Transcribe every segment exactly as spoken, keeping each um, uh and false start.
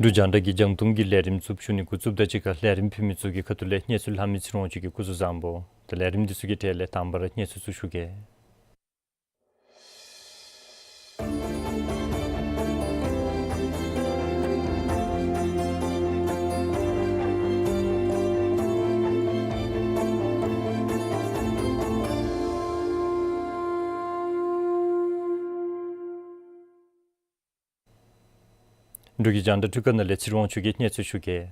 འབྲུག་རྒྱང་བསྒྲགས་ཀྱི་རྒྱང་མཐོང་གི་ལས་རིམ་ཚུ་ཞུ་ནི་འགོ་བཙུགསཔ་དང་གཅིག་ཁར་ལས་རིམ་ཕུལ་མི་ཚུ་གི་ཁ་ཐུག་ལས་གནས་ཚུལ་ལྷག་མི་ཚེ་རིང་དབང་ཕྱུག་གིས་སྐུ་གཟུགས་བཟང་པོ། ད་ལས་རིམ་འདི་ཚུ་གི་གྲས་ལས་དང་པ་ར་གནས་ཚུལ་ཚུ་ཞུ་གེ། འབྲུག་གི་རྒྱང་བསྒྲགས་འཕྲུལ་ཁང་ནང་ལས་ཚེ་རིང་དབང་ཕྱུག་གིས་གནས་ཚུལ་ཞུ་གེ།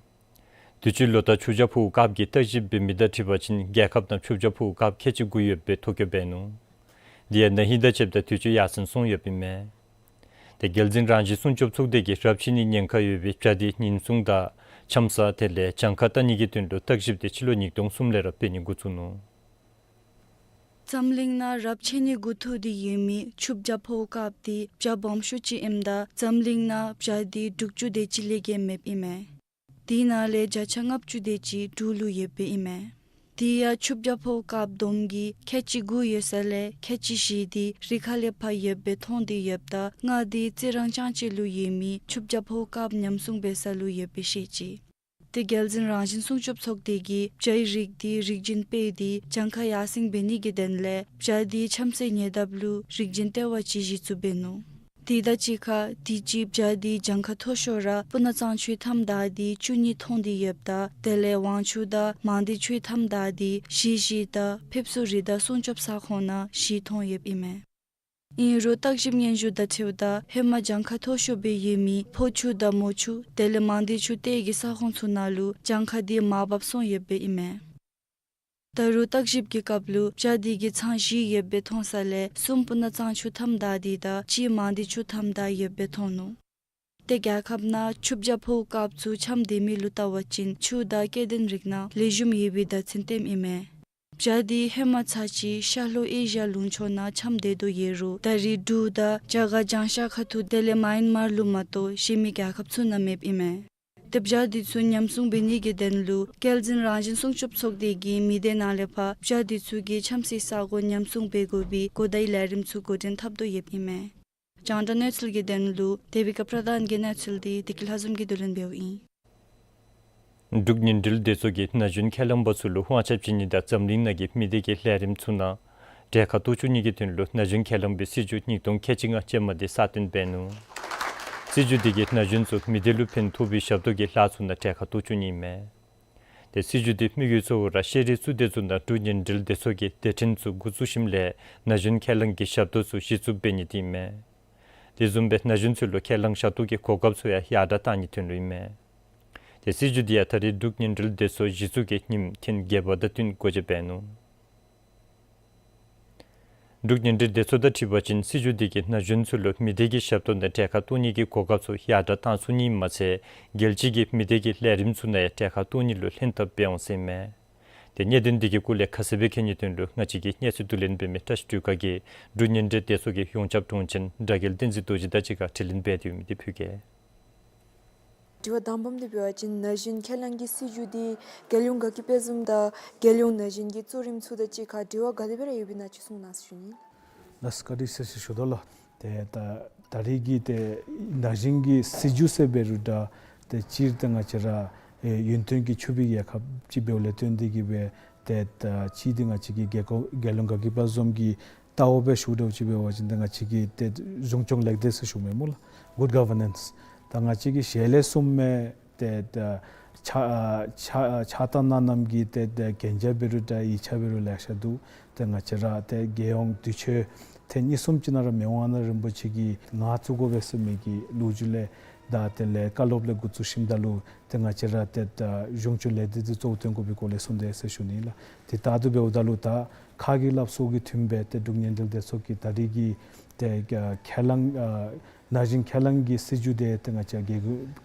དུས་ཅི་ལོ་ལྟར་ཆུ་བྱ་ཕོཝ་བཀབ་ཀྱི་བརྟག་ཞིབ་འབད་མི་དང་འཁྲིལ་བ་ཅིན་རྒྱལ་ཁབ་ནང་ཆུ་བྱ་ཕོཝ་བཀབ་ཁལ་གཅིག་དགུ་ཡོད་པའི་ཐོ་བཀོད་འབད་ནུག། དེ་ཡང་ན་ཧིང་དང་བཅསཔ་ད་དུས་ཅི་ཡར་སེང་སོང་ཡོདཔ་ཨིན་མས། དེ་རྒྱལ་འཛིན་རང་བཞིན་སྲུང་སྐྱོབ་ཚོགས་སྡེ་གིས་རབས་ཆད་ནིའི་ཉེན་ཁ་ཡོད་པའི་བྱ་དེ་ཉེན་སྲུང་དང་ཆམ་ས་དེ་ལས་གྱངས་ཁ་བཏགས་ནི་གི་དོན་ལུ་བརྟག་ཞིབ་དེ་སྤྱི་ལོ་ཉིས་སྟོང་གསུམ་ལས་ར་འབད་ནི་འགོ་བཙུགས་ནུག། འཛམ་གླིང་ནང་རབས་ཆད་ནི་འགོ་ཐུག་སྟེ་ཡོད་མི་ཆུ་བྱ་ཕོཝ་བཀབ་དེ་བྱ་སྦོམ་ཤོས་ཅིག་ཨིནམ་ད་འཛམ་གླིང་ནང་བྱ་དེ་དྲུག་ཅུ་དེ་ཅིག་ལས་བརྒལ་མེདཔ་ཨིན་མས། དེ་ནང་ལས་བརྒྱ་ཆ་ལྔ་བཅུ་དེ་ཅིག་འབྲུག་ལུ་ཡོདཔ་ཨིན་མས། དེ་ཡང་ཆུ་བྱ་ཕོཝ་བཀབ་བསྡོམས་ཀྱིས་ཁལ་གཅིག་དགུ་ཡོད་ས་ལས་ཁལ་གཅིག་བཞི་དེ་རི་ཁ་ལས་ཕར་ཡོདཔ་སྦེ་མཐོང་སྟེ་ཡོདཔ་ད་ལྔ་དེ་རྩི་རང་ལྕང་སྤྱོད་ལུ་ཡོད་མི་ཆུ་བྱ་ཕོཝ་བཀབ་ཉམས་སྲུང་འབད་ས་ལུ་ཡོདཔ་སྦེ་བཤད་ཅི། དེ་རྒྱལ་འཛིན་རང་བཞིན་སྲུང་སྐྱོབ་ཚོགས་སྡེ་གིས་བྱའི་རིགས་དེ་རིགས་རྒྱུན་སྤེལ་ཏེ་གྱངས་ཁ་ཡར་སེང་འབད་ནི་གི་དོན་ལས་བྱ་དེ་ཆམ་སའི་ཉེ་འདབས་ལུ་རིགས་རྒྱུན་ལྟེ་བ་ཅིག་གཞི་བཙུགས་འབད་ནུག། དེ་དང་གཅིག་ཁར་དུས་ཅི་བྱ་དེ་གྱངས་ཁ་མཐོ་ཤོས་ར་སྤུ་ན་གཙང་ཆུའི་མཐའམ་བདའ་སྟེ་བཅུ་གཉིས་མཐོང་སྟེ་ཡོདཔ་ད་དེ་ལས་ཝང་ཆུ་དང་མང་སྡེ་ཆུའི་མཐའམ་བདའ་སྟེ་བཞི་བཞི་དང་ཕེབས་བསུ་རི་དྭགས་སྲུང་སྐྱོབ་ས་ཁོངས་ནང་བཞི་མཐོང་ཡོདཔ་ཨིན་མས། ཨིན་རུང་བརྟག་ཞིབ་སྙན་ཞུ་དང་འཁྲིལཝ་ད་ཧེ་མ་གྱངས་ཁ་མཐོ་ཤོས་སྦེ་ཡོད་མི་ཕོ་ཆུ་དང་མོ་ཆུ་དེ་ལས་མང་སྡེ་ཆུ་གཏེར་གྱི་ས་ཁོངས་ཚུ་ནང་ལུ་གྱངས་ཁ་དེ་མར་བབས་སོང་ཡོདཔ་ཨིན་མས། ད་རུང་བརྟག་ཞིབ་ཀྱི་སྐབས་ལུ་བྱ་དེ་གིས་ཚང་བཞི་ཡོདཔ་སྦེ་མཐོང་ས་ལས་གསུམ་སྤུ་ན་གཙང་ཆུ་མཐའམ་བདའ་སྟེ་དང་གཅིག་མང་སྡེ་ཆུ་མཐའམ་བདའ་ཡོདཔ་སྦེ་མཐོང་ནུག། དེ་རྒྱལ་ཁབ་ནང་ཆུ་བྱ་ཕོཝ་བཀབ་ཚུ་ཆམ་སྡོད་མི་ལུ་བལྟ་བ་ཅིན་ཆུ་དང་སྐྱེ་ལྡན་རིགས་ནང་ལེགས་ཤོམ་ཡོད་པའི་བརྡ་མཚོན་སྟོནམ་ཨིན་མས། བྱ་དེ་ཧེ་མ་ཚར་ཅིག་ཤར་ལྷོ་ཨེ་ཤི་ཡ་ལུང་ཕྱོགས་ནང་ཆམ་སྡོད་དོ་ཡོད་རུང་ད་རེས་འབྲུག་དང་རྒྱ་གར་བྱང་ཤར་ཁ་ཐུག་དེ་ལས་མཱ་ཡན་མར་ལུ་མ་གཏོགས་གཞན་མི་རྒྱལ་ཁབ་ཚུ་ནང་མེདཔ་ཨིན་མས། དེ་བྱ་དེ་ཚུ་ཉམས་སྲུང་འབད་ནི་གི་དོན་ལུ་རྒྱལ་འཛིན་རང་བཞིན་སྲུང་སྐྱོབ་ཚོགས་སྡེ་གིས་མི་སྡེ་ནང་ལས་ཕར་བྱ་དེ་ཚུ་གི་ཆམ་སའི་ས་གོ་ཉམས་སྲུང་འབད་དགོ་པའི་གོ་བརྡའི་ལས་རིམ་ཚུ་འགོ་འདྲེན་འཐབ་དོ་ཡོདཔ་ཨིན་མས། རྒྱང་བསྒྲགས་གནས་ཚུལ་གྱི་དོན་ལུ་དེ་བི་ཀ་པྲ་དཱན་གྱི་གནས་ཚུལ་དེ་བདེ་སྐྱིད་ལྷ་འཛོམས་ཀྱིས་བསྡུ་ལེན་འབདཝ་ཨིན། འབྲུག་བརྙན་འཕྲིན་སྡེ་ཚོགས་ཀྱིས་ན་གཞོན་ཁས་བླངས་པ་ཚུ་ལུ་དབང་ཆ་བྱིན་ནི་དང་འཛམ་གླིང་ནང་གི་མི་སྡེ་གི་ལས་རིམ་ཚུ་ནང་གྲལ་ཁར་གཏོགས་བཅུག་ནི་གི་དོན་ལུ་ན་གཞོན་ཁས་བླངས་པའི་སྲིད་བྱུས་ཉིས་སྟོང་ཁལ་གཅིག་ལྔ་ཅན་མ་དེ་གསར་བཏོན་འབད་ནུག། སྲིད་བྱུས་དེ་གིས་ན་གཞོན་ཚུ་མི་སྡེ་ལུ་ཕན་ཐོགས་པའི་ཞབས་ཏོག་གི་ལཱ་ཚུ་ནང་གྲལ་ཁར་གཏོགས་བཅུག་ནི་ཨིན་མས། དེ་སྲིད་བྱུས་དེ་དམིགས་ཡུལ་གཙོ་བོ་ར་ཤེས་རིག་གཙུག་སྡེ་ཚུ་ནང་འབྲུག་བརྙན་འཕྲིན་སྡེ་ཚོགས་ཀྱིས་སྡེ་ཕྲན་ཚུ་འགོ་བཙུགས་ཞིནམ་ལས་ན་གཞོན་ཁས་བླངས་ཀྱི་ཞབས་ཏོག་ཚུ་གཞི་བཙུགས་འབད་ནི་དེ་ཨིན་མས། དེ་བཟུམ་སྦེ་ན་གཞོན་ཚུ་ལུ་ཁས་བླངས་ཞབས་ཏོག་གི་གོ་སྐབས་ཚུ་ཡང་ཡར་དྲགས་གཏང་ནིའི་དོན་ལུ་ཨིན་མས། དེ་སྲིད་བྱུས་དེ་ཡང་ད་རེས་འབྲུག་བརྙན་འཕྲིན་སྡེ་ཚོགས་གཞི་བཙུགས་ཀྱི་ཉིནམ་ཐེངས་བརྒྱད་པ་དང་བསྟུན་སྒོ་འབྱེད་འབད་ནུག། འབྲུག་བརྙན་འཕྲིན་སྡེ་ཚོགས་དང་འཁྲིལ་བ་ཅིན་སྲིད་བྱུས་དེ་གིས་ན་གཞོན་ཚུ་ལུ་མི་སྡེ་གི་ཞབས་ཏོག་ནང་གྲལ་ཁར་གཏོགས་ནི་གི་གོ་སྐབས་ཚུ་ཡར་དྲགས་གཏང་ཚུགས་ནི་མ་ཚད་རྒྱལ་སྤྱི་གི་མི་སྡེ་གི་ལས་རིམ་ཚུ་ནང་ཡང་གྲལ་ཁར་གཏོགས་ནི་ལུ་ལྷན་ཐབས་འབད་འོང་ཟེར་ཨིན་མས། དེ་གནད་དོན་དེ་གི་སྐོར་ལས་ཁ་གསལ་སྦེ་མཁྱེན་ནིའི་དོན་ལུ་ང་བཅས་ཀྱི་གནས་ཚུལ་བསྡུ་ལེན་འབད་མི་བཀྲ་ཤིས་སྒྲོལ་དཀར་གྱིས་འབྲུག་བརྙན་འཕྲིན་སྡེ་ཚོགས་ཀྱི་ཡོངས་ཁྱབ་དྲུང་ཆེན་དྲ་རྒྱལ་བསྟན་འཛིན་རྡོ་རྗེ་དང་གཅིག་ཁར་དྲི་ལན་འབད་དེ་ཡོད་མི་དེ་ཕུལ་གེ། དྲི་བ་དང་པམ་དེ་འབད་བ་ཅིན་ན་གཞོན་ཁས་བླངས་ཀྱི་སྲིད་བྱུས་དེ་རྒྱལ་ཡོངས་དགའ་སྐྱིད་དཔལ་འཛོམས་དང་རྒྱལ་ཡོངས་ན་གཞོན་གྱི་གཙོ་རིམ་ཚུ་དང་གཅིག་ཁར་འབྲེལ་བ་ག་དེ་སྦེ་ར་ཡོདཔ་ཨིན་ན་ཅིག་གསུང་གནང་ཟེར་ཞུ་ནི། ལགས་བཀའ་དྲིན་ཆེ་ཟེར་ཞུ་དོ་ལགས། ཏེ་ད་ད་རེས་ཀྱི་ཏེ་ན་གཞོན་གྱི་སྲིད་བྱུས་ཟེར་འབད་རུང་འདྲ་ཏེ་སྤྱིར་ཏེ་ང་བཅས་ར་ཨེ་ཡུན་བརྟན་གྱི་ཕྱུག་པའི་རྒྱལ་ཁབ་ཅིག་འབདཝ་ལས་བརྟེན་ཏེ་གིས་སྦེ་ཏེ་ད་སྤྱིར་ཏེ་ང་བཅས་ཀྱི་རྒྱལ་ཁབ་རྒྱལ་ཡོངས་དགའ་སྐྱིད་དཔལ་འཛོམས་ཀྱི་ལྟ་བ་སྦེ་ཞུཝ་འདྲཝ་ཅིག་འབད་བ་ཅིན་ཏེ་ང་བཅས་ཀྱི་ཏེ་གཞུང་སྐྱོང་ལེགས་སྡེ་ཟེར་ཞུཝ་མས་སྨོ་ལགས། Good governance། ད་ང་བཅས་ཀྱི་ཞལ་ལས་གསུངམ་མས། ཏེ་ད་ཕྱག་ཕྱག་ཕྱག་བཏང་གནང་གནངམ་གི་ཏེ་ཏེ་གན་རྒྱ་འབད་རུང་འདྲ་ཡིག་ཆ་འབད་རུང་ལེ་ཤ་འདུག། ཏེ་ང་བཅས་ར་ཏེ་རྒྱལ་ཡོངས་དུས་ཆེན་ཐེངས་གཉིས་གསུམ་ཅིག་ནང་ར་མི་དབང་མངའ་བདག་རིན་པོ་ཆེ་གིས་ང་བཙུགས་དགོ་པས་ཟེར་མི་གི་ལོ་རྒྱུས་ལས་ད་དེ་ལས་བཀའ་སློབ་ལས་འགོ་བཙུགས་ཞིནམ་ད་ལུ་ཏེ་ང་བཅས་ར་ཏེ་ད་གཞུང་སྐྱོང་ལེགས་སྡེ་འདི་གཙོ་བོ་བཏོན་དགོ་པའི་སྐོར་ལས་གསུངས་དེས་ཟེར་ཞུ་ནི་ལགས། དེ་ལྟར་དུ་འབདཝ་ད་ལུ་ད་ཁ་གི་སླབ་སྲོལ་གྱི་མཐུནམ་སྦེ་ཏེ་འབྲུག་བརྙན་འཕྲིན་སྡེ་ཚོགས་ཀྱིས་ད་རེས་ཀྱི་ཏེ་ཁས་བླངས་ཨ་ ན་གཞོན་ཁས་བླངས་ཀྱི་སྲིད་བྱུས་དེ་ཏེ་ང་བཅས་རྒྱལ་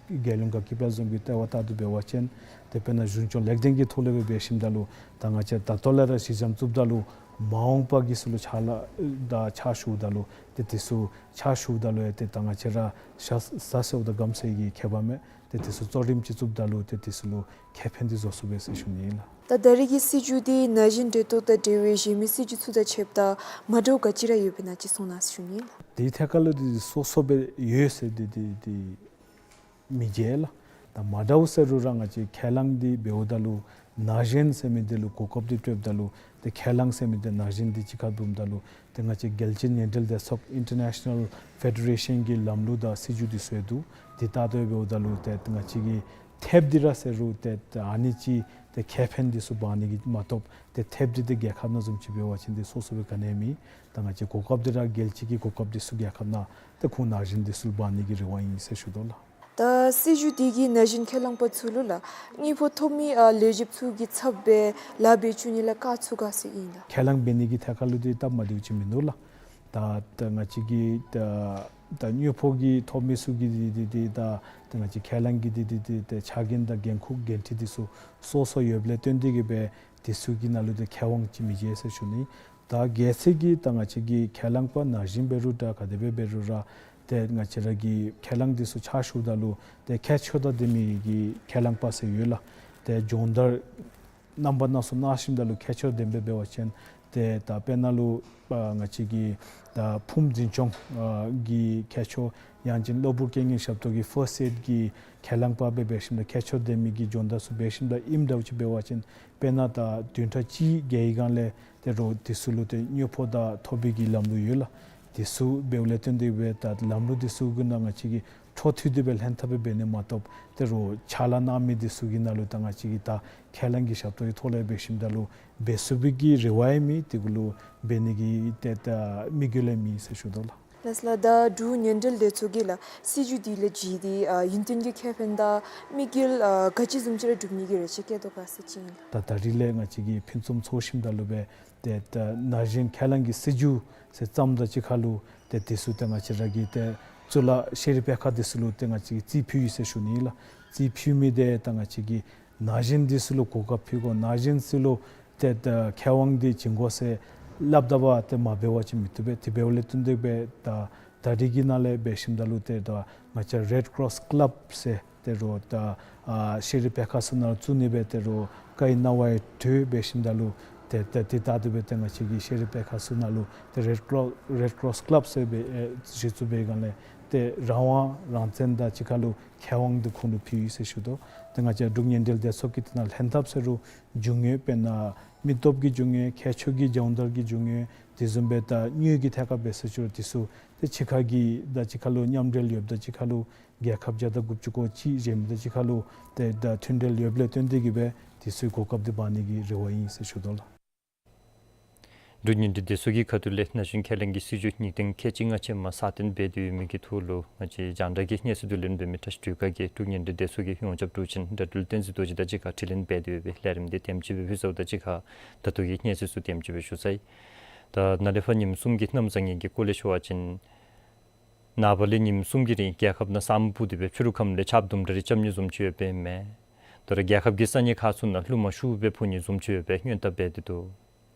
རྒྱལ་ཡོངས་དགའ་སྐྱིད་པ་བཟུམ་གྱི་ལྟེ་བ་ལྟར་དུ་འབད་བ་ཅིན་ཏེ་དཔེར་ན་གཞུང་སྐྱོང་ལེགས་ལྡན་གྱི་ཐོག་ལས་སྦེ་འབད་ཞིནམ་ད་ལུ་ད་ང་བཅས་ད་ལྟོ་ལས་ར་གཞི་འགྱམ་བཙུགསཔ་ད་ལུ་མ་འོངས་པ་གི་ཚུ་ལུ་ཕྱག་ལཱ་དང་ཕྱག་ཞུཝ་ད་ལུ་ཏེ་དེ་ཚུ་ཕྱག་ཞུཝ་ད་ལུ་ཡང་ཏེ་ད་ང་བཅས་ར་ཤ་ཟ་ཟེརཝ་དང་སྒམ་ཟེར་གྱི་ཁྱད་པར་མེད། ཏེ་དེ་ཚུ་གཙོ་རིམ་ཅིག་བཙུགསཔ་ད་ལུ་ཏེ་དེ་ཚུ་ལུ་ཁེ་ཕན་འདི་བཟོ་ཚུགས་པས་ཟེར་ཞུ་ནི་ཨིན་ལགས། ད་ད་རེས་ཀྱི་སྲིད་བྱུས་འདི་ན་གཞོན་འབྲེལ་གཏོགས་དང་འབྲེལ་བའི་གཞན་མི་སྲིད་བྱུས་ཚུ་དང་ཕྱདཔ་ད་མ་འདྲཝ་ག་ཅི་ར་ཡོདཔ་ཨིན་ན་ཅིག་གསུང་གནང་ཟེར་ཞུ་ནི་ཨིན་ལགས། དེའི་ཐད་ཁར་ལུ་འདི་སོ་སོ་སྦེ་ཡོད་ཟེར་འདི་འདི་འདི་མི་མཇལ་ལགས། ད་མ་འདྲཝ་ཟེར་རུང་ར་ང་བཅས་ཁས་བླངས་འདི་འབདཝ་ད་ལུ་ན་གཞོན་ཟེར་མི་འདི་ལུ་གོ་སྐབས་འདི་སྤྲོདཔ་ད་ལུ་ཏེ་ཁས་བླངས་ཟེར་མི་འདི་ན་གཞོན་འདི་གཅིག་ཁར་བསྡོམས་ད་ལུ་ཏེ་ང་བཅས་རྒྱལ་སྤྱིའི་ཉེ་འབྲེལ་སྡེ་ཚོགས་International Federation གི་ལམ་ལུགས་དང་སྲིད་བྱུས་འདི་ཚུ་ཡང་འདུག། འདི་ལྟར་དུ་འབདཝ་ད་ལུ་ཏེ་ང་བཅས་ཀྱིས་ཐེབས་འདི་ར་ཟེར་རུང་ཏེ་ཨ་ནི་ཅིག་ཏེ་ཁེ་ཕན་འདི་ཚུ་འབག་ནི་གི་མ་གཏོགས་ཏེ་ཐེབས་འདི་ཏེ་རྒྱལ་ཁབ་ནང་བཟུམ་ཅིག་འབད་བ་ཅིན་ཏེ་སོ་སོ་སྦེ་ག་ནི་ཡང་མེད། ད་ང་བཅས་གོ་སྐབས་འདི་ར་རྒྱལ་སྤྱི་གི་གོ་སྐབས་འདི་ཚུ་རྒྱལ་ཁབ་ནང་ཏེ་ཁོང་ན་གཞོན་འདི་ཚུ་ལུ་འབག་ནི་གི་རེ་བ་ཨིན་ཟེར་ཞུ་དོ་ལགས། ད་སྲིད་བྱུས་འདི་གིས་ན་གཞོན་ཁས་བླངས་པ་ཚུ་ལུ་ལགས་དངུལ་ཕོགས་ཐོབ་མི་ཨ་ལས་བྱེདཔ་ཚུ་གི་ཚབ་སྦེ་ལཱ་འབད་བཅུག་ནི་ལུ་དཀའ་ཚུགས་ག་ཟེར་ཨིན་ལགས། ཁས་བླངས་འབད་ནི་གི་ཐད་ཁར་ལུ་འདི་སྟབས་མ་བདེཝ་ཅིག་མིན་འདུག་ལགས། ད་ད་ང་བཅས་ཀྱི་ད་ད་དངུལ་ཕོགས་ཀྱི་ཐོབ་མི་ཚུ་གི་འདི་འདི་འདི་ད་ད་ང་བཅས་ཁས་བླངས་ཀྱི་འདི་འདི་འདི་ད་ཕྱག་འགན་དང་འགན་ཁུར་འགན་འཁྲི་འདི་ཚུ་སོ་སོ་ཡོདཔ་ལས་བརྟེན་ཏེ་གིས་སྦེ་འདི་ཚུ་གི་ནང་ལུ་ཏེ་མཁས་དབང་ཅིག་མི་མཇལ་ཟེར་ཞུ་ནི། ད་གལ་སྲིད་ཀྱི་ད་ང་བཅས་ཀྱི་ཁས་བླངས་པ་ན་གཞོན་འབད་རུང་འདྲ་ག་དེ་སྦེ་འབད་རུང་ར་ཏེ་ང་བཅས་ར་གི་ཁས་བླངས་འདི་ཚུ་ཕྱག་ཞུཝ་ད་ལུ་ཏེ་ཁྱད་ཆོས་དང་ལྡན་མི་གི་ཁས་བླངས་པ་ཟེར་ཡོད་ལགས། ཏེ་སྦྱོང་བརྡར་རྣམ་པ་སྣ་ཚོགས་གནང་ཞིནམ་ད་ལུ་ཁྱད་ཆོས་ལྡན་པ་འབད་བ་ཅིན་ཏེ་ད་དཔེར་ན་ལུ་ཨ་ང་བཅས་ཀྱི་ད་ཕུངམ་འཛིན་སྐྱོང་ཨ་གི་ཁྱད་ཆོས་ཡང་ཅིན་གློ་བུར་རྐྱེན་ངན་ཞབས་ཏོག་གི་ཕཱསཊ་ཨེཌ་གི་ཁས་བླངས་པ་སྦེ་འབད་ཞིནམ་ད་ཁྱད་ཆོས་ལྡན་མི་གི་སྦྱོང་བརྡར་ཚུ་འབད་ཞིནམ་ད་ཨིནམ་འདྲཝ་ཅིག་འབད་བ་ཅིན་དཔེར་ན་ད་བདུན་ཕྲག་གཅིག་བརྒྱད་ཀྱི་སྒང་ལས་ཏེ་རོགས་འདི་ཚུ་ལུ་ཏེ་དངུལ་ཕོགས་དང་ཐོབ་པའི་གི་ལམ་ལུགས་ཡོད་ལགས། འདི་ཚུ་འབདཝ་ལས་བརྟེན་ཏེ་སྦེ་ད་ལམ་ལུགས་འདི་ཚུ་གི་ནང་ང་བཅས་ཀྱིས་འཕྲོ་མཐུད་དེ་སྦེ་ལྷན་ཐབས་སྦེ་འབད་ནི་མ་གཏོགས་ཏེ་རོགས་ཕྱག་ལཱ་གནང་མི་འདི་ཚུ་གི་ནང་ལུ་ད་ང་བཅས་ཀྱིས་ད་ཁས་བླངས་ཀྱི་ཞབས་ཏོག་གི་ཐོག་ལས་འབད་ཞིནམ་ད་ལུ་འབད་ཚུགས་པའི་གི་རེ་བ་ཡང་མེད། དེ་གུ་ལུ་འབད་ནི་གི་ཏེ་ད་དམིགས་ཡུལ་ཡང་མེད་ཟེར་ཞུ་དོ་ལགས། ལགས་ལགས། ད་འབྲུག་ཉེ་འབྲེལ་སྡེ་ཚོགས་ཀྱིས་ལགས་སྲིད་བྱུས་འདི་ལས་བརྒྱུད་དེ་ཨ་ཡུན་བརྟན་གྱི་ཁེ་ཕན་དང་དམིགས་ཡུལ་ཨ་ག་ཅི་བཟུམ་ཅིག་ར་སྒྲུབ་ནི་གི་རེ་ཆེ་བསྐྱེད་དོ་ག་ཟེར་ཅིག་ཨིན་ལགས། ད་ད་རིས་ལས་ང་བཅས་ཀྱིས་ཕུན་སུམ་ཚོགས་ཞིནམ་ད་ལུ་སྦེ་ཏེ་ད་ན་གཞོན་ཁས་བླངས་ཀྱི་སྲིད་བྱུས་ཟེར་བརྩམ་དང་གཅིག་ཁར་ལུ་ཏེ་འདི་ཚུ་ཏེ་ང་བཅས་ར་གིས་ཏེ་གཙུག་ལག་ཤེས་རིག་སྤེལ་ཁང་འདི་ཚུ་ལུ་ཏེ་ང་བཅས་ཀྱིས་རྩིས་ཕུལ་ཡི་ཟེར་ཞུ་ནི་ལགས། རྩིས་ཕུལ་མི་འདི་ད་ང་བཅས་ཀྱིས་ན་གཞོན་འདི་ཚུ་ལུ་གོ་སྐབས་ཕུལ་དགོ། ན་གཞོན་ཚུ་ལུ་ཏེ་ད་མཁས་དབང་འདི་བྱིན་དགོ་ཟེར་སླབ་ད་པ་ཏེ་མ་འབད་བ་ཅིན་མི་བཏུབ་པས། དེ་འབདཝ་ལས་བརྟེན་ཏེ་སྦེ་ད་ད་རིས་ཀྱི་ནང་ལས་འབད་ཞིནམ་ད་ལུ་ཏེ་ད་ང་བཅས་རེཌ་ཀོ་རོསི་ཀ་ལབ་ཟེར་ཏེ་རོགས་ད་ཨ་ཤེས་རིག་སྤེལ་ཁང་ཚུ་ནང་བཙུགས་ནི་སྦེ་ཏེ་རོགས་བཀའ་ཡིག་གནང་བ་ཡང་གྲོལ། འབད་ཞིནམ་ད་ལུ་ཏེ་ཏེ་དེ་ལྟར་དུ་སྦེ་ཏེ་ང་བཅས་ཀྱི་ཤེས་རིག་སྤེལ་ཁང་ཚུ་ནང་ལུ་ཏེ་རེཌ་ཀོ་རོསི་རེཌ་ཀོ་རོསི་ཀ་ལབ་ཟེར་སྦེ་ཨེ་གཞི་བཙུགས་པའི་སྒང་ལས་ཏེ་རང་དབང་རང་བཙན་དང་གཅིག་ཁར་ལུ་མཁས་དབང་འདི་ཁོང་ལུ་ཕུལ་ཡི་ཟེར་ཞུ་དོ། ཏེ་ང་བཅས་འབྲུག་ཉེ་འབྲེལ་སྡེ་ཚོགས་ཀྱི་དེ་ནང་ལྷན་ཐབས་ཟེར་རུང་རྒྱུ་དངོས་དཔེར་ན་མི་སྟོབས་ཀྱི་རྒྱུ་དངོས་ཁྱད་ཆོས་ཀྱི་སྦྱོང་བརྡར་གྱི་རྒྱུ་དངོས་དེ་བཟུམ་སྦེ་ད་དངུལ་གྱི་ཐད་ཁར་འབད་ཟེར་ཞུ་རུང་འདི་ཚུ་ཏེ་གཅིག་ཁར་གྱི་དང་གཅིག་ཁར་ལུ་མཉམ་འབྲེལ་ཡོདཔ་དང་གཅིག་ཁར་ལུ་རྒྱལ་ཁབ་བརྒྱ་དང་དགུ་བཅུ་གོ་གཅིག་གཞན་མི་དང་གཅིག་ཁར་ལུ་ཏེ་ད་མཐུན་འབྲེལ་ཡོདཔ་ལས་བརྟེན་ཏེ་གིས་སྦེ་འདི་ཚུ་གོ་སྐབས་འདི་འབག་ནི་གི་རེ་བ་ཨིན་ཟེར་ཞུ་དོ་ལགས། འབྲུག་ཉེ་འབྲེལ་སྡེ་ཚོགས་ཀྱི་ཁ་ཐུག་ལས་ན་གཞོན་ཁས་ལེན་གྱི་སྲིད་བྱུས་ཉིས་སྟོང་ཁལ་གཅིག་ལྔ་ཅན་མ་སྲ་བརྟན་འབད་དེ་ཡོད་མི་གི་ཐོག་ལུ་ང་བཅས་རྒྱང་བསྒྲགས་ཀྱི་སྙན་སེང་བསྡུ་ལེན་འབད་མི་བཀྲ་ཤིས་སྒྲོལ་དཀར་གྱིས་འབྲུག་ཉེ་འབྲེལ་སྡེ་ཚོགས་ཀྱི་ཡོངས་ཁྱབ་དྲུང་ཆེན་དགྲ་འདུལ་བསྟན་འཛིན་རྡོ་རྗེ་དང་གཅིག་ཁར་དྲི་ལན་འབད་དེ་ཡོད་པའི་ལས་རིམ་འདི་དེམ་ཅིག་སྦེ་ཕུལ་ཚརཝ་དང་གཅིག་ཁར་ད་ལྟོ་གི་སྙན་སེང་ཚུ་དེམ་ཅིག་སྦེ་ཞུ་ཚར་ཡི། ད་ནཱ་ལས་ཕར་ཉིནམ་གསུམ་གྱི་གནམ་བཟང་ངན་གྱི་སྐོར་ལས་ཞུ་བ་ཅིན་ནངས་པ་ལས་ཉིནམ་གསུམ་གྱི་རིང་རྒྱལ་ཁབ་ནང་ས་སྨུག་སྤུབས་ཏེ་སྦེ་ཕྱི་རུ་ཁམས་ལས་ཆརཔ་དུམ་གྲ་རེ་རྐྱབ་ནི་བཟུམ་ཅིག་ཡོདཔ་ཨིན་མས། ད་རུང་རྒྱལ་ཁབ་ཀྱི་ས་གནས་ཁག་ཚུ་ནང་རླུང་མ་ཤུགས་སྦེ་འཕུ་ནི་བཟུམ་ཅིག་ཡོད་པའི་སྔོན་བརྡ་འབད་དེ་འདུག།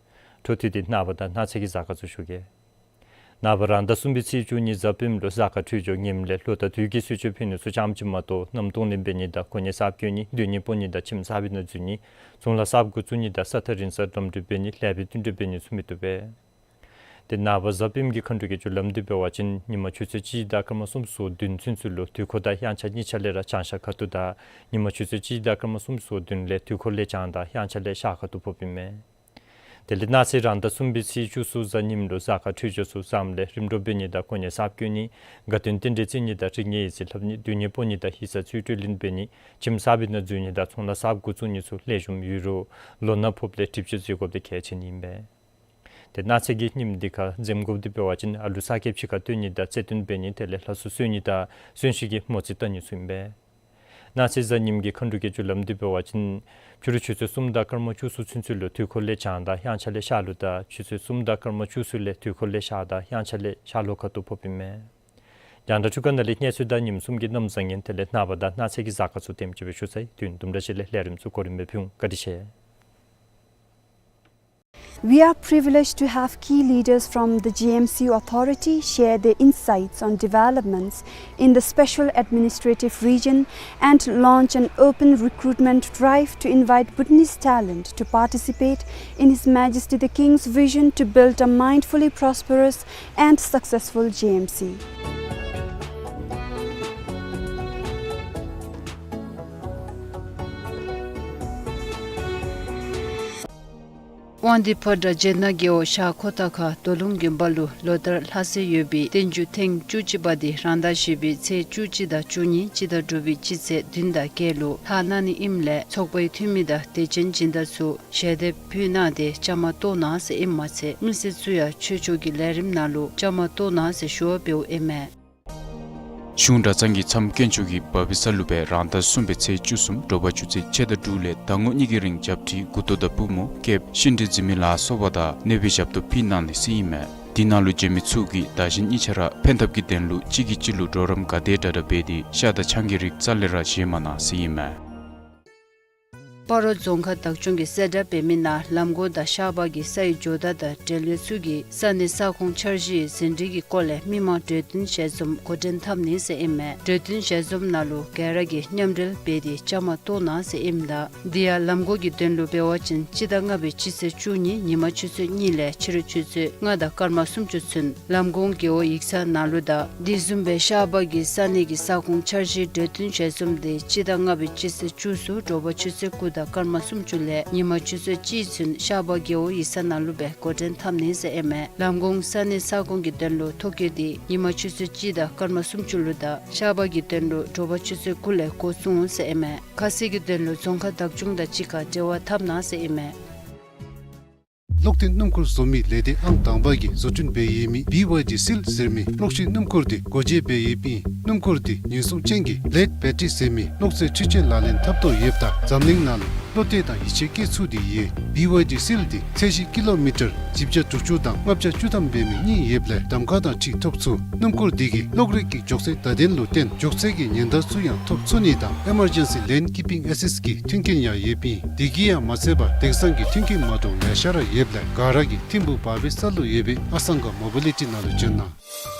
འཕྲོ་མཐུད་དེ་ནངས་པ་དང་གནངས་ཚེ་གི་གཟའ་སྐར་ཚུ་ཞུ་གེ། ནངས་པ་རང་ཟླ་གསུམ་པའི་ཚེས་བཅུ་གཉིས་གཟའ་སྤེནམ་ལུ་གཟའ་སྐར་འཕྲོད་སྦྱོར་ངནམ་ལས་ལོ་དང་དུས་ཀྱི་གསོལ་མཆོད་ཕུལ་ནི་ཚུ་རྐྱངམ་ཅིག་མ་གཏོགས་གནམ་སྟོང་ལས་འབད་ནི་དང་གོ་གནས་གསརཔ་བསྐོ་ནི་སྡོད་གནས་སྤོ་ནི་དང་ཁྱིམ་གསར་པའི་ནང་འཛུལ་ནི་ཚོང་ལཱ་གསརཔ་འགོ་བཙུགས་ནི་དང་ས་ཐག་རིང་སར་འགྲིམ་འགྲུལ་འབད་ནི་ལེགས་པའི་བསྟུན་གྲོས་འབད་ནི་ཚུ་མི་བཏུབ་པས། ཏེ་ནངས་པ་གཟའ་སྤེནམ་གྱི་མཁའ་འགྲོ་གི་རྒྱུ་ལམ་འདི་འབད་བ་ཅིན་ཉིན་མ་ཆུ་ཚོད་གཅིག་དང་སྐར་མ་སུམ་ཅུ་སོ་བདུན་ཚུན་ཚོད་ལུ་དུས་འཁོར་དང་དབྱངས་འཆར་གཉིས་ཆ་ལས་ར་བྱང་ཤར་ཁ་ཐུག་དང་ཉིན་མ་ཆུ་ཚོད་གཅིག་དང་སྐར་མ་སུམ་ཅུ་སོ་བདུན་ལས་དུས་འཁོར་ལས་བྱང་དང་དབྱངས་འཆར་ལས་ཤར་ཁ་ཐུག་ཕོགཔ་ཨིན་མས། དེ་ལས་གནངས་ཚེ་རང་ཟླ་གསུམ་པའི་ཚེས་བཅུ་གསུམ་གཟའ་ཉིམ་ལུ་གཟའ་སྐར་འཕྲོད་སྦྱོར་ཚུ་བཟངམ་ལས་རིམ་གྲོ་འབད་ནི་དང་གོ་གནས་གསརཔ་བསྐོ་ནི་དགའ་སྟོན་རྟེན་འབྲེལ་བརྩི་ནི་དང་རིག་གནས་ཡིག་རྩིས་ལྷབ་ནི་སྡོད་གནས་སྤོ་ནི་དང་ཡིག་ཚང་རྩིས་སྤྲོད་ལེན་འབད་ནི་ཁྱིམ་གསར་པའི་ནང་འཛུལ་ནི་དང་ཚོང་ལཱ་གསརཔ་འགོ་བཙུགས་ནི་ཚུ་ལེགས་ཤོམ་ཡོད་རུང་ལོ་ན་ཕོགཔ་ལས་སྒྲིབ་སྦྱོང་མཛད་དགོཔ་འདི་གལ་ཆེ་ནི་ཨིན་པས། ཏེ་གནངས་ཚེ་གི་ཉིནམ་འདི་ཁར་འཛེམ་དགོཔ་འདི་འབད་བ་ཅིན་ཨ་ལུ་གསར་སྐྱེསཔ་ཅིག་ཁར་སྟོན་ནི་དང་རྩེད་འགྲན་འབད་ནི་དེ་ལས་ལྷ་གསོལ་གསོལ་ནི་དང་གསོན་གཤིན་གྱི་མོ་རྩིས་བལྟ་ནི་ཚུ་ཨིན་པས། གནངས་ཚེ་གཟའ་ཉིམ་གྱི་མཁའ་འགྲོ་གི་རྒྱུ་ལམ་འདི་འབད་བ་ཅིན་ཕྱི་རུ་ཆུ་ཚོད་གསུམ་དང་སྐར་མ་བཅུ་གསུམ་ཚུན་ཚོད་ལུ་དུས་འཁོར་ལས་བྱང་དང་དབྱངས་འཆར་ལས་ཤར་ལྷོ་དང་ཆུ་ཚོད་གསུམ་དང་སྐར་མ་བཅུ་གསུམ་ལས་དུས་འཁོར་ལས་ཤར་དང་དབྱངས་འཆར་ལས་ཤར་ལྷོ་ཁ་ཐུག་ཕོགཔ་ཨིན་མས། རྒྱང་བསྒྲགས་ཁང་ནང་ལས་གནས་ཚུལ་དང་ཉིནམ་གསུམ་གྱི་གནམ་བཟང་ངན་དེ་ལས་ནངས་པ་དང་གནངས་ཚེ་གི་གཟའ་སྐར་ཚུ་དེམ་ཅིག་སྦེ་ཞུ་ཚར་ཡི། དུས་དུམ་གྲ་ཅིག་ལས་ལས་རིམ་ཚུ་གོ་རིམ་སྦེ་ཕུལ་འོང་། བཀའ་དྲིན་ཆེ། We are privileged to have key leaders from the G M C authority share their insights on developments in the Special Administrative Region and launch an open recruitment drive to invite Bhutanese talent to participate in His Majesty the King's vision to build a mindfully prosperous and successful G M C. དབང་འདུས་ཕོ་བྲང་རྗེ་ན་རྒེད་འོག་ཤར་ཁོ་ཐང་ཁ་རྡོ་ལུང་དགོན་པ་ལུ་ལོ་ལྟར་ལྷག་སྲོལ་ཡོད་པའི་བསྟན་འགྱུར་ཐེངས་བཅུ་གཅིག་པ་དེ་རང་ཟླ་བཞི་པའི་ཚེས་བཅུ་གཅིག་དང་བཅུ་གཉིས་སྤྱི་ཟླ་དྲུག་པའི་སྤྱི་ཚེས་བདུན་དང་བརྒྱད་ལུ་ལྷག་གནང་ནི་ཨིནམ་ལས་ཚོགས་པའི་འཐུས་མི་དང་དད་ཅན་སྦྱིན་བདག་ཚུ་ཞལ་འདེབས་ཕུལ་གནང་སྟེ་བཅའ་མར་གཏོགས་གནང་ཟེར་ཨིནམ་མ་ཚད་མི་སེར་ཚུ་ཡང་ཆོས་ཕྱོགས་ཀྱི་ལས་རིམ་ནང་ལུ་བཅའ་མར་གཏོགས་གནང་ཟེར་ཞུ་བ་འབདཝ་ཨིན་མས། གཞུང་གྲྭ་ཚང་གི་མཚམས་དཀོན་མཆོག་གི་བ་བི་ས་ལུ་སྦེ་རང་ཟླ་གསུམ་པའི་ཚེས་བཅུ་གསུམ་དྲོ་པ་ཆུ་ཚོད་ཕྱེད་དང་དྲུག་ལས་ཟླ་ངོ་གཉིས་ཀྱི་རིང་རྒྱབ་ཁྲི་མགུ་ཏོ་དང་པུས་མོ་སྐེདཔ་ཤིང་འབྲས་འཛིན་མི་ལ་སོགས་པ་དང་གནོད་པའི་ཞབས་ཏོག་ཕུལ་གནང་ནི་ཟེར་ཨིན་མས། དེ་ནང་ལུ་བྱོན་མི་ཚུ་གིས་བདག་གཞན་གཉིས་ཆ་ར་ཕན་ཐབས་ཀྱི་དོན་ལུ་གཅིག་གིས་གཅིག་ལུ་གྲོགས་རམ་ག་དེ་དྲག་དྲག་འབད་དེ་ཤ་དང་ཆང་གི་རིགས་རྩ་ལས་ར་བཞེས་མ་གནང་ཟེར་ཨིན་མས། སྤ་རོ་རྫོང་ཁག་བདག་སྐྱོང་གིས་གསལ་བསྒྲགས་འབད་མི་ནང་ལམ་གོང་དང་ཤར་པ་གི་ས་ཡི་ཇོ་བདག་དང་འབྲེལ་ཡོད་ཚུ་གིས་ས་གནས་ས་ཁོངས་འཆར་གཞིའི་ཟིན་བྲིས་ཀྱི་སྐོར་ལས་མི་མང་གྲོས་བསྟུན་ཞལ་འཛོམས་འགོ་འདྲེན་འཐབ་ནི་ཟེར་ཨིན་མས། གྲོས་བསྟུན་ཞལ་འཛོམས་ནང་ལུ་ག་ར་གིས་མཉམ་འབྲེལ་འབད་དེ་བཅའ་མར་གཏོགས་གནང་ཟེར་ཨིནམ་ད་དེ་ཡང་ལམ་གོང་གི་དོན་ལུ་འབད་བ་ཅིན་སྤྱི་ཟླ་ལྔ་པའི་སྤྱི་ཚེས་བཅུ་གཉིས་ཉིན་མ་ཆུ་ཚོད་གཉིས་ལས་ཕྱི་རུ་ཆུ་ཚོད་ལྔ་དང་སྐར་མ་སུམ་ཅུ་ཚུན་ལམ་གོང་རྒེད་འོག་ཡིག་ཚང་ནང་ལུ་དང་དེ་བཟུམ་སྦེ་ཤར་པ་གི་ས་གནས་ཀྱི་ས་ཁོངས་འཆར་གཞིའི་གྲོས་བསྟུན་ཞལ་འཛོམས་དེ་སྤྱི་ཟླ་ལྔ་པའི་སྤྱི་ཚེས་བཅུ་གསུམ་དྲོ་པ་ཆུ་ཚོད་དགུ་དང་སྐར་མ་སུམ་ཅུ་ལས་ཉིན་མ་ཆུ་ཚོད་གཅིག་ཚུན་ཤར་པ་རྒེད་འོག་ཡིག་ཚང་ནང་ལུ་སྦེ་འགོ་འདྲེན་འཐབ་ནི་ཟེར་ཨིན་མས། ལམ་གོང་ས་གནས་ས་ཁོངས་ཀྱི་དོན་ལུ་ཐོ་བཀོད་དེ་ཉིན་མ་ཆུ་ཚོད་གཅིག་དང་སྐར་མ་སུམ་ཅུ་ལུ་དང་ཤར་པ་གི་དོན་ལུ་དྲོ་པ་ཆུ་ཚོད་དགུ་ལས་འགོ་བཙུགས་འོང་ཟེར་ཨིན་མས། ཁ་གསལ་གྱི་དོན་ལུ་རྫོང་ཁག་བདག་སྐྱོང་དང་གཅིག་ཁར་འབྲེལ་བ་འཐབ་གནང་ཟེར་ཨིན་མས། གློག་ལྡན་སྣུམ་འཁོར་བཟོ་མི་ལས་སྡེ་ཨང་དང་པ་གིས་བཟོ་སྐྲུན་འབད་ཡོད་མི་བི་ཝའི་ཌི་སིལ་ཟེར་མི་གློག་ཤེད་སྣུམ་འཁོར་དེ་སྒོ་འབྱེད་འབད་ཡོདཔ་ཨིན། སྣུམ་འཁོར་དེ་ཉེན་སྲུང་ཅན་གྱི་ལེཌ་བེ་ཊི་རི་ཟེར་མི་གློག་རྫས་འཕྲུལ་ཆས་ལག་ལེན་འཐབ་དོ་ཡོདཔ་ད་འཛམ་གླིང་ནང་ལུ་བློ་གཏད་དང་ཡིད་ཆེས་བསྐྱེད་ཚུགས་ཏེ་ཡོད། བི་ཝའི་ཌི་སིལ་དེ་ཚད་གཞི་ཀི་ལོ་མི་ཊར་བཞི་བརྒྱ་དྲུག་ཅུ་དང་ལྔ་བརྒྱ་བཅུ་ཐམ་འབད་མི་གཉིས་ཡོདཔ་ལས་གདམ་ཁ་དང་འཁྲིལ་ཐོབ་ཚུགས། སྣུམ་འཁོར་དེ་གིས་གློག་རིག་གི་མགྱོགས་ཚད་བརྡ་དོན་ལུ་བརྟེན་མགྱོགས་ཚད་ཀྱི་ཉེན་བརྡ་ཚུ་ཡང་ཐོབ་ཚུགས་ནི་དང་ཨི་མར་ཇེན་སི་ལེན་ཀི་པིང་ཨེ་སིསཊ་ཀྱི་མཐུན་རྐྱེན་ཡང་ཡོདཔ་ཨིན། དེ་གིས་ཡང་མ་ཚད་པར་དེང་སང་གི་མཐུན་རྐྱེན་མ་འདྲཝ་ལེ་ཤ་ར་ཡོདཔ་ལས་ག་ར་གིས་ཐིམ་ཕུག་བ་བི་ས་ལུ་ཡོད་པའི་ཨ་སང་ག་མོ་བི་ལི་ཊི་ནང་ལུ་བྱོན་གནང་།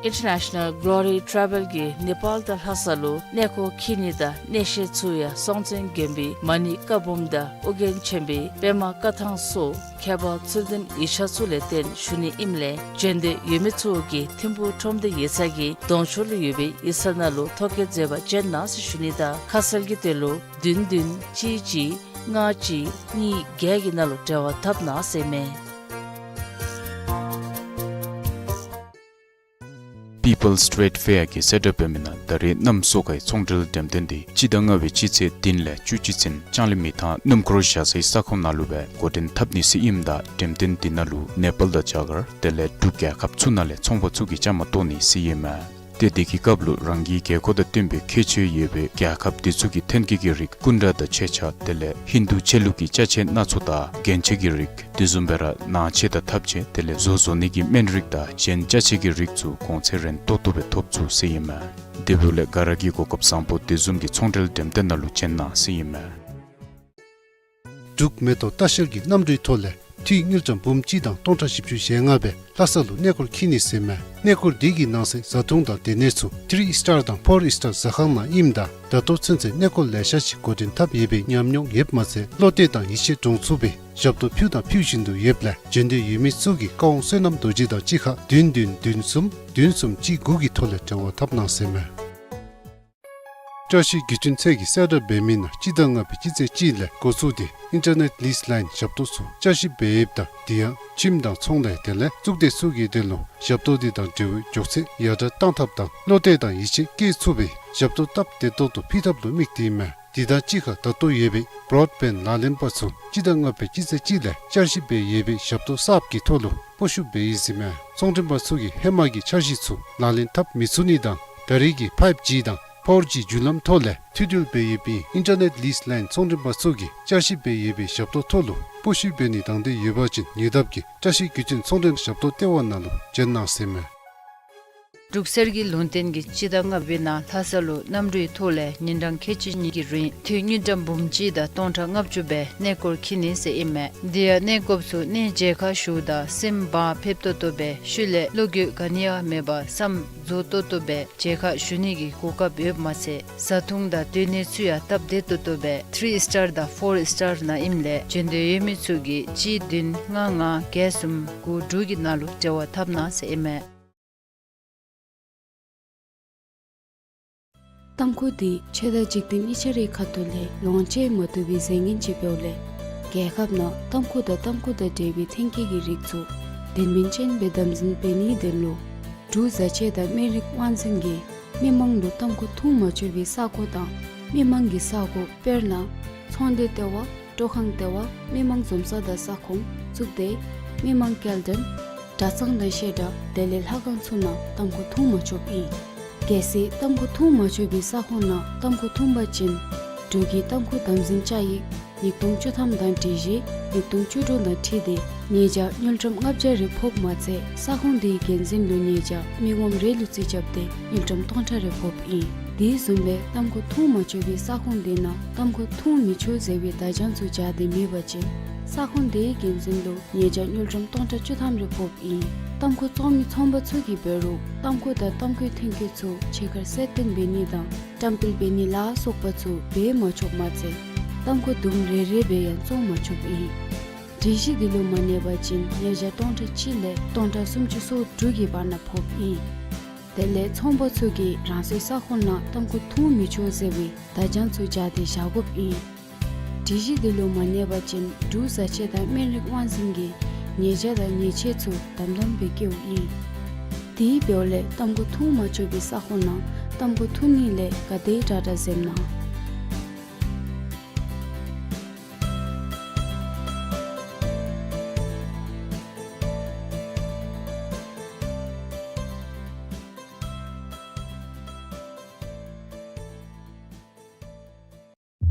International Glory Travel གིས་ནེ་པཱལ་དང་ལྷ་ས་ལུ་གནས་སྐོར་འཁྱིད་ནི་དང་གནས་བཤད་ཚུ་ཡང་སྲོང་བཙན་སྒམ་པོའི་མ་ཎི་བཀའ་འབུམ་དང་ཨོ་རྒྱན་ཆེན་པོའི་པདྨ་བཀའ་ཐང་སོགས་ཁྱད་པར་ཚུལ་ལྡན་ཡིག་ཆ་ཚུ་ལས་བརྟེན་ཞུ་ནི་ཨིནམ་ལས་བྱོན་འདོད་ཡོད་མི་ཚུ་གིས་ཐིམ་ཕུག་ཁྲོམ་སྡེ་ཡིག་ཚང་གི་གདོང་ཕྱོགས་ལུ་ཡོད་པའི་ཡིག་ཚང་ནང་ལུ་ཐོ་བཀོད་མཛད་པར་བྱོན་གནང་ཟེར་ཞུ་ནི་དང་ཁ་གསལ་གྱི་དོན་ལུ་བདུན་བདུན་གཅིག་གཅིག་ལྔ་གཅིག་གཉིས་བརྒྱད་ཀྱི་ནང་ལུ་འབྲེལ་བ་འཐབ་གནང་ཟེར་མས། People's Trade Fair གིས་གསལ་བསྒྲགས་འབད་མི་ནང་ད་རེས་གནམ་སོ་ཁའི་ཚོང་འབྲེལ་འགྲེམས་སྟོན་དེ་སྤྱི་ཟླ་ལྔ་པའི་སྤྱི་ཚེས་བདུན་ལས་བཅུ་གཅིག་ཚུན་ལྕང་གླིང་མི་ཐང་སྣུམ་འཁོར་བཞག་སའི་ས་ཁོངས་ནང་ལུ་སྦེ་འགོ་འདྲེན་འཐབ་ནི་ཟེར་ཨིནམ་ད་འགྲེམས་སྟོན་དེ་ནང་ལུ་ནེ་པཱལ་དང་རྒྱ་གར་དེ་ལས་འབྲུག་རྒྱལ་ཁབ་ཚུ་ནང་ལས་ཚོང་པ་ཚུ་གིས་བཅའ་མར་གཏོགས་ནི་ཟེར་ཨིན་མས། ཏེ་དེ་གི་སྐབས་ལུ་རང་གི་རྒྱལ་ཁབ་དང་བསྟུན་པའི་ཁྱད་ཆོས་ཡོད་པའི་རྒྱལ་ཁབ་དེ་ཚུ་གི་ཐོན་སྐྱེད་ཀྱི་རིགས་སྐུ་འདྲ་དང་མཆོད་ཆས་དེ་ལས་ཧིན་དུ་ཆོས་ལུགས་ཀྱི་ཅ་ཆས་སྣ་ཚོགས་དང་རྒྱན་ཆ་གི་རིགས་དེ་བཟུམ་སྦེ་ར་ནང་ཆས་དང་ཐབ་ཆས་དེ་ལས་བཟོ་བཟོ་ནི་གི་སྨན་རིགས་དང་གཞན་ཅ་ཆས་ཀྱི་རིགས་ཚུ་གོང་ཚད་རན་ཏོག་ཏོ་སྦེ་ཐོབ་ཚུགས་ཟེར་ཨིན་མས། དེ་འབདཝ་ལས་ག་ར་གིས་གོ་སྐབས་བཟང་པོ་དེ་བཟུམ་གྱི་ཚོང་འབྲེལ་འགྲེམས་སྟོན་ནང་ལུ་བྱོན་གནང་ཟེར་ཨིན་མས། འབྲུག་མེ་ཏོག་ལྟ་བཤལ་གྱི་གནམ་གྲུའི་ཐོག་ལས་འཐུས་དངུལ་ཀྲམ་འབུམ་གཅིག་དང་སྟོང་ཕྲག་བཞི་བཅུ་ཞེ་ལྔ་སྦེ་ལྷ་ས་ལུ་གནས་སྐོར་འཁྱིད་ནི་ཟེར་མས། གནས་སྐོར་འདི་གི་ནང་གསེས་བཟའ་འཐུང་དང་སྡོད་གནས་ཚུ་ཐི་རི་སི་ཊར་དང་ཕོར་སི་ཊར་ཟ་ཁང་ནང་ཨིནམ་ད་ད་ལྟོ་ཚུན་ཚོད་གནས་སྐོར་ལེ་ཤ་ཅིག་འགོ་འདྲེན་འཐབ་ཡོད་པའི་ཉམས་མྱོང་ཡོདཔ་མ་ཚད་བློ་གཏད་དང་ཡིད་ཆེས་འདྲོངས་ཚུགས་པའི་ཞབས་ཏོག་ཕུལཝ་དང་ཕུལ་བཞིན་དུ་ཡོདཔ་ལས་བྱོན་འདོད་ཡོད་མི་ཚུ་གིས་བཀའ་དབང་བསོད་ནམས་རྡོ་རྗེ་དང་གཅིག་ཁར་བདུན་བདུན་བདུན་གསུམ་བདུན་གསུམ་གཅིག་དགུ་གི་ཐོག་ལས་འབྲེལ་བ་འཐབ་གནང་ཟེར་མས། བཀྲ་ཤིས་བརྒྱུད་འཕྲིན་ཚད་ཀྱིས་གསལ་བསྒྲགས་འབད་མི་ནང་སྤྱི་ཟླ་ལྔ་པའི་སྤྱི་ཚེས་གཅིག་ལས་འགོ་བཙུགས་ཏེ་ཨིན་ཊར་ནེཊ་ལིསི་ལའིན་ཞབས་ཏོག་ཚུ་བསྐྱར་ཞིབ་འབད་ཡོདཔ་ད་དེ་ཡང་ཁྱིམ་དང་ཚོང་ལས་དེ་ལས་གཙུག་སྡེ་ཚུ་གི་དོན་ལུ་ཞབས་ཏོག་དེ་དང་འབྲེལ་བའི་མགྱོགས་ཚད་ཡར་དྲག་གཏང་ཐབས་དང་བློ་གཏད་དང་ཡིད་ཆེས་བསྐྱེད་ཚུགས་པའི་ཞབས་ཏོག་སྟབས་བདེ་ཏོག་ཏོ་ཕུལ་ཐབས་ལུ་དམིགས་ཏེ་ཨིན་མས། དེ་དང་གཅིག་ཁར་ད་ལྟོ་ཡོད་པའི་བྲོཌ་བེནཌ་ལག་ལེན་པ་ཚུ་སྤྱི་ཟླ་ལྔ་པའི་སྤྱི་ཚེས་གཅིག་ལས་བསྐྱར་ཞིབ་འབད་ཡོད་པའི་ཞབས་ཏོག་གསརཔ་གི་ཐོག་ལུ་སྤོ་བཤུད་འབད་ཡི་ཟེར་མས། ཚོང་འབྲེལ་པ་ཚུ་གིས་ཧེ་མ་གི་འཆར་གཞི་ཚུ་ལག་ལེན་འཐབ་མི་ཚུགས་ནི་དང་ད་རེས་ཀྱི་ཕའིབ་ཇི་དང་ཕོར་ཇི་བརྒྱུད་ལམ་ཐོག་ལས་མཐུད་འབྲེལ་འབད་ཡོད་པའི་ཨིན་ཊར་ནེཊ་ལིསི་ལའིན་ཚོང་འབྲེལ་པ་ཚུ་གིས་བསྐྱར་ཞིབ་འབད་ཡོད་པའི་ཞབས་ཏོག་ཐོག་ལུ་སྤོ་བཤུད་འབད་ནི་དང་འདོད་ཡོད་པ་ཅིན་ཉེ་འདབས་ཀྱི་བཀྲ་ཤིས་བརྒྱུད་འཕྲིན་ཚོང་འབྲེལ་ཞབས་ཏོག་ལྟེ་བ་ནང་ལུ་བྱོན་གནང་ཟེར་མས། འབྲུག་གསེར་གྱི་ལུང་བསྟན་གྱིས་སྤྱི་ཟླ་ལྔ་པའི་ནང་ལྷ་ས་ལུ་གནམ་གྲུའི་ཐོག་ལས་ཉིན་གྲངས་ཁལ་གཅིག་གཉིས་ཀྱི་རིང་ཐུན་དངུལ་ཀྲམ་འབུམ་གཅིག་དང་སྟོང་ཕྲག་ལྔ་བཅུ་སྦེ་གནས་སྐོར་འཁྱིད་ནི་ཟེར་ཨིན་མས། དེ་ཡང་གནས་སྐོརཔ་ཚུ་གནས་མཇལ་ཁ་ཞུཝ་ད་སེམས་བག་ཕེབས་ཏོག་ཏོ་སྦེ་ཤུལ་ལས་བློ་འགྱོད་ག་ནི་ཡང་མེད་པར་བསམ་རྫོགས་ཏོག་ཏོ་སྦེ་མཇལ་ཁ་ཞུ་ནི་གི་གོ་སྐབས་ཡོདཔ་མ་ཚད་བཟའ་འཐུང་དང་སྡོད་གནས་ཚུ་ཡང་སྟབས་བདེ་ཏོག་ཏོ་སྦེ་ཐི་རི་སི་ཊར་དང་ཕོར་སི་ཊར་ནང་ཨིནམ་ལས་བྱོན་འདོད་ཡོད་མི་ཚུ་གིས་གཅིག་བདུན་ལྔ་ལྔ་བརྒྱད་གསུམ་དགུ་དྲུག་གི་ནང་ལུ་འབྲེལ་བ་འཐབ་གནང་ཟེར་ཨིན་མས། ཏམ་ཁུ་འདི་ཆོས་དང་འཇིག་རྟེན་གཉིས་ཆ་རའི་ཁ་ཐུག་ལས་ལོངས་སྤྱོད་མ་བཏུབ་པའི་རྫས་ངན་ཅིག་འབདཝ་ལས་རྒྱལ་ཁབ་ནང་ཏམ་ཁུ་དང་ཏམ་ཁུ་དང་འབྲེལ་བའི་ཐོན་སྐྱེད་ཀྱི་རིགས་ཚུ་དོན་སྨིན་ཅན་སྦེ་དམ་འཛིན་འབད་ནིའི་དོན་ལུ་འབྲུག་བཟའ་ཆས་དང་སྨན་རིགས་དབང་འཛིན་གྱིས་མི་མང་ལུ་ཏམ་ཁུ་འཐུང་མ་ཆོག་པའི་ས་གོ་དང་མི་མང་གི་ས་གོ་དཔེར་ན་ཚོང་སྡེ་ལྟེ་བ། སྤྲོ་ཁང་ལྟེ་བ། མི་མང་འཛོམས་ས་དང་ས་ཁོངས་བཙུགས་ཏེ་མི་མང་སྐྱེལ་འདྲེན་གྲྭ་ཚང་དང་བཤད་གྲྭ་དེ་ལས་ལྷ་ཁང་ཚུ་ནང་ཏམ་ཁུ་འཐུང་མ་ཆོགཔ་ཨིན། གལ་སྲིད་ཏམ་ཁུ་འཐུང་མ་ཆོག་པའི་ས་ཁོངས་ནང་ཏམ་ཁུ་འཐུང་པ་ཅིན་འབྲུག་གི་ཏམ་ཁུ་དམ་འཛིན་བཅའ་ཡིག་ཉིས་སྟོང་བཅུ་ཐམ་དང་སྒྲིག་གཞི་ཉིས་སྟོང་བཅུ་དྲུག་དང་འཁྲིལ་ཏེ་ཉེས་བྱ་དངུལ་ཀྲམ་ལྔ་བརྒྱ་རེ་ཕོགཔ་མ་ཚད་ས་ཁོངས་དེའི་འགན་འཛིན་ལུ་ཉེས་བྱ་མི་ངོམ་རེ་ལུ་རྩིས་རྐྱབ་སྟེ་དངུལ་ཀྲམ་སྟོང་ཕྲག་རེ་ཕོགཔ་ཨིན། དེ་བཟུམ་སྦེ་ཏམ་ཁུ་འཐུང་མ་ཆོག་པའི་ས་ཁོངས་དེ་ནང་ཏམ་ཁུ་འཐུང་མི་ཆོག་ཟེར་བའི་བརྡ་བྱང་ཚུ་སྦྱར་ཏེ་མེད་པ་ཅིན་ས་ཁོངས་དེའི་འགན་འཛིན་ལུ་ཉེས་བྱ་དངུལ་ཀྲམ་སྟོང་ཕྲག་བཅུ་ཐམ་རེ་ཕོགཔ་ཨིན། ཏམ་ཁུ་བཙོང་མི་ཚོང་པ་ཚུ་གིས་འབད་རུང་ཏམ་ཁུ་དང་ཏམ་ཁུའི་ཐོན་སྐྱེད་ཚུ་ཕྱི་ཁར་གསལ་སྟོན་འབད་ནི་དང་བཀྲམ་སྤེལ་འབད་ནི་ལ་སོགས་པ་ཚུ་འབད་མ་ཆོགཔ་མ་ཚད་ཏམ་ཁུ་དུམ་རེ་རེ་སྦེ་ཡང་བཙོང་མ་ཆོགཔ་ཨིན། སྒྲིག་གཞི་དེ་ལུ་མ་གནས་པ་ཅིན་ཉེས་བྱ་སྟོང་ཕྲག་གཅིག་ལས་སྟོང་ཕྲག་སུམ་ཅུ་སོ་དྲུག་གི་བར་ན་ཕོགཔ་ཨིན། དེ་ལས་ཚོང་པ་ཚུ་གིས་རང་སོའི་ས་ཁོངས་ནང་ཏམ་ཁུ་འཐུང་མི་ཆོག་ཟེར་བའི་བརྡ་བྱང་ཚུ་སྦྱར་ཏེ་བཞག་དགོཔ་ཨིན། སྒྲིག་གཞི་དེ་ལུ་མ་གནས་པ་ཅིན་འབྲུག་བཟའ་ཆས་དང་སྨན་རིགས་དབང་འཛིན་གྱིས་ཉེས་བྱ་དང་ཉེས་ཆད་ཚུ་དམ་དམ་སྦེ་བཀལཝ་ཨིན། དེ་འབདཝ་ལས་ཏམ་ཁུ་འཐུང་མ་ཆོག་པའི་ས་ཁོངས་ནང་ཏམ་ཁུ་འཐུང་ནི་ལས་ག་དེ་དྲག་དྲག་འཛེམ་གནང་།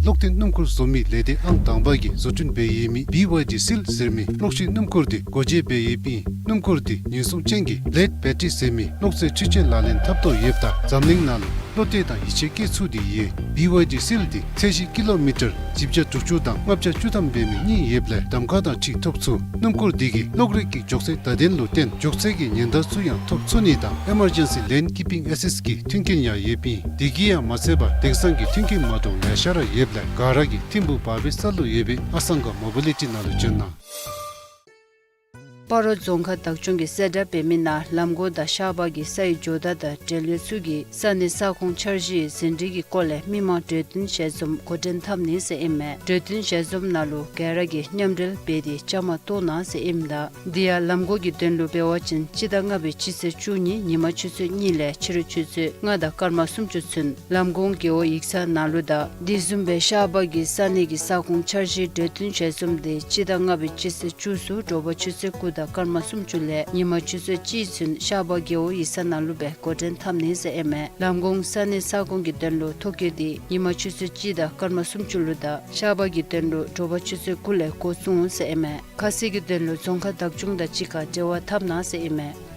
གློག་འཐེན་སྣུམ་འཁོར་བཟོ་མི་ལས་སྡེ་ཨང་དང་པ་གིས་བཟོ་སྐྲུན་འབད་ཡོད་མི་བི་ཝའི་ཌི་སིལ་ཟེར་མི་གློག་ཤིང་སྣུམ་འཁོར་འདི་སྒོ་འབྱེད་འབད་ཡོདཔ་ཨིན། སྣུམ་འཁོར་འདི་ཉེན་སྲུང་ཅན་གྱི་ལེཌ་བེ་ཊི་རི་ཟེར་མི་གློག་རྩེད་འཕྲུལ་ཆས་ལག་ལེན་འཐབ་དོ་ཡོདཔ་ད་འཛམ་གླིང་ནང་ལུ་བློ་གཏད་དང་ཡིད་ཆེས་བསྐྱེད་ཚུགས་ཏེ་ཡོད། བི་ཝའི་ཌི་སིལ་འདི་ཚད་གཞི་ཀི་ལོ་མི་ཊར་བཞི་བརྒྱ་དྲུག་ཅུ་དང་ལྔ་བརྒྱ་བཅུ་ཐམ་འབད་མི་གཉིས་ཡོདཔ་ལས་གདམ་ཁ་དང་འཁྲིལ་ཐོབ་ཚུགས། སྣུམ་འཁོར་འདི་གིས་གློག་རིག་གི་མགྱོགས་ཚད་བརྡ་དོན་ལུ་བརྟེན་མགྱོགས་ཚད་ཀྱི་ཉེན་བརྡ་ཚུ་ཡང་ཐོབ་ཚུགས་ནི་དང་ཨི་མར་ཇེན་སི་ལེན་ཀིཔ་པིང་ཨེ་སིསཊ་ཀྱི་མཐུན་རྐྱེན་ཡང་ཡོདཔ་ཨིན། དེ་གིས་ཡང་མ་ཚད་པར་དེང་སང་གི་མཐུན་རྐྱེན་མ་འདྲཝ་ལེ་ཤ་ར་ཡོདཔ་ལས་ག་ར་གིས་ཐིམ་ཕུག་བར་པའི་ས་ལུ་ཡོད་པའི་ཨ་སང་ག་མོ་བི་ལི་ཊི་ནང་ལུ་བྱོན་གནང་། སྤ་རོ་རྫོང་ཁག་བདག་སྐྱོང་གིས་གསལ་བསྒྲགས་འབད་མི་ནང་ལམ་གོང་དང་ཤར་པ་གི་སའི་ཇོ་བདག་དང་འབྲེལ་ཡོད་ཚུ་གིས་ས་གནས་ས་ཁོངས་འཆར་གཞིའི་ཟིན་བྲིས་ཀྱི་སྐོར་ལས་མི་མང་གྲོས་བསྟུན་ཞལ་འཛོམས་འགོ་འདྲེན་འཐབ་ནི་ཟེར་ཨིན་མས། གྲོས་བསྟུན་ཞལ་འཛོམས་ནང་ལུ་ག་ར་གིས་མཉམ་འབྲེལ་འབད་དེ་བཅའ་མར་གཏོགས་གནང་ཟེར་ཨིནམ་ད། དེ་ཡང་ལམ་གོང་གི་དོན་ལུ་འབད་བ་ཅིན་སྤྱི་ཟླ་ལྔ་པའི་སྤྱི་ཚེས་བཅུ་གཉིས་ཉིན་མ་ཆུ་ཚོད་གཉིས་ལས་ཕྱི་རུ་ཆུ་ཚོད་ལྔ་དང་སྐར་མ་སུམ་ཅུ་ཚུན་ལམ་གོང་རྒེད་འོག་ཡིག་ཚང་ནང་ལུ་དང་དེ་བཟུམ་སྦེ་ཤར་པ་གི་ས་གནས་ཀྱི་ས་ཁོངས་འཆར་གཞིའི་གྲོས་བསྟུན་ཞལ་འཛོམས་དེ་སྤྱི་ཟླ་ལྔ་པའི་སྤྱི་ཚེས་བཅུ་གསུམ་དྲོ་པ་ཆུ་ཚོད་དགུ་དང་སྐར་མ་སུམ་ཅུ་ལས་ཉིན་མ་ཆུ་ཚོད་གཅིག་ཚུན་ཤར་པ་རྒེད་འོག་ཡིག་ཚང་ནང་ལུ་སྦེ་འགོ་འདྲེན་འཐབ་ནི་ཟེར་ཨིན་མས། ལམ་གོང་ས་གནས་ས་ཁོངས་ཀྱི་དོན་ལུ་ཐོ་བཀོད་དེ་ཉིན་མ་ཆུ་ཚོད་གཅིག་དང་སྐར་མ་སུམ་ཅུ་ལུ་དང་ཤར་པ་གི་དོན་ལུ་དྲོ་པ་ཆུ་ཚོད་དགུ་ལས་འགོ་བཙུགས་འོང་ཟེར་ཨིན་མས། ཁ་གསལ་གྱི་དོན་ལུ་རྫོང་ཁག་བདག་སྐྱོང་དང་གཅིག་ཁར་འབྲེལ་བ་འཐབ་གནང་ཟེར་ཨིན་མས།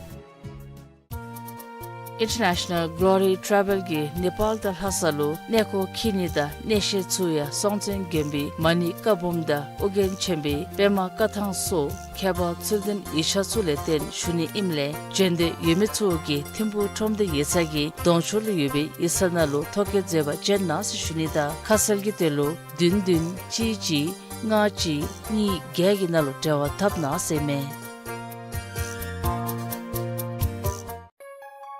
International Glory Travel གིས་ནེ་པཱལ་དང་ལྷ་ས་ལུ་གནས་སྐོར་འཁྱིད་ནི་དང་གནས་བཤད་ཚུ་ཡང་སྲོང་བཙན་དགོན་པའི་མ་ཎི་བཀའ་འབུམ་དང་ཨོ་རྒྱན་ཆེན་པོའི་པདྨ་བཀའ་ཐང་སོགས་ཁྱད་པར་ཚུལ་ལྡན་ཡིག་ཆ་ཚུ་ལས་བརྟེན་ཞུ་ནི་ཨིནམ་ལས་བྱོན་འདོད་ཡོད་མི་ཚུ་གིས་ཐིམ་ཕུག་ཁྲོམ་སྡེ་ཡིག་ཚང་གི་གདོང་ཕྱོགས་ལུ་ཡོད་པའི་ཡིག་ཚང་ནང་ལུ་ཐོ་བཀོད་མཛད་པར་བྱོན་གནང་ཟེར་ཞུ་ནི་དང་ཁ་གསལ་གྱི་དོན་ལུ་བདུན་བདུན་གཅིག་གཅིག་ལྔ་གཅིག་གཉིས་བརྒྱད་ཀྱི་ནང་ལུ་འབྲེལ་བ་འཐབ་གནང་ཟེར་ཨིན་མས།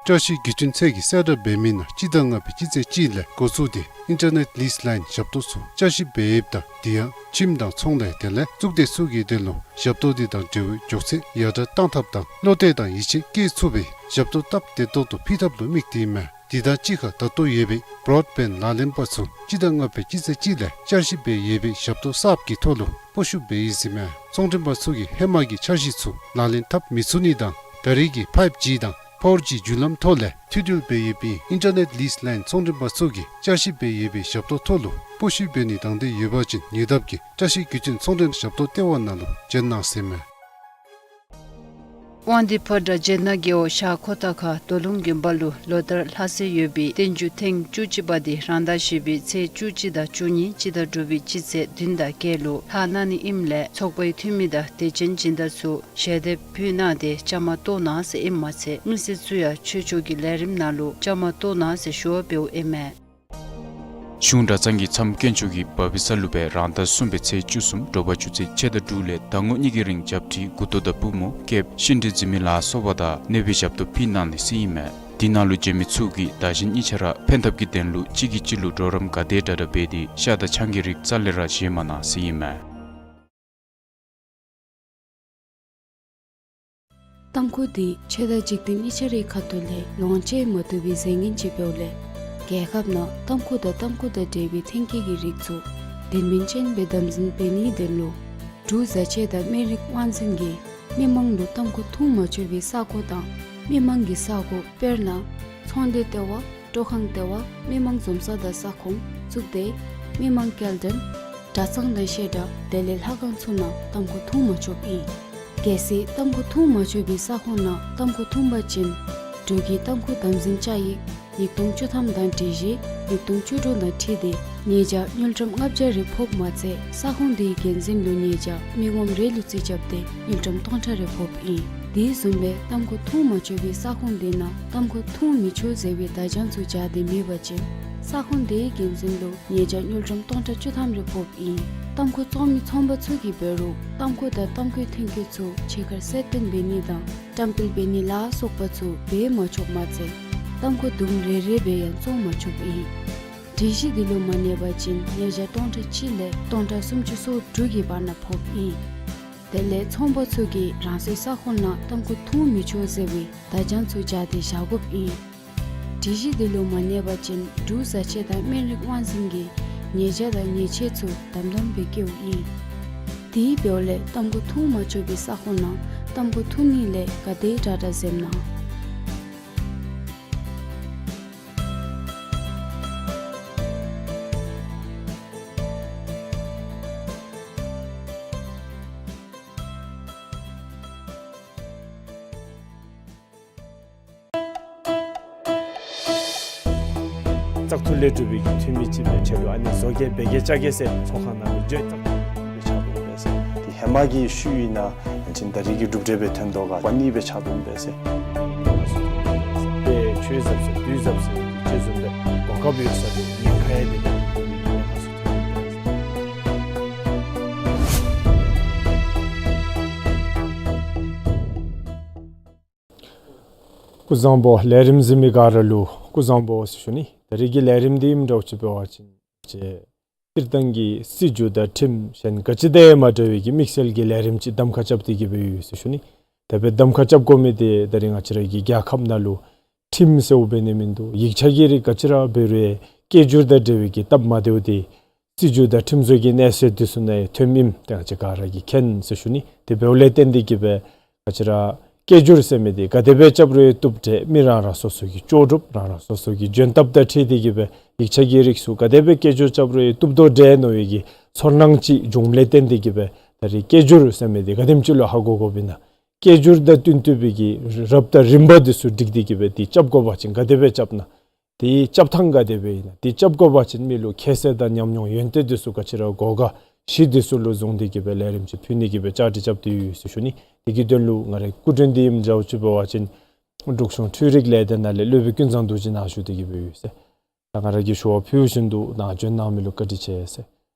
བཀྲ་ཤིས་བརྒྱུད་འཕྲིན་ཚད་ཀྱིས་གསལ་བསྒྲགས་འབད་མི་ནང་སྤྱི་ཟླ་ལྔ་པའི་སྤྱི་ཚེས་གཅིག་ལས་འགོ་བཙུགས་ཏེ་ཨིན་ཊར་ནེཊ་ལིསི་ལའིན་ཞབས་ཏོག་ཚུ་བསྐྱར་ཞིབ་འབད་ཡོདཔ་ད་དེ་ཡང་ཁྱིམ་དང་ཚོང་ལས་དེ་ལས་གཙུག་སྡེ་ཚུ་གི་དོན་ལུ་ཞབས་ཏོག་དེ་དང་འབྲེལ་བའི་མགྱོགས་ཚད་ཡར་དྲག་གཏང་ཐབས་དང་བློ་གཏད་དང་ཡིད་ཆེས་བསྐྱེད་ཚུགས་པའི་ཞབས་ཏོག་སྟབས་བདེ་ཏོག་ཏོ་ཕུལ་ཐབས་ལུ་དམིགས་ཏེ་ཨིན་མས། དེ་དང་གཅིག་ཁར་ད་ལྟོ་ཡོད་པའི་བོརོཌ་བེནཌ་ལག་ལེན་པ་ཚུ་སྤྱི་ཟླ་ལྔ་པའི་སྤྱི་ཚེས་གཅིག་ལས་བསྐྱར་ཞིབ་འབད་ཡོད་པའི་ཞབས་ཏོག་གསརཔ་གི་ཐོག་ལུ་སྤོ་བཤུད་འབད་ཡི་ཟེར་ཨིན་མས། ཚོང་མགྲོན་པ་ཚུ་གིས་ཧེ་མ་གི་འཆར་གཞི་ཚུ་ལག་ལེན་འཐབ་མི་ཚུགས་ནི་དང་ད་རེས་ཀྱི་ཕའིབ་ཇི་དང་ཕོར་ཇི་བརྒྱུད་ལམ་ཐོག་ལས་མཐུད་འབྲེལ་འབད་ཡོད་པའི་ཨིན་ཊར་ནེཊ་ལིསི་ལའིན་ཚོང་མགྲོན་པ་ཚུ་གིས་བསྐྱར་ཞིབ་འབད་ཡོད་པའི་ཞབས་ཏོག་ཐོག་ལུ་སྤོ་བཤུད་འབད་ནི་དང་འདོད་ཡོད་པ་ཅིན་ཉེ་འདབས་ཀྱི་བཀྲ་ཤིས་བརྒྱུད་འཕྲིན་ཚོང་མགྲོན་ཞབས་ཏོག་ལྟེ་བ་ནང་ལུ་བྱོན་གནང་ཟེར་ཨིན་མས། དབང་འདུས་ཕོ་བྲང་རྗེ་ནག་རྒྱལ་པོ་ཞག་ཁོ་ཐང་ཁ་རྡོ་ལུང་དགོན་པ་ལུ་ལོ་ལྟར་ལྷ་སྲས་ཡོད་པའི་བསྟན་འགྱུར་ཐེངས་བཅུ་གཅིག་པ་དེ་རང་ཟླ་བཞི་པའི་ཚེས་བཅུ་གཅིག་དང་བཅུ་གཉིས་སྤྱི་ཟླ་དྲུག་པའི་སྤྱི་ཚེས་བདུན་དང་བརྒྱད་ལུ་ལྷག་གནང་ནི་ཨིནམ་ལས་ཚོགས་པའི་འཐུས་མི་དང་དད་ཅན་སྦྱིན་བདག་ཚུ་ཞལ་འདེབས་ཕུལ་གནང་སྟེ་བཅའ་མར་གཏོགས་གནང་ཟེར་ཨིནམ་མ་ཚད་མི་སེར་ཚུ་ཡང་ཆོས་ཕྱོགས་ཀྱི་ལས་རིམ་ནང་ལུ་བཅའ་མར་གཏོགས་གནང་ཟེར་ཞུ་བ་འབདཝ་ཨིན་མས། གཞུང་གྲྭ་ཚང་གི་མཚམས་དཀོན་མཆོག་གི་བ་བི་ས་ལུ་སྦེ་རང་ཟླ་གསུམ་པའི་ཚེས་བཅུ་གསུམ་དྲོ་པ་ཆུ་ཚོད་ཕྱེད་དང་དྲུག་ལས་ཟླ་ངོ་གཉིས་ཀྱི་རིང་རྒྱབ་ཁྲི་མགུ་ཏོ་དང་པུས་མོ་བཀལཝ་ཤིང་འབྲས་འཛིན་མི་ལ་སོགས་པ་དང་གནོད་པའི་ཞབས་ཏོག་ཕུལ་གནང་ནི་ཟེར་ཨིན་མས། དེ་ནང་ལུ་བྱོན་མི་ཚུ་གིས་བདག་གཞན་གཉིས་ཆ་ར་ཕན་ཐབས་ཀྱི་དོན་ལུ་གཅིག་གིས་གཅིག་ལུ་གྲོགས་རམ་ག་དེ་དྲག་དྲག་འབད་དེ་ཤ་དང་ཆང་གི་རིགས་རྩ་ལས་ར་བཞེས་མ་གནང་ཟེར་ཨིན་མས། ཏམ་ཁུ་དེ་ཆོས་དང་འཇིག་རྟེན་གཉིས་ཆ་རའི་ཁ་ཐུག་ལས་ལོངས་སྤྱོད་མ་བཏུབ་པའི་རྫས་ངན་ཅིག་འབདཝ་ལས་རྒྱལ་ཁབ་ནང་ཏམ་ཁུ་དང་ཏམ་ཁུ་དང་འབྲེལ་བའི་ཐོན་སྐྱེད་ཀྱི་རིགས་ཚུ་དོན་སྨིན་ཅན་སྦེ་དམ་འཛིན་འབད་ནིའི་དོན་ལུ་འབྲུག་བཟའ་ཆས་དང་སྨན་རིགས་དབང་འཛིན་གྱིས་མི་མང་ལུ་ཏམ་ཁུ་འཐུང་མ་ཆོག་པའི་ས་གོ་དང་མི་མང་གི་ས་གོ་དཔེར་ན་ཚོང་སྡེ་ལྟེ་བ། སྤྲོ་ཁང་ལྟེ་བ། མི་མང་འཛོམས་ས་དང་ས་ཁོངས། གཙུག་སྡེ། མི་མང་སྐྱེལ་འདྲེན། གྲྭ་ཚང་དང་བཤད་གྲྭ་དེ་ལས་ལྷ་ཁང་ཚུ་ནང་ཏམ་ཁུ་འཐུང་མ་ཆོགཔ་ཨིན། གལ་སྲིད་ཏམ་ཁུ་འཐུང་མ་ཆོག་པའི་ས་ཁོངས་ནང་ཏམ་ཁུ་འཐུང་པ་ཅིན་འབྲུག་གི་ཏམ་ཁུ་དམ་འཛིན་བཅའ་ཡིག་ཉིས་སྟོང་བཅུ་ཐམ་དང་སྒྲིག་གཞི་ཉིས་སྟོང་བཅུ་དྲུག་དང་འཁྲིལ་ཏེ་ཉེས་བྱ་དངུལ་ཀྲམ་ལྔ་བརྒྱ་རེ་ཕོགཔ་མ་ཚད་ས་ཁོངས་དེའི་འགན་འཛིན་ལུ་ཉེས་བྱ་མི་ངོམ་རེ་ལུ་རྩིས་རྐྱབ་སྟེ་དངུལ་ཀྲམ་སྟོང་ཕྲག་རེ་ཕོགཔ་ཨིན། དེ་བཟུམ་སྦེ་ཏམ་ཁུ་འཐུང་མ་ཆོག་པའི་ས་ཁོངས་དེ་ནང་ཏམ་ཁུ་འཐུང་མི་ཆོག་ཟེར་བའི་བརྡ་བྱང་ཚུ་སྦྱར་ཏེ་མེད་པ་ཅིན་ས་ཁོངས་དེའི་འགན་འཛིན་ལུ་ཉེས་བྱ་དངུལ་ཀྲམ་སྟོང་ཕྲག་བཅུ་ཐམ་རེ་ཕོགཔ་ཨིན། ཏམ་ཁུ་བཙོང་མི་ཚོང་པ་ཚུ་གིས་འབད་རུང་ཏམ་ཁུ་དང་ཏམ་ཁུའི་ཐོན་སྐྱེད་ཚུ་ཕྱི་ཁར་གསལ་སྟོན་འབད་ནི་དང་བཀྲམ་སྤེལ་འབད་ནི་ལ་སོགས་པ་ཚུ་འབད་མ་ཆོགཔ་མ་ཚད་ཏམ་ཁུ་དུམ་རེ་རེ་སྦེ་ཡང་བཙོང་མ་ཆོགཔ་ཨིན། སྒྲིག་གཞི་འདི་ལུ་མ་གནས་པ་ཅིན་ཉེས་བྱ་སྟོང་ཕྲག་གཅིག་ལས་སྟོང་ཕྲག་སུམ་ཅུ་སོ་དྲུག་གི་བར་ན་ཕོགཔ་ཨིན། དེ་ལས་ཚོང་པ་ཚུ་གིས་རང་སོའི་ས་ཁོངས་ནང་ཏམ་ཁུ་འཐུང་མི་ཆོག་ཟེར་བའི་བརྡ་བྱང་ཚུ་སྦྱར་ཏེ་བཞག་དགོཔ་ཨིན། སྒྲིག་གཞི་འདི་ལུ་མ་གནས་པ་ཅིན་འབྲུག་བཟའ་ཆས་དང་སྨན་རིགས་དབང་འཛིན་གྱིས་ཉེས་བྱ་དང་ཉེས་ཆད་ཚུ་དམ་དམ་སྦེ་བཀལཝ་ཨིན། དེ་འབདཝ་ལས་ཏམ་ཁུ་འཐུང་མ་ཆོག་པའི་ས་ཁོངས་ནང་ཏམ་ཁུ་འཐུང་ནི་ལས་ག་དེ་དྲག་དྲག་འཛེམ་གནང་། བཙག་འཐུ་ལས་གྲུབ་པའི་གི་འཐུས་མི་ཅིག་སྦེ་ཁྱོད་ལུ་ཨ་ནི་བཟོ་གེ་འབད་གེ་བཅའ་གེ་ཟེར་ཚོགས་ཁང་ནང་ལུ་བརྗོད་བཙག་འཐུ་སྦེ་ཆགས་འདུག་པས་ཟེར། དེ་ཧེ་མ་གི་ཤུལ་ཨིན་ན་ཨ་ནི་ད་རེས་ཀྱི་གྲུབ་འབྲས་སྦེ་ཐོན་དོ་ག་པ་ནི་སྦེ་ཆགས་འདུག་པས་ཟེར། དཔེ་ཆོས་ཟབ་ཟེར་བདུད་ཟབ་ཟེར་ཅིག་བཟུམ་སྦེ་གོ་སྐབས་ཡོད་ས་དེ་ཉེན་ཁ་ཡང་དེ་ལས་ཉེན་ཁ་སུ་ཐོན་པས་ཟེར། སྐུ་གཟུགས་བཟང་པོ། ལས་རིམ་གཟིགས་མི་ག་ར་ལུ་སྐུ་གཟུགས་བཟང་པོ་ཟེར་ཞུ་ནི། ད་རེས་ཀྱི་ལས་རིམ་འདི་ཨིནམ་འདྲཝ་ཅིག་འབད་བ་ཅིན་ཅེ་སྤྱིར་བཏང་གི་སྲིད་བྱུས་དང་ཁྲིམས་གཞན་ག་ཅི་དང་ཡང་མ་འདྲ་བའི་གི་དམིགས་བསལ་གྱི་ལས་རིམ་ཅིག་གདམ་ཁ་རྐྱབ་སྟེ་གི་སྦེ་ཡོད་ཟེར་ཞུ་ནི། དེ་སྦེ་གདམ་ཁ་རྐྱབ་དགོ་མི་འདི་ད་རེས་ང་བཅས་ར་གི་རྒྱལ་ཁབ་ནང་ལུ་ཁྲིམས་ཟེརཝ་འབད་ནི་མིན་འདུག། ཡིག་ཆ་གི་རིགས་ག་ཅི་ར་འབད་རུང་སྐད་སྒྱུར་དང་འབྲེལ་བའི་གི་སྟབས་མ་བདེཝ་འདི་སྲིད་བྱུས་དང་ཁྲིམས་བཟོ་གི་གནས་ཚུལ་འདི་ཚུ་ནང་ཡང་ཐོནམ་ཨིནམ་ཏེ་ང་བཅས་ག་ར་གིས་མཁྱེན་ཟེར་ཞུ་ནི། དེ་འབདཝ་ལས་བརྟེན་ཏེ་གི་སྦེ་ང་བཅས་ར་སྐད་སྒྱུར་ཟེར་མི་འདི་ག་དེ་སྦེ་རྐྱབ་རུང་ཡང་བཏུབ་འདྲས། མི་རང་རང་སོ་སོ་གི་ལྕོགས་གྲུབ་རང་རང་སོ་སོ་གི་འཇོན་ཐབས་དང་འཁྲིལ་ཏེ་གི་སྦེ་ཡིག་ཆ་གི་རིགས་ཚུ་ག་དེ་སྦེ་སྐད་སྒྱུར་རྐྱབ་རུང་ཡང་བཏུབ་དོ་འདྲས་མནོ་བའི་གི་ཚོར་སྣང་ཅིག་བྱུངམ་ལས་བརྟེན་ཏེ་གི་སྦེ་ད་རེས་སྐད་སྒྱུར་ཟེར་མི་འདི་ག་དེམ་ཅིག་ལུ་ཧ་གོ་དགོཔ་ཨིན་ན། སྐད་སྒྱུར་དང་བསྟུན་བསྟུན་པའི་གི་རབ་དང་རིམ་པ་འདི་ཚུ་སྒྲིག་སྟེ་གི་སྦེ་འདི་རྐྱབ་དགོ་པ་ཅིན་ག་དེ་སྦེ་རྐྱབ་ན། དེའི་རྐྱབ་ཐངས་ག་དེ་སྦེ་ཨིན་ན། དེ་རྐྱབ་དགོ་པ་ཅིན་མི་ལུ་ཁྱད་གསོད་དང་ཉམས་མྱོང་ཡོན་ཏན་འདི་ཚུ་ག་ཅི་ར་དགོ་ག་གཞི་འདི་ཚུ་ལུ་བཟུང་སྟེ་གི་སྦེ་ལས་རིམ་ཅིག་ཕུལ་ནི་གི་སྦེ་བཅའ་སྒྲིག་རྐྱབ་སྟེ་ཡོད་ཟེར་ཞུ་ནི། དེ་གི་དོན་ལུ་ང་རའི་སྐུ་མགྲོན་འདི་ཨིནམ་འདྲཝ་ཅིག་འབད་བ་ཅིན་འབྲུག་གཞུང་འཕྲུལ་རིག་ལས་སྡེ་ནང་ལས་སློབ་དཔོན་ཀུན་བཟང་རྡོ་རྗེ་ནཱ་བཞུགས་ཏེ་གི་སྦེ་ཡོད་ཟེར། ད་ང་ར་གིས་ཞུ་བ་ཕུལ་བཞིན་དུ་ནཱ་འབྱོན་གནང་མི་ལུ་བཀའ་དྲིན་ཆེ་ཟེར།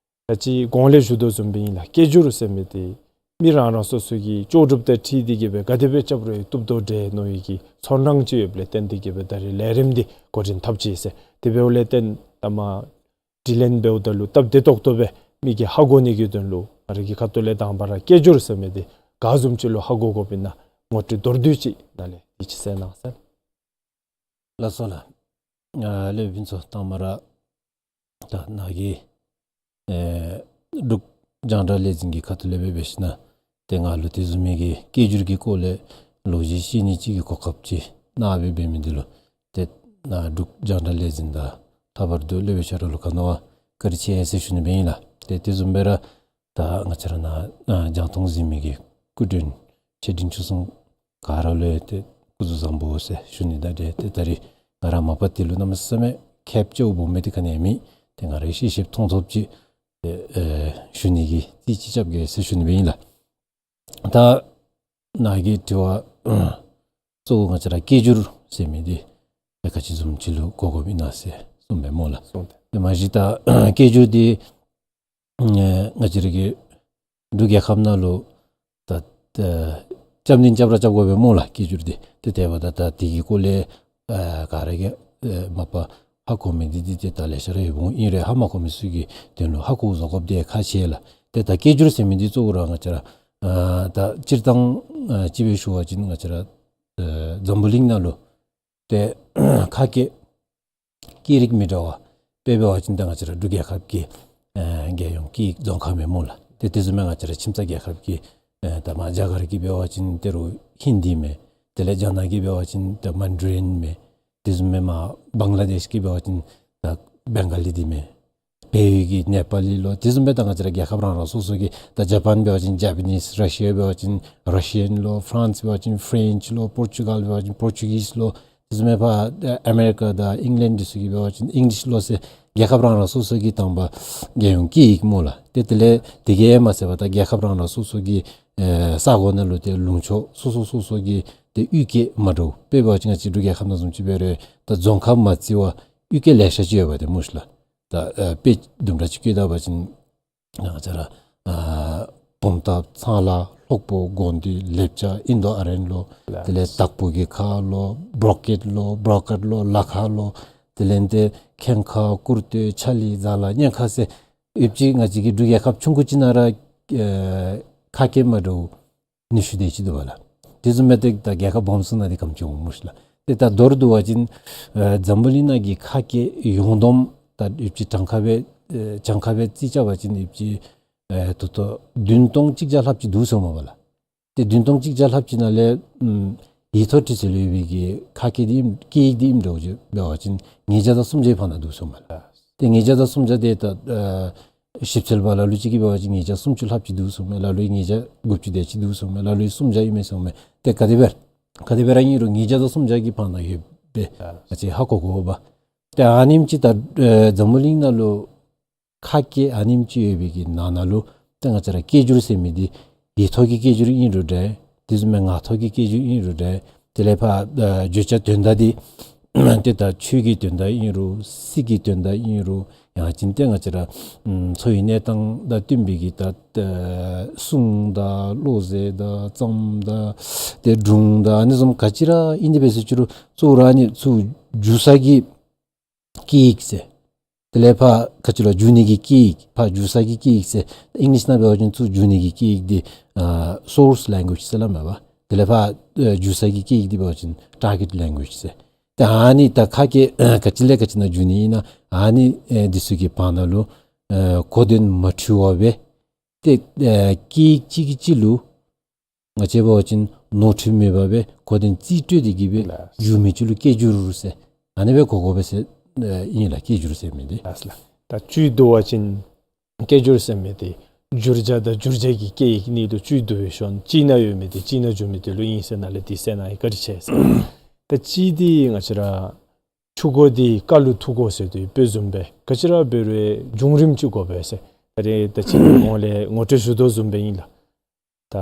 ད་ཅི་གོང་ལས་ཞུ་དོ་བཟུམ་སྦེ་ཨིན་ལགས། སྐད་སྒྱུར་ཟེར་མི་འདི་མི་རང་རང་སོ་སོ་གི་ལྕོགས་གྲུབ་དང་འཁྲིལ་ཏེ་གི་སྦེ་ག་དེ་སྦེ་རྐྱབ་རུང་ཡང་བཏུབ་དོ་འདྲས་མནོ་བའི་གི་ཚོར་སྣང་ཅིག་ཡོདཔ་ལས་བརྟེན་ཏེ་གི་སྦེ་ད་རེས་ལས་རིམ་འདི་འགོ་འདྲེན་འཐབ་ཅི་ཟེར། དེ་འབདཝ་ལས་བརྟེན་ད་མ་དྲི་ལན་འབདཝ་ད་ལུ་སྟབས་བདེ་ཏོག་ཏོ་སྦེ་མི་གིས་ཧ་གོ་ནི་གི་དོན་ལུ་ང་ར་གི་ཁ་ཐུག་ལས་དང་པ་ར་སྐད་སྒྱུར་ཟེར་མི་འདི་ག་བཟུམ་ཅིག་ལུ་ཧ་གོ་དགོཔ་ཨིན་ན་ངོ་སྤྲོད་མདོར་བསྡུས་ཅིག་ནཱ་ལས་དེ་ཅིག་གསན་གནང་ཟེར། ལགས་སོ་ལགས། ཨ་སློབ་དཔོན་ཚུ་དང་པ་ར་ད་ནཱ་གིས་ཨེ་འབྲུག་རྒྱང་བསྒྲགས་ལས་འཛིན་གྱི་ཁ་ཐུག་ལས་སྦེ་འབད་ཞིན་ན་ཏེ་ང་ལུ་དེ་བཟུམ་མའི་གི་སྐད་སྒྱུར་གྱི་སྐོར་ལས་ལོ་རྒྱུས་བཤད་ནི་ཅིག་གི་གོ་སྐབས་ཅིག་གནང་སྦེ་འབད་མི་འདི་ལུ་ཏེ་ནཱ་འབྲུག་རྒྱང་བསྒྲགས་ལས་འཛིན་དང་ལྷག་པར་དུ་སློབ་དཔོན་ཁྱོད་ར་ལུ་ག་ནི་བ་བཀའ་དྲིན་ཆེ་ཟེར་ཞུ་ནི་སྦེ་ཨིན་ལགས། ཏེ་དེ་བཟུམ་སྦེ་ར་ད་ང་བཅས་ར་ནཱ་ནཱ་རྒྱང་མཐོང་གཟིགས་མི་གི་སྐུ་མགྲོན་ཆེ་འབྲིང་ཆུང་གསུམ་ ག་ར་ལུ་ཡང་ཏེ་སྐུ་གཟུགས་བཟང་པོ་ཟེར་ཞུ་ནི་དང་འབྲེལ་ཏེ་ད་རིས་ང་ར་མ་པ་དེ་ལུ་གནམ་མེད་ས་མེད་ཁེབ་ཅོ་བོ་མེད་དེ་ག་ནི་ཡང་མེད། ཏེ་ང་རའི་ཤེས་ཤེསཔ་མཐོང་ཐོབ་ཅིག་ཏེ་ཨེ་ཞུ་ནི་གི་ཏེ་ཅིག་རྐྱབ་གེ་ཟེར་ཞུ་ནི་སྦེ་ཨིན་ལགས། ད་ནཱ་གི་དྲི་བ་གཙོ་བོ་ང་བཅས་ར་སྐད་སྒྱུར་ཟེར་མི་འདི་ཏེ་ག་ཅི་བཟུམ་ཅིག་ལུ་གོ་དགོཔ་ཨིན་ན་ཟེར་གསུངས་པས་སྨོ་ལགས། གསུངས་ཏེ། ཏེ་མ་གཞི་ད་སྐད་སྒྱུར་འདི་ཨེ་ང་བཅས་ར་གི་འབྲུག་རྒྱལ་ཁབ་ནང་ལུ་ད་ཨེ་རྐྱབ་ནི་རྐྱབ་ར་རྐྱབ་དགོ་པས་སྨོ་ལགས། སྐད་སྒྱུར་འདི་ཏེ་དེ་འབདཝ་ད་ད་དེ་གི་སྐོར་ལས་ཨེ་ག་ར་གིས་ཨེ་མ་པ་ཧ་གོ་མི་འདི་འདི་ཏེ་ད་ལེ་ཤ་ར་ཡོདཔ་འོང་། ཨིན་རུང་ཧ་མ་གོ་མི་ཚུ་གི་དོན་ལུ་ཧ་གོ་བཟོ་དགོཔ་འདི་ཁག་ཆེ་ལགས། ཏེ་ད་སྐད་སྒྱུར་ཟེར་མི་འདི་གཙོ་བོ་ར་ང་བཅས་ར་ཨེ་ད་སྤྱིར་བཏང་ཨེ་ཅིག་སྦེ་ཞུ་བ་ཅིན་ང་བཅས་ར་ཨེ་འཛམ་བུ་གླིང་ནང་ལུ་ཏེ་ཁ་སྐད་སྐད་རིགས་མི་འདྲ་བ་དཔེ་འབད་བ་ཅིན་ད་ང་བཅས་ར་འབྲུག་རྒྱལ་ཁབ་ཀྱི་ཨེ་རྒྱལ་ཡོངས་སྐད་ཡིག་རྫོང་ཁ་མས་སྨོ་ལགས། ཏེ་དེ་བཟུམ་སྦེ་ང་བཅས་ར་ཁྱིམ་ཚང་རྒྱལ་ཁབ་ཀྱི་ཨེ་ད་མ་རྒྱ་གར་གྱི་འབད་བ་ཅིན་ཏེ་རུང་ཧིན་དི་མས། དེ་ལས་རྒྱ་ནག་གི་འབད་བ་ཅིན་ད་མན་ཌ་རིན་མས། དེ་བཟུམ་སྦེ་མ་བང་ལ་དེཤ་གི་འབད་བ་ཅིན་ད་བེང་ག་ལི་འདི་མས། བལ་ཡུལ་གྱི་ནེ་པ་ལི་ལོ། དེ་བཟུམ་སྦེ་ད་ང་བཅས་ར་རྒྱལ་ཁབ་རང་རང་སོ་སོ་གི་ད་ཇ་པཱན་འབད་བ་ཅིན་ཇ་པ་ནིས། ར་ཤི་ཡ་འབད་བ་ཅིན་ར་ཤི་ཡན་ལོ། ཕ་རན་སི་འབད་བ་ཅིན་ཕ་རེནཆ་ལོ། པོར་ཅུ་གཱལ་འབད་བ་ཅིན་པོར་ཅུ་གིས་ལོ། དེ་བཟུམ་སྦེ་ཕར་ཨ་མེ་རི་ཀ་དང་ཨིང་ལེནཌ་འདི་ཚུ་གི་འབད་བ་ཅིན་ཨིང་ལིཤ་ལོ་ཟེར་རྒྱལ་ཁབ་རང་རང་སོ་སོ་གི་དང་པ་རྒྱལ་ཡོངས་སྐད་ཡིག་སྨོ་ལགས། ཏེ་དེ་ལས་དེ་གིས་མ་ཚད་པར་ད་རྒྱལ་ཁབ་རང་རང་སོ་སོ་གི་ཨེ་ས་གོ་ནང་ལུ་ཏེ་ལུང་ཕྱོགས་སོ་སོ་སོ་སོ་གི་ཏེ་གཡུས་སྐད་མ་འདྲཝ། དཔེ་འབད་བ་ཅིན་ང་བཅས་འབྲུག་རྒྱལ་ཁབ་ནང་བཟུམ་ཅིག་འབད་རུང་ད་རྫོང་ཁག་མ་བརྩི་བར་གཡུས་སྐད་ལེ་ཤ་ཅིག་ཡོད་པ་ཏེ་སྨོ་ཤི་ལགས། ད་ཨེ་དཔེ་དུམ་གྲ་ཅིག་བཀོད་ད་པ་ཅིན་ང་བཅས་ར་ཨ་བུམ་ཐང་ཚང་ལ་ལྷོག་པོ་དགོན་སྡེ་ལེབ་ཅ་ཨིན་དོ་ཨ་རན་ལོ། དེ་ལས་དྭགས་པོ་གི་ཁ་ལོ། བྲོ་ཀེཊ་ལོ། བྲོ་ཀེཊ་ལོ། ལ་ཁ་ལོ། དེ་ལས་ཏེ་ཁེངས་ཁ་སྐུར་སྟོད་ཆ་ལི་ཛ་ལ་གཉན་ཁ་ཟེར་ཡོདཔ་ཅིག་ང་བཅས་ཀྱི་འབྲུག་རྒྱལ་ཁབ་ཆུང་ཀུ་ཅིག་ནང་ར་ཨེ་ཁ་སྐད་མ་འདྲཝ་ཉི་ཤུ་དེ་ཅིག་འདུག་པ་ལགས། དེ་བཟུམ་སྦེ་ཏེ་ད་རྒྱལ་ཁབ་སྦོམ་སོང་ན་དེ་གམ་ཅིག་འོང་སྨོ་ཤི་ལགས། ཏེ་ད་མདོར་བསྡུ་བ་ཅིན་ཨེ་འཛམ་བུ་གླིང་ནང་གི་ཁ་སྐད་ཡོངས་བསྡོམས་ད་ཡོདཔ་ཅིག་གྲངས་ཀ་སྦེ་ཨེ་གྲངས་ཀ་སྦེ་རྩིས་རྐྱབ་པ་ཅིན་ཡོདཔ་ཅིག་ཨེ་ད་ལྟོ་བདུན་སྟོང་གཅིག་བརྒྱ་ལྷགཔ་ཅིག་འདུག་ཟེར་མས་པ་ལགས། ཏེ་བདུན་སྟོང་གཅིག་བརྒྱ་ལྷགཔ་ཅིག་ནང་ལས་ཨམ་ཡིག་ཐོག་འབྲི་ཚུལ་ལུ་ཡོད་པའི་གི་ཁ་སྐད་འདི་ཨིནམ་སྐད་ཡིག་འདི་ཨིནམ་འདྲཝ་ཅིག་འབད་བ་ཅིན་ཉིས་བརྒྱ་དང་སུམ་བརྒྱའི་བར་ན་འདུག་ཟེར་མས་ལགས། ཏེ་ཉིས་བརྒྱ་དང་སུམ་བརྒྱ་དེ་ད་ཨེ་ཞིབ་འཚོལ་པ་ལ་ལུ་ཅིག་གིས་འབད་བ་ཅིན་ཉིས་བརྒྱ་སུམ་ཅུ་ལྷགཔ་ཅིག་འདུག་ཟེར་མས། ལ་ལུ་ཉིས་བརྒྱ་དགུ་བཅུ་དེ་ཅིག་འདུག་ཟེར་མས། ལ་ལུ་སུམ་བརྒྱ་ཨིན་མས་ཟེར་མས། ཏེ་ག་དེ་སྦེ་ག་དེ་སྦེ་ར་ཨིན་རུང་ཉིས་བརྒྱ་དང་སུམ་བརྒྱ་གི་བར་ན་ཡོདཔ་སྦེ་ང་བཅས་ཧ་གོ་དགོ་པས། ཏེ་ཨ་ནེམ་ཅིག་ད་ཨེ་འཛམ་བུ་གླིང་ནང་ལུ་ཁ་སྐད་ཨ་ནེམ་ཅིག་ཡོད་པའི་གི་ནང་ན་ལུ་ཏེ་ང་བཅས་ར་སྐད་སྒྱུར་ཟེར་མི་འདི་ཡིག་ཐོག་གི་སྐད་སྒྱུར་ཨིན་རུང་འདྲ། དེ་བཟུམ་མའི་ངག་ཐོག་གི་སྐད་སྒྱུར་ཨིན་རུང་འདྲ། དེ་ལས་ཕར་ཨེ་བརྗོད་བྱ་དོན་དག་འདི་ཏེ་ད་ཆོས་ཀྱི་དོན་དག་ཨིན་རུང་སྲིད་ཀྱི་དོན་དག་ཨིན་རུང་ཡང་ཅིན་ཏེ་ང་བཅས་ར་ཨམ་འཚོ་བའི་གནས་སྟངས་དང་བསྟུན་པའི་གི་ད་ཨེ་སྲུང་དང་བློ་ཟེར་དང་རྩོམ་དང་ཏེ་སྒྲུང་དང་ཨ་ནི་བཟུམ་ག་ཅི་ར་ཨིན་དེ་འབད་ཟེར་ཅི་རུང་གཙོ་བོ་ར་ཨ་ནི་ཚུར་བསྒྱུར་ས་གི་སྐད་ཡིག་ཟེར། དེ་ལས་ཕར་ག་ཅི་ལོ་བསྒྱུར་ནི་གི་སྐད་ཡིག་ཕར་བསྒྱུར་ས་གི་སྐད་ཡིག་ཟེར། ཨིང་ལིཤ་ནང་འབད་བ་ཅིན་ཚུར་བསྒྱུར་ནི་གི་སྐད་ཡིག་འདི་ཨ་སོརསི་ལེང་གུ་ཨེཇ་ཟེར་སླབ་མས་པ། དེ་ལས་ཕར་ཨ་བསྒྱུར་ས་གི་སྐད་ཡིག་འདི་འབད་བ་ཅིན་ཊར་གེཊ་ལེང་གུ་ཨེཇ་ཟེར། ཏེ་ཨ་ནི་ད་ཁ་སྐད་ཨ་ག་ཅི་ལས་ག་ཅི་ནང་བསྒྱུར་ནི་ཨིན་ན་ཨ་ནི་ཨེ་འདི་ཚུ་གི་བར་ན་ལུ་ཨེ་གོ་དོན་མ་འཁྲུལ་བ་སྦེ་ཏེ་ཨེ་སྐད་ཡིག་གཅིག་གིས་གཅིག་ལུ་ང་བཅས་འབད་བ་ཅིན་ནོར་འཁྲུལ་མེད་པར་སྦེ་གོ་དོན་རྩིས་སྤྲོད་དེ་གི་སྦེ་ལགས། བསྒྱུར་མི་ཅིག་ལུ་སྐད་སྒྱུར་ཟེར་ཨ་ནི་སྦེ་གོ་དགོ་པས་ཟེར་ཨེ་ཨིན་ལགས། སྐད་སྒྱུར་ཟེར་མི་འདི། ལགས་ལགས། ད་བཅུད་བསྡུ་བ་ཅིན་སྐད་སྒྱུར་ཟེར་མི་འདི་བསྒྱུར་བྱ་དང་བསྒྱུར་བྱེད་ཀྱི་སྐད་ཡིག་གཉིས་ལུ་བཅུད་བསྡུ་བའི་ཤུལ་གཅིག་ནང་ཡོད་མི་འདི་གཅིག་ནང་བསྒྱུར་མི་འདི་ལུ་ཨིན་ཟེར་ནཱ་ལས་འདི་ཟེར་ན་ཡང་བཀའ་དྲིན་ཆེ་ཟེར། ད་གཅིག་འདི་ང་བཅས་ར་ཆུ་མགོ་འདི་ཀ་ལུ་ཐུག་དགོ་ཟེར་དོ་ཡོདཔ་བཟུམ་སྦེ་ག་ཅི་ར་འབད་རུང་བྱུང་རིམ་ཅིག་དགོ་པས་ཟེར་ད་རེས་ད་ཅི་ངོ་ལས་ངོ་སྤྲོད་ཞུ་དོ་བཟུམ་སྦེ་ཨིན་ལགས། ད་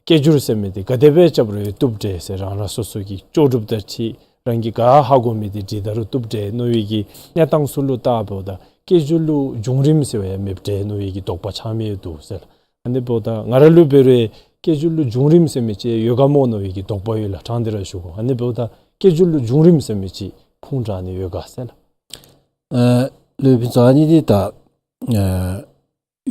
སྐད་སྒྱུར་ཟེར་མི་འདི་ག་དེ་སྦེ་རྐྱབ་རུང་བཏུབ་འདྲས་ཟེར། རང་རང་སོ་སོ་གི་ལྕོགས་གྲུབ་དང་འཁྲིལ་རང་གིས་ག་ཧ་གོ་མི་འདི་འབྲི་ད་རུང་བཏུབ་འདྲས་མནོ་བའི་གི་གནས་སྟངས་ཚུ་ལུ་བལྟཝ་ད་སྐད་སྒྱུར་ལུ་བྱུང་རིམ་ཟེར་བ་ཡང་མེདཔ་འདྲས་མནོ་བའི་གི་དོགས་པ་ཆགས་མི་ཡང་འདུག་ཟེར་ལགས། ཨ་ནི་འབདཝ་ད་ང་ར་ལུ་འབད་རུང་སྐད་སྒྱུར་ལུ་བྱུང་རིམ་ཟེར་མི་ཅིག་ཡོད་ག་སྨོ་མནོ་བའི་གི་དོགས་པ་ཡོད་ལགས། དྲང་སྟེ་ར་ཞུ་དགོ། ཨ་ནི་འབདཝ་ད་སྐད་སྒྱུར་ལུ་བྱུང་རིམ་ཟེར་མི་ཅིག་ཁུངས་དྲངས་ནི་ཡོད་ག་ཟེར་ལགས། ཨ་ལུ་ཕུན་ཚོགས་ཨ་ནི་འདི་ད་ཨ་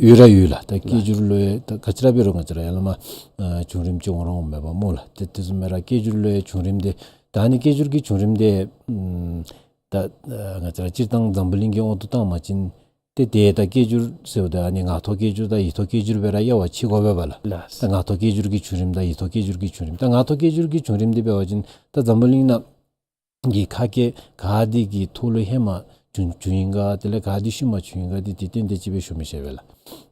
ཡོད་ར་ཡོད་ལགས། ད་སྐད་སྒྱུར་ལུ་ཡང་ད་ག་ཅི་ར་འབད་རུང་ང་བཅས་ར་ཡར་ལས་མར་ཨ་བྱུང་རིམ་ཅིག་འོང་ར་འོངམ་མས་པ་སྨོ་ལགས། ཏེ་དེ་བཟུམ་སྦེ་ར་སྐད་སྒྱུར་ལུ་ཡང་བྱུང་རིམ་འདི་ད་ཨ་ནི་སྐད་སྒྱུར་གྱི་བྱུང་རིམ་འདི་ཨམ་ད་ཨ་ང་བཅས་ར་སྤྱིར་བཏང་འཛམ་བུ་གླིང་གི་དབང་དུ་བཏང་བ་ཅིན་ཏེ་ཏེ་ད་སྐད་སྒྱུར་ཟེརཝ་ད་ཨ་ནི་ངག་ཐོག་སྐད་སྒྱུར་དང་ཡིག་ཐོག་སྐད་སྒྱུར་སྦེ་ར་དབྱེ་བ་ཕྱེ་དགོ་པས་པ་ལགས། ལགས། ད་ངག་ཐོག་སྐད་སྒྱུར་གྱི་བྱུང་རིམ་དང་ཡིག་ཐོག་སྐད་སྒྱུར་གྱི་བྱུང་རིམ། ད་ངག་ཐོག་སྐད་སྒྱུར་གྱི་བྱུང་རིམ་འདི་འབད་བ་ཅིན་ད་འཛམ་བུ་གླིང་ནང་གི་ཁ་སྐད་ག་དེ་གི་ཐོག་ལུ་ཧེ་མ་བྱུང་བྱུང་ཡི་ག་དེ་ལས་ག་དེ་ཤུལ་མ་བྱུང་ཡི་ག་འདི་ཏེ་ཏན་ཏན་ཅིག་སྦེ་ཞུ་མི་ཤེས་པས་ལགས།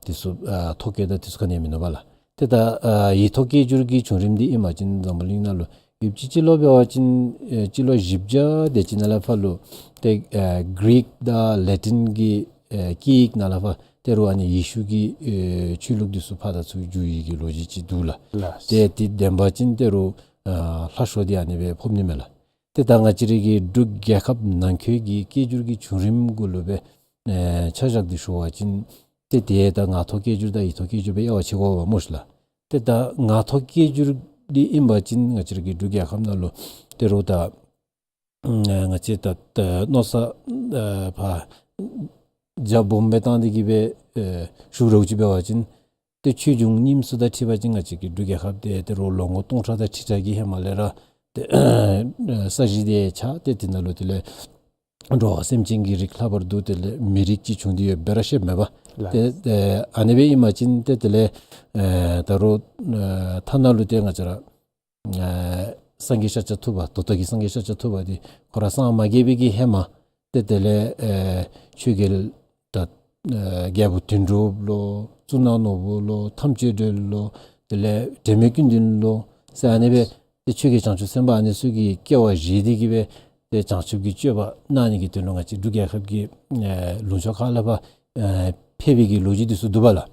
དེ་ཚུ་ཨ་ཐོ་བཀོད་དང་དེ་ཚུ་ག་ནི་ཡང་མིན་ནུག་པ་ལགས། ཏེ་ད་ཨ་ཡིག་ཐོག་སྐད་སྒྱུར་གྱི་བྱུང་རིམ་འདི་ཨིན་པ་ཅིན་འཛམ་བུ་གླིང་ནང་ལུ་ཡོད་པ་ཅིན་སྤྱི་ལོ་འབད་བ་ཅིན་ཨེ་སྤྱི་ལོ་བཞི་བརྒྱ་དེ་ཅིག་ནང་ལས་ཕར་ལུ་ཏེ་ཨེ་གྷི་རིག་དང་ལེ་ཊིན་གྱི་ཨེ་སྐད་ཡིག་ནང་ལས་ཕར་ད་རུང་ཨ་ནི་ཡེ་ཤུ་གི་ཨེ་ཆོས་ལུགས་འདི་ཚུ་ཕར་དང་ཚུར་བསྒྱུར་ཡི་གི་ལོ་རྒྱུས་ཅིག་འདུག་ལགས། ལགས། ཏེ་དེ་བདེན་པ་ཅིན་ད་རུང་ཨ་ལྷག་ཤོས་འདི་ཨ་ནི་སྦེ་ཕོགཔ་ནི་མས་ལགས། ཏེ་ད་ང་བཅས་རའི་གི་འབྲུག་རྒྱལ་ཁབ་ནང་འཁོད་ཀྱི་སྐད་སྒྱུར་གྱི་བྱུང་རིམ་གུ་ལུ་སྦེ་ཨེ་ཆ་བཞག་སྟེ་ཞུ་བ་ཅིན་ཏེ་དེ་ད་ངག་ཐོག་སྐད་སྒྱུར་དང་ཡིག་ཐོག་སྐད་སྒྱུར་སྦེ་དབྱེ་བ་ཕྱེ་དགོ་པས་སྨོ་ཤིག་ལགས། ཏེ་ད་ངག་ཐོག་སྐད་སྒྱུར་འདི་ཨིན་པ་ཅིན་ང་བཅས་རའི་གི་འབྲུག་རྒྱལ་ཁབ་ནང་ལུ་ད་རུང་ད་ཨ་ང་བཅས་ད་ད་མནོ་བསམ་ཨ་ཕར་རྒྱ་སྦོམ་སྦེ་བཏང་སྟེ་གི་སྦེ་ཨེ་ཞུ་རོགས་ཅིག་འབད་བ་ཅིན་ཏེ་ཆོས་འབྱུང་རྙིངམ་ཚུ་དང་འཁྲིལ་བ་ཅིན་ང་བཅས་ཀྱི་འབྲུག་རྒྱལ་ཁབ་འདི་ད་རུང་ལོ་ངོ་སྟོང་ཕྲག་དང་ཁྲི་ཕྲག་གི་ཧེ་མ་ལས་ར་ཏེ་ས་གཞི་འདི་ཆགས་ཏེ་དེ་ནང་ལུ་དེ་ལས་འགྲོ་བ་སེམས་ཅན་གྱི་རིགས་ལྷག་པར་དུ་དེ་ལས་མི་རིགས་ཅིག་བྱུང་སྟེ་ཡོདཔ་སྦེ་ར་བཤདཔ་མས་པ། ལགས། ཏེ་ཨ་ནི་སྦེ་ཨིན་པ་ཅིན་ཏེ་དེ་ལས་ཨེ་ད་རུང་ཨེ་ཐ་ན་ལུ་ཏེ་ང་བཅས་ར་ཨེ་སངས་རྒྱས་ཤཱཀྱ་ཐུབ་པ་ད་ལྟོ་གི་སངས་རྒྱས་ཤཱཀྱ་ཐུབ་པ་འདི་ཁོ་ར་སངས་མ་རྒྱས་པའི་གི་ཧེ་མ་ཏེ་དེ་ལས་ཨེ་ཆོས་རྒྱལ་ད་ཨེ་རྒྱལ་པོ་དོན་གྲུབ་ལོ་གཙུག་ན་ནོར་བུ་ལོ་ཐམས་ཅད་སྒྲོལ་ལོ་དེ་ལས་དྲན་མེད་ཀུན་ལྡན་ལོ་ཟེར་ཨ་ནི་སྦེ་ཏེ་ཆོས་རྒྱལ་བྱང་ཆུབ་སེམས་དཔའ་ཨ་ནི་ཚུ་གི་སྐྱེ་བ་བཞེས་ཏེ་གི་སྦེ་ཏེ་བྱང་ཆུབ་ཀྱི་སྤྱོད་པ་གནང་ནི་གི་དོན་ལུ་ང་བཅས་འབྲུག་རྒྱལ་ཁབ་ཀྱི་ཨེ་ལུང་ཕྱོགས་ཁག་ལས་ཕར་ཨེ་ཕེབས་པའི་གི་ལོ་རྒྱུས་འདི་ཚུ་འདུག་པ་ལགས།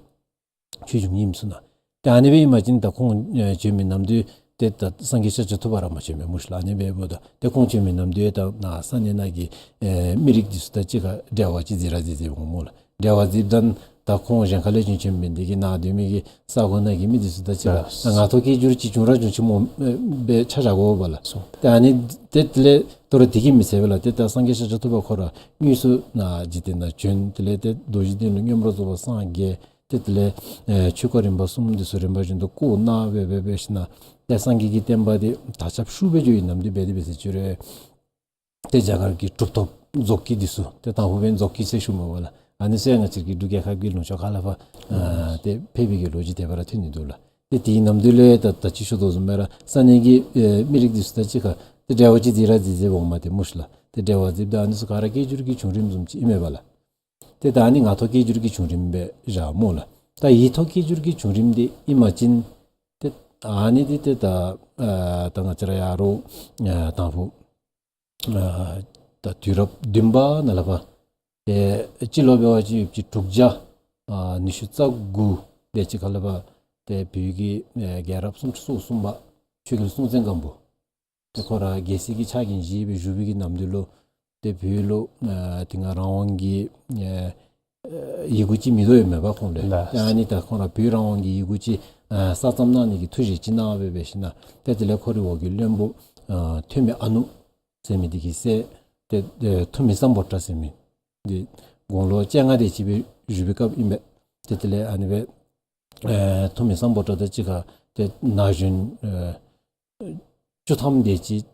ཆོས་འབྱུང་རྙིངམ་ཚུ་ནང་། ཏེ་ཨ་ནི་སྦེ་ཨིན་པ་ཅིན་ད་ཁོང་ཨེ་བྱོན་མི་ནམ་དུས་ཏེ་ད་སངས་རྒྱས་ཤཱཀྱ་ཐུབ་པ་ར་མ་བྱོན་པས་སྨོ་ཤིག་ལགས། ཨ་ནི་སྦེ་འབདཝ་ད་ཏེ་ཁོང་བྱོན་མི་ནམ་དུས་ད་ནཱ་ས་གནས་ནང་གི་ཨེ་མི་རིགས་འདི་ཚུ་དང་གཅིག་ཁར་འབྲེལ་བ་ཅིག་འཛིན་ར་འཛིན་འཛིན་འོང་སྨོ་ལགས། འབྲེལ་བ་འཛིནམ་ད་ད་ཁོང་གཞན་ཁ་ལས་བྱོན་བྱོནམ་འབད་ནི་དེ་གིས་ནཱ་སྡོད་མི་གི་ས་གོ་ནང་གི་མི་འདི་ཚུ་དང་གཅིག་ཁར་ལགས། ད་ངག་ཐོག་སྐད་སྒྱུར་ཅིག་བྱུང་ར་བྱུང་ཅི་སྨོ་ཨེ་སྦེ་ཆ་བཞག་དགོ་པས་ལགས། སོ། ཏེ་ཨ་ནི་ཏེ་དེ་ལས་ད་རུང་དེ་གིས་མི་ཚད་པས་ལགས། ཏེ་ད་སངས་རྒྱས་ཤཱཀྱ་ཐུབ་པ་ཁོ་ར་དངོས་སུ་ནཱ་འཇིག་རྟེན་ནང་བྱོན། དེ་ལས་ཏེ་མདོ་རྒྱུད་དོན་ལུ་མངོན་པར་རྫོགས་པར་སངས་རྒྱས། ཏེ་དེ་ལས་ཨེ་ཆོས་སྐོར་རིམ་པ་གསུམ་འདི་ཚུ་རིམ་པ་བཞིན་དུ་བསྐོར་གནང་སྦེ་སྦེ་སྦེ་ཞིནམ་ཏེ་སངས་རྒྱས་ཀྱི་བསྟན་པ་འདི་དར་ཁྱབ་ཤུགས་སྦེ་འགྱོ་བའི་ནམ་དུས་འབད་དེ་འབད་ཟེར་ཅི་རུང་ཏེ་རྒྱ་གར་གྱི་གྲུབ་ཐོབ་རྫོགས་སྐྱེས་འདི་ཚུ་ཏེ་དང་ཕུ་འབདན་རྫོགས་སྐྱེས་ཟེར་ཞུཝ་མས་པ་ལགས། ཨ་ནི་ཚུ་ཡང་ང་བཅས་ཀྱི་འབྲུག་རྒྱལ་ཁབ་ཀྱི་ལུང་ཕྱོགས་ཁག་ལས་ཕར་ཨ་ཏེ་ཕེབས་པའི་གི་ལོ་རྒྱུས་དེ་སྦེ་ར་ཐོན་ནི་འདུག་ལགས། ཏེ་དེའི་ནམ་དུས་ལས་ད་ད་ཅི་ཞུ་དོ་བཟུམ་སྦེ་ར་ས་གནས་ཀྱི་ཨེ་མི་རིགས་འདི་ཚུ་དང་གཅིག་ཁར་ཏེ་འབྲེལ་བ་ཅིག་འཛིན་ར་འཛིན་འཛིནམ་འོང་མས་ཏེ་སྨོ་ཤིག་ལགས། ཏེ་འབྲེལ་བ་འཛིནམ་ད་ཨ་ནི་ཚུ་ག་ར་སྐད་སྒྱུར་གྱི་བྱུང་རིམ་བཟུམ་ཅིག་ཨིན་མས་པ་ལགས། ཏེ་ད་ཨ་ནི་ངག་ཐོག་སྐད་སྒྱུར་གྱི་བྱུང་རིམ་སྦེ་བཞག་སྨོ་ལགས། ད་ཡིག་ཐོག་སྐད་སྒྱུར་གྱི་བྱུང་རིམ་འདི་ཨིན་པ་ཅིན་ཏེ་ཨ་ནི་འདི་ཏེ་ད་ཨ་ད་ང་བཅས་ར་ཡ་རོགས་ཨ་དང་ཕུ་ཨ་ད་དུས་རབས་བདུན་པ་ནང་ལས་ཕར་ཏེ་སྤྱི་ལོ་འབད་བ་ཅིན་ཡོད་པ་ཅིན་དྲུག་བརྒྱ་ཨ་ཉི་ཤུ་རྩ་དགུ་དེ་ཅིག་ཁར་ལས་ཕར་ཏེ་བོད་ཀྱི་ཨེ་རྒྱལ་རབས་སུམ་ཅུ་སོ་གསུམ་པ་ཆོས་རྒྱལ་སྲོང་བཙན་སྒམ་པོ་ཏེ་ཁོ་ར་རྒྱལ་སྲས་ཀྱི་ཕྱག་འགན་བཞེས་སྦེ་བཞུགས་པའི་གི་ནམ་དུས་ལུ་ཏེ་བོད་ལུ་ཨ་དེ་སྔ་རང་དབང་གི་ཨ་ཡི་གུ་ཅིག་མེད་དོ་ཡོདཔ་མས་པ་ཁོང་ལུ། ལགས། ཏེ་ཨ་ནི་ད་ཁོང་ར་བོད་རང་དབང་གི་ཡི་གུ་ཅིག་ཨ་གསར་རྩོམ་གནང་ནི་གི་ཐུགས་བཞེད་ཅིག་གནང་སྦེ་སྦེ་ཞིནམ་ཏེ་དེ་ལས་ཁོ་རའི་འོག་གི་བློན་པོ་ཨ་ཐོན་མི་ཨ་ནུ་ཟེར་མི་འདི་གི་སྲས་ཏེ་ཨེ་ཐུ་མི་སམ་བྷོ་ཊ་ཟེར་མི་འདི་དགུང་ལོ་བཅོ་ལྔ་དེ་ཅིག་སྦེ་བཞུགས་པའི་སྐབས་ཨིན་པས། ཏེ་དེ་ལས་ཨ་ནི་སྦེ་ཨེ་ཐུ་མི་སམ་བྷོ་ཊ་དང་གཅིག་ཁར་ཏེ་ན་གཞོན་ཨེ་བཅུ་ཐམ་དེ་ཅིག་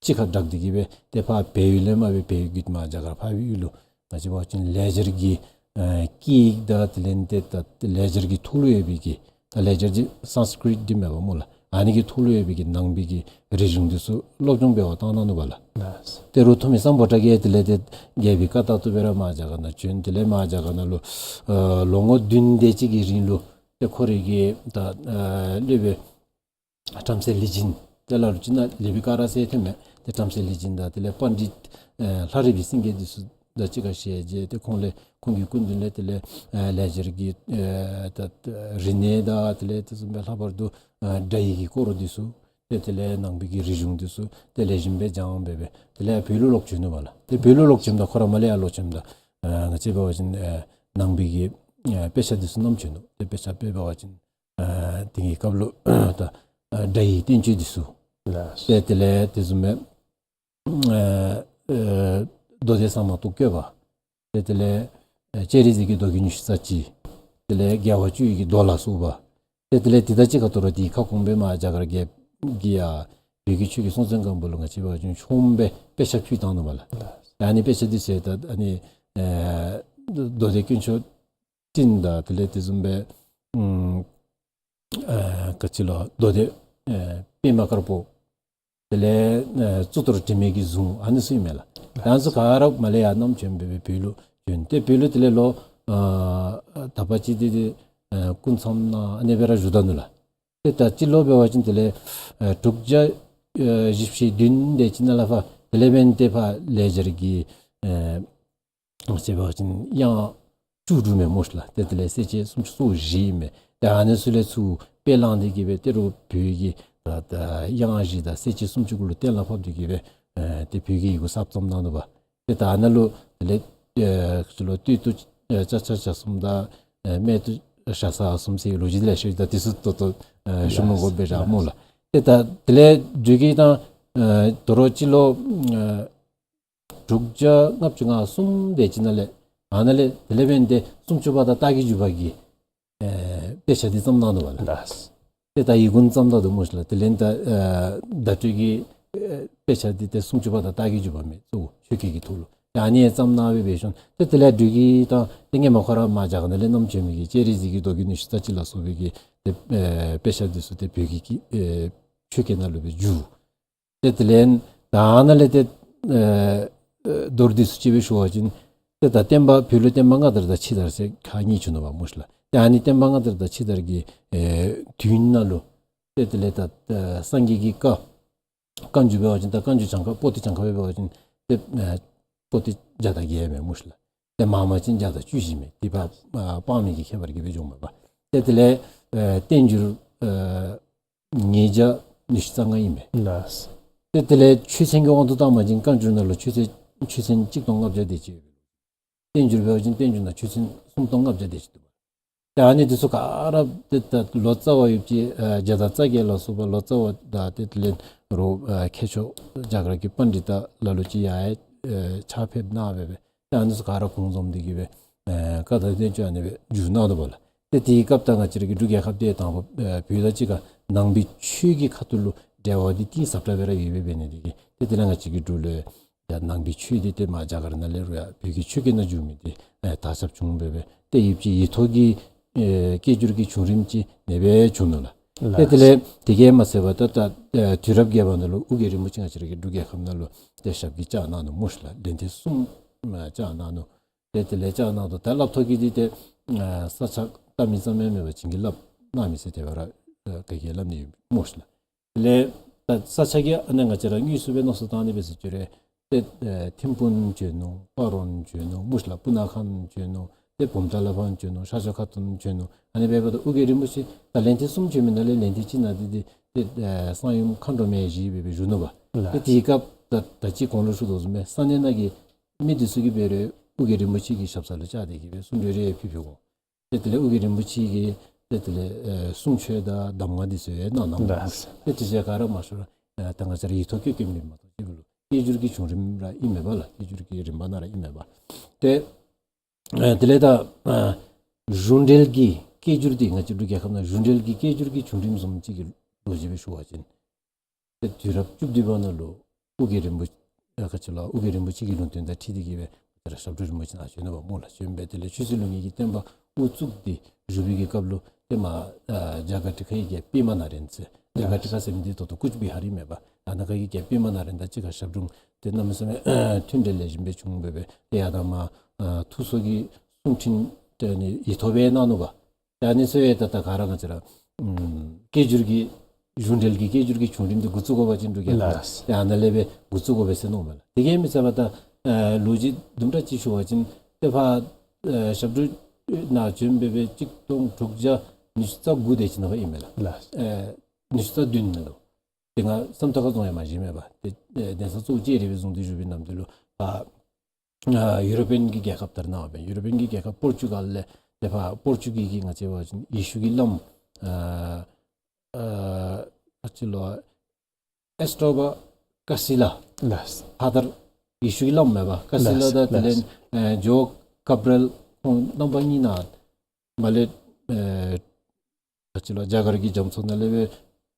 གཅིག་ཁར་སྦྲགས་ཏེ་གི་སྦེ་ཏེ་ཕར་བལ་ཡུལ་ལས་མར་སྦེ་བལ་ཡུལ་བརྒྱུད་མར་རྒྱ་གར་འཕགས་པའི་ཡུལ་ལུ་ང་བཅས་འབད་བ་ཅིན་ལེགས་སྦྱར་གྱི་ཨེ་སྐད་ཡིག་དང་དེ་ལས་ཏེ་ད་ལེགས་སྦྱར་གྱི་ཐོག་ལུ་ཡོད་པའི་གི་ད་ལེགས་སྦྱར་གྱི་སཾ་སྐྲྀཏ་འདི་མས་པ་སྨོ་ལགས། ཨ་ནི་གི་ཐོག་ལུ་ཡོད་པའི་གི་ནང་པའི་གི་རིག་གཞུང་འདི་ཚུ་སློབ་སྦྱོང་འབད་བར་བཏང་གནང་ནུག་པ་ལགས། ལགས། ཏེ་རུང་ཐུ་མི་སམ་བྷོ་ཊ་གིས་དེ་ལས་ཏེ་རྒྱལ་པོའི་བཀའ་ལྟར་དུ་སྦེ་ར་མར་རྒྱ་གར་ནང་བྱོན། དེ་ལས་མར་རྒྱ་གར་ནང་ལུ་ཨ་ལོ་ངོ་བདུན་དེ་ཅིག་གི་རིང་ལུ་ཏེ་ཁོ་རའི་གི་ད་ཨ་སློབ་དཔོན་བྲམ་ཟེ་ལི་སྦྱིན་ཏེ་ལ་ལུ་ཅིག་ནང་ལེགས་པའི་སྐ་ར་ཟེར་ཐོན་མས། ཏེ་བྲམ་ཟེ་ལི་སྦྱིན་དང་དེ་ལས་པཎྜི་ཏ་ཨེ་ལྷ་རི་པའི་སེང་གེ་འདི་ཚུ་དང་གཅིག་ཁར་ཞལ་མཇལ། ཏེ་ཁོང་ལས་ཁོང་གི་སྐུ་མདུན་ལས་དེ་ལས་ཨེ་ལེགས་སྦྱར་གྱི་ཨེ་ད་རིག་གནས་དང་དེ་ལས་དེ་བཟུམ་སྦེ་ལྷག་པར་དུ་ཨེ་སྒྲ་ཡིག་གི་སྐོར་འདི་ཚུ་ཏེ་དེ་ལས་ནང་པའི་གི་རིག་གཞུང་འདི་ཚུ་ཏེ་ལེགས་ཤོམ་སྦེ་སྦྱངས་སྦེ་སྦེ་དེ་ལས་བོད་ལུ་ལོག་བྱོན་ནུག་པ་ལགས། ཏེ་བོད་ལུ་ལོག་བྱོནམ་ད་ཁོ་ར་མར་ལས་ཡར་ལོག་བྱོནམ་ད་ཨེ་ང་བཅས་འབད་བ་ཅིན་ཨེ་ནང་པའི་གི་ཨེ་དཔེ་ཆ་འདི་ཚུ་བསྣམས་བྱོན་ནུག། ཏེ་དཔེ་ཆ་དཔེ་འབད་བ་ཅིན་ཨ་དེ་གི་སྐབས་ལུ་ད་ཨ་སྒྲ་ཡི་བསྟན་བཅོས་འདི་ཚུ། ལགས། ཏེ་དེ་ལས་དེ་བཟུམ་སྦེ་ཨ་ཨ་མདོ་སྡེ་ཟ་མ་ཏོག་བཀོད་པ། ཏེ་དེ་ལས་ཨ་སྤྱན་རས་གཟིགས་ཀྱི་མདོ་རྒྱུད་ཉི་ཤུ་རྩ་གཅིག། དེ་ལས་རྒྱལ་བ་སྤྱོད་ཡུལ་གྱི་མདོ་ལ་སོགས་པ། ཏེ་དེ་ལས་དེ་དང་གཅིག་ཁར་དོ་རུང་དེའི་ཁ་སྐོང་སྦེ་མར་རྒྱ་གར་རྒྱལཔོ་གིས་ཡར་བོད་ཀྱི་ཆོས་རྒྱལ་སྲོང་བཙན་སྒམ་པོ་ལུ་ང་བཅས་འབད་བ་ཅིན་ཆོག་སྦེ་དཔེ་ཆ་ཕུལ་བཏང་ནུག་པ་ལགས། ལགས། ཨ་ནི་དཔེ་ཆ་འདི་ཚུ་ད་ཨ་ནི་ཨ་མདོ་སྡེ་དཀོན་མཆོག་སྤྲིན་དང་དེ་ལས་དེ་བཟུམ་སྦེ་ཨམ་ཨ་ག་ཅི་ལོ་མདོ་སྡེ་ཨེ་པདྨ་དཀར་པོ། དེ་ལས་ཨེ་གཙུག་ཏོར་དྲི་མེད་ཀྱི་གཟུངས་ཨ་ནི་ཚུ་ཨིན་མས་ལགས། ཨ་ནི་ཚུ་ག་ར་མར་ལས་ཡར་བསྣམས་བྱོན་སྦེ་སྦེ་བོད་ལུ་བྱོན། ཏེ་བོད་ལུ་དེ་ལས་ལོ་ཨ་དག་པ་ཅིག་ཏེ་ཏེ་ ཨེ་སྐུ་མཚམས་ནང་ཨ་ནི་སྦེ་ར་བཞུགས་ད་ནུག་ལགས། ཏེ་ད་སྤྱི་ལོ་འབད་བ་ཅིན་དེ་ལས་ཨེ་དྲུག་བརྒྱ་ཨེ་བཞི་བཅུ་ཞེ་བདུན་དེ་ཅིག་ནང་ལས་ཕར་དེ་ལས་འབདན་ཏེ་ཕར་ལེགས་སྦྱར་གྱི་ཨེ་ཅིག་འབད་བ་ཅིན་དབྱངས་བཅུ་དྲུག་མས་སྨོ་ཤིག་ལགས། ཏེ་དེ་ལས་གསལ་བྱེད་སུམ་ཅུ་སོ་བཞི་ཨིན་མས། ཏེ་ཨ་ནི་ཚུ་ལས་ཚུར་དཔེ་བླངས་ཏེ་གི་སྦེ་ཏེ་རོགས་བོད་ཀྱི་ད་ད་དབྱངས་བཞི་དང་གསལ་བྱེད་སུམ་ཅུ་གུ་ལུ་གཏན་ལ་ཕབ་སྟེ་གི་སྦེ་ཨེ་ཏེ་བོད་ཀྱི་ཡི་གུ་གསརཔ་བརྩམས་གནང་ནུག་པ། ཏེ་ད་ཨ་ནཱ་ལུ་དེ་ལས་ཨེ་ཚུ་ལུ་སྟོད་དུ་ཨེ་ཅ་ཆ་ཇ་གསུམ་དང་ཨེ་སྨད་དུ་ཞ་ས་གསུམ་ཟེར་ལོ་རྒྱུས་དེ་ལེ་ཤ་ཡོད། ད་དེ་ཚུ་ད་ལྟོ་ཨེ་ཞུ་མི་དགོ་པས་ར་སྨོ་ལགས། ཏེ་ད་དེ་ལས་འབྲུག་གི་ད་ཨེ་དོ་རུང་སྤྱི་ལོ་ཨེ་དྲུག་བརྒྱ་ལྔ་བཅུ་ང་གསུམ་དེ་ཅིག་ནང་ལས་ཨ་ནཱ་ལས་དེ་ལས་འབདན་ཏེ་སུམ་ཅུ་པ་དང་རྟགས་ཀྱི་འཇུག་པ་གི་ཨེ་དཔེ་ཆ་འདི་བརྩམས་གནང་ནུག་པ་ལགས། ལགས། ཏེ་ད་ཡི་གུ་བརྩམས་ད་ནུག་སྨོ་ཤིག་ལགས། དེ་ལས་ད་ཨེ་བརྡ་སྤྲོད་ཀྱི་ཨེ་དཔེ་ཆ་འདི་ཏེ་སུམ་ཅུ་པ་དང་རྟགས་ཀྱི་འཇུག་པ་མས། གཙོ་བོ་ཆོས་སྐད་ཀྱི་ཐོག་ལུ་ད་ཨ་ནི་ཡང་བརྩམས་གནང་སྦེ་འབད་ཞིནམ་ཏེ་དེ་ལས་འབྲུག་གི་ད་ཏེ་ཧེ་མ་ཁོ་ར་མར་རྒྱ་གར་ནང་ལས་རྣམ་བྱོན་མི་གི་ལྕགས་རི་རྩེ་གི་མདོ་རྒྱུད་ནུས་ཤུགས་རྩ་གཅིག་ལ་སོགས་པའི་གི་ཏེ་ཨེ་དཔེ་ཆ་འདི་ཚུ་ཏེ་བོད་ཀྱི་ཨེ་ཆོས་སྐད་ནང་ལུ་སྦེ་བསྒྱུར། ཏེ་དེ་ལས་ད་ཨ་ནཱ་ལས་ཏེ་ཨེ་ཨེ་མདོ་འདི་ཚུ་ཅིག་སྦེ་ཞུ་བ་ཅིན་ཏེ་ད་བསྟན་པ་བོད་ལུ་བསྟན་པ་སྔ་དར་དང་ཕྱི་དར་ཟེར་ཁག་གཉིས་བྱུང་ནུག་པ་སྨོ་ཤིག་ལགས། ཏེ་ཨ་ནི་བསྟན་པ་སྔ་དར་དང་ཕྱི་དར་གྱི་ཨེ་དུས་ནང་ལུ་ཏེ་དེ་ལས་ད་ཨེ་སངས་རྒྱས་ཀྱི་བཀའ་བཀའ་འགྱུར་འབད་བ་ཅིན་ད་བཀའ་འགྱུར་གྱངས་ཁ་པོ་ཏི་གྱངས་ཁ་སྦེ་འབད་བ་ཅིན་ཏེ་ཨེ་པོ་ཏི་བརྒྱ་དང་བརྒྱད་མས་སྨོ་ཤིག་ལགས། ཏེ་མང་མང་ཅིན་བརྒྱ་དང་བཅུ་བཞི་མས། དེ་ཕར་ཨ་དཔག་མེད་ཀྱི་ཁྱད་པར་གྱིས་སྦེ་འགྱོཝ་མས་པ། ཏེ་དེ་ལས་ཨེ་བསྟན་འགྱུར་ཨེ་ཉིས་བརྒྱ་ཉི་ཤུ་རྩ་ལྔ་ཨིན་མས། ལགས། ཏེ་དེ་ལས་ཆོས་ཚན་གྱི་དབང་དུ་བཏང་བ་ཅིན་བཀའ་འགྱུར་ནང་ལུ་ཆོས་ཚན་ཆོས་ཚན་གཅིག་སྟོང་ལྔ་བརྒྱ་དེ་ཅིག་ཡོད་པས། བསྟན་འགྱུར་འབད་བ་ཅིན་བསྟན་འགྱུར་ནང་ཆོས་ཚན་སུམ་སྟོང་ལྔ་བརྒྱ་དེ་ཅིག་འདུག་པ། ཏེ་ཨ་ནི་འདི་ཚུ་ག་ར་ཏེ་ད་ལོ་ཙཱ་བ་ཡོདཔ་ཅིག་ཨེ་བརྒྱ་དང་རྩ་བརྒྱད་ལ་སོགས་པ་ལོ་ཙཱ་བ་དང་ཏེ་དེ་ལས་རོགས་ཨེ་མཁས་མཆོག་རྒྱ་གར་གྱི་པཎྜི་ཏ་ལ་ལུ་ཅིག་ཡང་ཨེ་ཕྱག་ཕེབས་གནང་སྦེ་སྦེ་ཏེ་ཨ་ནི་ཚུ་ག་ར་གུང་འཛོམས་ཏེ་གི་སྦེ་ཨེ་བཀའ་དང་བསྟན་བཅོས་ཨ་ནི་སྦེ་བསྒྱུར་གནང་ནུག་པ་ལགས། ཏེ་དེའི་སྐབས་ད་ང་བཅས་ར་གི་འབྲུག་རྒྱལ་ཁབ་འདི་དང་པ་ཨེ་བོད་དང་གཅིག་ཁར་ནང་པའི་ཆོས་ཀྱི་ཁ་ཐུག་ལུ་འབྲེལ་བ་འདི་གཏིང་ཟབ་དྲགས་སྦེ་ར་ཡོད་པའི་འབད་ནི་འདི་གིས་ཏེ་དེ་ལས་ང་བཅས་ཀྱི་འབྲུག་ལུ་ཡང་ནང་པའི་ཆོས་འདི་ཏེ་མར་རྒྱ་གར་ནང་ལས་རུང་ཡང་བོད་ཀྱི་ཆོས་སྐད་ནང་བསྒྱུར་མི་འདི་ཨེ་དར་ཁྱབ་བྱུང་སྦེ་སྦེ་ཏེ་ཡུདཔ་ཅིག་ཡིག་ཐོག་གི་ཨེ་སྐད་སྒྱུར་གྱི་བྱུང་རིམ་ཅིག་ཨ་ནེ་སྦེ་བྱུང་ནུག་ལགས། ཏེ་དེ་ལས་དེ་གིས་མ་ཚད་པར་ད་ད་ཨེ་དུས་རབས་བརྒྱད་པ་ནང་ལུ་ཨོ་རྒྱན་རིན་པོ་ཆེ་ང་བཅས་ར་གི་འབྲུག་རྒྱལ་ཁབ་ནང་ལུ་ཏེ་ཞབས་ཀྱིས་བཅགས་གནང་ནུག་སྨོ་ཤིག་ལགས། ལན་ཐེངས་གསུམ་ཨེ་བཅགས་གནང་ནུག། ཏེ་དེ་ལས་བཅགས་གནང་དོ་ད་ལྷག་ཐོག་གི་འདི་ཏེ་ཨ་ས་ཆ་ལྟ་མི་ཙམ་ཡང་མེད་པར་བྱིན་གྱིས་བརླབས་གནང་མི་ཟེར་དེ་སྦེ་ར་ཨེ་ག་གིས་སླབ་ནི་ཡོད་སྨོ་ཤིག་ལགས། དེ་ལས་ད་ས་ཆ་གི་ཨ་ནཱ་ང་བཅས་ར་དངོས་སུ་སྦེ་མནོ་བསམ་བཏང་ནི་སྦེ་ཟེར་ཅི་རུང་ཏེ་ཨེ་ཐིམ་ཕུག་བྱོན་ནུག། སྤ་རོ་བྱོན་ནུག་སྨོ་ཤིག་ལགས། སྤུ་ན་ཁ་བྱོན་ནུག། ཏེ་བུམ་ཐང་ལ་ཕར་བྱོན་ནུག། ཤར་ཕྱོགས་ཁ་ཐུག་བྱོན་ནུག། ཨ་ནི་སྦེ་འབདཝ་ད་ཨོ་རྒྱན་རིན་པོ་ཆེ་ད་ལན་ཐེངས་གསུམ་བྱོན་མི་ནང་ལས་ལན་ཐེངས་གཅིག་ནང་འདི་འདི་ཏེ་ཨེ་གསང་ཡུམ་མཁའ་འགྲོ་མ་ཡིག་བཞེས་སྦེ་སྦེ་བཞུགས་ནུག་པ། ལགས། ཏེ་དེའི་སྐབས་ད་ད་ཅི་གོང་ལུ་ཞུ་དོ་བཟུམ་སྦེ་ས་གནས་ནང་གི་མི་འདི་ཚུ་གིས་འབད་རུང་ཨོ་རྒྱན་རིན་པོ་ཆེ་གི་ཞབས་ས་ལུ་བཅར་ཏེ་གི་སྦེ་གསུང་གྲོས་རེ་ཕུལ་ཕུལ་དགོ། ཏེ་དེ་ལས་ཨོ་རྒྱན་རིན་པོ་ཆེ་གིས་ཏེ་དེ་ལས་ཨེ་གསུང་ཆོས་དང་གདམས་ངག་འདི་ཚུ་ཡང་གནང་གནངམ་ཨིན། ལགས། ཏེ་དེ་ཚུ་ག་ར་མ་ཤོར་ཨེ་ད་ང་བཅས་ར་ཡིག་ཐོག་བཀོད་བཀོདཔ་མེན་མ་གཏོགས་ཅིག་ལུ་སྐད་སྒྱུར་གྱི་བྱུང་རིམ་ར་ཨིན་མས་པ་ལགས། སྐད་སྒྱུར་གྱི་རིམ་པ་ནང་ར་ཨིན་མས་པ། ཏེ་ཨེ་དེ་ལས་ད་ཨེ་གཞུང་འབྲེལ་གྱི་སྐད་སྒྱུར་འདི་ང་བཅས་འབྲུག་རྒྱལ་ཁབ་ནང་གཞུང་འབྲེལ་གྱི་སྐད་སྒྱུར་གྱི་བྱུང་རིམ་བཟུམ་ཅིག་གི་ལོ་རྒྱུས་སྦེ་ཞུ་བ་ཅིན་ཏེ་དུས་རབས་བཅུ་བདུན་པ་ནང་ལུ་ཨོ་རྒྱན་རིན་པོ་ཆེ་ཨ་ག་ཅི་ལོ་ཨོ་རྒྱན་རིན་པོ་ཆེ་གི་ལུང་བསྟན་དང་འཁྲིལ་ཏེ་གི་སྦེ་ང་བཅས་ར་ཞབས་དྲུང་རིན་པོ་ཆེ་ནཱ་བྱོན་ནུག་པ་སྨོ་ལགས། བྱོན་སྦེ་དེ་ལས་ཆོས་སྲིད་ལུགས་གཉིས་ཀྱི་བསྟན་པ་དབུ་བཙུགས་ཏེ་བཞུགས་པའི་གི་སྐབས་ལུ་ཏེ་མར་ཨ་རྒྱ་གར་ཁྲི་ཁའི་རྒྱལཔོ་པདྨ་ནཱ་རེན་ཟེར། རྒྱ་གར་ཁྲི་ཁ་ཟེར་མི་འདི་ད་ལྟོ་ཀུཆ་བི་ཧར་ཨིན་མས་པ། ཨ་ནཱ་ཁ་གི་རྒྱལཔོ་པདྨ་ནཱ་རེན་དང་གཅིག་ཁར་ཞབས་དྲུང་ཏེ་གནམ་མེད་ས་མེད་མཐུན་འབྲེལ་ལེགས་ཤོམ་སྦེ་བྱུང་སྦེ་སྦེ་ཏེ་ཡར་ད་མར་ཨ་ཐུགས་གསོ་གི་གསུང་འཕྲིན་ཏེ་ཨ་ནི་ཡིག་ཐོག་སྦེ་གནང་ནུག་པ། ཏེ་ཨ་ནི་ཚུ་ཡང་ད་ད་ག་ར་ང་བཅས་ར་ཨམ་སྐད་སྒྱུར་གྱི་གཞུང་འབྲེལ་གྱི་སྐད་སྒྱུར་གྱི་བྱུང་རིམ་འདི་འགོ་བཙུགས་དགོ་པ་ཅིན་འབྲུག་རྒྱལ་ཁབ་ལགས། ཏེ་ཨ་ནཱ་ལས་སྦེ་འགོ་བཙུགས་དགོ་པས་ཟེར་མནོཝ་མས་ལགས། དེ་གིས་མ་ཚད་པར་ད་ཨེ་ལོ་རྒྱུས་དུམ་གྲ་ཅིག་ཞུ་བ་ཅིན་ཏེ་ཕར་ཨེ་ཞབས་དྲུང་ནཱ་བྱོན་སྦེ་སྦེ་གཅིག་སྟོང་དྲུག་བརྒྱ་ཉི་ཤུ་རྩ་དགུ་དེ་ཅིག་ནང་ཨིན་མས་ལགས། ལགས། ཨེ་ཉི་ཤུ་རྩ་བདུན་ནང་ལུ། ཏེ་ང་བསམ་ཐག་ཁ་རྫོང་ཡང་མ་བཞེངས་མས་པ། ཏེ་ཨེ་གདན་ས་གཙོ་བོ་ལྕགས་རི་སྦེ་བཟུང་སྟེ་བཞུགས་པའི་ནམ་དུས་ལུ་ཕར་ཨ་ཡུ་རོ་པིའན་གྱི་རྒྱལ་ཁབ་དར་གནང་བ་སྦེ། ཡུ་རོ་པིའན་གྱི་རྒྱལ་ཁབ་པོར་ཅུ་གཱལ་ལས་ཏེ་ཕར་པོར་ཅུ་གཱལ་གྱི་ང་བཅས་འབད་བ་ཅིན་ཡེ་ཤུ་གི་བླམ་ཨ་ཨ་ག་ཅི་ལོ་ཨེས་ཏོ་བ་ཀ་སི་ལ། ལགས། ཕར་དར་ཡེ་ཤུ་གི་བླམ་མས་པ། ཀ་སི་ལ། ལགས། དང་དེ་ལས་ལགས། ཨེ་ཇོ་ཀབ་རེལ་ཁོང་རྣམ་པ་གཉིས་ནཱ་མར་ལས་ཨེ་ག་ཅི་ལོ་རྒྱ་གར་གྱི་རྒྱ་མཚོ་ནང་ལས་སྦེ་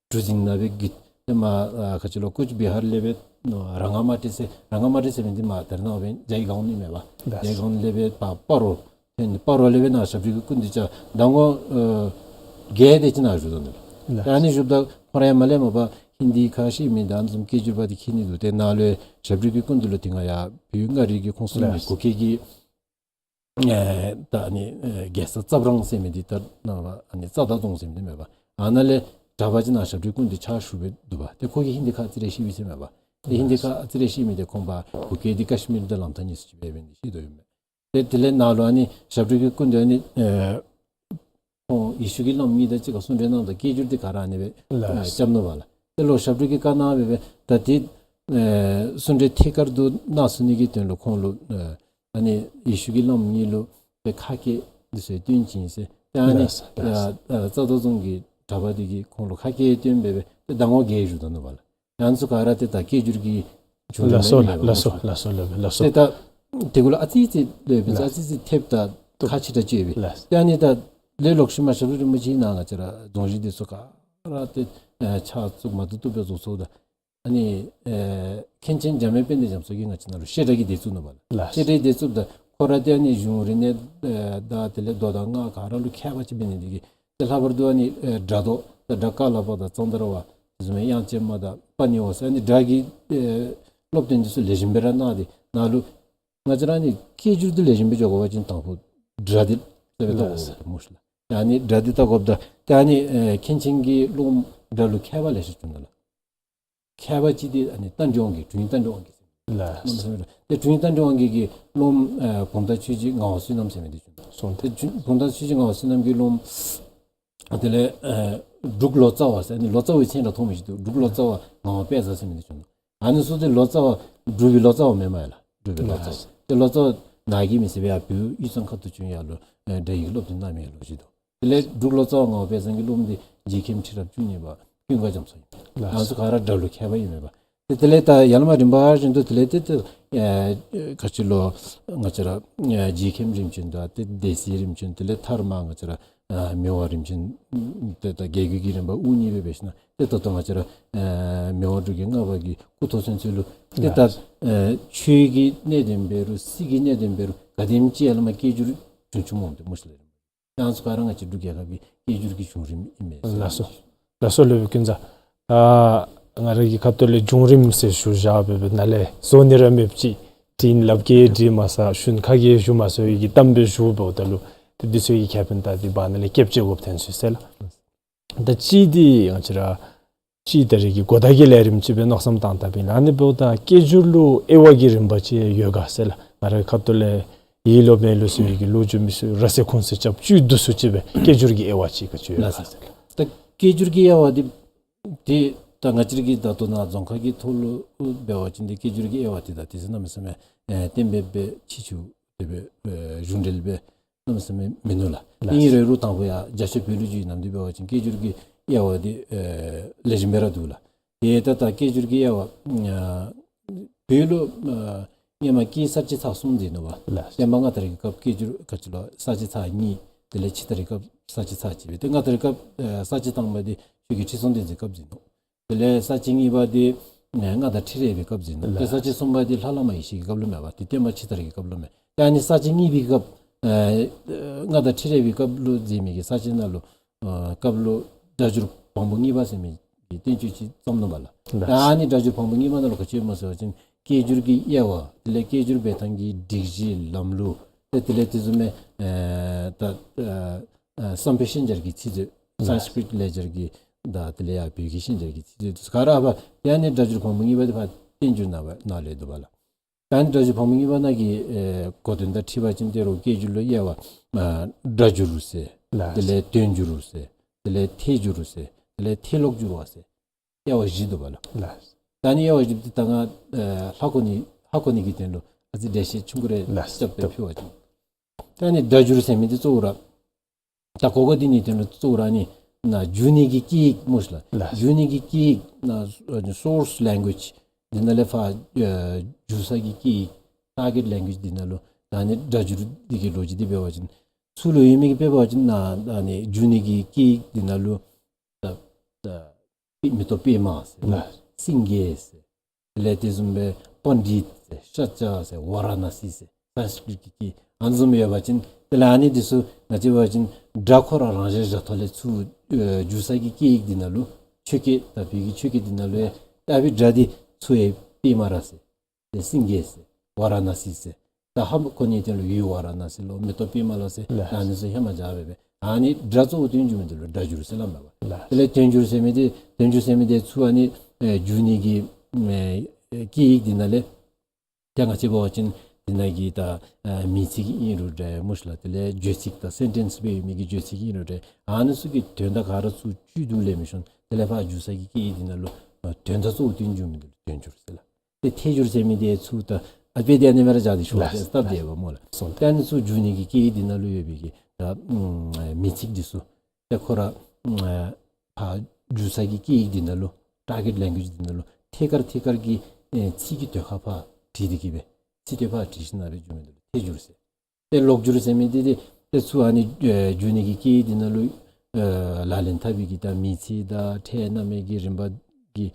གྲུ་གཟིངས་ནང་སྦེ་གི་ཏེ་མར་ཨ་ག་ཅི་ལོ་ཀུཆ་བི་ཧར་ལས་སྦེ་ར་ངཱ་མ་ཏི་ཟེར་ར་ངཱ་མ་ཏི་ཟེར་མི་འདི་མར་དར་གནང་བ་སྦེ་ཇའི་གཱོན་ཨིན་མས་པ། ལགས། ཇའི་གཱོན་ལས་སྦེ་ཕར་སྤ་རོ་ཏེ་སྤ་རོ་ལས་སྦེ་ནཱ་ཞབས་དྲུང་གི་སྐུ་མདུན་ཅིག་ཟླ་ངོ་ཨ་བརྒྱད་དེ་ཅིག་ནཱ་བཞུགས་ད་ནུག། ལགས། ཏེ་ཨ་ནི་བཞུགསཔ་ད་ཁོ་ར་ཡང་མར་ལས་མར་པ་ཧིན་དི་ཁ་ཤེས་མི་དང་ཨ་ནི་བཟུམ་སྐད་སྒྱུར་པ་འདི་མཁྱེན་ནི་འདུག། ཏེ་ནཱ་ལུ་ཞབས་དྲུང་གི་སྐུ་མདུན་ལུ་ཏེ་ང་ཡར་བོད་མངའ་རིས་ཀྱི་ཁོངས་སུ་མེད། ལགས། གུ་གེ་གི་ ཨེ་ད་ཨ་ནི་ཨེ་རྒྱལ་ས་རྩ་བྲང་ཟེར་མི་འདི་ད་ནཱ་ལུ་ཨ་ནི་རྩ་བདག་རྫོང་ཟེར་མི་འདི་མེན་པ། ཨ་ནཱ་ལས་གྲྭ་པ་ཅིག་ནཱ་ཞབས་དྲུང་སྐུ་མདུན་ཕྱག་ཞུ་སྦེ་འདུག་པ། ཏེ་ཁོ་གིས་ཧིན་དི་ཁ་ཨ་ཙི་རེ་ཤེས་པས་ཟེར་མེན་པ། ཏེ་ཧིན་དི་ཁ་ཨ་ཙི་རེ་ཤེས་མི་འདི་ཁོང་པ་བོད་སྐད་འདི་ཀཤ་མིར་དང་ལམ་ཐག་གཉིས་སུ་ཅིག་སྦེ་འབད་ནི་ཤེས་དོ་ཡོད་མས། ཏེ་དེ་ལས་ནཱ་ལུ་ཨ་ནི་ཞབས་དྲུང་གི་སྐུ་མདུན་ཨ་ནི་ཨེ་ཁོང་ཡེ་ཤུ་གི་བླམ་གཉིས་དང་གཅིག་ཁར་གསུང་གྲོས་གནང་ད་སྐད་སྒྱུར་འདི་ག་ར་ཨ་ནི་སྦེ་ལགས། ཨེ་རྐྱབ་ནུག་པ་ལགས། ཏེ་ལོག་ཞབས་དྲུང་གིས་བཀའ་གནང་སྦེ་སྦེ་ད་འདི་ཨེ་གསུང་གྲོས་ཐད་ཀར་དུ་གནང་ཚུགས་ནི་གི་དོན་ལུ་ཁོང་ལུ་ཨེ་ཨ་ནི་ཡེ་ཤུ་གི་བླམ་གཉིས་ལུ་ཏེ་ཁ་སྐད་འདི་ཚུ་སྟོན་བྱིན་ཟེར། ཏེ་ཨ་ནི་ལགས་ལགས། ཨེ་ཨེ་རྩ་བདག་རྫོང་གི་གྲྭ་པ་འདི་གིས་ཁོང་ལུ་ཁ་སྐད་སྟོན་སྦེ་སྦེ་ཏེ་ཟླ་ངོ་བརྒྱད་བཞུགས་ད་ནུག་པ་ལགས། ཡང་ཚུ་ག་ར་ཏེ་ད་སྐད་སྒྱུར་གྱི་བྱུང་ལགས་སོ་ལགས། ལགས་སོ་ལགས་སོ། ལགས་སོ་ལགས་སོ། ཏེ་ད་དེ་གུ་ལུ་ཨ་ཙི་ཙི་ལོས་སྦེ་ལགས། ཨ་ཙི་ཙི་ཐེབས་ད་ཁ་ཕྱི་ད་ཅིག་སྦེ། ལགས། ཏེ་ཨ་ནི་ད་ལས་ལོག་ཤུལ་མ་ཞབས་དྲུང་རིན་པོ་ཆེ་ནཱ་ང་བཅས་ར་རྫོང་གཞི་འདི་ཚུ་ག་ར་ཏེ་ཨེ་ཕྱག་བཙུགས་མ་བཏུབ་བཏུབ་སྦེ་བཙུགས་སོ་ད། ཨ་ནི་ཨེ་མཁན་ཆེན་འཇམ་དབྱངས་དཔལ་ལྡན་རྒྱ་མཚོ་གིས་ང་བཅས་ནཱ་ལུ་བཤད་གྲྭ་གི་སྡེ་བཙུགས་ནུག་པ་ལགས། ལགས། བཤད་གྲྭའི་སྡེ་བཙུགསཔ་ད་ཁོ་ར་ཏེ་ཨ་ནི་གཞུང་རིག་གནས་ཨེ་དང་དེ་ལས་མདོ་དང་སྔགས་ག་ར་ལུ་མཁས་པ་ཅིག་འབད་ནི་འདི་གིས་ཏེ་ལྷག་པར་དུ་ཨ་ནི་ཨེ་སྒྲ་མདོ་ད་སྒྲ་ཀ་ལ་པ་དང་ཙནྡྲ་པ་དེ་བཟུམ་མའི་དབྱངས་ཅན་མ་དང་པ་ཎི་བ་ཟེར་ཨ་ནི་སྒྲ་གི་ཨེ་སློབ་སྟོན་འདི་ཚུ་ལེགས་ཤོམ་སྦེ་ར་གནང་སྟེ་ནཱ་ལུ་ང་བཅས་ར་ཨ་ནི་སྐད་སྒྱུར་འདི་ལེགས་ཤོམ་སྦེ་འགྱོ་དགོ་པ་ཅིན་དང་ཕུ་སྒྲ་འདི་རྩ་བའི་ལྟ་དགོ་པས་སྨོ་ཤེས་ལགས། ཨ་ནི་སྒྲ་འདི་བལྟ་དགོཔ་ད་ཏེ་ཨ་ནི་ཨེ་མཁན་ཆེན་གྱི་སློབམ་སྒྲ་ལུ་མཁས་པ་ལེ་ཤ་བྱུང་ནུག་ལགས། མཁས་པ་ཅིག་འདི་ཨ་ནི་རྟ་མགྲིན་དབང་རྒྱལ་དྲུང་ཡིག་རྟ་མགྲིན་དབང་རྒྱལ་ཟེར། ལགས། ཏེ་དྲུང་ཡིག་རྟ་མགྲིན་དབང་རྒྱལ་གྱི་སློབམ་ཨེ་བུམ་ཐང་ཆོས་རྗེ་ངག་དབང་བསོད་ནམས་ཟེར་མི་འདི་བྱུང་ནུག། སོང་། ཏེ་བུམ་ཐང་ཆོས་རྗེ་ངག་དབང་བསོད་ནམས་ཀྱི་སློབམ་དེ་ལས་ཨེ་འབྲུག་ལོ་ཙཱ་བ་ཟེར་ཨ་ནི་ལོ་ཙཱ་བའི་མཚན་ར་མཐོང་མི་ཅིག་འདུག། འབྲུག་ལོ་ཙཱ་བ་ངག་དབང་དཔལ་བཟང་ཟེར་མི་འདི་བྱུང་ནུག། ཨ་ནི་ཚུ་ཏེ་ལོ་ཙཱ་བ་འབྲུག་པའི་ལོ་ཙཱ་བ་མེན་མས་ལགས། འབྲུག་པའི་ལོ་ཙཱ་བ། ལགས། ཏེ་ལོ་ཙཱ་བ་ནཱ་གི་མི་ཟེར་བའི་ཡར་བོད་དབུས་གཙང་ཁ་ཐུག་བྱོན་ཡར་ལུ་ཨེ་སྒྲ་ཡིག་སློབ་སྟོན་གནང་མི་ལོ་རྒྱུས་འདུག། དེ་ལས་འབྲུག་ལོ་ཙཱ་བ་ངག་དབང་དཔལ་བཟང་གི་སློབམ་འདི་རྗེ་མཁན་ཁྲི་རབས་བཅུ་གཉིས་པ་ཀུན་དགའ་རྒྱ་མཚོ་ཨིན། ལགས། ང་ཚུ་ག་ར་སྒྲ་ལུ་མཁས་པ་ཨིན་མས་པ། ཏེ་དེ་ལས་ད་ཡར་ལས་མར་རིམ་པ་བཞིན་དུ་དེ་ལས་ཏེ་ཏེ་ཨེ་ག་ཅི་ལོ་ང་བཅས་ར་ཨེ་རྗེ་མཁན་རིམ་བྱོན་དང་ཏེ་སྡེ་སྲིད་རིམ་བྱོན་དེ་ལས་མཐར་མ་ང་བཅས་ར་ཨེ་མི་དབང་རིམ་བྱོན་ཏེ་ད་རྒྱལ་བརྒྱུད་ཀྱི་རིམ་པ་དབུ་བརྙེས་སྦེ་འབད་ཞིནམ་ཏེ་ད་ལྟོ་ང་བཅས་ར་ཨེ་མི་དབང་འབྲུག་རྒྱལ་ལྔ་པ་གི་སྐུ་ཐོག་ཚུན་ཚོད་ལུ་ཏེ་ད་ལགས། ཨེ་ཆོས་ཀྱི་གནད་དོན་འབད་རུང་སྲིད་ཀྱི་གནད་དོན་འབད་རུང་ག་དེམ་ཅིག་ཡར་ལས་མར་སྐད་སྒྱུར་བྱུང་བྱུངམ་འོང་སྟེ་སྨོ་ཤེས་ལགས། ཡང་ཚུ་ག་ར་ང་བཅས་འབྲུག་རྒྱལ་ཁབ་ཀྱི་སྐད་སྒྱུར་གྱི་བྱུང་རིམ་ཨིན་མས། ལགས་སོ། ལགས་སོ་ལོ་པའི་ཀུན་བཟང་། ད་ང་ར་གི་ཁ་ཐུག་ལས་བྱུང་རིམ་ཟེར་ཞུ་བཞག་སྦེ་སྦེ་ནཱ་ལས་བཟོ་ནི་ར་མེདཔ་ཅིག་དྲིན་ལབ་ཀྱི་དྲིན་མ་ཟ་ཞུན་ཁ་གིས་ཞུ་མ་ཚུགས་པའི་གི་གཏམ་སྦེ་ཞུ་འབདཝ་ད་ལུ་ཏེ་འདི་ཚུ་གི་ཁེ་ཕན་ད་འདི་བར་ན་ལས་ཀེཔ་ཅིག་དགོཔ་ཐོན་སོང་ཟེར་ལགས། ད་ཅི་འདི་ང་བཅས་ར་ཅི་ད་རེས་ཀྱི་གོ་བརྡ་གི་ལས་རིམ་ཅིག་སྦེ་མནོ་བསམ་བཏང་བཏངམ་ཨིན་ལགས། ཨ་ནི་འབདཝ་ད་སྐད་སྒྱུར་ལུ་དབྱེ་བ་གི་རིམ་པ་ཅིག་ཡོད་ག་ཟེར་ལགས། ང་རའི་ཁ་ཐུག་ལས་ཡིད་ལུ་མེད་ལུ་ཟེར་བའི་གི་ལོ་རྒྱུས་མི་ཚུ་ར་ཟེར་ཁུངས་ཟེར་རྐྱབ་བཅུད་བསྡུ་སུ་ཅིག་སྦེ་སྐད་སྒྱུར་གྱི་དབྱེ་བ་ཅིག་ག་ཅི་ཡོད་ག་ཟེར་ལགས། ད་སྐད་སྒྱུར་གྱི་དབྱེ་བ་འདི་ཏེ་ད་ང་བཅས་ར་གི་ད་ལྟོ་ནཱ་རྫོང་ཁ་གི་ཐོག་ལུ་འབད་བ་ཅིན་ཏེ་སྐད་སྒྱུར་གྱི་དབྱེ་བ་འདི་ད་ཏེ་ཟེར་གནམ་མེད་ས་མེད་ཨེ་གཏན་འབེབས་སྦེ་ཕྱི་ཆུ་དེ་སྦེ་ཨེ་གཞུང་འབྲེལ་སྦེ་གནམ་མེད་ས་མེད་མིན་ནུག་ལགས། ལགས། ཨིན་རུང་རུང་དང་པོ་ཡར་རྒྱ་ཆེ་བོད་ལུ་བརྒྱུད་ནམ་འདི་འབད་བ་ཅིན་སྐད་སྒྱུར་གྱི་དབྱེ་བ་འདི་ཨེ་ལེགས་ཤོམ་སྦེ་ར་འདུག་ལགས། ཏེ་ད་ད་སྐད་སྒྱུར་གྱི་དབྱེ་བ་ཨ་བོད་ལུ་ཨ་སྔོན་མ་སྐད་གསར་བཅད་ཚར་གསུམ་ཟེར་ནུག་པ། ལགས། བསྟན་པ་སྔ་དར་གྱི་སྐབས་སྐད་སྒྱུར་ག་ཅི་ལོ་གསར་བཅད་ཚར་གཉིས། དེ་ལས་ཕྱི་དར་གྱི་སྐབས་གསར་བཅད་ཚར་གཅིག་སྦེ་ཏེ་སྔ་དར་གྱི་སྐབས་ཨ་གསར་བཅད་དང་པ་འདི་ཆོས་རྒྱལ་ཁྲི་སྲོང་ལྡེ་བཙན་གྱི་སྐབས་ཟེར་ནུག། དེ་ལས་གསར་བཅད་གཉིས་པ་འདི་ཨེ་མངའ་བདག་ཁྲི་རལ་པའི་སྐབས་ཟེར་ནུག། ཏེ་ལགས། གསར་བཅད་གསུམ་པ་འདི་ལྷ་བླ་མ་ཡེ་ཤེས་ཀྱི་སྐབས་ལུ་མས་པ། ཏེ་བསྟན་པ་ཕྱི་དར་གྱི་སྐབས་ལུ་མས། ཏེ་ཨ་ནི་གསར་བཅད་གཉིས་པའི་སྐབས་ཨེ་མངའ་བདག་ཁྲི་རལ་པའི་སྐབས་ལུ་མཛད་མི་གི་གསར་བཅད་ནང་ལུ་ཨ་སྐབས་ལུ་སྒྲ་སྒྱུར་བམ་པོ་གཉིས་པ་ཟེར་མི་གི་བསྟན་བཅོས་ཅིག་བརྩམས་ནུག་པ་ལགས། ལགས། ཨ་ནི་སྒྲ་སྒྱུར་བམ་པོ་གཉིས་པ་ནང་ལུ་ག་ཅི་ཡོདཔ་སྨོ་ཟེར་བ་ཅིན་སྐད་སྒྱུར་གྱི་དབྱེ་བ་དེ་ལས་སྐད་སྒྱུར་འབད་ཐངས་ཀྱི་སྒྲིག་གཞི་ལམ་ལུགས་ཏེ་དེ་ལས་དེ་བཟུམ་མའི་ཨེ་ད་ཨ་ཨ་བསམ་འཕེལ་ཤན་སྦྱར་གྱི་ཚིག་མཛོད། ལགས། སཾསྐྲྀཏ་ལེགས་སྦྱར་གྱི་དང་དེ་ལས་ཡར་བོད་ཀྱི་ཤན་སྦྱར་གྱི་ཚིག་མཛོད་དེ་ཚུ་ག་ར་ཨ་ཕར་ཏེ་ཨ་ནི་སྒྲ་སྒྱུར་བམ་པོ་གཉིས་པ་འདི་ཕར་བསྟན་འགྱུར་ནང་ནང་ལས་འདུག་པ་ལགས། ད་ཨ་ནི་སྒྲ་སྒྱུར་བམ་པོ་གཉིས་པ་ནང་གི་ཨེ་གོ་དོན་དང་འཁྲིལ་བ་ཅིན་ཏེ་རུང་སྐད་སྒྱུར་ལུ་དབྱེ་བ་ཨ་སྒྲ་སྒྱུར་ཟེར། ལགས། དེ་ལས་དོན་སྒྱུར་ཟེར། དེ་ལས་ཐད་སྒྱུར་ཟེར། དེ་ལས་ཐད་ཀློག་སྒྱུར་བ་ཟེར། དབྱེ་བ་བཞི་འདུག་པ་ལགས། ལགས། ད་ཨ་ནི་དབྱེ་བ་བཞི་འདི་ད་ང་ཨེ་ཧ་གོ་ནི་ཧ་གོ་ནི་གི་དོན་ལུ་ཨ་ཙི་འགྲེལ་བཤད་ཆུང་ཀུ་རེ་ལགས། རྐྱབ་སྟེ་ཕུལ་བ་ཅིན་ད་ཨ་ནི་སྒྲ་སྒྱུར་ཟེར་མི་འདི་གཙོ་བོ་ར་ད་གོ་གོ་འདི་ནི་དོན་ལུ་གཙོ་བོ་ར་ཨ་ནི་ནཱ་བསྒྱུར་ནི་གི་སྐད་ཡིག་སྨོ་ཤེས་ལགས། ལགས། བསྒྱུར་ནི་གི་སྐད་ཡིག་ནཱ་སོརསི་ལེང་གུ་ཨེཇ་འདི་ནང་ལས་ཕར་ཨེ་བསྒྱུར་ས་གི་སྐད་ཡིག་ཊར་གེཊ་ལེང་གུ་ཨེཇ་འདི་ནང་ལུ་ད་ཨ་ནི་སྒྲ་སྒྱུར་འདི་གི་ལོ་རྒྱུས་འདི་འབད་བ་ཅིན་ཚུར་ལུ་ཡོད་མི་གི་དཔེ་འབད་བ་ཅིན་ནཱ་ཨ་ནི་བསྒྱུར་ནི་གི་སྐད་ཡིག་འདི་ནང་ལུ་ད་ད་མེ་ཏོག་པདྨ་ཟེར། ལགས། སེང་གེ་ཟེར། དེ་ལས་དེ་བཟུམ་སྦེ་པཎྜི་ཏ་ཟེར་ཤཱཀྱ་ཟེར་ཝཱ་ར་ཎ་སི་ཟེར་སཾསྐྲྀཏ་གི་སྐད་ཨ་ནི་བཟུམ་ཡོད་པ་ཅིན་དེ་ལས་ཨ་ནི་འདི་ཚུ་ང་བཅས་འབད་བ་ཅིན་སྒྲ་ཁོ་ར་རང་བཞིན་བཞག་ཐོག་ལས་ཚུར་ཨེ་བསྒྱུར་ས་གི་སྐད་ཡིག་འདི་ནང་ལུ་ཆོས་སྐད་ད་བོད་ཀྱི་ཆོས་སྐད་འདི་ནང་ལུ་ཡང་ཨ་ཕི་སྒྲ་འདི་ཚུར་ཡང་པདྨ་ར་ཟེར། ཏེ་སེང་གེ་ཟེར། ཝཱ་ར་ཎ་སི་ཟེར། ད་ཧ་མ་གོ་ནི་དེ་ལུ་ཡུ་བ་ར་ན་ཟེར་ལོ་མེ་ཏོག་པདྨ་ལོ་ཟེར་ལགས། ད་ཨ་ནི་ཚུ་ཧེ་མ་བཞག་སྦེ་སྦེ་ཨ་ནི་སྒྲ་གཙོ་བོ་བཏོན་བཅུག་མི་འདི་ལུ་སྒྲ་སྒྱུར་ཟེར་སླབ་མས་པ། ལགས། དེ་ལས་བཏོན་སྒྱུར་ཟེར་མི་འདི་བཏོན་སྒྱུར་ཟེར་མི་འདི་ཚུ་ཨ་ནི་ཨེ་བསྒྱུར་ནི་གི་ཨེ་སྐད་ཡིག་འདི་ནང་ལས་ཏེ་ང་བཅས་འབད་བ་ཅིན་འདི་ནང་གི་ད་ཨེ་མིང་ཚིག་ཨིན་རུང་འདྲ་སྨོ་ཤ་ལགས། དེ་ལས་བརྗོད་ཚིག་དང་སེན་ཊེནསི་སྦེ་ཡོད་མི་གི་བརྗོད་ཚིག་ཨིན་རུང་འདྲ་ཨ་ནི་ཚུ་གི་དོན་དག་ག་ར་ཚུར་བཅུད་དུ་ལེན་མི་ཤོང་། དེ་ལས་ཕར་བསྒྱུར་ས་གི་སྐད་ཡིག་འདི་ནང་ལུ་ཨེ་དོན་དག་གཙོ་བོ་བཏོན་བཅུག་མི་འདི་ལུ་བཏོན་སྒྱུར་ཟེར་ལགས། ཏེ་ཐད་སྒྱུར་ཟེར་མི་འདི་ཚུ་ད་ཨ་དཔེ་འདི་ཨ་ནི་སྦེ་ར་བཞག་སྟེ་ཞུ་བ་ལགས། ཅིག་སྟབས་བདེ་བས་སྨོ་ལགས། སོ་ཏེ་ཨ་ནི་ཚུ་བསྒྱུར་ནི་གི་སྐད་ཡིག་འདི་ནང་ལུ་ཡོད་པའི་གི་ད་ཨམ་མིང་ཚིག་འདི་ཚུ་ཏེ་ཁོ་ར་ཨ་ཕར་བསྒྱུར་ས་གི་སྐད་ཡིག་འདི་ནང་ལུ་ཊར་གེཊ་ལེང་གུ་ཡེཇ་འདི་ནང་ལུ་ཐད་ཀར་ཐད་ཀར་གྱི་ཨེ་ཚིག་གི་དོན་ཁ་ཕར་བྲིས་ཏེ་གི་སྦེ་ཚིག་དོན་ཕར་བྲིས་ཞིནམ་སྦེ་བསྒྱུར་མི་འདི་ལུ་ཐད་སྒྱུར་ཟེར། ཏེ་ལོག་སྒྱུར་ཟེར་མི་འདི་འདི་ཏེ་ཚུར་ཨ་ནི་ཨེ་བསྒྱུར་ནི་གི་སྐད་ཡིག་འདི་ནང་ལུ་ཨེ་ལག་ལེན་འཐབ་པའི་གི་ད་མིང་ཚིག་དང་ཕྲད་རྣམ་དབྱེ་གི་རིམ་པ་གི་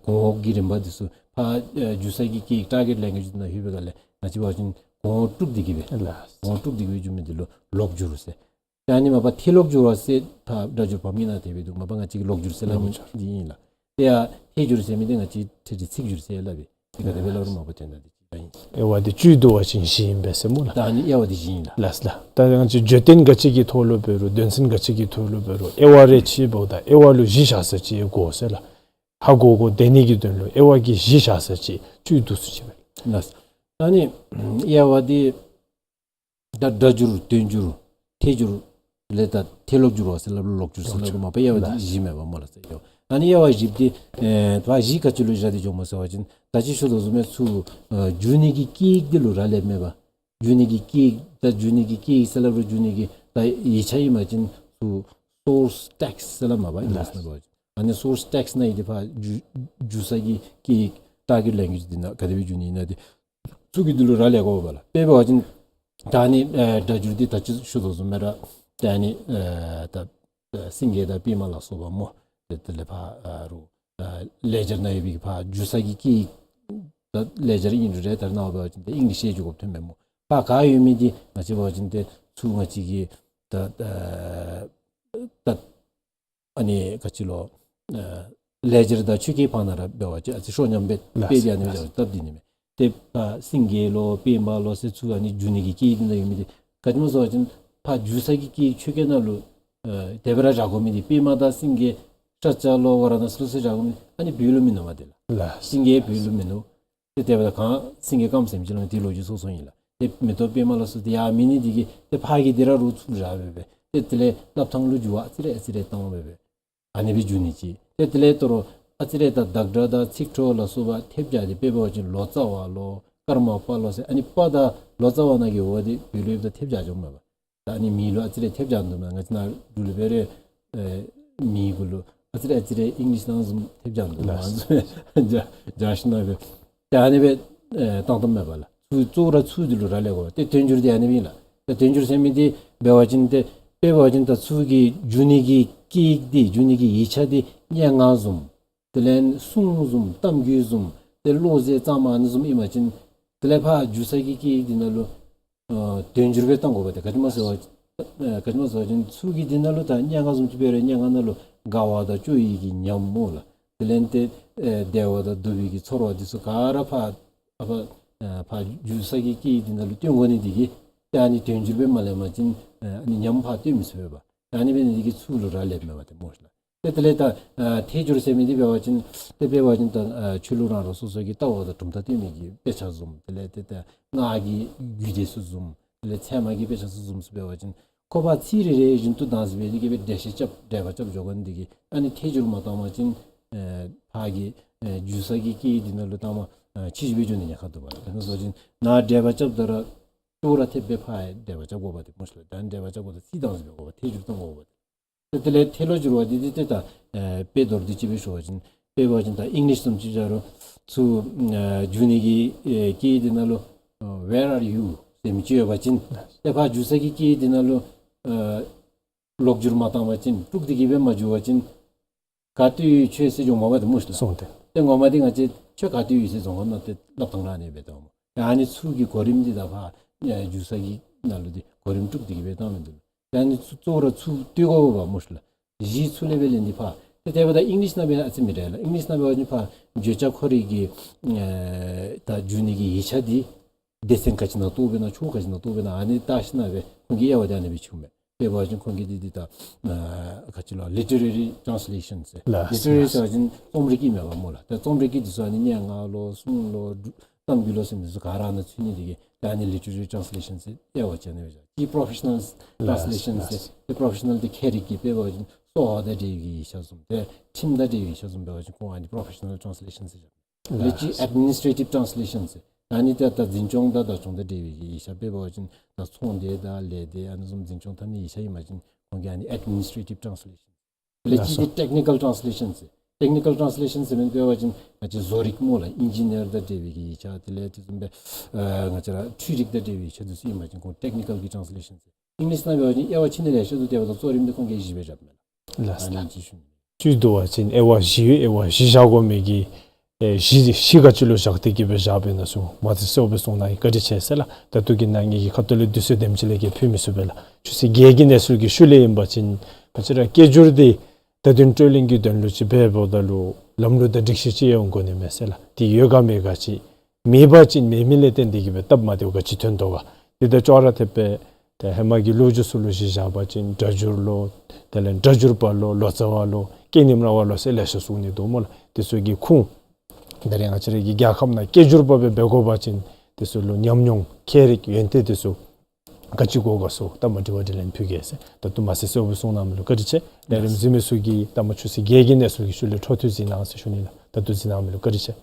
གོང་འོག་གི་རིམ་པ་འདི་ཚུ་ཕར་ཨེ་བསྒྱུར་ས་གི་སྐད་ཡིག་ཊར་གེཊ་ལེང་གུ་ཡེཇ་འདི་ནང་ལྷོད་པའི་སྒང་ལས་ང་བཅས་འབད་བ་ཅིན་གོང་འོག་དཀྲུགས་ཏེ་གི་སྦེ་ལགས། གོང་འོག་དཀྲུགས་ཏེ་གི་སྦེ་བསྒྱུར་མི་འདི་ལུ་ལོག་སྒྱུར་ཟེར། ཏེ་ཨ་ནི་མ་པ་ཐད་ལོག་སྒྱུར་བ་ཟེར་ཕར་སྒྲ་སྒྱུར་བམ་གྱི་ནང་དེ་སྦེ་འདུག། མ་པ་ང་བཅས་ཀྱི་ལོག་སྒྱུར་ཟེར་སླབ་མི་ལོག་སྒྱུར་འདི་ཨིན་ལགས། ཏེ་ཡང་ཐད་སྒྱུར་ཟེར་མི་འདི་ང་བཅས་ཐད་ཀར་ཚིག་སྒྱུར་ཟེར་སླབ་པས། ཏེ་ག་དེ་སྦེ་སླབ་རུང་མ་པ་དོན་དག་འདི་གཅིག་ར་ཨིན། དབྱེ་བ་འདི་བཅུད་བསྡུ་བ་ཅིན་བཞི་ཨིན་པས་ཟེར་སྨོ་ལགས། ད་ཨ་ནི་དབྱེ་བ་འདི་བཞི་ཨིན་ལགས། ལགས་ལགས། ད་ང་བཅས་བརྗོད་དོན་ག་ཅི་གི་ཐོག་ལུ་འབད་རུང་དོན་ཚན་ག་ཅི་གི་ཐོག་ལུ་འབད་རུང་དབྱེ་བ་རེ་ཕྱེ་འབདཝ་ད་དབྱེ་བ་ལུ་བཞི་བཞག་ས་ཅིག་དགོ་ཟེར་ལགས། ཧ་གོ་དགོ་དེ་ནི་གི་དོན་ལུ་དབྱེ་བ་གི་བཞི་བཞག་ས་ཅིག་བཅུད་བསྡུ་ས་ཅིག་སྦེ། ལགས། ད་ཨ་ནི་དབྱེ་བ་འདི་ད་སྒྲ་སྒྱུར་དོན་སྒྱུར་ཐད་སྒྱུར་ལས་ད་ཐད་ལོག་སྒྱུར་བ་ཟེར་སླབ་ལོག་སྒྱུར་ཟེར་སླབ་མ་པ་དབྱེ་བ་འདི་བཞི་མེན་པ་སྨོ་ལགས་ཟེར་ཡོད། ཨ་ནི་དབྱེ་བ་བཞི་འདི་ཨེ་ད་བཞི་ག་ཅི་ལུ་བཞག་སྟེ་འགྱོཝ་སྨོ་ཟེར་བ་ཅིན་ད་ཅི་ཞུ་དོ་བཟུམ་སྦེ་ཚུར་ཨེ་བསྒྱུར་ནི་གི་སྐད་ཡིག་འདི་ལུ་རག་ལས་མེད་པ། བསྒྱུར་ནི་གི་སྐད་ཡིག་ད་བསྒྱུར་ནི་གི་སྐད་ཡིག་ཟེར་སླབ་རུང་བསྒྱུར་ནི་གི་ད་ཡིག་ཆ་ཨིན་པ་ཅིན་ཚུར་སོརསི་ཊེགསི་ཟེར་སླབ་མ་པ་ཨིང་ལིཤ་ནང་འབད་བ་ཅིན། ཨ་ནི་སོརསི་ཊེགསི་ནང་ཡོད་དེ་ཕར་བསྒྱུར་བསྒྱུར་ས་གི་སྐད་ཡིག་ཊར་གེཊ་ལེང་གུ་ཡེཇ་འདི་ནང་ག་དེ་སྦེ་བསྒྱུར་ནི་ཨིན་ན་འདི་ཚུ་གི་འདི་ལུ་རག་ལས་དགོ་པས་ལགས། དཔེ་འབད་བ་ཅིན་ད་ཨ་ནི་ཨེ་སྒྲ་སྒྱུར་འདི་ད་ཅི་ཞུ་དོ་བཟུམ་སྦེ་ར་ད་ཨ་ནི་ཨེ་ད་ཨེ་སེང་གེ་དང་པདྨ་ལ་སོགས་པ་སྨོ། དེ་དེ་ལས་ཕར་ཨ་རུང་ཨེ་ལེ་ཇར་ནང་ཡོད་པའི་གི་ཕར་བསྒྱུར་ས་གི་སྐད་ཡིག་ད་ལེ་ཇར་ཨིན་རུང་ར་ད་ནཱ་འབད་བ་ཅིན་ད་ཨིང་ལིཤ་བསྒྱུར་དགོཔ་ཐོནམ་མས་སྨོ། ཕར་ག་ཡོད་མི་འདི་ང་བཅས་འབད་བ་ཅིན་ཏེ་ཚུར་ང་བཅས་ཀྱི་ད་ཨེ་ད་ཨ་ནི་ག་ཅི་ལོ་ཨེ་ལེ་ཇར་དང་ཆོས་སྐད་བར་ན་ར་འབད་བ་ཅིན་ཨ་ཙི་ཤོ་ཉམས་སྦེ་ལགས་དཔེ་འདི་ཨ་ནི་ལགས། སྦེ་སྟབས་བདེ་ནི་མས། ཏེ་ཕར་སེང་གེ་ལོ་པདྨ་ལོ་ཟེར་ཚུར་ཨ་ནི་བསྒྱུར་ནི་གི་སྐད་ཡིག་འདི་ནང་ཡོད་མི་འདི་ག་ཅི་སྨོ་ཟེར་བ་ཅིན་ཕར་བསྒྱུར་ས་གི་སྐད་ཡིག་ཆོས་སྐད་ནང་ལུ་ཨེ་དེ་སྦེ་ར་བཞག་དགོ་མི་འདི་པདྨ་དང་སེང་གེ་ཤཱཀྱ་ལོ་ཝཱ་ར་ཎ་སི་ལོ་ཟེར་བཞག་དགོ་མི་ཨ་ནི་བོད་ལུ་མིན་ནུག་མ་དེ་ལགས། ལགས། སེང་གེ་བོད་ལུ་མིན་ནུག། ཏེ་དེ་འབདཝ་ད་གང་སེང་གེ་སྐརམ་ཟེར་མི་ཅིག་ལུ་དེ་ལོ་རྒྱུས་སོ་སོ་ཨིན་ལགས། ཏེ་མེ་ཏོག་པདྨ་ལ་སོགས་ཏེ་ཡང་མེད་ནི་འདི་གིས་ཏེ་ཕར་གྱི་འདི་ར་རུང་ཚུར་བཞག་སྦེ་སྦེ་ཏེ་དེ་ལས་སླབ་ཐངས་ལུ་འགྱུར་བ་ཨ་ཙི་རེ་ཨ་ཙི་རེ་བཏང་སྦེ་སྦེ་ཨ་ནི་སྦེ་བསྒྱུར་ནི་ཅིག། ཏེ་དེ་ལས་དོ་རུང་ཨ་ཙི་རེ་ད་བདག་སྒྲ་དང་ཚིག་འཕྲོ་ལ་སོགས་པ་ཐེབས་རྐྱབ་སྟེ་དཔེ་འབད་བ་ཅིན་ལོ་ཙཱ་བ་ལོ་ཀརྨ་པ་ལོ་ཟེར་ཨ་ནི་པ་དང་ལོ་ཙཱ་བ་ནང་གི་འོ་དེ་བོད་ལུ་ཡོདཔ་ད་ཐེབས་རྐྱབ་འགྱོཝ་མས་པ། ད་ཨ་ནི་མིང་ལུ་ཨ་ཙི་རེ་ཐེབས་རྐྱབ་འདུག་མས། ང་བཅས་ནཱ་འབྲུག་ལུ་འབད་རུང་ཨེ་མིང་གུ་ལུ་ཨ་ཙི་རེ་ཨ་ཙི་རེ་ཨིང་ལིཤ་ནང་བཟུམ་ཐེབས་རྐྱབ་འདུག་མས། ལགས། ང་བཅས་རྒྱ་རྒྱ་ཤི་ན་སྦེ་ད་ཨ་ནི་སྦེ་ཨེ་བཏང་བཏངམ་མས་པ་ལགས། ཚུར་གཙོ་བོ་ར་ཚུར་འདི་ལུ་རག་ལས་དགོ་པས། ཏེ་དོན་སྒྱུར་འདི་ཨ་ནི་སྦེ་ཨིན་ལགས། ཏེ་དོན་སྒྱུར་ཟེར་མི་འདི་འབད་བ་ཅིན་ཏེ་དཔེ་འབད་བ་ཅིན་ད་ཚུར་གྱི་བསྒྱུར་ནི་གི་སྐད་ཡིག་འདི་བསྒྱུར་ནི་གི་ཡིག་ཆ་འདི་སྙན་ངག་བཟུམ་དེ་ལས་སྲུང་བཟུམ་གཏམ་རྒྱུད་བཟུམ་ཏེ་བློ་གསལ་གཙང་མ་ཨ་ནི་བཟུམ་ཨིན་པ་ཅིན་དེ་ལས་ཕར་བསྒྱུར་ས་གི་སྐད་ཡིག་འདི་ནང་ལུ་ཨ་དོན་སྒྱུར་སྦེ་བཏང་དགོ་པས། ཏེ་ག་ཅི་སྨོ་ཟེར་བ་ཨ་ག་ཅི་སྨོ་ཟེར་བ་ཅིན་ཚུར་གྱི་འདི་ནང་ལུ་ད་སྙན་ངག་བཟུམ་ཅིག་འབད་རུང་སྙན་ངག་ནང་ལུ་དགའ་བ་དང་སྐྱོ་བའི་གི་ཉམས་སྨོ་ལགས། དེ་ལས་ཏེ་ཨེ་བདེ་བ་དང་སྡུག་པའི་གི་ཚོར་བ་འདི་ཚུ་ག་ར་ཕར་ཨ་ཕར་ཨ་ཕར་བསྒྱུར་ས་གི་སྐད་ཡིག་འདི་ནང་ལུ་སྟོན་དགོ་ནི་འདི་གིས་ཏེ་ཨ་ནི་དོན་སྒྱུར་སྦེ་མ་ལེན་པ་ཅིན་ཨ་ནི་ཉམས་ཕར་སྟོན་མི་ཚུགས་པས་པ། ཨ་ནི་འབད་ནི་འདི་གིས་ཚུར་ལུ་རག་ལསཔ་མས་པ་ཏེ་སྨོ་ཤ་ལགས། ཏེ་དེ་ལས་ད་ཨ་ཐད་སྒྱུར་ཟེར་མི་འདི་འབད་བ་ཅིན་ཏེ་འབད་བ་ཅིན་ད་ཨ་ཆོས་ལུགས་རང་རང་སོ་སོ་གི་ལྟ་བ་དང་གྲུབ་མཐའ་སྟོན་མི་གི་དཔེ་ཆ་བཟུམ་དེ་ལས་ཏེ་ད་སྔགས་ཀྱི་རྒྱུད་སྡེ་ཚུ་བཟུམ་དེ་ལས་ཚད་མ་གི་དཔེ་ཆ་ཚུ་བཟུམ་ཚུ་འབད་བ་ཅིན་ཁོ་པ་ཚིག་རེ་རེ་བཞིན་དུ་བདག་འཛིན་འབད་དེ་གི་སྦེ་འགྲེལ་བཤད་རྐྱབ་འགྲེལ་པ་རྐྱབ་འགྱོ་དགོ་ནི་འདི་གིས་ཨ་ནི་ཐད་སྒྱུར་མ་བཏང་པ་ཅིན་ཨེ་ཕར་གྱི་ཨེ་བསྒྱུར་ས་གི་སྐད་ཡིག་འདི་ནང་ལུ་བཏངམ་ཨེ་ཕྱིས་སུ་སྦེ་འགྱོ་ནི་ཉེན་ཁ་འདུག་པ་ལགས། དེ་ནང་བཟུམ་ཅིག་ནཱ་འགྲེལ་པ་རྐྱབ་ད་ར་ཅོག་ར་འཐདཔ་སྦེ་ཕར་འགྲེལ་པ་རྐྱབ་དགོ་པ་ཏེ་སྨོ་ཤ་ལགས། ད་འགྲེལ་པ་རྐྱབ་དགོཔ་ད་ཚིག་བདག་འཛིན་འབད་དགོ་པ་ཐད་སྒྱུར་བཏང་དགོ་པ་ཏེ། ཏེ་དེ་ལས་ཐད་ལོག་སྒྱུར་བ་འདི་ཏེ་ཏེ་ད་ཨེ་དཔེ་མདོར་བསྡུས་ཅིག་སྦེ་ཞུ་བ་ཅིན་དཔེ་འབད་བ་ཅིན་ད་ཨིང་ལིཤ་བཟུམ་ཅིག་བཞག་རུང་ཚུར་ཨེ་བསྒྱུར་ནི་གི་ཨེ་སྐད་ཡིག་འདི་ནང་ལུ་ཨེ་Where are you ཟེར་མི་ཅིག་ཡོད་པ་ཅིན་ཏེ་ཕར་བསྒྱུར་ས་གི་སྐད་ཡིག་འདི་ནང་ལུ་ཨེ་ལོག་སྒྱུར་མ་བཏང་པ་ཅིན་དཀྲུགས་ཏེ་གི་སྦེ་མ་བསྒྱུར་བ་ཅིན་ག་ཏེ་ཡོད་ཁྱོད་ཟེར་འགྱོཝ་མས་པ་ཏེ་སྨོ་ཤ་ལགས། སོང་སྟེ། ཏེ་ངོ་མ་འདི་ང་བཅས་ཁྱོད་ག་ཏེ་ཡོད་ཟེར་འགྱོཝ་མས་ཏེ་སླབ་ཐངས་ར་ཨ་ནི་སྦེ་འདུག་སྨོ། ཨ་ནི་ཚུར་གྱི་གོ་རིམ་འདི་ད་ཕར་ཨེ་བསྒྱུར་ས་གི་ནང་ལུ་འདི་གོ་རིམ་དཀྲུགས་ཏེ་གི་སྦེ་བཏང་མི་འདུག། ཨ་ནི་ཚུ་གཙོ་བོ་ར་ཚུར་བསྟོད་དགོ་པས་སྨོ་ཤ་ལགས། གཞི་ཚུར་ལས་སྦེ་ལེན་ཏེ་ཕར། ཏེ་དེ་འབདཝ་ད་ཨིང་ལིཤ་ནང་སྦེ་ཨ་ཙི་མི་འདྲ་ལགས། ཨིང་ལིཤ་ནང་འབད་བ་ཅིན་ཕར་བརྗོད་བྱ་ཁོ་རའི་གི་ཨེ་ད་བསྒྱུར་ནི་གི་ཡིག་ཆ་འདི་ སྡེ་ཚན་ག་ཅི་ནང་གཏོགས་པས་ན་ཆོག་ག་ཅི་ནང་གཏོགས་པས་ན་ཨ་ནི་བལྟ་ཞིནམ་ལས་ཁོང་གིས་དབྱེ་བ་དེ་ཨ་ནི་སྦེ་ཕྱེཝ་མས། དཔེ་འབད་བ་ཅིན་ཁོང་གིས་འདི་འདི་ད་ཨ་ག་ཅི་ལོ་ལི་ཊེ་རེ་རི་ཊཱནསི་ལེ་ཤཱནསི་ཟེར། ལགས། ལི་ཊེ་རེ་རི་ཟེར་བ་ཅིན་རྩོམ་རིག་གི་མེན་པ་སྨོ་ལགས། ད་རྩོམ་རིག་གི་འདི་ཚུ་ཨ་ནི་སྙན་ངག་ལོ་གསུང་ལོ་གཏམ་རྒྱུད་ལོ་ཟེར་མི་འདི་ཚུ་ག་ར་ནང་ཚུད་ནི་དེ་གིས་ད་ཨ་ནི་ལི་ཊེ་རེ་རི་ཊཱནསི་ལེ་ཤཱནསི་ཟེར་དབྱེ་བ་ཕྱེ་ནི་སྦེ་བཞག། ཅིག་པོརོ་ཕེ་ཤ་ནཱལ་ཊཱནསི་ལེ་ཤཱནསི་ཟེར། ཏེ་པོརོ་ཕེ་ཤ་ནཱལ་འདི་ཁྱད་རིག་གི་དཔེ་འབད་བ་ཅིན་སོ་བ་དང་འབྲེལ་བའི་གི་ཡིག་ཆ་བཟུམ་ཏེ་ཁྲིམས་དང་འབྲེལ་བའི་ཡིག་ཆ་བཟུམ་འབད་བ་ཅིན་ཁོང་ཨ་ནི་པོརོ་ཕེ་ཤ་ནཱལ་ཊཱནསི་ལེ་ཤཱནསི་ཟེར་བཞག། ལེགས་ཀྱི་ཨེཌ་མི་ནིསི་ཊེ་ཊིབ་ཊཱནསི་ལེ་ཤཱནསི་ཟེར། ཨ་ནི་ད་ད་འཛིན་སྐྱོང་དང་ད་ཚོང་དང་འབྲེལ་བའི་གི་ཡིག་ཆ་དཔེ་འབད་བ་ཅིན་ད་ཚོང་སྡེ་དང་ལས་སྡེ་ཨ་ནི་བཟུམ་འཛིན་སྐྱོང་འཐབ་ནི་ཡིག་ཆ་ཨིན་པ་ཅིན་ཁོང་གིས་ཨ་ནི་ཨེཌ་མི་ནིསི་ཊེ་ཊིབ་ཊཱནསི་ལེ་ཤཱནསི་ཟེར། ལེགས་ཀྱི་ལགས་སོ། ཏེ་ཊེག་ནི་ཀཱལ་ཊཱནསི་ལེ་ཤཱནསི་ཟེར། ཊེག་ནི་ཀཱལ་ཊཱནསི་ལེ་ཤཱནསི་ཟེར་མི་འདི་འབད་བ་ཅིན་ང་བཅས་བཟོ་རིག་སྨོ་ལགས། ཨིན་ཇི་ནི་ཡར་དང་འབྲེལ་བའི་གི་ཡིག་ཆ་དེ་ལས་དེ་བཟུམ་སྦེ་ཨ་ང་བཅས་ར་འཕྲུལ་རིག་དང་འབྲེལ་བའི་ཡིག་ཆ་འདི་ཚུ་ཨིན་པ་ཅིན་ཁོང་ཊེག་ནི་ཀཱལ་གྱི་ཊཱནསི་ལེ་ཤཱནསི་ཟེར། ཨིང་ལིཤ་ནང་འབད་བ་ཅིན་དབྱེ་བ་ཕྱེ་ནི་ལེ་ཤ་འདུག། དེ་འབདཝ་ད་གཙོ་རིམ་འདི་ཁོང་གིས་བཞི་སྦེ་བཞགཔ་མས་ལགས། ལགས་སོ། ཨ་ནི་ཅིག་ཞུ་ནི། ཅིག་འདུག་པ་ཅིན་དབྱེ་བ་བཞི་ཡོད། དབྱེ་བ་བཞི་བཞག་དགོ་མི་གི་ཨེ་གཞི་གཞི་ག་ཅི་ལུ་བཞག་སྟེ་གི་སྦེ་བཞག་པས་ན་ཟེར་མ་ཚད་གསལ་སྦེ་གསུངས་གནང་ཡི། བཀའ་དྲིན་ཆེ་ཟེར་ལགས། ད་ལྟོ་གི་ནང་ངེ་གི་ཁ་ཐུག་ལས་དུས་ཚོད་དེམ་ཅིག་ལས་བརྒལ་ཕུལ་མི་ཚུགས་པས་ལགས། ཆུ་ཚོད་བརྒྱད་ཀྱི་གནས་ཚུལ་གྱི་ཤུལ་ལས་ཨིན་པ་ཅིན་ང་བཅས་ར་སྐད་སྒྱུར་འདི་བརྡ་དོན་སྤྲོད་ལེན་གྱི་དོན་ལུ་ཅིག་འབད་འབདཝ་ད་ལུ་ལམ་ལུགས་དང་སྒྲིག་གཞི་ཅིག་ཡོད་དགོ་ནི་མས་ཟེར་ལགས། དེ་ཡོད་ག་མེད་ག་ཅིག་མེད་པ་ཅིན་མེད་མི་ལས་བརྟེན་ཏེ་གི་སྦེ་སྟབས་མ་བདེཝ་ག་ཅི་ཐོན་དོ་ག། དེ་ད་ཅོག་ར་འཐདཔ་སྦེ་ཏེ་ཧེ་མ་གི་ལོ་རྒྱུས་ཚུ་ལུ་གཞི་བཞག་པ་ཅིན་སྒྲ་སྒྱུར་ལོ་དེ་ལས་སྒྲ་སྒྱུར་པ་ལོ་ལོ་ཙཱ་བ་ལོ་སྐད་རྙིང་ར་བ་ལོ་ཟེར་ལེ་ཤ་གསུང་ནི་འདུག་སྨོ་ལགས། དེ་ཚུ་གི་ཁུངས་ད་རེས་ང་བཅས་ར་གི་རྒྱལ་ཁབ་ནང་སྐད་སྒྱུར་པ་སྦེ་འབད་དགོ་པ་ཅིན་དེ་ཚུ་ལུ་ཉམས་མྱོང་ཁྱད་རིག་ཡོན་ཏན་དེ་ཚུ་ག་ཅི་དགོ་ག་ཟེར་ད་མ་དྲི་བ་དྲིས་ལན་ཕུལ་གེ་ཟེར། ད་ལྟོ་མ་ཚད་གསལ་སྦེ་གསུངས་གནང་མི་ལུ་བཀའ་དྲིན་ཆེ། ལས་རིམ་གཟིགས་མི་ཚུ་གིས་ད་མ་ཆུ་ཚོད་བརྒྱད་ཀྱི་གནས་ཚུལ་གྱི་ཤུལ་ལས་འཕྲོ་མཐུད་གཟིགས་གནང་ཟེར་ཞུ་ནི་ལགས། ད་ལྟོ་གཟིགས་གནང་མི་ལུ་བཀའ་དྲིན་ཆེ།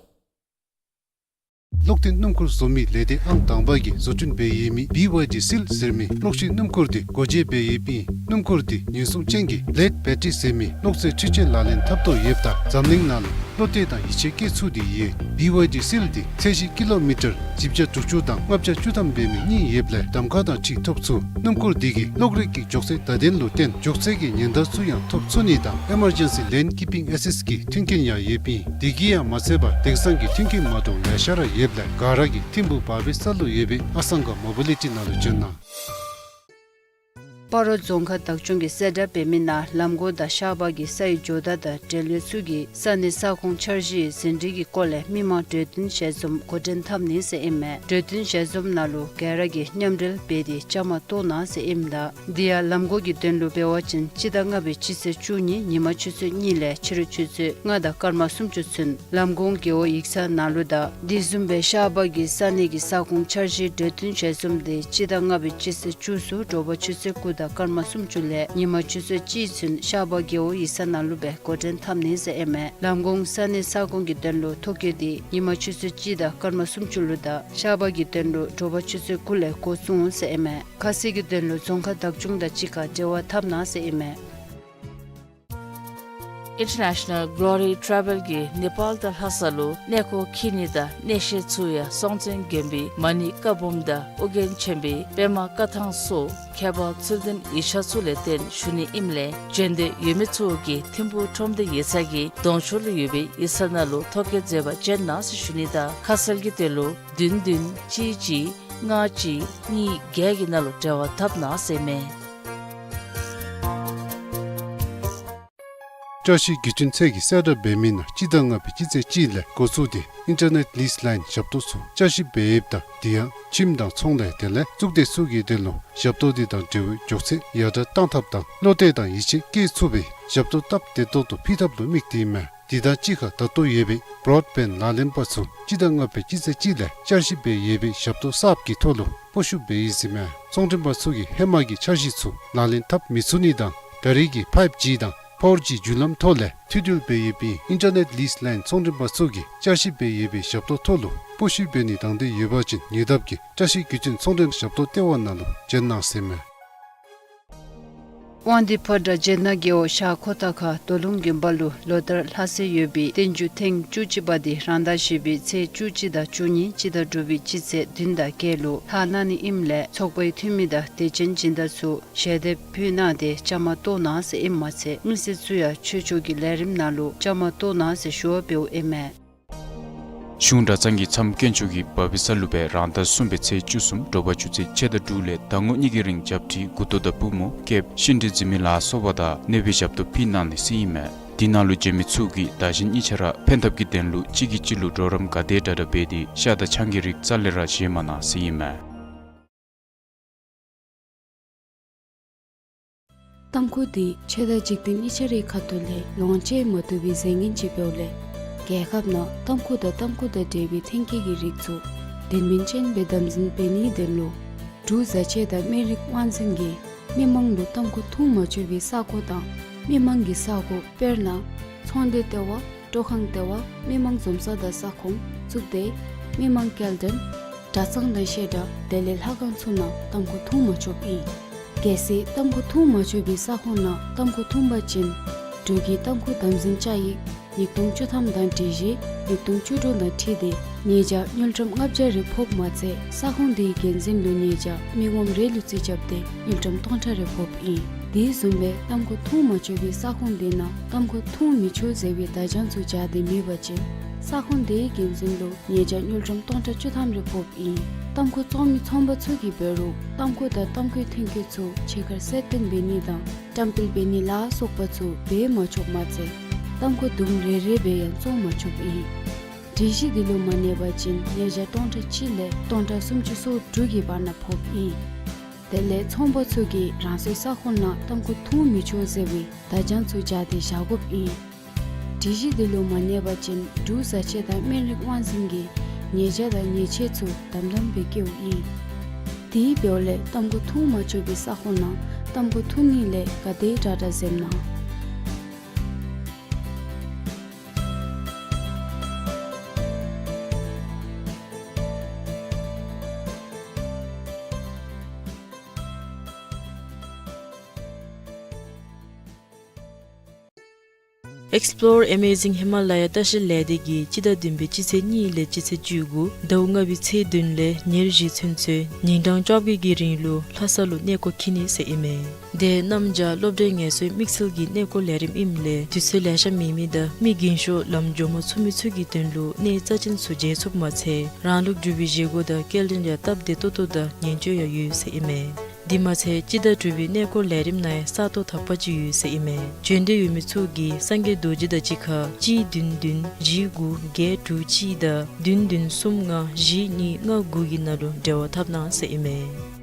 གློག་འཐེན་སྣུམ་འཁོར་བཟོ་མི་ལས་སྡེ་ཨང་དང་པ་གིས་བཟོ་སྐྲུན་འབད་ཡོད་མི་བི་ཝའི་ཌི་སིལ་ཟེར་མི་གློག་ཤིང་སྣུམ་འཁོར་འདི་སྒོ་འབྱེད་འབད་ཡོདཔ་ཨིན། སྣུམ་འཁོར་འདི་ཉེན་སྲུང་ཅན་གྱི་བི་ལེཌ་བེ་ཊི་རི་ཟེར་མི་གློག་རྫས་འཕྲུལ་ཆས་ལག་ལེན་འཐབ་ཐོག་ཡོདཔ་ད་འཛམ་གླིང་ནང་ལུ་བློ་གཏད་དང་ཡིད་ཆེས་བསྐྱེད་ཚུགས་ཏེ་ཡོད། བི་ཝའི་ཌི་སིལ་འདི་ཚད་གཞི་ཀི་ལོ་མི་ཊར་བཞི་བརྒྱ་དྲུག་ཅུ་དང་ལྔ་བརྒྱ་བཅུ་ཐམ་འབད་མི་གཉིས་ཡོདཔ་ལས་གདམ་ཁ་དང་འཁྲིལ་ཐོབ་ཚུགས། སྣུམ་འཁོར་འདི་གི་གློག་རིག་གི་མགྱོགས་ཚད་བརྡ་དོན་ལུ་བརྟེན་མགྱོགས་ཚད་ཀྱི་ཉེན་བརྡ་ཚུ་ཡང་ཐོབ་ཚུགས་ནི་དང་ཨེ་མར་ཇེན་སི་ལེན་ཀིཔ་པིང་ཨེ་སིསི་གི་མཐུན་རྐྱེན་ཡང་ཡོདཔ་ཨིན། དེ་གིས་ཡང་མ་ཚད་པར་དེང་སང་གི་མཐུན་རྐྱེན་མ་འདྲཝ་ལེ་ཤ་ར་ཡོདཔ་ལས་ག་ར་གིས་ཐིམ་ཕུག་བར་པའི་ས་ལུ་ཡོད་པའི་ཨ་སང་ག་མོ་བི་ལི་ཊི་ནང་ལུ་བྱོན་གནང་། སྤ་རོ་རྫོང་ཁག་བདག་སྐྱོང་གིས་གསལ་བསྒྲགས་འབད་མི་ནང་ལམ་གོང་དང་ཤར་པ་གི་སའི་ཇོ་བདག་དང་འབྲེལ་ཡོད་ཚུ་གིས་ས་གནས་ས་ཁོངས་འཆར་གཞིའི་ཟིན་བྲིས་ཀྱི་སྐོར་ལས་མི་མང་གྲོས་བསྟུན་ཞལ་འཛོམས་འགོ་འདྲེན་འཐབ་ནི་ཟེར་ཨིན་མས། གྲོས་བསྟུན་ཞལ་འཛོམས་ནང་ལུ་ག་ར་གིས་མཉམ་འབྲེལ་འབད་དེ་བཅའ་མར་གཏོགས་གནང་ཟེར་ཨིནམ་ད་དེ་ཡང་ལམ་གོང་གི་དོན་ལུ་འབད་བ་ཅིན་སྤྱི་ཟླ་ལྔ་པའི་སྤྱི་ཚེས་བཅུ་གཉིས་ཉིན་མ་ཆུ་ཚོད་གཉིས་ལས་ཕྱི་རུ་ཆུ་ཚོད་ལྔ་དང་སྐར་མ་སུམ་ཅུ་ཚུན་ལམ་གོང་རྒེད་འོག་ཡིག་ཚང་ནང་ལུ་དང་དེ་བཟུམ་སྦེ་ཤར་པ་གི་ས་གནས་ཀྱི་ས་ཁོངས་འཆར་གཞིའི་གྲོས་བསྟུན་ཞལ་འཛོམས་དེ་སྤྱི་ཟླ་ལྔ་པའི་སྤྱི་ཚེས་བཅུ་ཚུ་དྲོ་པ་ཆུ་ཚོད་དགུ་དང་སྐར་མ་སུམ་ཅུ་ལས་ཉིན་མ་ཆུ་ཚོད་གཅིག་ཚུན་ཤར་པ་རྒེད་འོག་ཡིག་ཚང་ནང་ལུ་སྦེ་འགོ་འདྲེན་འཐབ་ནི་ཟེར་ཨིན་མས། ལམ་གོང་ས་གནས་ས་ཁོངས་ཀྱི་དོན་ལུ་ཐོ་བཀོད་དེ་ཉིན་མ་ཆུ་ཚོད་གཅིག་དང་སྐར་མ་སུམ་ཅུ་ལུ་དང་ཤར་པ་གི་དོན་ལུ་དྲོ་པ་ཆུ་ཚོད་དགུ་ལས་འགོ་བཙུགས་འོང་ཟེར་ཨིན་མས། ཁ་གསལ་གྱི་དོན་ལུ་རྫོང་ཁག་བདག་སྐྱོང་དང་གཅིག་ཁར་འབྲེལ་བ་འཐབ་གནང་ཟེར་ཨིན་མས། International Glory Travel གིས་ནེ་པཱལ་དང་ལྷ་ས་ལུ་གནས་སྐོར་འཁྱིད་ནི་དང་གནས་བཤད་ཚུ་ཡང་སྲོང་བཙན་སྒམ་པོའི་མ་ཎི་བཀའ་འབུམ་དང་ཨོ་རྒྱན་ཆེན་པོའི་པདྨ་བཀའ་ཐང་སོགས་མཁས་པ་ཚུལ་ལྡན་ཡིག་ཆ་ཚུ་ལས་བརྟེན་ཞུ་ནི་ཨིནམ་ལས་བྱོན་འདོད་ཡོད་མི་ཚུ་གིས་ཐིམ་ཕུག་ཁྲོམ་སྡེ་ཡིག་ཚང་གི་གདོང་ཕྱོགས་ལུ་ཡོད་པའི་ཡིག་ཚང་ནང་ལུ་ཐོ་བཀོད་མཛད་པར་བྱོན་གནང་ཟེར་ཞུ་ནི་དང་ཁ་གསལ་གྱི་དོན་ལུ་བདུན་བདུན་གཅིག་གཅིག་ལྔ་གཅིག་གཉིས་བརྒྱད་ཀྱི་ནང་ལུ་འབྲེལ་བ་འཐབ་གནང་ཟེར་ཨིན་མས། བཅའ་གཞི་དགེ་སྐྱོན་ཚད་ཀྱིས་གསལ་བསྒྲགས་འབད་མི་ནང་སྤྱི་ཟླ་ལྔ་པའི་སྤྱི་ཚེས་གཅིག་ལས་འགོ་བཙུགས་ཏེ་ཨིན་ཊར་ནེཊ་ལིསི་ལའིན་ཞབས་ཏོག་ཚུ་བསྐྱར་ཞིབ་འབད་ཡོདཔ་ད་དེ་ཡང་ཁྱིམ་དང་ཚོང་ལས་དེ་ལས་གཙུག་སྡེ་ཚུ་གི་དོན་ལུ་ཞབས་ཏོག་དེ་དང་འབྲེལ་བའི་མགྱོགས་ཚད་ཡར་དྲག་གཏང་ཐབས་དང་བློ་གཏད་དང་ཡིད་ཆེས་བསྐྱེད་ཚུགས་པའི་ཞབས་ཏོག་སྟབས་བདེ་ཏོག་ཏོ་ཕུལ་ཐབས་ལུ་དམིགས་ཏེ་ཨིན་མས། དེ་དང་གཅིག་ཁར་ད་ལྟོ་ཡོད་པའི་བྲོཌ་བེནཌ་ལག་ལེན་པ་ཚུ་སྤྱི་ཟླ་ལྔ་པའི་སྤྱི་ཚེས་གཅིག་ལས་བསྐྱར་ཞིབ་འབད་ཡོད་པའི་ཞབས་ཏོག་གསརཔ་གི་ཐོག་ལུ་སྤོ་བཤུད་འབད་ཡི་ཟེར་ཨིན་མས། ཚོང་མགྲོན་པ་ཚུ་གིས་ཧེ་མ་གི་འཆར་གཞི་ཚུ་ལག་ལེན་འཐབ་མི་ཚུགས་ནི་དང་ད་རེས་ཀྱི་ཕའིབ་ཇི་དང་ཕོར་ཇི་བརྒྱུད་ལམ་ཐོག་ལས་མཐུད་འབྲེལ་འབད་ཡོདཔ་ཨིན་ཨིན་ཊར་ནེཊ་ལིསི་ལའིན་ཚོང་མགྲོན་པ་ཚུ་གིས་བསྐྱར་ཞིབ་འབད་ཡོད་པའི་ཞབས་ཏོག་ཐོག་ལུ་སྤོ་བཤུད་འབད་ནི་དང་འདོད་ཡོད་པ་ཅིན་ཉེ་འདབས་ཀྱི་བཀྲ་ཤིས་བརྒྱུད་འཕྲིན་ཚོང་མགྲོན་ཞབས་ཏོག་ལྟེ་བ་ནང་ལུ་བྱོན་གནང་ཟེར་ཨིན་མས། དབང་འདུས་ཕོ་བྲང་བྱེ་ནག་རྒེད་འོག་ཤར་ཁོ་ཐང་ཁ་རྡོ་ལུང་དགོན་པ་ལུ་ལོ་ལྟར་ལྷག་སྲོལ་ཡོད་པའི་བསྟན་འགྱུར་ཐེངས་བཅུ་གཅིག་པ་དེ་རང་ཟླ་བཞི་པའི་ཚེས་བཅུ་གཅིག་དང་བཅུ་གཉིས་སྤྱི་ཟླ་དྲུག་པའི་སྤྱི་ཚེས་བདུན་དང་བརྒྱད་ལུ་ལྷག་གནང་ནི་ཨིནམ་ལས་ཚོགས་པའི་འཐུས་མི་དང་དད་ཅན་སྦྱིན་བདག་ཚུ་ཞལ་འདེབས་ཕུལ་གནང་སྟེ་བཅའ་མར་གཏོགས་གནང་ཟེར་ཨིནམ་མ་ཚད་མི་སེར་ཚུ་ཡང་ཆོས་ཕྱོགས་ཀྱི་ལས་རིམ་ནང་ལུ་བཅའ་མར་གཏོགས་གནང་ཟེར་ཞུ་བ་འབདཝ་ཨིན་མས། གཞུང་གྲྭ་ཚང་གི་མཚམས་དཀོན་མཆོག་གི་བ་སྦི་ས་ལུ་སྦེ་རང་ཟླ་གསུམ་པའི་ཚེས་བཅུ་གསུམ་དྲོ་པ་ཆུ་ཚོད་ཕྱེད་དང་དྲུག་ལས་ཟླ་ངོ་གཉིས་ཀྱི་རིང་རྒྱབ་ཁྲི་མགུ་ཏོ་དང་པུས་མོ་བཀལ་ཤིང་འབྲས་འཛིན་མི་ལ་སོགས་པ་དང་གནོད་པའི་ཞབས་ཏོག་ཕུལ་གནང་ནི་ཟེར་ཨིན་མས། དེ་ནང་ལུ་བྱོན་མི་ཚུ་གིས་བདག་གཞན་གཉིས་ཆ་ར་ཕན་ཐབས་ཀྱི་དོན་ལུ་གཅིག་གིས་གཅིག་ལུ་གྲོགས་རམ་ག་དེ་དྲག་དྲག་འབད་དེ་ཤ་དང་ཆང་གི་རིགས་རྩ་ལས་ར་བཞེས་མ་གནང་ཟེར་ཨིན་མས། ཏམ་ཁུ་འདི་ཆོས་དང་འཇིག་རྟེན་གཉིས་ཆ་རའི་ཁ་ཐུག་ལས་ལོངས་སྤྱོད་མ་བཏུབ་པའི་རྫས་ངན་ཅིག་འབདཝ་ལས། རྒྱལ་ཁབ་ནང་ཏམ་ཁུ་དང་ཏམ་ཁུ་དང་འབྲེལ་བའི་ཐོན་སྐྱེད་ཀྱི་རིགས་ཚུ་དོན་སྨིན་ཅན་སྦེ་དམ་འཛིན་འབད་ནིའི་དོན་ལུ་འབྲུག་བཟའ་ཆས་དང་སྨན་རིགས་དབང་འཛིན་གྱིས་མི་མང་ལུ་ཏམ་ཁུ་འཐུང་མ་ཆོག་པའི་ས་གོ་དང་མི་མང་གི་ས་གོ་དཔེར་ན་ཚོང་སྡེ་ལྟེ་བ། སྤྲོ་ཁང་ལྟེ་བ། མི་མང་འཛོམས་ས་དང་ས་ཁོངས་བཙུགས་ཏེ་མི་མང་སྐྱེལ་འདྲེན་གྲྭ་ཚང་དང་བཤད་གྲྭ་དེ་ལས་ལྷ་ཁང་ཚུ་ནང་ཏམ་ཁུ་འཐུང་མ་ཆོགཔ་ཨིན། གལ་སྲིད་ཏམ་ཁུ་འཐུང་མ་ཆོག་པའི་ས་ཁོངས་ནང་ཏམ་ཁུ་འཐུང་པ་ཅིན་འབྲུག་གི་ཏམ་ཁུ་དམ་འཛིན་བཅའ་ཡིག་ཉིས་སྟོང་བཅུ་ཐམ་དང་སྒྲིག་གཞི་ཉིས་སྟོང་བཅུ་དྲུག་དང་འཁྲིལ་ཏེ་ཉེས་བྱ་དངུལ་ཀྲམ་ལྔ་བརྒྱ་རེ་ཕོགཔ་མ་ཚད་ས་ཁོངས་དེའི་འགན་འཛིན་ལུ་ཉེས་བྱ་མི་ངོམ་རེ་ལུ་རྩིས་རྐྱབ་སྟེ་དངུལ་ཀྲམ་སྟོང་ཕྲག་རེ་ཕོགཔ་ཨིན། དེ་བཟུམ་སྦེ་ཏམ་ཁུ་འཐུང་མ་ཆོག་པའི་ས་ཁོངས་དེ་ནང་ཏམ་ཁུ་འཐུང་མི་ཆོག་ཟེར་བའི་བརྡ་བྱང་ཚུ་སྦྱར་ཏེ་མེད་པ་ཅིན་ས་ཁོངས་དེའི་འགན་འཛིན་ལུ་ཉེས་བྱ་དངུལ་ཀྲམ་སྟོང་ཕྲག་བཅུ་ཐམ་རེ་ཕོགཔ་ཨིན། ཏམ་ཁུ་བཙོང་མི་ཚོང་པ་ཚུ་གིས་འབད་རུང་ཏམ་ཁུ་དང་ཏམ་ཁུའི་ཐོན་སྐྱེད་ཚུ་ཕྱི་ཁར་གསལ་སྟོན་འབད་ནི་དང་བཀྲམ་སྤེལ་འབད་ནི་ལ་སོགས་པ་ཚུ་འབད་མ་ཆོགཔ་མ་ཚད་ཏམ་ཁུ་དུམ་རེ་རེ་སྦེ་ཡང་བཙོང་མ་ཆོགཔ་ཨིན། སྒྲིག་གཞི་འདི་ལུ་མ་གནས་པ་ཅིན་ཉེས་བྱ་སྟོང་ཕྲག་གཅིག་ལས་སྟོང་ཕྲག་སུམ་ཅུ་སོ་དྲུག་གི་བར་ན་ཕོགཔ་ཨིན། དེ་ལས་ཚོང་པ་ཚུ་གིས་རང་སོའི་ས་ཁོངས་ནང་ཏམ་ཁུ་འཐུང་མི་ཆོག་ཟེར་བའི་བརྡ་བྱང་ཚུ་སྦྱར་ཏེ་བཞག་དགོཔ་ཨིན། སྒྲིག་གཞི་འདི་ལུ་མ་གནས་པ་ཅིན་འབྲུག་བཟའ་ཆས་དང་སྨན་རིགས་དབང་འཛིན་གྱིས་ཉེས་བྱ་དང་ཉེས་ཆད་ཚུ་དམ་དམ་སྦེ་བཀལཝ་ཨིན། དེ་འབདཝ་ལས་ཏམ་ཁུ་འཐུང་མ་ཆོག་པའི་ས་ཁོངས་ནང་ཏམ་ཁུ་འཐུང་ནི་ལས་ག་དེ་དྲག་དྲག་འཛེམ་གནང་། Explore Amazing Himalaya ལྟ་བཤལ་ལས་སྡེ་གིས་སྤྱི་ཟླ་བདུན་པའི་སྤྱི་ཚེས་གཉིས་ལས་སྤྱི་ཚེས་བཅུ་དགུ་ཟླཝ་ལྔ་པའི་ཚེས་བདུན་ལས་ཉེར་བཞི་ཚུན་ཚོད་ཉིན་གྲངས་བཅོ་བརྒྱད་ཀྱི་རིང་ལུ་ལྷ་ས་ལུ་གནས་སྐོར་འཁྱིད་ནི་ཟེར་ཨིན་མས། དེ་གནམ་བྱཱར་སློབ་གྲྭའི་ངལ་གསོའི་དམིགས་བསལ་གྱི་གནས་སྐོར་ལས་རིམ་ཨིནམ་ལས་དུས་ཚོད་ལེ་ཤ་མེད་མི་དང་མི་རྒན་ཤོས་ལམ་འགྱོ་མ་ཚུགས་མི་ཚུ་གི་དོན་ལུ་གནས་རྩ་ཅན་ཚུ་མཇལ་ཚུགསཔ་མ་ཚད་རང་ལུགས་འབྲུག་པའི་བཞེས་སྒོ་དང་སྐྱེལ་འདྲེན་ཡང་སྟབས་བདེ་ཏོག་ཏོ་དང་ཉེན་བཅོལ་ཡང་ཡོད་ཟེར་ཨིན་མས། དེ་མ་ཚད་སྤྱི་ཟླ་དྲུག་པའི་གནས་སྐོར་ལས་རིམ་ནང་ཡང་ས་སྟོང་དག་པ་ཅིག་ཡོད་ཟེར་ཨིན་མས། བྱོན་འདོད་ཡོད་མི་ཚུ་གིས་སངས་རྒྱས་རྡོ་རྗེ་དང་གཅིག་ཁར་གཅིག་བདུན་བདུན་བཞི་དགུ་བརྒྱད་དྲུག་གཅིག་དང་བདུན་བདུན་གསུམ་ལྔ་བཞི་གཉིས་ལྔ་དགུ་གི་ནང་ལུ་འབྲེལ་བ་འཐབ་གནང་ཟེར་ཨིན་མས།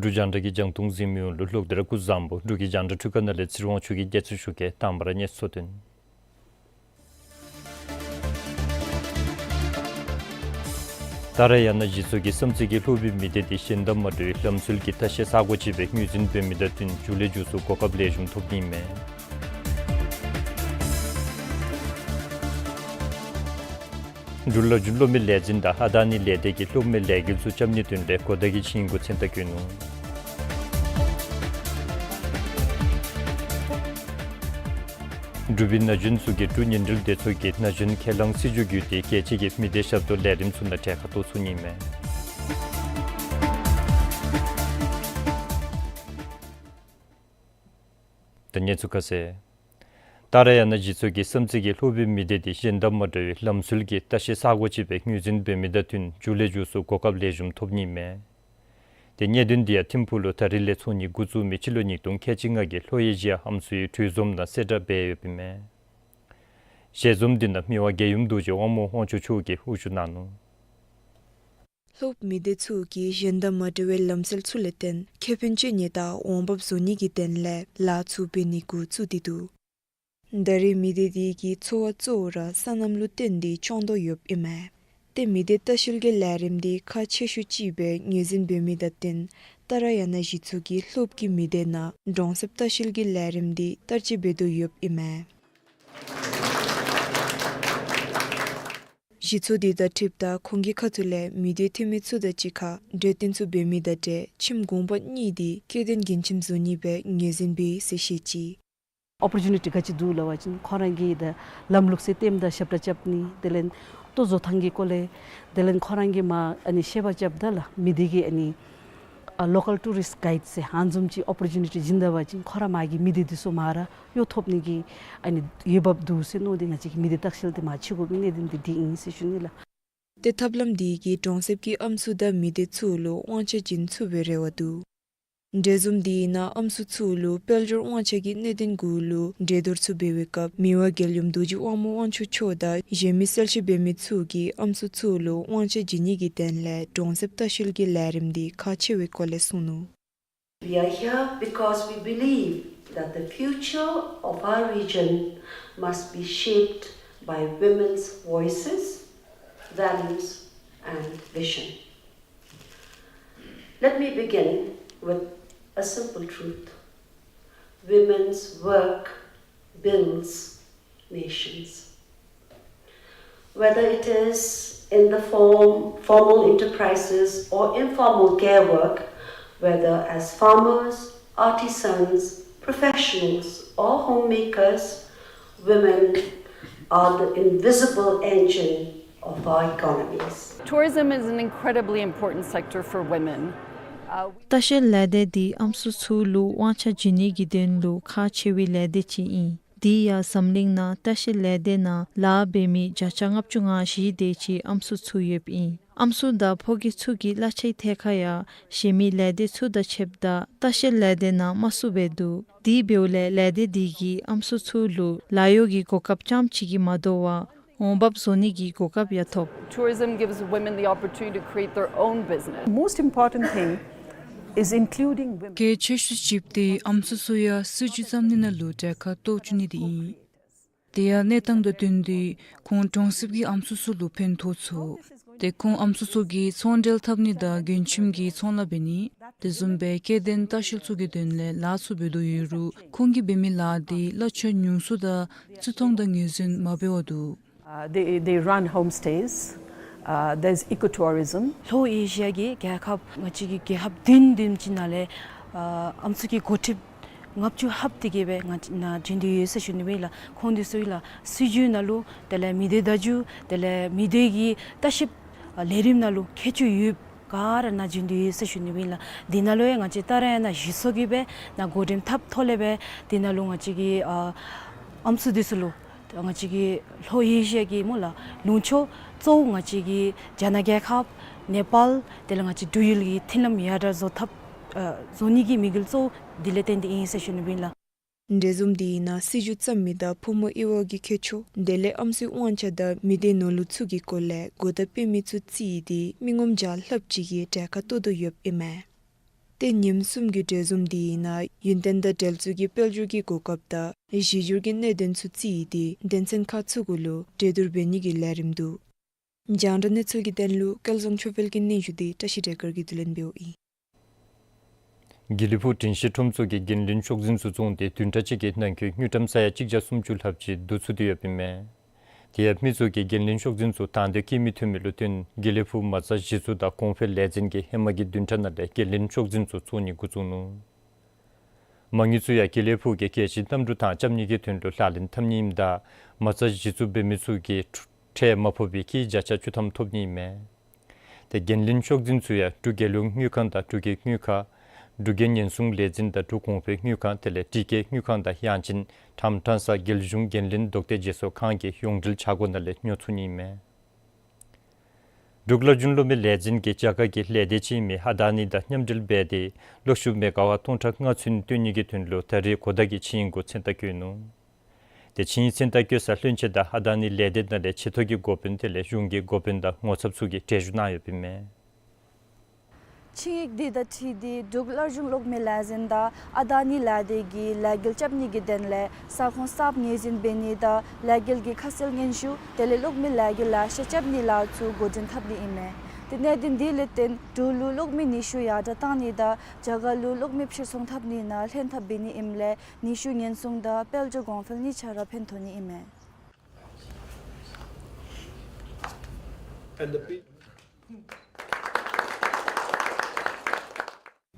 འབྲུག་རྒྱང་བསྒྲགས་ཀྱི་རྒྱང་མཐོང་གཟིགས་མི་ཡོངས་ལུ་ལྷག་སྟེ་ར་སྐུ་གཟུགས་བཟང་པོ། འབྲུག་གི་རྒྱང་བསྒྲགས་འཕྲུལ་ཁང་ནང་ལས་ཚེ་རིང་དབང་ཕྱུག་གིས་བརྒྱད་ཚུ་ཞུ་གེ། དང་པ་ར་གནས་ཚུལ་དོན། ཏཱ་ར་ཡ་ན་གཞི་ཚོགས་ཀྱི་བསམ་རྩེ་གི་ལྷོ་པའི་མི་སྡེ་འདི་གཞན་དང་མ་འདྲ་བའི་ལམ་སྲོལ་གྱི་ལྟ་བཤལ་ས་གོ་ཅིག་སྦེ་ངོས་འཛིན་འབད་མི་དང་བསྟུན་མཇུག་ལས་མཇུག་སུ་གོ་སྐབས་ལེགས་ཤོམ་ཐོབ་ནི་ཨིན་མས། འབྲུག་ལ་རྒྱུན་སློབ་མའི་ལས་འཛིན་དང་ཨ་ད་ནི་ལས་སྡེ་གིས་སློབ་མའི་ལས་འགུལ་ཚུ་རྐྱབ་ནིའི་དོན་ལས་གོ་བརྡ་གི་ཆིངས་ཡིག་མགོ་ཚན་བཏགས་ཡོད་ནུག། འབྲུག་པའི་ན་གཞོན་ཚུ་གིས་འབྲུག་ཉིན་རེའི་སྡེ་ཚོགས་ཀྱི་ན་གཞོན་ཁས་བླངས་སྲིད་བྱུས་བརྒྱུད་དེ་རྒྱལ་སྤྱི་གི་མི་སྡེ་ཞབས་ཏོག་ལས་རིམ་ཚུ་ནང་གྲལ་ཁར་གཏོགས་ཚུགས་ནི་ཨིན་མས། ད་གནས་ཚུལ་ཁ་གསལ། ཏཱ་ར་ཡ་ན་གཞི་ཚོགས་ཀྱི་བསམ་རྩེ་གི་ལྷོ་པའི་མི་སྡེ་འདི་གཞན་དང་མ་འདྲ་བའི་ལམ་སྲོལ་གྱི་ལྟ་བཤལ་ས་གོ་ཅིག་སྦེ་ངོས་འཛིན་འབད་མི་དང་བསྟུན་མཇུག་ལས་མཇུག་སུ་གོ་སྐབས་ལེགས་ཤོམ་ཐོབ་ནི་ཨིན་མས། དེ་གནད་དོན་འདི་ཡང་ཐིམ་ཕུག་ལུ་ད་རིས་ལས་ཚོགས་ནི་འགོ་བཙུགས་མི་སྤྱི་ལོ་ཉིས་སྟོང་ཁལ་གཅིག་ལྔ་གི་ལྷོ་ཨེ་ཤི་ཡ་ཨམ་སྲུའི་གྲོས་འཛོམས་ནང་གསལ་བསྒྲགས་འབད་ཡོདཔ་ཨིན་མས། ཞལ་འཛོམས་འདི་ནང་མི་དབང་རྒྱལ་ཡུམ་རྡོ་རྗེ་དབང་མོ་དབང་ཕྱུག་མཆོག་གིས་དབུ་བཞུགས་གནང་ནུག། ལྷོ་པའི་མི་སྡེ་ཚུ་གིས་གཞན་དང་མ་འདྲ་བའི་ལམ་སྲོལ་ཚུ་ལས་བརྟེན་ཁེ་ཕན་སྤྱོད་ནི་དང་འོང་འབབ་བཟོ་ནི་གི་དོན་ལས་ལཱ་ཚུ་འབད་ནི་འགོ་བཙུགས་ཏེ་འདུག། ད་རིས་མི་སྡེ་འདི་གི་འཚོ་བ་གཙོ་བོ་ར་སོ་ནམ་ལུ་བརྟེན་ཏེ་སྐྱོང་དོ་ཡོདཔ་ཨིན་མས། ཏེ་མི་སྡེ་ལྟ་བཤལ་གྱི་ལས་རིམ་འདི་ཁག་ཆེ་ཤོས་ཅིག་སྦེ་ངོས་འཛིན་འབད་མི་དང་བསྟུན་ ཏ་ར་ཡ་ན་གཞི་ཚོགས་ཀྱི་ལྷོདཔ་གི་མི་སྡེ་ནང་གྲོང་གསེབ་ལྟ་བཤལ་གྱི་ལས་རིམ་འདི་བསྟར་སྤྱོད་འབད་དོ་ཡོདཔ་ཨིན་མས། གཞི་ཚོགས་འདི་དང་འཁྲིལཝ་ད་ཁོང་གི་ཁ་ཐུག་ལས་མི་སྡེ་འཐུས་མི་ཚུ་དང་གཅིག་ཁར་གྲོས་བསྟུན་ཚུ་འབད་མི་དང་འབྲེལ་ཁྱིམ་གུང་པ་གཉིས་འདི་སྐྱེ་ལྡན་མགྲོན་ཁྱིམ་བཟོ་ནི་སྦེ་ངོས་འཛིན་འབད་ཡི་ཟེར་བཤད་ཅི། ཨོ་པོར་ཅུ་ནི་ཊི་ག་ཅི་འདུག་ལབ་པ་ཅིན་ཁོང་ར་གིས་ད་ལམ་ལུགས་སྲོལ་བསྟནམ་དང་ཞབས་ཁྲ་རྐྱབ་ནི་དེ་ལས་ལྟོ་བཟོ་ཐངས་ཀྱི་སྐོར་ལས་དེ་ལས་ཁོང་ར་གིས་མར་ཨ་ནི་བཤད་པ་རྐྱབ་ད་ལགས་མི་སྡེ་གི་ཨ་ནི་ཨ་ལོ་ཀཱལ་ཊུ་རིསཊ་གའིཌ་ཟེར་ཨ་ནི་བཟུམ་ཅིག་ཨོ་པོར་ཅུ་ནི་ཊི་བྱིན་ད་པ་ཅིན་ཁོང་ར་མར་གྱི་མི་སྡེ་འདི་ཚུ་མར་ར་གཡོག་ཐོབ་ནི་གི་ཨ་ནི་འོས་འབབ་འདུག་ཟེར་མནོ་སྟེ་ང་བཅས་ཀྱིས་མི་སྡེ་ལྟ་བཤལ་འདི་མར་བྱེད་དགོ་པའི་གནད་དོན་འདི་འདི་ཨིན་ཟེར་ཞུ་ནི་ལགས། ཏེ་ཐབས་ལམ་འདི་གིས་གྲོང་གསེབ་ཀྱི་ཨམ་སྲུ་དང་མི་སྡེ་ཚུ་ལུ་དབང་ཆ་བྱིན་ཚུགས་པའི་རེ་བ་འདུག། འབྲེལ་འཛོམས་འདི་ནང་ཨམ་སྲུ་ཚུ་ལུ་དཔལ་འབྱོར་དབང་ཆ་གི་གནད་དོན་གུ་ལུ་གྲོས་བསྡུར་ཚུ་འབད་བའི་སྐབས་མི་དབང་རྒྱལ་ཡུམ་རྡོ་རྗེ་དབང་མོ་དབང་ཕྱུག་མཆོག་དང་གཞན་མི་གསལ་བཤད་འབད་མི་ཚུ་གིས་ཨམ་སྲུ་ཚུ་ལུ་དབང་ཆ་བྱིན་ནི་གི་དོན་ལས་གྲོང་གསེབ་ལྟ་བཤལ་གྱི་ལས་རིམ་འདི་ཁག་ཆེ་བའི་སྐོར་ལས་གསུངས་ནུག། We are here because we believe that the future of our region must be shaped by women's voices, values, and vision. Let me begin with a simple truth. Women's work builds nations. Whether it is in the form, formal enterprises or informal care work, whether as farmers, artisans, professionals, or homemakers, women are the invisible engine of our economies. Tourism is an incredibly important sector for women. Uh, ལྟ་བཤལ་ལས་སྡེ་འདི་ཨམ་སྲུ་ཚུ་ལུ་དབང་ཆ་བྱིན་ནི་གི་དོན་ལུ་ཁག་ཆེ་བའི་ལས་སྡེ་ཅིག་ཨིན། དེ་ཡང་འཛམ་གླིང་ནང་ལྟ་བཤལ་ལས་སྡེ་ནང་ལཱ་འབད་མི་བརྒྱ་ཆ་ལྔ་བཅུ་ང་བཞི་དེ་ཅིག་ཨམ་སྲུ་ཚུ་ཡོདཔ་ཨིན། ཨམ་སྲུ་དང་ཕོ་སྐྱེས་ཚུ་གི་གླ་ཆའི་ཐད་ཁར་ཡང་གཞན་མི་ལས་སྡེ་ཚུ་དང་ཕྱདཔ་ད་ལྟ་བཤལ་ལས་སྡེ་ནང་དམའ་སུ་སྦེ་འདུག། དེ་འབདཝ་ལས་ལས་སྡེ་འདི་གིས་ཨམ་སྲུ་ཚུ་ལུ་ལཱ་གཡོག་གི་གོ་སྐབས་རྐྱངམ་ཅིག་གིས་མ་དོ་བར་འོང་འབབ་བཟོ་ནི་གི་གོ་སྐབས་ཡང་ཐོབ། Tourism gives women the opportunity to create their own business. Most important thing is including women. གལ་ཆེ་ཤོས་ཅིག་འདི་ཨམ་སྲུ་ཚུ་ཡང་སྲིད་བྱུས་བརྩམ་ནི་ནང་ལུ་གྲལ་ཁར་གཏོགས་བཅུག་ནི་འདི་ཨིན། དེ་ཡང་གནས་སྟངས་དང་བསྟུན་ཏེ་ཁོང་གྲོང་གསེབ་ཀྱི་ཨམ་སྲུ་ཚུ་ལུ་ཕན་ཐོགས་ཚུགས། ཏེ་ཁོང་ཨམ་སྲུ་ཚུ་གིས་ཚོང་འབྲེལ་འཐབ་ནི་དང་མགྲོན་ཁྱིམ་གྱི་ཚོང་ལཱ་འབད་ནི་དེ་བཟུམ་སྦེ་སྐྱེ་ལྡན་ལྟ་བཤལ་ཚུ་གི་དོན་ལས་ལཱ་ཚུ་འབད་དོ་ཡོད་རུང་ཁོང་གིས་འབད་མི་ལཱ་འདི་གླ་ཆ་ཉུང་སུ་དང་བརྩི་མཐོང་དང་ངོས་འཛིན་མ་འབད་བར་འདུག། Uh, they, they run homestays. Uh, there's ecotourism. ལྷོ་ཨེ་ཤི་ཡ་གི་རྒྱལ་ཁབ་ང་བཅས་ཀྱི་རྒྱལ་ཁབ་བདུན་བདུན་ཅིག་ནང་ལས་ཨ་ཨམ་སྲུ་གི་འགོ་ཁྲིདཔ་ལྔ་བཅུ་ལྷགཔ་དེ་གིས་སྦེ་ང་བཅས་ནཱ་བྱོན་ཏེ་ཡོད་ཟེར་ཞུ་ནི་ཨིན་ལགས། ཁོང་འདི་ཚུ་ལགས་སྲིད་བྱུས་ནང་ལུ་དེ་ལས་མི་སྡེ་བརྡ་བརྒྱུད་དེ་ལས་མི་སྡེ་གི་ལྟ་བཤལ་ལས་རིམ་ནང་ལུ་མཁས་མཆོག་ཡོདཔ་ག་ར་ནཱ་བྱོན་ཏེ་ཡོད་ཟེར་ཞུ་ནི་ཨིན་ལགས། དེ་ནང་ལུ་ཡང་ང་བཅས་ཏ་ར་ཡ་ན་གཞི་ཚོགས་ཀྱིས་སྦེ་ནཱ་འགོ་འདྲེན་འཐབ་ཐོག་ལས་སྦེ་དེ་ནང་ལུ་ང་བཅས་ཀྱི་ཨ་ཨམ་སྲུ་འདི་ཚུ་ལུ་ང་བཅས་ཀྱི་ལྷོ་ཨེ་ཤི་ཡ་གི་སྨོ་ལགས་ལུང་ཕྱོགས་གཙོ་བོ་ང་བཅས་ཀྱི་རྒྱ་ནག་རྒྱལ་ཁབ་ནེ་པཱལ་དེ་ལས་ང་བཅས་འབྲུག་ཡུལ་གྱི་མཐུན་ལམ་ཡར་དྲག་བཟོ་ཐབས་ཨ་བཟོ་ནི་གི་དམིགས་ཡུལ་གཙོ་བོ་འདི་ལས་བརྟེན་ཏེ་ཨིན་ཟེར་ཞུ་ནི་ཨིན་ལགས། འབྲེལ་འཛོམས་འདི་ནང་སྲིད་བྱུས་བརྩམ་མི་དང་ཕོ་མོ་དབྱེ་བ་གི་མཁས་མཆོག་དེ་ལས་ཨམ་སྲུའི་དབང་ཆ་དང་མི་སྡེའི་ནོར་ལུགས་ཚུ་གི་སྐོར་ལས་གོ་བརྡ་སྤེལ་མི་ཚུ་བརྩིས་ཏེ་མི་ངོམ་བརྒྱ་ལྷགཔ་ཅིག་གིས་གྲལ་ཁར་གཏོགས་དོ་ཡོདཔ་ཨིན་མས། ཏེ་ཉིནམ་གསུམ་གྱི་འབྲེལ་འཛོམས་འདི་ནང་ཡུན་བརྟན་དང་འབྲེལ་ཚུལ་གྱི་དཔལ་འབྱོར་གྱི་གོ་སྐབས་དང་གཞི་འགྱུར་གྱི་གནད་དོན་ཚུ་བརྩིས་ཏེ་དོན་ཚན་ཁག་ཚུ་གུ་ལུ་གྲོས་བསྡུར་འབད་ནི་གི་ལས་རིམ་འདུག། རྒྱང་བསྒྲགས་གནས་ཚུལ་གྱི་དོན་ལུ་སྐལ་བཟང་ཆོས་འཕེལ་གྱི་སྙན་ཞུ་འདི་བཀྲ་ཤིས་བདེ་སྐར་གྱིས་བསྡུ་ལེན་འབདཝ་ཨིན། དགེ་ལེགས་ཕུག་དྲིན་ཤེས་ཁྲོམ་ཚོགས་ཀྱིས་རྒན་གླིང་མཆོག་འཛིན་ཚུ་བཙོངས་ཏེ་བདུན་ཕྲག་གཅིག་གི་ནང་འཁོད་དངུལ་ཀྲམ་ས་ཡ་གཅིག་བརྒྱ་སུམ་ཅུ་ལྷགཔ་ཅིག་བསྡུ་ཚུགས་ཏེ་ཡོདཔ་ཨིན་མས། དེ་ཡང་མི་ཚུ་གིས་རྒན་གླིང་མཆོག་འཛིན་ཚུ་དང་འདོད་བསྐྱེད་མི་ཐོན་མི་ལུ་བརྟེན་དགེ་ལེགས་ཕུག་མ་རྩ་གཞི་བཙུགས་དང་གོང་འཕེལ་ལས་འཛིན་གྱིས་ཧེ་མ་གི་བདུན་ཕྲག་ནང་ལས་རྒན་གླིང་མཆོག་འཛིན་ཚུ་བཙོང་ནི་འགོ་བཙུགས་ནུག། མ་དངུལ་ཚུ་ཡང་དགེ་ལེགས་ཕུག་གིས་གལ་ཆེའི་གནམ་གྲུ་ཐང་རྐྱབ་ནི་གི་དོན་ལུ་ལག་ལེན་འཐབ་ནི་ཨིནམ་ད་མ་རྩ་གཞི་བཙུགས་འབད་མི་ཚུ་གིས་ཁྲལ་མ་ཕོག་པའི་ཁེ་བརྒྱ་ཆ་བཅུ་ཐམ་ཐོབ་ནི་ཨིན་མས། ཏེ་རྒན་གླིང་མཆོག་འཛིན་ཚུ་ཡང་འབྲུག་རྒྱལ་ཡོངས་དངུལ་ཁང་དང་འབྲུག་རྒྱལ་དངུལ་ཁང་འབྲུག་རྒྱལ་ཉེན་སྲུང་ལས་འཛིན་དང་འབྲུག་གོང་འཕེལ་དངུལ་ཁང་དེ་ལས་འབྲི་རྒྱལ་དངུལ་ཁང་དང་ཡང་ཅིན་ཁྲམ་ཁྲང་ས་རྒྱལ་གཞུང་རྒན་གླིང་རྡོག་སྟེ་བརྗེ་སོར་ཁང་གི་ཡོངས་འབྲེལ་ཆ་སྒོ་ནང་ལས་ཉོ་ཚུགས་ནི་ཨིན་མས། འབྲུག་སླར་འབྱོན་གློག་མེ་ལས་འཛིན་གྱིས་རྒྱ་གར་གྱི་ལས་སྡེ་ཅིག་ཨིན་མི་ཨ་དཱ་ནི་དང་མཉམ་འབྲེལ་འབད་དེ་གློག་ཤུགས་མེ་ག་ཝཊ་སྟོང་ཕྲག་ལྔ་ཚུན་བཏོན་ནི་གི་དོན་ལུ་ད་རེས་གོ་བརྡ་གི་ཆིངས་ཡིག་གུ་མཚན་རྟགས་བཀོད་ནུག། ཏེ་ཆིངས་ཡིག་མཚན་རྟགས་བཀོད་ས་ལྷན་རྒྱས་དང་ཨ་དཱ་ནི་ལས་སྡེ་ནང་ལས་ཆེ་མཐོ་གི་འགོ་དཔོན་དེ་ལས་གཞུང་གི་འགོ་དཔོན་དང་ངོ་ཚབ་ཚུ་གིས་གྲལ་བཞུགས་གནང་ཡོདཔ་ཨིན་མས། ཆིངས་ཡིག་འདི་དང་འཁྲིལ་ཏེ་འབྲུག་སླར་འབྱོན་གློག་མེ་ལས་འཛིན་དང་ཨ་དཱ་ནི་ལས་སྡེ་གིས་ལས་འགུལ་རྐྱབ་ནི་གི་དོན་ལས་ས་ཁོངས་གསརཔ་ངོས་འཛིན་འབད་ནི་དང་ལས་འགུལ་གྱི་ཁ་གསལ་སྙན་ཞུ་དེ་ལས་གློག་མེ་ལས་འགུལ་ལེ་ཤ་རྐྱབ་ནིའི་ལཱ་ཚུ་འགོ་འདྲེན་འཐབ་ནི་ཨིན་མས། ཏེ་གནད་དོན་འདི་ལས་བརྟེན་འབྲུག་ལུ་གློག་མེ་ནུས་ཤུགས་ཡར་དྲགས་གཏང་ནི་དང་རྒྱ་གར་ལུ་གློག་མེ་ཕྱིར་ཚོང་འཐབ་ནི་ནང་ལྷན་ཐབས་འབད་ནི་ཨིནམ་ལས་ནུས་ཤུགས་ཉེན་སྲུང་དང་དཔལ་འབྱོར་གོང་འཕེལ་གཉིས་ཆ་ར་ཕན་ཐོགས་ནི་ཨིན་མས།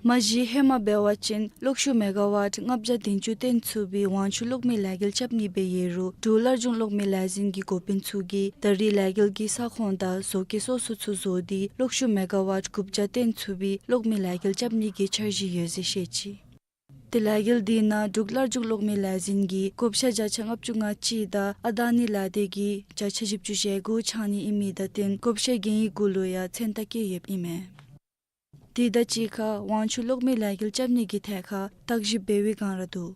མ་གཞི་ཧེ་མ་འབད་བ་ཅིན་གློག་ཤུགས་མེ་ག་ཝཊ་ལྔ་བརྒྱ་བདུན་ཅུ་བཏོན་ཚུགས་པའི་ཝང་ཆུ་གློག་མེ་ལས་འགུལ་རྐྱབ་ནི་སྦེ་ཡོད་རུང་འབྲུག་སླར་འབྱུང་གློག་མེ་ལས་འཛིན་གྱི་འགོ་དཔོན་ཚུ་གིས་ད་རེས་ལས་འགུལ་གྱི་ས་ཁོངས་དང་བཟོ་བཀོད་སོ་སོ་ཚུ་བཟོ་སྟེ་གློག་ཤུགས་མེ་ག་ཝཊ་དགུ་བརྒྱ་བཏོན་ཚུགས་པའི་གློག་མེ་ལས་འགུལ་རྐྱབ་ནི་གི་འཆར་གཞི་ཡོད་ཟེར་བཤད་ཅི། ཏེ་ལས་འགུལ་འདི་ནང་འབྲུག་སླར་འབྱུང་གློག་མེ་ལས་འཛིན་གྱིས་བགོ་བཤའ་བརྒྱ་ཆ་ལྔ་བཅུ་ང་གཅིག་དང་ཨ་དཱ་ནི་ལས་སྡེ་གིས་བརྒྱ་ཆ་བཞི་བཅུ་ཞེ་དགུ་ཆགས་ནི་ཨིན་མི་དང་བསྟུན་བགོ་བཤའ་གན་ཡིག་གུ་ལུ་ཡང་མཚན་རྟགས་བཀོད་ཡོདཔ་ཨིན་མས། དེ་དང་གཅིག་ཁར་ཝང་ཆུ་གློག་མེ་ལས་འགུལ་རྐྱབ་ནི་གི་ཐད་ཁར་བརྟག་ཞིབ་འབད་བའི་བསྒང་ར་འདུག།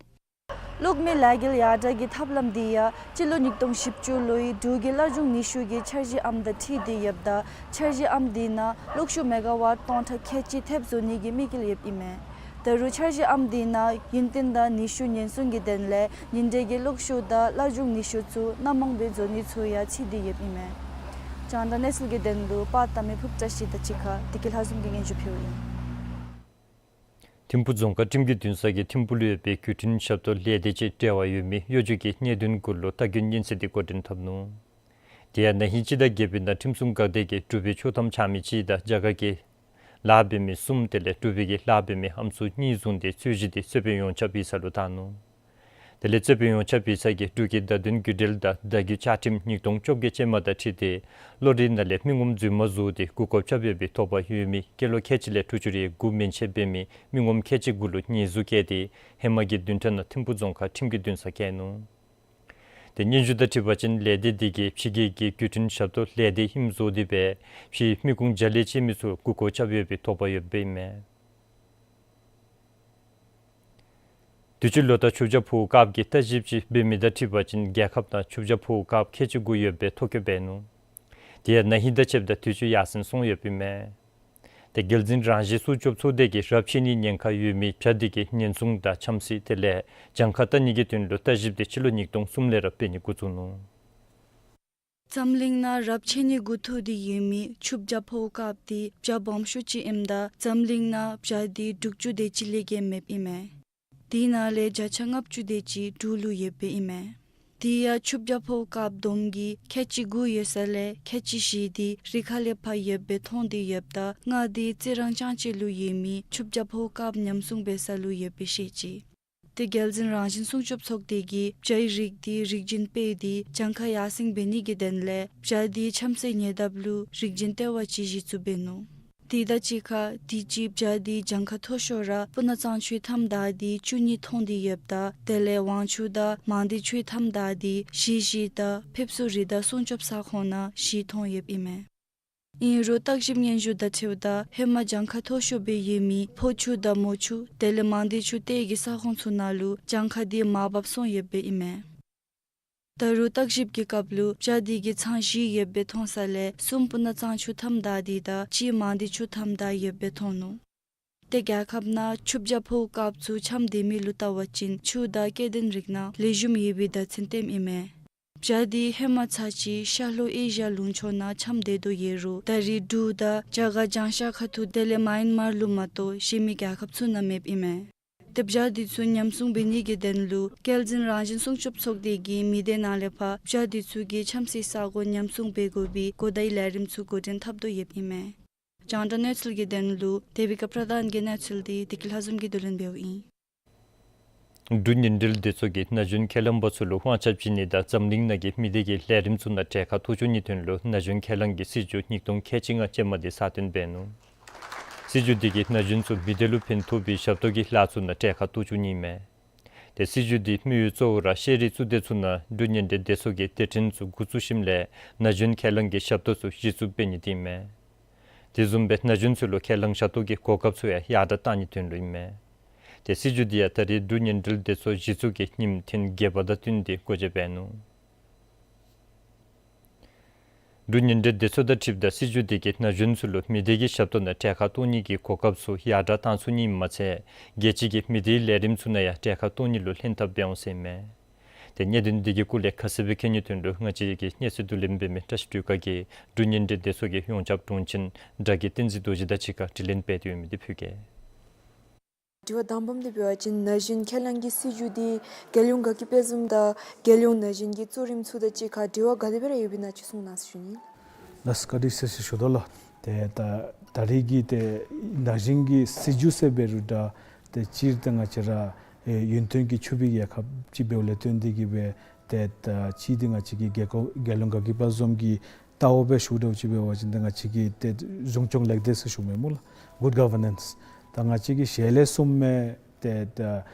གློག་མེ་ལས་འགུལ་ཡར་དྲགས་ཀྱི་ཐབས་ལམ་འདི་ཡང་སྤྱི་ལོ་ཉིས་སྟོང་བཞི་བཅུ་ལོའི་འབྲུག་གི་སླར་འབྱུང་ནུས་ཤུགས་ཀྱི་འཆར་གཞི་ཨམ་དང་འཁྲིལ་ཏེ་ཡོདཔ་ད་འཆར་གཞི་ཨམ་འདི་ནང་གློག་ཤུགས་མེ་ག་ཝཊ་སྟོང་ཕྲག་ཁལ་གཅིག་ཐེབས་བཟོ་ནི་གི་དམིགས་ཡུལ་ཡོདཔ་ཨིན་མས། ད་རུང་འཆར་གཞི་ཨམ་འདི་ནང་ཡུན་བརྟན་དང་ནུས་ཤུགས་ཉེན་སྲུང་གི་དོན་ལས་ཉིན་དྲོད་ཀྱི་གློག་ཤུགས་དང་སླར་འབྱུང་ནུས་ཤུགས་ཚུ་སྣ་མང་སྦེ་བཟོ་ནི་ཚུ་ཡང་ཚུད་དེ་ཡོདཔ་ཨིན་མས། རྒྱང་བསྒྲགས་གནས་ཚུལ་གྱི་དོན་ལུ་པར་བཏབ་མི་ཕུབ་བཀྲ་ཤིས་དང་གཅིག་ཁར་བདེ་སྐྱིད་ལྷ་འཛོམས་ཀྱིས་སྙན་ཞུ་ཕུལཝ་ཨིན། ཐིམ་ཕུ་རྫོང་ཁག་ཁྲིམས་ཀྱི་འདུན་ས་གིས་ཐིམ་ཕུ་ལུ་ཡོད་པའི་བརྒྱུད་འཕྲིན་ཞབས་ཏོག་ལས་སྡེ་ཅིག་འབྲེལ་བ་ཡོད་མི་གཡོ་སྒྱུ་གི་གནད་དོན་གུ་ལུ་ལྟ་སྐྱོན་སྙན་སེང་འདི་འགོ་འདྲེན་འཐབ་ནུག། དེ་ཡང་ན་ཧིང་སྤྱི་ཟླ་བརྒྱད་པའི་ནང་ཁྲིམས་སྲུང་འགག་སྡེ་གིས་འབྲུག་པའི་ཆོག་ཐམ་འཆང་མི་གཅིག་དང་རྒྱ་གར་གྱི་ལཱ་འབད་མི་གསུམ་དེ་ལས་འབྲུག་པའི་གི་ལཱ་འབད་མི་ཨམ་སྲུ་གཉིས་བཟུང་སྟེ་འཚོལ་ཞིབ་འདི་རྩོད་དཔོན་ཡོངས་ཁྱབ་ཡིག་ཚང་ལུ་བཏང་ནུག། དེ་ལས་རྩོད་དཔོན་ཡོངས་ཁྱབ་ཡིག་ཚང་གིས་འབྲུག་གི་བརྡ་དོན་བརྒྱུད་འབྲེལ་དང་བརྡ་བརྒྱུད་བཅའ་ཁྲིམས་ཉིས་སྟོང་བཅོ་བརྒྱད་ཅན་མ་དང་འཁྲིལ་ཏེ་གློག་རིག་ནང་ལས་མི་ངོམ་རྫུན་མ་བཟོ་སྟེ་མགུ་སྐོར་རྐྱབ་ཡོད་པའི་ཐོབ་པ་ཡོད་མི་སྐྱེས་ལོ་ཁལ་གཅིག་ལས་དྲུག་ཅུ་རེ་དགུ་མན་ཆད་འབད་མི་མི་ངོམ་ཁལ་གཅིག་གུ་ལུ་ཉེས་འཛུགས་བཀལ་ཏེ་ཧེ་མ་གི་བདུན་ཕྲག་ནང་ཐིམ་ཕུ་རྫོང་ཁག་ཁྲིམས་ཀྱི་འདུན་ས་བསྐྱལ་ནུག། ཏེ་སྙན་ཞུ་དང་འཁྲིལ་བ་ཅིན་ལས་སྡེ་འདི་གིས་ཕྱི་རྒྱལ་གྱི་བརྒྱུད་འཕྲིན་ཞབས་ཏོག་ལས་སྡེ་ཨིནམ་བཟོ་སྟེ་སྦེ་ཕྱིའི་མི་ཁུངས་རྒྱ་ལས་ཆད་མི་ཚུ་མགུ་སྐོར་རྐྱབ་ཡོད་པའི་ཐོབ་པ་ཡོདཔ་ཨིན་མས། དུས་ཅི་ལོ་བསྟར་ཆུ་བྱ་ཕོཝ་དཀརཔོ་གི་བརྟག་ཞིབ་ཅིག་འབད་མི་དང་འཁྲིལ་བ་ཅིན་རྒྱལ་ཁབ་ནང་ཆུ་བྱ་ཕོཝ་དཀརཔོ་ཁལ་གཅིག་དགུ་ཡོད་པའི་ཐོ་བཀོད་འབད་ནུག། དེ་ཡང་ན་ཧིང་དང་ཕྱདཔ་ད་དུས་ཅི་ཡར་སེང་སོང་ཡོདཔ་ཨིན་མས། ཏེ་རྒྱལ་འཛིན་རང་བཞིན་སྲུང་སྐྱོབ་ཚོགས་སྡེ་གིས་རབས་ཆད་ནིའི་ཉེན་ཁ་ཡོད་མི་བྱ་འདི་གི་ཉེན་སྲུང་དང་འཆམ་སྲི་དེ་ལས་གྱངས་ཁ་བལྟ་ནི་གི་དོན་ལུ་བརྟག་ཞིབ་འདི་སྤྱི་ལོ་ཉིས་སྟོང་གསུམ་ལས་ར་འབད་ནི་འགོ་བཙུགས་ནུག། འཛམ་གླིང་ནང་རབས་ཆད་ནི་འགོ་ཐོག་སྟེ་ཡོད་མི་ཆུ་བྱ་ཕོཝ་དཀརཔོ་འདི་བྱ་སྦོམ་ཤོས་ཅིག་ཨིནམ་ད་འཛམ་གླིང་ནང་བྱ་འདི་དྲུག་ཅུ་དེ་ཅིག་ལས་བརྒལ་མེདཔ་ཨིན་མས། དེ་ནང་ལས་བརྒྱ་ཆ་ལྔ་བཅུ་དེ་ཅིག་འབྲུག་ལུ་ཡོདཔ་ཨིན་མས། དེ་ཡང་ཆུ་བྱ་ཕོཝ་དཀརཔོ་བསྡོམས་ཀྱིས་ཁལ་གཅིག་དགུ་ཡོད་ས་ལས་ཁལ་གཅིག་བཞི་དེ་རི་ཁ་ལས་ཕར་ཡོདཔ་སྦེ་མཐོང་སྟེ་ཡོདཔ་ད་ལྔ་དེ་རྩི་རང་ལྕང་སྤྱི་ལུ་ཡོད་མི་ཆུ་བྱ་ཕོཝ་དཀརཔོ་ཉམས་སྲུང་འབད་ས་ལུ་ཡོདཔ་སྦེ་བཤད་ཅི། ཏེ་རྒྱལ་འཛིན་རང་བཞིན་སྲུང་སྐྱོབ་ཚོགས་སྡེ་གིས་བྱའི་རིགས་དེ་རིགས་རྒྱུན་སྤེལ་ཏེ་གྱངས་ཁ་ཡར་སེང་འབད་ནི་གི་དོན་ལས་བྱ་དེ་འཆམ་སའི་ཉེ་འདབས་ལུ་རིགས་རྒྱུན་ལྟེ་བ་ཅིག་གཞི་བཙུགས་འབད་ནུག། དེ་དང་གཅིག་ཁར་དུས་ཅི་བྱ་དེ་གྱངས་ཁ་མཐོ་ཤོས་ར་སྤུ་ན་གཙང་ཆུའི་མཐའམ་བདའ་སྟེ་བཅུ་གཉིས་མཐོང་སྟེ་ཡོདཔ་ད་དེ་ལས་ཝང་ཆུ་དང་མང་སྡེ་ཆུའི་མཐའམ་བདའ་སྟེ་བཞི་བཞི་དང་ཕེབས་བསུ་རི་དྭགས་སྲུང་སྐྱོབ་ས་ཁོངས་ནང་བཞི་མཐོང་ཡོདཔ་ཨིན་མས། ཨིན་རུང་བརྟག་ཞིབ་སྙན་ཞུ་དང་འཁྲིལཝ་ད་ཧེ་མ་གྱངས་ཁ་མཐོ་ཤོས་སྦེ་ཡོད་མི་ཕོ་ཆུ་དང་མོ་ཆུ་དེ་ལས་མང་སྡེ་ཆུ་གཏེར་གྱི་ས་ཁོངས་ཚུ་ནང་ལུ་གྱངས་ཁ་དེ་མར་བབས་སོང་ཡོདཔ་ཨིན་མས། ད་རུང་བརྟག་ཞིབ་ཀྱི་སྐབས་ལུ་བྱ་དེ་གི་ཚང་བཞི་ཡོདཔ་སྦེ་མཐོང་ས་ལས་གསུམ་སྤུ་ན་གཙང་ཆུ་མཐའམ་བདའ་སྟེ་དང་གཅིག་མང་སྡེ་ཆུ་མཐའམ་བདའ་ཡོདཔ་སྦེ་མཐོང་ནུག། ཏེ་རྒྱལ་ཁབ་ནང་ཆུ་བྱ་ཕོཝ་དཀརཔོ་ཚུ་འཆམ་སྡོད་མི་ལུ་བལྟ་བ་ཅིན་ཆུ་དང་སྐྱེ་ལྡན་རིགས་ནང་ལེགས་ཤོམ་ཡོད་པའི་བརྡ་མཚོན་སྟོནམ་ཨིན་མས། བྱ་དེ་ཧེ་མ་ཚར་གཅིག་ཤར་ལྷོ་ཨེ་ཤི་ཡ་ལུང་ཕྱོགས་ནང་འཆམ་སྡོད་དོ་ཡོད་རུང་ད་རེས་འབྲུག་དང་རྒྱ་གར་བྱང་ཤར་ཁ་ཐུག་དེ་ལས་མཱ་ཡན་མར་ལུ་མ་གཏོགས་གཞན་མི་རྒྱལ་ཁབ་ཚུ་ནང་མེདཔ་ཨིན་མས། ཏེ་བྱ་དེ་ཚུ་ཉམས་སྲུང་འབད་ནི་གི་དོན་ལུ་རྒྱལ་འཛིན་རང་བཞིན་སྲུང་སྐྱོབ་ཚོགས་སྡེ་གིས་མི་སྡེ་ནང་ལས་ཕར་བྱ་དེ་ཚུ་གི་འཆམ་སའི་ས་གོ་ཉམས་སྲུང་འབད་དགོ་པའི་གོ་བརྡའི་ལས་རིམ་ཚུ་འགོ་འདྲེན་འཐབ་དོ་ཡོདཔ་ཨིན་མས། རྒྱང་བསྒྲགས་གནས་ཚུལ་གྱི་དོན་ལུ་དེ་བི་ཀ་པྲ་དཱན་གྱི་གནས་ཚུལ་འདི་བདེ་སྐྱིད་ལྷ་འཛོམས་ཀྱིས་བསྡུ་ལེན་འབདཝ་ཨིན། འབྲུག་ཉིན་རེའི་སྡེ་ཚོགས་ཀྱིས་ན་གཞོན་ཁས་བླངས་པ་ཚུ་ལུ་དབང་ཆ་བྱིན་ནི་དང་འཛམ་གླིང་ནང་གི་མི་སྡེ་གི་ལས་རིམ་ཚུ་ནང་གྲལ་ཁར་གཏོགས་བཅུག་ནིའི་དོན་ལུ་ན་གཞོན་ཁས་བླངས་ཀྱི་སྲིད་བྱུས་ཉིས་སྟོང་ཁལ་གཅིག་ལྔ་ཅན་མ་འདི་གསར་བཏོན་འབད་ནུག། སྲིད་བྱུས་འདི་གིས་ན་གཞོན་ཚུ་མི་སྡེ་ལུ་ཕན་ཐོགས་པའི་ཞབས་ཏོག་གི་ལཱ་ཚུ་ནང་གྲལ་ཁར་གཏོགས་བཅུག་ནི་མས། ཏེ་སྲིད་བྱུས་འདི་དམིགས་ཡུལ་གཙོ་བོ་ར་ཤེས་རིག་གཙུག་སྡེ་ཚུ་ནང་འབྲུག་ཉིན་རེའི་སྡེ་ཚོགས་ཀྱིས་སྡེ་ཕྲན་ཚུ་འགོ་བཙུགས་ཞིནམ་ལས་ན་གཞོན་ཁས་བླངས་ཀྱི་ཞབས་ཏོག་ཚུ་གཞི་བཙུགས་འབད་ནི་འདི་མས། དེ་བཟུམ་སྦེ་ན་གཞོན་ཚུ་ལུ་ཁས་བླངས་ཞབས་ཏོག་གི་གོ་སྐབས་ཚུ་ཡང་ཡར་དྲགས་གཏང་ནིའི་དོན་ལུ་ཨིན་མས། ཏེ་སྲིད་བྱུས་འདི་ཡང་ད་རེས་འབྲུག་ཉིན་རེའི་སྡེ་ཚོགས་གཞི་བཙུགས་ཀྱི་ཉིནམ་ཐེངས་བརྒྱད་པ་དང་བསྟུན་ཏེ་སྒོ་འབྱེད་འབད་ནུག། འབྲུག་ཉིན་རེའི་སྡེ་ཚོགས་དང་འཁྲིལཝ་ད་སྲིད་བྱུས་འདི་གིས་ན་གཞོན་ཚུ་ལུ་མི་སྡེ་གི་ཞབས་ཏོག་ནང་གྲལ་ཁར་གཏོགས་ནི་གི་གོ་སྐབས་ཚུ་ཡར་དྲགས་གཏང་ཚུགས་ནི་མ་ཚད་རྒྱལ་སྤྱི་གི་མི་སྡེའི་ལས་རིམ་ཚུ་ནང་ཡང་གྲལ་ཁར་གཏོགས་ནི་ལུ་ལྷན་ཐབས་འབད་འོང་ཟེར་ཨིན་མས། ཏེ་གནད་དོན་འདི་གི་སྐོར་ལས་ཁ་གསལ་སྦེ་མཁྱེན་ནིའི་དོན་ལུ་ང་བཅས་ཀྱི་གནས་ཚུལ་བསྡུ་ལེན་འབད་མི་བཀྲ་ཤིས་སྒྲོལ་དཀར་གིས་འབྲུག་ཉིན་དྲོད་སྡེ་ཚོགས་ཀྱི་ཡོངས་ཁྱབ་དྲུང་ཆེན་དབྲ་རྒྱས་བསྟན་འཛིན་རྡོ་རྗེ་དང་གཅིག་ཁར་དྲི་ལན་འབད་དེ་ཡོད་མི་འདི་ཕུལ་གེ། དྲི་བ་དང་པམ་འདི་འབད་བ་ཅིན་ན་གཞོན་ཁས་བླངས་ཀྱི་སྲིད་བྱུས་འདི་རྒྱལ་ཡོངས་དགའ་སྐྱིད་དཔལ་འཛོམས་དང་རྒྱལ་ཡོངས་ན་གཞོན་གྱི་གཙོ་རིམ་ཚུ་དང་གཅིག་ཁར་འབྲེལ་བ་ག་དེ་སྦེ་ར་ཡོདཔ་ཨིན་ན་ཅིག་གསུང་གནང་ཟེར་ཞུ་ནི། ལགས་བཀའ་དྲིན་ཆེ་ཟེར་ཞུ་དོ་ལགས། ཏེ་ད་ད་རེས་ཀྱི་ཏེ་ན་གཞོན་གྱི་སྲིད་བྱུས་ཟེར་འབད་རུང་འདྲ་ཏེ་སྤྱིར་ཏེ་ང་བཅས་ར་ཨེ་ཡུན་བརྟན་གྱི་ཕྱུག་པའི་རྒྱལ་ཁབ་ཅིག་འབདཝ་ལས་བརྟེན་ཏེ་གིས་སྦེ་ཏེ་ད་སྤྱིར་ཏེ་ང་བཅས་ཀྱི་རྒྱལ་ཁབ་རྒྱལ་ཡོངས་དགའ་སྐྱིད་དཔལ་འཛོམས་ཀྱི་ལྟ་བ་སྦེ་ཞུཝ་ད་ཅིག་འབད་བ་ཅིན་ཏེ་ང་བཅས་ཀྱི་ཏེ་གཞུང་སྐྱོང་ལེགས་སྡེ་ཟེར་ཞུཝ་མས་སྨོ་ལགས། Good governance། ད་ང་བཅས་ཀྱི་ཞལ་ལས་གསུངམ་མས། ཏེ་ད་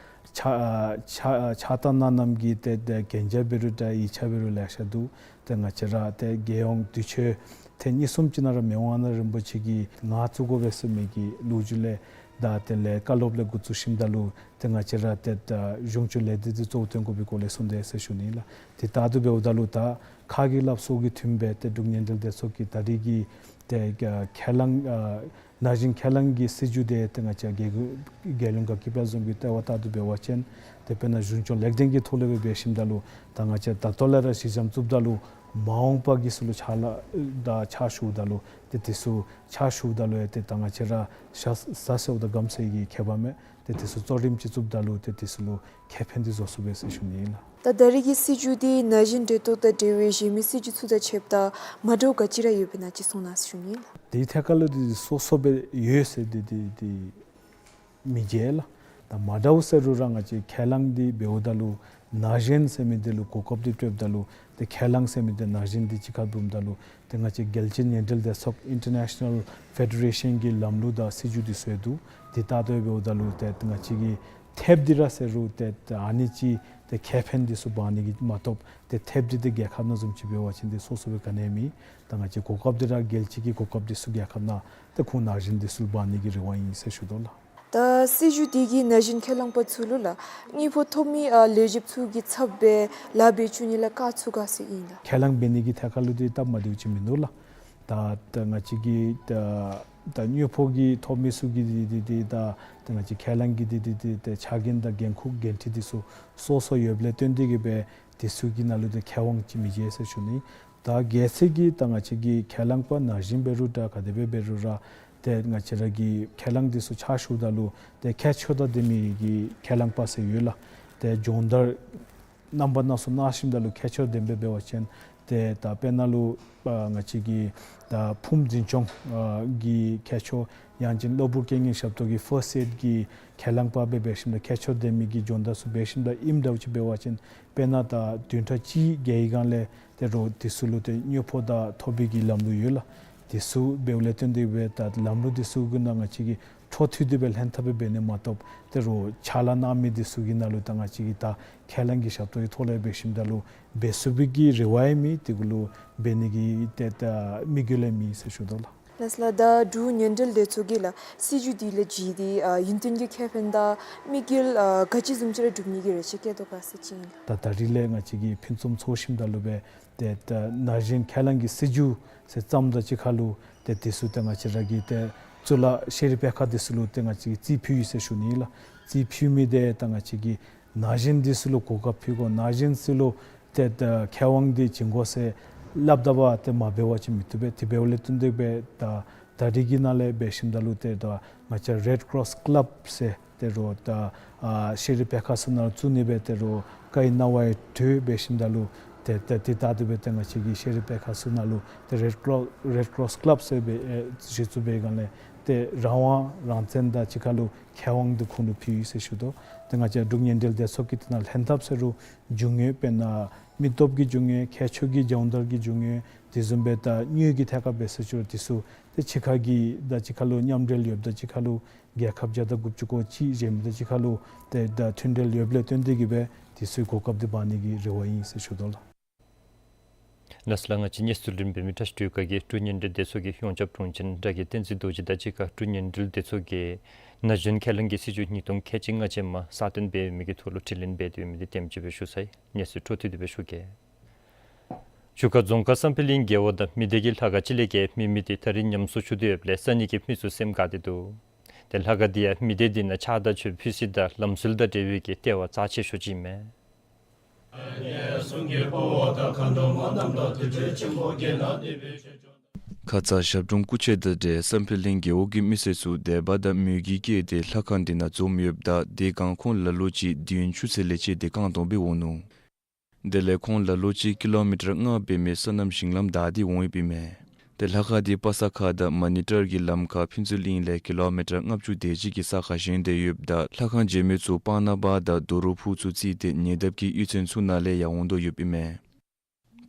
ཕྱག་ཕྱག་ཕྱག་བཏང་གནང་གནངམ་གི་ཏེ་ད་གན་རྒྱ་འབད་རུང་འདྲ་ཡིག་ཆ་འབད་རུང་ལེ་ཤ་འདུག། ཏེ་ང་བཅས་ར་ཏེ་རྒྱལ་ཡོངས་དུས་ཆེན་ཐེངས་གཉིས་གསུམ་ཅིག་ནང་ར་མི་དབང་མངའ་བདག་རིན་པོ་ཆེ་གིས་ང་བཙུགས་དགོ་པས་ཟེར་མི་གི་ལོ་རྒྱུས་ལས་ད་དེ་ལས་བཀའ་སློབ་ལས་འགོ་བཙུགས་ཞིནམ་ད་ལུ་ཏེ་ང་བཅས་ར་ཏེ་ད་གཞུང་སྐྱོང་ལེགས་སྡེ་འདི་གཙོ་བོ་བཏོན་དགོ་པའི་སྐོར་ལས་གསུངས་དེས་ཟེར་ཞུ་ནི་ལགས། ཏེ་ད་ལྟོ་འབདཝ་ད་ལུ་ད་ཁ་གི་སླབ་སྲོལ་གྱི་དོན་སྦེ་ཏེ་འབྲུག་ཉིན་དྲོད་སྡེ་ཚོགས་ཀྱི་ད་རེས་ཀྱི་ཏེ་ཁས་བླངས་ཨ་ན་གཞོན་ཁས་བླངས་ཀྱི་སྲིད་བྱུས་འདི་ཏེ་ང་བཅས་རྒྱལ་རྒྱལ་ཡོངས་དགའ་སྐྱིད་དཔལ་འཛོམས་ཀྱི་ལྟ་བ་ལྟར་དུ་འབད་བ་ཅིན་ཏེ་དཔེར་ན་གཞུང་སྐྱོང་ལེགས་ལྡན་གྱི་ཐོག་ལས་སྦེ་འབད་ཞིནམ་ད་ལུ་ད་ང་བཅས་ད་ལྟོ་ལས་ར་གཞི་འགྱམ་བཙུགསཔ་ད་ལུ་མ་འོངས་པ་གི་ཚུ་ལུ་ཕྱག་ལཱ་དང་ཕྱག་ཞུཝ་ད་ལུ་ཏེ་དེ་ཚུ་ཕྱག་ཞུཝ་ད་ལུ་ཡང་ཏེ་ད་ང་བཅས་ར་ཤ་ཟ་ཟེརཝ་དང་སྒམ་ཟེར་གྱི་ཁྱད་པར་མེད། ཏེ་དེ་ཚུ་གཙོ་རིམ་ཅིག་བཙུགསཔ་ད་ལུ་ཏེ་དེ་ཚུ་ལུ་ཁེ་ཕན་འདི་བཟོ་ཚུགས་པས་ཟེར་ཞུ་ནི་ཨིན་ལགས། ད་ད་རེས་ཀྱི་སྲིད་བྱུས་འདི་ན་གཞོན་འབྲེལ་གཏོགས་དང་འབྲེལ་བའི་གཞན་མི་སྲིད་བྱུས་ཚུ་དང་ཕྱདཔ་ད་མ་འདྲཝ་ག་ཅི་ར་ཡོདཔ་ཨིན་ན་ཅིག་གསུང་གནང་ཟེར་ཞུ་ནི་ཨིན་ལགས། དེའི་ཐད་ཁར་ལུ་འདི་སོ་སོ་སྦེ་ཡོད་ཟེར་འདི་འདི་འདི་མི་མཇལ་ལགས། ད་མ་འདྲཝ་ཟེར་རུང་ར་ང་བཅས་ཁས་བླངས་འདི་འབདཝ་ད་ལུ་ན་གཞོན་ཟེར་མི་འདི་ལུ་གོ་སྐབས་འདི་སྤྲོདཔ་ད་ལུ་ཏེ་ཁས་བླངས་ཟེར་མི་འདི་ན་གཞོན་འདི་གཅིག་ཁར་བསྡོམས་ད་ལུ་ཏེ་ང་བཅས་རྒྱལ་སྤྱིའི་ཉིན་དྲོད་སྡེ་ཚོགས་International Federation གི་ལམ་ལུགས་དང་སྲིད་བྱུས་འདི་ཚུ་ཡང་འདུག། འདི་ལྟར་དུ་འབདཝ་ད་ལུ་ཏེ་ང་བཅས་ཀྱིས་ཐེབས་འདི་ར་ཟེར་རུང་ཏེ་ཨ་ནི་ཅིག་ཏེ་ཁེ་ཕན་འདི་ཚུ་འབག་ནི་གི་མ་གཏོགས་ཏེ་ཐེབས་འདི་ཏེ་རྒྱལ་ཁབ་ནང་བཟུམ་ཅིག་འབད་བ་ཅིན་ཏེ་སོ་སོ་སྦེ་ག་ནི་ཡང་མེད། ད་ང་བཅས་གོ་སྐབས་འདི་ར་རྒྱལ་སྤྱི་གི་གོ་སྐབས་འདི་ཚུ་རྒྱལ་ཁབ་ནང་ཏེ་ཁོང་ན་གཞོན་འདི་ཚུ་འབག་ནི་གི་རེ་བ་ཨིན་ཟེར་ཞུ་དོ་ལགས། ད་སྲིད་བྱུས་འདི་གིས་ན་གཞོན་ཁས་བླངས་པ་ཚུ་ལུ་ལགས་དངུལ་ཕོགས་ཐོབ་མི་ཨ་ལས་བྱེདཔ་ཚུ་གི་ཚབ་སྦེ་ལཱ་འབད་བཅུག་ནི་ལགས་ག་ཚུགས་ག་ཟེར་ཨིན་ལགས། ཁས་བླངས་འབད་ནི་གི་ཐད་ཁར་ལུ་འདི་སྟབས་མ་བདེཝ་ཅིག་མིན་འདུག་ལགས། ད་ད་ང་བཅས་ཀྱི་ད་ད་དངུལ་ཕོགས་ཀྱི་ཐོབ་མི་ཚུ་གི་འདི་འདི་འདི་ད་ད་ང་བཅས་ཁས་བླངས་ཀྱི་འདི་འདི་འདི་ད་ཕྱག་འགན་དང་འགན་ཁུར་འགན་འཁྲི་འདི་ཚུ་སོ་སོ་ཡོདཔ་ལས་བརྟེན་ཏེ་གིས་སྦེ་འདི་ཚུ་གི་ནང་ལུ་ཏེ་མཁས་དབང་ཅིག་མི་མཇལ་ཟེར་ཞུ་ནི། ད་གལ་སྲིད་ཀྱི་ད་ང་བཅས་ཀྱི་ཁས་བླངས་པ་ན་གཞོན་འབད་རུང་འདྲ་ག་དེ་སྦེ་འབད་རུང་ར་ཏེ་ང་བཅས་ར་གི་ཁས་བླངས་འདི་ཚུ་ཕྱག་ཞུཝ་ད་ལུ་ཏེ་ཁྱད་ཆོས་དང་ལྡན་མི་གི་ཁས་བླངས་པ་ཟེར་ཡོད་ལགས། ཏེ་སྦྱོང་བརྡར་རྣམ་པ་སྣ་ཚོགས་གནང་ཞིནམ་ད་ལུ་ཁྱད་ཆོས་ལྡན་པའི་འབད་བ་ཅིན་ཏེ་ད་དཔེར་ན་ལུ་ཨ་ང་བཅས་ཀྱི་ད་ཕུངམ་འཛིན་སྐྱོང་ཨ་གི་ཁྱད་ཆོས་ཡང་ཅིན་གློ་བུར་རྐྱེན་ངན་ཞབས་ཏོག་གི་ཕརསཊ་ཨེཌ་གི་ཁས་བླངས་པ་སྦེ་འབད་ཞིནམ་ད་ཁྱད་ཆོས་ལྡན་མི་གི་སྦྱོང་བརྡར་ཚུ་འབད་ཞིནམ་ད་ཨིནམ་འདྲཝ་ཅིག་འབད་བ་ཅིན་དཔེར་ན་ད་བདུན་ཕྲག་གཅིག་བརྒལ་བའི་སྒང་ལས་ཏེ་རོགས་འདི་ཚུ་ལུ་ཏེ་དངུལ་ཕོགས་དང་ཐོབ་པའི་གི་ལམ་ལུགས་ཡོད་ལགས། འདི་ཚུ་འབདཝ་ལས་བརྟེན་ཏེ་སྦེ་ད་ལམ་ལུགས་འདི་ཚུ་གི་ནང་ང་བཅས་ཀྱིས་འཕྲོ་མཐུད་དེ་སྦེ་ལྷན་ཐབས་སྦེ་འབད་ནི་མ་གཏོགས་ཏེ་རོགས་ཕྱག་ལཱ་གནང་མི་འདི་ཚུ་གི་ནང་ལུ་ད་ང་བཅས་ཀྱིས་ད་ཁས་བླངས་ཀྱི་ཞབས་ཏོག་གི་ཐོག་ལས་འབད་ཞིནམ་ད་ལུ་འབད་ཚུགས་པའི་གི་རེ་བ་ཡང་མེད། དེ་གུ་ལུ་འབད་ནི་གི་ཏེ་ད་དམིགས་ཡུལ་ཡང་མེད་ཟེར་ཞུ་དོ་ལགས། ལགས་ལགས། ད་འབྲུག་ཉིན་དྲོད་སྡེ་ཚོགས་ཀྱིས་ལགས་སྲིད་བྱུས་འདི་ལས་བརྒྱུད་དེ་ཨ་ཡུན་བརྟན་གྱི་ཁེ་ཕན་དང་དམིགས་ཡུལ་ཨ་ག་ཅི་བཟུམ་ཅིག་ར་སྒྲུབ་ནི་གི་རེ་ཆེ་བསྐྱེད་དོ་ག་ཟེར་ཅིག་ཨིན་ལགས། ད་ད་རིས་ལས་ང་བཅས་ཀྱིས་ཕུན་སུམ་ཚོགས་ཞིནམ་ད་ལུ་སྦེ་ཏེ་ད་ན་གཞོན་ཁས་བླངས་ཀྱི་སྲིད་བྱུས་ཟེར་བརྩམ་དང་གཅིག་ཁར་ལུ་ཏེ་འདི་ཚུ་ཏེ་ང་བཅས་ར་གི་ཏེ་གཙུག་ལག་ཤེས་རིག་པད་ཁ་འདི་ཚུ་ལུ་ཏེ་ང་བཅས་ཀྱིས་རྩིས་ཕུལ་ཡི་ཟེར་ཞུ་ནི་ལགས། རྩིས་ཕུལ་མི་འདི་ད་ང་བཅས་ཀྱིས་ན་གཞོན་འདི་ཚུ་ལུ་གོ་སྐབས་ཕུལ་དགོ། ན་གཞོན་ཚུ་ལུ་ཏེ་ད་མཁས་དབང་འདི་བྱིན་དགོ་ཟེར་སླབ་ད་པ་ཏེ་མ་འབད་བ་ཅིན་མི་བཏུབ་པས། དེ་འབདཝ་ལས་བརྟེན་ཏེ་སྦེ་ད་ད་རིས་ཀྱི་ནང་ལས་འབད་ཞིནམ་ད་ལུ་ཏེ་ད་ང་བཅས་རེཌ་ཀོ་རོསི་ཀ་ལབ་ཟེར་ཏེ་རོགས་ད་ཨ་ཤེས་རིག་པད་ཁ་ཚུ་ནང་བཙུགས་ནི་སྦེ་ཏེ་རོགས་བཀའ་ཡི་གནང་བ་ཡང་གྲོལ་འབད་ཞིནམ་ད་ལུ་ཏེ་ད་དེ་ལྟར་དུ་སྦེ་ཏེ་ང་བཅས་ཀྱི་ཤེས་རིག་པད་ཁ་ཚུ་ནང་ལུ་ཏེ་རེཌ་ཀོ་རོསི་རེཌ་ཀོ་རོསི་ཀ་ལབ་ཟེར་སྦེ་ཨེ་གཞི་བཙུགས་པའི་སྒང་ལས་ཏེ་རང་དབང་རང་བཙན་དང་གཅིག་ཁར་ལུ་མཁས་དབང་འདི་ཁོང་ལུ་ཕུལ་ཡི་ཟེར་ཞུ་དོ། ཏེ་ང་བཅས་འབྲུག་ཉིན་དྲོད་སྡེ་ཚོགས་ཀྱི་དེ་ནང་ལྷན་ཐབས་ཟེར་རུང་རྒྱུ་དངོས་དཔེར་ན་མི་སྟོབས་ཀྱི་རྒྱུ་དངོས་ཁྱད་ཆོས་ཀྱི་སྦྱོང་བརྡར་གྱི་རྒྱུ་དངོས་དེ་བཟུམ་སྦེ་ད་དངུལ་གྱི་ཐད་ཁར་འབད་ཟེར་ཞུ་རུང་འདི་ཚུ་ཏེ་གཅིག་ཁར་གྱི་དང་གཅིག་ཁར་ལུ་མཉམ་འབྲེལ་ཡོདཔ་དང་གཅིག་ཁར་ལུ་རྒྱལ་ཁབ་བརྒྱ་དང་དགུ་བཅུ་གོ་གཅིག་གཞན་མི་དང་གཅིག་ཁར་ལུ་ཏེ་ད་མཐུན་འབྲེལ་ཡོདཔ་ལས་བརྟེན་ཏེ་གིས་སྦེ་འདི་ཚུའི་གོ་སྐབས་འདི་འབག་ནི་གི་རེ་བ་ཨིན་ཟེར་ཞུ་དོ་ལགས། ལགས་སོ་ལགས། ང་བཅས་གནས་ཚུལ་རིན་འབད་མི་བཀྲ་ཤིས་སྒྲོལ་དཀར་གྱིས་འབྲུག་ཉིན་དྲོད་སྡེ་ཚོགས་ཀྱི་ཡོངས་ཁྱབ་དྲུང་ཆེན་དབྲ་རྒྱས་བསྟན་འཛིན་རྡོ་རྗེ་དང་གཅིག་ཁར་འབྲུག་ཉིན་དྲོད་སྡེ་ཚོགས་ཀྱིས་ན་གཞོན་ཁས་བླངས་ཀྱི་སྲིད་བྱུས་ཉིས་སྟོང་ཁལ་གཅིག་ལྔ་ཅན་མ་གསར་བཏོན་འབད་མི་གི་ཐོག་ལུ་དྲི་ལན་འབད་དེ་ཡོད་མི་འདི་དེམ་ཅིག་སྦེ་ཞུ་ཚར་ཡི། གནས་ཚུལ་འཕྲོ་མཐུད་དེ་སྦེ་ཞུ་གེ། བཞུགས་སྒར་རྫོང་དཀར་བསམ་འཕེལ་གླིང་རྒེད་འོག་དང་མི་སྡེ་གི་ལྷ་ཁང་གཅིག་ལས་བརྒལ་མེད་མི་འདི་ད་རིས་ཉམས་གསོ་ཞུ་སྟེ་ཡོདཔ་ལས་ས་གནས་ཀྱི་མི་ཚུ་སེམས་དགའ་སྟེ་འདུག། ཏེ་ལྷ་ཁང་འདི་ཡང་མི་སྡེ་འདི་ནང་ཕྱག་དང་མཆོད་ཕུལ་ས་དང་ལམ་སྲོལ་དང་འབྲེལ་བའི་གི་ལྟེ་བ་རྩ་ཆེ་ཤོས་ཅིག་ཨིན་མས། ཁ་ཙ་ཞབས་དྲུང་སྐུ་མཆེད་དང་འབྲེལ་བསམ་འཕེལ་གླིང་རྒེད་འོག་གི་མི་སེར་ཚུ་དད་པ་དང་མོས་གུས་བསྐྱེད་དེ་ལྷ་ཁང་འདི་ནང་འཛོམས་ཡོདཔ་ད་དེ་སྒང་ཁོང་ལ་ལུ་ཅིག་དུས་ཡུན་ཆུ་ཚོད་ལས་བཅད་དེ་རྐང་སྟོང་སྦེ་འོང་ནུག། དེ་ལས་ཁོང་ལ་ལུ་ཅིག་ཀི་ལོ་མི་ཊར་ལྔ་འབད་མི་སོ་ནམ་ཞིང་ལམ་བདའ་སྟེ་འོང་ཡོདཔ་ཨིན་མས། ཏེ་ལྷ་ཁང་འདི་པ་ས་ཁ་དང་མ་ཎི་བྲག་གི་ལམ་ཁར་ཕུན་ཚོགས་གླིང་ལས་ཀི་ལོ་མི་ཊར་ལྔ་བཅུ་དེ་ཅིག་གི་ས་ཁར་བཞེངས་ཏེ་ཡོདཔ་ད་ལྷ་ཁང་མཇལ་མི་ཚུ་སྤང་ནང་པ་དང་རྡོ་རུག་ཕུག་ཚུ་བརྩིས་ཏེ་ཉེ་འདབས་ཀྱི་གཡུས་ཚན་ཚུ་ནང་ལས་ཡང་འོང་དོ་ཡོདཔ་ཨིན་མས།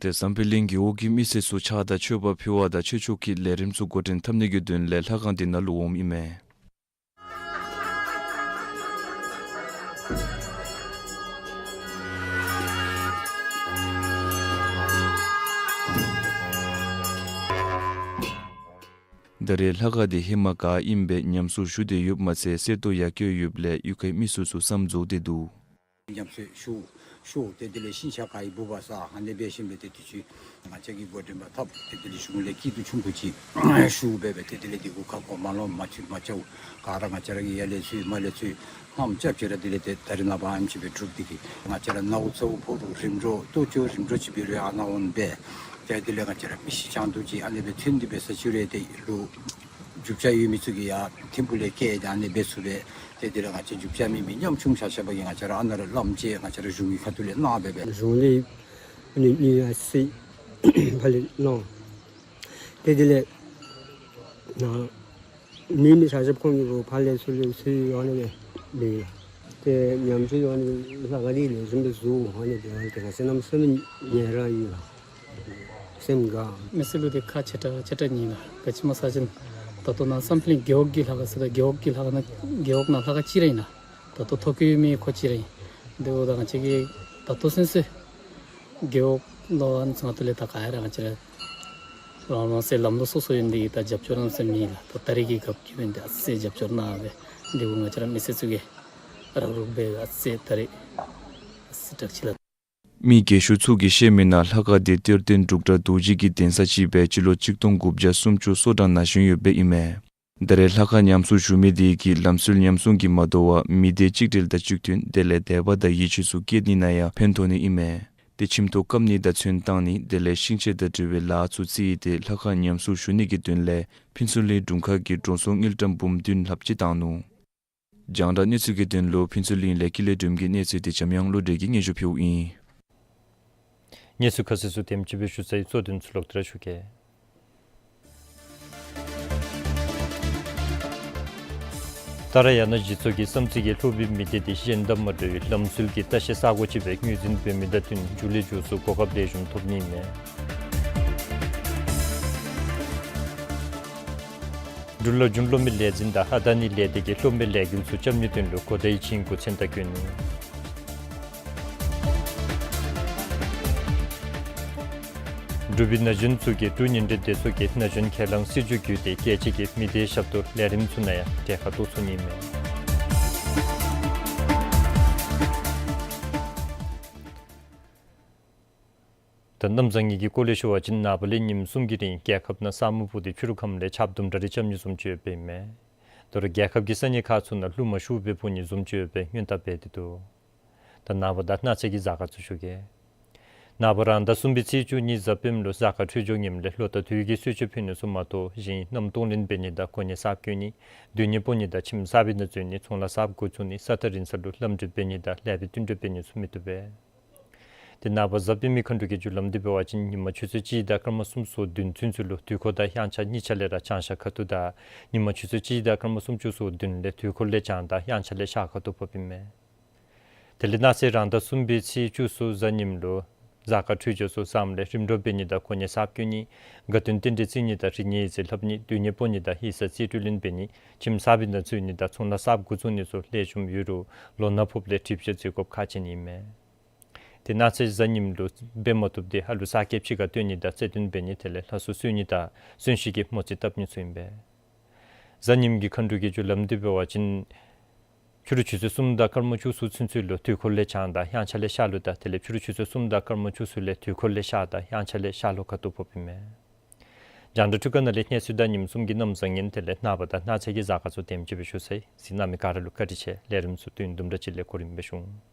ཏེ་བསམ་འཕེལ་གླིང་རྒེད་འོག་གི་མི་སེར་ཚུ་ཕྱག་དང་མཆོད་པ་ཕུལ་བ་དང་ཆོས་ཕྱོགས་ཀྱི་ལས་རིམ་ཚུ་འགོ་འདྲེན་འཐབ་ནི་གི་དོན་ལས་ལྷ་ཁང་འདི་ནང་ལུ་འོངམ་ཨིན་མས། ད་རེས་ལྷ་ཁང་འདི་ཧེ་མ་ག་ཨིནམ་སྦེ་ཉམས་གསོ་ཞུ་སྟེ་ཡོདཔ་མ་ཚད་གསལ་ཏོག་ཡར་བཀོད་ཡོདཔ་ལས་གཡུས་ཁའི་མི་སེར་ཚུ་བསམ་རྫོགས་ཏེ་འདུག། ཉམས་གསོ་ཞུ་ཞུ་ཏེ་དེ་ལས་ཤིང་ཆ་ག་ཡི་འབུ་བ་ས་ཧ་ནེ་སྦེ་ཤིང་སྦེ་ཏེ་དུས་ཅི་ང་བཅས་ཀྱིས་འགོ་འདྲེན་པ་འཐབ་ཏེ་དེ་ལས་གཞུང་ལས་སྐྱིད་སྡུག་ཆུང་ཀུ་ཅིག་ཞུ་སྦེ་སྦེ་ཏེ་དེ་ལས་དེ་གུ་ཁ་སྐོང་མ་ལོང་མ་ཆུ་མ་ཆའུ་ག་ར་ང་བཅས་ར་གི་ཡར་ལས་ཚུར་མར་ལས་ཚུར་ཧམ་ཅབ་ཅིག་ར་དེ་ལས་ཏེ་ད་རེས་ནངས་པ་ཨེམ་ཆི་སྦེ་གྲུབ་སྟེ་གི་ང་བཅས་ར་ནཝ་ཚཝ་ཕོག་རུང་རིམ་གྲོ་ལྟོ་ཅོག་རིམ་གྲོ་ཅིག་འབད་རུང་ཨ་ནཱ་འོང་སྦེ་ཏེ་དེ་ལས་ང་བཅས་ར་མི་ཤི་ཆང་འཐུང་ཅིག་ཨ་ནི་སྦེ་ཐོན་ཏེ་སྦེ་ས་ཆུ་རེ་ཏེ་ལུ་རྒྱུ་ཆ་ཡོད་མི་ཚུ་གིས་ཡར་ཐིམ་ཕུག་ལས་བསྐྱལ་ཏེ་ཨ་ནི་འབད་ཚུགས་པས། ཏེ་དེ་ལས་ང་བཅས་རྒྱུ་ཆ་མེད་མི་ཉམ་ཆུང་ཆ་ཁྱབ་ཀྱིས་ང་བཅས་ར་ཨ་ནཱ་ར་བླམ་བཅས་ང་བཅས་ར་གཞུང་གི་ཁ་ཐུག་ལས་གནང་སྦེ་སྦེ། གཞུང་ལས་ཨ་ནི་གཉིས་ཡར་སེང་ཕར་ལས་གནང་། ཏེ་དེ་ལས་ནཱ་མི་མི་ཆ་ཁྱབ་ཁོང་གི་ཕར་ལས་ཚུར་ལས་ཚུར་ཨ་ནི་སྦེ་འབད་ཡི། ཏེ་ཉམས་གསོ་ཨ་ནི་ལྷ་ཁང་འདི་ལེགས་ཤོམ་སྦེ་བཟོ་ཨ་ནི་སྦེ་ཏེ་ང་བཅས་གནམ་མེད་ས་མེད་ཡི་རངས་ཡི་ལགས། སེམས་དགའ། མི་སེར་ལུ་ཏེ་ཁག་ཆེ་དྲགས་ཆེ་དྲགས་ཨིན་ལགས། ག་ཅི་སྨོ་ཟེར་བ་ཅིན་ད་ལྟོ་ནཱ་བསམ་འཕེལ་གླིང་རྒེད་འོག་གི་ལྷ་ཁང་ཟེར་ད་རྒེད་འོག་གི་ལྷ་ཁང་ནང་རྒེད་འོག་ནང་ལྷ་ཁང་གཅིག་ར་ཨིན་ལགས། ད་ལྟོ་ཐོ་བཀོད་ཡོད་མི་ཁོ་གཅིག་ར་ཨིན། དེ་འབདཝ་ད་ང་བཅས་ཀྱིས་ད་ལྟོ་ཚུན་ཚོད་རྒེད་འོག་ལུ་ཨ་ནི་ཚུ་ནང་དོན་ལས་ད་ག་ར་ང་བཅས་ར་རང་རང་སོའི་ལམ་ལུགས་སོ་སོ་ཨིན་དེ་གིས་ད་རྒྱབ་སྐྱོར་གནམ་མེད་ས་མེད་ཨིན་ལགས། ད་ད་རེས་ཀྱི་སྐབས་ཀྱི་འབདན་ཏེ་ཨ་ཙི་རྒྱབ་སྐྱོར་གནང་སྦེ་དེ་གུ་ང་བཅས་ར་མི་སེར་ཚུ་གིས་རོགས་རོགས་འབད་ཨ་ཙི་ད་རེས་ཨ་ཙི་དྲག་ཅི་ལགས། མི་རྒས་ཤོས་ཚུ་གིས་བཤད་མི་ནང་ལྷ་ཁང་འདི་གཏེར་སྟོན་འབྲུག་གྲགས་རྡོ་རྗེ་གི་གདན་ས་ཅིག་སྦེ་སྤྱི་ལོ་གཅིག་སྟོང་དགུ་བརྒྱ་སུམ་ཅུ་སོ་གྲངས་ནང་བཞེངས་ཡོདཔ་ཨིན་མས། ད་རེས་ལྷ་ཁང་ཉམས་གསོ་ཞུ་མི་དེ་གིས་ལམ་སྲོལ་ཉམས་སྲུང་གིས་མ་དོ་བར་མི་སྡེ་གཅིག་སྒྲིལ་དང་གཅིག་མཐུན་དེ་ལས་དད་པ་དང་ཡིད་ཆེས་ཚུ་བསྐྱེད་ནི་ནང་ཡང་ཕན་ཐོགས་ནི་ཨིན་མས། ཏེ་ཁྱིམ་ཐོག་བཀབ་ནི་དང་ཚོན་བཏང་ནི་དེ་ལས་ཤིང་ཆས་དང་འབྲེལ་བའི་ལཱ་ཚུ་རྩིས་ཏེ་ལྷ་ཁང་ཉམས་གསོ་ཞུ་ནི་གི་དོན་ལས་ཕུན་ཚོགས་གླིང་དྲུང་ཁག་གིས་འགྲོ་སོང་དངུལ་ཀྲམ་འབུམ་བདུན་ལྷགཔ་ཅིག་བཏང་ནུག། རྒྱང་བསྒྲགས་གནས་ཚུལ་གྱི་དོན་ལུ་ཕུན་ཚོགས་གླིང་ལས་ཀུན་ལེགས་སྒྲོལམ་གྱི་གནས་ཚུལ་དེ་འཇམ་དབྱངས་བློ་གྲོས་ཀྱིས་སྙན་ཞུ་ཕུལཝ་ཨིན། གནས་ཚུལ་ཁ་གསལ་ཚུ་དེམ་ཅིག་སྦེ་ཞུ་ཚར་ཡི། གཙོ་དོན་ཚུ་ལོག་སྟེ་ར་ཞུ་གེ། ཏཱ་ར་ཡ་ན་གཞི་ཚོགས་ཀྱི་བསམ་རྩེ་གི་ལྷོ་པའི་མི་སྡེ་དེ་གཞན་དང་མ་འདྲ་བའི་ལམ་སྲོལ་གྱི་ལྟ་བཤལ་ས་སྒོ་ཅིག་སྦེ་ངོས་འཛིན་འབད་མི་དང་བསྟུན་མཇུག་ལས་མཇུག་སུ་གོ་སྐབས་ལེགས་ཤོམ་ཐོབ་ནི་ཨིན་མས། འབྲུག་ལོ་རྒྱུན་སློབ་མའི་ལས་འཛིན་དང་ཨ་ད་ནི་ལས་སྡེ་གི་སློབ་མའི་ལས་འགུལ་ཚུ་རྐྱབ་ནིའི་དོན་ལུ་གོ་བརྡའི་བྱིང་རྒོད་མཚན་རྟགས་བཀོད་ནི། འབྲུག་པའི་ན་གཞོན་ཚུ་གིས་འབྲུག་ཉིན་རེའི་སྡེ་ཚོགས་ཀྱི་ན་གཞོན་ཁས་བླངས་སྲིད་བྱུས་བརྒྱུད་དེ་རྒྱལ་སྤྱི་གི་མི་སྡེའི་ཞབས་ཏོག་ལས་རིམ་ཚུ་ནང་ཡང་གྲལ་ཁར་གཏོགས་ཚུགས་ནི་ཨིན་མས། ད་གནམ་བཟང་ངན་གྱི་སྐོར་ལས་ཞུ་བ་ཅིན་ནངས་པ་ལས་ཉིནམ་གསུམ་གྱི་རིང་རྒྱལ་ཁབ་ནང་ས་སྨུག་ཕུབ་སྟེ་ཕྱི་རུ་ཁམས་ལས་ཆརཔ་དུམ་གྲ་རེ་རྐྱབ་ནི་བཟུམ་ཅིག་ཡོདཔ་ཨིན་མས། དོ་རུང་རྒྱལ་ཁབ་ཀྱི་ས་གནས་ཁག་ཚུ་ནང་རླུང་མ་ཤུགས་སྦེ་འཕུ་ནི་བཟུམ་ཅིག་ཡོད་པའི་སྔོན་བརྡ་འབད་དེ་འདུག། ད་ནངས་པ་དང་གནངས་ཚེ་གི་གཟའ་སྐར་ཚུ་ཞུ་གེ། ནངས་པ་རང་ཟླ་གསུམ་པའི་ཚེས་བཅུ་གཉིས་གཟའ་སྤེནམ་ལུ་གཟའ་སྐར་འཕྲོད་སྦྱོར་ངནམ་ལས་ལོ་ཟླ་དུས་ཀྱི་གསོལ་མཆོད་ཕུལ་ནི་ཚུ་མ་གཏོགས་གཞན་གནམ་གཏོང་ལེན་འབད་ནི་དང་གོ་གནས་གསརཔ་བསྐོ་ནི་སྡོད་གནས་སྤོ་ནི་དང་ཁྱིམ་གསར་པའི་ནང་འཛུལ་ནི་ཚོང་ལཱ་གསརཔ་འགོ་བཙུགས་ནི་ས་ཐག་རིང་ས་ལུ་ལམ་འགྲུལ་འབད་ནི་དང་ལེགས་པའི་བསྟུན་གྲོས་འབད་ནི་ཚུ་མི་བཏུབ་པས། ཏེ་ནངས་པ་གཟའ་སྤེན་པའི་མཁའ་འགྲོ་གི་རྒྱུ་ལམ་འདི་འབད་བ་ཅིན་ཉིན་མ་ཆུ་ཚོད་གཅིག་དང་སྐར་མ་སུམ་ཅུ་སོ་བདུན་ཚུན་ཚོད་ལུ་དུས་འཁོར་དང་དབྱངས་འཆར་གཉིས་ཆ་ལས་ར་བྱང་ཤར་ཁ་ཐུག་དང་ཉིན་མ་ཆུ་ཚོད་གཅིག་དང་སྐར་མ་སུམ་ཅུ་སོ་བདུན་ལས་དུས་འཁོར་ལས་བྱང་དང་དབྱངས་འཆར་ལས་ཤར་ཁ་ཐུག་ཕོགཔ་ཨིན་མས། དེ་ལས་གནངས་ཚེ་རང་ཟླ་གསུམ་པའི་ཚེས་བཅུ་གསུམ་གཟའ་ཉིམ་ལུ་གཟའ་སྐར་འཕྲོད་སྦྱོར་ཚུ་བཟངམ་ལས་རིམ་གྲོ་འབད་ནི་དང་གོ་གནས་གསརཔ་བསྐོ་ནི་དགའ་སྟོན་རྟེན་འབྲེལ་བརྩི་ནི་དང་རིག་གནས་ཡིག་རྩིས་ལྷབ་ནི་སྡོད་གནས་སྤོ་ནི་དང་ཡིག་ཚང་རྩིས་སྤྲོད་ལེན་འབད་ནི་ཁྱིམ་གསར་པའི་ནང་འཛུལ་ནི་དང་ཚོང་ལཱ་གསརཔ་འགོ་བཙུགས་ནི་ཚུ་ལེགས་ཤོམ་ཡོད་རུང་ལོ་ན་ཕོགཔ་ལས་གྲིབ་བཤལ་འཛུལ་དགོཔ་ཁག་ཆེ་ནི་ཨིན་མས། ཏེ་གནངས་ཚེ་གཟའ་ཉིམ་ལུ་འབད་མ་བཏུབ་སྟེ་ཧ་ལུགས་ས་སྐྱེས་ཕྱི་ཁར་སྡོད་ནི་དང་རྩེད་འགྲན་འབད་ནི་དེ་ལས་ལྷ་གསོལ་གསོལ་ནི་དང་གསོན་གཤིན་གྱི་མོ་རྩིས་བཏབ་ནི་ཚུ་ཨིན་པས། གཟའ་ཉིམ་གྱི་མཁའ་འགྲོ་གི་རྒྱུ་ལམ་འདི་འབད་བ་ཅིན་ཕྱི་རུ་ཆུ་ཚོད་གསུམ་དང་སྐར་མ་བཅུ་གསུམ་ཚུན་ཚོད་ལུ་དུས་འཁོར་ལས་བྱང་དང་དབྱངས་འཆར་ལས་ཤར་ལྷོ་དང་དེ་ལས་ཕྱི་རུ་ཆུ་ཚོད་གསུམ་དང་སྐར་མ་བཅུ་གསུམ་ལས་དུས་འཁོར་ལས་ཤར་དང་དབྱངས་འཆར་ལས་ཤར་ལྷོ་ཁ་ཐུག་ཕོགཔ་ཨིན་མས། རྒྱང་བསྒྲགས་འཕྲུལ་ཁང་ནང་ལས་གནས་ཚུལ་དང་ཉིནམ་གསུམ་གྱི་གནམ་བཟང་ངན་དེ་ལས་ནངས་པ་དང་གནངས་ཚེ་གི་གཟའ་སྐར་ཚུ་དེམ་ཅིག་སྦེ་ཞུ་ཚར་ཡི། གཟིགས་གནང་མི་ག་ར་ལུ་བཀའ་དྲིན་ཆེ། ལས་རིམ་ཚུ་དུས་ཡུན་དུམ་གྲ་ཅིག་ལས་གོ་རིམ་སྦེ་ཞུ་འོང་།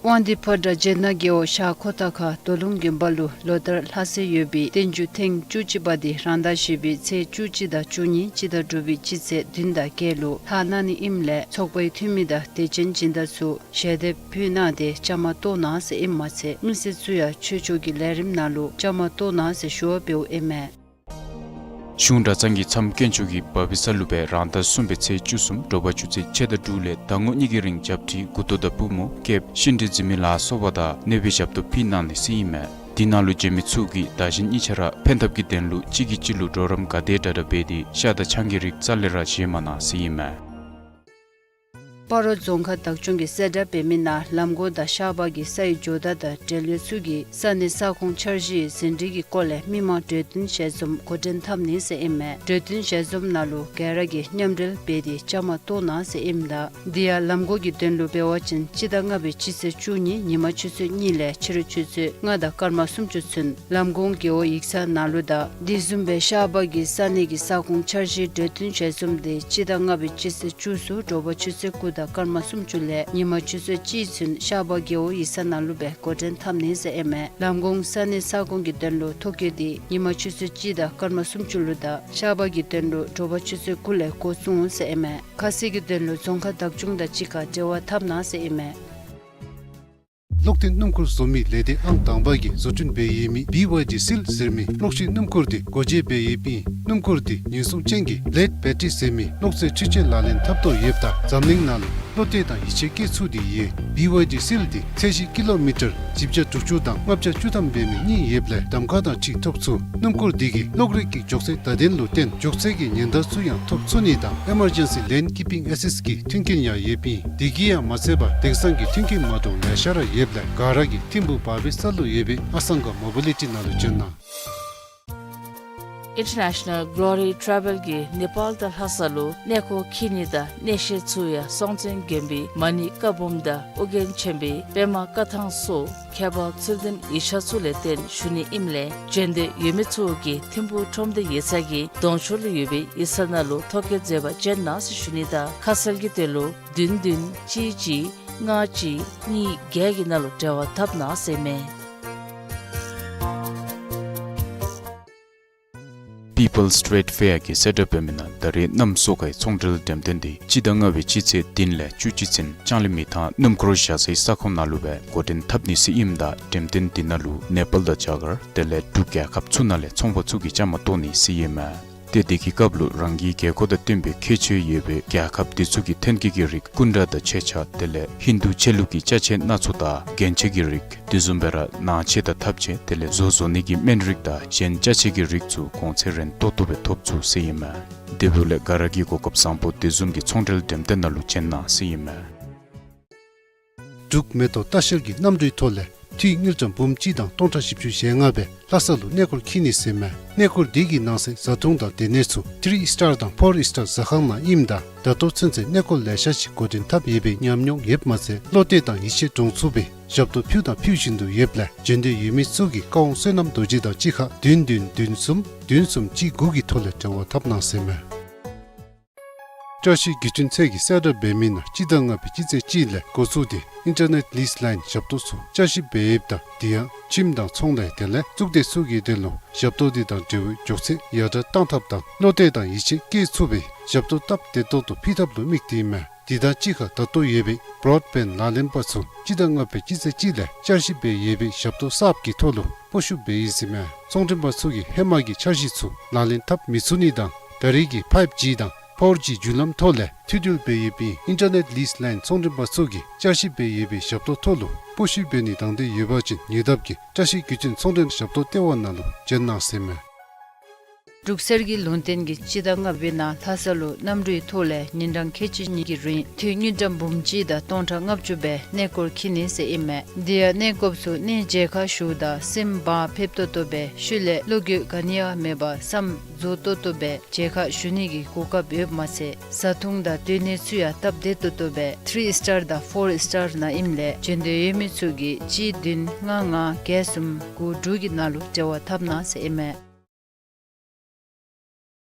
དབང་འདུས་ཕོ་བྲང་སྦྱེད་ནག་རྒེད་འོག་ཤར་ཁོ་ཐང་ཁ་རྡོ་ལུང་དགོན་པ་ལུ་ལོ་ལྟར་ལྷ་སྲས་ཡོད་པའི་བསྟན་འགྱུར་ཐེངས་བཅུ་གཅིག་པ་དེ་རང་ཟླ་བཞི་པའི་ཚེས་བཅུ་གཅིག་དང་བཅུ་གཉིས་སྤྱི་ཟླ་དྲུག་པའི་སྤྱི་ཚེས་བདུན་དང་བརྒྱད་ལུ་ལྷག་གནང་ནི་ཨིནམ་ལས་ཚོགས་པའི་འཐུས་མི་དང་དད་ཅན་སྦྱིན་བདག་ཚུ་ཞལ་འདེབས་ཕུལ་གནང་སྟེ་བཅའ་མར་གཏོགས་གནང་ཟེར་ཨིནམ་མ་ཚད་མི་སེར་ཚུ་ཡང་ཆོས་ཕྱོགས་ཀྱི་ལས་རིམ་ནང་ལུ་བཅའ་མར་གཏོགས་གནང་ཟེར་ཞུ་བ་འབདཝ་ཨིན་མས། གཞུང་གྲྭ་ཚང་གི་མཚམས་དཀོན་མཆོག་གི་བ་བི་ས་ལུ་སྦེ་རང་ཟླ་གསུམ་པའི་ཚེས་བཅུ་གསུམ་དྲོ་པ་ཆུ་ཚོད་ཕྱེད་དང་དྲུག་ལས་ཟླ་ངོ་གཉིས་ཀྱི་རིང་རྒྱབ་ཁྲི་མགུ་ཏོ་དང་པུས་མོ་སྐེདཔ་ཤིང་འབྲས་འཛིན་མི་ལ་སོགས་པ་དང་གནོད་པའི་ཞབས་ཏོག་ཕུལ་གནང་ནི་ཟེར་ཨིན་མས། དེ་ནང་ལུ་བྱོན་མི་ཚུ་གིས་བདག་གཞན་གཉིས་ཆ་ར་ཕན་ཐབས་ཀྱི་དོན་ལུ་གཅིག་གིས་གཅིག་ལུ་གྲོགས་རམ་ག་དེ་དྲག་དྲག་འབད་དེ་ཤ་དང་ཆང་གི་རིགས་རྩ་ལས་ར་བཞེས་མ་གནང་ཟེར་ཨིན་མས། སྤ་རོ་རྫོང་ཁག་བདག་སྐྱོང་གིས་གསལ་བསྒྲགས་འབད་མི་ནང་ལམ་གོང་དང་ཤར་པ་གི་ས་ཡི་ཇོ་བདག་དང་འབྲེལ་ཡོད་ཚུ་གིས་ས་གནས་ས་ཁོངས་འཆར་གཞི་ཟིན་བྲིས་ཀྱི་སྐོར་ལས་མི་མང་གྲོས་བསྟུན་ཞལ་འཛོམས་འགོ་འདྲེན་འཐབ་ནི་ཟེར་ཨིན་མས། གྲོས་བསྟུན་ཞལ་འཛོམས་ནང་ལུ་ག་ར་གིས་མཉམ་འབྲེལ་འབད་དེ་བཅའ་མར་གཏོགས་གནང་ཟེར་ཨིནམ་ད་དེ་ཡང་ལམ་གོང་གི་དོན་ལུ་འབད་བ་ཅིན་སྤྱི་ཟླ་ལྔ་པའི་སྤྱི་ཚེས་བཅུ་གཉིས་ཉིན་མ་ཆུ་ཚོད་གཉིས་ལས་ཕྱི་རུ་ཆུ་ཚོད་ལྔ་དང་སྐར་མ་སུམ་ཅུ་ཚུན་ལམ་གོང་རྒེད་འོག་ཡིག་ཚང་ནང་ལུ་དང་དེ་བཟུམ་སྦེ་ཤར་པ་གི་ས་གནས་ཀྱི་ས་ཁོངས་འཆར་གཞི་གྲོས་བསྟུན་ཞལ་འཛོམས་དེ་སྤྱི་ཟླ་ལྔ་པའི་སྤྱི་ཚེས་བཅུ་གསུམ་དྲོ་པ་ཆུ་ཚོད་དགུ་དང་སྐར་མ་སུམ་ཅུ་ལས་ཉིན་མ་ཆུ་ཚོད་གཅིག་ཚུན་ཤར་པ་རྒེད་འོག་ཡིག་ཚང་ནང་ལུ་སྦེ་འགོ་འདྲེན་འཐབ་ནི་ཟེར་ཨིན་མས། ལམ་གོང་ས་གནས་ས་ཁོངས་ཀྱི་དོན་ལུ་ཐོ་བཀོད་དེ་ཉིན་མ་ཆུ་ཚོད་གཅིག་དང་སྐར་མ་སུམ་ཅུ་ལུ་དང་ཤར་པ་གི་དོན་ལུ་དྲོ་པ་ཆུ་ཚོད་དགུ་ལས་འགོ་བཙུགས་འོང་ཟེར་ཨིན་མས། ཁ་གསལ་གྱི་དོན་ལུ་རྫོང་ཁག་བདག་སྐྱོང་དང་གཅིག་ཁར་འབྲེལ་བ་འཐབ་གནང་ཟེར་ཨིན་མས། གློག་འཐེན་སྣུམ་འཁོར་བཟོ་མི་ལས་སྡེ་ཨང་དང་པ་གིས་བཟོ་སྐྲུན་འབད་ཡོད་མི་བི་ཝའི་ཌི་སིལ་ཟེར་མི་གློག་ཤེད་སྣུམ་འཁོར་དེ་སྒོ་འབྱེད་འབད་ཡོདཔ་ཨིན། སྣུམ་འཁོར་དེ་ཉེན་སྲུང་ཅན་གྱི་ལེཌ་བེ་ཊི་རི་ཟེར་མི་གློག་རྫས་འཕྲུལ་ཆས་ལག་ལེན་འཐབ་དོ་ཡོདཔ་ད་འཛམ་གླིང་ནང་ལུ་བློ་གཏད་དང་ཡིད་ཆེས་བསྐྱེད་ཚུགས་ཏེ་ཡོད། བི་ཝའི་ཌི་སིལ་དེ་ཚད་གཞི་ཀི་ལོ་མི་ཊར་བཞི་བརྒྱ་དྲུག་ཅུ་དང་ལྔ་བརྒྱ་བཅུ་ཐམ་འབད་མི་གཉིས་ཡོདཔ་ལས་གདམ་ཁ་དང་འཁྲིལ་ཐོབ་ཚུགས། སྣུམ་འཁོར་དེ་གིས་གློག་རིག་གི་མགྱོགས་ཚད་བརྡ་དོན་ལུ་བརྟེན་མགྱོགས་ཚད་ཀྱི་ཉེན་བརྡ་ཚུ་ཡང་ཐོབ་ཚུགས་ནི་དང་ཨེ་མར་ཇེན་སི་ལེན་ཀི་པིང་ཨེ་སིསཊ་གི་མཐུན་རྐྱེན་ཡང་ཡོདཔ་ཨིན། དེ་གིས་ཡང་མ་ཚད་པར་དེང་སང་གི་མཐུན་རྐྱེན་མ་འདྲཝ་ལེ་ཤ་ར་ཡོདཔ་ལས་ག་ར་གིས་ཐིམ་ཕུག་བ་བི་ས་ལུ་ཡོད་པའི་ཨ་སང་ག་མོ་བི་ལི་ཊི་ནང་ལུ་བྱོན་གནང་། International Glory Travel གིས་ནེ་པཱལ་དང་ལྷ་ས་ལུ་གནས་སྐོར་འཁྱིད་ནི་དང་གནས་བཤད་ཚུ་ཡང་སྲོང་བཙན་དགོན་པའི་མ་ཎི་བཀའ་འབུམ་དང་ཨོ་རྒྱན་ཆེན་པོའི་པདྨ་བཀའ་ཐང་སོགས་མཁས་པ་ཚུལ་ལྡན་ཡིག་ཆ་ཚུ་ལས་བརྟེན་ཞུ་ནི་ཨིནམ་ལས་བྱོན་འདོད་ཡོད་མི་ཚུ་གིས་ཐིམ་ཕུག་ཁྲོམ་སྡེ་ཡིག་ཚང་གི་གདོང་ཕྱོགས་ལུ་ཡོད་པའི་ཡིག་ཚང་ནང་ལུ་ཐོ་བཀོད་མཛད་པར་བྱོན་གནང་ཟེར་ཞུ་ནི་དང་ཁ་གསལ་གྱི་དོན་ལུ་བདུན་བདུན་གཅིག་གཅིག་ལྔ་གཅིག་གཉིས་བརྒྱད་ཀྱི་ནང་ལུ་འབྲེལ་བ་འཐབ་གནང་ཟེར་མས། People's Trade Fair གིས་གསལ་བསྒྲགས་འབད་མི་ནང་ད་རེས་གནམ་སོ་ཁའི་ཚོང་འབྲེལ་འགྲེམས་སྟོན་དེ་སྤྱི་ཟླ་ལྔ་པའི་སྤྱི་ཚེས་བདུན་ལས་བཅུ་གཅིག་ཚུན་ལྕང་གླིང་མི་ཐང་སྣུམ་འཁོར་བཞག་སའི་ས་ཁོངས་ནང་ལུ་སྦེ་འགོ་འདྲེན་འཐབ་ནི་ཟེར་ཨིནམ་ད་འགྲེམས་སྟོན་དེ་ནང་ལུ་ནེ་པཱལ་དང་རྒྱ་གར་དེ་ལས་འབྲུག་རྒྱལ་ཁབ་ཚུ་ནང་ལས་ཚོང་པ་ཚུ་གིས་བཅའ་མར་གཏོགས་ནི་ཟེར་ཨིན་མས། ཏེ་དེ་གི་སྐབས་ལུ་རང་གི་རྒྱལ་ཁབ་དང་བསྟུན་པའི་ཁྱད་ཆོས་ཡོད་པའི་རྒྱལ་ཁབ་དེ་ཚུ་གི་ཐོན་སྐྱེད་ཀྱི་རིགས་སྐུ་འདྲ་དང་མཆོད་ཆས་དེ་ལས་ཧིན་དུ་ཆོས་ལུགས་ཀྱི་ཅ་ཆས་སྣ་ཚོགས་དང་རྒྱན་ཆ་གི་རིགས་དེ་བཟུམ་སྦེ་ར་ནང་ཆས་དང་ཐབ་ཆས་དེ་ལས་བཟོ་བཟོ་ནི་གི་སྨན་རིགས་དང་གཞན་ཅ་ཆས་ཀྱི་རིགས་ཚུ་གོང་ཚད་རན་ཏོག་ཏོ་སྦེ་ཐོབ་ཚུགས་ཟེར་ཨིན་མས། དེ་འབདཝ་ལས་ག་ར་གིས་གོ་སྐབས་བཟང་པོ་དེ་བཟུམ་གྱི་ཚོང་འབྲེལ་འགྲེམས་སྟོན་ནང་ལུ་བྱོན་གནང་ཟེར་ཨིན་མས། འབྲུག་མེ་ཏོག་ལྟ་བཤལ་གྱི་གནམ་གྲུའི་ཐོག་ལས་འཐུས་དངུལ་ཀྲམ་འབུམ་གཅིག་དང་སྟོང་ཕྲག་བཞི་བཅུ་ཞེ་ལྔ་སྦེ་ལྷ་ས་ལུ་གནས་སྐོར་འཁྱིད་ནི་ཟེར་མས། གནས་སྐོར་དེ་གི་ནང་གསེས་བཟའ་འཐུང་དང་སྡོད་གནས་ཚུ་ཐི་རི་ཨིསི་ཊར་དང་ཕོར་ཨིསི་ཊར་ཟ་ཁང་ནང་ཨིནམ་ད་ད་ལྟོ་ཚུན་ཚོད་གནས་སྐོར་ལེ་ཤ་ཅིག་འགོ་འདྲེན་འཐབ་ཡོད་པའི་ཉམས་མྱོང་ཡོདཔ་མ་ཚད་བློ་གཏད་དང་ཡིད་ཆེས་འདྲོངས་ཚུགས་པའི་ཞབས་ཏོག་ཕུལ་དང་ཕུལ་བཞིན་དུ་ཡོདཔ་ལས་བྱོན་འདོད་ཡོད་མི་ཚུ་གིས་བཀའ་དབང་བསོད་ནམས་རྡོ་རྗེ་དང་གཅིག་ཁར་བདུན་བདུན་བདུན་གསུམ་བདུན་གསུམ་གཅིག་དགུ་གི་ཐོག་ལས་འབྲེལ་བ་འཐབ་གནང་ཟེར་མས། བཀྲ་ཤིས་བརྒྱུད་འཕྲིན་ཚད་ཀྱིས་གསལ་བསྒྲགས་འབད་མི་ནང་སྤྱི་ཟླ་ལྔ་པའི་སྤྱི་ཚེས་གཅིག་ལས་འགོ་བཙུགས་ཏེ་ཨིན་ཊར་ནེཊ་ལིསི་ལའིན་ཞབས་ཏོག་ཚུ་བསྐྱར་ཞིབ་འབད་ཡོདཔ་ད་དེ་ཡང་ཁྱིམ་དང་ཚོང་ལས་དེ་ལས་གཙུག་སྡེ་ཚུ་གི་དོན་ལུ་ཞབས་ཏོག་དེ་དང་འབྲེལ་བའི་མགྱོགས་ཚད་ཡར་དྲག་གཏང་ཐབས་དང་བློ་གཏད་དང་ཡིད་ཆེས་བསྐྱེད་ཚུགས་པའི་ཞབས་ཏོག་སྟབས་བདེ་ཏོག་ཏོ་ཕུལ་ཐབས་ལུ་དམིགས་ཏེ་ཨིན་མས། དེ་དང་གཅིག་ཁར་ད་ལྟོ་ཡོད་པའི་བྲོཌ་བེནཌ་ལག་ལེན་པ་ཚུ་སྤྱི་ཟླ་ལྔ་པའི་སྤྱི་ཚེས་གཅིག་ལས་བསྐྱར་ཞིབ་འབད་ཡོད་པའི་ཞབས་ཏོག་གསརཔ་གི་ཐོག་ལུ་སྤོ་བཤུད་འབད་ཡི་ཟེར་མས། ཚོང་མགྲོན་པ་ཚུ་གིས་ཧེ་མ་གི་འཆར་གཞི་ཚུ་ལག་ལེན་འཐབ་མི་ཚུགས་ནི་དང་ད་རེས་ཀྱི་ཕའིབ་ཇི་དང་ཕོར་ཇི་བརྒྱུད་ལམ་ཐོག་ལས་མཐུད་འབྲེལ་འབད་ཡོད་པའི་ཨིན་ཊར་ནེཊ་ལིསི་ལའིན་ཚོང་མགྲོན་པ་ཚུ་གིས་བསྐྱར་ཞིབ་འབད་ཡོད་པའི་ཞབས་ཏོག་ཐོག་ལུ་སྤོ་བཤུད་འབད་ནི་དང་འདོད་ཡོད་པ་ཅིན་ཉེ་འདབས་ཀྱི་བཀྲ་ཤིས་བརྒྱུད་འཕྲིན་ཚོང་མགྲོན་ཞབས་ཏོག་ལྟེ་བ་ནང་ལུ་བྱོན་གནང་ཟེར་མས། འབྲུག་གསེར་གྱི་ལུང་བསྟན་གྱིས་སྤྱི་ཟླ་ལྔ་པའི་ནང་ལྷ་ས་ལུ་གནམ་གྲུའི་ཐོག་ལས་ཉིན་གྲངས་ཁལ་གཅིག་གཉིས་ཀྱི་རིང་འཐུས་དངུལ་ཀྲམ་འབུམ་གཅིག་དང་སྟོང་ཕྲག་ལྔ་བཅུ་སྦེ་གནས་སྐོར་འཁྱིད་ནི་ཟེར་ཨིན་མས། དེ་ཡང་གནས་སྐོརཔ་ཚུ་གནས་མཇལ་ཁ་ཞུཝ་ད་སེམས་བག་ཕེབས་ཏོག་ཏོ་སྦེ་ཤུལ་ལས་བློ་འགྱོད་ག་ནི་ཡང་མེད་པར་བསམ་རྫོགས་ཏོག་ཏོ་སྦེ་མཇལ་ཁ་ཞུ་ནི་གི་གོ་སྐབས་ཡོདཔ་མ་ཚད་བཟའ་འཐུང་དང་སྡོད་གནས་ཚུ་ཡང་སྟབས་བདེ་ཏོག་ཏོ་སྦེ་ཐི་རི་ཨིསི་ཊར་དང་ཕོར་ཨིསི་ཊར་ནང་ཨིནམ་ལས་བྱོན་འདོད་ཡོད་མི་ཚུ་གིས་གཅིག་བདུན་ལྔ་ལྔ་བརྒྱད་གསུམ་དགུ་དྲུག་གི་ནང་ལུ་འབྲེལ་བ་འཐབ་གནང་ཟེར་ཨིན་མས།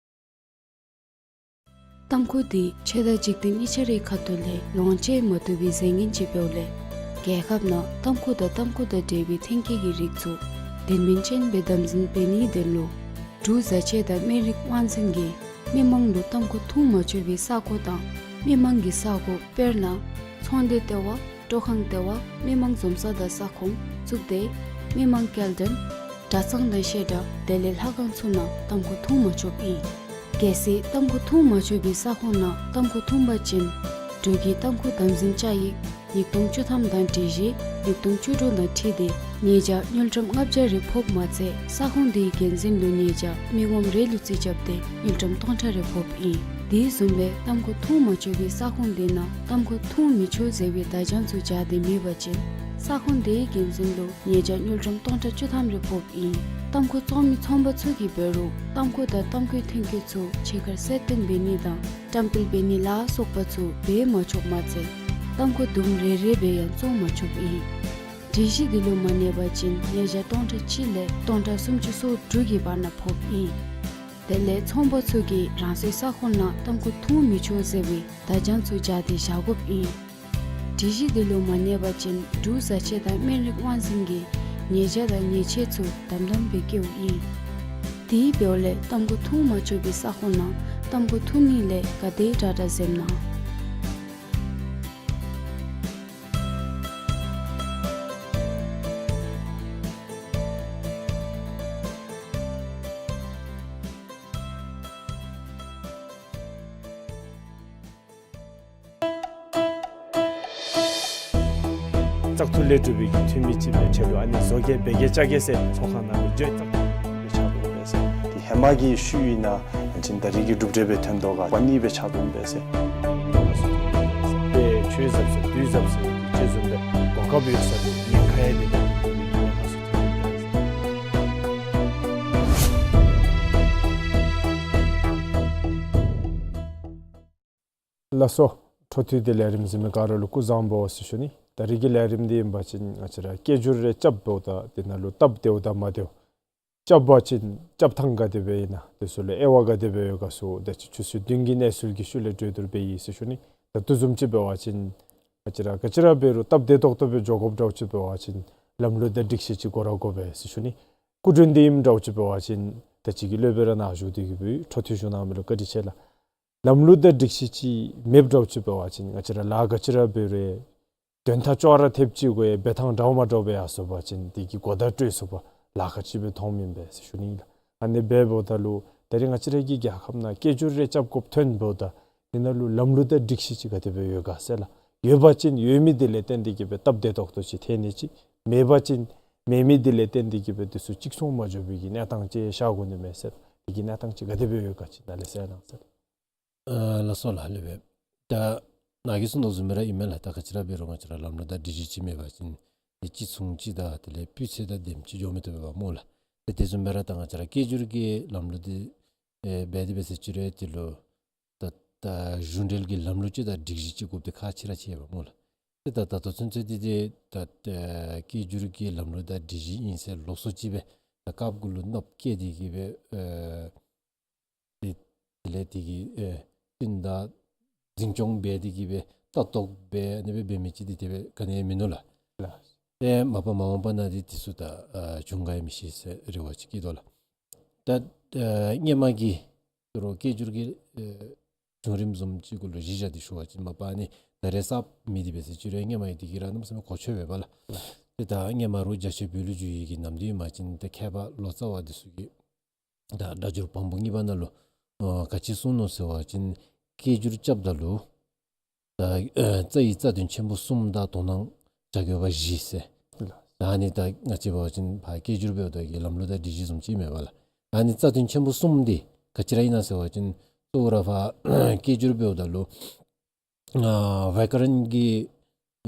ཏམ་ཁུ་དེ་ཆོས་དང་འཇིག་རྟེན་གཉིས་ཆ་རའི་ཁ་ཐུག་ལས་ལོངས་སྤྱོད་མ་བཏུབ་པའི་རྫས་ངན་ཅིག་འབདཝ་ལས་ རྒྱལ་ཁབ་ནང་ཏམ་ཁུ་དང་ཏམ་ཁུ་དང་འབྲེལ་བའི་ཐོན་སྐྱེད་ཀྱི་རིགས་ཚུ་དོན་སྨིན་ཅན་སྦེ་དམ་འཛིན་འབད་ནིའི་དོན་ལུ་འབྲུག་བཟའ་ཆས་དང་སྨན་རིགས་དབང་འཛིན་གྱིས་མི་མང་ལུ་ཏམ་ཁུ་འཐུང་མ་ཆོག་པའི་ས་གོ་དང་མི་མང་གི་ས་གོ་དཔེར་ན་ཚོང་སྡེ་ལྟེ་བ། སྤྲོ་ཁང་ལྟེ་བ། མི་མང་འཛོམས་ས་དང་ས་ཁོངས་བཙུགས་ཏེ་མི་མང་སྐྱེལ་འདྲེན་གྲྭ་ཚང་དང་བཤད་གྲྭ་དེ་ལས་ལྷ་ཁང་ཚུ་ནང་ཏམ་ཁུ་འཐུང་མ་ཆོགཔ་ཨིན། གལ་སྲིད་ཏམ་ཁུ་འཐུང་མ་ཆོག་པའི་ས་ཁོངས་ནང་ཏམ་ཁུ་འཐུང་པ་ཅིན་འབྲུག་གི་ཏམ་ཁུ་དམ་འཛིན་བཅའ་ཡིག་ཉིས་སྟོང་བཅུ་ཐམ་དང་སྒྲིག་གཞི་ཉིས་སྟོང་བཅུ་དྲུག་དང་འཁྲིལ་ཏེ་ཉེས་བྱ་དངུལ་ཀྲམ་ལྔ་བརྒྱ་རེ་ཕོགཔ་མ་ཚད་ས་ཁོངས་དེའི་འགན་འཛིན་ལུ་ཉེས་བྱ་མི་ངོམ་རེ་ལུ་རྩིས་རྐྱབ་སྟེ་དངུལ་ཀྲམ་སྟོང་ཕྲག་རེ་ཕོགཔ་ཨིན། དེ་བཟུམ་སྦེ་ཏམ་ཁུ་འཐུང་མ་ཆོག་པའི་ས་ཁོངས་དེ་ནང་ཏམ་ཁུ་འཐུང་མི་ཆོག་ཟེར་བའི་བརྡ་བྱང་ཚུ་སྦྱར་ཏེ་མེད་པ་ཅིན་ས་ཁོངས་དེའི་འགན་འཛིན་ལུ་ཉེས་བྱ་དངུལ་ཀྲམ་སྟོང་ཕྲག་བཅུ་ཐམ་རེ་ཕོགཔ་ཨིན། ཏམ་ཁུ་བཙོང་མི་ཚོང་པ་ཚུ་གིས་འབད་རུང་ཏམ་ཁུ་དང་ཏམ་ཁུའི་ཐོན་སྐྱེད་ཚུ་ཕྱི་ཁར་གསལ་སྟོན་འབད་ནི་དང་བཀྲམ་སྤེལ་འབད་ནི་ལ་སོགས་པ་ཚུ་འབད་མ་ཆོགཔ་མ་ཚད་ཏམ་ཁུ་དུམ་རེ་རེ་སྦེ་ཡང་བཙོང་མ་ཆོགཔ་ཨིན། སྒྲིག་གཞི་འདི་ལུ་མ་གནས་པ་ཅིན་ཉེས་བྱ་སྟོང་ཕྲག་གཅིག་ལས་སྟོང་ཕྲག་སུམ་ཅུ་སོ་དྲུག་གི་བར་ན་ཕོགཔ་ཨིན། དེ་ལས་ཚོང་པ་ཚུ་གིས་རང་སོའི་ས་ཁོངས་ནང་ཏམ་ཁུ་འཐུང་མི་ཆོག་ཟེར་བའི་བརྡ་བྱང་ཚུ་སྦྱར་ཏེ་བཞག་དགོཔ་ཨིན། སྒྲིག་གཞི་འདི་ལུ་མ་གནས་པ་ཅིན་འབྲུག་བཟའ་ཆས་དང་སྨན་རིགས་དབང་འཛིན་གྱིས་ཉེས་བྱ་དང་ཉེས་ཆད་ཚུ་དམ་དམ་སྦེ་བཀལཝ་ཨིན། དེ་འབདཝ་ལས་ཏམ་ཁུ་འཐུང་མ་ཆོག་པའི་ས་ཁོངས་ནང་ཏམ་ཁུ་འཐུང་ནི་ལས་ག་དེ་དྲག་དྲག་འཛེམ་གནང་། བཙག་འཐུ་ལས་གྲུབ་པའི་འཐུས་མི་ཅིག་སྦེ་ཆེ་ལུ་ཨ་ནི་བཟོ་གེ་སྦེ་གེ་ཅ་གེ་ཟེར་ཚོགས་ཁང་ནང་ལུ་བརྗོད་བཙག་འཐུ་ལས་ཆགས་འདུག་པས་ཟེར། དེ་ཧེ་མ་གི་ཤུལ་ཨིན་ན་ཨ་ནི་ད་རིས་ཀྱི་གྲུབ་འབྲས་སྦེ་ཐོན་དོ་ག་པ་ནི་སྦེ་ཆགས་འདུག་པས་ཟེར། ཏེ་ཆོས་ཟབ་ཟེར་དུས་ཟབ་ཟེར་ཅེས་བཟུམ་སྦེ་གོ་སྐབས་ཡོད་ས་ལུ་ཉེན་ཁ་ཡང་དེ་ལས་ཉེན་ཁ་སུ་ཐོན་འདུག་པས་ཟེར། ལགས་སོ། འཕྲོ་མཐུད་དེ་ལས་རིམ་གཟིགས་མི་ག་ར་ལུ་སྐུ་གཟུགས་བཟང་པོ་ཟེར་ཞུ་ནི། ད་རིས་ཀྱི་ལས་རིམ་འདི་ཨིན་པ་ཅིན་ང་བཅས་ར་སྐད་སྒྱུར་རེ་རྐྱབ་འབདཝ་ད་དེ་ནང་ལུ་སྟབས་བདེཝ་དང་མ་བདེཝ། རྐྱབ་པ་ཅིན་རྐྱབ་ཐངས་ག་དེ་སྦེ་ཨིན་ན་དེ་ཚུ་ལུ་དབྱེ་བ་ག་དེ་སྦེ་ཡོད་ག་ཚུ་ད་ཅི་ཆུ་ཚོད་བདུན་གྱི་གནས་ཚུལ་གྱི་ཤུལ་ལས་གྲོས་བསྡུར་འབད་ཡི་ཟེར་ཞུ་ནི། ད་ལྟོ་བཟུམ་ཅིག་འབད་བ་ཅིན་ང་བཅས་ར་ག་ཅི་ར་འབད་རུང་སྟབས་བདེ་ཏོག་ཏོ་སྦེ་འགྱོ་དགོཔ་འདྲཝ་ཅིག་འབད་བ་ཅིན་ལམ་ལུགས་དང་སྒྲིག་གཞི་ཅིག་དགོ་ར་དགོ་པས་ཟེར་ཞུ་ནི། སྐུ་མགྲོན་འདི་ཨིནམ་འདྲཝ་ཅིག་འབད་བ་ཅིན་ད་ཅི་གི་སློབ་དཔོན་ར་ནཱ་བཞུགས་ཏེ་གི་སྦེ་འཕྲོ་མཐུད་ཞུ་གནང་མི་ལུ་བཀའ་དྲིན་ཆེ་ལགས། ལམ་ལུགས་དང་སྒྲིག་གཞི་ཅིག་མེདཔ་འདྲཝ་ཅིག་འབད་བ་ཅིན་ང་བཅས་ར་ལཱ་ག་ཅི་ར་འབད་རུང་དོན་དག་ཅོག་ར་འཐདཔ་ཅིག་དགོ་ཡང་འབད་ཐངས་འདྲཝ་མ་འདྲཝ་སྦེ་ཡར་སོང་པ་ཅིན་དེ་གི་གོ་བརྡ་སྤྲོད་ཚུགས་པ་ལཱ་ཁག་ཅིག་སྦེ་མཐོངམ་ཨིན་པས་ཟེར་ཞུ་ནི་ཨིན་ལགས། ཨ་ནི་འབདཝ་ད་ལུ་ད་རིས་ང་བཅས་ར་གི་རྒྱལ་ཁབ་ནང་སྐད་སྒྱུར་རེ་རྐྱབ་དགོཔ་ཐོན་འབདཝ་ད་དེ་ནང་ལུ་ལམ་ལུགས་དང་སྒྲིག་གཞི་ཅིག་ག་དེ་སྦེ་ཡོད་ག་ཟེར་ལགས། ཡོད་པ་ཅིན་ཡོད་མི་དེ་ལས་བརྟེན་ཏེ་གི་སྦེ་སྟབས་བདེ་ཏོག་ཏོ་ཅིག་ཐོན་ནི་ཅིག། མེད་པ་ཅིན་མེད་མི་དེ་ལས་བརྟེན་ཏེ་གི་སྦེ་དེ་ཚུ་ཅིག་སོང་མ་འགྱོ་བའི་གི་གནས་སྟངས་ཅིག་ཤར་དགོ་ནི་མས་ཟེར། དེ་གི་གནས་སྟངས་ཅིག་ག་དེ་སྦེ་ཡོད་ག་ཅིག་ནཱ་ལས་གསལ་གནང་ཟེར། ཨ་ལགས་སོ་ལགས། ལེགས་པས། ད་ནཱ་གིས་གསུངས་དོ་བཟུམ་སྦེ་ར་ཨིན་མས་ལགས། ད་ག་ཅི་ར་འབད་རུང་ང་བཅས་ར་ལམ་ལུགས་དང་སྒྲིག་གཞི་ཅིག་མེད་པ་ཅིན་དེ་ཅིག་ཚུན་ཅིག་དང་དེ་ལས་སྤུས་ཚད་དང་ལྡནམ་ཅིག་འགྱོ་མི་བཏུབ་པས་སྨོ་ལགས། ཏེ་དེ་བཟུམ་སྦེ་ར་ད་ང་བཅས་ར་སྐད་སྒྱུར་གྱི་ལམ་ལུགས་འདི་ཨེ་འབད་དེ་འབད་ཟེར་ཅི་རུང་དེ་ལུ་ད་ད་གཞུང་འབྲེལ་གྱི་ལམ་ལུགས་ཅིག་དང་སྒྲིག་གཞི་ཅིག་དགོཔ་འདི་ཁག་ཆེ་ར་ཆེ་བས་སྨོ་ལགས། ཏེ་ད་ད་ལྟོ་ཚུན་ཚོད་འདི་ཏེ་ད་ཨེ་སྐད་སྒྱུར་གྱི་ལམ་ལུགས་དང་སྒྲིག་གཞི་ཨིན་ཟེར་ལོགས་སུ་ཅིག་སྦེ་ད་སྐབས་གུ་ལུ་ནོར་བུ་བཀལ་ཏེ་གི་སྦེ་ཨེ་དེ་དེ་ལས་དེ་གི་ཨེ་སྤུན་ཟླ་འཛིན་སྐྱོང་འབད་དེ་གི་སྦེ་ལྟ་རྟོག་འབད་ཨ་ནི་སྦེ་འབད་མི་ཅིག་འདི་དེ་སྦེ་ག་ནི་ཡང་མིན་ནུག་ལགས། ལགས། ཏེ་མ་པ་མ་འོངས་པ་ནང་འདི་དེ་ཚུ་ད་ཨ་བྱུང་ག་ཡང་མི་ཤེས་ཟེར་རེ་བ་ཅིག་བསྐྱེད་དོ་ལགས། ད་ཨ་སྔོན་མ་གི་དོ་རུང་སྐད་སྒྱུར་གྱི་ཨེ་བྱུང་རིམ་བཟུམ་ཅིག་གུ་ལུ་གཞི་བཞག་སྟེ་ཞུ་བ་ཅིན་མ་པ་ཨ་ནི་ད་རེས་གསརཔ་མེད་དེ་འབད་ཟེར་ཅི་རུང་སྔོན་མ་ཡང་དེ་གི་ར་གནམ་མེད་ས་མེད་གོ་ཆོད་པས་པ་ལགས། ཏེ་ད་སྔོན་མ་རུང་རྒྱ་ཆེ་བོད་ལུ་བསྒྱུར་ཡི་གི་ནམ་དུས་ཨིན་པ་ཅིན་ཏེ་མཁས་པ་ལོ་ཙཱ་བ་འདི་ཚུ་གིས་ད་སྒྲ་སྒྱུར་བམ་པོ་གཉིས་པ་ནང་ལུ་ཨ་ག་ཅི་གསུངས་ནུག་ཟེར་བ་ཅིན་སྐད་སྒྱུར་རྐྱབ་ད་ལུ་ད་ཨ་རྩ་ཡི་རྩ་དོན་ཆེན་པོ་གསུམ་དང་དོ་སྣང་བྱ་དགོས་པ་བཞི་ཟེར། ད་ཨ་ནི་ད་ང་བཅས་འབད་བ་ཅིན་ཕར་སྐད་སྒྱུར་འབདཝ་ད་གི་ལམ་ལུགས་དང་སྒྲིག་གཞི་བཟུམ་ཅིག་མས་པ་ལགས། ཨ་ནི་རྩ་དོན་ཆེན་པོ་གསུམ་འདི་ག་ཅི་ར་ཨིན་ན་ཟེར་བ་ཅིན་གཙོ་བོ་ར་ཕར་སྐད་སྒྱུར་འབདཝ་ད་ལུ་ཨ་བྱཱ་ཀ་རན་གྱི་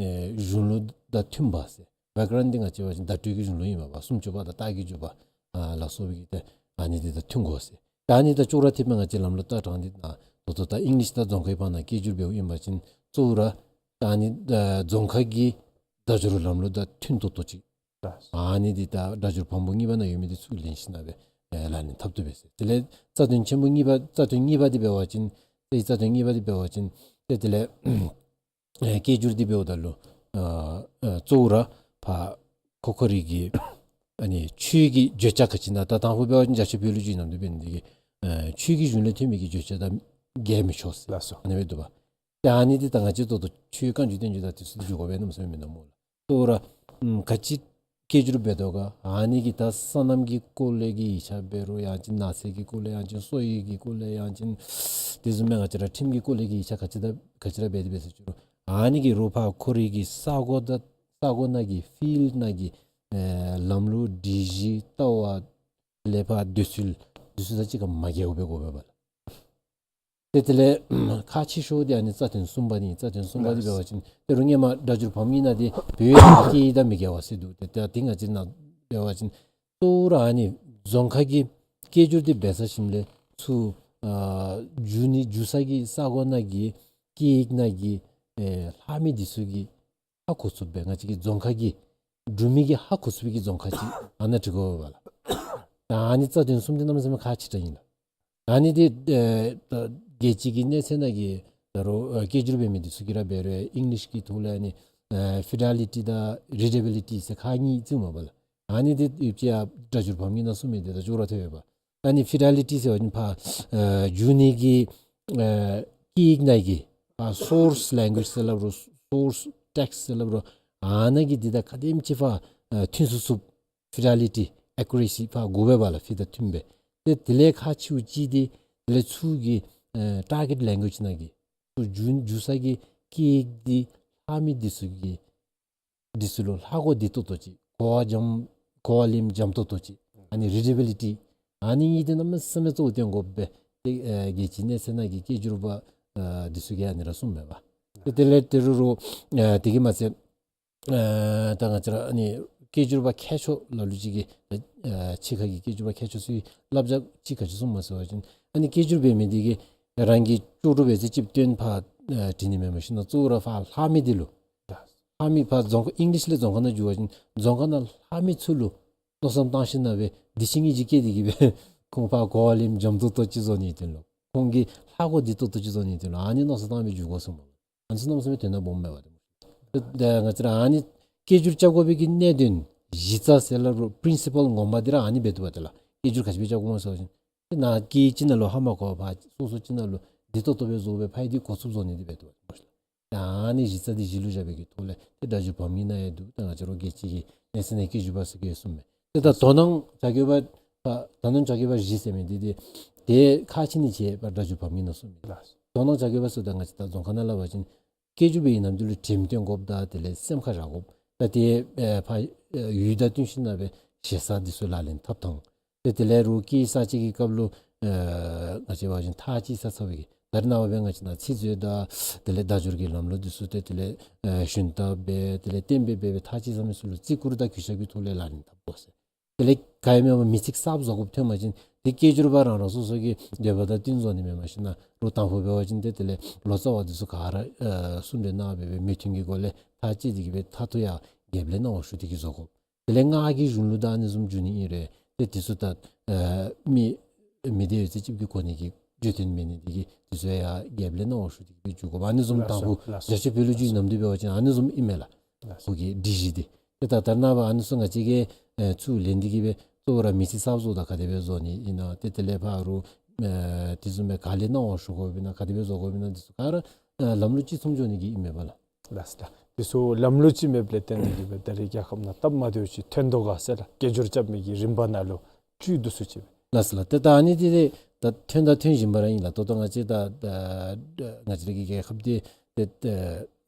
ཨེ་གཞུང་ལུགས་དང་མཐུན་པ་ཟེར། བྱཱ་ཀ་རན་འདི་ང་བཅས་འབད་བ་ཅིན་བརྡ་སྤྲོད་ཀྱི་གཞུང་ལུགས་ཨིན་མས་པ། སུམ་ཅུ་པ་དང་རྟགས་ཀྱི་འཇུག་པ་ཨ་ལ་སོགས་པའི་གི་ཏེ་ཨ་ནི་འདི་དང་མཐུན་དགོ་ཟེར། ད་ཨ་ནི་དང་ཅོག་ར་འཐདཔ་སྦེ་ང་བཅས་ལམ་ལུགས་ལྟ་སྟངས་འདི་ད་ད་ལྟོ་ད་ཨིང་ལིཤ་དང་རྫོང་ཁའི་བར་ན་སྐད་སྒྱུར་འབདཝ་ཨིན་པ་ཅིན་གཙོ་བོ་ར་ད་ཨ་ནི་ཨ་རྫོང་ཁ་གི་སྒྲ་སྒྱུར་ལམ་ལུགས་དང་མཐུན་ཏོག་ཏོ་ཅིག། ཨ་ནི་འདི་ད་སྒྲ་སྒྱུར་བམ་པོ་གཉིས་པ་ནང་ཡོད་མི་འདི་ཚུ་ལེན་ཞིན་ན་སྦེ་ཨེ་ལག་ལེན་འཐབ་བཏུབ་པས་ཟེར། དེ་ལས་རྩ་དོན་ཆེན་པོ་གཉིས་པ་རྩ་དོན་གཉིས་པ་འདི་འབད་བ་ཅིན་ཏེ་རྩ་དོན་གཉིས་པ་འདི་འབད་བ་ཅིན་ཏེ་དེ་ལས་ཨེ་སྐད་སྒྱུར་འདི་འབདཝ་ད་ལུ་ ཨ་ཨ་གཙོ་བོ་ར་ཕར་ཁོ་ཁོ་རའི་གི་ཨ་ནི་ཆོས་ཀྱི་བརྗོད་བྱ་ག་ཅི་ཨིན་ན་ད་དང་ཕུ་འབད་བ་ཅིན་རྒྱ་ཆེ་བོད་ལུ་ཅིག་ཨིན་ན་འདི་འབད་ནི་འདི་གིས་ཨ་ཆོས་ཀྱི་གཞུང་ལས་ཐོན་མི་གི་བརྗོད་བྱ་དང་འགལ་མི་ཆོག་ཟེར། ལགས་སོ། ཨ་ནི་སྦེ་འདུག་པ། ཏེ་ཨ་ནི་འདི་ད་ང་བཅས་ད་ལྟོ་ཆོས་བཀའ་འགྱུར་བསྟན་འགྱུར་དང་དེ་ཚུ་འདི་འགྱུར་དགོ་པས་ནམ་ཟེར་མི་ནམ་སྨོ་ལགས། གཙོ་བོ་ར་ཨམ་ག་ཅི་སྐད་སྒྱུར་འབད་དོ་ག། ཨ་ནི་གིས་ད་སོ་ནམ་གྱི་སྐོར་ལས་ཀྱི་ཡིག་ཆ་འབད་རུང་ཡང་ཅིན་ནགས་ཚལ་གྱི་སྐོར་ལས་ཡང་ཅིན་སོ་ཡི་གི་སྐོར་ལས་ཡང་ཅིན་དེ་བཟུམ་མའི་ང་བཅས་ར་ཁྲིམས་ཀྱི་སྐོར་ལས་ཀྱི་ཡིག་ཆ་ག་ཅི་ད་ག་ཅི་ར་འབད་དེ་འབད་ཟེར་ཅི་རུང་ཨ་ནི་གིས་རོགས་ཕར་ཁོ་རའི་གི་ས་གོ་དང་ས་གོ་ནང་གི་ཕིལཌ་ནང་གི་ཨེ་ལམ་ལུགས་སྒྲིག་གཞི་ལྟ་བ་ལས་ཕར་འདོད་ཚུལ་འདི་ཚུ་དང་གཅིག་ཁར་མ་འགལཝ་སྦེ་དགོ་པས་པ་ལགས། ཏེ་དེ་ལས་ཁག་ཆེ་ཤོས་འདི་ཨ་ནི་རྩ་དོན་གསུམ་པ་འདི་ཨིན། རྩ་དོན་གསུམ་པ་འདི་འབད་བ་ཅིན་ཏེ་རུང་སྔོན་མ་སྒྲ་སྒྱུར་བམ་གྱི་ནང་འདི་བོད་ཡིག་དང་སྐད་ཡིག་དང་མི་འགལ་བ་ཟེར་འདུག། ཏེ་ད་འདི་ང་བཅས་ནང་འབད་བ་ཅིན་གཙོ་བོ་ར་ཨ་ནི་རྫོང་ཁ་གི་སྐད་སྒྱུར་འདི་འབད་ས་ཞིནམ་ལས་ཚུར་ཨ་བསྒྱུར་ནི་བསྒྱུར་ས་གི་ས་གོ་ནང་གི་སྐད་ཡིག་ནང་གི་ཨེ་ལྷག་མི་འདི་ཚུ་གི་ཧ་གོ་ཚུགསཔ་སྦེ་ང་བཅས་ཀྱི་རྫོང་ཁ་གི་འབྲུག་མི་གིས་ཧ་གོ་ཚུགས་པའི་གི་རྫོང་ཁ་ཅིག་ཨ་ནཱ་འབྲི་དགོ་པས་ལགས། ད་ཨ་ནི་རྩ་དོན་གསུམ་འདི་གནམ་མེད་ས་མེད་ཁག་ཆེ་དྲགས་ཨིན་ལགས། ཨ་ནི་འདི་ཨེ་ད་རྒྱལ་སྤྱི་གི་གནས་ཚད་ནང་གི་ད་རུང་ཨེ་སྐད་སྒྱུར་འབད་མི་འདི་ཚུ་གིས་ར་འབད་རུང་ཨིང་ལིཤ་གི་ཐོག་ལས་ཨ་ནི་ཨེ་ཕི་ཌེ་ལི་ཊི་དང་རི་ཌེ་བི་ལི་ཊི་ཟེར་ཁག་གཉིས་བརྩིཝ་མས་པ་ལགས། ཨ་ནི་འདི་ཡོདཔ་ཅིག་ཡང་སྒྲ་སྒྱུར་བམ་གྱི་ནང་གསུངས་མི་འདི་དང་ཅོག་ར་འཐདཔ་སྦེ་པ། ཨ་ནི་ཕི་ཌེ་ལི་ཊི་ཟེར་བ་ཅིན་ཕར་ཨ་བསྒྱུར་ནི་གི་ཨ་སྐད་ཡིག་ནང་གི་ཕར་སོརསི་ལེང་གུ་ཨེཇ་ཟེར་སླབ་རུང་སོརསི་ཊེགསིཊ་ཟེར་སླབ་རུང་ཨ་ནཱ་གི་འདི་དང་ག་དེམ་ཅིག་ཕར་ཨ་མཐུན་ཚུགས་ཚུགསཔ་ཕི་ཌེ་ལི་ཊི་ཨེ་ཀུ་རེ་སི་ཕར་དགོ་པས་པ་ལགས། ཕི་དང་མཐུནམ་སྦེ། ཏེ་དེ་ལས་ཁག་ཆེཝ་ཅིག་འདི་དེ་ལས་ཚུར་གྱི་ཨ་ཊར་གེཊ་ལེང་གུ་ཨེཇ་ནང་གི་ཚུར་བསྒྱུར་བསྒྱུར་ས་གི་སྐད་ཡིག་འདི་ལྷག་མི་འདི་ཚུ་གི་འདི་ཚུ་ལུ་ལྷག་གོ་བདེ་ཏོག་ཏོ་ཅིག་གོ་བ་འཇམ་གོ་བ་ལེན་འཇམ་ཏོག་ཏོ་ཅིག་ཨ་ནི་རི་ཌེ་བི་ལི་ཊི་ཨ་ནི་གཉིས་འདི་གནམ་མེད་ས་མེད་གཙོ་བོ་བཏོན་དགོཔ་སྦེ་ཏེ་ཨེ་རྒྱལ་སྤྱིའི་གནས་ཚད་ནང་གི་སྐད་སྒྱུར་པ་ཨ་འདི་ཚུ་གིས་ཨ་ནི་ར་གསུངམ་མས་པ། ཏེ་དེ་ལས་ཏེ་རུང་རུང་ཨ་དེ་གིས་མ་ཚད་ཨ་ད་ང་བཅས་ར་ཨ་ནི་སྐད་སྒྱུར་པ་མཁས་མཆོག་ལ་ལུ་ཅིག་གིས་ཨ་ཕྱི་ཁ་གི་སྐད་སྒྱུར་པ་མཁས་མཆོག་ཚུ་གིས་བསླབ་བྱ་ཅིག་ག་ཅི་གསུངམ་མས་ཟེར་བ་ཅིན་ཨ་ནི་སྐད་སྒྱུར་འབད་མི་འདི་གིས་རང་གིས་ལྕོགས་གྲུབ་འབད་ཚད་ཅིག་བཏོན་ཕར་ཨ་འབྲི་ནི་མེན་པར་ཞིན་ན་གཙོ་བོ་ར་ཕར་ལྷག་མི་འདི་ལུ་ལྷག་མི་ཕར་རྫོང་ཁ་ཨིང་ལིཤ་ལས་རྫོང་ཁ་ནང་བསྒྱུར་བ་ཅིན་རྫོང་ཁ་ནང་ལྷག་མི་ཚུ་ལུ་མནོ་བསམ་བཏང་ཞིན་ན་སྦེ་འདི་ཅིག་ཨིན་ཅིག་སྐྱེས་ཏེ་གིས་སྦེ་ཁོང་ཕར་གོ་བ་ལེན་འཇམ་ཏོག་ཏོ་ཅིག་བཟོ་ནིའི་དོན་ལུ་ཁོང་གིས་ལྷག་གོ་བདེ་ཏོག་ཏོ་ཅིག་བཟོ་ནིའི་དོན་ལུ་ཨ་ནི་མནོ་བསམ་བཏང་སྦེ་བསྒྱུར་དགོ་གསུངམ་མས། ཨ་ནི་ཚུ་གནམ་མེད་ས་མེད་དོན་དག་སྦོམ་མས་པ། ཏེ་ད་ང་བཅས་ར་ཨ་ནི་སྐད་སྒྱུར་རྐྱབ་དགོ་པའི་གི་གནད་དོན་གཞི་རྩ་ཟེར་སླབ་རུང་པི་རིན་སི་པཱལ་ངོ་མ་འདི་ར་ཨ་ནི་འབད་དོ་བ་ཏེ་ལགས། སྐད་སྒྱུར་ག་ཅི་སྦེ་རྐྱབ་དགོཔ་སྨོ་ཟེར་བ་ཅིན་ཏེ་ནཱ་སྐད་ཅིག་ནང་ལུ་ཧ་མ་གོ་བར་སོ་སོ་ཅིག་ནང་ལུ་བདེ་ཏོག་ཏོ་སྦེ་བཟོ་སྦེ་ཕར་འདི་གོ་ཚུགསཔ་བཟོ་ནི་འདི་འབད་དོ་བ་ཏེ་ལགས། ད་ཨ་ནི་གཞི་རྩ་འདི་གཞི་ལུ་བཞག་པའི་གི་ཐོག་ལས་ཏེ་སྒྲ་སྒྱུར་བམ་གྱི་ནང་ཡང་འདུག། ད་ང་བཅས་ར་རྒྱལ་སྤྱི་གི་གནས་ཚད་ནང་སྐད་སྒྱུར་པ་ཟེར་གྱི་ཡོད་གསུངམ་མས། ཏེ་ད་དོ་སྣང་བྱ་དགོས་པ་ད་དོ་སྣང་བྱ་དགོས་པ་བཞི་ཟེར་མི་འདི་ཏེ་ཏེ་ཁག་ཆེ་ནི་ཅིག་ཕར་སྒྲ་སྒྱུར་བམ་གྱི་ནང་གསུངམ་མས། དོ་སྣང་བྱ་དགོས་པ་ཟེརཝ་ད་ང་བཅས་ད་རྫོང་ཁ་ནང་སླབ་པ་ཅིན་སྐད་སྒྱུར་པའི་ནམ་དུས་ལུ་དྲནམ་སྟོན་དགོཔ་དང་དེ་ལས་སེམས་ཁར་བཞག་དགོཔ་དང་ཏེ་ཨེ་ཕར་ཨེ་ཡུལ་དང་བསྟུན་ཞིན་ན་སྦེ་ཞེ་ས་འདི་ཚུ་ལག་ལེན་འཐབ་ཐངས། ཏེ་དེ་ལས་རུང་སྐད་གསར་བཅད་ཀྱི་སྐབས་ལུ་ཨེ་ང་བཅས་འབད་བ་ཅིན་ཐག་བཅད་ས་ཚར་བའི་གི་ད་རེས་ནངས་པ་སྦེ་ང་བཅས་ནང་ཚིག་མཛོད་དང་དེ་ལས་སྒྲ་སྒྱུར་གྱི་ལམ་ལུགས་འདི་ཚུ་ཏེ་དེ་ལས་ཨེ་ཞུན་དག་སྦེ་དེ་ལས་གཏན་འབེབས་འབད་སྦེ་ཐག་བཅད་ས་མི་ཚུ་ལུ་བརྩི་བཀུར་དང་གུས་ཞབས་ཀྱི་ཐོག་ལས་ལག་ལེན་འཐབ་དགོ་ཟེར། དེ་ལས་ག་ཡང་མེད་པར་མི་ཚིག་གསརཔ་བཟོ་དགོཔ་ཐོན་པ་ཅིན་ཏེ་སྐད་སྒྱུར་པ་རང་རང་སོ་སོ་གི་འདོད་པ་དང་བསྟུན་བཟོ་ནི་མེན་པར་ཞིན་ན་རོགས་དང་ཕུ་འབད་བ་ཅིན་ཏེ་དེ་ལས་ལོ་ཙཱ་བ་འདི་ཚུ་ག་ར་ཨེ་གསུང་གྲོས་གནང་སྦེ་སྦེ་མོས་མཐུན་གྱི་སྒོ་ལས་ཐག་བཅད་དེ་གིས་སྦེ་མཐར་ཐུག་ཡང་རྒྱབ་ལས་གནང་བ་ཞུ་སྟེ་གིས་བཟོ་དགོ། དེ་ལས་སྔགས་ཀྱི་གཞུང་ལུགས་དང་ཨ་ནི་བཟུམ་འགྱུར་ནི་ཨིན་རུང་ཏེ་འདི་ཚུ་ད་ཨེ་མི་མི་སྡེ་ཡོད་ཚད་ཅིག་གིས་གོ་ནི་གི་བརྗོད་དོན་མེད་ནི་འདི་གིས་འདི་ཚུ་ཡང་རྒྱབ་ལས་གནང་བ་ཞུ་སྟེ་གིས་སྦེ་འགྱུར་དགོ་པ། ཨ་ནི་བཟུམ་ལགས་སོ། དང་ཕུ་ལགས་སོ། རྒྱ་ཆེ་བོད་ལུ་ལགས་སོ། འགྱུར་ནམ་དུས་འབད་བ་ཅིན་ཨ་ནི་བཟུམ་ཨིན་མས་ལགས། ལགས་སོ། ཁོ་གི་སྒྲིག་གཞི་འདི། ཏེ་ད་ད་རེས་ནངས་པ་ཨ་ནི་ཚུ་ང་བཅས་ཀྱིས་ཨེ་ཚུར་ལེན་ཏེ་གིས་སྦེ་གཙོ་བོ་ར་མི་ཚིག་གསརཔ་བཟོཝ་ད་ག་དེ་སྦེ་བཟོ་ནི་ཨིན་ན་ཏེ་དེ་ལས་ཕར་རོགས་ཨེ་དེ་བཟུམ་སྦེ་ག་ལས་གནང་བ་ཞུ་དགོཔ་ཨིན་ན་ག་དེ་སྦེ་བཟོ་དགོཔ་ཨིན་ན་འདི་ཚུ་ག་ར་ཨེ་ལམ་ལུགས་གཅིག་མཚུངས་འགྱོ་ནི་གི་ཨིན་མས་པ་ལགས། ལགས་སོ་ལགས། དེ་ཚུ་ལམ་ལུགས་གཅིག་མེདཔ་ལས་བརྟེན་ཏེ་གིས་སྦེ་ད་རེས་རྒྱལ་ཁབ་ནང་སྟབས་མ་བདེཝ་ཅིག་ཐོན་དོ་ག་ཟེར་ལགས། སྐད་སྒྱུར་རྐྱབ་མི་གི་རིམ་པ་ནང་ལུ་བཅུད་བསྡུ་སུ་ཅིག་སྦེ། ལགས་སོ་ལགས། ཏེ་ད་ཨ་ནི་འདི་ཏེ་ད་ཐོན་དང་ཐོན་བཞིན་པ་ར་ཨིན་ལགས། ད་ལྟོ་ང་བཅས་ད་ད་ང་བཅས་ར་གི་རྒྱལ་ཁབ་འདི་ཏེ་ད་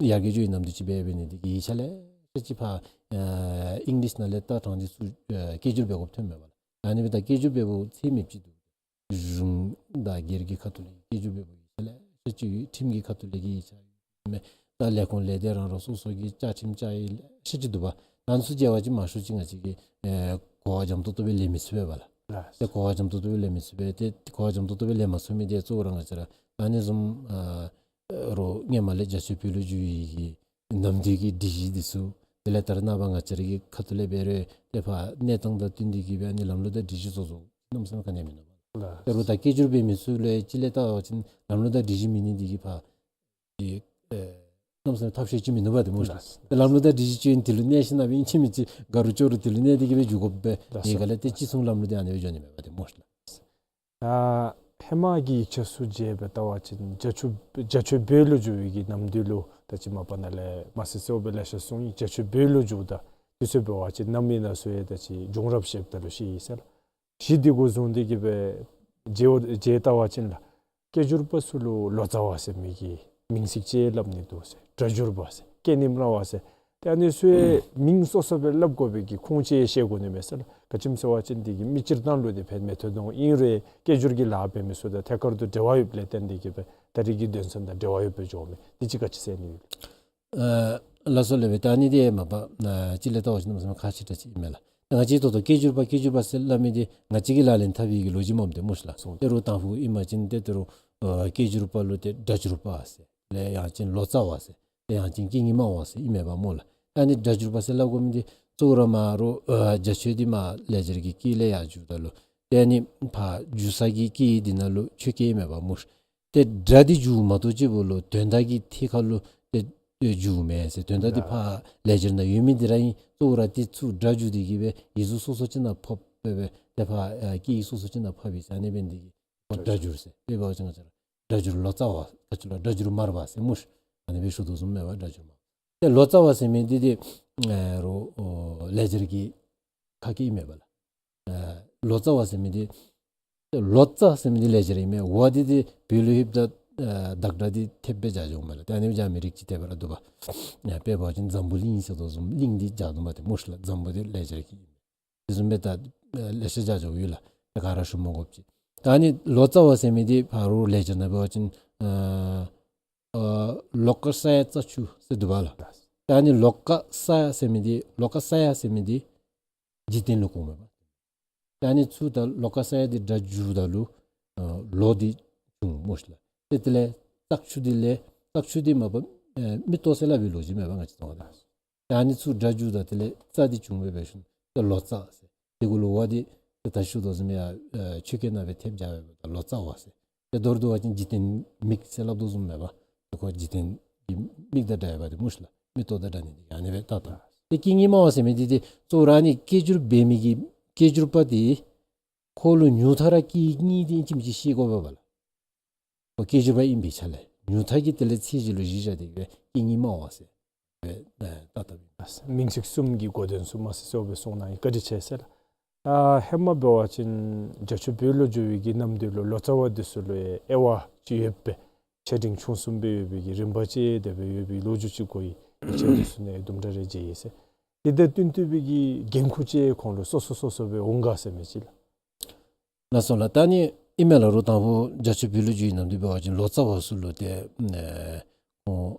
ཡར་རྒྱས་འགྱོ་བའི་ནམ་དུས་ཅིག་འབད་འབད་ནི་འདི་གིས་ཡིག་ཆ་ལེ་ཤ་ཅིག་ཕར་ཨེ་ཨིང་ལིཤ་ནང་ལས་བལྟ་དྲངས་ཏེ་ཚུར་ཨེ་སྐད་སྒྱུར་འབད་དགོཔ་ཐོན་མས་པ་ལགས། ཨ་ནི་སྦེ་ད་སྐད་སྒྱུར་འབདཝ་ཚད་མེདཔ་ཅིག་འདུག། གཞུང་དང་སྒེར་གྱི་ཁ་ཐུག་ལས་སྐད་སྒྱུར་འབདཝ་ཡིག་ཆ་ལེ་ཤ་ཅིག་ཡོད། ཁྲིམས་ཀྱི་ཁ་ཐུག་ལས་ཀྱི་ཡིག་ཆ་ཡོད་མས། ད་ལས་ཁུངས་ལས་སྡེ་རང་རང་སོ་སོ་གི་བཅའ་ཁྲིམས་བཅའ་ཡིག་ལེ་ཤ་ཅིག་འདུག་པ། ཨ་ནི་ཚུ་མཇལ་བ་ཅིན་མང་ཤོས་ཅིག་ང་བཅས་ཀྱིས་ཨེ་གོ་བ་འཇམ་ཏོག་ཏོ་སྦེ་ལེན་མི་ཚུགས་པས་པ་ལགས། ལགས། ཏེ་གོ་བ་འཇམ་ཏོག་ཏོ་སྦེ་ལེན་མི་ཚུགས་པས། ཏེ་གོ་བ་འཇམ་ཏོག་ཏོ་སྦེ་ལེན་མ་ཚུགས་མི་འདི་གཙོ་བོ་ར་ང་བཅས་ར་ཨ་ནི་བཟུམ་ཨ་རོགས་སྔོན་མ་ལས་རྒྱ་ཆེ་བོད་ལུ་འགྱུར་བའི་གི་ནམ་དུས་ཀྱི་སྒྲིག་གཞི་འདི་ཚུ་དེ་ལས་ད་རེས་ནངས་པ་ང་བཅས་ར་གི་ཁ་ཐུག་ལས་འབད་རུང་ཏེ་ཕར་གནས་སྟངས་དང་བསྟུན་ཏེ་གིས་སྦེ་ཨ་ནི་ལམ་ལུགས་དང་སྒྲིག་གཞི་བཟོ་བཟོཝ་གནམ་མེད་ས་མེད་ག་ནི་ཡང་མིན་ནུག་པ། ལགས། ད་རུང་ད་སྐད་སྒྱུར་འབད་མི་ཚུ་ལུ་ཡང་ཅིག་ལས་བལྟ་བ་ཅིན་ལམ་ལུགས་དང་སྒྲིག་གཞི་མེད་ནི་འདི་གིས་ཕར་ཏེ་ཨེ་ གནམ་མེད་ས་མེད་ཐབས་ཤེས་ཅིག་མིན་འདུག་པ་ཏེ་སྨོ་ཤ་ལགས། ལགས། ཏེ་ལམ་ལུགས་དང་སྒྲིག་གཞི་ཅིག་ཨིན་དེ་ལུ་གནས་ཤིང་ན་སྦེ་ཨིན་ཅི་མིན་ཅི་དགའ་རུང་སྐྱོ་རུང་དེ་ལུ་གནས་ཏེ་གི་སྦེ་འགྱོ་དགོ་པས། ལགས་སོ། དེ་ག་ལས་ཏེ་ཅི་གསུང་ལམ་ལུགས་འདི་ཨ་ནི་སྦེ་འགྱོ་ནི་མས་པ་ཏེ་སྨོ་ཤ་ལགས། ཨ་ཧེ་མ་གི་ཡིག་ཆ་ཚུ་མཇལ་སྦེ་བལྟ་བ་ཅིན་རྒྱ་ཆོས་རྒྱ་ཆོས་བོད་ལུ་བསྒྱུར་བའི་གི་ནམ་དུས་ལུ་ད་ཅི་མ་པ་ནཱ་ལས་མ་སི་སི་འོ་སྦེ་ལེ་ཤ་གསུངས་ཡི། རྒྱ་ཆོས་བོད་ལུ་བསྒྱུརཝ་ད་དུས་ཚོད་འབད་བ་ཅིན་ནམ་ཨིན་ན་ཚུ་ཡང་ད་ཅི་བྱུང་རབས་བཤདཔ་ད་ལུ་ཤེས་ཡི་ཟེར་ལགས། གཞི་འདི་གུ་བཟུང་སྟེ་གི་སྦེ་མཇལ་མཇལ་བལྟ་བ་ཅིན་ལགས། སྐད་སྒྱུར་པ་ཚུ་ལུ་ལོ་ཙཱ་བ་ཟེར་མི་གི་མིང་ཚིག་ཅིག་སླབ་ནི་འདུག་ཟེར། སྒྲ་སྒྱུར་པ་ཟེར། སྐད་རྙིང་ར་བ་ཟེར། ཏེ་ཨ་ནི་ཚུ་ཡང་མིང་སོ་སོ་སྦེ་སླབ་དགོ་པའི་གི་ཁུངས་ཅིག་ཤེས་དགོ་ནི་མས་ཟེར་ལགས། ག་ཅི་སྨོ་ཟེར་བ་ཅིན་འདི་གིས་མི་སྤྱིར་བཏང་ལུ་འདི་ཕན་མི་ཐོགས་དོ་ཨིན་རུང་སྐད་སྒྱུར་གྱི་ལཱ་འབད་མི་ཚུ་དང་ཐད་ཀར་དུ་འབྲེལ་བ་ཡོདཔ་ལས་བརྟེན་ཏེ་གི་སྦེ་ད་རིས་ཀྱི་དོན་ཚན་དང་འབྲེལ་བ་ཡོདཔ་སྦེ་འགྱོཝ་མས། འདི་ཅིག་ག་ཅི་ཟེར་ནི་ཡོད། ཨ་ལགས་སོ་ལགས། ད་ཨ་ནི་འདི་མ་པ་ཨ་ཅིག་ལས་བལྟ་བ་ཅིན་གནམ་མེད་ས་མེད་ཁག་ཆེ་དྲགས་ཅིག་ཨིན་མས་ལགས། ང་བཅས་ད་ལྟོ་སྐད་སྒྱུར་པ་སྐད་སྒྱུར་པ་ཟེར་སླབ་མི་འདི་ང་བཅས་ཀྱིས་ལག་ལེན་འཐབ་པའི་གི་ལོ་རྒྱུས་མས་ཏེ་སྨོ་ཤ་ལགས། སོ་ཏེ་རུང་དང་ཕུ་ཨིན་པ་ཅིན་ཏེ་ཏེ་རུང་ཨ་སྐད་སྒྱུར་པ་ལུ་ཏེ་སྒྲ་སྒྱུར་པ་ཟེར། ལས་ཡང་ཅིན་ལོ་ཙཱ་བ་ཟེར། ལས་ཡང་ཅིན་སྐད་རྙིང་མ་བ་ཟེར་ཨིན་མས་པ་སྨོ་ལགས། ད་ཨ་ནི་སྒྲ་སྒྱུར་པ་ཟེར་སླབ་དགོ་མི་འདི་གཙོ་བོ་ར་མ་རུང་ཨ་རྒྱ་ཆོས་འདི་མ་ལེགས་སྦྱར་གྱི་སྐད་ལས་ཡར་བསྒྱུརཝ་ད་ལུ་ཏེ་ཨ་ནི་ཕར་བསྒྱུར་ས་གི་སྐད་འདི་ནང་ལུ་ཆོས་སྐད་ཨིན་མས་པ་སྨོ་ཤ། ཏེ་སྒྲ་འདི་བསྒྱུརཝ་མ་གཏོགས་གཅིག་པོ་ལུ་དོན་དག་གི་ཐད་ཁར་ལུ་ཏེ་ཏེ་བསྒྱུརཝ་མེན་ཟེར། དོན་དག་འདི་ཕར་ལེགས་སྦྱར་ནང་ཡོད་མི་འདི་ར་ཨིན། གཙོ་བོ་ར་འདི་ཚུ་སྒྲ་བསྒྱུར་ཏེ་གི་སྦེ་ཡིག་གཟུགས་སོ་སོ་ཅིག་ནང་ཕབ་སྦེ་སྦེ་ཏེ་ཕར་ཨ་སྐད་ཡིག་སོ་སོ་ཅིག་ནང་ཕབ་ཡི་ཟེར། ཨ་ནི་འབད་ནི་འདི་གིས་སྒྲ་སྒྱུར་ཟེར། དཔེ་འབད་བ་ཅིན་ང་བཅས་ར་སྒྲ་སྒྱུར་ལོ་ཙཱ་བ་ག་ཅི་ལོ་སྒྲ་སྒྱུར་མར་པ་ཟེར་སྨོ་ཤ། ཨ་ནི་སྦེ་ཞུ་དོ་བཟུམ་མས་པ་སྒྲ་སྒྱུར་མར་པ། ཏེ་ལོ་ཙཱ་བ་ཟེར་མི་འདི་འདི་ཨ་རུང་ཨོ་ལེགས་སྦྱར་གྱི་ཁ་སྐད་ཨིན་མས་པ་ལགས། ཨ་ལོ་ཙཱ་བ་ཟེར་མི་འདི་ལོ་ཙཱ་ཟེར་མི་འདི་ལེགས་སྦྱར་ཨིན་མས། བ་འདི་འདི་བོད་ལུ་ཡོདཔ་ད་ཨ་བདག་སྒྲ་འདི་ཐེབས་སྦེ་སྦྱར་འགྱོཝ་མས་ལགས། ཏེ་ཨ་ནི་སྦེ་སྦྱར་མི་རིགས་ཅིག་ཏེ་འབད་ར་འདུག་པ། ཨ་དཔེ་འབད་བ་ཅིན་འཛམ་བུ་གླིང་ཟེར་དོ་བཟུམ་གླིང་འདི་སྦྱར་དོ་མས་ཏེ་སྨོ་ཤ་ལགས། འཛམ་བུ་འདི་ལེགས་སྦྱར་གྱི་ཨིན་མས། དེ་བཟུམ་སྦེ་ད་ཨ་ལེ་ཤ་སྦྱར་འགྱོཝ་ཡོད་ལགས། ཏེ་ག་ར་ཞུ་མ་དགོཔ་ཅིག། ད་ཨ་ནི་ལོ་ཙཱ་བ་ཟེར་མི་འདི་ཕར་ལེགས་སྦྱར་ནང་འབད་བ་ཅིན་ཨ་ཨ་ལོ་ཀ་ས་ཡ་ཙ་ཆུ་ཟེར་འདུག་པ་ལགས། ད་ཨ་ནི་ལོ་ཀ་ས་ཡ་ཟེར་མི་འདི་ལོ་ཀ་ས་ཡ་ཟེར་མི་འདི་འཇིག་རྟེན་ལུ་གོཝ་མས་པ། ད་ཨ་ནི་ཚུར་ད་ལོ་ཀ་ས་ཡ་འདི་སྒྲ་བསྒྱུརཝ་ད་ལུ་ཨ་ལོ་འདི་བྱུང་སྨོ་ཤ་ལགས། ཏེ་དེ་ལས་ཙག་ཆུ་འདི་ལས་ཙག་ཆུ་འདི་མ་པ་ཨ་མིག་ཏོ་ཟེར་སླབ་པའི་ལོ་རྒྱུས་མས་པ་ང་བཅས་ཚུ་ནང་ལུ། ད་ཨ་ནི་ཚུར་སྒྲ་བསྒྱུརཝ་ད་དེ་ལས་ཙ་འདི་བྱུང་སྦེ་འབད་ཞིནམ་ཏེ་ལོ་ཙཱ་ཟེར། དེ་གུ་ལུ་བ་འདི་ཏེ་ད་ཞུ་དོ་བཟུམ་ཡར་ཨ་ཆོས་སྐད་ནང་སྦེ་ཐེབས་སྦྱར་བས་ད་ལོ་ཙཱ་བ་ཟེར། ཏེ་མདོར་བསྡུ་བ་ཅིན་འཇིག་རྟེན་མིག་ཟེར་སླབ་དོ་བཟུམ་མས་པ། ཏེ་ཁོ་འཇིག་རྟེན་གྱི་མིག་དང་འདྲ་བས་པ་ཏེ་སྨོ་ཤ་ལགས། མིག་ཏོ་དང་འདྲ་ནི་འདི་ཨ་ནི་སྦེ་བལྟ་བལྟ། ཏེ་སྐད་རྙིང་མ་བ་ཟེར་མི་འདི་ཏེ་གཙོ་བོ་ར་ཨ་ནི་སྐད་སྒྱུར་འབད་མི་གི་སྐད་སྒྱུར་པ་འདི་ཁོ་ལུ་ཉུང་མཐའ་ར་སྐད་རྙིང་འདི་ཨིན་ཅི་མིན་ཅི་ཤེས་དགོ་པས་པ་ལགས། ཁོ་སྐད་སྒྱུར་པ་ཨིན་པའི་ཆ་ལས་ཉུང་མཐའ་གི་དེ་ལས་ཚད་གཞི་ལུ་གཞི་བཞག་སྟེ་གི་སྦེ་སྐད་རྙིང་མ་བ་ཟེར་སྦེ་ཨེ་བཏགས་བཏགསཔ་ཨིན། མིང་ཚིག་གསུམ་གྱི་གོ་དོན་ཚུ་མ་སི་སི་འོ་སྦེ་གསུངས་གནང་ཡི། བཀའ་དྲིན་ཆེ་ཟེར་ལགས། ཨ་ཧེ་མ་འབད་བ་ཅིན་རྒྱ་ཆོས་བོད་ལུ་བསྒྱུར་བའི་གི་ནམ་དུས་ལུ་ལོ་ཙཱ་བ་འདི་ཚུ་ལུ་ཡང་དབྱེ་བ་ཅིག་ཡོད་པའི་ཆེ་འབྲིང་ཆུང་གསུམ་སྦེ་ཡོད་པའི་གི་རིམ་པ་ཅིག་དེ་སྦེ་ཡོད་པའི་ལོ་རྒྱུས་ཅིག་གོ་ཡི། ཡིག་ཆ་འདི་ཚུ་ནང་དུམ་གྲ་རེ་མཇལ་ཡི་ཟེར། དེ་དང་བསྟུན་ཏེ་སྦེ་གི་འགན་ཁུར་ཅིག་ཁོང་ལུ་སོ་སོ་སོ་སོ་སྦེ་འོང་ག་ཟེར་མི་ཅིག་ལགས། ལགས་སོ་ལགས། ད་ཨ་ནི་ཨིན་མས་ལགས། རོགས་དང་ཕུ་རྒྱ་ཆོས་བོད་ལུ་བསྒྱུར་བའི་ནམ་དུས་འབད་བ་ཅིན་ལོ་ཙཱ་བ་ཚུ་ལུ་ཏེ་ཨེ་ཁོང་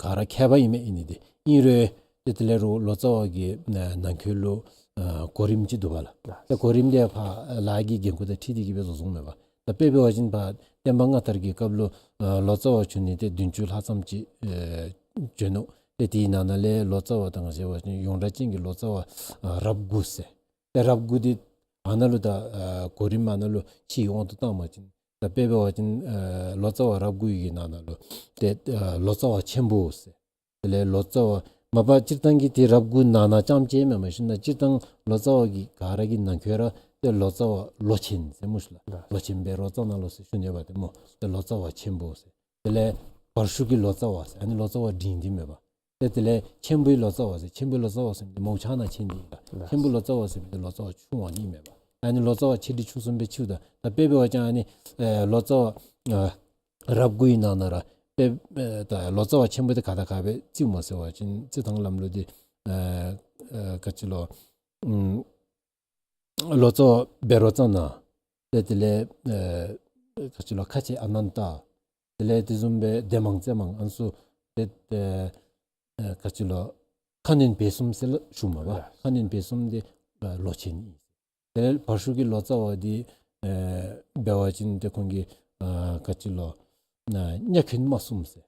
ག་ར་མཁས་པ་ཨིན་མས། ཨིན་ནི་འདི་ཨིན་རུང་ཏེ་དེ་ལས་རོགས་ལོ་ཙཱ་བ་གི་ཨེ་ནང་འཁོད་ལུ་ཨེ་གོ་རིམ་ཅིག་འདུག་པ་ལགས། ཏེ་གོ་རིམ་འདི་ཕར་ལཱ་གི་འགན་ཁུར་དང་འཁྲིལ་ཏེ་གི་སྦེ་བཟོ་བཟོཝ་མས་པ། ད་དཔེ་འབད་བ་ཅིན་ཕར་བསྟན་པ་སྔ་དར་གྱི་སྐབས་ལུ་ཨེ་ལོ་ཙཱ་བ་བྱོན་ནི་ཏེ་བདུན་ཅུ་ལྷག་ཙམ་ཅིག་ཨེ་བྱོན་ནུག། ཏེ་དེའི་ནང་ན་ལས་ལོ་ཙཱ་བ་ད་ང་བཅས་འབད་བ་ཅིན་ཡོངས་གྲགས་ཅན་གྱི་ལོ་ཙཱ་བ་ཨེ་རབས་དགུ་ཟེར། ཏེ་རབས་དགུ་འདི་ཨ་ནཱ་ལུ་ད་ཨ་གོ་རིམ་ཨ་ནཱ་ལུ་ཕྱིའི་དབང་དུ་བཏང་བ་ཅིན་ད་དཔེ་འབད་བ་ཅིན་ཨ་ལོ་ཙཱ་བ་རབས་དགུ་ཡི་གི་ནང་ན་ལུ་ཏེ་ཨ་ལོ་ཙཱ་བ་ཆེན་པོ་ཟེར། དེ་ལས་ལོ་ཙཱ་བ་མ་པ་སྤྱིར་བཏང་གི་ཏེ་རབས་དགུ་ནང་ན་རྐྱངམ་ཅིག་མེན་མ་ཤེས་ན་སྤྱིར་བཏང་ལོ་ཙཱ་བ་གི་ག་ར་གི་ནང་འཁོད་ར་ཏེ་ལོ་ཙཱ་བ་ལོ་ཆེན་ཟེར་སྨོ་ཤ་ལགས། ལོ་ཆེན་བཻ་རོ་ཙ་ན་ལོ་ཟེར་ཞུ་ནི་པ་ཏེ་སྨོ། ཏེ་ལོ་ཙཱ་བ་ཆེན་པོ་ཟེར། དེ་ལས་བར་ཤུགས་ཀྱི་ལོ་ཙཱ་བ་ཟེར་ཨ་ནི་ལོ་ཙཱ་བ་འབྲིང་འདི་མས་པ། ཏེ་དེ་ལས་ཆེན་པོའི་ལོ་ཙཱ་བ་ཟེར། ཆེན་པོའི་ལོ་ཙཱ་བ་ཟེར་མི་འདི་མོ་ཆ་ན་ཆེན་འདི་ཨིན་པ། ཆེན་པོའི་ལོ་ཙཱ་བ་ཟེར་མི་འདི་ལོ་ཙཱ་བ་ཆུང་བ་འདི་མས་པ། ཨ་ནི་ལོ་ཙཱ་བ་ཆེ་འབྲིང་ཆུང་གསུམ་སྦེ་ཕྱེཝ་ད་ད་དཔེ་འབད་བ་ཅིན་ཨ་ནི་ཨེ་ལོ་ཙཱ་བ་ཨ་རབས་དགུ་ཡི་ནང་ན་ར་དཔེ་ཨེ་ད་ལོ་ཙཱ་བ་ཆེན་པོ་འདི་ག་དང་ག་སྦེ་རྩིཝ་སྨོ་ཟེར་བ་ཅིན་རྩི་ཐངས་ལམ་ལུགས་འདི་ཨེ་ཨེ་ག་ཅི་ལོ་ཨུམ་ལོ་ཙཱ་བ་བཻ་རོ་ཙ་ན། ཏེ་དེ་ལས་ཨེ་ག་ཅི་ལོ་ཁ་ཆེ་ཨ་ནན་ཏ། དེ་ལས་དེ་བཟུམ་སྦེ་སྡེ་མང་རྩེ་མང་ཨ་ནི་ཚུ་ཏེ་ཨེ་ཨེ་ག་ཅི་ལོ་ཁ་གནོན་བེ་གསུམ་ཟེར་ལགས་ཞུཝ་མས་པ། ཁ་གནོན་བེ་གསུམ་འདི་ཨེ་ལོ་ཆེན་ཨིན། དེ་ལས་བར་ཤུགས་ཀྱི་ལོ་ཙཱ་བ་འདི་ཨེ་འབད་བ་ཅིན་ཏེ་ཁོང་གི་ཨེ་ག་ཅི་ལོ་ཨེ་གཉའ་གནོན་མ་གསུམ་ཟེར།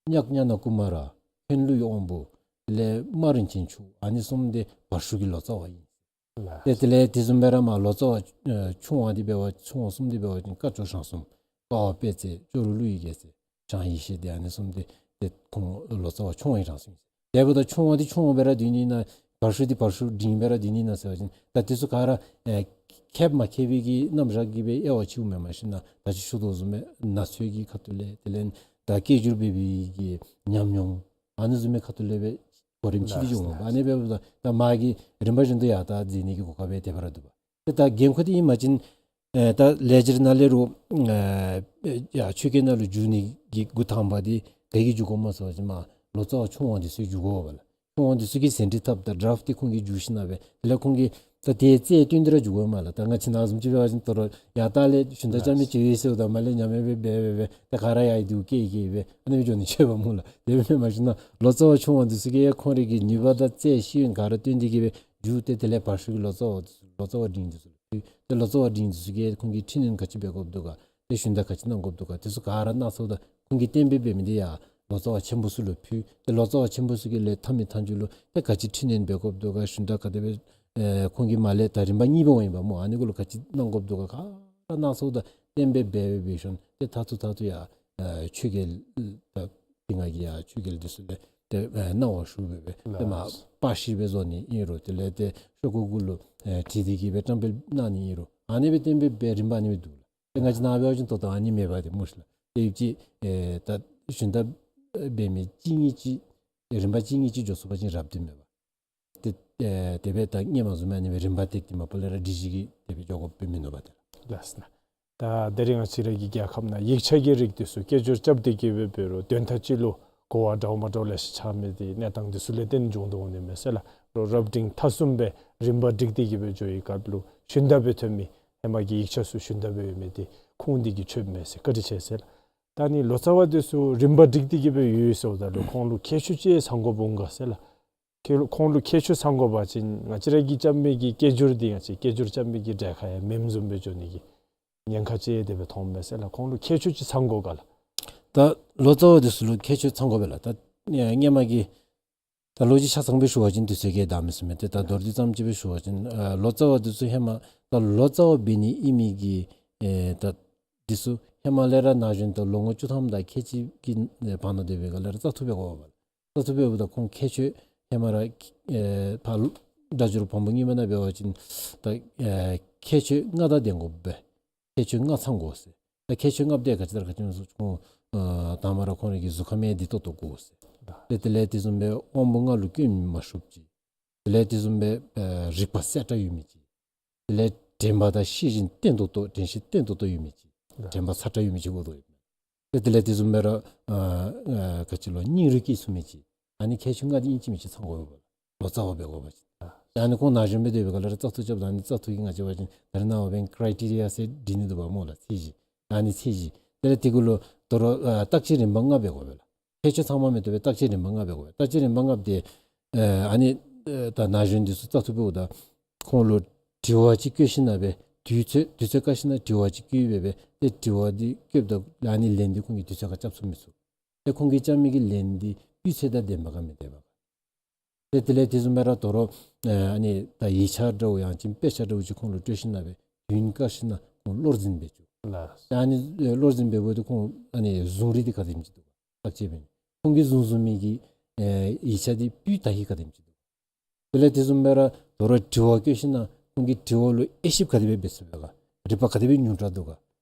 གཉག་གཉའ་ན་ཀུ་མ་ར་གནོན་ལུས་དབང་པོ་དེ་ལས་མ་རིན་ཆེན་མཆོག་ཨ་ནི་གསུམ་འདི་བར་ཤུགས་ཀྱི་ལོ་ཙཱ་བ་ཨིན། ལགས། ཏེ་དེ་ལས་དེ་བཟུམ་སྦེ་ར་མར་ལོ་ཙཱ་བ་ཨེ་ཆུང་བ་འདི་འབད་བ་ཆུང་བ་གསུམ་འདི་འབད་བ་ཅིན་སྐ་ཅོག་ཞང་གསུམ། ཀ་བ་དཔལ་བརྩེགས། ཅོག་རོ་ཀླུ་ཡི་རྒྱལ་མཚན། ཞང་ཡེ་ཤེས་འདི་ཨ་ནི་གསུམ་འདི་ ཏེ་ཁོང་ལོ་ཙཱ་བ་ཆུང་བ་ཨིན་རང་སོང་། དེ་འབདཝ་ད་ཆུང་བ་འདི་ཆུང་བ་སྦེ་ར་སྡོད་ནི་ན་བར་ཤུ་འདི་བར་ཤུ་འབྲིང་སྦེ་ར་སྡོད་ནི་ན་ཟེར་བ་ཅིན་ད་དེ་ཚུ་ག་ར་ཨེ་ཁེབ་མ་ཁེབ་པའི་གི་རྣམ་གཞག་གི་སྦེ་དབྱེ་བ་ཕྱེཝ་མེན། མ་གཞི་ན་ད་ཅི་ཞུ་དོ་བཟུམ་སྦེ་ན་ཚོད་ཀྱི་ཁ་ཐུག་ལས་དེ་ལས་ད་སྐད་སྒྱུར་འབད་བའི་གི་ཉམས་མྱོང་ཨ་ནི་བཟུམ་མའི་ཁ་ཐུག་ལས་སྦེ་གོ་རིམ་ཕྱེ་སྟེ་འགྱོཝ་མས། ཨ་ནི་འབདཝ་ད་ད་མ་གི་རིམ་པ་བཞིན་དུ་ཡར་ད་འཛིན་ནི་གི་གོ་སྐབས་སྦེ་དེ་སྦེ་ར་འདུག་པ། ཏེ་ད་འགན་ཁུར་འདི་ཨིན་པ་ཅིན་ཨེ་ད་ལེགས་སྦྱར་ནང་ལས་རུང་ཨེ་ཡར་ཆོས་སྐད་ནང་ལུ་བསྒྱུར་ནི་གི་འགོ་དང་པ་འདི་ག་གིས་བསྒྱུར་དགོཔ་སྨོ་ཟེར་བ་ཅིན་མ་ལོ་ཙཱ་བ་ཆུང་བ་འདི་ཚུ་གིས་བསྒྱུར་དགོ་པས་ལགས། ཁོང་འདི་ཚུ་གིས་ཟིན་བྲིས་བཏབ་ད་ཌ་རཱཕ་འདི་ཁོང་གིས་བསྒྱུར་ཞིནམ་ལས་དེ་ལས་ཁོང་གིས་ད་དེ་རྩལ་བཏོན་ཏེ་ར་བསྒྱུར་དགོ་མས་ལགས། ད་ང་བཅས་ནང་བཟུམ་ཅིག་འབད་བ་ཅིན་ད་རུང་ཡར་ད་ལས་ཞུན་དག་རྐྱབ་མི་ཅིག་ཡོད་ཟེརཝ་ད་མར་ལས་ཉམས་ཡང་སྦེ་འབད་འབད་འབད་ད་ག་ར་ཡར་ཡར་འདི་བསྐྱལ་བསྐྱལ་སྦེ་ཨ་ནི་སྦེ་འགྱོ་ནི་ཅིག་འབདཝ་སྨོ་ལགས། དེ་སྦེ་མེན། མ་གཞི་ན་ལོ་ཙཱ་བ་ཆུང་བ་འདི་ཚུ་གིས་ཁོང་རའི་གི་ནུས་པ་དང་རྩལ་ཤེས་ཡོན་ག་ར་བཏོན་ཏེ་གི་སྦེ་བསྒྱུར་ཏེ་དེ་ལས་བར་ཤུ་གི་ལོ་ཙཱ་བ་འདི་ཚུ་ལོ་ཙཱ་བ་འབྲིང་འདི་ཚུ་ལུ་ཕུལ། ཏེ་ལོ་ཙཱ་བ་འབྲིང་འདི་ཚུ་གིས་ཁོང་གིས་འཕྲི་སྣོན་ག་ཅི་འབད་དགོཔ་འདུག་ག་ཏེ་ཞུན་དག་ག་ཅི་གནང་དགོཔ་འདུག་ག་དེ་ཚུ་ག་ར་གནང་ཚརཝ་ད་ཁོང་གིས་གཏན་འབེབས་འབད་མི་འདི་ཡང་ལོ་ཙཱ་བ་ཆེན་པོ་ཚུ་ལུ་ཕུལ། ཏེ་ལོ་ཙཱ་བ་ཆེན་པོ་ཚུ་གིས་ལས་མཐའ་མའི་མཐའ་མཇུག་ལུ་ཏེ་ག་ཅི་འཕྲི་སྣོན་འབད་དགོཔ་འདུག་ག་ཞུན་དག་ག་དེ་སྦེ་ཨེ་ཁོང་གིས་མར་ལས་ད་རིམ་པ་གཉིས་སྦེ་འོང་ཡི་པ་སྨོ། ཨ་ནི་གུ་ལུ་ག་ཅི་གནང་དགོཔ་འདུག་ག་ག་ར་གནང་ཚརཝ་ད་གཏན་འབེབས་འབད་འབད་འབད་ཞིནམ་ཏེ་མཐར་ཐུག་མཐར་ཐུག་ཡར་ཨེ་ཆོས་རྒྱལ་ད་དེ་སྔ་གི་ཡར་ཆོས་རྒྱལ་འདི་ཚུ་ལས་ཏེ་ཨེ་གནང་བ་ཞུ་སྦེ་སྦེ་ཏེ་མར་པར་ཤིང་སྦེ་བཟོ་ནི་ཨིན་རུང་དེ་ལས་ཏེ་ཤོག་ཀུ་གུ་ལུ་ཨེ་བྲིས་ཏེ་གི་སྦེ་བཀྲམ་སྤེལ་གནང་ནི་ཨིན་རུང་ཨ་ནི་སྦེ་གཏན་འབེབས་འབད་རིམ་པ་ཨ་ནི་སྦེ་འདུག་ལགས། ཏེ་ང་བཅས་ནཱ་འབད་བ་ཅིན་ད་ལྟོ་ཨ་ནི་མེད་པ་དེ་སྨོ་ཤི་ལགས། ཏེ་ཡུདཔ་ཅིག་ཨེ་ད་ཞུན་དག་འབད་མི་གཅིག་གཉིས་ཅིག་རིམ་པ་གཅིག་གཉིས་ཅིག་འགྱོ་ཚུགས་པ་ཅིན་རབ་སྟེ་མེད་པ། ཏེ་ཨེ་དེ་སྦེ་ད་སྔོན་མ་བཟུམ་ཨ་ནི་སྦེ་རིམ་པ་བཏེགས་ཏེ་མ་པ་ལས་ར་སྒྲིག་གཞི་གི་དེ་སྦེ་འགྱོ་དགོཔ་སྦེ་མིན་ནུག་པ་ཏེ་ལགས། ལགས་སོ་ན། ད་དེ་རིང་ང་བཅས་ར་གི་རྒྱལ་ཁབ་ནང་ཡིག་ཆ་གི་རིགས་འདི་ཚུ་སྐད་སྒྱུར་རྐྱབ་སྟེ་གི་སྦེ་འབད་རུང་དོན་དག་ཅིག་ལུ་གོ་བ་འདྲཝ་མ་འདྲཝ་ལེ་ཤ་ཆགས་མི་འདི་གནས་སྟངས་འདི་ཚུ་ལས་བརྟེན་འབྱུང་དོ་འོང་ནི་མས་ཟེར་ལགས། རོགས་རབ་འབྲིང་ཐ་གསུམ་སྦེ་རིམ་པ་བསྒྲིགས་ཏེ་གི་སྦེ་འགྱོ་བའི་སྐབས་ལུ་ཞུན་དག་སྦེ་ཐོན་མི་ཧེ་མ་གི་ཡིག་ཆ་ཚུ་ཞུན་དག་སྦེ་ཡོད་མི་འདི་ཁུངས་འདི་གིས་ཆོདཔ་མས་ཟེར། བཀའ་དྲིན་ཆེ་ཟེར་ལགས། ད་ནི་ལོ་ཙཱ་བ་འདི་ཚུ་རིམ་པ་བསྒྲིགས་ཏེ་གི་སྦེ་ཡོད་ཟེརཝ་ད་ལུ་ཁོང་ལུ་ཁྱད་ཆོས་ཅིག་ཚང་དགོཔ་འོང་ག་ཟེར་ལགས། ཁྱེད་ཁོང་ལུ་ཁྱད་ཆོས་ཚང་དགོ་པ་ཅིན་ང་བཅས་ར་གིས་རྐྱབ་མི་གི་སྐད་སྒྱུར་འདི་ང་བཅས་སྐད་སྒྱུར་རྐྱབ་མི་གི་གྲལ་ཁར་ཡང་མེནམ་བཟུམ་སྦེ་འགྱོ་ནི་གི་ཉེན་ཁ་ཅིག་དེ་སྦེ་མཐོངམ་མས་ཟེར་ལགས། ཁོང་ལུ་ཁྱད་ཆོས་ཅིག་ཚང་དགོ་ག་ལགས། ད་ལོ་ཙཱ་བ་འདི་ཚུ་ལུ་ཁྱད་ཆོས་ཚང་དགོ་པས་ལགས། ད་ཨེ་སྔོན་མ་གི་ད་ལོ་རྒྱུས་ཆ་ཚང་སྦེ་ཞུ་བ་ཅིན་དུས་ཚོད་ཀྱིས་བདའ་མི་ཚུགས་མས། ཏེ་ད་མདོར་བསྡུས་ཙམ་ཅིག་སྦེ་ཞུ་བ་ཅིན་ཨ་ལོ་ཙཱ་བ་འདི་ཚུ་ཧེ་མ་ད་ལོ་ཙཱ་བ་འབད་ནི་ཨིན་མི་གི་ཨེ་ད་འདི་ཚུ་ཧེ་མ་ལས་ར་ན་གཞོན་ད་ལོ་ངོ་བཅུ་ཐམ་དང་ཁལ་གཅིག་གི་ཨེ་བར་ན་སྡོད་པའི་སྒང་ལས་ར་བཙག་འཐུ་འབད་དགོ་པས་ལགས། བཙག་འཐུ་འབདཝ་ད་ཁོང་ཁྱད་ཆོས་ཧེ་མ་ར་ཨེ་ཕར་སྒྲ་སྒྱུར་བམ་པོ་རྙིང་མ་ནང་འབད་བ་ཅིན་ད་ཨེ་ཁྱད་ཆོས་ལྔ་དང་ལྡན་དགོ་པས། ཁྱད་ཆོས་ལྔ་ཚང་དགོ་ཟེར། ད་ཁྱད་ཆོས་ལྔ་པོ་དེ་ག་ཅི་དང་ག་ཅི་སྨོ་ཟེར་ཁོང་ཨ་དང་པ་ར་ཁོང་རའི་གི་གཟུགས་ཁམས་ཡང་བདེ་ཏོག་ཏོ་དགོ་ཟེར། ཏེ་དེ་ལས་དེ་བཟུམ་སྦེ་དབང་པོ་ལྔ་ལུ་སྐྱོན་མ་ཤོརཝ་ཅིག། དེ་ལས་དེ་བཟུམ་སྦེ་ཨ་རིག་པ་གསལ་དྲགས་ཡོད་མི་ཅིག། དེ་ལས་དྲན་པ་དང་ཤེས་བཞིན་བརྟན་ཏོག་ཏོ་དྲན་ཤེས་བརྟན་ཏོག་ཏོ་ཡོད་མི་ཅིག། དྲན་པ་ཚ་དྲགས་ཡོད་མི་ཅིག་དགོ་དོ་ཡོད། ཏེ་དེ་ལས་དེ་བཟུམ་སྦེ་ར་ཨ་ཨ་ག་ཅི་ལོ་སྙིང་རུས་སྐྱེས་ཚུགས་མི་ཅིག། ཨ་ནི་ཁྱད་ཆོས་ལྔ་འདི་ཨིན་ཅི་མིན་ཅི་ཚང་དགོ་པས། ལོ་ཙཱ་བ་འབད་དགོ་པ་ཅིན། ཨ་ནི་ཁོང་ན་གཞོན་སྦེ་སྡོད་པའི་སྒང་ལས་ར་བཙག་འཐུ་རྐྱབ་ད་ཨ་ནི་བཙག་འཐུ་གི་ང་བཅས་འབད་བ་ཅིན་ད་རེས་ནངས་པ་འབདན་ཀྲའི་ཊི་རི་ཡ་ཟེར་སྒྲིག་ནི་འདུག་པ་སྨོ་ལགས། ཚད་གཞི། ཨ་ནི་ཚད་གཞི། དེ་ལས་དེ་གུ་ལུ་དོ་རུང་ཨ་བརྟག་དཔྱད་རིམ་པ་ལྔ་འབད་དགོ་པས་ལགས། ཁྱད་ཆོས་ཚང་མ་མེན་ཏེ་སྦེ་བརྟག་དཔྱད་རིམ་པ་ལྔ་འབད་དགོ་པས། བརྟག་དཔྱད་རིམ་པ་ལྔ་འདི་ཨ་ཨ་ནི་ཨ་ད་ན་གཞོན་འདི་ཚུ་བཙག་འཐུ་འབདཝ་ད་ཁོང་ལུ་དྲི་བ་ཅིག་བཀོད་ཞིནམ་ལས་དུས་ཚོད་དུས་ཚོད་བཀག་ཞིནམ་ལས་དྲི་བ་ཅིག་བཀོད་སྦེ་སྦེ་ཏེ་དྲི་བ་འདི་བཀོདཔ་ད་ཨ་ནི་ལན་འདི་ཁོང་གིས་དུས་ཚོད་ཁར་རྐྱབ་ཚུགས་མི་ཚུགས། ཏེ་ཁོང་གིས་རྐྱབ་མི་གི་ལན་འདི་སྤུས་ཚད་དང་ལྡནམ་ག་མི་ལྡནམ་ག། ཏེ་དེ་ལས་དེ་བཟུམ་སྦེ་ར་དོ་རུང་ཨ་ཨ་ནི་ད་ཡིག་ཆ་འདྲཝ་ཡང་ཅིན་དཔེ་ཆ་འདྲཝ་ཅིག་ཁོང་ལུ་སྤྲོད་ཞིནམ་ལས་སྦེ་དུས་བཀག་ཞིནམ་ལས་ཁོང་བློར་འཛིན་འབད་བཅུག། ལགས། ཨ་ནི་ཨེ་བློར་འཛིན་འབདཝ་ད་ཁོང་ཨ་ནི་བཟུང་རིགས་འདི་ག་དེམ་ཅིག་འདུག་ག་བརྟག་དཔྱད་འབད་ནི། ཁོང་གིས་བཟུང་བཟུང་མི་གི་ཨེ་ཡིག་ཆ་འདི་སྤུས་དག་གི་ག་དེམ་ཅིག་འདུག། དེ་ལས་དེ་བཟུམ་སྦེ་ར་དོ་རུང་དྲི་བ་བཀོད་ཞིནམ་ལས་ཁོང་གིས་དྲི་བ་ལུ་དབྱེ་ཞིབ་ག་དེ་སྦེ་འབད་ཚུགས་པས་ག། རིག་པ་ག་དེ་སྦེ་ཉུང་དྲགས་འདུག་ག།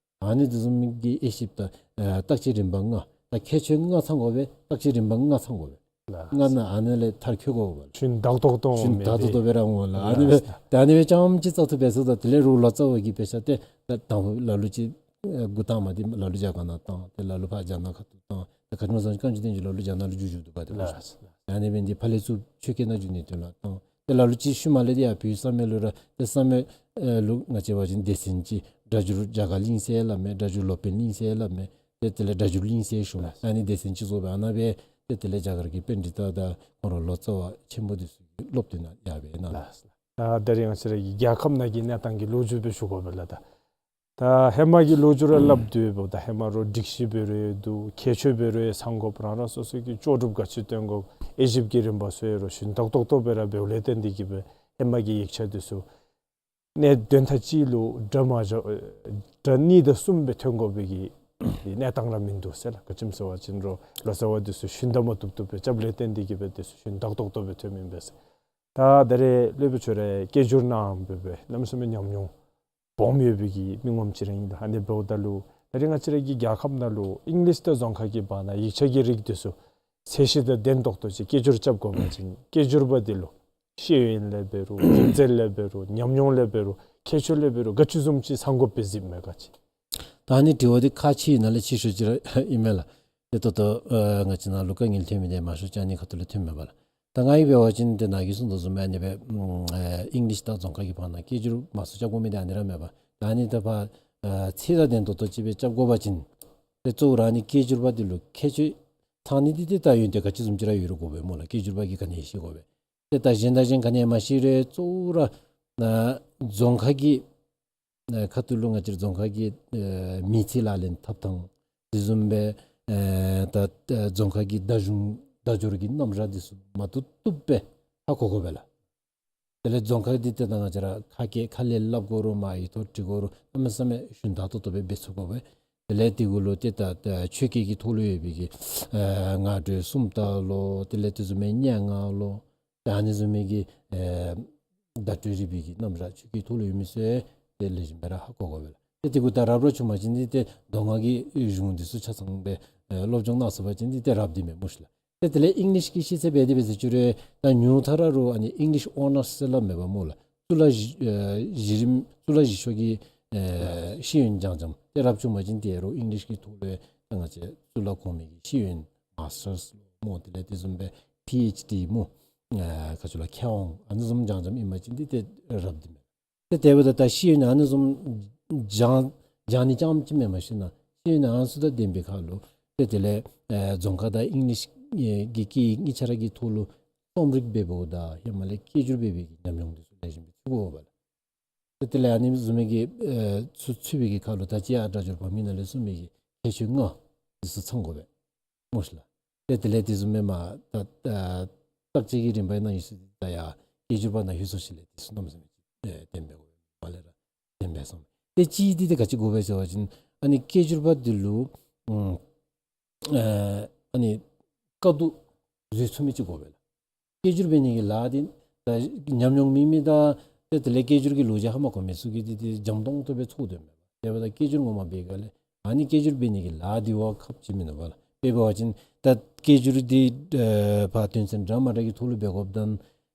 ཨ་ནི་དེ་བཟུམ་མའི་གི་དབྱེ་ཞིབ་དང་ཨེ་བརྟག་དཔྱད་རིམ་པ་ལྔ། ད་ཁྱད་ཆོས་ལྔ་ཚང་དགོ་པས། བརྟག་དཔྱད་རིམ་པ་ལྔ་ཚང་དགོ་པས། ལགས། ལྔ་ནང་ཨ་ནི་ལས་མཐར་འཁྱོལ་དགོ་པས། ཞུན་དག་ཏོག་ཏོ་ཞུན་དག་ཏོག་ཏོ་སྦེ་ར་འོང་ལགས། ཨ་ནི་སྦེ་ལགས། ད་ཨ་ནི་སྦེ་རྐྱངམ་ཅིག་བཙག་འཐུ་འབད་ཚུགས་ད་དེ་ལས་རོགས་ལོ་ཙཱ་བ་གི་དཔེ་ཆ་ཏེ་ད་དང་པ་ལ་ལུ་ཅིག་ཨེ་འགོ་དང་པ་འདི་ལ་ལུ་རྒྱ་གར་ནང་བཏང་། ཏེ་ལ་ལུ་ཕར་རྒྱ་ནག་ཁ་ཐུག་བཏང་། ཏེ་ག་ཅི་སྨོ་ཟེར་བ་ཅིན་བཀའ་འགྱུར་བསྟན་འགྱུར་ལ་ལུ་རྒྱ་ནག་ལུ་བསྒྱུར་བསྒྱུར་འདུག་པ་ཏེ་ལགས། ཨ་ནི་སྦེ་འདི་ཕར་ལས་ཚུར་ཆོས་སྐད་ནང་བསྒྱུར་ནིའི་དོན་ལུ་བཏང་། ཏེ་ལ་ལུ་ཅིག་ཤུལ་མ་ལས་འདི་ཡར་བོད་ས་མེད་ལུ་ར་ཏེ་ས་མེད་ཨེ་ལུ་ང་བཅས་འབད་བ་ཅིན་སྡེ་ཚན་ཅིག་སྒྲ་སྒྱུར་རྒྱ་གར་གླིང་ཟེར་སླབ་མས། སྒྲ་སྒྱུར་སློབ་དཔོན་གླིང་ཟེར་སླབ་མས། ཏེ་དེ་ལས་སྒྲ་སྒྱུར་གླིང་ཟེར་ཞུཝ་མས། ཨ་ནི་སྡེ་ཚན་ཅིག་བཟོ་སྦེ་ཨ་ནཱ་སྦེ་ཏེ་དེ་ལས་རྒྱ་གར་གྱི་པཎྜི་ཏ་དང་ཁོང་ར་ལོ་ཙཱ་བ་ཆེན་པོ་འདི་ཚུ་གི་སློབ་སྟོན་ནང་ཡར་སྦེ་གནང་། ལགས། ད་དེ་རིང་ང་བཅས་ར་གི་རྒྱལ་ཁབ་ནང་གི་གནས་སྟངས་ཀྱི་ལོ་རྒྱུས་སྦེ་ཞུ་དགོ་པས་ལགས། ད་ད་ཧེ་མ་གི་ལོ་རྒྱུས་ར་སླབ་སྡོད་པ་ད་ཧེ་མ་རོགས་སྒྲིག་གཞི་འབད་རུང་འདུག། ཁྱད་ཆོས་འབད་རུང་ཚང་དགོཔ་རང་རང་སོ་སོ་གི་ལྕོགས་གྲུབ་ག་ཅི་བཏོན་དགོཔ་དབྱེ་ཞིབ་ཀྱི་རིམ་པ་ཚུ་ཡང་རོགས་ཞུན་དག་ཏོག་ཏོ་སྦེ་ར་འབདཝ་ལས་བརྟེན་ཏེ་གི་སྦེ་ཧེ་མ་གི་ཡིག་ཆ་འདི་ཚུ་གནས་དོན་དག་ཅིག་ལུ་སྒྲ་མ་བཞག་སྒྲ་གཉིས་དང་གསུམ་སྦེ་ཐོན་དགོ་པའི་གི་ གནས་སྟངས་ར་མིན་འདུག་ཟེར་ལགས། ག་ཅི་སྨོ་ཟེར་བ་ཅིན་རོགས་ལོ་ཙཱ་བ་འདི་ཚུ་ཞུན་དག་མ་བཏུབ་བཏུབ་སྦེ་རྐྱབ་ལས་བརྟེན་ཏེ་གིས་སྦེ་འདི་ཚུ་ཞུན་དག་ཏོག་ཏོ་སྦེ་ཐོནམ་ཨིན་པས་ཟེར། ད་ད་རེས་སློབ་དཔོན་ཁྱོད་ར་སྐད་སྒྱུར་གནངམ་སྦེ་སྦེ་གནམ་མེད་ས་མེད་ཉམས་མྱོང་སྦོམ་ཡོད་པའི་གི་མི་ངོམ་ཅིག་ར་ཨིན་ལགས། ཨ་ནི་འབདཝ་ད་ལུ་ད་རེས་ང་བཅས་ར་གི་རྒྱལ་ཁབ་ནང་ལུ་ཨིང་ལིཤ་དང་རྫོང་ཁ་གི་བར་ན་ཡིག་ཆ་གི་རིགས་འདི་ཚུ་ཚད་གཞི་དང་ལྡན་ཏོག་ཏོ་ཅིག་སྐད་སྒྱུར་རྐྱབ་དགོ་པ་ཅིན་སྐད་སྒྱུར་པ་འདི་ལུ་ཤེས་ཡོན་ལས་འབད་རུང་རིག་རྩལ་ལས་འབད་རུང་ཉམས་མྱོང་ལས་འབད་རུང་ཁྱད་ཆོས་ལས་འབད་རུང་ག་ཅི་བཟུམ་ཅིག་ཚང་དགོཔ་སྦེ་གཟིགསཔ་མས་ག་ཅི། ད་ཨ་ནི་དྲི་བ་འདི་ཁག་ཆེ་ནང་ལས་ཆེ་ཤོས་ཅིག་ར་ཨིན་མས་ལགས། ཏེ་ད་ལྟོ་ཨ་ང་བཅས་ནང་ལུ་དཀའ་ངལ་ཐོན་མི་འདི་མང་ཤོས་ཅིག་ཨ་ནི་ཁ་ཐུག་ལས་ཐོནམ་མས་པ་ལགས། ད་ང་གིས་འབད་བ་ཅིན་ཏེ་ནཱ་གིས་གསུངས་དོ་བཟུམ་སྦེ་ཨ་ནི་སྦེ་ཨ་ཨིང་ལིཤ་དང་རྫོང་ཁ་གི་བར་ན་སྐད་སྒྱུར་མང་སུ་རྐྱབ་དགོ་མི་འདི་ཨ་ནི་ར་མས་པ། ད་ཨ་ནི་ད་ཕར་ཨ་ཚད་དང་ལྡན་ཏོག་ཏོ་ཅིག་སྦེ་རྐྱབ་དགོ་པ་ཅིན་ཏེ་གཙོ་བོ་ར་ཨ་ནི་སྐད་སྒྱུར་པ་འདི་ལུ་ཁྱད་ཆོས་ཚང་ནི་འདི་ཏེ་ད་ཡོན་ཏན་ག་ཅི་བཟུམ་ཅིག་ར་ཡོད་རུང་དགོ་པས་སྨོ་ལགས། སྐད་སྒྱུར་པ་གིས་ག་ནི་ཤེས་དགོ་པས། ཏེ་ད་གཞན་དང་གཞན་ག་ནི་མ་ཤེས་རུང་གཙོ་བོ་ར་ཨ་རྫོང་ཁ་གི་ཨ་ཁ་ཐུག་ལུ་ང་བཅས་ར་རྫོང་ཁ་གི་ཨ་མི་ཚེ་ལག་ལེན་ཐབས་དང་དེ་བཟུམ་སྦེ་ཨ་ད་ཨ་རྫོང་ཁ་གི་བརྡ་གཞུང་བརྡ་སྦྱོར་གྱི་རྣམ་གཞག་འདི་ཚུ་མ་བཏུབ་བཏུབ་སྦེ་ཧ་གོ་དགོ་པས་ལགས། དེ་ལས་རྫོང་ཁ་འདི་ཏེ་ད་ང་བཅས་ར་ཁ་སྐད་ཁ་ལས་སླབ་དགོ་རུང་མར་ཡིག་ཐོག་བྲི་དགོ་རུང་གནམ་མེད་ས་མེད་ཞུན་དག་ཏོག་ཏོ་སྦེ་འབད་ཚུགས་དགོ་པས། དེ་ལས་དེ་གུ་ལུ་ཏེ་ད་ཨ་ཆོས་སྐད་ཀྱི་ཐོག་ལུ་ཡོད་པའི་གི་ཨ་སྔགས་སྒྲོས་སུམ་རྟགས་ལོ། དེ་ལས་དེ་བཟུམ་མའི་སྙན་ངག་ལོ། ཏེ་ཨ་ནི་བཟུམ་མའི་གི་ཨེ་བརྡ་སྤྲོད་རིག་པའི་གི་རྣམ་གཞག་ཆོས་སྐད་ཐོག་ལུ་ཡོད་མི་ཚུ་ཏེ་ལེགས་ཤོམ་སྦེ་ར་ཧ་གོ་དགོ་པས་ལགས། ཏེ་དེ་གུ་ད་རབ་རབ་བྱུང་པ་ཅིན་འདི་ཏེ་མདོ་སྔགས་ཀྱི་གཞུང་འདི་ཚུ་ཆ་ཚང་སྦེ་ཨེ་སློབ་སྦྱོང་གནང་ཚུགས་པ་ཅིན་འདི་ཏེ་རབ་འདི་མས་སྨོ་ཤིག་ལགས། ཏེ་དེ་ལས་ཨིང་ལིཤ་གི་ཤེས་ཚད་འབད་དེ་འབད་ཟེར་ཅི་རུང་ད་ཉུང་མཐའ་ར་རོགས་ཨ་ནི་ཨིང་ལིཤ་ཨོ་ནརསི་ཟེར་སླབ་མས་པ་སྨོ་ལགས། གཙུག་ལག་གཞི་ཨེ་གཞི་རིམ་གཙུག་ལག་གཞི་ཤོག་གི་ཨེ་ཤེས་ཡོན་སྦྱང་སྦྱངམ་ཏེ་རབ་བྱུང་པ་ཅིན་ཏེ་རོགས་ཨིང་ལིཤ་གི་ཐོག་ལུ་ད་ང་བཅས་གཙུག་ལག་གོང་མའི་གི་ཤེས་ཡོན་མཱསི་ཊརསི་ལོ་སྨོ། དེ་ལས་དེ་བཟུམ་སྦེ་པི་ཨེཆ་ཌི་སྨོ། ཨ་ག་ཅི་ལོ་མཁས་དབང་ཨ་ནི་བཟུམ་སྦྱང་སྦྱངམ་ཨིན་པ་ཅིན་འདི་ཏེ་རབ་འདི་མས། ཏེ་དེ་འབདཝ་ད་ད་ཤེས་ཡོན་ཨ་ནི་བཟུམ་སྦྱང་སྦྱང་ནི་རྐྱངམ་ཅིག་མེན་པར་ཤེས་ན་ཤེས་ཡོན་ཨ་ནི་ཚུ་དང་ལྡན་པའི་ཁར་ལུ་ཏེ་དེ་ལས་ཨ་རྫོང་ཁ་དང་ཨིང་ལིཤ་ཨེ་གི་སྐད་ཡིག་གཉིས་ཆ་ར་གི་ཐོག་ལུ་རྩོམ་རིག་འབད་འབདཝ་ད་ཧེ་མ་ལས་སྐད་སྒྱུར་འབད་བའི་གི་ཉམས་མྱོང་འདི་ཚུ་ལེགས་ཤོམ་སྦེ་ཚུད་དགོ་པས་ལགས། ཏེ་དེ་ལས་ཨ་ནི་བཟུམ་མའི་གི་ཨེ་ཚུ་ཚུད་པའི་གི་ཁར་ལུ་ད་ཅི་ཡར་སྒྲ་སྦྱོར་བམ་གྱི་ནང་ལས་གསུངས་མི་གི་ཁྱད་ཆོས་ལྔ་འདི་ཚུ་ཚང་དགོ་པས་སྨོ་ཤིག་ལགས། ཏེ་དེ་ལས་དེ་བཟུམ་མའི་མར་ད་ཨ་བརྟག་དཔྱད་ཀྱི་རིམ་པའི་ནང་ཡོད་ས་འདི་ད་ཡར་སྐད་སྒྱུར་པ་ནང་ཡོད་ས་ཅིག་ལས་དེ་ཚུ་གནམ་མེད་ས་མེད་ཨེ་ལྡན་པས་སྨོ་ལགས། ལྡན་པས་སོ། ཏེ་གཅིག་འདི་ཏེ་ག་ཅི་དགོ་པས་ཟེར་བ་ཅིན་ཨ་ནི་སྐད་སྒྱུར་པ་འདི་ལུ་ཨ་ཨ་ནི་དཀའ་སྡུག་བཟོད་ཚུགས་མི་ཅིག་དགོ་པས་ལགས། སྐད་སྒྱུར་འབད་ནི་གི་ལཱ་འདི་ད་ཉམས་མྱོང་མེད་མི་དང་ཏེ་དེ་ལས་སྐད་སྒྱུར་གྱི་ལོ་རྒྱུས་ཧ་མ་གོ་མི་ཚུ་གིས་འདི་འདི་འཇམ་ཏོང་ཏོ་སྦེ་ཚོར་དོ་མས། དེ་འབདཝ་ད་སྐད་སྒྱུར་ངོ་མ་འབད་ག་ལས་ཨ་ནི་སྐད་སྒྱུར་འབད་ནི་གི་ལཱ་འདི་བ་ཁག་ཆེ་མིན་ནུག་པ་ལགས། དཔེ་འབད་བ་ཅིན་ད་སྐད་སྒྱུར་འདི་ཨེ་ཕར་དོན་ཚན་འདྲ་མ་འདྲ་གི་ཐོག་ལུ་འབད་དགོཔ་ད་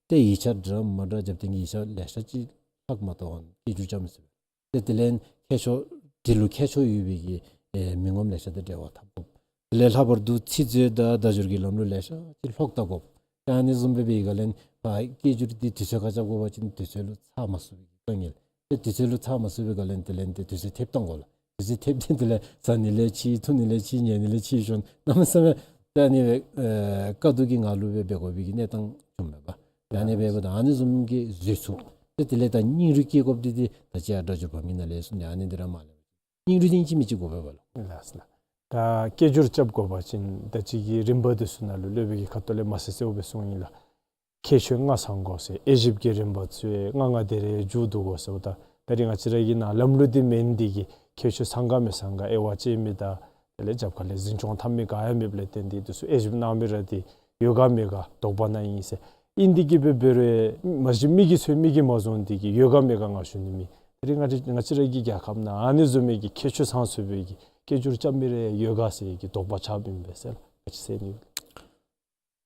ཏེ་ཡིག་ཆ་འདྲ་མ་འདྲ་རྐྱབ་སྟེ་ཡིག་ཆ་ལེ་ཤ་ཅིག་ལྷག་མ་གཏོགས་སྐད་སྒྱུར་རྐྱབ་མི་ཚུགས་པས། ཏེ་དེ་ལས་མཁས་མཆོག་དེ་ལུ་མཁས་མཆོག་ཡོད་པའི་གི་ཨེ་མི་ངོམ་ལེ་ཤ་དང་འབྲེལ་བ་འཐབ་དགོ། དེ་ལས་ལྷག་པར་དུ་ཚིག་མཛོད་དང་བརྡ་སྦྱོར་གྱི་ལམ་ལུགས་ལེ་ཤ་ཅིག་ལྷོག་བལྟ་དགོ། ཏེ་ཨ་ནི་བཟུམ་སྦེ་འབད་ག་ལས་ཕར་སྐད་སྒྱུར་འདི་དུས་ཚོད་ཁར་རྐྱབ་དགོ་པ་ཅིན་དུས་ཚོད་ལུ་ཚར་མ་ཚུགས་པའི་གི་དཀའ་ངལ། ཏེ་དུས་ཚོད་ལུ་ཚར་མ་ཚུགས་པའི་ག་ལས་དེ་ལས་ཏེ་དུས་ཚོད་ཐེབས་བཏང་དགོ་ལགས། དུས་ཚོད་ཐེབས་ཏེ་དེ་ལས་ཟ་ནི་ལས་ཕྱི་འཐུང་ནི་ལས་ཕྱི་ཉལ་ནི་ལས་ཕྱི་ཤོར་གནམ་མེད་ས་མེད་ཏེ་ཨ་ནི་སྦེ་ཨེ་དཀའ་སྡུག་གི་ངང་ལུ་སྦེ་འབད་དགོ་པའི་གི་གནས་སྟངས་བྱུངམ་མས་པ། ཏེ་ཨ་ནི་འབདཝ་ད་ཨ་ནི་བཟུམ་གྱི་བཟོད་ཚུགས། ཏེ་དེ་ལས་ད་སྙིང་རུས་བསྐྱེད་དགོཔ་འདི་འདི་ད་ཅི་ཡར་སྒྲ་སྦྱོར་བམ་གྱི་ནང་ལས་གསུངས་ནི་ཨ་ནི་འདི་ར་མ་ལས་སྙིང་རུས་འདི་ཨིན་ཅི་མིན་ཅི་དགོ་པས་པ་ལགས། ལགས་སོ་ལགས། ད་སྐད་སྒྱུར་རྐྱབ་དགོ་པ་ཅིན་ད་ཅི་གི་རིམ་པ་འདི་ཚུ་ནང་ལུ་སློབ་དཔོན་གྱིས་ཁ་ཐུག་ལས་མ་གསལ་གསལཝ་སྦེ་གསུངས་ཡི་ལགས། ཁྱད་ཆོས་ལྔ་ཚང་དགོ་ཟེར། དབྱེ་ཞིབ་ཀྱི་རིམ་པ་ཚུ་ལྔ་ལྔ་དེ་རེ་མཇུག་བསྡུ་དགོ་ཟེརཝ་ད་ད་རིས་ང་བཅས་ར་གི་ནང་ལམ་ལུགས་འདི་མེན་འདི་གིས་ཁྱད་ཆོས་ཚང་ག་མི་ཚང་ག་དབྱེ་བ་དཔྱད་མི་དང་དེ་ལས་རྒྱབ་ཁ་ལས་འཛིན་སྐྱོང་འཐབ་མི་ག་ཡང་མེདཔ་ལས་བརྟེན་ཏེ་འདི་ཚུ་དབྱེ་ཞིབ་གནང་མི་ར་འདི་ཡོད་ག་མེད་ག་དོགས་པ་ནང་ཨིན་ཟེར། ཨིན་འདི་གིས་སྦེ་འབད་རུང་མ་གཞི་མི་གིས་འཚོལ་མི་གིས་མ་བཟུང་འདི་གིས་ཡོད་ག་མེད་ག་ང་ཞུ་ནི་མེད། ད་རིས་ང་བཅས་ང་བཅས་ར་གི་རྒྱལ་ཁབ་ནང་ཨ་ནི་བཟུམ་མའི་གི་ཁྱད་ཆོས་ཚང་ཚུགས་པའི་གི་སྐད་སྒྱུར་རྐྱབ་མི་རེ་ཡོད་ག་ཟེར་གྱི་དོགས་པ་ཆགསཔ་ཨིན་པས་ཟེར་ལགས། ག་ཅི་ཟེར་ནི།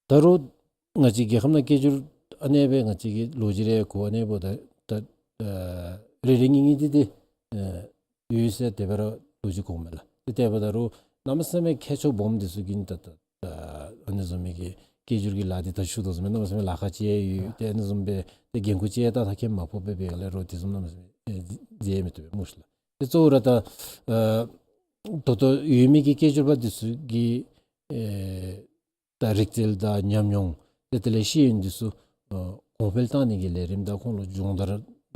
ད་རུང་ང་བཅས་རྒྱལ་ཁབ་ནང་སྐད་སྒྱུར་ཨ་ནེ་སྦེ་ང་བཅས་ཀྱི་ལོ་རྒྱུས་རེ་གོ་ཨ་ནེ་འབདཝ་ད་ད་ཨ་རེ་རེ་གཉིས་གཉིས་འདི་འདི་ཨ་ཡོད་ཟེར་དེ་སྦེ་ར་ལོ་རྒྱུས་གོཝ་མས་ལགས། ཏེ་དེ་འབདཝ་ད་རུང་གནམ་མེད་ས་མེད་མཁས་མཆོག་སྦོམ་འདི་ཚུ་གིས་ད་ད་ཨ་ཨ་ནི་བཟུམ་མའི་གི་སྐད་སྒྱུར་གྱི་ལཱ་འདི་ད་ཞུ་དོ་བཟུམ་སྦེ་གནམ་མེད་ས་མེད་ལཱ་ཁག་ཅིག་ཡོད། ཏེ་ཨ་ནི་བཟུམ་སྦེ་ཏེ་འགན་ཁུར་ཅིག་ད་ད་ཁེ་མ་ཕོག་པས། འབད་ག་ལས་རོགས་དེ་བཟུམ་གནམ་མེད་ས་མེད་ཨེ་མཛད་མི་བཏུབ་པས་སྨོ་ཤིག་ལགས། ཏེ་གཙོ་བོ་ར་ད་ཨ་ད་ལྟོ་ཡོད་མི་གི་སྐད་སྒྱུར་པ་འདི་ཚུ་གི་ཨེ་ད་རིག་རྩལ་དང་ཉམས་མྱོང་ཏེ་དེ་ལས་ཤེས་ཡོན་འདི་ཚུ་ཨ་གོང་འཕེལ་བཏང་ནི་གི་ལས་རིམ་དང་ཁོང་ལུ་སྦྱོང་བརྡར་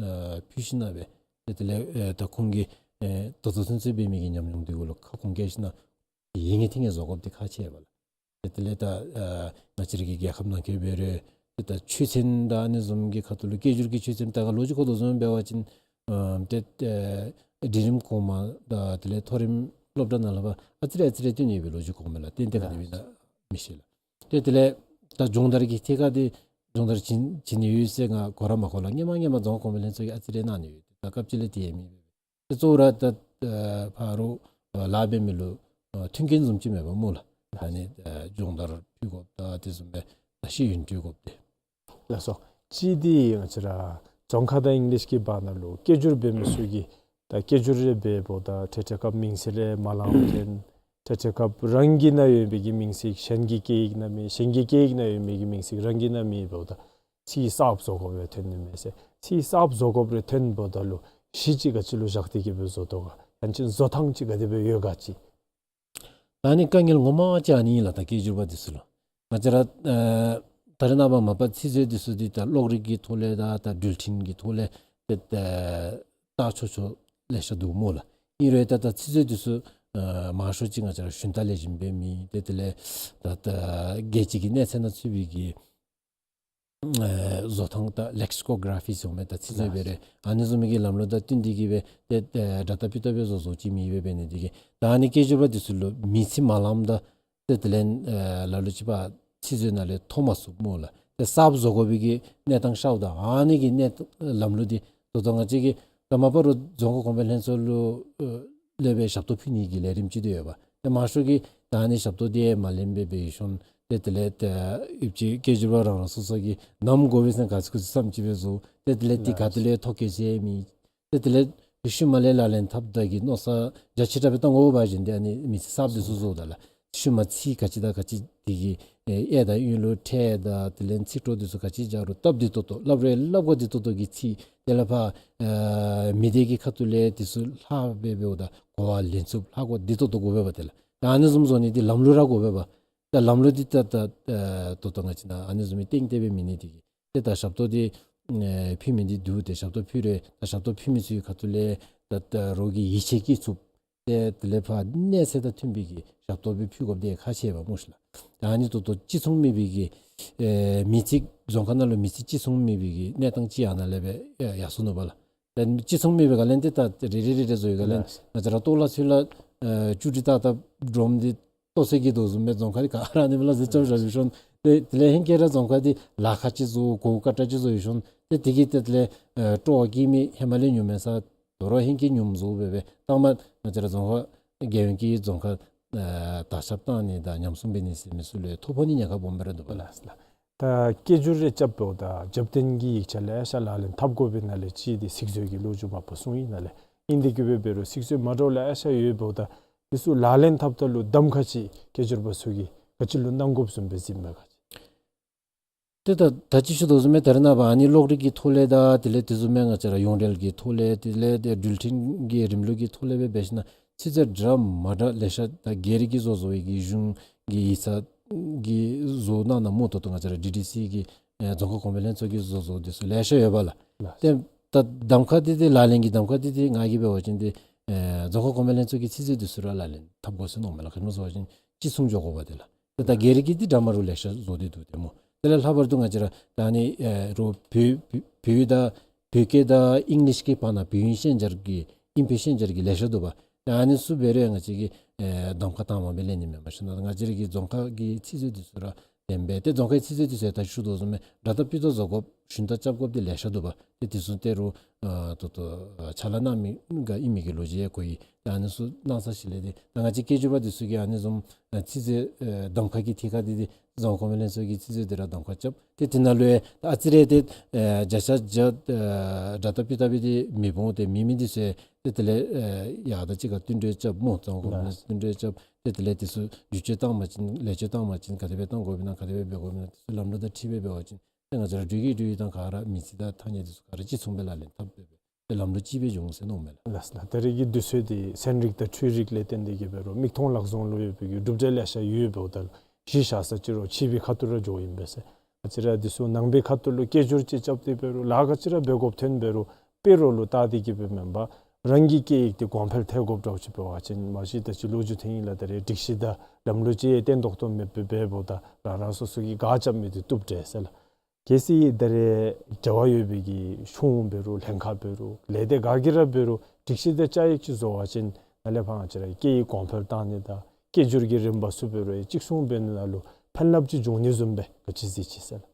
ཨ་ཕུལ་ཞིན་ན་སྦེ་ཏེ་དེ་ལས་ཨེ་ད་ཁོང་གིས་ཨེ་ད་ལྟོ་ཚུན་ཚོད་འབད་མི་གི་ཉམས་མྱོང་འདི་གུ་ལུ་ཁ་སྐོང་བཀལ་ཞིན་ན་ཡིད་ངེས་ཐིང་ངེས་བཟོ་དགོཔ་འདི་ཁག་ཆེ་བས་ལགས། ཏེ་དེ་ལས་ད་ཨ་ང་བཅས་ར་གི་རྒྱལ་ཁབ་ནང་འཁོད་འབད་རུང་ཏེ་ད་ཆོས་ཚན་དང་ཨ་ནི་བཟུམ་གྱི་ཁ་ཐུག་ལུ་སྐད་སྒྱུར་གྱི་ཆོས་ཚན་ད་ག་ལོ་རྒྱུས་གོ་དོ་བཟུམ་འབད་བ་ཅིན་ཨ་ཏེ་ཨེ་འབྲིང་རིམ་གོང་མ་དང་དེ་ལས་མཐོ་རིམ་ སློབ་གྲྭ་ནང་ལུ་ཕར་ཨ་ཙི་རེ་ཨ་ཙི་རེ་བཏོན་ནི་ཡོད་པའི་ལོ་རྒྱུས་གོཝ་མས་ལགས། ཏན་ཏན་ག་དེ་སྦེ་ཨིན་ན་མི་ཤེས་ལགས། ཏེ་དེ་ལས་ད་སྦྱོང་བརྡར་གྱི་ཐད་ཁར་འདི་སྦྱོང་བརྡར་བྱིན་བྱིན་ནི་ཡོད་ཟེར་ང་གོ་ར་མ་གོ་ལགས། སྔོན་མ་སྔོན་མ་རྫོང་ཁ་གོང་འཕེལ་ལྷན་ཚོགས་ཀྱིས་ཨ་ཙི་རེ་གནང་ནི་ཡོད། ད་སྐབས་ཅིག་ལས་དེ་ཡང་མེད་པས། ཏེ་གཙོ་བོ་ར་ད་ཨ་ཕར་ཨ་ལཱ་འབད་མི་ལུ་ཨ་མཐུན་རྐྱེན་བཟུམ་ཅིག་མེད་པས་སྨོ་ལགས། ད་ཨ་ནི་ཨ་སྦྱོང་བརྡར་ཕུལ་དགོཔ་དང་དེ་བཟུམ་སྦེ་ད་ཤེས་ཡོན་སྤྲོད་དགོཔ་དེ། ལགས་སོ། གཅིག་འདི་ང་བཅས་ར་རྫོང་ཁ་དང་ཨིང་ལིཤ་གི་བར་ན་ལུ་སྐད་སྒྱུར་འབད་མི་ཚུ་གིས་ད་སྐད་སྒྱུར་རེ་འབདཝ་ད་འཕྲལ་འཕྲལ་སྐབས་མིང་ཚིག་རེ་མ་ལངམ་ཐོན། འཕྲལ་འཕྲལ་སྐབས་རང་གི་ནང་ཡོད་པའི་གི་མིང་ཚིག་གཞན་གྱི་སྐད་ཡིག་ནང་མེད། གཞན་གྱི་སྐད་ཡིག་ནང་ཡོད་མི་གི་མིང་ཚིག་རང་གི་ནང་མེད་འབདཝ་ད་ཚིག་གསརཔ་བཟོ་དགོཔ་སྦེ་ཐོན་ནི་མས་ཟེར། ཚིག་གསརཔ་བཟོ་དགོཔ་རེ་ཐོན་འབདཝ་ད་ལུ་གཞི་ཅིག་ག་ཅི་ལུ་བཞག་སྟེ་གི་སྦེ་བཟོ་དོ་ག། ཡང་ཅིན་བཟོ་ཐངས་ཅིག་ག་དེ་སྦེ་ཡོད་ག་ཅིག། ད་ཨ་ནི་དཀའ་ངལ་ངོ་མ་ཅིག་ཨ་ནི་ཨིན་ལགས། ད་སྐད་སྒྱུར་པ་འདི་ཚུ་ལུ་ང་བཅས་ར་ཨ་ད་རེས་ནངས་པ་མ་པ་ཚིག་མཛོད་འདི་ཚུ་འདི་ད་གློག་རིག་གི་ཐོག་ལས་དང་ད་འགྲུལ་འཕྲིན་གྱི་ཐོག་ལས་ཏེ་ཨ་བལྟ་ཆོག་ཆོག་ལེ་ཤ་འདུག་སྨོ་ལགས། ཨིན་རུང་ད་ད་ཚིག་མཛོད་འདི་ཚུ་ཨ་མང་ཤོས་ཅིག་ང་བཅས་ར་ཞུན་དག་ལེགས་ཤོམ་སྦེ་མེད། ཏེ་དེ་ལས་ད་ད་རྒྱལ་སྤྱི་གི་གནས་ཚད་ནང་ཚུད་པའི་གི་ཨེ་བཟོ་ཐངས་ད་ལེག་སི་ཀོ་ག་ར་ཕི་ཟེར་མི་ད་ཚིག་མཛོད་སྦེ་རེ་ཨ་ནི་བཟུམ་མའི་གི་ལམ་ལུགས་དང་བསྟུན་ཏེ་གི་སྦེ་ཏེ་ཨེ་སྒྲ་དག་སྤུས་དག་སྦེ་བཟོ་བཟོཝ་ཅིག་མེད་པས། འབད་ནི་དེ་གིས་ད་ཨ་ནི་སྐད་སྒྱུར་པ་འདི་ཚུ་ལུ་མིང་ཚིག་མ་ལངམ་ད་ཏེ་དེ་ལས་ཨེ་ལ་ལུ་ཅིག་ཕར་ཚིག་མཛོད་ནང་ལས་ཐོབ་མ་ཚུགས་སྨོ་ལགས། ཏེ་གསརཔ་བཟོ་དགོ་པའི་གི་གནས་སྟངས་ཤརཝ་ད་ཨ་ནི་གི་གནས་ལམ་ལུགས་འདི་ད་ལྟོ་ང་བཅས་ཀྱིས་ད་མ་པ་རུང་རྫོང་ཁ་གོང་འཕེལ་ལྷན་ཚོགས་ལུ་ཨེ་ལས་སྦེ་ཞབས་ཏོག་ཕུལ་ནི་གི་ལས་རིམ་ཅིག་འདི་ཡོདཔ། ཏེ་མང་ཤོས་ཀྱིས་ད་ཨ་ནི་ཞབས་ཏོག་འདི་མ་ལེན་པར་སྦེ་ཡོད་ཤོང་། ཏེ་དེ་ལས་ཏེ་ཨེ་ཅིག་སྐད་སྒྱུར་པ་རང་རང་སོ་སོ་གིས་ནམ་དགོ་པས་ཟེར་ག་ཚོད་ག་ཚོད་བསམ་ཅིག་སྦེ་བཟོ། ཏེ་དེ་ལས་འདི་ག་ཏེ་ལས་ཐོ་བཀོད་ཟེར་མི། ཏེ་དེ་ལས་ཤུལ་མ་ལས་ལག་ལེན་འཐབ་ད་གི་མནོ་བསམ་རྒྱ་ཆེ་དྲགས་སྦེ་བཏང་དགོ་པ་ཅིན་ཏེ་ཨ་ནི་མིང་ཚིག་གསརཔ་འདི་ཚུ་བཟོཝ་ད་ལགས། ཤུལ་མ་ཚིག་ག་ཅི་དང་ག་ཅི་དེ་གི་ཨེ་གཡས་དང་གཡོན་ལུ་ཕྲད་དང་དེ་ལས་ཚིག་གྲོགས་འདི་ཚུ་ག་ཅི་སྦྱར་རུང་སྟབས་བདེ་ཏོག་ཏོ་སླབ་རུང་སླབ་གོ་བདེ་ཏོག་ཏོ་གི་ཚིག། དེ་ལས་ཕར་ཨེ་མི་སྡེ་གི་ཁ་ཐུག་ལས་འདི་ཚུ་ལྷག་སྦེ་འབདཝ་ད་གོ་བ་ལེན་ཚུགསཔ་ལྷག་གོ་བདེ་ཏོག་ཏོ་དགོ་པས་པ། དེ་ལས་ད་ཨ་ནི་བཟུམ་བཟོ་ནི་འདི་ལམ་ལུགས་ར་དགོ་པས་པ། ད་ལམ་ལུགས་འདི་ད་ད་ཨེ་ད་ལྟོ་ང་བཅས་ནང་ཨ་ནི་བཟུམ་མའི་སྟེང་སྟེ་སྦེ་མེད་ནི་དེ་གིས་ཏེ་ད་ཞབས་ཏོག་འདི་ཨེ་ཕུལ་མི་འདི་འདུག། ཏེ་ཞབས་ཏོག་ཕུལ་རུང་ད་ཞབས་ཏོག་ཕུལ་མི་ཚུ་གི་ཁ་ཐུག་ལས་ད་ད་རོགས་ཀྱིས་ཡིད་ཆེས་བསྐྱེད་ཚུགསཔ། ཏེ་དེ་ལས་ཕར་གནས་ཚད་དང་མཐུན་པའི་གི་ཞབས་ཏོག་སྦེ་ཕུལ་དགོཔ་འདི་ཁག་ཆེ་བས་སྨོ་ཤི་ལགས། ད་ཨ་ནི་ད་ལྟོ་ཅིག་མཚུངས་མེད་པའི་གི་ཨེ་མིང་ཚིག་རྫོང་ཁ་ནང་ལུ་མིང་ཚིག་ཅིག་མཚུངས་མེད་པའི་གི་གནས་སྟངས་ཅིག་ཨ་ནཱ་ལས་སྦེ་ཨེ་ཡར་སོ་ནུག་པ་ལགས། ད་ཅིག་མཚུངས་མེད་པའི་སྒང་ལས་ཏེ་ད་རེ་རེ་རེ་རེ་བཟོ་བའི་སྒང་ལས་ལགས། ང་བཅས་ར་ལྟོ་ལ་ཚུ་ལ་ཨེ་བཅུད་དྲི་ཏག་ཏག་སྒྲོམ་འདི་ལྟོ་ཚོད་ཀྱིས་དོ་བཟུམ་སྦེ་རྫོང་ཁ་འདི་ག་ར་ཨ་ནི་སྦེ་ལགས་ཟེར་རྐྱབ་བཞག་ཡོད་ཤོང་། ཏེ་དེ་ལས་ཧེང་སྐལ་ར་རྫོང་ཁ་འདི་ལཱ་ཁག་ཅིག་བཟོ་གོ་དཀའ་དྲགས་ཅིག་བཟོ་ཡོད་ཤོང་། ཏེ་དེ་གིས་ཏེ་དེ་ལས་ཨེ་སྤྲོ་བ་བསྐྱེད་མི་ཧེ་མ་ལས་ཉུང་མེད་ས་དོ་རུང་ཧེང་སྐལ་ཉུངམ་བཟོ་སྦེ་སྦེ་ལྟ་མ་ང་བཅས་ར་རྫོང་ཁ་རྒྱལ་ཡོངས་ཀྱི་རྫོང་ཁ་ཨེ་དར་ཁྱབ་བཏང་ནི་དང་ཉམས་སྲུང་འབད་ནི་ཟེར་མི་ཚུ་ལུ་ཐོ་ཕོག་ནི་ཉེན་ཁ་སྦོམ་སྦེ་ར་འདུག་པ་ལགས། ལགས་སོ་ལགས། ད་སྐད་སྒྱུར་རེ་རྐྱབ་འབདཝ་ད་རྒྱབ་རྟེན་གྱི་ཡིག་ཆ་ལེ་ཤ་ལག་ལེན་འཐབ་དགོ་པས། ནཱ་ལས་གཅིག་འདི་ཚིག་མཛོད་ཀྱི་ལོ་རྒྱུས་མ་པ་གསུངས་ཡི། ནཱ་ལས་ཨིན་དེ་གི་སྦེ་འབད་རུང་ཚིག་མཛོད་མ་འདྲཝ་ལེ་ཤ་ཡོད་འབདཝ་ད་འདི་ཚུ་ལག་ལེན་འཐབ་ད་ལུ་གདམ་ཁ་ཅིག་སྐད་སྒྱུར་པ་ཚུ་གིས་ག་ཅི་ལུ་གནང་དགོཔ་བཟུམ་སྦེ་གཟིགས་མས་ག་ཅི། ཏེ་ད་ད་ཅི་ཞུ་དོ་བཟུམ་སྦེ་ད་རེས་ནངས་པ་ཨ་ནི་གློག་རིག་གི་ཐོག་ལས་དང་དེ་ལས་དེ་བཟུམ་སྦེ་ང་བཅས་ར་ཡོངས་འབྲེལ་གྱི་ཐོག་ལས་དེ་ལས་ཏེ་འགྲུལ་འཕྲིན་གྱི་རིམ་ལུགས་ཀྱི་ཐོག་ལས་སྦེ་འབད་ཞིན་ན་ཚིག་མཛོད་འདྲ་མ་འདྲཝ་ལེ་ཤ་ད་སྒེར་གྱིས་བཟོ་བཟོ་བའི་གི་གཞུང་གི་ཡིག་ཚང་གིས་བཟོ་གནང་གནངམ་ད་ལྟོ་ང་བཅས་ར་ཌི་ཌི་སི་གི་ཨེ་རྫོང་ཁ་གོང་འཕེལ་ལྷན་ཚོགས་ཀྱིས་བཟོ་བཟོཝ་འདི་ཚུ་ལེ་ཤ་ཡོད་པ་ལགས། ལགས། ཏེ་ད་གདམ་ཁ་འདི་ཏེ་ལག་ལེན་གྱི་གདམ་ཁ་འདི་ཏེ་ང་གིས་འབད་བ་ཅིན་ཏེ་ཨེ་རྫོང་ཁ་གོང་འཕེལ་ལྷན་ཚོགས་ཀྱི་ཚིག་མཛོད་འདི་ཚུ་ར་ལག་ལེན་འཐབ་དགོ་ཟེར་མནོཝ་མས་ལགས། ག་ཅི་སྨོ་ཟེར་བ་ཅིན་ཅིག་མཚུངས་འགྱོ་དགོ་པས་ཏེ་ལགས། ཏེ་ད་སྒེར་གྱི་འདི་འདྲ་མ་འདྲཝ་ལེ་ཤ་བཟོ་སྟེ་འདུག་ཏེ་སྨོ། དེ་ལས་ལྷག་པར་དུ་ང་བཅས་ར་ད་ཨ་ནི་ཨེ་རོགས་བོད་བོད་བོད་ཡིག་དང་བོད་སྐད་དང་ཨིང་ལིཤ་གི་བར་ན་བོད་དབྱིན་ཤན་སྦྱར་གྱི་ཨིན་བོད་ཤན་སྦྱར་གྱི་ལེ་ཤ་འདུག་པ། ད་ཨ་ནི་ཚུ་འབད་རུང་ང་བཅས་ཀྱིས་ཨེ་གདམ་ཁ་དྭངས་མ་སྦེ་ལེན་ནི་མེན་པར་ཞིན་ན་ང་བཅས་ར་གི་རྫོང་ཁ་གི་ཚིག་མཛོད་འདི་ཚུ་ར་ལེན་སྦེ་ཏེ་རྫོང་ཁའི་ཚིག་མཛོད་འདི་ཚུ་ད་ཞུ་དོ་བཟུམ་སྦེ་སྒྲ་དག་སྤུས་དག་བཟོ་དགོཔ་ཞུན་དག་རྐྱབ་དགོཔ་འདི་ལེ་ཤ་འདུག་པ། ཏེ་འདི་ཚུ་ད་རུང་ཨ་ད་ལྟོ་ཨ་ཕྱག་ལཱ་གནང་མི་ག་ཨིན་མི་གི་ལོ་རྒྱུས་ཡང་གོ་ཡི། ཏེ་ཨ་ནི་ཚུ་གནང་ས་ཅིག་ལས་ཏེ་ད་ང་བཅས་སྐད་སྒྱུར་པ་འདི་ཚུ་གིས་ཨ་ནི་བཟུམ་ཨ་ཚིག་མཛོད་ཨེ་གདམ་ཁ་གི་ཐད་ཁར་འདི་ཏེ་རྫོང་ཁ་གོང་འཕེལ་ལྷན་ཚོགས་ཀྱི་ཚིག་མཛོད་འདི་ར་གདམ་ཁ་རྐྱབ། ཏེ་དེ་ནང་ལུ་ཡང་ད་ཨ་ཙི་རེ་ཏེ་ཨེ་བརྒྱ་ཆ་བརྒྱ་ཨེ་སྒྲ་དག་སྤུས་དག་སྦེ་ཏེ་མི་འོང་། ཏེ་མེད་མི་འདི་ཚུ་ཡང་ཏེ་དེ་ལས་ཨེ་ཡར་དང་གཅིག་ཁར་བསྟུན་གྲོས་རྐྱབ་སྨོ། རྫོང་ཁ་གོང་འཕེལ་ལྷན་ཚོགས་བསྟུན་གྲོས་རྐྱབ། ཏེ་དེ་ལས་འདི་ཚུ་བསྒྱུར་བཅོས་བཏང་བ་ཅིན་ལེགས་བཅོས་བཏང་བ་ཅིན་ག་དེ་སྦེ་བཏང་དགོཔ་ཨིན་ན་ག་དེ་སྦེ་འབད་དགོཔ་ཨིན་ན་འདི་ཚུ་ལམ་ལུགས་དང་འཁྲིལ་སྦེ་འབད་བ་ཅིན་ཏེ་ང་བཅས་ར་འགྲུལ་བཞུད་འགྲུལ་བཞུད་དང་ག་ར་མིང་ཚིག་དང་ཐ་སྙད་འདི་ཚུ་ག་ར་གཅིག་མཚུངས་སྦེ་ལག་ལེན་འཐབ་སྦེ་སྦེ་ལམ་ལུགས་གཅིག་སྦེ་འགྱོ་འོང་ཟེར་མནོཝ་མས་ལགས། ལགས་སོ་ལགས། ད་རེས་ཀྱི་དུས་ཚོད་འདི་ཚན་རིག་དང་འཕྲུལ་རིག་ལས་བརྟེན་ཏེ་གིས་འབད་རུང་མིག་མཐོང་ལག་བཟུང་ལུ་ཡོད་པའི་གི་གྲུབ་འབྲས་ལེ་ཤ་ཡོདཔ་ད་གཞི་བཞག་ས་ཅིག་རུང་ཕྱི་པའི་ཁ་ཐུག་ར་འགྱོཝ་ཨིན་པས་ཟེར། ང་བཅས་ར་འདི་ཚུ་ནང་པའི་ཁ་ཐུག་ལུ་སྐད་སྒྱུར་ཅིག་རྐྱབ་སྟེ་འབད་རུང་ལཱ་ག་ཅི་ར་འབད་དགོཔ་ཐོན་འབད་རུང་དཔེ་རོགས་ལུ་བལྟ་སྟེ་གིས་སྦེ་མེན་པར་རང་གི་སྐད་ཡིག་འདི་གོང་འཕེལ་ཐལ་དགོཔ་འདྲཝ་ཅིག་འབད་བ་ཅིན་མ་གཞི་ད་ཅི་ལོ་རྒྱུས་ཐོན་ཡི་ལགས། ད་རེས་སྒྲིག་གཞི་དང་ལམ་ལུགས་ཅིག་ཡང་བརྟན་ཏོག་ཏོ་མེདཔ་སྦེ་འབདཝ་ད་རང་རང་སོ་སོ་གི་ག་རྐྱབ་མི་འདི་བཏུབ་འདྲས་ཟེར་ལགས། གལ་སྲིད་ད་རེས་འབྲེལ་བ་ཡོད་པའི་གི་གཞུང་འབད་རུང་ལྷན་ཁག་འབད་རུང་ལས་སྡེ་ག་གིས་ར་འབད་རུང་སྒྲིག་གཞི་དང་བཅའ་ཡིག་ཅིག་བཟོ་བ་ཅིན་ ད་ལས་ཕར་ང་བཅས་ར་སྐད་ཡིག་གོང་འཕེལ་བཏང་ནི་དང་སྐད་སྒྱུར་གྱི་རིམ་པ་ཚུ་འབད་རུང་གཅིག་མཚུངས་འབད་ནི་ནང་ལུ་ཕན་རླབས་ཅིག་འབྱུང་ནི་བཟུམ་སྦེ་ག་ཅི་གཟིགས་ཅི་ཟེར་ལགས།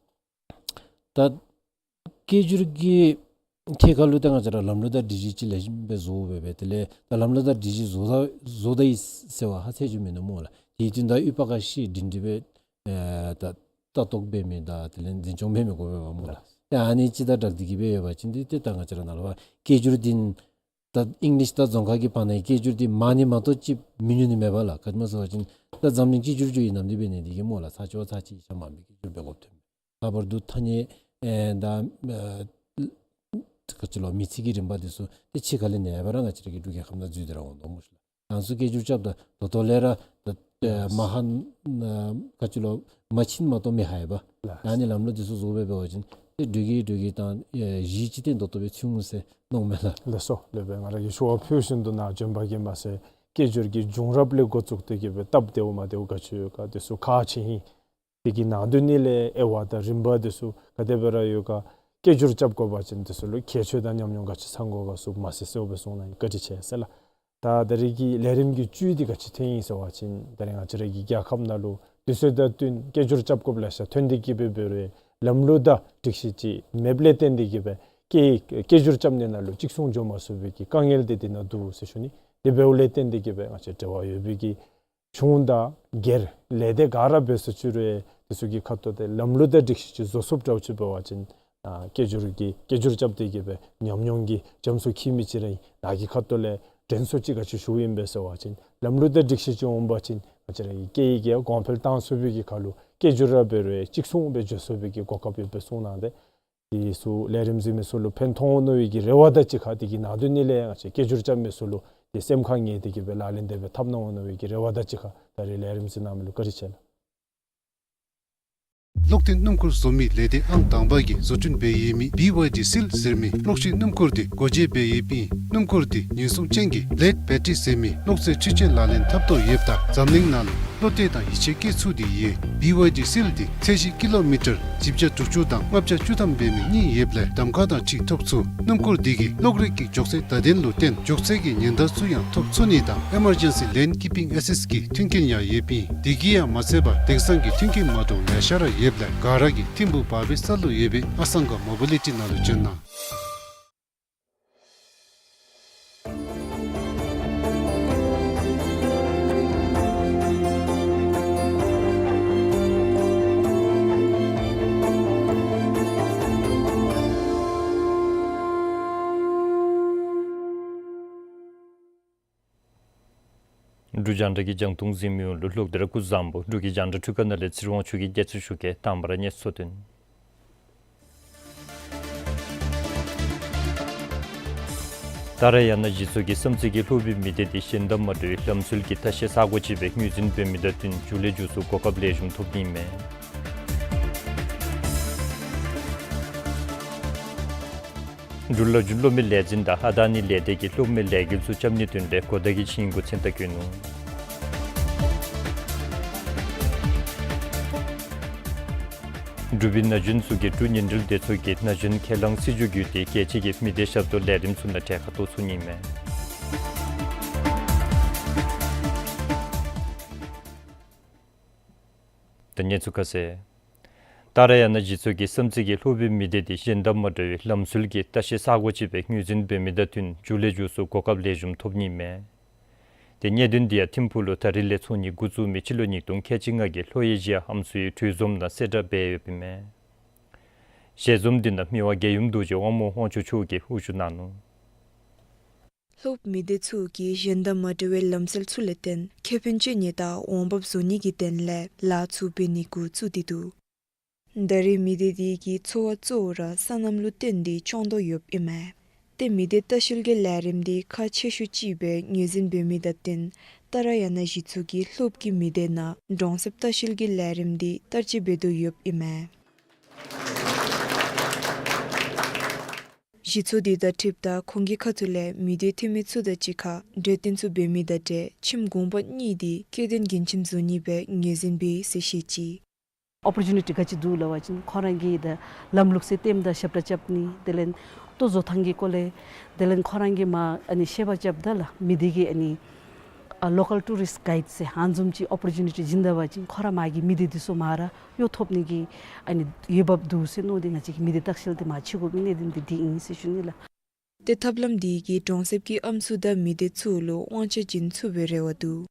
ད་སྐད་སྒྱུར་གྱི་ཐད་ཁར་ལུ་ཏེ་ང་བཅས་ར་ལམ་ལུགས་དང་སྒྲིག་གཞི་ཅིག་ལེགས་ཤོམ་སྦེ་བཟོ་སྦེ་སྦེ་དེ་ལས་ད་ལམ་ལུགས་དང་སྒྲིག་གཞི་བཟོ་ད་བཟོ་ད་ཡི་ཟེར་བ་ཧ་ཚད་ཅིག་མེན་ན་སྨོ་ལགས། དེ་དོན་དག་ཡོད་པ་ག་ཤེས་སྒྲིང་སྒྲི་སྦེ་ཨེ་ད་ལྟ་རྟོག་འབད་མི་དང་དེ་ལས་འཛིན་སྐྱོང་འབད་མི་དགོ་པས་སྨོ་ལགས། ཏེ་ཨ་ནི་ཅིག་དང་སྦྲགས་ཏེ་གི་སྦེ་ཡོད་པ་ཅིན་ཏེ་ཏེ་ད་ང་བཅས་ར་ནཱ་ལུ་སྐད་སྒྱུར་འདི་ད་ཨིང་ལིཤ་དང་རྫོང་ཁ་གི་བར་ནའི་སྐད་སྒྱུར་འདི་མང་ནི་མ་གཏོགས་ཅིག་མི་ཉུང་ནི་མེད་པས་ལགས། ག་ཅི་སྨོ་ཟེར་བ་ཅིན་ད་འཛམ་གླིང་གཅིག་གྱུར་ཅིག་ཨིན་ནམ་འདི་འབད་ནི་འདི་གིས་སྨོ་ལགས། ཚར་གཅིག་བ་ཚར་གཅིག་ཤ་མང་པོའི་སྐད་སྒྱུར་འབད་དགོཔ་ཐོན་མས། ལྷག་པར་དུ་ཐ་སྙད་ཨེ་ད་ཨེ་ག་ཅི་ལོ་མི་ཚིག་གི་རིམ་པ་འདི་ཚུ་ཏེ་ཕྱི་ཁ་ལས་ནཱ་ཡར་བ་ར་ང་བཅས་ར་གི་འབྲུག་རྒྱལ་ཁབ་ནང་འཛུལ་ཏེ་ར་འོང་དོ་སྨོ་ཤིག་ལགས། ང་ཚུ་སྐད་སྒྱུར་རྐྱབ་ད་ད་ལྟོ་ལས་ར་ད་ཨེ་མ་ཧ་ན་ག་ཅི་ལོ་མ་ཕྱིན་མ་གཏོགས་མི་ཧ་ཡོད་པས་ལགས། ཨ་ནི་ལམ་ལུགས་འདི་ཚུ་བཟོ་སྦེ་འབད་བ་ཅིན་ཏེ་འབྲུག་གི་འབྲུག་གི་དང་ཨེ་གཞི་ཅིག་ཏེ་ད་ལྟོ་སྦེ་ཚུད་འོང་ཟེར་མནོཝ་མས་ལགས། ལགས་སོ། ལགས་སྦེ་ང་ར་གིས་ཞུ་བ་ཕུལ་བཞིན་དུ་ནཱ་བྱོན་པ་གིས་མ་ཟད་སྐད་སྒྱུར་གྱི་བྱུང་རབས་ལས་འགོ་བཙུགས་ཏེ་གི་སྦེ་སྟབས་བདེཝ་མ་བདེཝ་ག་ཅི་ཡོད་ག་འདི་ཚུ་ཁག་ཆེ་ཨིན། དེ་གི་ནང་དོན་ནི་ལས་དབྱེ་བ་དང་རིམ་པ་འདི་ཚུ་ག་དེ་སྦེ་ར་ཡོད་ག། སྐད་སྒྱུར་རྐྱབ་དགོ་པ་ཅིན་འདི་ཚུ་ལུ་ཁྱད་ཆོས་དང་ཉམས་མྱོང་ག་ཅི་ཚང་དགོ་ག་ཚུ་མ་ཟད་གསལཝ་སྦེ་གསུངས་གནང་ཡི། བཀའ་དྲིན་ཆེ་ཟེར་ལགས། ད་ད་རེས་ཀྱི་ལས་རིམ་གྱི་བཅུད་འདི་ག་ཅི་ཐོན་ཡི་ཟེར་བ་ཅིན་ད་རེས་ང་བཅས་ར་གི་རྒྱལ་ཁབ་ནང་ལུ་དུས་ཚོད་དང་བསྟུན་སྐད་སྒྱུར་རྐྱབ་དགོཔ་ལེ་ཤ་ཐོན་ཏེ་གི་སྦེ་འབད་རུང་ལམ་ལུགས་དང་སྒྲིག་གཞི་ཅིག་མེདཔ་ལས་བརྟེན་ཏེ་གི་སྦེ་སྐད་སྐད་སྒྱུར་རྐྱབ་ནི་ནང་ལུ་གཅིག་མཚུངས་འགྱོ་མ་ཚུགས་པའི་གི་དཀའ་ངལ་འདི་འདི་ནང་འདུག་ཟེར་ཞུ་ནི། དེ་འབདཝ་ལས་བརྟེན་ཏེ་གི་སྦེ་ང་བཅས་འབྲེལ་བ་ཡོད་པའི་གི་གཞུང་དང་སྒེར་ལས་སྡེ་ག་ར་འབད་ས་ཅིག་རུང་དེ་ཚུ་གི་ཁ་ཐུག་ཏེ་ལམ་ལུགས་དང་སྒྲིག་གཞི་ཅིག་བཟོ་ཚུགསཔ་འདྲཝ་ཅིག་འབད་བ་ཅིན་ཨ་སྐད་སྒྱུར་གྱི་སྐད་སྒྱུར་རྐྱབ་སྟེ་གི་སྦེ་ཉམས་མྱོང་གི་རྒྱ་མཚོ་འཁྱིལ་མི་ཅིག་ར་ཨིན། ནཱ་གི་ཁ་ཐུག་ལས་དྲན་གསོ་ཅིག་ག་ཅི་ཞུཝ་ཨིན་པས་ཟེར་བ་ཅིན་ལམ་ལུགས་དང་སྒྲིག་གཞི་ཅིག་འོང་པ་ཅིན་ང་བཅས་ར་གི་སྐད་ཡིག་གི་གོང་འཕེལ་བཏང་ཚུགས་པའི་གི་ཁར་ལུ་སྐད་སྒྱུར་ར་འབད་རུང་གཅིག་མཚུངས་སྦེ་འགྱོ་ཚུགས་པའི་གི་གོ་སྐབས་ཡོདཔ་སྦེ་གསུངས་གནང་སྟེ། དེ་ཚུ་ལས་རིམ་གཟིགས་མི་ཚུ་ལུ་ཕན་ཐོགས་འོང་མནོ་བའི་གི་རེ་བ་དང་གཅིག་ཁར་དེ་གི་ནང་དོན་ནི་ལས་ང་བཅས་སྐད་སྒྱུར་རྐྱབ་མི་ཚུ་ལུ་དེ་སེམས་ཁར་ངེས་ཏེ་གི་སྦེ་ལག་ལེན་དེ་སྦེ་འཐབ་གནང་འོང་མནོ་བའི་གི་རེ་བ་དང་གཅིག་ཁར་ད་རེས་ལས་རིམ་གཟིགས་གནང་མི་ལུ་བཀའ་དྲིན་ཆེ་ལགས། གློག་འཐེན་སྣུམ་འཁོར་བཟོ་མི་ལས་སྡེ་ཨང་དང་པ་གིས་བཟོ་སྐྲུན་འབད་ཡོད་མི་བི་ཝའི་ཌི་སིལ་ཟེར་མི་གློག་ཤིང་སྣུམ་འཁོར་འདི་སྒོ་འབྱེད་འབད་ཡོདཔ་ཨིན། སྣུམ་འཁོར་འདི་ཉེན་སྲུང་ཅན་གྱི་ལེཌ་བེ་ཊི་རི་ཟེར་མི་གློག་རྫས་འཕྲུལ་ཆས་ལག་ལེན་འཐབ་དོ་ཡོདཔ་ད་འཛམ་གླིང་ནང་ལུ་བློ་གཏད་དང་ཡིད་ཆེས་བསྐྱེད་ཚུགས་ཏེ་ཡོད། བི་ཝའི་ཌི་སིལ་འདི་ཚད་གཞི་ཀི་ལོ་མི་ཊར་བཞི་བརྒྱ་དྲུག་ཅུ་དང་ལྔ་བརྒྱ་བཅུ་ཐམ་འབད་མི་གཉིས་ཡོདཔ་ལས་གདམ་ཁ་དང་གཅིག་ཐོབ་ཚུགས། སྣུམ་འཁོར་འདི་གིས་གློག་རིག་གི་མགྱོགས་ཚད་བརྡ་དོན་ལུ་བརྟེན་མགྱོགས་ཚད་ཀྱི་ཉེན་བརྡ་ཚུ་ཡང་ཐོབ་ཚུགས་ནི་དང་ཨི་མར་ཇེན་སི་ལེན་ཀིཔ་པིང་ཨེ་སིསཊ་གི་མཐུན་རྐྱེན་ཡང་ཡོདཔ་ཨིན། དེ་གིས་ཡང་མ་ཚད་པར་དེང་སང་གི་མཐུན་རྐྱེན་མ་འདྲཝ་ལེ་ཤ་ར་ཡོདཔ་ལས་ག་ར་གིས་ཐིམ་ཕུག་བར་པའི་ས་ལུ་ཡོད་པའི་ཨ་སང་ག་མོ་བི་ལི་ཊི་ནང་ལུ་བྱོན་གནང་། འབྲུག་རྒྱང་བསྒྲགས་ཀྱི་རྒྱང་མཐོང་གཟིགས་མི་ཡོངས་ལུ་ལོག་སྟེ་ར་སྐུ་གཟུགས་བཟང་པོ། འབྲུག་གི་རྒྱང་བསྒྲགས་འཕྲུལ་ཁང་ནང་ལས་ཚེ་རིང་དབང་ཕྱུག་གིས་བསྐྱར་ཞུ་གེ། དང་པ་ར་གནས་ཚུལ་དོན། ཏཱ་ར་ཡ་ན་གཞི་ཚོགས་ཀྱིས་བསམ་རྩེ་གི་ལྷོ་པའི་མི་སྡེ་འདི་གཞན་དང་མ་འདྲ་བའི་ལམ་སྲོལ་གྱི་ལྟ་བཤལ་ས་གོ་ཅིག་སྦེ་ངོས་འཛིན་འབད་མི་དང་བསྟུན་མཇུག་ལས་མཇུག་སུ་གོ་སྐབས་ལེགས་ཤོམ་ཐོབ་ནི་མས། འབྲུག་ལ་རྒྱུན་སློབ་མའི་ལས་འཛིན་དང་ཨ་ད་ནི་ལས་སྡེ་གིས་སློབ་མའི་ལས་འགུལ་ཚུ་རྐྱབ་ནིའི་དོན་ལས་གོ་བརྡ་གི་ཆིངས་ཡིག་གུ་མཚན་རྟགས་བཀོད་ནུག། འབྲུག་པའི་ན་གཞོན་ཚུ་གིས་འབྲུག་ཉིན་རེའི་སྡེ་ཚོགས་ཀྱི་ན་གཞོན་ཁས་བླངས་སྲིད་བྱུས་བརྒྱུད་དེ་རྒྱལ་སྤྱི་གི་མི་སྡེ་ཞབས་ཏོག་ལས་རིམ་ཚུ་ནང་གྲལ་ཁར་གཏོགས་ཚུགས་ནི་མས། ད་གནས་ཚུལ་ཁ་གསལ། ཏཱ་ར་ཡ་ན་གཞི་ཚོགས་ཀྱིས་བསམ་རྩེ་གི་ལྷོ་པའི་མི་སྡེ་འདི་གཞན་དང་མ་འདྲ་བའི་ལམ་སྲོལ་གྱི་ལྟ་བཤལ་ས་གོ་ཅིག་སྦེ་ངོས་འཛིན་འབད་མི་དང་བསྟུན་མཇུག་ལས་མཇུག་སུ་གོ་སྐབས་ལེགས་ཤོམ་ཐོབ་ནི་མས། དེ་གནད་དོན་འདི་ཡང་ཐིམ་ཕུག་ལུ་ད་རིས་ལས་ཚོགས་ནི་འགོ་བཙུགས་མི་སྤྱི་ལོ་ཉིས་སྟོང་ཁལ་གཅིག་ལྔ་གི་ལྷོ་ཨེ་ཤི་ཡ་ཨམ་སྲུའི་གྲོས་འཛོམས་ནང་གསལ་བསྒྲགས་འབད་ཡོདཔ་ཨིན་མས། ཞལ་འཛོམས་འདི་ནང་མི་དབང་རྒྱལ་ཡུམ་རྡོ་རྗེ་དབང་མོ་དབང་ཕྱུག་མཆོག་གིས་དབུ་བཞུགས་གནང་ནུག། ལྷོ་པའི་མི་སྡེ་ཚུ་གིས་གཞན་དང་མ་འདྲ་བའི་ལམ་སྲོལ་ཚུ་ལས་བརྟེན་ཁེ་ཕན་སྤྱོད་ནི་དང་འོང་འབབ་བཟོ་ནི་གི་དོན་ལས་ལཱ་ཚུ་འབད་ནི་འགོ་བཙུགས་ཏེ་འདུག། ད་རེས་མི་སྡེ་འདི་གི་འཚོ་བ་གཙོ་བོ་ར་སོ་ནམ་ལུ་བརྟེན་ཏེ་སྐྱོང་དོ་ཡོདཔ་ཨིན་མས། ཏེ་མི་སྡེ་ལྟ་བཤལ་གྱི་ལས་རིམ་འདི་ཁག་ཆེ་ཤོས་ཅིག་སྦེ་ངོས་འཛིན་འབད་མི་དང་བསྟུན་ཏཱ་ར་ཡ་ན་གཞི་ཚོགས་ཀྱིས་ལྷོ་པའི་མི་སྡེ་ནང་གྲོང་གསེབ་ལྟ་བཤལ་གྱི་ལས་རིམ་འདི་བསྟར་སྤྱོད་འབད་དོ་ཡོདཔ་ཨིན་མས། གཞི་ཚོགས་འདི་དང་འཁྲིལཝ་ད་ཁོང་གི་ཁ་ཐུག་ལས་མི་སྡེ་འཐུས་མི་ཚུ་དང་གཅིག་ཁར་གྲོས་བསྟུན་ཚུ་འབད་མི་དང་འབྲེལ་ཁྱིམ་གུང་པ་གཉིས་འདི་སྐྱེ་ལྡན་རྒན་ཁྱིམ་བཟོ་ནི་སྦེ་ངོས་འཛིན་འབད་ཡི་ཟེར་བཤད་ཅི། ཨོ་པོར་ཅུ་ནི་ཊི་ག་ཅི་འདུག་ལབ་པ་ཅིན་ཁོང་ར་གིས་ད་ལམ་ལུགས་སྲོལ་ལྟདམོ་དང་ཞབས་ཁྲ་རྐྱབ་ནི་དེ་ལས་ལྟོ་བཟོ་ཐངས་ཀྱི་སྐོར་ལས་དེ་ལས་ཁོང་ར་གིས་མ་ཨ་ནི་བཤད་པ་རྐྱབ་ད་ལགས་མི་སྡེ་གི་ཨ་ནི་ ལོ་ཀཱལ་ཊུ་རིསཊ་གཱའིཌ་ཟེར་ཨ་ནི་བཟུམ་ཅིག་ཨོ་པོར་ཅུ་ནི་ཊི་བྱིན་ད་པ་ཅིན་ཁོ་ར་མ་གི་མི་སྡེ་འདི་ཚུ་མ་ར་གཡོག་ཐོབ་ནི་གི་ཨ་ནི་འོས་འབབ་འདུག་ཟེར་མནོ་སྟེ་ང་བཅས་ཀྱིས་མི་སྡེ་ལྟ་བཤལ་འདི་མ་བྱེད་དགོ་པའི་གནད་དོན་འདི་འདི་ཨིན་ཟེར་ཞུ་ནི་ལགས། ཏེ་ཐབས་ལམ་འདི་གིས་གྲོང་གསེབ་ཀྱི་ཨམ་སྲུ་དང་མི་སྡེ་ཚུ་ལུ་དབང་ཆ་བྱིན་ཚུགས་པའི་རེ་བ་འདུག།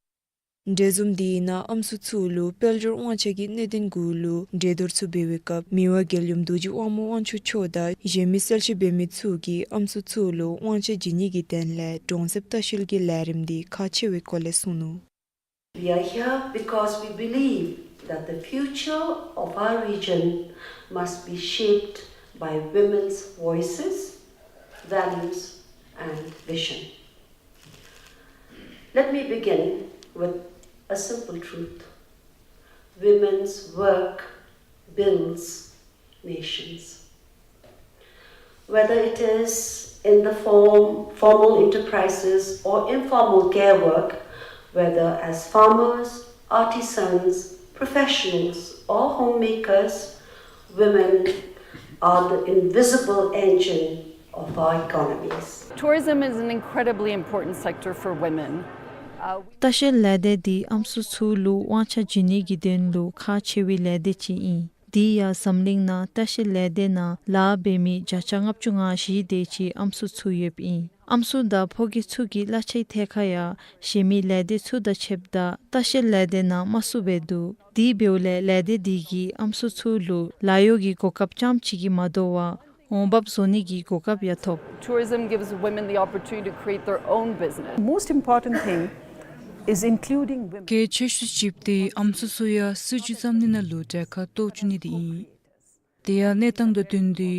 འབྲེལ་འཛོམས་འདི་ནང་ཨམ་སྲུ་ཚུ་ལུ་དཔལ་འབྱོར་དབང་ཆ་གི་གནད་དོན་གུ་ལུ་གྲོས་བསྡུར་ཚུ་འབད་བའི་སྐབས་མི་དབང་རྒྱལ་ཡུམ་རྡོ་རྗེ་དབང་མོ་དབང་ཕྱུག་མཆོག་དང་གཞན་མི་གསལ་བཤད་འབད་མི་ཚུ་གིས་ཨམ་སྲུ་ཚུ་ལུ་དབང་ཆ་བྱིན་ནི་གི་དོན་ལས་གྲོང་གསེབ་ལྟ་བཤལ་གྱི་ལས་རིམ་འདི་ཁག་ཆེ་བའི་སྐོར་ལས་གསུངས་ནུག། We are here because we believe that the future of our region must be shaped by women's voices, values, and vision. Let me begin with a simple truth. Women's work builds nations. Whether it is in the form, formal enterprises or informal care work, whether as farmers, artisans, professionals, or homemakers, women are the invisible engine of our economies. Tourism is an incredibly important sector for women. Uh, ལྟ་བཤལ་ལས་སྡེ་འདི་ཨམ་སྲུ་ཚུ་ལུ་དབང་ཆ་བྱིན་ནི་གི་དོན་ལུ་ཁག་ཆེ་བའི་ལས་སྡེ་ཅིག་ཨིན། དེ་ཡང་འཛམ་གླིང་ནང་ལྟ་བཤལ་ལས་སྡེ་ནང་ལཱ་འབད་མི་བརྒྱ་ཆ་ལྔ་བཅུ་ང་བཞི་དེ་ཅིག་ཨམ་སྲུ་ཚུ་ཡོདཔ་ཨིན། ཨམ་སྲུ་དང་ཕོ་སྐྱེས་ཚུ་གི་གླ་ཆའི་ཐད་ཁར་ཡང་གཞན་མི་ལས་སྡེ་ཚུ་དང་ཕྱདཔ་ད་ལྟ་བཤལ་ལས་སྡེ་ནང་དམའ་སུ་སྦེ་འདུག། དེ་འབདཝ་ལས་ལས་སྡེ་འདི་གིས་ཨམ་སྲུ་ཚུ་ལུ་ལཱ་གཡོག་གི་གོ་སྐབས་རྐྱངམ་ཅིག་གིས་མ་དོ་བར་འོང་འབབ་བཟོ་ནི་གི་གོ་སྐབས་ཡང་ཐོབ། Tourism gives women the opportunity to create their own business. Most important thing is including women. གལ་ཆེ་ཤོས་ཅིག་འདི་ཨམ་སྲུ་ཚུ་ཡང་སྲིད་བྱུས་བརྩམ་ནི་ནང་ལུ་གྲལ་ཁར་གཏོགས་བཅུག་ནི་འདི་ཨིན། དེ་ཡང་གནས་སྟངས་དང་བསྟུན་ཏེ་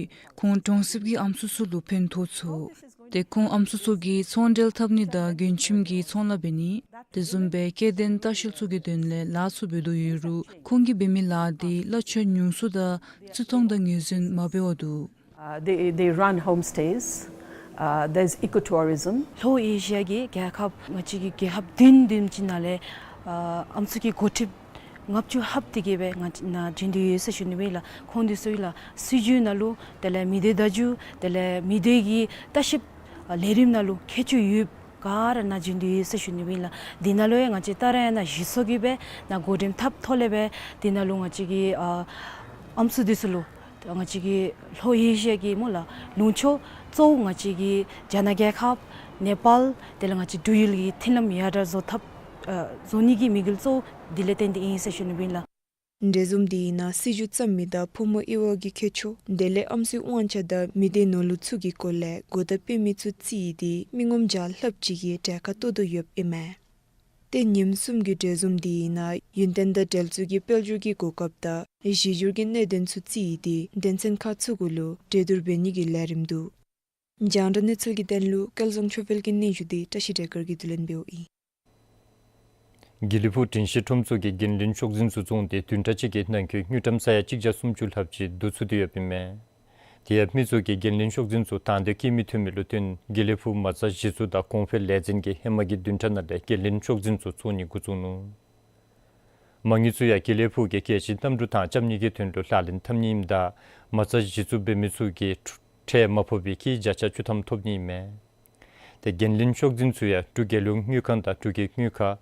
ཁོང་གྲོང་གསེབ་ཀྱི་ཨམ་སྲུ་ཚུ་ལུ་ཕན་ཐོགས་ཚུགས། ཏེ་ཁོང་ཨམ་སྲུ་ཚུ་གིས་ཚོང་འབྲེལ་འཐབ་ནི་དང་མགྱོནམ་གྱི་ཚོང་ལཱ་འབད་ནི་དེ་བཟུམ་སྦེ་སྐྱེ་ལྡན་ལྟ་བཤལ་ཚུ་གི་དོན་ལས་ལཱ་ཚུ་འབད་དོ་ཡོད་རུང་ཁོང་གིས་འབད་མི་ལཱ་འདི་གླ་ཆ་ཉུང་སུ་དང་བརྩི་མཐོང་དང་ངོས་འཛིན་མ་འབད་བར་འདུག། Uh, they, they run homestays. Uh, there's ecotourism. ལྷོ་ཨེ་ཤི་ཡ་གི་རྒྱལ་ཁབ་ང་བཅས་ཀྱི་རྒྱལ་ཁབ་བདུན་བདུན་ཅིག་ནང་ལས་ཨ་ཨམ་སྲུ་གི་འགོ་ཁྲིདཔ་ལྔ་བཅུ་ལྷགཔ་དེ་གིས་སྦེ་ང་བཅས་ནང་བྱོན་ཏེ་ཡོད་ཟེར་ཞུ་ནི་ཨིན་ལགས། ཁོང་འདི་ཚུ་ལགས་སྲིད་བྱུས་ནང་ལུ་དེ་ལས་མི་སྡེ་བརྡ་བརྒྱུད་དེ་ལས་མི་སྡེ་གི་ལྟ་བཤལ་ལས་རིམ་ནང་ལུ་མཁས་མཆོག་ཡོདཔ་ག་ར་ནང་བྱོན་ཏེ་ཡོད་ཟེར་ཞུ་ནི་ཨིན་ལགས། འདི་ནང་ལུ་ཡང་ང་བཅས་ད་རེས་ནཱ་གཞི་བཙུགས་ཀྱིས་སྦེ་ནཱ་འགོ་འདྲེན་འཐབ་ཐོག་ལས་སྦེ་འདི་ནང་ལུ་ང་བཅས་ཀྱི་ཨ་ཨམ་སྲུ་འདི་ཚུ་ལུ་ང་བཅས་ཀྱི་ལྷོ་ཨེ་ཤི་ཡ་གི་སྨོ་ལགས་ལུང་ཕྱོགས་གཙོ་བོ་ང་བཅས་ཀྱི་རྒྱ་ནག་རྒྱལ་ཁབ་ནེ་པཱལ་དེ་ལས་ང་བཅས་འབྲུག་ཡུལ་གྱི་མཐུན་ལམ་ཡར་དྲག་བཟོ་ཐབས་ཨ་བཟོ་ནི་གི་དམིགས་ཡུལ་གཙོ་བོ་འདི་ལས་བརྟེན་ཏེ་ཨིན་ཟེར་ཞུ་ནི་ཨིན་ལགས། འབྲེལ་འཛོམས་འདི་ནང་སྲིད་བྱུས་བརྩམ་མི་དང་ཕོ་མོ་དབྱེ་བ་གི་མཁས་མཆོག་དེ་ལས་ཨམ་སྲུའི་དབང་ཆ་དང་མི་སྡེ་ནོར་ལུག་ཚུ་གི་སྐོར་ལས་གོ་བརྡ་སྤེལ་མི་ཚུ་རྩིས་ཏེ་མི་ངོམ་བརྒྱ་ལྷགཔ་ཅིག་གིས་གྲལ་ཁར་གཏོགས་དོ་ཡོདཔ་ཨིན་མས། ཏེ་ཉིནམ་གསུམ་གྱི་འབྲེལ་འཛོམས་འདི་ནང་ཡུན་བརྟན་དང་འབྲེལ་འཚོལ་གྱི་དཔལ་འབྱོར་གྱི་གོ་སྐབས་དང་གཞི་འགྱུར་གྱི་གནད་དོན་ཚུ་རྩིས་ཏེ་དོན་ཚན་ཁག་ཚུ་གུ་ལུ་གྲོས་བསྡུར་འབད་ནི་གི་ལས་རིམ་འདུག། རྒྱང་བསྒྲགས་གནས་ཚུལ་གྱི་དོན་ལུ་སྐལ་བཟང་ཆོས་འཕེལ་གྱི་སྙན་ཞུ་འདི་བཀྲ་ཤིས་སྒྲོལ་དཀར་གྱིས་བསྡུ་ལེན་འབདཝ་ཨིན། དགེ་ལེགས་ཕུག་དྲིན་ཤེས་ཁྲོམ་ཚོགས་ཀྱིས་འགན་ལེན་མཆོག་འཛིན་ཚུ་བཙོངས་ཏེ་བདུན་ཕྲག་གཅིག་གི་ནང་འཁོད་དངུལ་ཀྲམ་ས་ཡ་གཅིག་བརྒྱ་སུམ་ཅུ་ལྷགཔ་ཅིག་བསྡུ་ཚུགས་ཏེ་ཡོདཔ་ཨིན་མས། དེ་ཡང་མི་ཚུ་གིས་འགན་ལེན་མཆོག་འཛིན་ཚུ་དང་འདོད་བསྐྱེད་མི་ཐོན་མི་ལུ་བརྟེན་དགེ་ལེགས་ཕུག་མ་རྩ་གཞི་བཙུགས་དང་གོང་འཕེལ་ལས་འཛིན་གྱིས་ཧེ་མ་གི་བདུན་ཕྲག་ནང་ལས་འགན་ལེན་མཆོག་འཛིན་ཚུ་བཙོང་ནི་འགོ་བཙུགས་ནུག། མ་དངུལ་ཚུ་ཡང་དགེ་ལེགས་ཕུག་གི་གལ་ཆེའི་གནམ་གྲུ་ཐང་རྐྱབ་ནི་གི་དོན་ལུ་ལག་ལེན་འཐབ་ནི་ཨིནམ་ད་མ་རྩ་གཞི་བཙུགས་འབད་མི་ཚུ་གིས་ཁྲལ་མ་ཕོག་པའི་ཁེ་བརྒྱ་ཆ་བཅུ་ཐམ་ཐོབ་ནི་ཨིན་མས། ཏེ་འགན་ལེན་མཆོག་འཛིན་ཚུ་ཡང་འབྲུག་རྒྱལ་ཡོངས་དངུལ་ཁང་དང་འབྲུག་རྒྱལ་དངུལ་ཁང་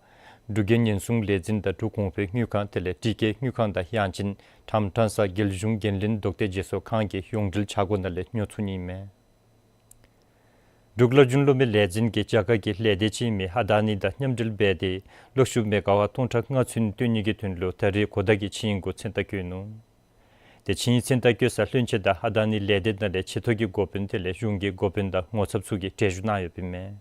འབྲུག་རྒྱལ་ཉེན་སྲུང་ལས་འཛིན་དང་འབྲུག་གོང་འཕེལ་དངུལ་ཁང་དེ་ལས་འབྲི་རྒྱལ་དངུལ་ཁང་དང་ཡང་ཅིན་དམ་ཕྲང་ས་རྒྱལ་གཞུང་འགན་ལེན་ལྡོག་སྟེ་བརྗེ་སོར་ཁང་གི་ཡོངས་འབྲེལ་ཆག་སྒོ་ནང་ལས་ཉོ་ཚུགས་ནི་ཨིན་མས། འབྲུག་སླར་འབྱུང་གློག་མེ་ལས་འཛིན་གྱིས་རྒྱ་གར་གྱི་ལས་སྡེ་ཅིག་ཨིན་མི་ཨ་དཱ་ནི་དང་མཉམ་འབྲེལ་འབད་དེ་གློག་ཤུགས་མེ་ག་ཝཊ་སྟོང་ཕྲག་ལྔ་ཚུན་བཏོན་ནི་གི་དོན་ལུ་ད་རེས་གོ་བརྡ་གི་ཆིངས་ཡིག་གུ་མཚན་རྟགས་བཀོད་ནུག། ཏེ་ཆིངས་ཡིག་མཚན་རྟགས་བཀོད་ས་བློན་ཆེན་དང་ཨ་དཱ་ནི་ལས་སྡེ་ནང་ལས་ཆེ་མཐོ་གི་འགོ་དཔོན་དེ་ལས་གཞུང་གི་འགོ་དཔོན་དང་ངོ་ཚབ་ཚུ་གིས་གྲལ་བཞུགས་གནང་ཡོདཔ་ཨིན་མས།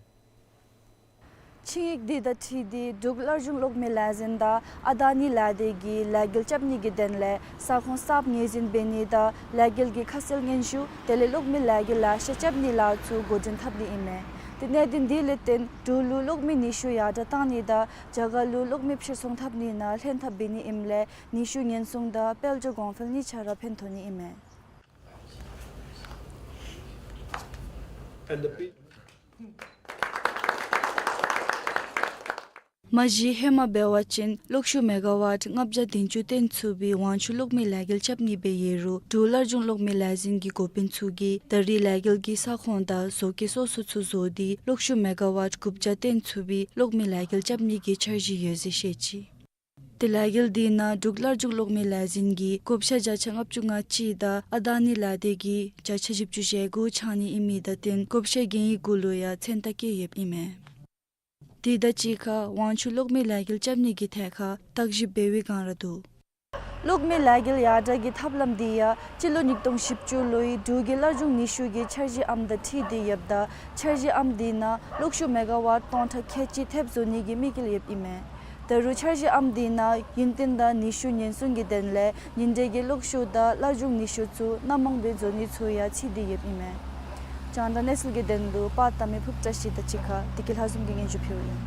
ཆིངས་ཡིག་འདི་དང་འཁྲིལ་ཏེ་འབྲུག་སླར་འབྱུང་གློག་མེ་ལས་འཛིན་དང་ཨ་དཱ་ནི་ལས་སྡེ་གིས་ལས་འགུལ་རྐྱབ་ནི་གི་དོན་ལས་ས་ཁོངས་གསརཔ་ངོས་འཛིན་འབད་ནི་དང་ལས་འགུལ་གྱི་ཁ་གསལ་སྙན་ཞུ་དེ་ལས་གློག་མེ་ལས་འགུལ་ལེ་ཤ་རྐྱབ་ནིའི་ལཱ་ཚུ་འགོ་འདྲེན་འཐབ་ནི་ཨིན་མས། ཏེ་གནད་དོན་འདི་ལས་བརྟེན་འབྲུག་ལུ་གློག་མེ་ནུས་ཤུགས་ཡར་དྲག་བཏང་ནི་དང་རྒྱ་གར་ལུ་གློག་མེ་ཕྱིར་ཚོང་འཐབ་ནི་ནང་ལྷན་ཐབས་འབད་ནི་ཨིནམ་ལས་ནུས་ཤུགས་ཉེན་སྲུང་དང་དཔལ་འབྱོར་གོང་འཕེལ་གཉིས་ཆ་ར་ཕན་ཐོགས་ནི་ཨིན་མས། མ་གཞི་ཧེ་མ་འབད་བ་ཅིན་གློག་ཤུགས་མེ་ག་ཝཊ་ལྔ་བརྒྱ་བདུན་ཅུ་བཏོན་ཚུགས་པའི་ཝང་ཆུ་གློག་མེ་ལས་འགུལ་རྐྱབ་ནི་སྦེ་ཡོད་རུང་འབྲུག་སླར་འབྱུང་གློག་མེ་ལས་འཛིན་གྱི་འགོ་དཔོན་ཚུ་གིས་ད་རེས་ལས་འགུལ་གྱི་ས་ཁོངས་དང་བཟོ་བཀོད་སོ་སོ་ཚུ་བཟོ་སྟེ་གློག་ཤུགས་མེ་ག་ཝཊ་དགུ་བརྒྱ་བཏོན་ཚུགས་པའི་གློག་མེ་ལས་འགུལ་རྐྱབ་ནི་གི་འཆར་གཞི་ཡོད་ཟེར་བཤད་ཅི། ཏེ་ལས་འགུལ་འདི་ནང་འབྲུག་སླར་འབྱུང་གློག་མེ་ལས་འཛིན་གྱིས་བགོ་བཤའ་བརྒྱ་ཆ་ལྔ་བཅུ་ང་གཅིག་དང་ཨ་དཱ་ནི་ལས་སྡེ་གིས་བརྒྱ་ཆ་བཞི་བཅུ་ཞེ་དགུ་འཆང་ནི་ཨིན་མི་དང་བསྟུན་བགོ་བཤའ་གན་ཡིག་གུ་ལུ་ཡང་མཚན་རྟགས་བཀོད་ཡོདཔ་ཨིན་མས། དེ་དང་གཅིག་ཁར་ཝང་ཆུ་གློག་མེ་ལས་འགུལ་རྐྱབ་ནི་གི་ཐད་ཁར་བརྟག་ཞིབ་འབད་བའི་བསྒང་ར་འདུག། གློག་མེ་ལས་འགུལ་ཡར་དྲག་གི་ཐབས་ལམ་འདི་ཡང་སྤྱི་ལོ་ཉིས་སྟོང་བཞི་བཅུ་ལོའི་འབྲུག་གི་སླར་འབྱུང་ནུས་ཤུགས་ཀྱི་འཆར་གཞི་ཨམ་དང་འཁྲིལ་ཏེ་ཡོདཔ་ད་འཆར་གཞི་ཨམ་འདི་ནང་གློག་ཤུགས་མེ་ག་ཝཊ་སྟོང་ཕྲག་ཁལ་གཅིག་ཐེབས་བཟོ་ནི་གི་དམིགས་ཡུལ་ཡོདཔ་ཨིན་མས། ད་རུང་འཆར་གཞི་ཨམ་འདི་ནང་ཡུན་བརྟན་དང་ནུས་ཤུགས་ཉེན་སྲུང་གི་དོན་ལས་ཉིན་དྲོད་ཀྱི་གློག་ཤུགས་དང་སླར་འབྱུང་ནུས་ཤུགས་ཚུ་སྣ་མང་སྦེ་བཟོ་ནི་ཚུ་ཡང་ཚུད་དེ་ཡོདཔ་ཨིན་མས། རྒྱང་བསྒྲགས་གནས་ཚུལ་གྱི་དོན་ལུ་པར་བཏབ་མི་ཕུབ་བཀྲ་ཤིས་དང་གཅིག་ཁར་བདེ་སྐྱིད་ལྷ་འཛོམས་ཀྱིས་སྙན་ཞུ་ཕུལཝ་ཨིན།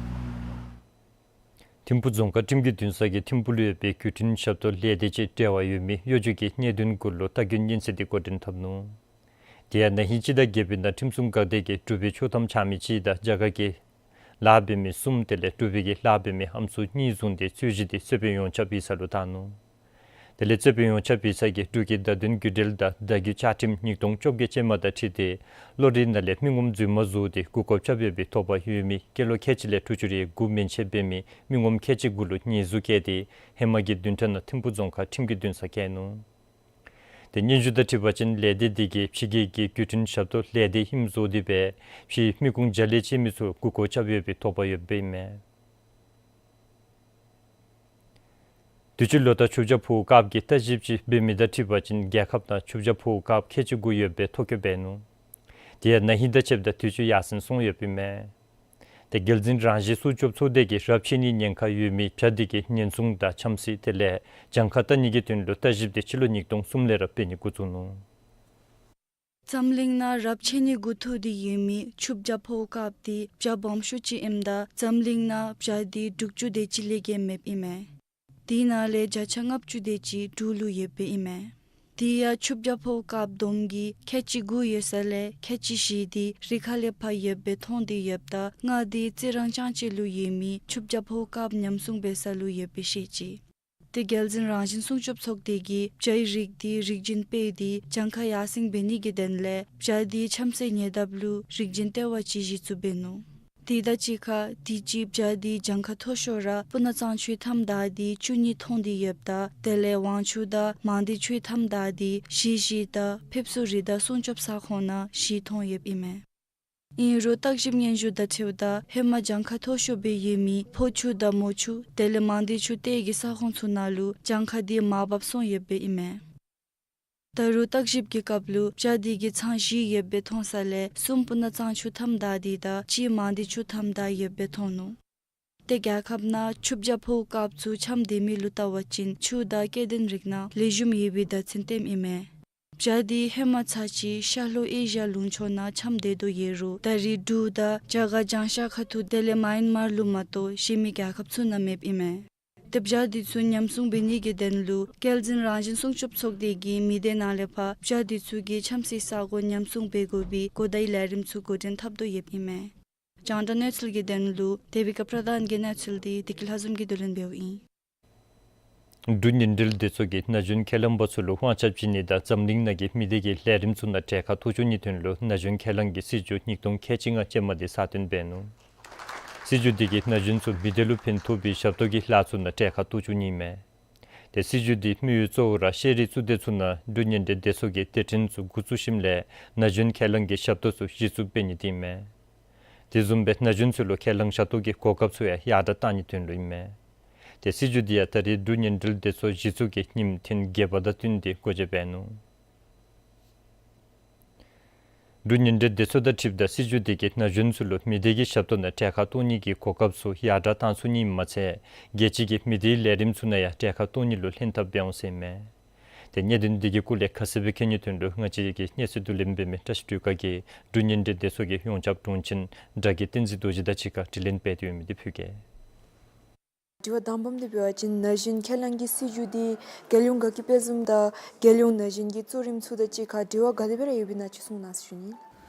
ཐིམ་ཕུ་རྫོང་ཁག་ཁྲིམས་ཀྱི་འདུན་ས་གིས་ཐིམ་ཕུ་ལུ་ཡོད་པའི་བརྒྱུད་འཕྲིན་ཞབས་ཏོག་ལས་སྡེ་ཅིག་འབྲེལ་བ་ཡོད་མི་གཡོ་སྒྱུ་གི་གནད་དོན་གུ་ལུ་ལྟ་སྐྱོན་སྙན་སེང་འདི་འགོ་འདྲེན་འཐབ་ནུག། དེ་ཡང་ན་ཧིང་སྤྱི་ཟླ་བརྒྱད་པའི་ནང་ཁྲིམས་སྲུང་འགག་སྡེ་གིས་འབྲུག་པའི་ཆོག་ཐམ་འཆང་མི་གཅིག་དང་རྒྱ་གར་གྱི་ལཱ་འབད་མི་གསུམ་དེ་ལས་འབྲུག་པའི་གི་ལཱ་འབད་མི་ཨམ་སྲུ་གཉིས་བཟུང་སྟེ་རྩོད་གཞི་འདི་རྩོད་དཔོན་ཡོངས་ཁྱབ་ཡིག་ཚང་ལུ་བཏང་ནུག། དེ་ལས་རྩོད་དཔོན་ཡོངས་ཁྱབ་ཡིག་ཚང་གིས་འབྲུག་གི་བརྡ་དོན་བརྒྱུད་འབྲེལ་དང་བརྡ་བརྒྱུད་བཅའ་ཁྲིམས་ཉིས་སྟོང་བཅོ་བརྒྱད་ཅན་མ་དང་འཁྲིལ་ཏེ་གློག་རིག་ནང་ལས་མི་ངོམ་རྫུན་མ་བཟོ་སྟེ་མགུ་སྐོར་རྐྱབ་ཡོད་པའི་ཐོབ་པ་ཡོད་མི་སྐྱེས་ལོ་ཁལ་གཅིག་ལས་དྲུག་ཅུ་རེ་དགུ་མན་ཆད་འབད་མི་མི་ངོམ་ཁལ་གཅིག་གུ་ལུ་ཉེས་འཛུགས་བཀལ་ཏེ་ཧེ་མ་གི་བདུན་ཕྲག་ནང་ཐིམ་ཕུ་རྫོང་ཁག་ཁྲིམས་ཀྱི་འདུན་ས་བཀལ་ནུག། ཏེ་སྙན་ཞུ་དང་འཁྲིལ་བ་ཅིན་ལས་སྡེ་འདི་གིས་ཕྱི་རྒྱལ་གྱི་བརྒྱུད་འཕྲིན་ཞབས་ཏོག་ལས་སྡེ་ཧིང་བཟོ་སྟེ་སྦེ་ཕྱིའི་མི་ཁུངས་བརྒྱ་ལས་བཅད་མི་ཚུ་མགུ་སྐོར་རྐྱབ་ཡོད་པའི་ཐོབ་པ་ཡོདཔ་ཨིན་མས། དུས་ཅི་ལོ་བསྟར་ཆུ་བྱ་ཕོཝ་སྐབས་ཀྱི་བརྟག་ཞིབ་ཅིག་འབད་མི་དང་འཁྲིལ་བ་ཅིན་རྒྱལ་ཁབ་ནང་ཆུ་བྱ་ཕོཝ་སྐབས་ཁལ་གཅིག་དགུ་ཡོད་པའི་ཐོ་བཀོད་འབད་ནུག། དེ་ཡང་ན་ཧིང་དང་ཕྱདཔ་ད་དུས་ཅི་ཡར་སེང་སོང་ཡོདཔ་ཨིན་མས། ཏེ་རྒྱལ་འཛིན་རང་བཞིན་སྲུང་སྐྱོབ་ཚོགས་སྡེ་གིས་རབས་ཆད་ནིའི་ཉེན་ཁ་ཡོད་མི་བྱ་འདི་གི་ཉེན་སྲུང་དང་འཆམ་སྲིད་དེ་ལས་གྱངས་ཁ་བལྟ་ནི་གི་དོན་ལུ་བརྟག་ཞིབ་འདི་སྤྱི་ལོ་ཉིས་སྟོང་གསུམ་ལས་ར་འབད་ནི་འགོ་བཙུགས་ནུག། འཛམ་གླིང་ནང་རབས་ཆད་ནི་འགོ་ཐོག་སྟེ་ཡོད་མི་ཆུ་བྱ་ཕོཝ་སྐབས་འདི་བྱ་སྦོམ་ཤོས་ཅིག་ཨིནམ་ད་འཛམ་གླིང་ནང་བྱ་འདི་དྲུག་ཅུ་དེ་ཅིག་ལས་བརྒལ་མེདཔ་ཨིན་མས། དེ་ནང་ལས་བརྒྱ་ཆ་ལྔ་བཅུ་དེ་ཅིག་འབྲུག་ལུ་ཡོདཔ་ཨིན་མས། དེ་ཡང་ཆུ་བྱ་ཕོཝ་སྐབས་བསྡོམས་ཀྱིས་ཁལ་གཅིག་དགུ་ཡོད་ས་ལས་ཁལ་གཅིག་བཞི་དེ་རི་ཁ་ལས་ཕར་ཡོདཔ་སྦེ་མཐོང་སྟེ་ཡོདཔ་ད་ལྔ་དེ་རྩི་རང་ལྕང་སྤྱོད་ལུ་ཡོད་མི་ཆུ་བྱ་ཕོཝ་སྐབས་ཉམས་སྲུང་འབད་ས་ལུ་ཡོདཔ་སྦེ་བཤད་ཅི། ཏེ་རྒྱལ་འཛིན་རང་བཞིན་སྲུང་སྐྱོབ་ཚོགས་སྡེ་གིས་བྱའི་རིགས་འདི་རིགས་རྒྱུན་སྤེལ་ཏེ་གྱངས་ཁ་ཡར་སེང་འབད་ནི་གི་དོན་ལས་བྱ་འདི་འཆམ་སའི་ཉེ་འདབས་ལུ་རིགས་རྒྱུན་ལྟེ་བ་ཅིག་གཞི་བཙུགས་འབད་ནུག། དེ་དང་གཅིག་ཁར་དུས་ཅི་བྱ་འདི་གྱངས་ཁ་མཐོ་ཤོས་ར་སྤུ་ན་གཙང་ཆུའི་མཐའམ་བདའ་སྟེ་བཅུག་ནི་མཐོང་སྟེ་ཡོདཔ་ད་དེ་ལས་ཝང་ཆུ་དང་མང་སྡེ་ཆུའི་མཐའམ་བདའ་སྟེ་གཞིས་བྱེས་དང་ཕེབས་བསུ་རི་དྭགས་སྲུང་སྐྱོབ་ས་ཁོངས་ནང་གཞི་མཐོང་ཡོདཔ་ཨིན་མས། ཨིན་རུང་བརྟག་ཞིབ་སྙན་ཞུ་དང་འཁྲིལཝ་ད་ཧེ་མ་གྱངས་ཁ་མཐོ་ཤོས་སྦེ་ཡོད་མི་ཕོ་ཆུ་དང་མོ་ཆུ་དེ་ལས་མང་སྡེ་ཆུ་གཏེར་གྱི་ས་ཁོངས་ཚུ་ནང་ལུ་གྱངས་ཁ་འདི་མར་བབས་སོང་ཡོདཔ་ཨིན་མས། ད་རུང་བརྟག་ཞིབ་ཀྱི་སྐབས་ལུ་བྱ་འདི་གི་ཚང་བཞི་ཡོདཔ་སྦེ་མཐོང་ས་ལས་གསུམ་སྤུ་ན་གཙང་ཆུ་མཐའམ་བདའ་སྟེ་དང་གཅིག་མང་སྡེ་ཆུ་མཐའམ་བདའ་ཡོདཔ་སྦེ་མཐོང་ནུག། ཏེ་རྒྱལ་ཁབ་ནང་ཆུ་བྱ་ཕོཝ་སྐབས་ཚུ་འཆམ་སྡོད་མི་ལུ་བལྟ་བ་ཅིན་ཆུ་དང་སྐྱེ་ལྡན་རིགས་ནང་ལེགས་ཤོམ་ཡོད་པའི་བརྡ་མཚོན་སྟོནམ་ཨིན་མས། བྱ་འདི་ཧེ་མ་ཚར་གཅིག་ཤར་ལྷོ་ཨེ་ཤི་ཡ་ལུང་ཕྱོགས་ནང་འཆམ་སྡོད་དོ་ཡོད་རུང་ད་རེས་འབྲུག་དང་རྒྱ་གར་བྱང་ཤར་ཁ་ཐུག་དེ་ལས་མཱ་ཡན་མར་ལུ་མ་གཏོགས་གཞན་མི་རྒྱལ་ཁབ་ཚུ་ནང་མེདཔ་ཨིན་མས། ཏེ་བྱ་འདི་ཚུ་ཉམས་སྲུང་འབད་ནི་གི་དོན་ལུ་རྒྱལ་འཛིན་རང་བཞིན་སྲུང་སྐྱོབ་ཚོགས་སྡེ་གིས་མི་སྡེ་ནང་ལས་ཕར་བྱ་འདི་ཚུ་གི་འཆམ་སའི་ས་གོ་ཉམས་སྲུང་འབད་དགོ་པའི་གོ་བརྡའི་ལས་རིམ་ཚུ་འགོ་འདྲེན་འཐབ་དོ་ཡོདཔ་ཨིན་མས། རྒྱང་བསྒྲགས་གནས་ཚུལ་གྱི་དོན་ལུ་དེ་བི་ཀ་པྲ་དཱན་གྱི་གནས་ཚུལ་འདི་བདེ་སྐྱིད་ལྷ་འཛོམས་ཀྱིས་བསྡུ་ལེན་འབདཝ་ཨིན། འབྲུག་ཉིན་རེའི་སྡེ་ཚོགས་ཀྱིས་ན་གཞོན་ཁས་བླངས་པ་ཚུ་ལུ་དབང་ཆ་བྱིན་ནི་དང་འཛམ་གླིང་ནང་གི་མི་སྡེ་གི་ལས་རིམ་ཚུ་ནང་གྲལ་ཁར་གཏོགས་བཅུག་ནིའི་དོན་ལུ་ན་གཞོན་ཁས་བླངས་ཀྱི་སྲིད་བྱུས་ཉིས་སྟོང་ཁལ་གཅིག་ལྔ་ཅན་མ་འདི་གསར་བཏོན་འབད་ནུག། སྲིད་བྱུས་འདི་གིས་ན་གཞོན་ཚུ་མི་སྡེ་ལུ་ཕན་ཐོགས་པའི་ཞབས་ཏོག་གི་ལཱ་ཚུ་ནང་གྲལ་ཁར་གཏོགས་བཅུག་ནི་མས། ཏེ་སྲིད་བྱུས་འདི་དམིགས་ཡུལ་གཙོ་བོ་ར་ཤེས་རིག་གཙུག་སྡེ་ཚུ་ནང་འབྲུག་ཉིན་རེའི་སྡེ་ཚོགས་ཀྱིས་དེ་ཕྲན་ཚུ་འགོ་བཙུགས་ཞིནམ་ལས་ན་གཞོན་ཁས་བླངས་ཀྱི་ཞབས་ཏོག་ཚུ་གཞི་བཙུགས་འབད་ནི་འདི་མས། དེ་བཟུམ་སྦེ་ན་གཞོན་ཚུ་ལུ་ཁས་བླངས་ཞབས་ཏོག་གི་གོ་སྐབས་ཚུ་ཡང་ཡར་དྲགས་གཏང་ནིའི་དོན་ལུ་ཨིན་མས། ཏེ་སྲིད་བྱུས་འདི་ཡང་ད་རེས་འབྲུག་ཉིན་རེའི་སྡེ་ཚོགས་གཞི་བཙུགས་ཀྱི་ཉིནམ་ཐེངས་བརྒྱད་པ་དང་བསྟུན་ཏེ་སྒོ་འབྱེད་འབད་ནུག། འབྲུག་ཉིན་རེའི་སྡེ་ཚོགས་དང་འཁྲིལཝ་ད་སྲིད་བྱུས་འདི་གིས་ན་གཞོན་ཚུ་ལུ་མི་སྡེ་གི་ཞབས་ཏོག་ནང་གྲལ་ཁར་གཏོགས་ནི་གི་གོ་སྐབས་ཚུ་ཡར་དྲགས་གཏང་ཚུགས་ནི་མ་ཚད་རྒྱལ་སྤྱི་གི་མི་སྡེའི་ལས་རིམ་ཚུ་ནང་ཡང་གྲལ་ཁར་གཏོགས་ནི་ལུ་ལྷན་ཐབས་འབད་འོང་ཟེར་ཨིན་མས། ཏེ་གནད་དོན་འདི་གི་སྐོར་ལས་ཁ་གསལ་སྦེ་མཁྱེན་ནིའི་དོན་ལུ་ང་བཅས་ཀྱི་གནས་ཚུལ་བསྡུ་ལེན་འབད་མི་བཀྲ་ཤིས་སྒྲོལ་དཀར་གྱིས་འབྲུག་ཉིན་རེའི་སྡེ་ཚོགས་ཀྱི་ཡོངས་ཁྱབ་དྲུང་ཆེན་བཀྲ་ཤིས་བསྟན་འཛིན་རྡོ་རྗེ་དང་གཅིག་ཁར་དྲི་ལན་འབད་དེ་ཡོད་མི་འདི་ཕུལ་གེ། དྲི་བ་དང་པམ་འདི་འབད་བ་ཅིན་ན་གཞོན་ཁས་བླངས་ཀྱི་སྲིད་བྱུས་འདི་རྒྱལ་ཡོངས་དགའ་སྐྱིད་དཔལ་འཛོམས་དང་རྒྱལ་ཡོངས་ན་གཞོན་གྱི་གཙོ་རིམ་ཚུ་དང་གཅིག་ཁར་འབྲེལ་བ་ག་དེ་སྦེ་ར་ཡོདཔ་ཨིན་ན་ཅིག་གསུང་གནང་ཟེར་ཞུ་ནི།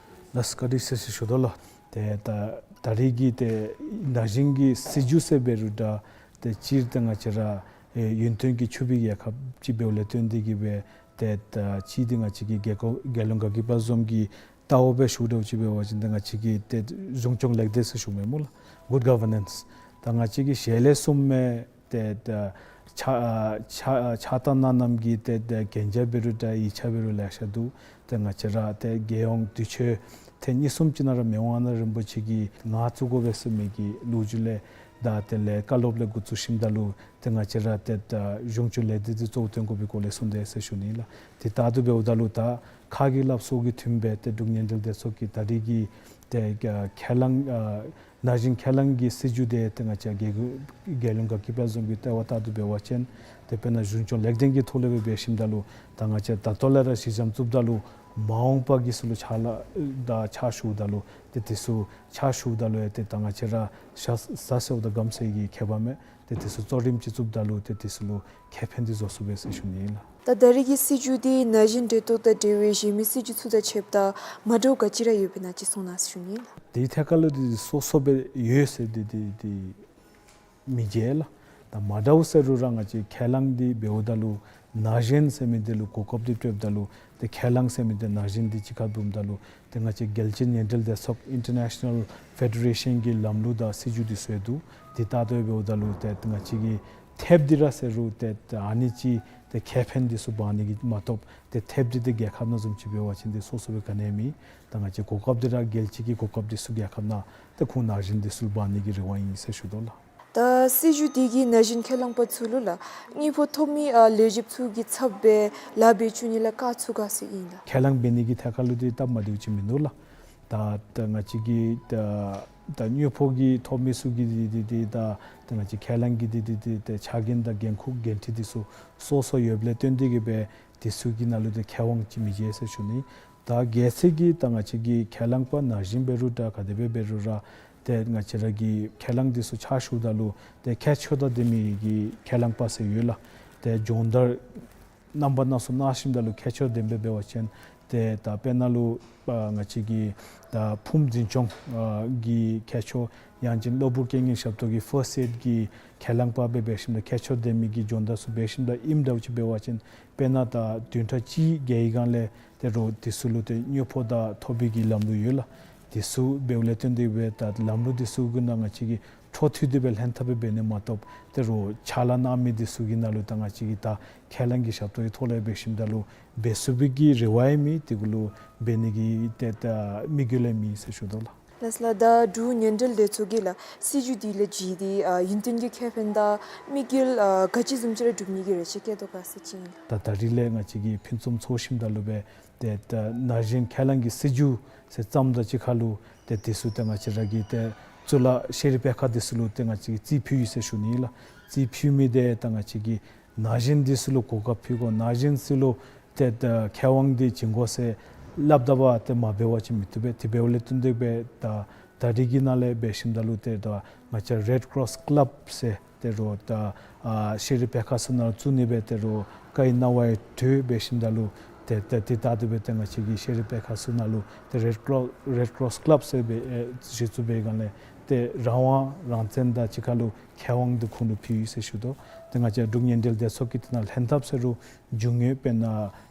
ལགས་བཀའ་དྲིན་ཆེ་ཟེར་ཞུ་དོ་ལགས། ཏེ་ད་ད་རིས་ཀྱི་ཏེ་ན་གཞོན་གྱི་སྲིད་བྱུས་ཟེར་འབད་རུང་ད་ཏེ་སྤྱིར་ཏེ་ང་བཅས་ར་ཨེ་ཡུན་བརྟན་གྱི་ཕྱུག་པའི་རྒྱལ་ཁབ་ཅིག་འབདཝ་ལས་བརྟེན་ཏེ་གིས་སྦེ་ཏེ་ད་ཅི་ཏེ་ང་བཅས་ཀྱི་རྒྱལ་ཁོ་རྒྱལ་ཡོངས་དགའ་སྐྱིད་པ་འཛོམས་ཀྱི་ལྟ་བ་སྦེ་ཞུཝ་ད་ཅིག་འབད་བ་ཅིན་ཏེ་ང་བཅས་ཀྱི་ཏེ་གཞུང་སྐྱོང་ལེགས་སྡེ་ཟེར་ཞུཝ་མས་སྨོ་ལགས། Good governance། ད་ང་བཅས་ཀྱི་ཞལ་ལས་གསུངམ་མས། ཏེ་ད་ཕྱག་ཕྱག་ཕྱག་བཏང་གནང་གནངམ་གི་ཏེ་ད་གན་རྒྱ་འབད་རུང་ད་ཡིག་ཆ་འབད་རུང་ལེ་ཤ་འདུག། ཏེ་ང་བཅས་ར་ཏེ་རྒྱལ་ཡོངས་དུས་ཆེན་ཐེངས་གཉིས་གསུམ་ཅིག་ནང་ར་མི་དབང་མངའ་བདག་རིན་པོ་ཆེ་གིས་ང་བཙུགས་དགོ་པས་ཟེར་མི་གི་ལོ་རྒྱུས་ལས་ད་དེ་ལས་བཀའ་སློབ་ལས་འགོ་བཙུགས་ཞིནམ་ད་ལུ་ཏེ་ང་བཅས་ར་ཏེ་ད་གཞུང་སྐྱོང་ལེགས་སྡེ་འདི་གཙོ་བོ་བཏོན་དགོ་པའི་སྐོར་ལས་གསུངས་དེས་ཟེར་ཞུ་ནི་ལགས། ཏེ་ད་ལྟོ་འབདཝ་ད་ལུ་ད་ཁ་གི་སླབ་སྲོལ་གྱི་མཐུན་པའི་ཏེ་འབྲུག་ཉེ་འབྲེལ་སྡེ་ཚོགས་ཀྱིས་ད་རིས་ཀྱི་ཏེ་ཁས་བླངས་ཨ་ན་གཞོན་ཁས་བླངས་ཀྱི་སྲིད་བྱུས་དེ་ཏེ་ང་བཅས་རྒྱལ་རྒྱལ་ཡོངས་དགའ་སྐྱིད་པ་འཛོམས་ཀྱི་ལྟ་བ་ལྟར་དུ་འབད་བ་ཅིན་ཏེ་དཔེར་ན་གཞུང་སྐྱོང་ལེགས་ལྡན་གྱི་ཐོག་ལས་སྦེ་འབད་ཞིནམ་ད་ལུ་ད་ང་བཅས་ད་ལྟོ་ལས་ར་གཞི་འགྱམ་བཙུགསཔ་ད་ལུ་མ་འོངས་པ་གི་ཚུ་ལུ་ཕྱག་ལཱ་ད་ཕྱག་ཞུཝ་ད་ལུ་ཏེ་དེ་ཚུ་ཕྱག་ཞུཝ་ད་ལུ་ཡང་ཏེ་ད་ང་བཅས་ར་ཤ་ཟ་ཟེརཝ་ད་གམ་ཟེར་གྱི་ཁྱད་པར་མེད། ཏེ་དེ་ཚུ་གཙོ་རིམ་ཅིག་བཙུགསཔ་ད་ལུ་ཏེ་དེ་ཚུ་ལུ་ཁེ་ཕན་འདི་བཟོ་ཚུགས་པས་ཟེར་ཞུ་ནི་ཨིན་ལགས། ད་ད་རིས་ཀྱི་སྲིད་བྱུས་འདི་ན་གཞོན་འབྲེལ་གཏོགས་དང་འབྲེལ་བའི་གཞན་མི་སྲིད་བྱུས་ཚུ་དང་ཕྱདཔ་ད་མ་འདྲཝ་ག་ཅི་ར་ཡོདཔ་ཨིན་ན་ཅིག་གསུང་གནང་ཟེར་ཞུ་ནི་ཨིན་ལགས། དེའི་ཐད་ཁར་ལུ་འདི་སོ་སོ་སྦེ་ཡོད་ཟེར་འདི་འདི་འདི་མི་མཇལ་ལགས། ད་མ་འདྲཝ་ཟེར་རུང་ར་ང་བཅས་ཁས་བླངས་འདི་འབདཝ་ད་ལུ་ན་གཞོན་ཟེར་མི་འདི་ལུ་གོ་སྐབས་འདི་སྤྲོདཔ་ད་ལུ་ཏེ་ཁས་བླངས་ཟེར་མི་འདི་ན་གཞོན་འདི་གཅིག་ཁར་བསྡོམསམ་ད་ལུ་ཏེ་ང་བཅས་རྒྱལ་སྤྱིའི་ཉེ་འབྲེལ་སྡེ་ཚོགས་International Federation གི་ལམ་ལུགས་དང་སྲིད་བྱུས་འདི་ཚུ་ཡང་འདུག། འདི་ལྟར་དུ་འབདཝ་ད་ལུ་ཏེ་ང་བཅས་ཀྱིས་ཐེབས་འདི་ར་ཟེར་རུང་ཏེ་ཨ་ནི་ཅིག་ཏེ་ཁེ་ཕན་འདི་ཚུ་འབག་ནི་གི་མ་གཏོགས་ཏེ་ཐེབས་འདི་ཏེ་རྒྱལ་ཁབ་ནང་བཟུམ་ཅིག་འབད་བ་ཅིན་ཏེ་སོ་སོ་སྦེ་ག་ནི་ཡང་མེད། ད་ང་བཅས་གོ་སྐབས་འདི་ར་རྒྱལ་སྤྱི་གི་གོ་སྐབས་འདི་ཚུ་རྒྱལ་ཁབ་ནང་ཏེ་ཁོང་ན་གཞོན་འདི་ཚུ་ལུ་འབག་ནི་གི་རེ་བ་ཨིན་ཟེར་ཞུ་དོ་ལགས། ད་སྲིད་བྱུས་འདི་གིས་ན་གཞོན་ཁས་བླངས་པ་ཚུ་ལུ་ལགས་དངུལ་ཕོགས་ཐོབ་མི་ཨ་ལས་བྱེདཔ་ཚུ་གི་ཚབ་སྦེ་ལཱ་འབད་བཅུག་ནི་ལགས་ག་ཚུ་ག་ཟེར་ཨིན་ལགས། ཁས་བླངས་འབད་ནི་གི་ཐད་ཁར་ལུ་འདི་སྟབས་མ་བདེཝ་ཅིག་མིན་འདུག་ལགས། ད་ད་ང་བཅས་ཀྱི་ད་ད་དངུལ་ཕོགས་ཀྱི་ཐོབ་མི་ཚུ་གི་འདི་འདི་འདི་ད་ད་ང་བཅས་ཁས་བླངས་ཀྱི་འདི་འདི་འདི་ད་ཕྱག་འགན་དང་འགན་ཁུར་འགན་འཁྲི་འདི་ཚུ་སོ་སོ་ཡོདཔ་ལས་བརྟེན་ཏེ་གིས་སྦེ་འདི་ཚུ་གི་ནང་ལུ་ཏེ་མཁས་དབང་ཅིག་མི་མཇལ་ཟེར་ཞུ་ནི། ད་གལ་སྲིད་ཀྱི་ད་ང་བཅས་ཀྱི་ཁས་བླངས་པ་ན་གཞོན་འབད་རུང་ད་ག་དེ་སྦེ་འབད་རུང་ར་ཏེ་ང་བཅས་ར་གི་ཁས་བླངས་འདི་ཚུ་ཕྱག་ཞུཝ་ད་ལུ་ཏེ་ཁྱད་ཆོས་དང་ལྡན་མི་གི་ཁས་བླངས་པ་ཟེར་ཡོད་ལགས། ཏེ་སྦྱོང་བརྡར་རྣམ་པ་སྣ་ཚོགས་གནང་ཞིནམ་ད་ལུ་ཁྱད་ཆོས་ལྡན་པ་འབད་བ་ཅིན་ཏེ་ད་དཔེར་ན་ལུ་ཨ་ང་བཅས་ཀྱི་ད་ཕུངམ་འཛིན་སྐྱོང་ཨ་གི་ཁྱད་ཆོས་ཡང་ཅིན་གློ་བུར་རྐྱེན་ངན་ཞབས་ཏོག་གི་ཕརསཊ་ཨེཌ་གི་ཁས་བླངས་པ་སྦེ་འབད་ཞིནམ་ད་ཁྱད་ཆོས་ལྡན་མི་གི་སྦྱོང་བརྡར་ཚུ་འབད་ཞིནམ་ད་ཨིནམ་འདྲཝ་ཅིག་འབད་བ་ཅིན་དཔེར་ན་ད་བདུན་ཕྲག་གཅིག་བརྒལ་བའི་སྒང་ལས་ཏེ་རོགས་འདི་ཚུ་ལུ་ཏེ་དངུལ་ཕོགས་དང་ཐོབ་པའི་གི་ལམ་ལུགས་ཡོད་ལགས། འདི་ཚུ་འབདཝ་ལས་བརྟེན་ཏེ་སྦེ་ད་ལམ་ལུགས་འདི་ཚུ་གི་ནང་ང་བཅས་ཀྱིས་འཕྲོ་མཐུད་དེ་སྦེ་ལྷན་ཐབས་སྦེ་འབད་ནི་མ་གཏོགས་ཏེ་རོགས་ཕྱག་ལཱ་གནང་མི་འདི་ཚུ་གི་ནང་ལུ་ད་ང་བཅས་ཀྱིས་ད་ཁས་བླངས་ཀྱི་ཞབས་ཏོག་གི་ཐོག་ལས་འབད་ཞིནམ་ད་ལུ་འབད་ཚུགས་པའི་གི་རེ་བ་ཡང་མེད། དེ་གུ་ལུ་འབད་ནི་གི་ཏེ་ད་དམིགས་ཡུལ་ཡང་མེད་ཟེར་ཞུ་དོ་ལགས། ལགས་ལགས། ད་འབྲུག་ཉེ་འབྲེལ་སྡེ་ཚོགས་ཀྱིས་ལགས་སྲིད་བྱུས་འདི་ལས་བརྒྱུད་དེ་ཨ་ཡུན་བརྟན་གྱི་ཁེ་ཕན་དང་དམིགས་ཡུལ་ཨ་ག་ཅི་བཟུམ་ཅིག་ར་སྒྲུབ་ནི་གི་རེ་ཆེ་བསྐྱེད་དོ་ག་ཟེར་ཅིག་ཨིན་ལགས། ད་ད་རིས་ལས་ང་བཅས་ཀྱིས་ཕུན་སུམ་ཚོགས་ཞིནམ་ད་ལུ་སྦེ་ཏེ་ད་ན་གཞོན་ཁས་བླངས་ཀྱི་སྲིད་བྱུས་ཟེར་བརྩམ་དང་གཅིག་ཁར་ལུ་ཏེ་འདི་ཚུ་ཏེ་ང་བཅས་ར་གི་ཏེ་གཙུག་ལག་ཤེས་རིག་པད་ཁ་འདི་ཚུ་ལུ་ཏེ་ང་བཅས་ཀྱིས་རྩིས་ཕུལ་ཡི་ཟེར་ཞུ་ནི་ལགས། རྩིས་ཕུལ་མི་འདི་ད་ང་བཅས་ཀྱིས་ན་གཞོན་འདི་ཚུ་ལུ་གོ་སྐབས་ཕུལ་དགོ། ན་གཞོན་ཚུ་ལུ་ཏེ་ད་ཁས་དབང་འདི་བྱིན་དགོ་ཟེར་སླབ་ད་པ་ཏེ་མ་འབད་བ་ཅིན་མི་བཏུབ་པས། དེ་འབདཝ་ལས་བརྟེན་ཏེ་སྦེ་ད་ད་རིས་ཀྱི་ནང་ལས་འབད་ཞིནམ་ད་ལུ་ཏེ་ད་ང་བཅས་རེཌ་ཀོརོས་ཀ་ལབ་ཟེར་ཏེ་རོགས་ད་ཨ་ཤེས་རིག་པད་ཁ་ཚུ་ནང་བཙུགས་ནི་སྦེ་ཏེ་རོགས་བཀའ་ཡི་གནང་བ་ཡང་གྲོལ། འབད་ཞིནམ་ད་ལུ་ཏེ་ཏེ་དེ་ལྟར་དུ་སྦེ་ཏེ་ང་བཅས་ཀྱི་ཤེས་རིག་པད་ཁ་ཚུ་ནང་ལུ་ཏེ་རེཌ་ཀོརོས་རེཌ་ཀོརོས་ཀ་ལབ་ཟེར་སྦེ་ཨེ་གཞི་བཙུགས་པའི་སྒང་ལས་ཏེ་རང་དབང་རང་བཙན་དང་གཅིག་ཁར་ལུ་ཁས་དབང་འདི་ཁོང་ལུ་ཕུལ་ཡི་ཟེར་ཞུ་དོ། ཏེ་ང་བཅས་འབྲུག་ཉེ་འབྲེལ་སྡེ་ཚོགས་ཀྱིས་དེ་ནང་ལྷན་ཐབས་ཟེར་རུང་རྒྱུ་དངོས་དཔེར་ན་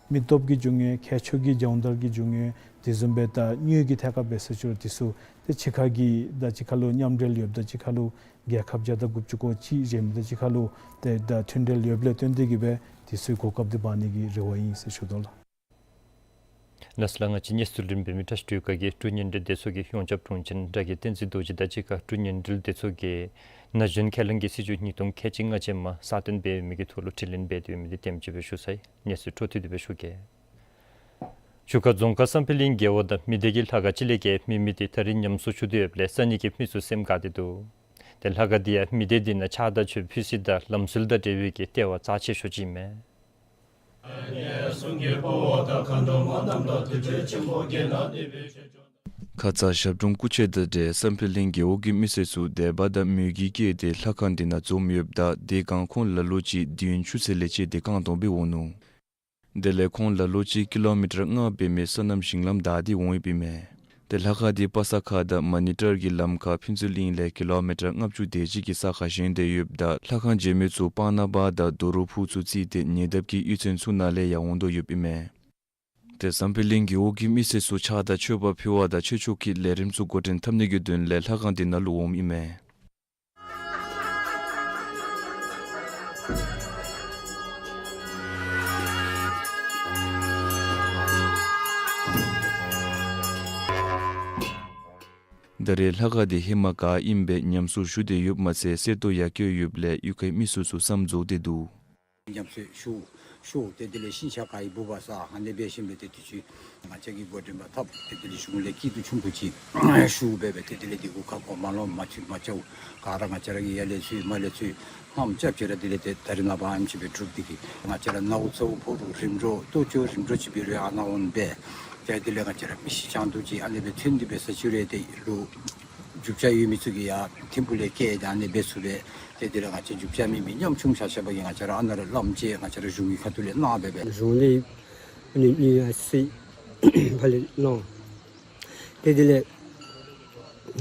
མི་སྟོབས་ཀྱི་རྒྱུ་དངོས་ཁྱད་ཆོས་ཀྱི་སྦྱོང་བརྡར་གྱི་རྒྱུ་དངོས་དེ་བཟུམ་སྦེ་ད་དངུལ་གྱི་ཐད་ཁར་འབད་ཟེར་ཞུ་རུང་འདི་ཚུ་ཏེ་གཅིག་ཁར་གྱི་དང་གཅིག་ཁར་ལུ་མཉམ་འབྲེལ་ཡོདཔ་དང་གཅིག་ཁར་ལུ་རྒྱལ་ཁབ་བརྒྱ་དང་དགུ་བཅུ་གོ་གཅིག་གཞན་མི་དང་གཅིག་ཁར་ལུ་ཏེ་ད་མཐུན་འབྲེལ་ཡོདཔ་ལས་བརྟེན་ཏེ་གིས་སྦེ་འདི་ཚུ་གོ་སྐབས་འདི་འབག་ནི་གི་རེ་བ་ཨིན་ཟེར་ཞུ་དོ་ལགས། ལགས་སོ་ལགས། ང་བཅས་གནས་ཚུལ་རིན་འབད་མི་བཀྲ་ཤིས་སྒྲོལ་དཀར་གྱིས་འབྲུག་ཉེ་འབྲེལ་སྡེ་ཚོགས་ཀྱི་ཡོངས་ཁྱབ་དྲུང་ཆེན་དྲ་རྒྱའི་བསྟན་འཛིན་རྡོ་རྗེ་དང་གཅིག་ཁར་འབྲུག་ཉེ་འབྲེལ་སྡེ་ཚོགས་ཀྱི་ན་གཞོན་ཁས་བླངས་ཀྱི་སྲིད་བྱུས་ཉིས་སྟོང་ཁལ་གཅིག་ལྔ་ཅན་མ་གསར་བཏོན་འབད་མི་གི་ཐོག་ལུ་དྲི་ལན་འབད་དེ་ཡོད་མི་འདི་དེམ་ཅིག་སྦེ་ཞུ་ཚར་ཡི། གནས་ཚུལ་འཕྲོ་མཐུད་དེ་སྦེ་ཞུ་གེ། བཞུགས་སྒར་རྫོང་ཁག་བསམ་འཕེལ་གླིང་རྒེད་འོག་དང་མི་སྡེ་གི་ལྷ་ཁང་གཅིག་ལས་བརྒལ་མེད་མི་འདི་ད་རིས་ཉམས་གསོ་ཞུ་སྟེ་ཡོདཔ་ལས་ས་གནས་ཀྱི་མི་ཚུ་སེམས་དགའ་སྟེ་འདུག། ཏེ་ལྷ་ཁང་འདི་ཡང་མི་སྡེ་འདི་ནང་ཕྱག་དང་མཆོད་ཕུལ་ས་དང་ལམ་སྲོལ་དང་འབྲེལ་བའི་གི་ལྟེ་བ་རྩ་ཆེ་ཤོས་ཅིག་ཨིན་མས། ཁ་ཙ་ཞབས་དྲུང་སྐུ་མཆེད་དང་འབྲེལ་བསམ་འཕེལ་གླིང་རྒེད་འོག་གི་མི་སེར་ཚུ་དད་པ་དང་མོས་གུས་བསྐྱེད་དེ་ལྷ་ཁང་འདི་ནང་འཛོམས་ཡོདཔ་ད་དེ་སྒང་ཁོང་ལ་ལུ་ཅིག་དུས་ཡུན་ཆུ་ཚོད་ལས་བཅད་དེ་རྐང་སྟོང་སྦེ་འོང་ནུག། དེ་ལས་ཁོང་ལ་ལུ་ཅིག་ཀི་ལོ་མི་ཊར་ལྔ་འབད་མི་སོ་ནམ་ཞིང་ལམ་བདའ་སྟེ་འོང་ཡོདཔ་ཨིན་མས། ཏེ་ལྷ་ཁང་འདི་པ་ས་ཁ་དང་མ་ཎི་བྲག་གི་ལམ་ཁར་ཕུན་ཚོགས་གླིང་ལས་ཀི་ལོ་མི་ཊར་ལྔ་བཅུ་དེ་ཅིག་གི་ས་ཁར་བཞེངས་ཏེ་ཡོདཔ་ད་ལྷ་ཁང་མཇལ་མི་ཚུ་སྤང་ནགས་པ་དང་རྡོ་རུག་ཕུག་ཚུ་བརྩིས་ཏེ་ཉེ་འདབས་ཀྱི་གཡུས་ཚན་ཚུ་ནང་ལས་ཡང་འོང་དོ་ཡོདཔ་ཨིན་མས། ཏེ་བསམ་འཕེལ་གླིང་རྒེད་འོག་གི་མི་སེར་ཚུ་ཕྱག་དང་མཆོད་པ་ཕུལ་བ་དང་ཆོས་ཕྱོགས་ཀྱི་ལས་རིམ་ཚུ་འགོ་འདྲེན་འཐབ་ནི་གི་དོན་ལས་ལྷ་ཁང་འདི་ནང་ལུ་འོངམ་ཨིན་མས། ད་རེས་ལྷ་ཁང་འདི་ཧེ་མ་ག་ཨིནམ་སྦེ་ཉམས་གསོ་ཞུ་སྟེ་ཡོདཔ་མ་ཚད་གསལ་ཏོག་ཡར་བཀོད་ཡོདཔ་ལས་གཡུས་ཁའི་མི་སེར་ཚུ་བསམ་རྫོགས་ཏེ་འདུག། ཉམས་གསོ་ཞུ་ཞུ་ཏེ་དེ་ལས་ཤིང་ཆ་ག་ཡི་བུ་བ་ས་ཧ་ནེ་སྦེ་ཤིང་སྦེ་ཏེ་དུས་ཅི་ང་བཅས་ཀྱིས་འགོ་འདྲེན་པ་འཐབ་ཏེ་དེ་ལས་གཞུང་ལས་སྐྱིད་སྡུག་ཆུང་ཀུ་ཅིག་ཞུ་སྦེ་སྦེ་ཏེ་དེ་ལས་དེ་གུ་ཁ་ཁོ་མ་ལོ་མ་ཆུ་མ་ཅོ་ག་ར་ང་བཅས་ར་གི་ཡར་ལས་ཚུར་མར་ལས་ཚུར་ཧམ་ཅབ་ཅིག་ར་དེ་ལས་ཏེ་ད་རེས་ནངས་པ་ཨེམ་ཅིག་སྦེ་གྲུབ་སྟེ་གི་ང་བཅས་ར་ནཝ་ཚཝ་ཕོག་རུང་རིམ་གྲོ་ལྟོ་ཅོག་རིམ་གྲོ་ཅིག་འབད་རུང་ཨ་ནཱ་འོང་སྦེ་ཏེ་དེ་ལས་ང་བཅས་ར་མི་ཤི་རྐྱང་དུ་ཅིག་ཨ་ནེ་སྦེ་ཐོན་ཏེ་སྦེ་ས་ཆུ་རེ་ཏེ་ལུ་རྒྱུ་ཆ་ཡོད་མི་ཚུ་གིས་ཡར་ཐིམ་ཕུག་ལས་བསྐྱལ་ཏེ་ཨ་ནེ་སྦེ་ཚུ་སྦེ་ཏེ་དེ་ལས་ང་བཅས་རྒྱུ་ཆ་མེད་མི་ཉམ་ཆུང་ཆ་ཁྱབ་ཀྱིས་ང་བཅས་ར་ཨ་ནཱ་ར་བླམ་བཅས་ང་བཅས་ར་གཞུང་གི་ཁ་ཐུག་ལས་གནང་སྦེ་སྦེ། གཞུང་ལས་ཨ་ནི་མི་ཡར་སེང་ཕར་ལས་གནང་། ཏེ་དེ་ལས་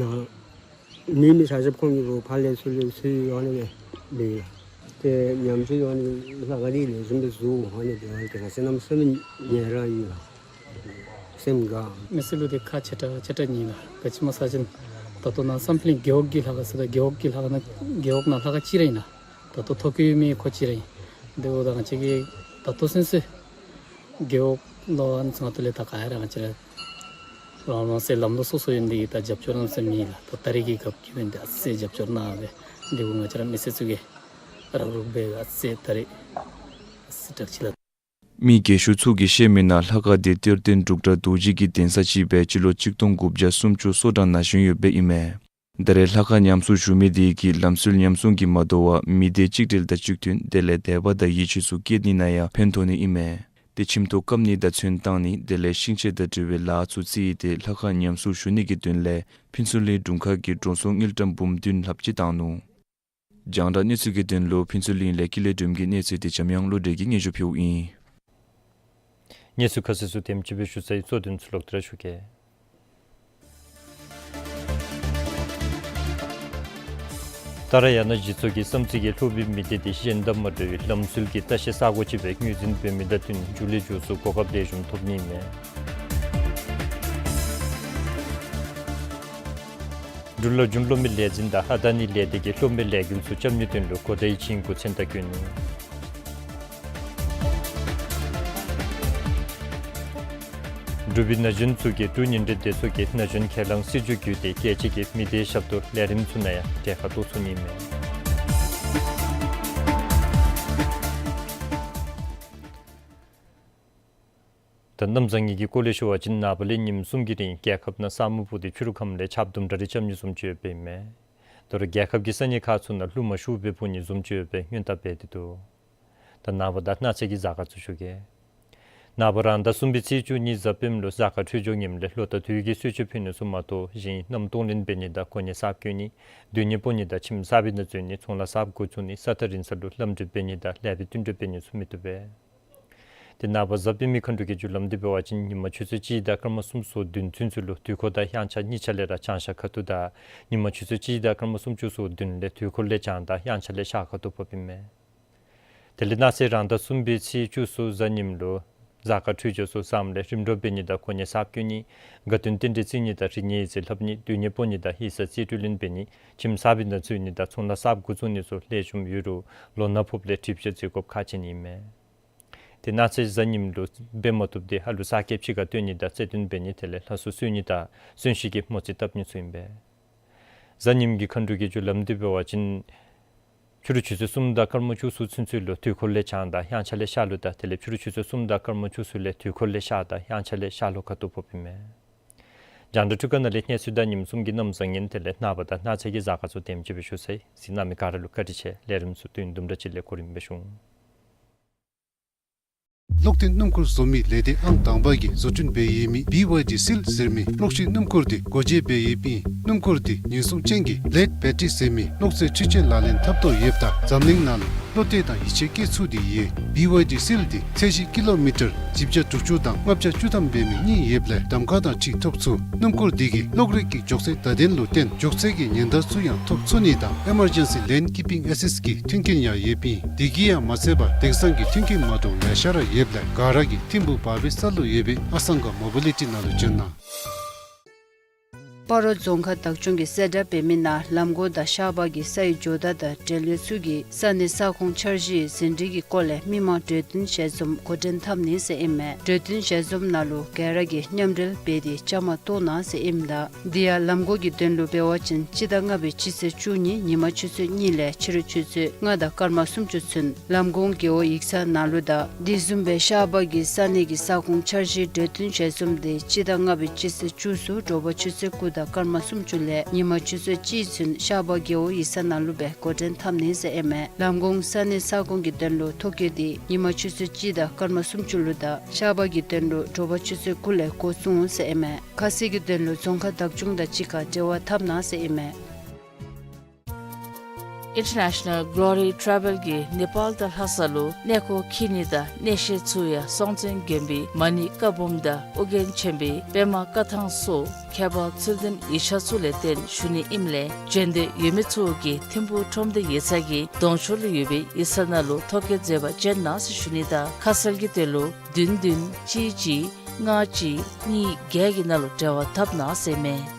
ནཱ་མི་མི་ཆ་ཁྱབ་ཁོང་གི་ལུ་ཕར་ལས་ཚུར་ལས་ཚུར་ཡོད་ཨ་ནི་སྦེ་འབད་ཡི། ཏེ་ཉམས་གསོ་ཡོད་ཨ་ནི་ལྷ་ཁང་འདི་ལེགས་ཤོམ་སྦེ་བཟོ་ཨ་ནི་སྦེ་ཏེ་ང་བཅས་གནམ་མེད་ས་མེད་ཉེ་རང་ཡོད་ལགས། སེམས་དགའ། མི་སེར་ལུ་ཏེ་ཁག་ཆེ་དྲགས་ཆེ་དྲགས་ཨིན་ལགས། ག་ཅི་སྨོ་ཟེར་བ་ཅིན་ད་ལྟོ་ནཱ་བསམ་འཕེལ་གླིང་རྒེད་འོག་གི་ལྷ་ཁང་ཟེར་ད་རྒེད་འོག་གི་ལྷ་ཁང་ནང་རྒེད་འོག་ནང་ལྷ་ཁང་གཅིག་ར་ཨིན་ལགས། ད་ལྟོ་ཐོ་བཀོད་ཡོད་མི་ཁོ་གཅིག་ར་ཨིན། དེ་འབདཝ་ད་ང་བཅས་ཀྱིས་ད་ལྟོ་ཚུན་ཚོད་རྒེད་འོག་ལུ་ཨ་ནི་ཚུ་ནང་ལས་ད་ག་ཡ་ར་ང་བཅས་ར་རང་རང་སོའི་ལམ་ལུགས་སོ་སོ་ཡོད་ནི་དེ་གིས་ད་རྒྱབ་སྐྱོར་གནམ་མེད་ས་མེད་ཨིན་ལགས། ད་ད་རེས་ཀྱི་སྐབས་ཀྱི་འབད་ནི་དེ་ཨ་ཙི་རྒྱབ་སྐྱོར་གནང་སྦེ་དེ་གུ་ང་བཅས་ར་མི་སེར་ཚུ་གིས་རོགས་རོགས་འབད་ཨ་ཙི་ད་རེས་ཨ་ཙི་དྲག་ཅི་ལགས། མི་རྒས་ཤོས་ཚུ་གིས་བཤད་མི་ནང་ལྷ་ཁང་འདི་གཏེར་སྟོན་འབྲུག་གྲགས་རྡོ་རྗེ་གི་གདན་ས་ཅིག་སྦེ་སྤྱི་ལོ་གཅིག་སྟོང་དགུ་བརྒྱ་སུམ་ཅུ་སོ་གྲངས་ནང་བཞེངས་ཡོདཔ་ཨིན་མས། ད་རེས་ལྷ་ཁང་ཉམས་གསོ་ཞུ་མི་དེ་གིས་ལམ་སྲོལ་ཉམས་སྲུང་གིས་མ་དོ་བར་མི་སྡེ་གཅིག་སྒྲིལ་དང་གཅིག་མཐུན་དེ་ལས་དད་པ་དང་ཡིད་ཆེས་ཚུ་བསྐྱེད་ནི་ནང་ཡང་ཕན་ཐོགས་ནི་ཨིན་མས། ཏེ་ཁྱིམ་ཐོག་བཀབ་ནི་དང་ཚོན་བཏང་ནི་དེ་ལས་ཤིང་ཆས་དང་འབྲེལ་བའི་ལཱ་ཚུ་རྩིས་ཏེ་ལྷ་ཁང་ཉམས་གསོ་ཞུ་ནི་གི་དོན་ལས་ཕུན་ཚོགས་གླིང་དྲུང་ཁག་གིས་འགྲོ་སོང་དངུལ་ཀྲམ་འབུམ་བདུན་ལྷགཔ་ཅིག་བཏང་ནུག། རྒྱང་བསྒྲགས་གནས་ཚུལ་གྱི་དོན་ལུ་ཕུན་ཚོགས་གླིང་ལས་ཀུན་ལེགས་སྒྲོལམ་གྱི་གནས་ཚུལ་དེ་འཇམ་དབྱངས་བློ་གྲོས་ཀྱིས་སྙན་ཞུ་ཕུལཝ་ཨིན། གནས་ཚུལ་ཁ་གསལ་ཚུ་དེམ་ཅིག་སྦེ་ཞུ་ཚར་ཡི། གཙོ་དོན་ཚུ་ལོག་སྟེ་ར་ཞུ་གེ། ཏཱ་ར་ཡ་ན་གཞི་ཚོགས་ཀྱི་བསམ་རྩེ་གི་ལྷོ་པའི་མི་སྡེ་དེ་གཞན་དང་མ་འདྲ་བའི་ལམ་སྲོལ་གྱི་ལྟ་བཤལ་ས་སྒོ་ཅིག་སྦེ་ངོས་འཛིན་འབད་མི་དང་བསྟུན་མཇུག་ལས་མཇུག་སུ་གོ་སྐབས་ལེགས་ཤོམ་ཐོབ་ནི་ཨིན་མས། འབྲུག་ལ་རྒྱུན་སློབ་མའི་ལས་འཛིན་དང་ཨ་ད་ནི་ལས་སྡེ་གི་སློབ་མའི་ལས་འགུལ་ཚུ་རྐྱབ་ནིའི་དོན་ལུ་གོ་བརྡའི་བྱིང་རྒོད་མཚན་རྟགས་བཀོད་ནི། འབྲུག་པའི་ན་གཞོན་ཚུ་གིས་འབྲུག་ཉིན་རེའི་སྡེ་ཚོགས་ཀྱི་ན་གཞོན་ཁས་བླངས་སྲིད་བྱུས་བརྒྱུད་དེ་རྒྱལ་སྤྱི་གི་མི་སྡེའི་ཞབས་ཏོག་ལས་རིམ་ཚུ་ནང་ཡང་གྲལ་ཁར་གཏོགས་ཚུགས་ནི་ཨིན་མས། ད་གནམ་བཟང་ངན་གྱི་སྐོར་ལས་ཞུ་བ་ཅིན་ནངས་པ་ལས་ཉིནམ་གསུམ་གྱི་རིང་རྒྱལ་ཁབ་ནང་ས་སྨུག་ཕུབ་སྟེ་ཕྱི་རུ་ཁམས་ལས་ཆརཔ་དུམ་གྲ་རེ་རྐྱབ་ནི་བཟུམ་ཅིག་ཡོདཔ་ཨིན་མས། དོ་རུང་རྒྱལ་ཁབ་ཀྱི་ས་གནས་ཁག་ཚུ་ནང་རླུང་མ་ཤུགས་སྦེ་འཕུ་ནི་བཟུམ་ཅིག་ཡོད་པའི་སྔོན་བརྡ་འབད་དེ་འདུག། ད་ནངས་པ་དང་གནངས་ཚེ་གི་གཟའ་སྐར་ཚུ་ཞུ་གེ། ནངས་པ་རང་ཟླ་གསུམ་པའི་ཚེས་བཅུ་གཉིས་གཟའ་སྤེནམ་ལུ་གཟའ་སྐར་འཕྲོད་སྦྱོར་ངནམ་ལས་ལོ་ཟླ་དུས་ཀྱི་གསོལ་མཆོད་ཕུལ་ནི་ཚུ་མ་གཏོགས་གཞན་གནམ་གཏོང་ལེན་འབད་ནི་དང་གོ་གནས་གསརཔ་བསྐོ་ནི་སྡོད་གནས་སྤོ་ནི་དང་ཁྱིམ་གསར་པའི་ནང་འཛུལ་ནི་ཚོང་ལཱ་གསརཔ་འགོ་བཙུགས་ནི་ས་ཐག་རིང་ས་ལུ་ལམ་འགྲུལ་འབད་ནི་དང་ལེགས་པའི་བསྟུན་གྲོས་འབད་ནི་ཚུ་མི་བཏུབ་པས། ཏེ་ནངས་པ་གཟའ་སྤེན་པའི་མཁའ་འགྲོ་གི་རྒྱུ་ལམ་འདི་འབད་བ་ཅིན་ཉིན་མ་ཆུ་ཚོད་གཅིག་དང་སྐར་མ་སུམ་ཅུ་སོ་བདུན་ཚུན་ཚོད་ལུ་དུས་འཁོར་དང་དབྱངས་འཆར་གཉིས་ཆ་ལས་ར་བྱང་ཤར་ཁ་ཐུག་དང་ཉིན་མ་ཆུ་ཚོད་གཅིག་དང་སྐར་མ་སུམ་ཅུ་སོ་བདུན་ལས་དུས་འཁོར་ལས་བྱང་དང་དབྱངས་འཆར་ལས་ཤར་ཁ་ཐུག་ཕོགཔ་ཨིན་མས། དེ་ལས་གནངས་ཚེ་རང་ཟླ་གསུམ་པའི་ཚེས་བཅུ་གསུམ་གཟའ་ཉིམ་ལུ་གཟའ་སྐར་འཕྲོད་སྦྱོར་ཚུ་བཟངམ་ལས་རིམ་གྲོ་འབད་ནི་དང་གོ་གནས་གསརཔ་བསྐོ་ནི་དགའ་སྟོན་རྟེན་འབྲེལ་བརྩི་ནི་དང་རིག་གནས་ཡིག་རྩིས་ལྷབ་ནི་སྡོད་གནས་སྤོ་ནི་དང་ཡིག་ཚང་རྩིས་སྤྲོད་ལེན་འབད་ནི་ཁྱིམ་གསར་པའི་ནང་འཛུལ་ནི་དང་ཚོང་ལཱ་གསརཔ་འགོ་བཙུགས་ནི་ཚུ་ལེགས་ཤོམ་ཡོད་རུང་ལོ་ན་ཕོགཔ་ལས་གྲིབ་བྱ་འཛེམ་དགོཔ་ཁག་ཆེ་ནི་ཨིན་མས། ཏེ་གནངས་ཚེ་གཟའ་ཉིམ་ལུ་འབད་མ་བཏུབ་སྟེ་ཧ་ལུགས་ས་སྐྱེས་ཕྱི་ཁར་སྟོན་ནི་དང་རྩེད་འགྲན་འབད་ནི་དེ་ལས་ལྷ་གསོལ་གསོལ་ནི་དང་གསོན་གཤིན་གྱི་མོ་རྩིས་བཏབ་ནི་ཚུ་ཨིན་པས། གཟའ་ཉིམ་གྱི་མཁའ་འགྲོ་གི་རྒྱུ་ལམ་འདི་འབད་བ་ཅིན་ཕྱི་རུ་ཆུ་ཚོད་གསུམ་དང་སྐར་མ་བཅུ་གསུམ་ཚུན་ཚོད་ལུ་དུས་འཁོར་ལས་བྱང་དང་དབྱངས་འཆར་ལས་ཤར་ལྷོ་དང་དེ་ལས་ཕྱི་རུ་ཆུ་ཚོད་གསུམ་དང་སྐར་མ་བཅུ་གསུམ་ལས་དུས་འཁོར་ལས་ཤར་དང་དབྱངས་འཆར་ལས་ཤར་ལྷོ་ཁ་ཐུག་ཕོགཔ་ཨིན་མས། རྒྱང་བསྒྲགས་འཕྲུལ་ཁང་ནང་ལས་གནས་ཚུལ་དང་ཉིནམ་གསུམ་གྱི་གནམ་བཟང་ངན་དེ་ལས་ནངས་པ་དང་གནངས་ཚེ་གི་གཟའ་སྐར་ཚུ་དེམ་ཅིག་སྦེ་ཞུ་ཚར་ཡི། གཟིགས་གནང་མི་ག་ར་ལུ་བཀའ་དྲིན་ཆེ། ལས་རིམ་ཚུ་དུས་ཡུན་དུམ་གྲ་ཅིག་ལས་གོ་རིམ་སྦེ་ཞུ་འོང་། གློག་འཐེན་སྣུམ་འཁོར་བཟོ་མི་ལས་སྡེ་ཨང་དང་པ་གིས་བཟོ་སྐྲུན་འབད་ཡོད་མི་བི་ཝའི་ཌི་སིལ་ཟེར་མི་གློག་ཤིང་སྣུམ་འཁོར་འདི་སྒོ་འབྱེད་འབད་ཡོདཔ་ཨིན། སྣུམ་འཁོར་འདི་ཉེན་སྲུང་ཅན་གྱི་ལེཌ་བེ་ཊི་རི་ཟེར་མི་གློག་རྫས་འཕྲུལ་ཆས་ལག་ལེན་འཐབ་དོ་ཡོདཔ་ད་འཛམ་གླིང་ནང་ལུ་ བློ་གཏད་དང་ཡིད་ཆེས་བསྐྱེད་ཚུགས་ཏེ་ཡོད། བི་ཝའི་ཌི་སིལ་འདི་ཚད་གཞི་ཀི་ལོ་མི་ཊར་བཞི་བརྒྱ་དྲུག་ཅུ་དང་ལྔ་བརྒྱ་བཅུ་ཐམ་འབད་མི་གཉིས་ཡོདཔ་ལས་གདམ་ཁ་དང་འཁྲིལ་ཐོབ་ཚུགས། སྣུམ་འཁོར་འདི་གི་གློག་རིག་གི་མགྱོགས་ཚད་བརྡ་དོན་ལུ་བརྟེན་མགྱོགས་ཚད་ཀྱི་ཉེན་བརྡ་ཚུ་ཡང་ཐོབ་ཚུགས་ནི་དང་ཨེ་མར་ཇེན་སི་ལེན་ཀིཔ་པིང་ཨེ་སིསཊ་ཀྱི་མཐུན་རྐྱེན་ཡང་ཡོདཔ་ཨིན། དེ་གིས་ཡང་མ་ཚད་པར་དེང་སང་གི་མཐུན་རྐྱེན་མ་འདྲཝ་ལེ་ཤ་ར་ཡོདཔ་ལས་ག་ར་གིས་ཐིམ་ཕུག་བར་བའི་ས་ལུ་ཡོད་པའི་ཨ་སང་ག་མོ་བི་ལི་ཊི་ནང་ལུ་བྱོན་གནང་། སྤ་རོ་རྫོང་ཁག་བདག་སྐྱོང་གིས་གསལ་བསྒྲགས་འབད་མི་ནང་ལམ་གོང་དང་ཤར་པ་གི་སའི་ཇོ་བདག་དང་འབྲེལ་ཡོད་ཚུ་གིས་ས་གནས་ས་ཁོངས་འཆར་གཞི་ཟིན་བྲིས་ཀྱི་སྐོར་ལས་མི་མང་གྲོས་བསྟུན་ཞལ་འཛོམས་འགོ་འདྲེན་འཐབ་ནི་ཟེར་ཨིན་མས། གྲོས་བསྟུན་ཞལ་འཛོམས་ནང་ལུ་ག་ར་གིས་མཉམ་འབྲེལ་འབད་དེ་བཅའ་མར་གཏོགས་གནང་ཟེར་ཨིནམ་ད་དེ་ཡང་ལམ་གོང་གི་དོན་ལུ་འབད་བ་ཅིན་སྤྱི་ཟླ་ལྔ་པའི་སྤྱི་ཚེས་བཅུ་གཉིས་ཉིན་མ་ཆུ་ཚོད་གཉིས་ལས་ཕྱི་རུ་ཆུ་ཚོད་ལྔ་དང་སྐར་མ་སུམ་ཅུ་ཚུན་ལམ་གོང་རྒེད་འོག་ཡིག་ཚང་ནང་ལུ་དང་དེ་བཟུམ་སྦེ་ཤར་པ་གི་ས་གནས་ཀྱི་ས་ཁོངས་འཆར་གཞིའི་གྲོས་བསྟུན་ཞལ་འཛོམས་དེ་སྤྱི་ཟླ་ལྔ་པའི་སྤྱི་ཚེས་བཅུ་གསུམ་དྲོ་པ་ཆུ་ཚོད་དགུ་དང་སྐར་མ་སུམ་ཅུ་ལས་ཉིན་མ་ཆུ་ཚོད་གཅིག་ཚུན་ཤར་པ་རྒེད་འོག་ཡིག་ཚང་ནང་ལུ་སྦེ་འགོ་འདྲེན་འཐབ་ནི་ཟེར་ཨིན་མས། ལམ་གོང་ས་གནས་ས་ཁོངས་ཀྱི་དོན་ལུ་ཐོ་བཀོད་དེ་ཉིན་མ་ཆུ་ཚོད་གཅིག་དང་སྐར་མ་སུམ་ཅུ་ལུ་དང་ཤར་པ་གི་དོན་ལུ་དྲོ་པ་ཆུ་ཚོད་དགུ་ལས་འགོ་བཙུགས་འོང་ཟེར་ཨིན་མས། ཁ་གསལ་གྱི་དོན་ལུ་རྫོང་ཁག་བདག་སྐྱོང་དང་གཅིག་ཁར་འབྲེལ་བ་འཐབ་གནང་ཟེར་ཨིན་མས། International Glory Travel གིས་ནེ་པཱལ་དང་ལྷ་ས་ལུ་གནས་སྐོར་འཁྱིད་ནི་དང་གནས་བཤད་ཚུ་ཡང་སྲོང་བཙན་དགོན་པའི་མ་ཎི་བཀའ་འབུམ་དང་ཨོ་རྒྱན་ཆེན་པོའི་པདྨ་བཀའ་ཐང་སོགས་མཁས་པ་ཚུལ་ལྡན་ཡིག་ཆ་ཚུ་ལས་བརྟེན་ཞུ་ནི་ཨིནམ་ལས་བྱོན་འདོད་ཡོད་མི་ཚུ་གིས་ཐིམ་ཕུག་ཁྲོམ་སྡེ་ཡིག་ཚང་གི་གདོང་ཕྱོགས་ལུ་ཡོད་པའི་ཡིག་ཚང་ནང་ལུ་ཐོ་བཀོད་མཛད་པར་བྱོན་གནང་ཟེར་ཞུ་ནི་དང་ཁ་གསལ་གྱི་དོན་ལུ་བདུན་བདུན་གཅིག་གཅིག་ལྔ་གཅིག་གཉིས་བརྒྱད་ཀྱི་ནང་ལུ་འབྲེལ་བ་འཐབ་གནང་ཟེར་ཨིན་མས།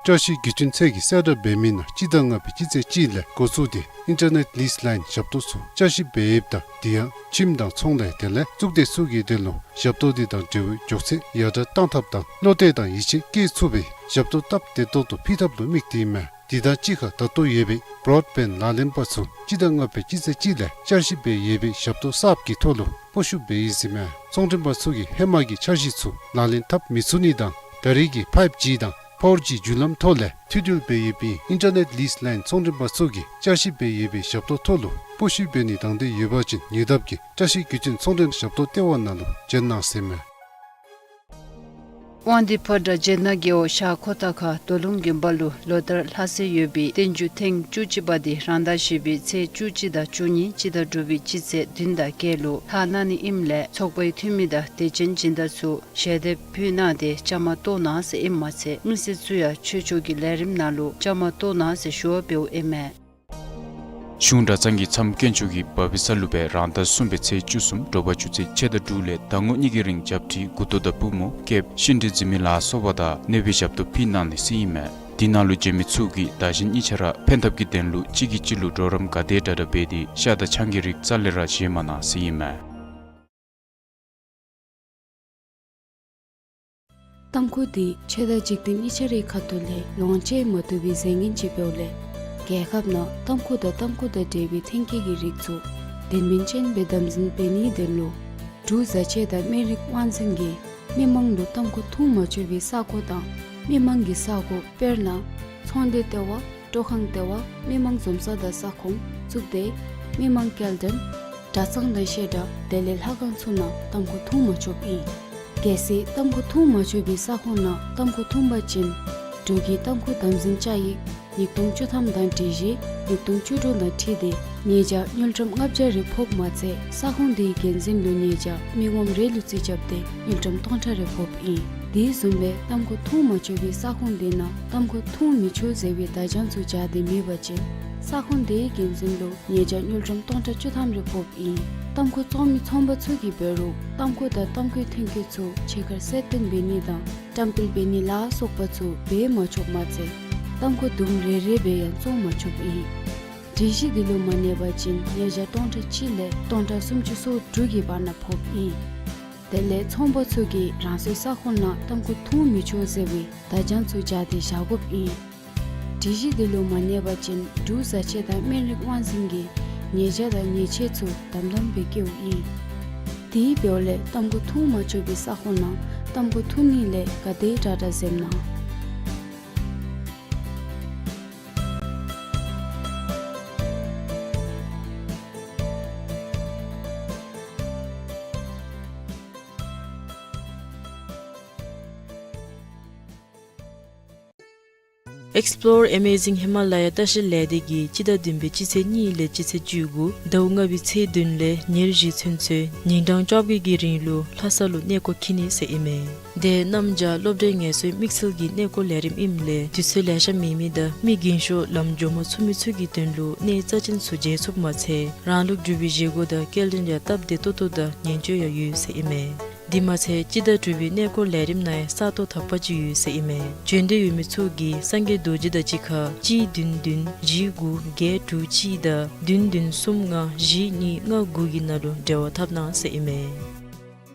བསྐྱར་ཞིབ་བརྒྱུད་འཕྲིན་ཚད་ཀྱི་གསལ་བསྒྲགས་འབད་མི་ནང་སྤྱི་ཟླ་ལྔ་པའི་སྤྱི་ཚེས་གཅིག་ལས་འགོ་བཙུགས་ཏེ་ཨིན་ཊར་ནེཊ་ལིསི་ལའིན་ཞབས་ཏོག་ཚུ་བསྐྱར་ཞིབ་འབད་ཡོདཔ་ད་དེ་ཡང་ཁྱིམ་དང་ཚོང་ལས་དེ་ལས་གཙུག་སྡེ་ཚུ་གི་དོན་ལུ་ཞབས་ཏོག་དེ་དང་འབྲེལ་བའི་མགྱོགས་ཚད་ཡར་དྲག་གཏང་ཐབས་དང་བློ་གཏད་དང་ཡིད་ཆེས་བསྐྱེད་ཚུགས་པའི་ཞབས་ཏོག་སྟབས་བདེ་ཏོག་ཏོ་ཕུལ་ཐབས་ལུ་དམིགས་ཏེ་ཨིན་མས། དེ་དང་གཅིག་ཁར་ད་ལྟོ་ཡོད་པའི་བྲོཌ་བེནཌ་ལག་ལེན་པ་ཚུ་སྤྱི་ཟླ་ལྔ་པའི་སྤྱི་ཚེས་གཅིག་ལས་བསྐྱར་ཞིབ་འབད་ཡོད་པའི་ཞབས་ཏོག་གསརཔ་གི་ཐོག་ལུ་སྤོ་བཤུད་འབད་ཡི་ཟེར་ཨིན་མས། ཚོང་མགྲོན་པ་ཚུ་གིས་ཧེ་མ་གི་འཆར་གཞི་ཚུ་ལག་ལེན་འཐབ་མི་ཚུགས་ནི་དང་ད་རེས་ཀྱི་ཕའིབ་ཇི་དང་ཕོར་ཇི་བརྒྱུད་ལམ་ཐོག་ལས་མཐུད་འབྲེལ་འབད་ཡོདཔ་ཨིན། ཨིན་ཊར་ནེཊ་ལིསི་ལའིན་ཚོང་མགྲོན་པ་ཚུ་གིས་བསྐྱར་ཞིབ་འབད་ཡོད་པའི་ཞབས་ཏོག་ཐོག་ལུ་སྤོ་བཤུད་འབད་ནི་དང་འདོད་ཡོད་པ་ཅིན་ཉེ་འདབས་ཀྱི་བསྐྱར་ཞིབ་བརྒྱུད་འཕྲིན་ཚོང་མགྲོན་ཞབས་ཏོག་ལྟེ་བ་ནང་ལུ་བྱོན་གནང་ཟེར་ཨིན་མས། དབང་འདུས་ཕོ་བྲང་བྱེ་ནག་རྒེད་འོག་ཤར་ཁོ་ཐང་ཁ་རྡོ་ལུང་དགོན་པ་ལུ་ལོ་ལྟར་ལྷ་སའི་ཡོད་པའི་བསྟན་འགྱུར་ཐེངས་བཅུ་གཅིག་པ་དེ་རང་ཟླ་བཞི་པའི་ཚེས་བཅུ་གཅིག་དང་བཅུ་གཉིས་སྤྱི་ཟླ་དྲུག་པའི་སྤྱི་ཚེས་བདུན་དང་བརྒྱད་ལུ་ལྷག་གནང་ནི་ཨིནམ་ལས་ཚོགས་པའི་འཐུས་མི་དང་དད་ཅན་སྦྱིན་བདག་ཚུ་ཞལ་འདེབས་ཕུལ་གནང་སྟེ་བཅའ་མར་གཏོགས་གནང་ཟེར་ཨིནམ་མ་ཚད་མི་སེར་ཚུ་ཡང་ཆོས་ཕྱོགས་ཀྱི་ལས་རིམ་ནང་ལུ་བཅའ་མར་གཏོགས་གནང་ཟེར་ཞུ་བ་འབདཝ་ཨིན་མས། གཞུང་གྲྭ་ཚང་གིས་མཚམས་དཀོན་མཆོག་གི་བ་བི་ས་ལུ་སྦེ་རང་ཟླ་གསུམ་པའི་ཚེས་བཅུ་གསུམ་དྲོ་པ་ཆུ་ཚོད་ཕྱེད་དང་དྲུག་ལས་ཟླ་ངོ་གཉིས་ཀྱི་རིང་རྒྱབ་ཁྲི་མགུ་ཏོ་དང་པུས་མོ་སྐེདཔ་ཤིང་དྲི་འཛིན་མི་ལ་སོགས་པ་དང་གནོད་པའི་ཞབས་ཏོག་ཕུལ་གནང་ནི་ཟེར་ཨིན་མས། དེ་ནང་ལུ་བྱོན་མི་ཚུ་གིས་བདག་གཞན་གཉིས་ཆ་ར་ཕན་ཐབས་ཀྱི་དོན་ལུ་གཅིག་གིས་གཅིག་ལུ་གྲོགས་རམ་ག་དེ་དྲག་དྲག་འབད་དེ་ཤ་དང་ཆང་གི་རིགས་རྩ་ལས་ར་བཞེས་མ་གནང་ཟེར་ཨིན་མས། ཏམ་ཁུ་དེ་ཆོས་དང་འཇིག་རྟེན་གཉིས་ཆ་རའི་ཁ་ཐུག་ལས་ལོངས་སྤྱོད་མ་བཏུབ་པའི་རྫས་ངན་ཅིག་འབདཝ་ལས་རྒྱལ་ཁབ་ནང་ཏམ་ཁུ་དང་ཏམ་ཁུ་དང་འབྲེལ་བའི་ཐོན་སྐྱེད་ཀྱི་རིགས་ཚུ་དོན་སྨིན་ཅན་སྦེ་དམ་འཛིན་འབད་ནིའི་དོན་ལུ་འབྲུག་བཟའ་ཆས་དང་སྨན་རིགས་དབང་འཛིན་གྱིས་མི་མང་ལུ་ཏམ་ཁུ་འཐུང་མ་ཆོག་པའི་ས་གོ་དང་མི་མང་གི་ས་གོ་དཔེར་ན་ཚོང་སྡེ་ལྟེ་བ་སྤྲོ་ཁང་ལྟེ་བ་མི་མང་འཛོམས་ས་དང་ས་ཁོངས་གཙུག་སྡེ་མི་མང་སྐྱེལ་འདྲེན་གྲྭ་ཚང་དང་བཤད་གྲྭ་དེ་ལས་ལྷ་ཁང་ཚུ་ནང་ཏམ་ཁུ་འཐུང་མ་ཆོགཔ་ཨིན། གལ་སྲིད་ཏམ་ཁུ་འཐུང་མ་ཆོག་པའི་ས་ཁོངས་ནང་ཏམ་ཁུ་འཐུང་པ་ཅིན་འབྲུག་གི་ཏམ་ཁུ་དམ་འཛིན་བཅའ་ཡིག་ཉིས་སྟོང་བཅུ་ཐམ་དང་སྒྲིག་གཞི་ཉིས་སྟོང་བཅུ་དྲུག་དང་འཁྲིལ་ཏེ་ཉེས་བྱ་དངུལ་ཀྲམ་ལྔ་བརྒྱ་རེ་ཕོགཔ་མ་ཚད་ས་ཁོངས་དེའི་འགན་འཛིན་ལུ་ཉེས་བྱ་མི་ངོམ་རེ་ལུ་རྩིས་རྐྱབ་སྟེ་དངུལ་ཀྲམ་སྟོང་ཕྲག་རེ་ཕོགཔ་ཨིན། དེ་བཟུམ་སྦེ་ཏམ་ཁུ་འཐུང་མ་ཆོག་པའི་ས་ཁོངས་དེ་ནང་ཏམ་ཁུ་འཐུང་མི་ཆོག་ཟེར་བའི་བརྡ་བྱང་ཚུ་སྦྱར་ཏེ་མེད་པ་ཅིན་ས་ཁོངས་དེའི་འགན་འཛིན་ལུ་ཉེས་བྱ་དངུལ་ཀྲམ་སྟོང་ཕྲག་བཅུ་ཐམ་རེ་ཕོགཔ་ཨིན། ཏམ་ཁུ་བཙོང་མི་ཚོང་པ་ཚུ་གིས་འབད་རུང་ཏམ་ཁུ་དང་ཏམ་ཁུའི་ཐོན་སྐྱེད་ཚུ་ཕྱི་ཁར་གསལ་སྟོན་འབད་ནི་དང་བཀྲམ་སྤེལ་འབད་ནི་ལ་སོགས་པ་ཚུ་འབད་མ་ཆོགཔ་མ་ཚད་ཏམ་ཁུ་དུམ་རེ་རེ་སྦེ་ཡང་བཙོང་མ་ཆོགཔ་ཨིན། སྒྲིག་གཞི་འདི་ལུ་མ་གནས་པ་ཅིན་ཉེས་བྱ་སྟོང་ཕྲག་གཅིག་ལས་སྟོང་ཕྲག་སུམ་ཅུ་སོ་དྲུག་གི་བར་ན་ཕོགཔ་ཨིན། དེ་ལས་ཚོང་པ་ཚུ་གིས་རང་སོའི་ས་ཁོངས་ནང་ཏམ་ཁུ་འཐུང་མི་ཆོག་ཟེར་བའི་བརྡ་བྱང་ཚུ་སྦྱར་ཏེ་བཞག་དགོཔ་ཨིན། སྒྲིག་གཞི་འདི་ལུ་མ་གནས་པ་ཅིན་འབྲུག་བཟའ་ཆས་དང་སྨན་རིགས་དབང་འཛིན་གྱིས་ཉེས་བྱ་དང་ཉེས་ཆད་ཚུ་དམ་དམ་སྦེ་བཀལཝ་ཨིན། དེ་འབདཝ་ལས་ཏམ་ཁུ་འཐུང་མ་ཆོག་པའི་ས་ཁོངས་ནང་ཏམ་ཁུ་འཐུང་ནི་ལས་ག་དེ་དྲག་དྲག་འཛེམ་གནང་། Explore Amazing Himalaya ལྟ་བཤལ་ལས་སྡེ་གིས་སྤྱི་ཟླ་བདུན་པའི་སྤྱི་ཚེས་གཉིས་ལས་སྤྱི་ཚེས་བཅུ་དགུ་ཟླཝ་ལྔ་པའི་ཚེས་བདུན་ལས་ཉེར་བཞི་ཚུན་ཚོད་ཉིན་གྲངས་བཅོ་བརྒྱད་ཀྱི་རིང་ལུ་ལྷ་ས་ལུ་གནས་སྐོར་འཁྱིད་ནི་ཟེར་ཨིན་མས། དེ་གནམ་བྱཱར་སློབ་གྲྭའི་ངལ་གསོའི་དམིགས་བསལ་གྱི་གནས་སྐོར་ལས་རིམ་ཨིནམ་ལས་དུས་ཚོད་ལེ་ཤ་མེད་མི་དང་མི་རྒན་ཤོས་ལམ་འགྱོ་མ་ཚུགས་མི་ཚུ་གི་དོན་ལུ་གནས་རྩ་ཅན་ཚུ་མཇལ་ཚུགསཔ་མ་ཚད་རང་ལུགས་འབྲུག་པའི་བཞེས་སྒོ་དང་སྐྱེལ་འདྲེན་ཡང་སྟབས་བདེ་ཏོག་ཏོ་དང་ཉན་སྤྱོད་ཡང་ཡོད་ཟེར་ཨིན་མས། དེ་མ་ཚད་སྤྱི་ཟླ་དྲུག་པའི་གནས་སྐོར་ལས་རིམ་ནང་ཡང་ས་སྟོང་དག་པ་ཅིག་ཡོད་ཟེར་ཨིན་མས། བྱོན་འདོད་ཡོད་མི་ཚུ་གིས་སངས་རྒྱས་རྡོ་རྗེ་དང་གཅིག་ཁར་གཅིག་བདུན་བདུན་བཞི་དགུ་བརྒྱད་དྲུག་གཅིག་དང་བདུན་བདུན་གསུམ་ལྔ་བཞི་གཉིས་ལྔ་དགུ་གི་ནང་ལུ་འབྲེལ་བ་འཐབ་གནང་ཟེར་ཨིན་མས།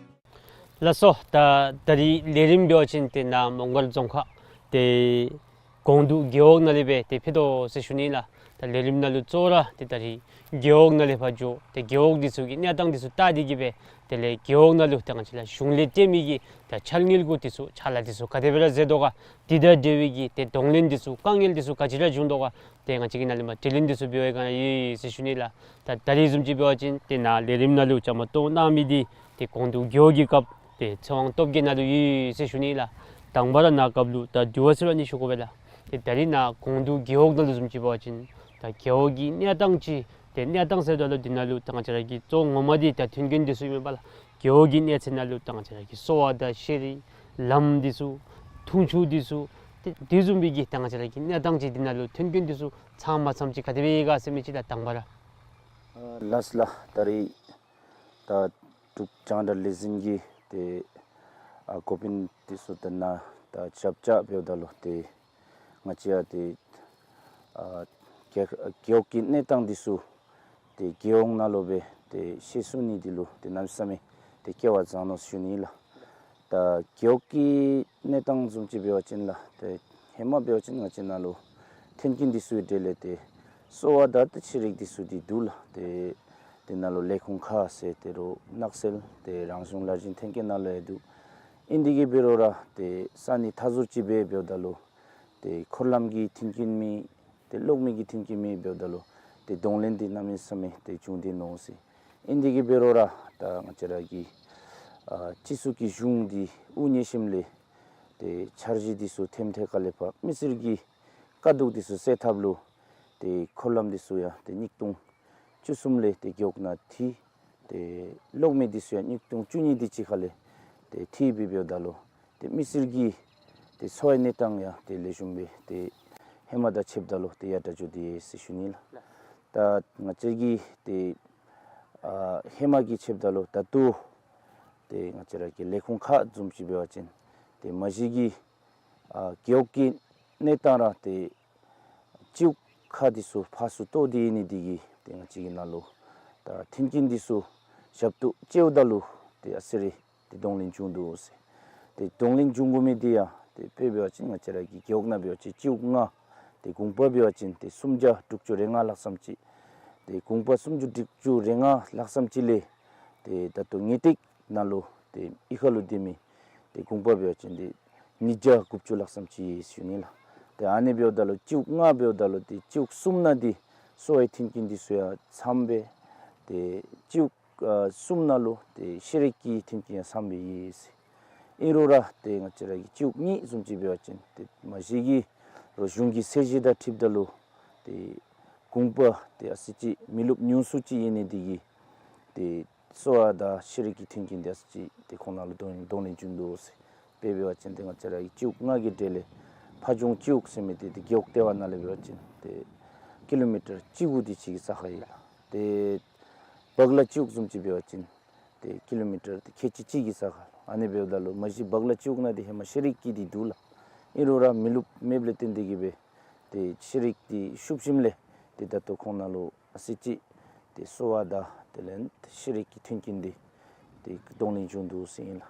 ལགས་སོ། ད་ད་རིས་ལས་རིམ་འབད་བ་ཅིན་ཏེ་ནཱ་མོང་སྒར་རྫོང་ཁག་ཏེ་གོང་དུ་རྒེད་འོག་ནང་ལས་སྦེ་ཏེ་ཕུལ་དོ་ཟེར་ཞུ་ནི་ལགས། ད་ལས་རིམ་ནང་ལུ་གཙོ་བོ་ར་ཏེ་ད་རིས་རྒེད་འོག་ནང་ལས་ཕར་འགྱོ་ཏེ་རྒེད་འོག་འདི་ཚུ་གི་གནས་སྟངས་འདི་ཚུ་བལྟ་སྟེ་གིས་སྦེ་དེ་ལས་རྒེད་འོག་ནང་ལུ་ཏེ་ང་བཅས་ར་གཞུང་ལས་སྤྲོད་མི་གི་ད་འཆར་དངུལ་གུ་འདི་ཚུ་ཕྱག་ལཱ་འདི་ཚུ་ག་དེ་སྦེ་ར་མཛད་དོ་ག། དེ་དང་འབྲེལ་བའི་གི་ཏེ་གདོང་ལེན་འདི་ཚུ་དཀའ་ངལ་འདི་ཚུ་ག་ཅི་ར་བྱུང་དོ་ག། ཏེ་ང་བཅས་ཀྱིས་ནཱ་ལས་མར་དྲི་ལན་འདི་ཚུ་འབད་བའི་སྒང་ཡོད་ཟེར་ཞུ་ནི་ལགས། ད་ད་རིས་བཟུམ་ཅིག་འབད་བ་ཅིན་ཏེ་ནཱ་ལས་རིམ་ནང་ལུ་བཅའ་མར་གཏོགས་གནང་མི་འདི་ཏེ་གོང་དུ་རྒེད་འོག་གི་སྐབས་ཏེ་ཚེ་དབང་སྟོབས་རྒྱས་ནཱ་ལུ་ཡོད་ཟེར་ཞུ་ནི་ལགས། དང་པ་ར་ནཱ་སྐབས་ལུ་ད་དུས་ཚོད་ར་ནི་ཞུ་དགོ་པས་ལགས། ཏེ་ད་རིས་ནཱ་གོང་དུ་རྒེད་འོག་ནང་ལུ་བཟུམ་ཅིག་འབད་བ་ཅིན་ད་རྒེད་འོག་གི་གནས་སྟངས་ཅིག་ཏེ་གནས་སྟངས་ཟེརཝ་ད་ལུ་འདི་ནང་ལུ་ད་ང་བཅས་ར་གི་གཙོ་བོ་ངོ་མ་འདི་ད་མཐུན་རྐྱེན་འདི་ཚུ་ཨིན་མས་པ་ལགས། རྒེད་འོག་གི་གནས་ཚད་ནང་ལུ་ད་ང་བཅས་ར་གི་གསོ་བ་དང་ཤེས་རིག་ལམ་འདི་ཚུ་འཐུང་ཆུ་འདི་ཚུ་ཏེ་དེ་བཟུམ་སྦེ་གི་ད་ང་བཅས་ར་གི་གནས་སྟངས་ཅིག་འདི་ནང་ལུ་མཐུན་རྐྱེན་འདི་ཚུ་ཚང་མ་ཚངམ་ཅིག་ག་དེ་སྦེ་ཡོད་ག་ཟེར་མི་ཅིག་ལགས་དང་པ་ར། ཨ་ལགས་ལགས། ད་རིས་ད་འབྲུག་རྒྱང་བསྒྲགས་ལས་འཛིན་གྱིས་ཏེ་ཨ་འགོ་དཔོན་འདི་ཚུ་དང་ནཱ་ད་ཞབས་ཕྱི་འབདཝ་ད་ལུ་ཏེ་ང་བཅས་ཡང་ཏེ་ཨ་རྒེད་རྒེད་འོག་གི་གནས་སྟངས་འདི་ཚུ་ཏེ་རྒེད་འོག་ནང་ལུ་སྦེ་ཏེ་ཤེས་ཚུགས་ནི་འདི་ལུ་ཏེ་གནམ་མེད་ས་མེད་ཏེ་སྐལ་བ་བཟང་ནུག་ཞུ་ནི་ལགས། ད་རྒེད་འོག་གི་གནས་སྟངས་བཟུམ་ཅིག་འབད་བ་ཅིན་ལགས་ཏེ་ཧེ་མ་འབད་བ་ཅིན་ང་བཅས་ནཱ་ལུ་མཐུན་རྐྱེན་འདི་ཚུ་གི་གྲས་ལས་ཏེ་གསོ་བ་དང་ཏེ་ཤེས་རིག་འདི་ཚུ་འདི་འདུག་ལགས། ཏེ་དེ་ནང་ལུ་ལས་ཁུངས་ཁག་ཟེར་ཏེ་རོགས་ནགས་ཚལ་ཏེ་རང་གཞུང་ལཱ་འཛིན་ཐོན་སྐྱེད་ནང་ལུ་ཡང་འདུག། ཨིན་དེ་གིས་འབད་རུང་ར་ཏེ་ས་གནས་མཐའ་ཟུར་ཅིག་སྦེ་འབདཝ་ད་ལུ་ཏེ་འཁོར་ལམ་གྱི་མཐུན་རྐྱེན་མེད། ཏེ་གློག་མེ་གི་མཐུན་རྐྱེན་མེད་འབདཝ་ད་ལུ་ཏེ་གདོང་ལེན་འདི་གནམ་མེད་ས་མེད་ཏེ་བྱུང་སྟེ་ནུག་ཟེར། ཨིན་དེ་གིས་འབད་རུང་ར་ད་ང་བཅས་ར་གི་ཨ་སྤྱི་ཚོགས་ཀྱི་གཞུང་འདི་དབུ་བརྙེས་ཞིནམ་ལས་ཏེ་འཆར་གཞི་འདི་ཚུ་ཐེམ་ཐེ་ཁ་ལས་ཕར་མི་སེར་གྱི་དཀའ་སྡུག་འདི་ཚུ་སེལ་ཐབས་ལུ་ཏེ་འཁོར་ལམ་འདི་ཚུ་ཡང་ཏེ་གཉིས་སྟོང་བཅུ་གསུམ་ལས་ཏེ་རྒེད་འོག་ནང་འཐུས། ཏེ་གློག་མེ་འདི་ཚུ་ཡང་གཉིས་སྟོང་བཅུ་གཉིས་དེ་ཅིག་ཁ་ལས་ཏེ་འཐུས་སྦེ་འབདཝ་ད་ལུ་ཏེ་མི་སེར་གྱི་ཏེ་འཚོ་བའི་གནས་སྟངས་ཡང་ཏེ་ལེགས་ཤོམ་སྦེ་ཏེ་ཧེ་མ་དང་ཕྱདཔ་ད་ལུ་ཏེ་ཡར་དྲག་འགྱོ་དེས་ཟེར་ཞུ་ནི་ལགས། ད་ང་བཅས་ཀྱི་ཏེ་ཨ་ཧེ་མ་གི་ཕྱདཔ་ད་ལུ་ད་ལྟོ་ཏེ་ང་བཅས་ར་གི་ལས་ཁུངས་ཁག་བཟུམ་ཅིག་འབད་བ་ཅིན་ཏེ་མ་གཞི་གི་ཨ་རྒེད་འོག་གི་གནས་སྟངས་ར་ཏེ་སྤྱི་འོག་ཁག་འདི་ཚུ་ཕར་ཚུར་གཏོགས་ཏེ་ཨིན་ནི་དེ་གིས་ཏེ་ང་བཅས་ཀྱི་ནང་ལུ་ད་མཐུན་རྐྱེན་འདི་ཚུ་ཞབས་ཏོག་སྤྱདཔ་ད་ལུ་ཏེ་ཨ་ཙི་རེ་ཏེ་གདོང་ལེན་བྱུང་འདུག་ཟེར། ཏེ་གདོང་ལེན་བྱུང་དགོ་མི་འདི་ཡང་ཏེ་དཔེ་འབད་བ་ཅིན་ང་བཅས་ར་གི་རྒེད་འོག་ནང་འབད་བ་ཅིན་སྤྱི་འོག་ལྔ། ཏེ་གུང་པ་འབད་བ་ཅིན་ཏེ་སུམ་བརྒྱ་དྲུག་ཅུ་རེ་ལྔ་ལྷག་ཙམ་ཅིག། ཏེ་གུང་པ་སུམ་བརྒྱ་དྲུག་ཅུ་རེ་ལྔ་ལྷག་ཙམ་ཅིག་ལས་ཏེ་ད་ལྟོ་ངེས་ཏིག་ནང་ལུ་ཏེ་གཡུས་ཁ་ལུ་སྡོད་མི་ཏེ་གུང་པ་འབད་བ་ཅིན་ཏེ་ཉིས་བརྒྱ་དགུ་བཅུ་ལྷག་ཙམ་ཅིག་ཡོད་ཟེར་ཞུ་ནི་ལགས། ཏེ་ཨ་ནི་འབདཝ་ད་ལུ་སྤྱི་འོག་ལྔ་འབདཝ་ད་ལུ་ཏེ་སྤྱི་འོག་གསུམ་ནང་འདི་གསོ་བའི་མཐུན་རྐྱེན་འདི་ཚུ་ཡང་ཚངམ་སྦེ་ཏེ་སྤྱི་འོག་ཨ་གསུམ་ནང་ལུ་ཏེ་ཤེས་རིག་གི་མཐུན་རྐྱེན་ཡང་ཚངམ་སྦེ་ཡོད་ཟེར། ཨིན་རུང་ར་ཏེ་ང་བཅས་ར་གི་སྤྱི་འོག་གཉིས་བཟུམ་ཅིག་འབད་བ་ཅིན་ཏེ་མ་གཞི་གི་རོགས་གཞུང་གི་ཚད་གཞི་དང་འཁྲིལཝ་ད་ལུ་ཏེ་གུང་པ་ཏེ་ཨ་ཙི་ཅིག་མི་རློབས་ཉུང་སུ་ཅིག་ཨིན་ནི་དེ་གིས་ཏེ་གསོ་བ་དང་ཤེས་རིག་གི་མཐུན་རྐྱེན་འདི་ཨ་ཙི་ཅིག་ཏེ་ཁོང་ནང་ལུ་གདོང་གདོང་ལེན་བྱུང་འདུག་ཟེར། དཔེ་འབད་བ་ཅིན་ཏེ་ང་བཅས་ར་གི་སྤྱི་འོག་ལྔ་གི་གྲས་ལས་ཕ་ཇོང་སྤྱི་འོག་ཟེར་མི་འདི་ཏེ་རྒེད་འོག་ལྟེ་བ་ནང་ལས་འབད་བ་ཅིན་ཏེ་ཀི་ལོ་མི་ཊར་བཅུ་དགུ་དེ་ཅིག་གི་ས་ཁར་ཡོད་ལགས། ཏེ་བག་ལ་སྤྱི་འོག་བཟུམ་ཅིག་འབད་བ་ཅིན་ཏེ་ཀི་ལོ་མི་ཊར་ཏེ་ཁལ་གཅིག་གཅིག་གི་ས་ཁར། ཨ་ནི་འབདཝ་ད་ལུ་མ་གཞི་བག་ལ་སྤྱི་འོག་ནང་འདི་ཧེ་མ་ཤེས་རིག་གི་འདི་འདུག་ལགས། ཨིན་རུང་ར་མི་རློབས་མེདཔ་ལས་བརྟེན་ཏེ་གིས་སྦེ་ཏེ་ཤེས་རིག་འདི་ཤུབ་ཞིནམ་ལས་ཏེ་ད་ལྟོ་ཁོང་ནང་ལུ་ཨ་ཙི་ཅིག་ཏེ་གསོ་བ་དང་དེ་ལས་ཤེས་རིག་གི་མཐུན་རྐྱེན་འདི་ཏེ་གདོང་ལེན་བྱུང་འདུག་ཟེར་ཨིན་ལགས།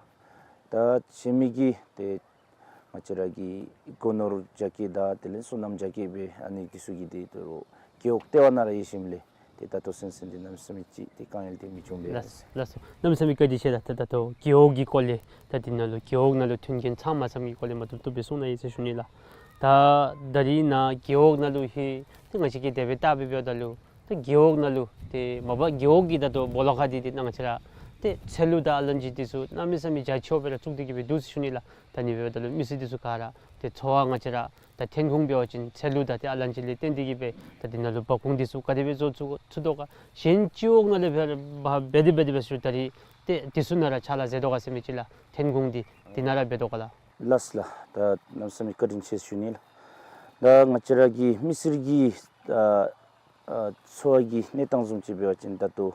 ད་གཞན་མི་གི་ཏེ་ང་བཅས་ར་གི་སྒོ་ནོར་རྒྱ་སྐྱེད་དང་དེ་ལས་སོ་ནམ་རྒྱ་སྐྱེད་སྦེ་ཨ་ནི་འདི་ཚུ་གི་ཏེ་ད་རུང་རྒེད་འོག་ལྟེ་བ་ནང་ར་ཡོད་ཞིནམ་ལས་ཏེ་ད་ལྟོ་ཚུན་ཚོད་འདི་གནམ་མེད་ས་མེད་ཅིག་ཏེ་དཀའ་ངལ་འདི་མི་བྱུང་པས། ལགས་སོ་ལགས་སོ། གནམ་མེད་ས་མེད་བཀའ་དྲིན་ཆེ་ལགས། ད་ད་ལྟོ་རྒེད་འོག་གི་སྐོར་ལས་ད་འདི་ནང་ལུ་རྒེད་འོག་ནང་ལུ་མཐུན་རྐྱེན་ཚང་མ་ཚངམ་གྱི་སྐོར་ལས་མ་བཏུབ་བཏུབ་སྦེ་གསུང་གནང་ཡི་ཟེར་ཞུ་ནི་ལགས། ད་ད་རིས་ནཱ་རྒེད་འོག་ནང་ལུ་ཧེ་ཏེ་ང་བཅས་ཀྱིས་དེ་སྦེ་བལྟ་སྦེ་འབདཝ་ད་ལུ་ད་རྒེད་འོག་ནང་ལུ་ཏེ་མ་པ་རྒེད་འོག་གི་ད་ལྟོ་སྦོ་ལོགས་ཁ་འདི་ཏེ་ནཱ་ང་བཅས་ར་ ཏེ་ཚལ་ལུ་དང་ཨ་ལན་ཅི་འདི་ཚུ་གནམ་མེད་ས་མེད་རྒྱ་ཆེཝ་སྦེ་ར་བཙུགས་ཏེ་གི་སྦེ་འདུག་ཟེར་ཞུ་ནི་ལགས། ད་ཨ་ནི་འབདཝ་ད་ལུ་མི་སེར་འདི་ཚུ་ག་ར་ཏེ་འཚོ་བ་ང་བཅས་ར་ད་ཐོན་ཁུངས་འབད་བ་ཅིན་ཚལ་ལུ་དང་ཏེ་ཨ་ལན་ཅི་ལས་བརྟེན་ཏེ་གི་སྦེ་ད་འདི་ནང་ལུ་འབབ་ཁུངས་འདི་ཚུ་ག་དེ་སྦེ་བཟོ་ཚུགས་ཚུགས་དོ་ག། གཞན་སྤྱི་འོག་ནང་ལས་འབད་འབད་དེ་འབད་དེ་འབད་ཞུ། ད་རིས་ཏེ་འདི་ཚུ་ནང་ར་ཕྱག་ལཱ་མཛད་དོ་ག་ཟེར་མི་ཅིག་ལགས། ཐོན་ཁུངས་འདི་འདི་ནང་ར་འབད་དོ་ག་ལགས། ལགས་ལགས། ད་གནམ་མེད་ས་མེད་བཀའ་དྲིན་ཆེ་ཞུ་ནི་ལགས། ད་ང་བཅས་ར་གི་མི་སེར་གྱི་ཨ་ཨ་འཚོ་བ་གི་གནས་སྟངས་བཟུམ་ཅིག་འབད་བ་ཅིན་ད་ལྟོ་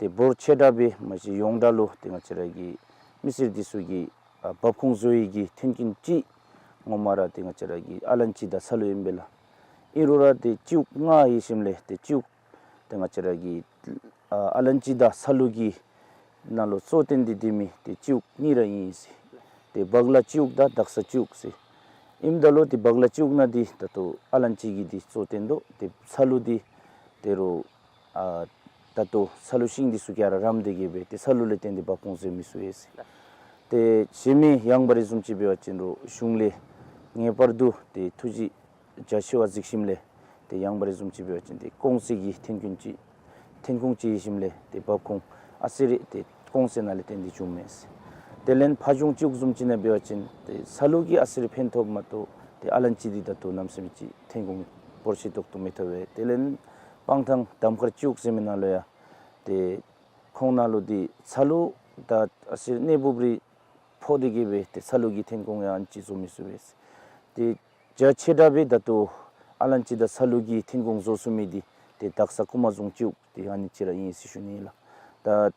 ཏེ་འབོར་ཆེ་དྲགས་སྦེ་མ་གཞི་ཡོངས་གྲགས་ལུ་ཏེ་ང་བཅས་ར་གི་མི་སེར་འདི་ཚུ་གི་ཨ་འབབ་ཁུངས་བཟོ་ནི་གི་མཐུན་རྐྱེན་ཅིག་ངོ་མ་ར་ཏེ་ང་བཅས་ར་གི་ཨ་ལན་ཅི་དང་ས་ལུ་ཨིན་པས་ལགས། ཨིན་རུང་ར་ཏེ་སྤྱི་འོག་ལྔ་ཡོད་ཞིནམ་ལས་ཏེ་སྤྱི་འོག་ཏེ་ང་བཅས་ར་གི་ཨ་ཨ་ལན་ཅི་དང་ས་ལུ་གི་ནང་ལུ་གཙོ་བཏོན་ཏེ་སྡོད་མི་ཏེ་སྤྱི་འོག་གཉིས་ར་ཨིན་ཟེར། ཏེ་བག་ལ་སྤྱི་འོག་དང་དག་ས་སྤྱི་འོག་ཟེར། ཨིནམ་ད་ལུ་ཏེ་བག་ལ་སྤྱི་འོག་ནང་འདི་ད་ལྟོ་ཨ་ལན་ཅི་གི་འདི་གཙོ་བཏོན་དོ། ཏེ་ས་ལུ་འདི་ད་རུང་ཨ་ད་ལྟོ་ས་ལུ་ཤིང་འདི་ཚུ་ག་ར་རམ་སྟེ་གི་སྦེ་ཏེ་ས་ལུ་ལས་བརྟེན་ཏེ་འབབ་ཁུངས་བཟོ་མི་ཚུ་ཡོད་ཟེར། ཏེ་གཞན་མི་ཡང་འབད་རུང་བཟུམ་ཅིག་འབད་བ་ཅིན་རུང་གཞུང་ལས་ངེས་པར་དུ་ཏེ་ཐུགས་རྗེ་རྒྱ་ཆེ་བ་གཟིགས་ཞིནམ་ལས་ཏེ་ཡང་འབད་རུང་བཟུམ་ཅིག་འབད་བ་ཅིན་ཏེ་གོང་ཚད་ཀྱི་ཐོན་ཁུངས་ཅིག་ཐོན་ཁུངས་ཅིག་ཡོད་ཞིནམ་ལས་ཏེ་འབབ་ཁུངས་ཨ་ཙི་རེ་ཏེ་གོང་ཚད་ནང་ལས་བརྟེན་ཏེ་བྱུངམ་མས་ཟེར། དེ་ལས་ཕ་ཇོང་སྤྱི་འོག་བཟུམ་ཅིག་ནང་འབད་བ་ཅིན་ཏེ་ས་ལུ་གིས་ཨ་ཙི་རེ་ཕན་ཐོགས་མ་གཏོགས་ཏེ་ཨ་ལན་ཅི་འདི་ད་ལྟོ་གནམ་མེད་ས་མེད་ཅིག་ཐོན་ཁུངས་འབོར་ཆེ་ཏོག་ཏོ་མི་ཐོབ་པས། དེ་ལས་སྤང་ཐང་དམ་མཁར་སྤྱི་འོག་ཟེར་མི་ནང་ལུ་ཡང་ཏེ་ཁོང་ནང་ལུ་འདི་ས་ལུ་དང་ཨ་ཙི་རེ་གནས་སྦུབ་རེ་ཕོག་སྟེ་གི་སྦེ་ཏེ་ས་ལུ་གི་ཐོན་ཁུངས་ཡང་ཨ་ནི་ཅིག་བཟོ་མི་ཚུགས་པས། ཏེ་རྒྱ་ཆེ་དྲགས་སྦེ་ད་ལྟོ་ཨ་ལན་ཅི་དང་ས་ལུ་གི་ཐོན་ཁུངས་བཟོ་ཚུགས་མི་འདི་ཏེ་དག་ས་ཀུ་མ་རྫོང་སྤྱི་འོག་ཏེ་ཨ་ནི་ཅིག་ར་ཨིན་ཟེར་ཞུ་ནི་ལགས།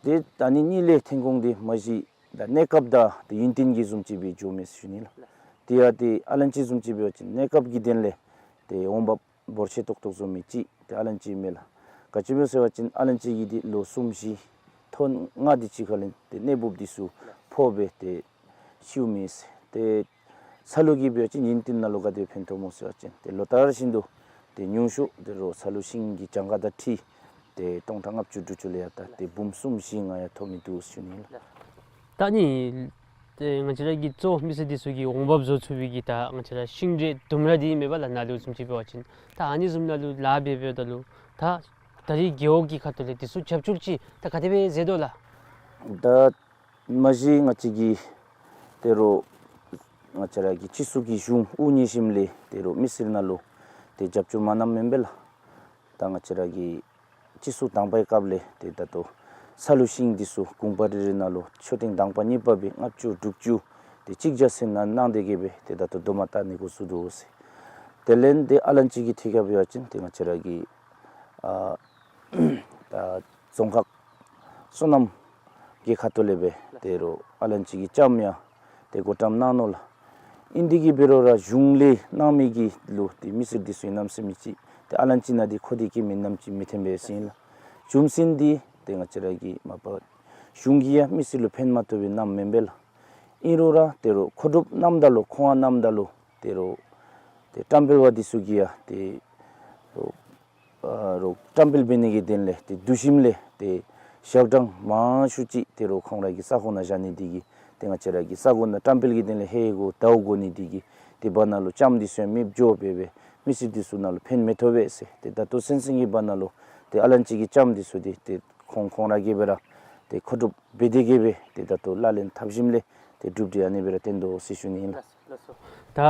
ད་ཏེ་ཨ་ནི་གཉིས་ལས་ཐོན་ཁུངས་འདི་མ་གཞི་ད་གནས་སྐབས་དང་ཏེ་ཡུན་བརྟན་གྱི་བཟུམ་ཅིག་སྦེ་འགྱོཝ་མས་ཟེར་ཞུ་ནི་ལགས། ཏེ་ཡང་ཏེ་ཨ་ལན་ཅི་བཟུམ་ཅིག་འབད་བ་ཅིན་གནས་སྐབས་ཀྱི་དོན་ལས་ཏེ་འོང་འབབ་འབོར་ཆེ་ཏོག་ཏོ་བཟོ་མི་ཅིག་ཏེ་ཨ་ལན་ཅི་ཨིན་མས་ལགས། ག་ཅི་སྦེ་ཟེར་བ་ཅིན་ཨ་ལན་ཅི་གི་འདི་ལོ་གསུམ་བཞི་ཐོག་ལྔ་དེ་ཅིག་ཁ་ལས་ཏེ་གནས་སྦུབ་འདི་ཚུ་ཕོག་སྦེ་ཏེ་ཤིཝ་མས་ཟེར། ཏེ་ས་ལུ་གིས་འབད་བ་ཅིན་ཡུན་བརྟན་ནང་ལུ་ག་དེ་ཕན་ཐོགས་སྨོ་ཟེར་བ་ཅིན་ཏེ་ལོ་ལྟར་བཞིན་དུ་ཏེ་ཉུང་ཤོས་ད་རུང་ས་ལུ་ཤིང་གི་གྱངས་ཁ་དང་འཁྲིལ་ཏེ་སྟོང་ཕྲག་ལྔ་བཅུ་དྲུག་ཅུ་ལས་ཡར་ད་ཏེ་འབུམ་གསུམ་བཞི་ལྔ་ཡང་ཐོབ་མི་འདུག་ཟེར་ཞུ་ནི་ལགས། ད་ཨ་ནི་ཏེ་ང་བཅས་ར་གི་གཙོ་མི་སེར་འདི་ཚུ་གིས་འོང་འབབ་བཟོ་ཚུགས་པའི་གི་ད་ང་བཅས་ར་ཤིང་འབྲས་ལྡུམ་ར་འདི་ཨིན་མས་པ་ལགས། ནཱ་ལུ་བཟུམ་ཅིག་འབད་བ་ཅིན་ད་ཨ་ནི་བཟུམ་ནང་ལུ་ལཱ་འབད་འབདཝ་ད་ལུ་ད་ད་རིས་རྒེད་འོག་གི་ཁ་ཐུག་ལས་འདི་ཚུ་རྒྱབ་སྐྱོར་ཅིག་ད་ག་དེ་སྦེ་མཛད་དོ་ལགས། ད་མ་གཞི་ང་བཅས་ཀྱི་ད་རུང་ང་བཅས་ར་གི་སྤྱི་ཚོགས་ཀྱི་གཞུང་དབུ་བརྙེས་ཞིནམ་ལས་ད་རུང་མི་སེར་ནང་ལུ་ཏེ་རྒྱབ་སྐྱོར་མ་གནངམ་མེན་པས་ལགས། ད་ང་བཅས་ར་གི་སྤྱི་ཚོགས་དང་པའི་སྐབས་ལས་ཏེ་ད་ལྟོ་ས་ལུ་ཤིང་འདི་ཚུ་གུང་པ་རེ་རེ་ནང་ལུ་མཆོད་ཐེངས་དང་པ་གཉིས་པ་སྦེ་ལྔ་བཅུ་དྲུག་ཅུ་ཏེ་གཅིག་བརྒྱ་ཟིན་ནང་གནང་སྟེ་གི་སྦེ་ཏེ་ད་ལྟོ་དོ་མ་བཏང་ནི་འགོ་བཙུགས་དོ་ཟེར། དེ་ལས་ཏེ་ཨ་ལན་ཅི་གི་ཐད་ཁར་འབད་བ་ཅིན་ཏེ་ང་བཅས་ར་གི་ཨ་ད་རྫོང་ཁག་སོ་ནམ་གྱི་ཁ་ཐུག་ལས་སྦེ་ད་རུང་ཨ་ལན་ཅི་གི་ལྕངམ་ཡང་ཏེ་བགོ་བཀྲམ་གནང་ནུག་ལགས། ཨིན་དེ་གིས་འབད་རུང་ར་གཞུང་ལས་གནང་མི་གི་ལུ་ཏེ་མི་སེར་འདི་ཚུ་གནམ་མེད་ས་མེད་ཅིག་ཏེ་ཨ་ལན་ཅི་ནང་འདི་མཁོ་སྟེ་སྐྱེ་མི་ནམ་ཅིག་མི་ཐོན་པས་ཟེར་ཨིན་ལགས། རྒྱུ་མཚན་འདི་ཏེ་ང་བཅས་ར་གི་མ་པ་གཞུང་གིས་ཡང་མི་སེར་ལུ་ཕན་མ་ཐོགས་པའི་གནངམ་མེན་པས་ལགས། ཨིན་རུང་ར་ད་རུང་མཁོ་སྒྲུབ་གནངམ་ད་ལུ་མཁོ་དབང་གནངམ་ད་ལུ་ད་རུང་ཏེ་བཀྲམ་སྤེལ་བ་འདི་ཚུ་གིས་ཡང་ད་རུང་ཨ་རུང་བཀྲམ་སྤེལ་འབད་ནི་གི་དོན་ལས་ཏེ་བསྡུ་ཞིནམ་ལས་ཏེ་ཞག་གྲངས་མང་ཤོས་ཅིག་ད་རུང་ཁོང་ར་གི་ས་གོ་ནང་བཞག་ནི་དེ་གིས་ཏེ་ང་བཅས་ར་གི་ས་གོ་ནང་བཀྲམ་སྤེལ་གྱི་དོན་ལས་ཧེ་གོ་དའོ་གོ་ནི་དེ་གིས་ཏེ་བར་ན་ལུ་ལྕངམ་འདི་ཚུ་ཡང་མེདཔ་འགྱོ་སྦེ་སྦེ་མི་སེར་འདི་ཚུ་ནང་ལུ་ཕན་མི་ཐོགས་པས་ཟེར། ཏེ་ད་ལྟོ་ཚུན་ཚོད་ཀྱི་བར་ན་ལུ་ཏེ་ཨ་ལན་ཅི་གི་ལྕངམ་འདི་ཚུ་འདི་ཏེ་ཁོང་ཁོང་ར་གིས་སྦེ་ར་ཏེ་མཁོ་སྒྲུབ་འབད་དེ་གི་སྦེ་ཏེ་ད་ལྟོ་ལག་ལེན་འཐབ་ཞིནམ་ལས་ཏེ་གྲུབ་འབྲས་ཨ་ནི་སྦེ་ར་བཏོན་དོ་ཟེར་ཞུ་ནི་ཨིན་ལགས། ལགས་སོ། ད་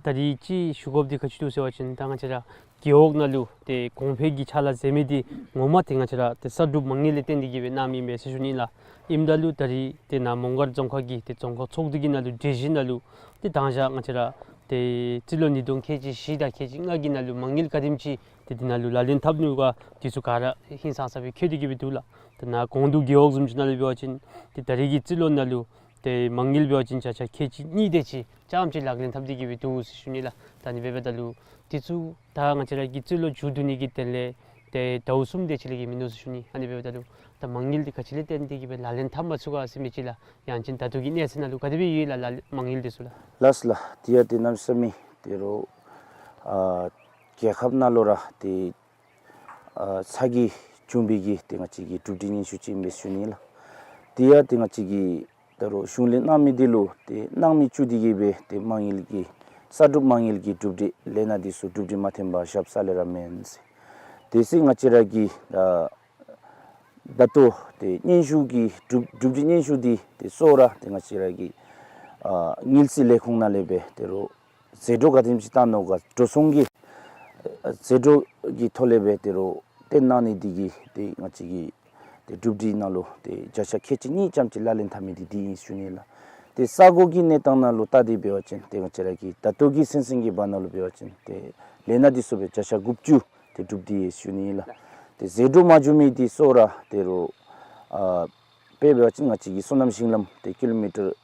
ད་རིས་ཅིག་ཞུ་དགོཔ་འདི་ག་ཅི་འདུག་ཟེར་བ་ཅིན་ད་ང་བཅས་ར་རྒེད་འོག་ནང་ལུ་ཏེ་གོང་འཕེལ་གྱི་ཕྱག་ལཱ་མཛད་མི་འདི་ངོ་མ་ཏེ་ང་བཅས་ར་ཏེ་གསར་སྒྲུབ་མ་དངུལ་ལས་བརྟེན་ཏེ་གི་སྦེ་གནང་མི་ཨིན་པས་ཟེར་ཞུ་ནི་ལགས། ཨིནམ་ད་ལུ་ད་རིས་ཏེ་ནཱ་མོང་སྒར་རྫོང་ཁག་གི་ཏེ་རྫོང་ཁག་ཚོགས་འདུ་གི་ནང་ལུ་གྲོས་གཞི་ནང་ལུ་ཏེ་དང་ཞག་ང་བཅས་ར་ཏེ་རྩིས་ལོ་ཉིས་སྟོང་ཁལ་གཅིག་བཞི་དང་ཁལ་གཅིག་ལྔ་གི་ནང་ལུ་མ་དངུལ་ག་དེམ་ཅིག་ཏེ་འདི་ནང་ལུ་ལག་ལེན་འཐབ་ནུག་ག་འདི་ཚུ་ག་ར་ཧིང་སངས་ས་སྦེ་འཁོད་དེ་གི་སྦེ་འདུག་ལགས། ཏེ་ནཱ་གོང་དུ་རྒེད་འོག་བཟུམ་ཅིག་ནང་ལུ་འབད་བ་ཅིན་ཏེ་ད་རིས་ཀྱི་རྩིས་ལོ་ནང་ལུ་ཏེ་མ་དངུལ་འབད་བ་ཅིན་ཆ་ཆ་ཁལ་གཅིག་གཉིས་དེ་ཅིག་རྐྱངམ་ཅིག་ལག་ལེན་འཐབ་སྟེ་གི་སྦེ་འདུག་ཟེར་ཞུ་ནི་ལགས། ད་ཨ་ནི་འབདཝ་ད་ལུ་འདི་ཚུ་ད་ང་བཅས་ར་གི་རྩིས་ལོ་མཇུག་བསྡུ་ནི་གི་དོན་ལས་ཏེ་ཟླཝ་གསུམ་དེ་ཅིག་ལས་ཀྱི་མིན་ནུག་ཟེར་ཞུ་ནི། ཨ་ནི་འབདཝ་ད་ལུ་ད་མ་དངུལ་འདི་ག་ཅི་ལས་བརྟེན་ཏེ་གི་སྦེ་ལག་ལེན་འཐབ་མ་ཚུགས་ག་ཟེར་མི་ཅིག་ལགས། ཡང་ཅིན་ད་ལྟོ་གི་གནས་ཚུལ་ནང་ལུ་ག་དེ་སྦེ་ཡོད་ལགས་ལགས་མ་དངུལ་འདི་ཚུ་ལགས། ལགས་ལགས། ཏེ་ཡ་ཏེ་གནམ་མེད་ས་མེད་ད་རུང་ཨ་རྒྱལ་ཁབ་ནང་ལུ་ར་ཏེ་ཨ་ཚ་གྱང་བྱུང་བའི་གི་ཏེ་ང་བཅས་ཀྱི་གྲུབ་འབྲས་ཉེན་ཤོས་ཅིག་ཨིན་པས་ཞུ་ནི་ལགས། ཏེ་ཡ་ཏེ་ང་བཅས་ཀྱི་ད་རུང་གཞུང་ལས་གནང་མི་འདི་ལུ་ཏེ་གནང་མི་བཅུག་སྟེ་གི་སྦེ་ཏེ་མ་དངུལ་གྱི་གསར་སྒྲུབ་མ་དངུལ་གྱི་གྲུབ་འབྲས་ལས་ནཱ་འདི་ཚུ་གྲུབ་འབྲས་མ་ཐོན་པར་བཞགཔ་རྩ་ལས་ར་མེན་ཟེར། དེ་སྦེ་ང་བཅས་ར་གི་ཨ་ ད་ལྟོ་ཏེ་སྙན་ཞུ་གི་གྲུབ་གྲུབ་འབྲས་སྙན་ཞུ་འདི་ཏེ་གཙོ་བོ་ར་ཏེ་ང་བཅས་ར་གི་ཨ་དངུལ་རྩིས་ལས་ཁུངས་ནང་ལས་སྦེ་ཏེ་རོགས་ཟད་འགྲོ་ག་དེམ་ཅིག་བཏང་ནུག་ག་འགྲོ་སོང་གི་ཨ་ཟད་འགྲོ་གི་ཐོག་ལས་སྦེ་ཏེ་རོགས་བཏོན་གནང་ནི་འདི་གིས་ཏེ་ང་བཅས་ཀྱི་ཏེ་གྲུབ་འབྲས་ནང་ལུ་ཏེ་བརྒྱ་ཆ་ཁལ་གཅིག་གཉིས་ཙམ་ཅིག་ལག་ལེན་འཐབ་མི་འདི་འདི་ཨིན་ཞུ་ནི་ལགས། ཏེ་ས་གོ་གི་གནས་སྟངས་ནང་ལུ་བལྟ་སྟེ་འབད་བ་ཅིན་ཏེ་ང་བཅས་ར་གི་ད་ལྟོ་གི་ཚུན་ཚོད་ཀྱི་བར་ན་ལུ་འབད་བ་ཅིན་ཏེ་ལས་སྣ་འདི་ཚུ་སྦེ་བརྒྱ་ཆ་དགུ་བཅུ་ཏེ་གྲུབ་སྟེ་ཡོད་ཞུ་ནི་ལགས། ཏེ་ཟད་འགྲོ་མ་འགྱོ་མི་འདི་གཙོ་བོ་ར་ཏེ་རོགས་ཨ་དཔེ་འབད་བ་ཅིན་ང་བཅས་ཀྱི་སོ་ནམ་ཞིང་ལམ་ཏེ་ཀི་ལོ་མི་ཊར་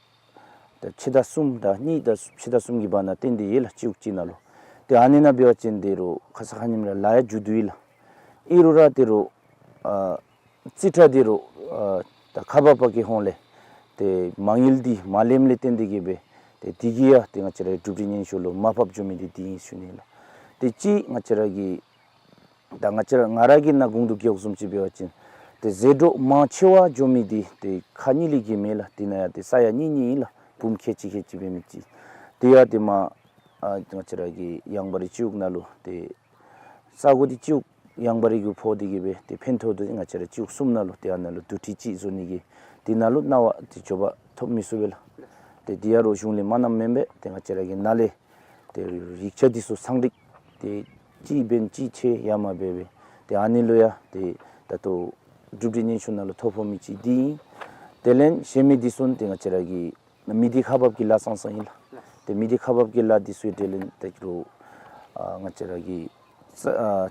ཏེ་ཕྱེད་དང་གསུམ་དང་གཉིས་དང་ཕྱེད་དང་གསུམ་གྱི་བར་ན་བཏོན་ཏེ་ཡོད་ལགས། སྤྱི་འོག་ཅིག་ནང་ལུ། ཏེ་ཨ་ནི་ནང་འབད་བ་ཅིན་ཏེ་རོགས་ཁ་ཙ་ཁ་ཉིནམ་ར་ལཱ་ཡང་མཇུག་བསྡུ་ཡི་ལགས། ཨིན་རུང་ར་ཏེ་རོགས་ཨ་རྩིས་ཁྲ་འདི་རོགས་ཨ་ད་ཁག་འབག་པ་གི་ཧོངས་ལས་ཏེ་མ་དངུལ་འདི་མ་ལེནམ་ལས་བརྟེན་ཏེ་གིས་སྦེ་ཏེ་འདི་གིས་ཡང་ཏེ་ང་བཅས་རའི་གྲུབ་འབྲས་སྙན་ཞུ་ལུ་མ་ཕབ་འགྱོ་མི་འདི་འདི་ཨིན་ཞུ་ནི་ལགས། ཏེ་གཅིག་ང་བཅས་ར་གི་ད་ང་བཅས་ར་ང་ར་གི་ནང་དགོངས་འདུ་རྒེད་འོག་བཟུམ་ཅིག་འབད་བ་ཅིན་ཏེ་ཟད་འགྲོ་མང་ཆེ་བ་འགྱོ་མི་འདི་ཏེ་ཁག་གཉིས་ལས་བརྒལ་མེད་ལགས། དེ་ནང་ཡང་ཏེ་ས་ཡ་གཉིས་གཉིས་ཨིན་ལགས། བུམོ་ཁལ་གཅིག་ཁལ་གཅིག་འབད་མི་ཅིག། དེ་ཡང་ཏེ་མ་ཨ་ང་བཅས་ར་གི་ཡངས་པ་རི་སྤྱི་འོག་ནང་ལུ་ཏེ་ས་གོ་འདི་སྤྱི་འོག་ཡངས་པ་རི་གུ་ཕོག་སྟེ་གིས་སྦེ་ཏེ་ཕན་ཐོགས་འདི་ང་བཅས་ར་སྤྱི་འོག་གསུམ་ནང་ལུ་ཏེ་ཨ་ནཱ་ལུ་དུར་ཁྲོད་ཅིག་བཟོ་ནི་གི་དེ་ནང་ལུ་གནང་བ་ཏེ་འབྱོར་པ་ཐོབ་མི་ཚུགས་པས་ལགས། ཏེ་འདི་ཡང་རོགས་གཞུང་ལས་མ་གནངམ་མེན་པས། ཏེ་ང་བཅས་ར་གི་ནཱ་ལས་ཏེ་ཡིག་ཆ་འདི་ཚུ་ཚང་སྒྲིག་ཏེ་གཅིག་འབད་ན་གཅིག་ཆད་ཡ་མ་འབད་བས། ཏེ་ཨ་ནི་ལུ་ཡང་ཏེ་ད་ལྟོ་གྲུབ་འབྲས་སྙན་ཞུ་ནང་ལུ་ཐོ་ཕོག་མི་ཅིག་འདི་ཨིན། དེ་ལས་གཞན་མི་འདི་ཚུ་ཏེ་ང་བཅས་ར་གི་མི་སྡེ་ཁག་འབག་གི་ལཱ་ཙང་ཙང་ཨིན་ལགས། ཏེ་མི་སྡེ་ཁག་འབག་གི་ལཱ་འདི་ཚུ་དེ་ལས་ཏེ་རོགས་ཨ་ང་བཅས་ར་གི་ས་ཨ་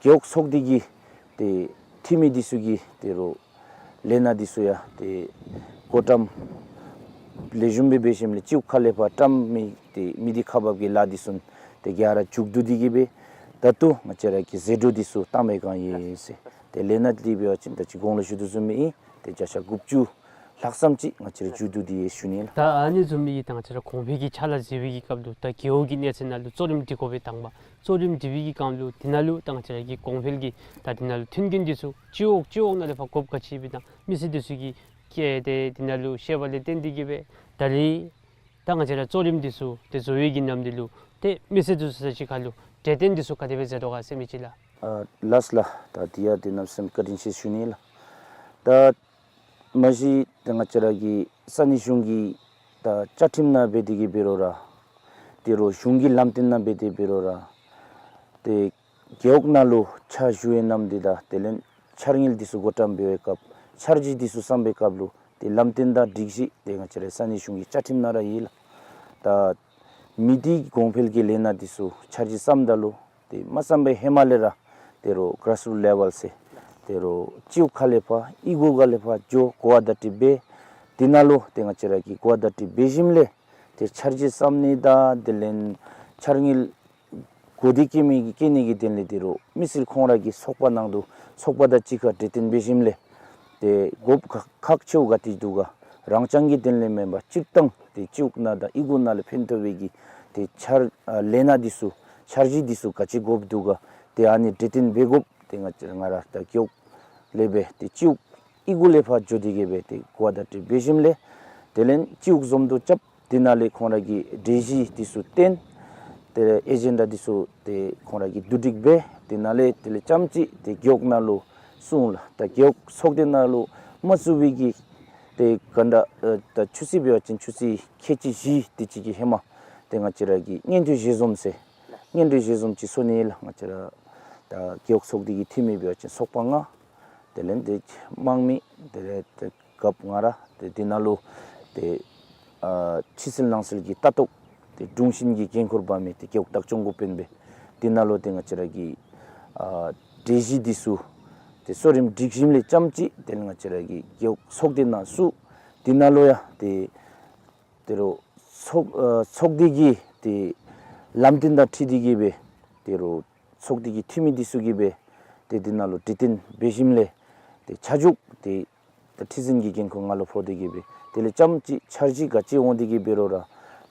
རྒེད་འོག་ཚོགས་སྡེ་གི་ཏེ་འཐུས་མི་འདི་ཚུ་གིས་ཏེ་རོགས་ལས་སྣ་འདི་ཚུ་ཡང་ཏེ་བགོ་བཀྲམ་ལེགས་ཤོམ་སྦེ་འབད་ཞིནམ་ལས་སྤྱི་འོག་ཁ་ལས་ཕར་བཀྲམ་མི་ཏེ་མི་སྡེ་ཁག་འབག་གི་ལཱ་འདི་ཚུ་ཏེ་ག་ར་མཇུག་བསྡུ་སྟེ་གིས་སྦེ་ད་ལྟོ་ང་བཅས་ར་གི་ཟད་འགྲོ་འདི་ཚུ་བཏང་མི་གང་ཡོད་ཟེར་ཏེ་ལས་སྣ་འདི་འབད་བ་ཅིན་ད་ཅི་གོང་ལུ་ཞུ་དོ་བཟུམ་སྦེ་ཨིན། ཏེ་བརྒྱ་ཆ་དགུ་བཅུ་ལྷག་ཙམ་ཅིག་ང་བཅས་ར་མཇུག་བསྡུ་སྟེ་ཡོད་ཞུ་ནི་ལགས། ད་ཨ་ནི་བཟུམ་སྦེ་ད་ང་བཅས་ར་གོང་འཕེལ་གྱི་ཕྱག་ལཱ་མཛད་པའི་གི་སྐབས་ལུ་ད་རྒེད་འོག་གི་གནས་ཚད་ནང་ལུ་གཙོ་རིམ་སྒྲིག་དགོ་པའི་དང་པ་གཙོ་རིམ་སྒྲིག་པའི་གི་སྐབས་ལུ་དེ་ནང་ལུ་ད་ང་བཅས་ར་གི་གོང་འཕེལ་གྱི་ད་དེ་ནང་ལུ་མཐུན་རྐྱེན་འདི་ཚུ་སྤྱི་འོག་སྤྱི་འོག་ནང་ལས་ཕར་དགོཔ་ག་ཅི་སྦེ་དང་མི་སེར་འདི་ཚུ་གིས་བཀལ་ཏེ་དེ་ནང་ལུ་ཤེས་པ་ལས་བརྟེན་ཏེ་གིས་སྦེ་ད་རེས་ད་ང་བཅས་ར་གཙོ་རིམ་འདི་ཚུ་ཏེ་བཟོ་བའི་གི་ནམ་དུས་ལུ་ཏེ་མི་སེར་འདི་ཚུ་ས་ཅིག་ཁར་ལུ་གྲོས་བསྟུན་འདི་ཚུ་ག་དེ་སྦེ་མཛད་དོ་ག་ཟེར་མི་ཅིག་ལགས། ཨ་ལགས་ལགས། ད་འདི་ཡང་ཏེ་གནམ་མེད་ས་མེད་བཀའ་དྲིན་ཆེ་ཞུ་ནི་ལགས། ད་མ་གཞི་ད་ང་བཅས་ར་གི་ས་གནས་གཞུང་གི་ད་བཅའ་ཁྲིམས་ནང་འབད་དེ་གིས་འབད་རུང་ར་ཏེ་རོགས་གཞུང་གི་ལམ་སྟོན་ནང་འབད་དེ་འབད་རུང་ར་ཏེ་རྒེད་འོག་ནང་ལུ་ཕྱག་ཞུ་བའི་ནམ་དུས་དང་དེ་ལས་འཆར་དངུལ་འདི་ཚུ་བགོ་བཀྲམ་འབད་བའི་སྐབས་འཆར་གཞི་འདི་ཚུ་བརྩམ་པའི་སྐབས་ལུ་ཏེ་ལམ་སྟོན་དང་སྒྲིག་གཞི་ཏེ་ང་བཅས་ར་ས་གནས་གཞུང་གི་བཅའ་ཁྲིམས་ནང་ར་ཡོད་ལགས། ད་མི་སྡེ་གོང་འཕེལ་གྱི་ལས་སྣ་འདི་ཚུ་འཆར་གཞི་བརྩམ་ད་ལུ་ཏེ་མ་བརྩམ་པའི་ཧེ་མ་ལས་ར་ཏེ་རོགས་གཱརཱས་རུཊ་ལེ་ཝེལ་ཟེར་ཏེ་རོགས་སྤྱི་འོག་ཁ་ལས་ཕར་གཡུས་སྒོ་ཁ་ལས་ཕར་འགྱོ་གོ་བ་བརྡ་སྤྲོད་འབད། དེ་ནང་ལུ་ཏེ་ང་བཅས་ར་གིས་གོ་བ་བརྡ་སྤྲོད་འབད་ཞིནམ་ལས་ཏེ་འཆར་གཞི་བརྩམ་ནི་དང་དེ་ལས་འཆར་དངུལ་གོ་བདེ་བཀལ་མི་གི་བཀལ་ནི་གི་དོན་ལས་ཏེ་རོགས་མི་སེར་ཁོང་ར་གི་ཚོགས་པ་ནང་དུ་ཚོགས་པ་དང་གཅིག་ཁར་གྲོས་བསྟུན་འབད་ཞིནམ་ལས་ཏེ་དགོཔ་ཁག་ཁག་ཆེཝ་ག་ཏེ་འདུག་ག་རང་རྐྱང་གི་དོན་ལས་མེན་པར་སྤྱིར་བཏང་ཏེ་སྤྱི་འོག་ནང་དང་གཡུས་སྒོ་ནང་ལུ་ཕན་ཐོགས་པའི་གི་ཏེ་འཆར་ཨ་ལས་སྣ་འདི་ཚུ་འཆར་གཞི་འདི་ཚུ་ག་ཅི་དགོཔ་འདུག་ག་ཏེ་ཨ་ནི་གྲོས་བསྟུན་འབད་དགོཔ་ཏེ་ང་ང་ར་ད་རྒེད་འོག་ལས་སྦེ་ཏེ་སྤྱི་འོག་གཡུས་སྒོ་ལས་ཕར་འགྱོ་སྟེ་གིས་སྦེ་ཏེ་གོ་བ་བརྡ་སྤྲོད་འབད་ཞིནམ་ལས་དེ་ལས་སྤྱི་འོག་འཛོམས་འདུ་རྐྱབ། དེ་ནང་ལས་ཁོང་ར་གི་གྲོས་གཞི་འདི་ཚུ་བཏོན། ཏེ་ཨེ་ཇེན་ཌ་འདི་ཚུ་ཏེ་ཁོང་ར་གིས་བསྡུ་སྒྲིག་འབད། དེ་ནང་ལས་དེ་ལས་རྐྱངམ་ཅིག་ཏེ་རྒེད་འོག་ནང་ལུ་སོང་ལགས། ད་རྒེད་འོག་ཚོགས་སྡེ་ནང་ལུ་མ་བཙུགས་པའི་གི་ཏེ་ག་འདྲ་ཨ་ད་ཆུ་ཚོད་འབད་བ་ཅིན་ཆུ་ཚོད་ཁལ་གཅིག་བཞི་དེ་ཅིག་གི་ཧེ་མ་ཏེ་ང་བཅས་ར་གིས་སྙན་ཐོ་ཞལ་འཛོམས་ཟེར་སྙན་ཐོ་ཞལ་འཛོམས་ཅིག་སོང་ནི་ལགས། ང་བཅས་ར་ད་རྒེད་འོག་ཚོགས་སྡེ་གི་འཐུས་མི་འབད་བ་ཅིན་ཚོགས་པ་ལྔ། དེ་ལས་ཏེ་དམངས་མི་དེ་ལས་ཏེ་རྒཔོ་ང་ར་ཏེ་དེ་ནང་ལུ་ཏེ་ཨ་ཕྱི་གསལ་ནང་གསལ་གྱི་ལྟ་རྟོག་ཏེ་དྲུང་ཆེན་གྱི་འགན་ཁུར་འབག་མི་ཏེ་རྒེད་འོག་བདག་སྐྱོང་འགོ་དཔོན་སྦེ་དེ་ནང་ལུ་ཏེ་ང་བཅས་ར་གི་ཨ་གྲོས་གཞི་འདི་ཚུ་ཏེ་གཙོ་རིམ་སྒྲིག་ཞིནམ་ལས་རྐྱངམ་ཅིག་དེ་ལས་ང་བཅས་ར་གི་རྒེད་འོག་ཚོགས་སྡེ་ནང་བཙུགས། དེ་ནང་ལུ་ཡང་ཏེ་ཏེ་རོགས་ཚོགས་ཨ་ཚོགས་སྡེ་གི་ཏེ་ལམ་སྟོན་དང་འཁྲིལ་ཏེ་གིས་སྦེ་ཏེ་རོགས་ཚོགས་སྡེ་གི་འཐུས་མི་འདི་ཚུ་གིས་སྦེ་ཏེ་དེ་ནང་ལུ་གྲོས་བསྟུན་འབད་ཞིནམ་ལས་ཏེ་ཆ་འཇོག་ཏེ་ད་ཁྲི་འཛིན་གྱི་འགན་ཁུར་ང་ལུ་ཕོག་སྟེ་གིས་སྦེ་དེ་ལས་རྐྱངམ་ཅིག་འཆར་གཞི་ག་ཅི་འོང་སྟེ་གིས་འབད་རུང་ར་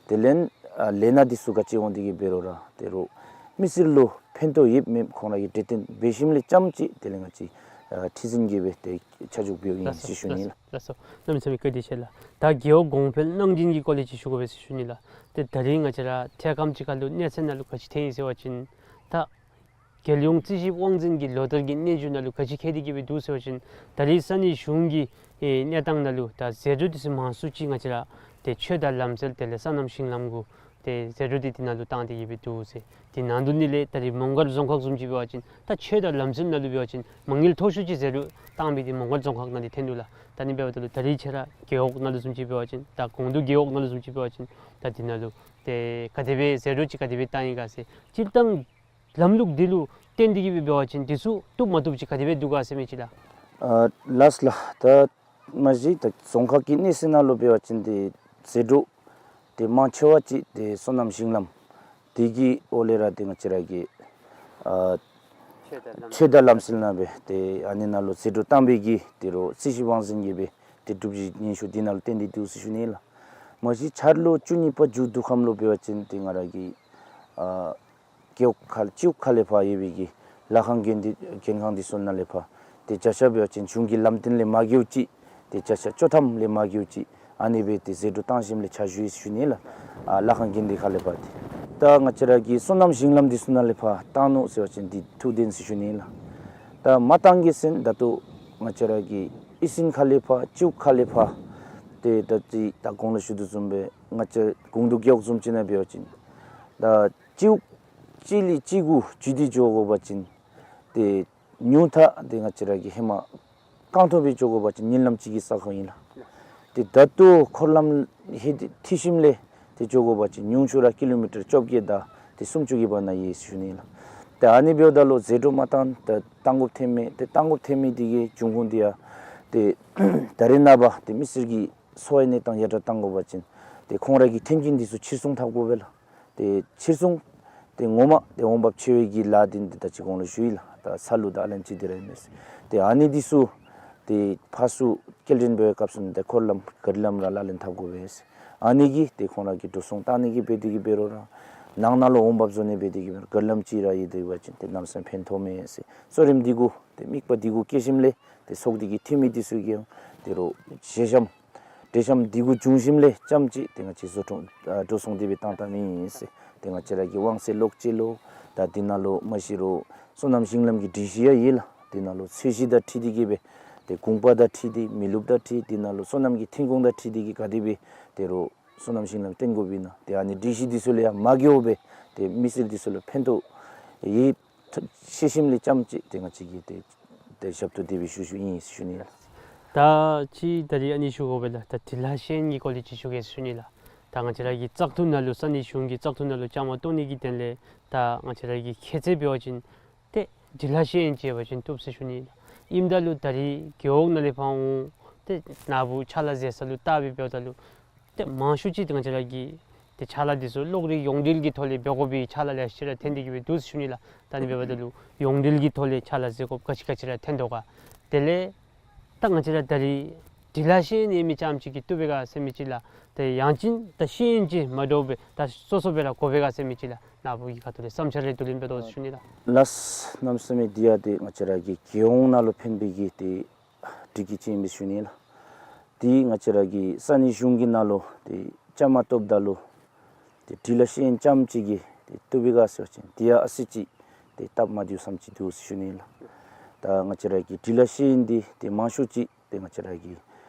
དེ་ལས་ཨ་ལས་སྣ་འདི་ཚུ་ག་ཅི་འོང་སྟེ་གིས་འབད་རུང་ར་ཏེ་རོགས་མི་སེར་ལུ་ཕན་ཐོགས་ཡོདཔ་མེདཔ་ཁོང་ར་གིས་གྲོས་བསྟུན་འབད་ཞིནམ་ལས་རྐྱངམ་ཅིག་དེ་ལས་ང་བཅས་ཨ་ཁྲི་འཛིན་གྱིས་སྦེ་ཏེ་ཆ་འཇོག་འབདཝ་ཨིན་ཟེར་ཞུ་ནི་ལགས། ལགས་སོ། གནམ་མེད་ས་མེད་བཀའ་དྲིན་ཆེ་ལགས། ད་རྒེད་འོག་གོང་འཕེལ་གནང་སྦྱིན་གྱི་སྐོར་ལས་ཅིག་ཞུ་དགོ་པས་ཟེར་ཞུ་ནི་ལགས། ཏེ་ད་རིས་ང་བཅས་ར་ཐད་རྐྱངམ་ཅིག་ཁར་ལུ་གནས་ཚད་ནང་ལུ་ག་ཅི་ཐོན་ཡི་ཟེར་བ་ཅིན་ད་ རྒྱལ་ཡོངས་རྩིས་ཞིབ་དབང་འཛིན་གྱི་ལོ་བསྟར་གྱི་སྙན་ཞུ་ནང་ལུ་ག་ཅི་བཀོད་དེ་གི་སྦེ་འདུག་ཟེར་བ་ཅིན་ད་རེས་ས་གནས་གཞུང་གི་ཨེ་གནས་སྟངས་ནང་ལུ་ད་ཟད་འགྲོ་འདི་ཚུ་མང་སུ་ཅིག་ང་བཅས་ར་ཏེ་ཆོས་དང་ལམ་སྲོལ་དེ་ལས་སོ་ནམ་ཞིང་ལམ་གུ་ཏེ་ཟད་འགྲོ་འདི་འདི་ནང་ལུ་བཏང་སྟེ་གི་སྦེ་འདུག་ཟེར། དེ་ནང་དོན་འདི་ལས་ད་རེས་མོང་སྒར་རྫོང་ཁག་བཟུམ་ཅིག་འབད་བ་ཅིན་ད་ཆོས་དང་ལམ་སྲོལ་ནང་ལུ་འབད་བ་ཅིན་མ་དངུལ་མཐོ་ཤོས་ཅིག་ཟད་འགྲོ་བཏང་སྦེ་འདི་མོང་སྒར་རྫོང་ཁག་ནང་འདི་ཐོན་འདུག་ལགས། ད་ཨ་ནི་འབདཝ་ད་ལུ་ད་རེས་ཁྱེད་ར་རྒེད་འོག་ནང་ལུ་བཟུམ་ཅིག་འབད་བ་ཅིན་ད་གུང་ཐུ་རྒེད་འོག་ནང་ལུ་བཟུམ་ཅིག་འབད་བ་ཅིན་ད་འདི་ནང་ལུ་ཏེ་ག་དེ་སྦེ་ཟད་འགྲོ་ཅིག་ག་དེ་སྦེ་བཏང་ཡི་ག་ཟེར་སྤྱིར་བཏང་ལམ་ལུགས་འདི་ལུ་བརྟེན་ཏེ་གི་སྦེ་འབད་བ་ཅིན་འདི་ཚུ་བཏུབ་མ་བཏུབ་ཅིག་ག་དེ་སྦེ་འདུག་ག་ཟེར་མི་ཅིག་ལགས། ཨ་ལགས་ལགས། ད་མ་གཞི་ད་རྫོང་ཁག་གི་གནས་ཚད་ནང་ལུ་འབད་བ་ཅིན་ཏེ་ཟད་འགྲོ་ཏེ་མང་ཆེ་བ་ཅིག་ཏེ་སོ་ནམ་ཞིང་ལམ་དེ་གི་འོག་ལས་ར་ཏེ་ང་བཅས་ར་གི་ཨ་ཆོས་དང་ལམ་སྲོལ་ནང་སྦེ་ཏེ་ཨ་ནི་ནང་ལུ་ཟད་འགྲོ་བཏང་སྦེ་གི་ཏེ་རོགས་རྩིས་ཞིབ་དབང་འཛིན་གྱིས་སྦེ་ཏེ་སྒྲུབ་གཞི་སྙན་ཞུ་འདི་ནང་ལུ་བརྟེན་ཏེ་འདུག་ཟེར་ཞུ་ནི་ལགས། མ་གཞི་འཆར་ལོ་བཅུ་གཉིས་པ་མཇུག་བསྡུ་ཁམས་ལུ་འབད་བ་ཅིན་ཏེ་ང་ར་གི་ཨ་རྒེད་འོག་ཁ་ལས་སྤྱི་འོག་ཁ་ལས་ཕར་ཡོད་པའི་གི་ལྷ་ཁང་དགོན་སྡེ་དགོན་ཁང་འདི་ཚུ་ནང་ལས་ཕར་ཏེ་བརྒྱ་ཆ་འབད་བ་ཅིན་གཞུང་གི་ལམ་སྟོན་ལས་མ་འགལཝ་ཅིག་ཏེ་བརྒྱ་ཆ་བཅུ་ཐམ་ལས་མ་འགལཝ་ཅིག་ཨ་ནི་སྦེ་ཏེ་ཟད་འགྲོ་བཏང་ཞིནམ་ལས་ཆ་བཞག་ཡི་ཟེར་ཞུ་ནི་ལགས། ཨ་ལྷ་ཁང་དགོན་སྡེ་ཁ་ལས་ཕར་ཏེ་ད་ང་བཅས་ར་གི་སོ་ནམ་ཞིང་ལམ་འདི་ཚུ་ནང་ལས་ཕར་བཏང་ནུག་ཟེར་བ་ཅིན་འདི་ཐུགས་བདེན་ཟེར་ཞུ་ནི་ལགས། ད་མ་བཏང་གེ་ཟེར་ད་ལྟོ་ང་བཅས་ར་གི་ཨི་སིན་ཁ་ལས་ཕར་སྤྱི་འོག་ཁ་ལས་ཕར་ཏེ་ད་ཅི་ད་གོང་ལུ་ཞུ་དོ་བཟུམ་སྦེ་ང་བཅས་གུང་ཐུ་རྒེད་འོག་བཟུམ་ཅིག་ནང་འབད་བ་ཅིན་ད་སྤྱི་འོག་གཅིག་ལས་གཅིག་གུ་འགྱོ་སྟེ་འགྱོ་དགོ་པ་ཅིན་ཏེ་ཉུང་མཐའ་ཏེ་ང་བཅས་ར་གི་ཧེ་མ་རྐང་ཐང་སྦེ་འགྱོ་དགོ་པ་ཅིན་ཉིན་ལམ་གཅིག་གི་ས་ཁོངས་ཨིན་ལགས། ཏེ་ད་ལྟོ་འཁོར་ལམ་ཧེ་ཏེ་འཐུས་ཞིནམ་ལས་ཏེ་འགྱོ་དགོ་པ་ཅིན་ཉུང་ཤོས་ར་ཀི་ལོ་མི་ཊར་བཅོ་བརྒྱད་དང་ཏེ་སུམ་ཅུ་གི་བར་ན་ཡོད་ཟེར་ཞུ་ནི་ལགས། ཏེ་ཨ་ནི་འབདཝ་ད་ལུ་ཟད་འགྲོ་མ་བཏང་ད་བཏང་དགོཔ་ཐོན་མི་ཏེ་བཏང་དགོཔ་ཐོན་མི་འདི་གི་འབྱུང་ཁུངས་འདི་ཡང་ཏེ་ད་རེས་ནངས་པ་ཏེ་མི་སེར་གྱི་འཚོ་བའི་གནས་སྟངས་ཡར་དྲག་བཏང་དགོ་པ་ཅིན་ཏེ་ཁོང་ར་གི་མཐུན་རྐྱེན་འདི་ཚུ་ཕྱིར་ཚོང་འཐབ་དགོ་པས་ལགས། ཏེ་ཕྱིར་ཚོང་ཏེ་ངོ་མ་ཏེ་འོང་འབབ་ཆེ་བའི་གི་ལཱ་འདི་འདི་ད་ཅི་གོང་ལུ་ཞུ་ཡི་ལགས། ད་ས་ལུད་དང་ཨ་ལན་ཅི་འདི་ར་ཨིན་མས། ཏེ་ཨ་ནི་འདི་ཚུ་ཏེ་ཕར་ཚུར་སྐྱེལ་འདྲེན་འབད་བའི་སྐབས་སུ་ནི་ཏེ་འཁོར་ལམ་ག་རི་ལམ་ར་ལག་ལེན་འཐབ་དགོ་པས། ཨ་ནི་གིས་ཏེ་ཁོང་ར་གི་འགྲོ་སོང་བཏང་ནི་གི་འབད་དེ་གི་འབད་རུང་ར་ནང་ན་ལུ་འོང་འབབ་བཟོ་ནི་འབད་དེ་གི་འབད་རུང་ག་རི་ལམ་ཅིག་ར་ཡོད་དེ་འབད་བ་ཅིན་ཏེ་གནམ་མེད་ས་མེད་ཕན་ཐོགས་མས་ཟེར་གཙོ་རིམ་འདི་གུ་ཏེ་དམིགས་པ་འདི་གུ་བསྐྱེད་ཞིནམ་ལས་ཏེ་ཚོགས་སྡེ་གི་འཐུས་མི་འདི་ཚུ་གིས་ཡང་ཏེ་རོགས་ཞལ་འཆམ་འབྲེལ་འཆམ་འདི་གུ་བྱུང་ཞིནམ་ལས་ཙམ་ཅིག་ཏེ་ང་བཅས་བཟོ་སྐྲུན་ཨ་འགྲོ་སོང་འདི་སྦེ་བཏང་བཏངམ་ཨིན་ཟེར། ཏེ་ང་བཅས་ར་གི་དབང་ཚད་ལོག་སྤྱོད་ལོ་ད་འདི་ནང་ལུ་མ་གཞི་རོགས་སོ་ནམ་ཞིང་ལམ་གྱི་སྒྲིག་གཞི་ཡང་ཡོད་ལགས། འདི་ནང་ལུ་ཚོས་གཞི་དང་འཁྲིལ་ཏེ་གི་སྦེ་ཏེ་གུང་པ་དང་འཁྲིལ་ཏེ་མི་རློབས་དང་འཁྲིལ་འདི་ནང་ལུ་སོ་ནམ་གྱི་ཐོན་ཁུངས་དང་འཁྲིལ་ཏེ་གི་ག་དེ་སྦེ་ཏེ་རོགས་སོ་ནམ་ཞིང་ལམ་བཏོན་དགོཔ་ཨིན་ན་ཏེ་ཨ་ནི་སྒྲིག་གཞི་འདི་ཚུ་ལས་ཡང་མ་འགལཝ་སྦེ་ཏེ་མི་སེར་འདི་ཚུ་ལུ་ཕན་ཐོགས་ཡོད་ཤེས་ཞིནམ་ལས་ཙམ་ཅིག་ཏེ་ང་བཅས་ཀྱིས་ཏེ་ཏེ་ཞབས་ཏོག་འདི་སྦེ་ཞུ་ཞུཝ་ཨིན་ཞུ་ནི་ལགས། ད་ཅི་ད་རིས་ཨ་ནི་ཞུ་དགོ་པས་ལགས། ད་འབྲི་ལྷག་ཤེས་ཡོན་གྱི་སྐོར་ལས་ཅིག་ཞུ་གེ་ཞུ་ནི་ལགས། ད་ང་བཅས་ར་གི་བཙག་འཐུ་ནང་ལུ་ས་གནས་གཞུང་གི་བཙག་འཐུ་ནང་ལུ་བཅའ་མར་གཏོགས་ནི་གི་དོན་ལས་ད་ང་བཅས་ར་གི་ཁྱད་ཚད་འབད་བ་ཅིན་ཏེ་འབྲི་ལྷག་ཤེས་ཡོན་ཅིག་ཡོད་པ་ཅིན་བཏུབ་ཟེར་ཞུ་ནི་ལགས། ཨིནམ་ད་ལུ་ད་རིས་རྒེད་འོག་ནང་ལས་ཕར་འོང་ཏེ་ནཱ་བུ་ཕྱག་ལཱ་མཛད་ས་ལུ་བལྟ་སྦེ་འབདཝ་ད་ལུ་ཏེ་མང་ཤོས་ཅིག་ཏེ་ང་བཅས་ར་གི་ཏེ་ཕྱག་ལཱ་འདི་ཚུ་གློག་རིག་ཡོངས་འབྲེལ་གྱི་ཐོག་ལས་འབད་དགོ་པའི་ཕྱག་ལཱ་ལེ་ཤ་ཅིག་ར་ཐོན་ཏེ་གི་སྦེ་འདུག་ཟེར་ཞུ་ནི་ལགས། ད་ཨ་ནི་འབདཝ་ད་ལུ་ཡོངས་འབྲེལ་གྱི་ཐོག་ལས་ཕྱག་ལཱ་མཛད་དགོཔ་ག་ཅི་ག་ཅི་ར་ཐོན་དོ་ག། དེ་ལས་ད་ང་བཅས་ར་ད་རིས་འབྲི་ལྷག་ཤེས་ཡོན་ཡོད་མི་ཙམ་ཅིག་གིས་བཏུབ་པས་ག་ཟེར་མི་ཅིག་ལགས། ཏེ་ཡང་ཅིན་ད་ཤེས་ཡོན་ཅིག་མ་འདྲཝ་སྦེ་ད་སོ་སོ་སྦེ་ར་དགོ་པས་ག་ཟེར་མི་ཅིག་ལགས། ནཱ་བུ་གི་ཁ་ཐུག་ལས་བསམ་འཆར་རེ་བསྡུ་ལེན་འབད་དོ་ཟེར་ཞུ་ནི་ལགས། ལགས། གནམ་མེད་ས་མེད་འདི་ཡང་ཏེ་ང་བཅས་ར་གི་རྒྱལ་ཡོངས་ནང་ལུ་ཕན་པའི་གི་ཏེ་སྒྲིག་གཞི་ཅིག་ཨིན་པས་ཞུ་ནི་ལགས། ཏེ་ང་བཅས་ར་གི་ས་གནས་གཞུང་གི་ནང་ལུ་ཏེ་བཅའ་མར་གཏོགསཔ་ད་ལུ་ཏེ་འབྲི་ལྷག་ཤེས་ཡོན་ཙམ་ཅིག་གིས་ཏེ་བཏུབ་པས་ག་ཟེར་བ་ཅིན་འདི་ཡང་ཨ་ཙི་ཅིག་ཏེ་སྟབས་མ་བདེཝ་ཙམ་ཅིག་འདུག་ཟེར་ཞུ་ནི་ལགས། ད་ང་བཅས་ར་གི་འབྲི་ལྷག་ཤེས་ཡོན་འདི་ཏེ་མང་ཤོས་ཅིག་ཏེ་ང་བཅས་ར་གི་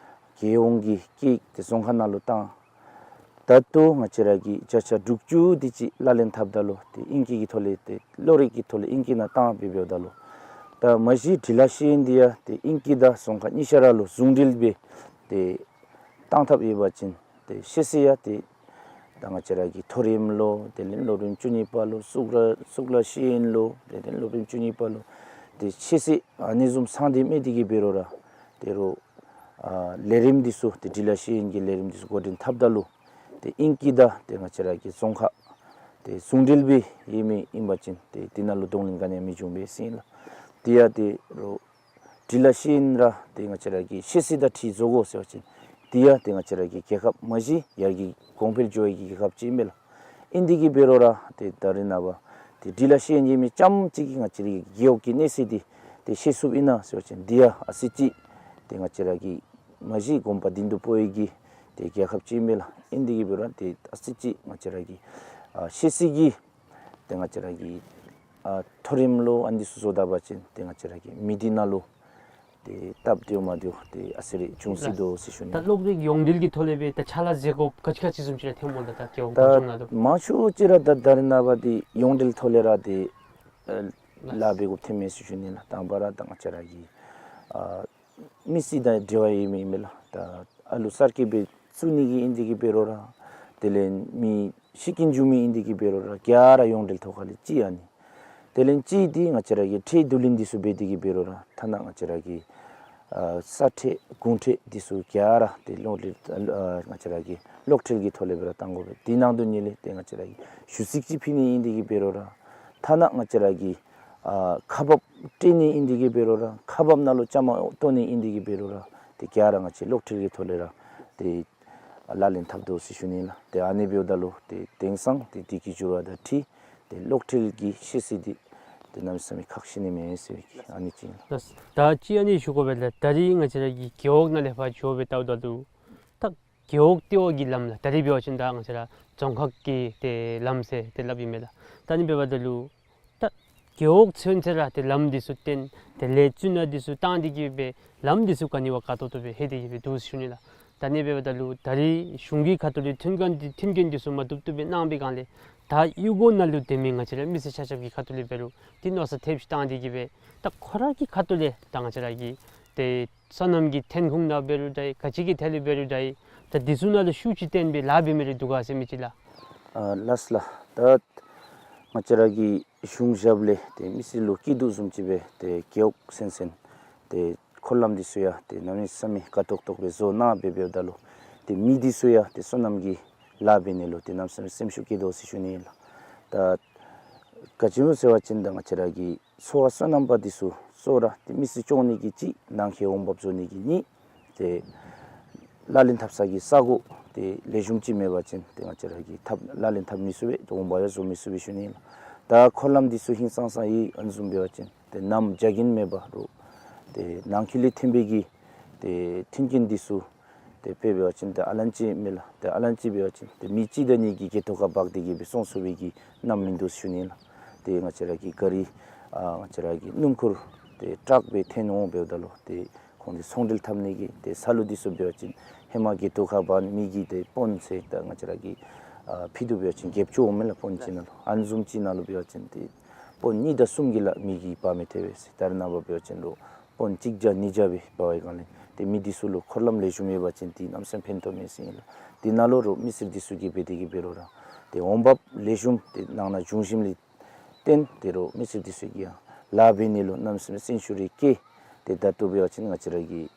རྒྱལ་ཡོངས་ཀྱི་སྐད་ཏེ་རྫོང་ཁག་ནང་ལུ་བཏང་། ད་ལྟོ་ང་བཅས་ར་གིས་བརྒྱ་ཆ་དྲུག་ཅུ་དེ་ཅིག་ལག་ལེན་འཐབ་ད་ལུ་ཏེ་ཨིང་སྐད་ཀྱི་ཐོག་ལས་ཏེ་གློག་རིག་གི་ཐོག་ལས་ཨིང་སྐད་ནང་བཏང་སྦེ་འབདཝ་ད་ལུ་ད་མ་གཞི་འབྲི་ལྷག་ཤེས་ཡོན་འདི་ཡང་ཏེ་ཨིང་སྐད་དང་རྫོང་ཁག་གཉིས་ཆ་ར་ལུ་ཟུང་འབྲེལ་སྦེ་ཏེ་བཏང་ཐབས་ཡོད་པ་ཅིན་ཏེ་ཤེས་ཚད་ཡང་ཏེ་ད་ང་བཅས་ར་གི་མཐོ་རིམ་ལོ་དེ་ལས་སློབ་རིམ་བཅུ་གཉིས་པ་ལོ་གཙུག་ལག་གཙུག་ལག་ཤེས་ཡོན་ལོ་དེ་ལས་སློབ་རིམ་བཅུ་གཉིས་པ་ལོ་ཏེ་ཤེས་ཚད་ཨ་ནི་བཟུམ་ཚང་སྟེ་མེད་དེ་གི་འབད་རུང་ར་ཏེ་རོགས་ཨ་ལས་རིམ་འདི་ཚུ་ཏེ་འབྲི་ལྷག་ཤེས་ཡོན་གྱི་ལས་རིམ་འདི་ཚུ་འགོ་འདྲེན་འཐབ་ད་ལུ་ཏེ་ཨིང་སྐད་དང་ཏེ་ང་བཅས་ར་གི་རྫོང་ཁག་ཏེ་ཟུང་འབྲེལ་སྦེ་ཡོད་མི་ཨིན་པ་ཅིན་ཏེ་འདི་ནང་ལུ་གདོང་ལེན་ག་ནི་ཡང་མི་འབྱུང་པས་ཟེར་ཨིན་ལགས། དེ་ཡང་ཏེ་རོགས་འབྲི་ལྷག་ཤེས་ཡོན་ར་ཏེ་ང་བཅས་ར་གི་ཤེས་ཚད་དང་འཁྲིལ་བཟོ་དགོ་ཟེར་བ་ཅིན་དེ་ཡང་ཏེ་ང་བཅས་ར་གི་རྒྱལ་ཁབ་མ་གཞི་ཡར་རྒྱས་གོང་འཕེལ་འགྱོ་བའི་གི་རྒྱལ་ཁབ་ཅིག་ཨིན་པས་ལགས། ཨིན་དེ་གི་འབད་རུང་ར་ཏེ་ད་རེས་ནངས་པ་ཏེ་འབྲི་ལྷག་ཤེས་ཡོན་ཡོད་མི་ཙམ་ཅིག་གིས་ང་བཅས་ར་གི་རྒེད་འོག་གི་གནས་ཚད་འདི་ཏེ་ཤེས་ཚུགསཔ་ཨིན་ན་ཟེར་བ་ཅིན་དེ་ཡང་ཨ་ཙི་ཅིག་ཏེ་ང་བཅས་ར་གི་མ་གཞི་གོམ་པ་མདུན་དུ་སྤོ་བའི་གི་ཏེ་རྒྱལ་ཁབ་ཅིག་ཨིན་པས་ལགས། ཨིན་དེ་གི་འབད་རུང་ཏེ་ཨ་ཙི་ཅིག་ང་བཅས་ར་གི་ཨ་ཤེས་ཚད་ཀྱི་ཏེ་ང་བཅས་ར་གི་ ཨ་མཐོ་རིམ་ལུ་ཨ་ནི་ཚུ་བཟོ་ད་པ་ཅིན་ཏེ་ང་བཅས་ར་གི་མི་སྡེ་ནང་ལུ་ཏེ་སྟབས་བདེཝ་མ་བདེཝ་ཏེ་ཨ་ཙི་རེ་འབྱུང་སྲིད་དོ་ཟེར་ཞུ་ནི། ད་གློག་རིག་ཡོངས་འབྲེལ་གྱི་ཐོག་ལས་སྦེ་ད་ཕྱག་ལཱ་མཛད་དགོཔ་ག་ཅི་ག་ཅི་བཟུམ་ཅིག་ར་ཐོནམ་སྨོ་ལགས། ད་རྒེད་འོག་ད་ནང་ལུ་མང་ཤོས་ཅིག་ར་ད་ད་རེས་ནངས་པ་འདི་ཡོངས་འབྲེལ་ཐོག་ལས་ར་ཏེ་ཨ་ལཱ་འབད་དགོཔ་ཐོནམ་མས་ཟེར་ཞུ་ནི་ལགས། དང་པ་ར་ད་ང་བཅས་ར་གི་ཨ་མི་སེར་དང་འབྲེལ་བ་ཡོད་མི་ཨིན་མས་ལགས། ད་ཨ་ལུ་གསར་སྐྱེས་སྦེ་བཙུགས་ནི་གི་ཨིན་དེ་གིས་འབད་རུང་ར་དེ་ལས་མི་ཤི་རྐྱེན་བྱུང་མི་ཨིན་དེ་གིས་འབད་རུང་ར་ག་ར་ཡོངས་འབྲེལ་ཐོག་ཁ་ལས་ཅིག་ཨ་ནི། དེ་ལས་ཅིག་འདི་ང་བཅས་ར་གི་ཁྲལ་བསྡུ་ལེན་འདི་ཚུ་འབད་དེ་གིས་འབད་རུང་ར་ཐ་ན་ང་བཅས་ར་གི་ཨ་ས་ཁྲལ་གུང་ཁྲལ་འདི་ཚུ་ག་ར་ཏེ་གློག་འདི་ཨ་ང་བཅས་ར་གི་གློག་ཁྲལ་གྱི་ཐོག་ལས་སྦེ་ར་བཏང་དགོ་པས། དེ་ནང་དོན་ཉིད་ལས་ཏེ་ང་བཅས་ར་གི་ཞུ་ཚིག་ཅིག་ཕུལ་ནི་ཨིན་དེ་གིས་འབད་རུང་ར་ཐ་ན་ང་བཅས་ར་གི་ཨ་ཁག་འབག་སྤྲོད་ནི་ཨིན་དེ་གིས་འབད་རུང་ར་ཁག་འབག་ནང་ལུ་བཅའ་མར་གཏོགས་ནི་ཨིན་དེ་གིས་འབད་རུང་ར་ཏེ་ག་ར་ང་བཅས་གློག་ཁྲལ་གྱི་ཐོག་ལས་ར་ཏེ་ལག་ལེན་འཐབ་དོ་ཟེར་ཞུ་ནི་ལགས། ཏེ་ཨ་ནི་འབདཝ་ད་ལུ་ཏེ་དེང་སང་ཏེ་དུས་ཀྱི་འགྱུར་བ་དང་འཁྲིལ་ཏེ་གློག་ཁྲལ་གྱི་ཤེས་ཚད་འདི་ཏེ་གནམ་མེད་ས་མེད་ཁག་ཆེ་ནི་མས་ཟེར་བའི་ཨ་ནི་ཅིག་ཨིན་ལགས། ད་ཅི་ཨ་ནི་ཞུ་དགོ་པས་ལགས། ད་རིས་ང་བཅས་ར་གི་རྒེད་འོག་ནང་ལས་ཕར་འགྱོ་སྦེ་བལྟཝ་ད་ལུ་ད་རྒེད་འོག་ལྟེ་བ་གི་ལམ་ལགས། ད་རིས་འབད་བ་ཅིན་ད་ང་བཅས་ར་རྫོང་ཁག་གི་ཏེ་ལམ་ཟེར་ཏེ་སླབ་ཨིན་མས་ལགས། ད་ཨ་ནི་འབདཝ་ད་ལུ་ད་རྒེད་འོག་ཚུན་ཚོད་ར་ཏེ་ལམ་འདི་ཚུ་བཏོན་དེ་ལས་བཙུགས་ནང་འདི་ཚུ་བཏང་སྟེ་གིས་སྦེ་ལམ་འདི་ཚུ་ག་ནི་བ་དགའ་ཏོག་ཏོ་སྦེ་ལྷོད་དེ་གིས་སྦེ་འདུག་ཟེར་ཞུ་ནི་ལགས། ད་ཨ་ནི་འབདཝ་ད་ལུ་ད་རིས་གཞུང་གི་ཁ་ཐུག་ལས་མཐུན་རྐྱེན་འདི་མཐུན་རྐྱེན་འདི་ཚུ་མ་བཏུབ་བཏུབ་སྦེ་གནང་བའི་སྒང་ལས་ད་གཡུས་སྒོ་ནང་ལུ་སྡོད་མི་ང་བཅས་ར་མི་སེར་ཆ་ཁྱབ་ཀྱི་ཁ་ཐུག་ལས་འབད་རུང་ཏེ་མནོ་བསམ་ཐེབས་ཅིག་བཏང་སྟེ་གིས་སྦེ་ད་ཁོ་ར་གི་ཁ་ཐུག་ལས་ད་ང་བཅས་ར་གི་ཏེ་སོ་ནམ་གྱི་ཐོན་ཁུངས་ནང་འབད་རུང་འདྲ་ག་ཅི་གི་ཐད་ལས་འབད་རུང་འདྲ་ད་འདི་ཚུ་ནང་ལུ་ཤུགས་ཅིག་བཏོན་སྦེ་ལཱ་འབད་མི་རེ་འདུག་ག་ཟེར་མི་ཅིག་ལགས། ཨ་ལགས་ལགས། ད་ང་བཅས་ར་གི་གཞུང་ཞབས་ལས་ཏེ་མི་སེར་ལུ་སྐྱིད་སྡུག་བཟུམ་ཅིག་སྦེ་ཏེ་རྒེད་འོག་ཚུན་ཚོད་ཏེ་འཁོར་ལམ་འདི་ཚུ་ཡང་ཏེ་གནམ་མེད་ས་མེད་དགའ་ཏོག་ཏོ་སྦེ་བཟོ་གནང་སྦེ་འབདཝ་ད་ལུ་ཏེ་མི་འདི་ཚུ་ཡང་ཏེ་སོ་ནམ་གྱི་ལཱ་འབད་ནི་ལུ་ཏེ་གནམ་མེད་ས་མེད་སེམས་ཤུགས་སྐྱེད་དོ་ཟེར་ཞུ་ནི་ཨིན་ལགས། ད་ག་ཅི་སྨོ་ཟེར་བ་ཅིན་ད་ང་བཅས་ར་གི་འཚོ་བ་སོ་ནམ་པ་འདི་ཚུ་གཙོ་བོ་ར་ཏེ་མི་སེར་སྐྱོང་ནི་གི་གཅིག་ནང་འཁོད་འོང་འབབ་བཟོ་ནི་གི་གཉིས་ཏེ་ལག་ལེན་འཐབ་ས་གི་ས་གོ་ཏེ་ལེགས་ཤོམ་ཅིག་མེད་པ་ཅིན་ཏེ་ང་བཅས་ར་གིས་འཐབ་ལག་ལེན་འཐབ་མི་ཚུགས་པས། ཏེ་འོང་འབབ་ཡང་བཟོ་མི་ཚུགས་པས་ཞུ་ནི་ཨིན་ལགས། ད་འཁོར་ལམ་འདི་ཚུ་ཧིང་སངས་ས་ཡི་ཨ་ནི་བཟུམ་འབད་བ་ཅིན་ཏེ་གནམ་རྒྱ་རྐྱེན་མེད་པ་རུང་ཏེ་ནང་འཁོད་ལས་ཐོན་པའི་གི་ཏེ་མཐུན་རྐྱེན་འདི་ཚུ་ཏེ་དཔེ་འབད་བ་ཅིན་ཏེ་ཨ་ལན་ཅི་མས་ལགས། ཏེ་ཨ་ལན་ཅི་འབད་བ་ཅིན་ཏེ་མི་གཅིག་དང་གཉིས་ཀྱིས་གྱལ་ཏོ་ཁར་འབག་སྟེ་གིས་སྦེ་སོང་ཚུགས་པའི་གི་གནམ་མིན་འདུག་ཞུ་ནི་ལགས། ཏེ་ང་བཅས་ར་གི་ག་རི་ཨ་ང་བཅས་ར་གི་སྣུམ་འཁོར་ཏེ་ཊཱག་སྦེ་ཐོན་འོང་འབདཝ་ད་ལུ་ཏེ་ཁོང་འདི་ཚོང་འབྲེལ་འཐབ་ནི་གི་ཏེ་ས་ལུད་འདི་ཚུ་འབད་བ་ཅིན་ཧེ་མ་གྱལ་ཏོ་ཁར་འབག་མི་གི་ཏེ་དཔོན་ཟེར་ད་ང་བཅས་ར་གི་ཨ་ཕྱི་དུ་འབད་བ་ཅིན་བརྒྱད་ཅུ་འོང་མས་ལགས། དཔོན་ཅིག་ནང་ལུ་ཨ་ནི་བཟུམ་ཅིག་ནང་ལུ་འབད་བ་ཅིན་ཏེ་དཔོན་གཉིས་དང་གསུམ་གྱིས་ལགས་མི་གིས་འབག་མི་ཐེག་པས་ཟེར། ད་རེས་ནངས་པ་འབད་བ་ཅིན་ལོ་དཔོན་གཅིག་བརྒྱ་གཉིས་བརྒྱ་སྦེ་འབག་པའི་སྒང་ལས་ཏེ་མི་འདི་ཚུ་ལུ་འཁོར་ལམ་ལེགས་ཤོམ་ཡོད་པ་ཅིན་ཏེ་གནམ་མེད་ས་མེད་ཕན་ཐོགས་མས་ཟེར་ཨིན་ལགས། དེ་ནང་ལུ་རོགས་མི་སེར་འདི་ཚུ་གིས་འབད་དེ་གིས་འབད་རུང་ར་ཏེ་འོང་འབབ་ལེགས་ཤོམ་ཏེ་ནང་ན་འབྱུང་ཞིནམ་ལས་བརྟེན་ཏེ་རོགས་མི་སེར་འདི་ཚུ་གིས་ཡང་ལཱ་འབད་ནི་ལུ་གནམ་མེད་ས་མེད་སེམས་ཤུགས་རེ་བསྐྱེད། ཏེ་ད་ལྟོ་འབད་བ་ཅིན་ང་བཅས་ར་གི་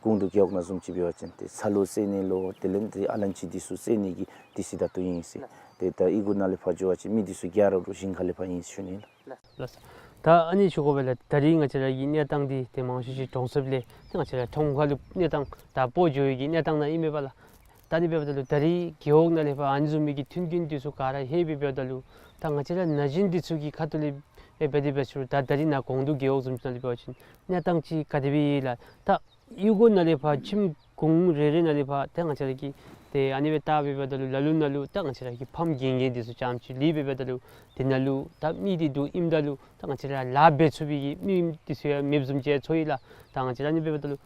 ཀུང་ཏུ་རྒེད་འོག་ནང་བཟུམ་ཅིག་འབད་བ་ཅིན་ཏེ་ཚ་ལུ་བསལ་ནི་ལོ་དེ་ལས་ཏེ་ཨ་ལན་ཅི་འདི་ཚུ་བསལ་ནི་གི་དུས་ཚོད་ད་ལྟོ་ཨིན་ཟེར། ཏེ་ད་གཡུས་སྒོ་ནང་ལས་ཕར་འགྱོ་བ་ཅིན་མི་འདི་ཚུ་ག་ར་རོགས་ཞིང་ཁ་ལས་ཕར་ཨིན་ཟེར་ཞུ་ནི་ལགས། ལགས། ད་ཨ་ནི་ཞུ་དགོ་པས་ལགས། ད་རིས་ང་བཅས་ར་གི་གནས་སྟངས་འདི་ཏེ་མང་ཤོས་ཅིག་གྲོང་གསེབ་ལས་ཏེ་ང་བཅས་ར་ཁྲོམ་ཁ་ལུ་གནས་སྟངས་ད་སྤོ་འགྱོ་བའི་གི་གནས་སྟངས་ནང་ཨིན་མས་པ་ལགས། ད་ཨ་ནི་འབདཝ་ད་ལུ་ད་རིས་རྒེད་འོག་ནང་ལས་ཕར་ཨ་ནི་བཟུམ་མའི་གི་མཐུན་རྐྱེན་འདི་ཚུ་ག་ར་ལྷོད་པའི་འབདཝ་ད་ལུ་ད་ང་བཅས་ར་ན་གཞོན་འདི་ཚུ་གི་ཁ་ཐུག་ལས་འབད་དེ་འབད་ཞུ་རུང་ད་ད་རིས་ནཱ་ཀུང་ཏུ་རྒེད་འོག་བཟུམ་ཅིག་ནང་ལས་འབད་བ་ཅིན་གནས་སྟངས་ཅིག་ག་དེ་སྦེ་ཡོད་ལགས། ད་གཡུས་སྒོ་ནང་ལས་ཕར་ཁྱིམ་གུང་རེ་རེ་ནང་ལས་ཕར་ཏེ་ང་བཅས་ར་གིས་ཏེ་ཨ་ནི་སྦེ་བལྟ་སྦེ་འབདཝ་ད་ལུ་ལ་ལུ་ནང་ལུ་ད་ང་བཅས་ར་གི་ཕམ་རྒན་རྒས་འདི་ཚུ་རྐྱངམ་ཅིག་ལུས་སྦེ་འབདཝ་ད་ལུ་དེ་ནང་ལུ་ད་མི་འདི་འདུག་ཨིནམ་ད་ལུ་ད་ང་བཅས་ར་ལཱ་འབད་ཚུགས་པའི་གི་མི་འདི་ཚུ་ཡང་མེདཔ་བཟུམ་ཅིག་ཚོར་ཡི་ལགས། ད་ང་བཅས་ར་ཨ་ནི་འབདཝ་ད་ལུ་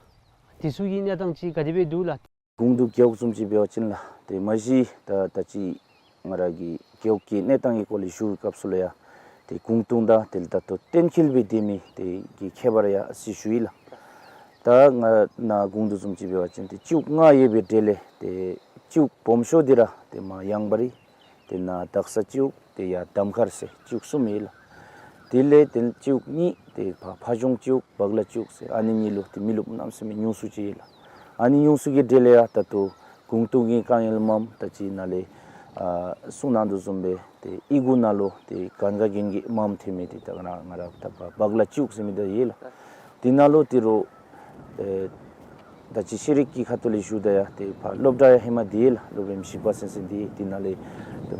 འདི་ཚུ་གི་གནས་སྟངས་ཅིག་ག་དེ་སྦེ་འདུག་ལགས། ཀུང་ཏུ་རྒེད་འོག་བཟུམ་ཅིག་འབད་བ་ཅིན་ལགས་ཏེ་མ་གཞི་ད་ད་ཅི་ང་ར་གིས་རྒེད་འོག་གི་གནས་སྟངས་ཀྱི་སྐོར་ལས་ཞུ་བའི་སྐབས་སུ་ལུ་ཡང་ཏེ་ཀུང་ཏུ་དང་དེ་ལས་ད་ལྟོ་གཏན་འཁེལ་སྦེ་སྡོད་མི་དེ་གི་ཁྱད་པར་ཡང་ཨ་ཙི་ཞུ་ཡི་ལགས། ད་ང་ནཱ་ཀུང་ཏུ་བཟུམ་ཅིག་འབད་བ་ཅིན་ཏེ་ཅིག་ང་ཡོད་པའི་གྲས་ལས་ཏེ་ཅིག་སྦོམ་ཤོས་འདི་ར་ཏེ་མར་ཡང་བ་རི་ཏེ་ནཱ་དག་ས་ཅིག་ཏེ་ཡར་གདམ་ཁར་ཟེར་ཅིག་གསུམ་ཡོད་ལགས། དེ་ལས་ཏེ་ཅིག་གཉིས་ཏེ་ཕ་ཕ་གཞུང་ཅིག་བག་ལ་ཅིག་ཟེར་ཨ་ནི་གཉིས་ལུ་ཏེ་མི་རློབས་གནམ་མེད་ས་མེད་ཉུང་སུ་ཅིག་ཡོད་ལགས། ཨ་ནི་ཉུང་སུ་གི་གྲས་ལས་ཡང་ད་ལྟོ་ཀུང་ཏུ་གི་དཀའ་ངལ་མངམ་ད་ཅི་ནཱ་ལས་ཨ་གསུང་གནང་དོ་བཟུམ་སྦེ་ཏེ་གཡུས་སྒོ་ནང་ལུ་ཏེ་གན་རྒྱ་གན་རྒྱའི་མངམ་ཐོན་མི་འདི་ད་ང་ར་ང་ར་ད་བག་ལ་ཅིག་ཟེར་མི་འདི་ཡོད་ལགས། དེ་ནང་ལུ་ཏེ་རོགས་ཨེ་ད་ཅི་ཤེས་རིག་གི་ཁ་ཐུག་ལས་ཞུཝ་ད་ཡང་ཏེ་ཕར་སློབ་གྲྭ་ཡང་ཧེ་མ་འདི་ཡོད་ལགས། སློབ་རིམ་བཞི་པ་ཚུན་ཚོད་འདི་དེ་ནང་ལས་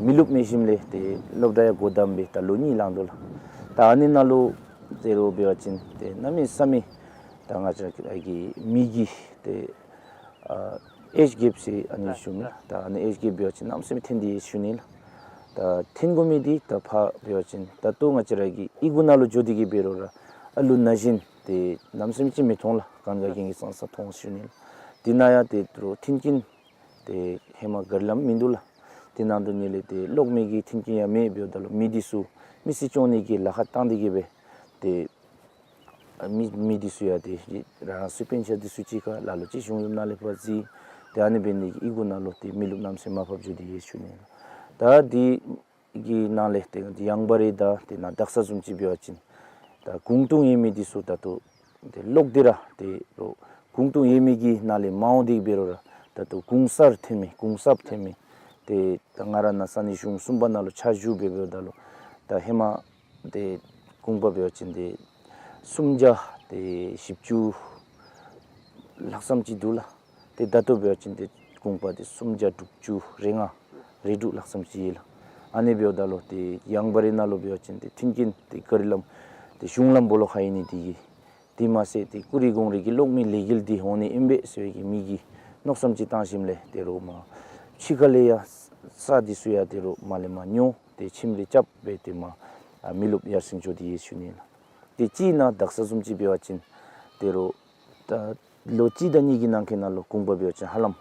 མི་རློབས་མེད་ཞིནམ་ལས་ཏེ་སློབ་གྲྭ་ཡང་སྒོ་བསྡམས་སྦེ་ད་ལོ་གཉིས་ལང་དོ་ལགས། ད་ཨ་ནི་ནང་ལུ་ཏེ་རོགས་འབད་བ་ཅིན་ཏེ་གནམ་མེད་ས་མེད་ད་ང་བཅས་ར་གི་མི་གི་ཏེ་ཨ་ཨེཇ་གེབ་ཟེར་ཨ་ནི་ཞུ་མི་ད་ཨ་ནི་ཨེཇ་གེབ་འབད་བ་ཅིན་གནམ་མེད་ས་མེད་ཐོན་ཏེ་ཡོད་ཞུ་ནི་ལགས། ད་འཐེན་དགོ་མི་འདི་ད་ཕར་འབད་བ་ཅིན་ད་ལྟོ་ང་བཅས་ར་གི་གཡུས་སྒོ་ནང་ལུ་འགྱོ་སྟེ་གི་འབད་རུང་ར་ཨ་ལུ་ན་གཞོན་ཏེ་གནམ་མེད་ས་མེད་ཅིག་མི་མཐོང་ལགས། གང་ག་གིས་གིས་སང་སང་མཐོང་ཞུ་ནི་ལགས། དེ་ནང་ཡང་ཏེ་རོགས་མཐུན་རྐྱེན་ཏེ་ཧེ་མ་ག་ར་ལམ་མིན་འདུག་ལགས། དེ་ནང་དུ་ཉིད་ལས་ཏེ་གློག་མེ་གི་མཐུན་རྐྱེན་ཡང་མེད། འབདཝ་ད་ལུ་མི་འདི་ཚུ་མི་སེར་སྐྱོང་ནི་གི་ལཱ་ཁག་བཏང་སྟེ་གི་སྦེ་ཏེ་ཨ་མི་མི་འདི་ཚུ་ཡང་ཏེ་རང་སོའི་སྤུན་ཆ་འདི་ཚུ་གཅིག་ཁར་ལ་ལུ་ཅིག་གཞུང་གཡོག་ནང་ལས་ཕར་བརྩི། ཏེ་ཨ་ནི་འབད་ནི་གིས་གཡུས་སྒོ་ནང་ལུ་ཏེ་མི་རློབས་གནམ་མེད་ས་མེད་མར་ཕབ་འགྱོ་སྟེ་ཡོད་ཞུ་ནི་ལགས། ད་འདི་གི་ནང་ལས་ཏེ་ཡང་བ་རེ་དང་ཏེ་ནཱ་དག་ས་བཟུམ་ཅིག་འབད་བ་ཅིན་ད་གུང་སྟོང་ཡོད་མི་འདི་ཚུ་ད་ལྟོ་ཏེ་ལོག་སྟེ་ར་ཏེ་རོགས་གུང་སྟོང་ཡོད་མི་གི་ནང་ལས་མ་འོང་སྟེ་འབད་རུང་ར་ད་ལྟོ་གུང་གསར་འཐོན་མི་གུང་གསརཔ་འཐོན་མི་ཏེ་ད་ང་ར་ནཱ་ས་གནས་གཞུང་གསུམ་པ་ནང་ལུ་ཆ་བཞག་སྦེ་འབདཝ་ད་ལུ་ད་ཧེ་མ་ཏེ་གུང་པ་འབད་བ་ཅིན་ཏེ་སུམ་བརྒྱ་ཏེ་བཞི་བཅུ་ལྷག་ཙམ་ཅིག་འདུག་ལགས། ཏེ་ད་ལྟོ་འབད་བ་ཅིན་ཏེ་གུང་པ་ཏེ་སུམ་བརྒྱ་དྲུག་ཅུ་རེ་ལྔ་རེ་དྲུག་ལྷག་ཙམ་ཅིག་ཡོད་ལགས། ཨ་ནི་འབདཝ་ད་ལུ་ཏེ་ཡང་བ་རེ་ནང་ལུ་འབད་བ་ཅིན་ཏེ་མཐུན་རྐྱེན་ཏེ་ག་ར་ལམ་ཏེ་གཞུང་ལམ་སྦོ་ལོགས་ཁར་ཨིན་ནི་འདི་གིས་དེ་མ་ཚད་ཏེ་ཀུ་རེ་གུང་རེ་གི་གློག་མེ་ལས་འགུལ་འདི་འོང་ནི་ཨིན་པས་ཟེར་བའི་གི་མི་གིས་མནོ་བསམ་ཅིག་བཏང་ཞིནམ་ལས་ཏེ་རོགས་མར་ཕྱི་ཁ་ལས་ཡང་ས་འདི་ཚུ་ཡང་ཏེ་རོགས་མར་ལས་མར་ཉོ་སྟེ་ཁྱིམ་རེ་རྐྱབ་སྦེ་ཏེ་མར་ཨ་མི་རློབས་ཡར་སེང་འགྱོ་སྟེ་ཡོད་ཞུ་ནི་ལགས། ཏེ་གཅིག་ནཱ་དག་ས་བཟུམ་ཅིག་འབད་བ་ཅིན་ཏེ་རོགས་ད་ལོ་གཅིག་དང་གཉིས་ཀྱི་ནང་འཁོད་ནང་ལུ་གུང་པ་འབད་བ་ཅིན་ཧ་ལམ་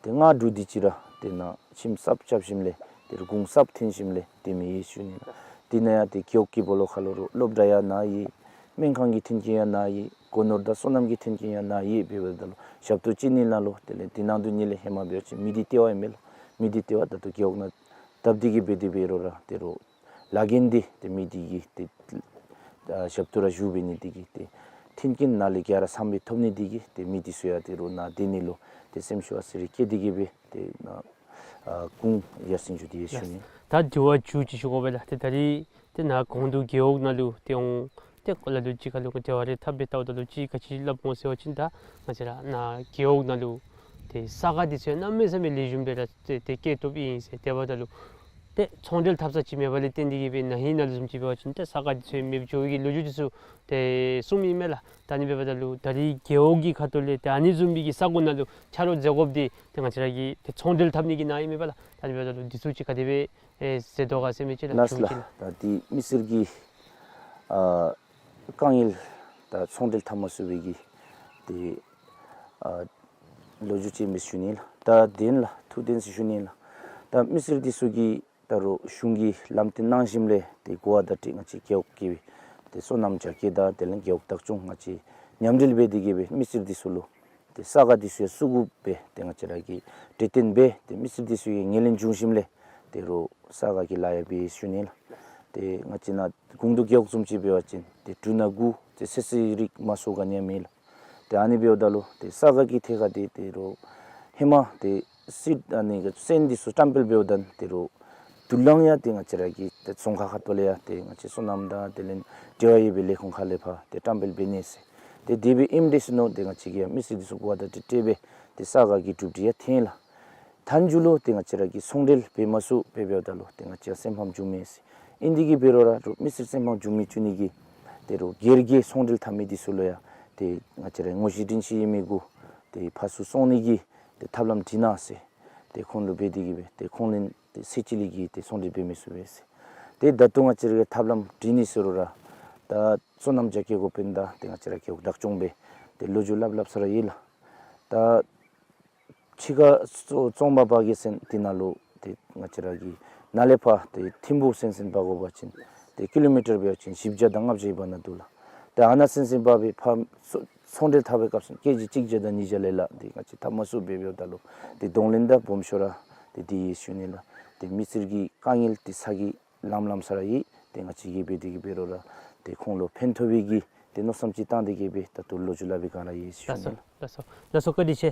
ཏེ་ལྔ་དྲུག་དེ་ཅིག་ར་ཏེ་ནཱ་ཁྱིམ་གསརཔ་རྐྱབ་ཞིནམ་ལས་ཏེ་རོགས་གུང་གསརཔ་འཐོན་ཞིནམ་ལས་ཏེ་མི་ཡོད་ཞུ་ནི་ལགས། དེ་ནང་ཡང་ཏེ་རྒེད་འོག་གི་སྦོ་ལོགས་ཁར་ལུ་རོགས་སློབ་གྲྭ་ཡང་ནཱ་ཡོད། སྨན་ཁང་གི་མཐུན་རྐྱེན་ཡང་ནཱ་ཡོད། སྒོ་ནོར་དང་སོ་ནམ་གྱི་མཐུན་རྐྱེན་ཡང་ནཱ་ཡོད། འབདཝ་ད་ལུ་ཞབས་ཏོག་ཅིག་ནི་ནང་ལུ་དེ་ལས་དེ་ནང་དུ་ཉིད་ལས་ཧེ་མ་འབད་བ་ཅིན་མི་སྡེ་ལྟེ་བ་ཨིན་མས་ལགས། མི་སྡེ་ལྟེ་བ་ད་ལྟོ་རྒེད་འོག་ནང་བཏབ་སྟེ་གི་འབད་དེ་འབད་རུང་ར་ཏེ་རོགས་ལཱ་འགན་འདི་ཏེ་མི་སྡེ་གིས་ཏེ་ཨ་ཞབས་ཏོག་ར་ཞུ་འབད་ནི་འདི་གིས་ཏེ་མཐུན་རྐྱེན་ནཱ་ལས་ག་ར་ཚངམ་སྦེ་ཐོབ་ནི་འདི་གིས་ཏེ་མི་འདི་ཚུ་ཡང་ཏེ་རོགས་ནཱ་སྡོད་ནི་ལུ་ཏེ་སེམས་ཤུགས་ཨ་ཙི་རེ་བསྐྱེད་དེ་གི་སྦེ་ཏེ་ནཱ་ཨ་གུང་ཡར་སེང་འགྱོ་སྟེ་ཡོད་ཞུ་ནི། ད་དྲི་བ་མཇུག་ཅིག་ཞུ་དགོ་པས་ལགས། ཏེ་ད་རིས་ཏེ་ནཱ་གུང་དུ་རྒེད་འོག་ནང་ལུ་ཏེ་འོང་ཏེ་གོ་ལ་ལུ་ཅིག་ཁར་ལུ་དེ་བ་རེ་འཐབ་སྦེ་བལྟཝ་ད་ལུ་ཅིག་ག་ཅི་སླབ་འོང་ཟེར་བ་ཅིན་ད་ང་བཅས་ར་ནཱ་རྒེད་འོག་ནང་ལུ་ཏེ་ས་ག་འདི་ཚུ་གནམ་མེད་ས་མེད་ལེགས་ཤོམ་སྦེ་ར་ཏེ་ཏེ་སྐྱེ་ཐོབ་ཨིན་ཟེར། དེ་འབདཝ་ད་ལུ་ཏེ་ཚོང་འབྲེལ་འཐབ་ས་ཅིག་མེད་པ་ལས་བརྟེན་ཏེ་གི་སྦེ་ན་ཧིང་ནང་ལུ་བཟུམ་ཅིག་འབད་བ་ཅིན་ཏེ་ས་ག་འདི་ཚུ་མེདཔ་འགྱོ་བའི་གི་ལོ་རྒྱུས་འདི་ཚུ་ཏེ་གསུངམ་ཨིན་མས་ལགས། ད་ཨ་ནི་འབདཝ་ད་ལུ་ད་རིས་རྒེད་འོག་གི་ཁ་ཐུག་ལས་ཏེ་ཨ་ནི་བཟུམ་མའི་གི་ས་གོ་ནང་ལུ་ཆ་རོགས་མཛད་དགོཔ་འདི་ཏེ་ང་བཅས་ར་གི་ཏེ་ཚོང་འབྲེལ་འཐབ་ནི་གི་ནང་ཨིན་མས་པ་ལགས། ད་ཨ་ནི་འབདཝ་ད་ལུ་འདི་ཚུ་ཅིག་ག་དེ་སྦེ་ཨེ་ཟེར་དོ་ག་ཟེར་མི་ཅིག་ལགས། ལགས་ལགས། ད་འདི་མི་སེར་གྱི་ཨ་དཀའ་ངལ་ད་ཚོང་འབྲེལ་འཐབ་མ་ཚུགས་པའི་གི་ཏེ་ཨ་ལོ་རྒྱུས་ཅིག་ཨིན་པས་ཞུ་ནི་ལགས། ད་དེ་ལས་ཐུགས་བདེན་ཟེར་ཞུ་ནི་ལགས། ད་མི་སེར་འདི་ཚུ་གིས་ད་རོགས་གཞུང་གིས་ལམ་སྟོན་གནང་ཞིནམ་ལས་ཏེ་གོ་བ་བརྡ་སྤྲོད་ང་བཅས་རྒེད་འོག་གི་ཏེ་སོ་ནམ་རྒྱ་སྐྱེད་དང་དེ་ལས་རྒེད་འོག་བདག་སྐྱོང་ང་བཅས་མཉམ་འབྲེལ་འབད་དེ་གི་སྦེ་མི་སེར་འདི་ཚུ་ལུ་ཏེ་ས་ག་འདི་ཚུ་ཡང་བཙུགས་དགོ་པས། ཏེ་ང་བཅས་ར་གིས་གྲོས་བསྟུན་འབད་དེ་མི་སེར་འདི་ཚུ་གིས་ངོས་ལེན་བྱུང་ཞིནམ་ལས་ཏེ་རོགས་ས་ག་གི་ལཱ་ཡང་འབད་ཞུ་ནི་ལགས། ཏེ་ང་བཅས་ནཱ་གུང་དུ་རྒེད་འོག་བཟུམ་ཅིག་འབད་བ་ཅིན་ཏེ་འབྲུ་སྣ་དགུ་ཏེ་ཚོད་བསྲེ་རིགས་མ་སོང་ག་ནི་ཡང་མེད་ལགས། ཏེ་ཨ་ནི་འབདཝ་ད་ལུ་ཏེ་ས་ག་གི་ཐད་ཁར་ཏེ་ཏེ་རོགས་ཧེ་མ་ཏེ་སི་ཨ་ནི་གི་སོན་འདི་ཚུ་བཀྲམ་སྤེལ་འབདཝ་ད་ཏེ་རོགས་དུ་ལང་ཡང་ཏེ་ང་བཅས་ར་གི་ཏེ་རྫོང་ཁག་ཁ་ཐུག་ལས་ཡང་ཏེ་ང་བཅས་སོ་ནམ་དང་དེ་ལས་འབྲེལ་བ་ཡོད་པའི་ལས་ཁུངས་ཁ་ལས་ཕར་ཏེ་བཀྲམ་སྤེལ་འབད་ནི་ཟེར། ཏེ་དེ་སྦེ་ཨིནམ་འདྲས་ཟེར་མནོ་སྟེ་ང་བཅས་ཀྱིས་ཡང་མི་སེར་འདི་ཚུ་གོ་བ་བརྡ་སྤྲོད་འབད་ཏེ་ས་ག་གི་གྲུབ་འབྲས་ཡང་ཐོན་ལགས། མཐའ་མཇུག་ལུ་ཏེ་ང་བཅས་ར་གིས་ཚོང་འབྲེལ་འབད་མ་ཚུགས་པར་འབདཝ་ད་ལུ་ཏེ་ང་བཅས་སེམས་ཕམ་བྱུང་མས་ཟེར། ཨིན་དེ་གི་འབད་རུང་ར་རོགས་མི་སེར་སེམས་ཕམ་བྱུང་མི་བཅུག་ནི་གི་ཏེ་རོགས་སྒེར་གྱི་ཚོང་འབྲེལ་འཐབ་མི་འདི་ཚུ་ལུ་ཡང་ཏེ་ང་བཅས་ར་ངོ་ཤེས་དྲིན་ཤེས་ཡོད་མི་གུ་ཏེ་ཕར་ཚུར་སོང་ནི་གི་ཏེ་ཐབས་ལམ་བྲིས་གནང་ཟེར། ཏེ་ཁོང་ལུ་འབད་དེ་གི་སྦེ་ཏེ་ཁོང་ལས་ཏེ་ཚེ་གཅིག་ལས་ཀྱི་ཏེ་ཚོང་འབྲེལ་འབད་མི་ཚུགས་པས་ཟེར། ཏེ་ད་ལྟོ་ང་བཅས་ར་གིས་ཐབས་ལམ་བྲིས་ནི་ཟེར་རུང་ར་ད་སོ་ནམ་རྒྱ་སྐྱེད་འགོ་དཔོན་དང་ཏེ་ང་བཅས་ར་རྒེད་འོག་བདག་སྐྱོང་སྦེ་ཏེ་ལོ་རྒྱུས་སླབ་སླབ་ས་ར་ཡོད་ལགས། ད་ཕྱི་ཁར་ཙོ་ཙོང་པ་བར་གྱི་ཟེར་དེ་ནང་ལུ་ཏེ་ང་བཅས་ར་གི་ནཱ་ལས་ཕར་ཏེ་ཐིམ་ཕུ་ཟེར་ཟེར་འབག་དགོ་པ་ཅིན་ཏེ་ཀི་ལོ་མི་ཊར་འབད་བ་ཅིན་བཞི་བརྒྱ་དང་ལྔ་བརྒྱ་ཡོད་པ་ནང་འདུག་ལགས། ཏེ་ཨ་ནཱ་ཟེར་ཟེར་འབག་སྦེ་ཕར་ཚོང་འབྲེལ་འཐབ་པའི་སྐབས་སུ་ཀེ་ཇི་གཅིག་བརྒྱ་དང་ཉིས་བརྒྱ་ལས་ལགས་ཏེ་ང་བཅས་འཐབ་མ་ཚུགས་པར་འབདཝ་ད་ལུ་ཏེ་གདོང་ལེན་དང་སྦོམ་ཤོས་ར་ཏེ་འདི་ཡོད་ཞུ་ནི་ལགས། ཏེ་མི་སེར་གྱི་དཀའ་ངལ་འདི་ཚ་གྱང་ལངམ་ལངམ་ས་ར་ཡོད། ཏེ་ང་བཅས་ཀྱིས་འབད་དེ་གི་འབད་རུང་ར་ཏེ་ཁོང་ལུ་ཕན་ཐོགས་པའི་གི་ཏེ་མནོ་བསམ་ཅིག་བཏང་སྟེ་གི་སྦེ་ད་ལྟོ་ལོ་རྒྱུས་སླབ་པའི་སྒང་ར་ཡོད་ཞུ་ནི་ལགས། ལགས་སོ། ལགས་སོ། བཀའ་དྲིན་ཆེ།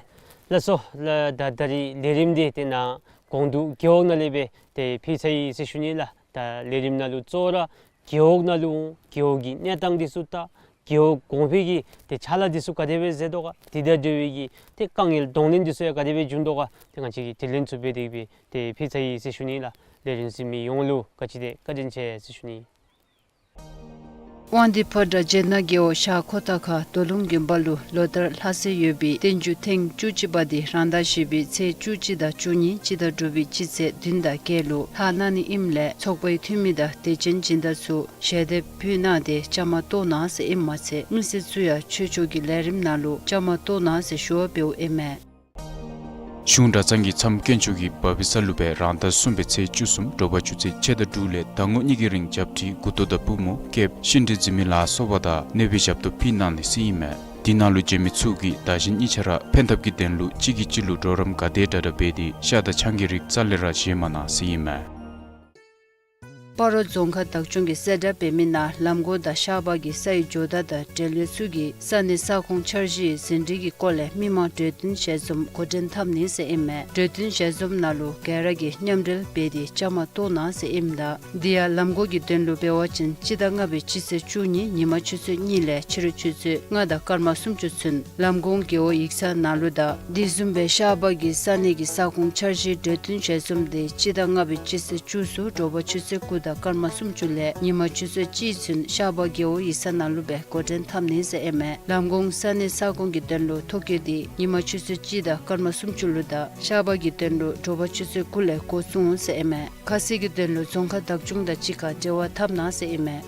ལགས་སོ། ལགས་ད་ད་རིས་ལས་རིམ་འདི་ཏེ་ནཱ་གུང་དུ་རྒེད་འོག་ནང་ལས་སྦེ་ཏེ་ཕུལ་ཚར་ཡི་ཟེར་ཞུ་ནི་ལགས། ད་ལས་རིམ་ནང་ལུ་གཙོ་བོ་ར་རྒེད་འོག་ནང་ལུ་རྒེད་འོག་གི་གནས་སྟངས་འདི་ཚུ་དང་རྒེད་འོག་གོང་འཕེལ་གྱི་ཏེ་ཕྱག་ལཱ་འདི་ཚུ་ག་དེ་སྦེ་མཛད་དོ་ག། དེ་དང་འབྲེལ་བའི་གི་ཏེ་དཀའ་ངལ་གདོང་ལེན་འདི་ཚུ་ཡང་ག་དེ་སྦེ་བྱུང་དོ་ག། ཏེ་ང་བཅས་ཀྱིས་དྲི་ལན་ཚུ་འབད་དེ་སྦེ་ཏེ་ཕུལ་ཚར་ཡི་ཟེར་ཞུ་ནི་ལགས། ལས་རིམ་གཟིགས་མི་ཡོངས་ལུ་ག་ཅི་དེ་བཀའ་དྲིན་ཆེ་ཟེར་ཞུ་ནི། དབང་འདུས་ཕོ་བྲང་སྦྱེད་ནག་རྒེད་འོག་ཤར་ཁོ་ཐང་ཁ་རྡོ་ལུང་དགོན་པ་ལུ་ལོ་ལྟར་ལྷག་སྲོལ་ཡོད་པའི་བསྟན་འགྱུར་ཐེངས་བཅུ་གཅིག་པ་འདི་རང་ཟླ་བཞི་པའི་ཚེས་བཅུ་གཅིག་དང་བཅུ་གཉིས་སྤྱི་ཟླ་དྲུག་པའི་སྤྱི་ཚེས་བདུན་དང་བརྒྱད་ལུ་ལྷག་གནང་ནི་ཨིནམ་ལས་ཚོགས་པའི་འཐུས་མི་དང་དད་ཅན་སྦྱིན་བདག་ཚུ་ཞལ་འདེབས་ཕུལ་གནང་སྟེ་བཅའ་མར་གཏོགས་གནང་ཟེར་ཨིནམ་མ་ཚད་མི་སེར་ཚུ་ཡང་ཆོས་ཕྱོགས་ཀྱི་ལས་རིམ་ནང་ལུ་བཅའ་མར་གཏོགས་གནང་ཟེར་ཞུ་བ་འབདཝ་ཨིན་མས། གཞུང་གྲྭ་ཚང་གིས་མཚམས་དཀོན་མཆོག་གི་བབས་པའི་ས་ལུ་སྦེ་རང་ཟླ་གསུམ་པའི་ཚེས་བཅུ་གསུམ་དྲོ་པ་ཆུ་ཚོད་ཕྱེད་དང་དྲུག་ལས་ཟླ་ངོ་གཉིས་ཀྱི་རིང་རྒྱབ་ཁྲི་དགུ་ཐོག་དང་པུས་མོ་སྐྱེས་ཤིང་འབྲས་འཛིན་མི་ལ་སོགས་པ་དང་གནོད་པའི་ཞབས་ཏོག་ཕུལ་གནང་ནི་ཟེར་ཨིན་མས། དེ་ནང་ལུ་བྱོན་མི་ཚུ་གིས་བདག་གཞན་གཉིས་ཆ་ར་ཕན་ཐབས་ཀྱི་དོན་ལུ་གཅིག་གིས་གཅིག་ལུ་གྲོགས་རམ་ག་དེ་དྲག་དྲག་འབད་དེ་ཤ་དང་ཆང་གི་རིགས་རྩ་ལས་ར་བཞེས་མ་གནང་ཟེར་ཨིན་མས། སྤ་རོ་རྫོང་ཁག་བདག་སྐྱོང་གིས་གསལ་བསྒྲགས་འབད་མི་ནང་ལམ་གོང་དང་ཤར་པ་གི་སའི་ཇོ་བདག་དང་འབྲེལ་ཡོད་ཚུ་གིས་ས་གནས་ས་ཁོངས་འཆར་གཞིའི་ཟིན་བྲིས་ཀྱི་སྐོར་ལས་མི་མང་གྲོས་བསྟུན་ཞལ་འཛོམས་འགོ་འདྲེན་འཐབ་ནི་ཟེར་ཨིན་མས། གྲོས་བསྟུན་ཞལ་འཛོམས་ནང་ལུ་ག་ར་གིས་མཉམ་འབྲེལ་འབད་དེ་བཅའ་མར་གཏོགས་གནང་ཟེར་ཨིནམ་ད་དེ་ཡང་ལམ་གོང་གི་དོན་ལུ་འབད་བ་ཅིན་སྤྱི་ཟླ་ལྔ་པའི་སྤྱི་ཚེས་བཅུ་གཉིས་ཉིན་མ་ཆུ་ཚོད་གཉིས་ལས་ཕྱི་རུ་ཆུ་ཚོད་ལྔ་དང་སྐར་མ་སུམ་ཅུ་ཚུན་ལམ་གོང་རྒེད་འོག་ཡིག་ཚང་ནང་ལུ་དང་དེ་བཟུམ་སྦེ་ཤར་པ་གི་ས་གནས་ཀྱི་ས་ཁོངས་འཆར་གཞིའི་གྲོས་བསྟུན་ཞལ་འཛོམས་དེ་སྤྱི་ཟླ་ལྔ་པའི་སྤྱི་ཚེས་བཅུ་གསུམ་དྲོ་པ་ཆུ་ཚོད་དགུ་དང་སྐར་མ་སུམ་ཅུ་ལས་ཉིན་མ་ཆུ་ཚོད་གཅིག་ཚུན་ཤར་པ་རྒེད་འོག་ཡིག་ཚང་ནང་ལུ་སྦེ་འགོ་འདྲེན་འཐབ་ནི་ཟེར་ཨིན་མས། ལམ་གོང་ས་གནས་ས་ཁོངས་ཀྱི་དོན་ལུ་ཐོ་བཀོད་དེ་ཉིན་མ་ཆུ་ཚོད་གཅིག་དང་སྐར་མ་སུམ་ཅུ་ལུ་དང་ཤར་པ་གི་དོན་ལུ་དྲོ་པ་ཆུ་ཚོད་དགུ་ལས་འགོ་བཙུགས་འོང་ཟེར་ཨིན་མས། ཁ་གསལ་གྱི་དོན་ལུ་རྫོང་ཁག་བདག་སྐྱོང་དང་གཅིག་ཁར་འབྲེལ་བ་འཐབ་གནང་ཟེར་ཨིན་མས།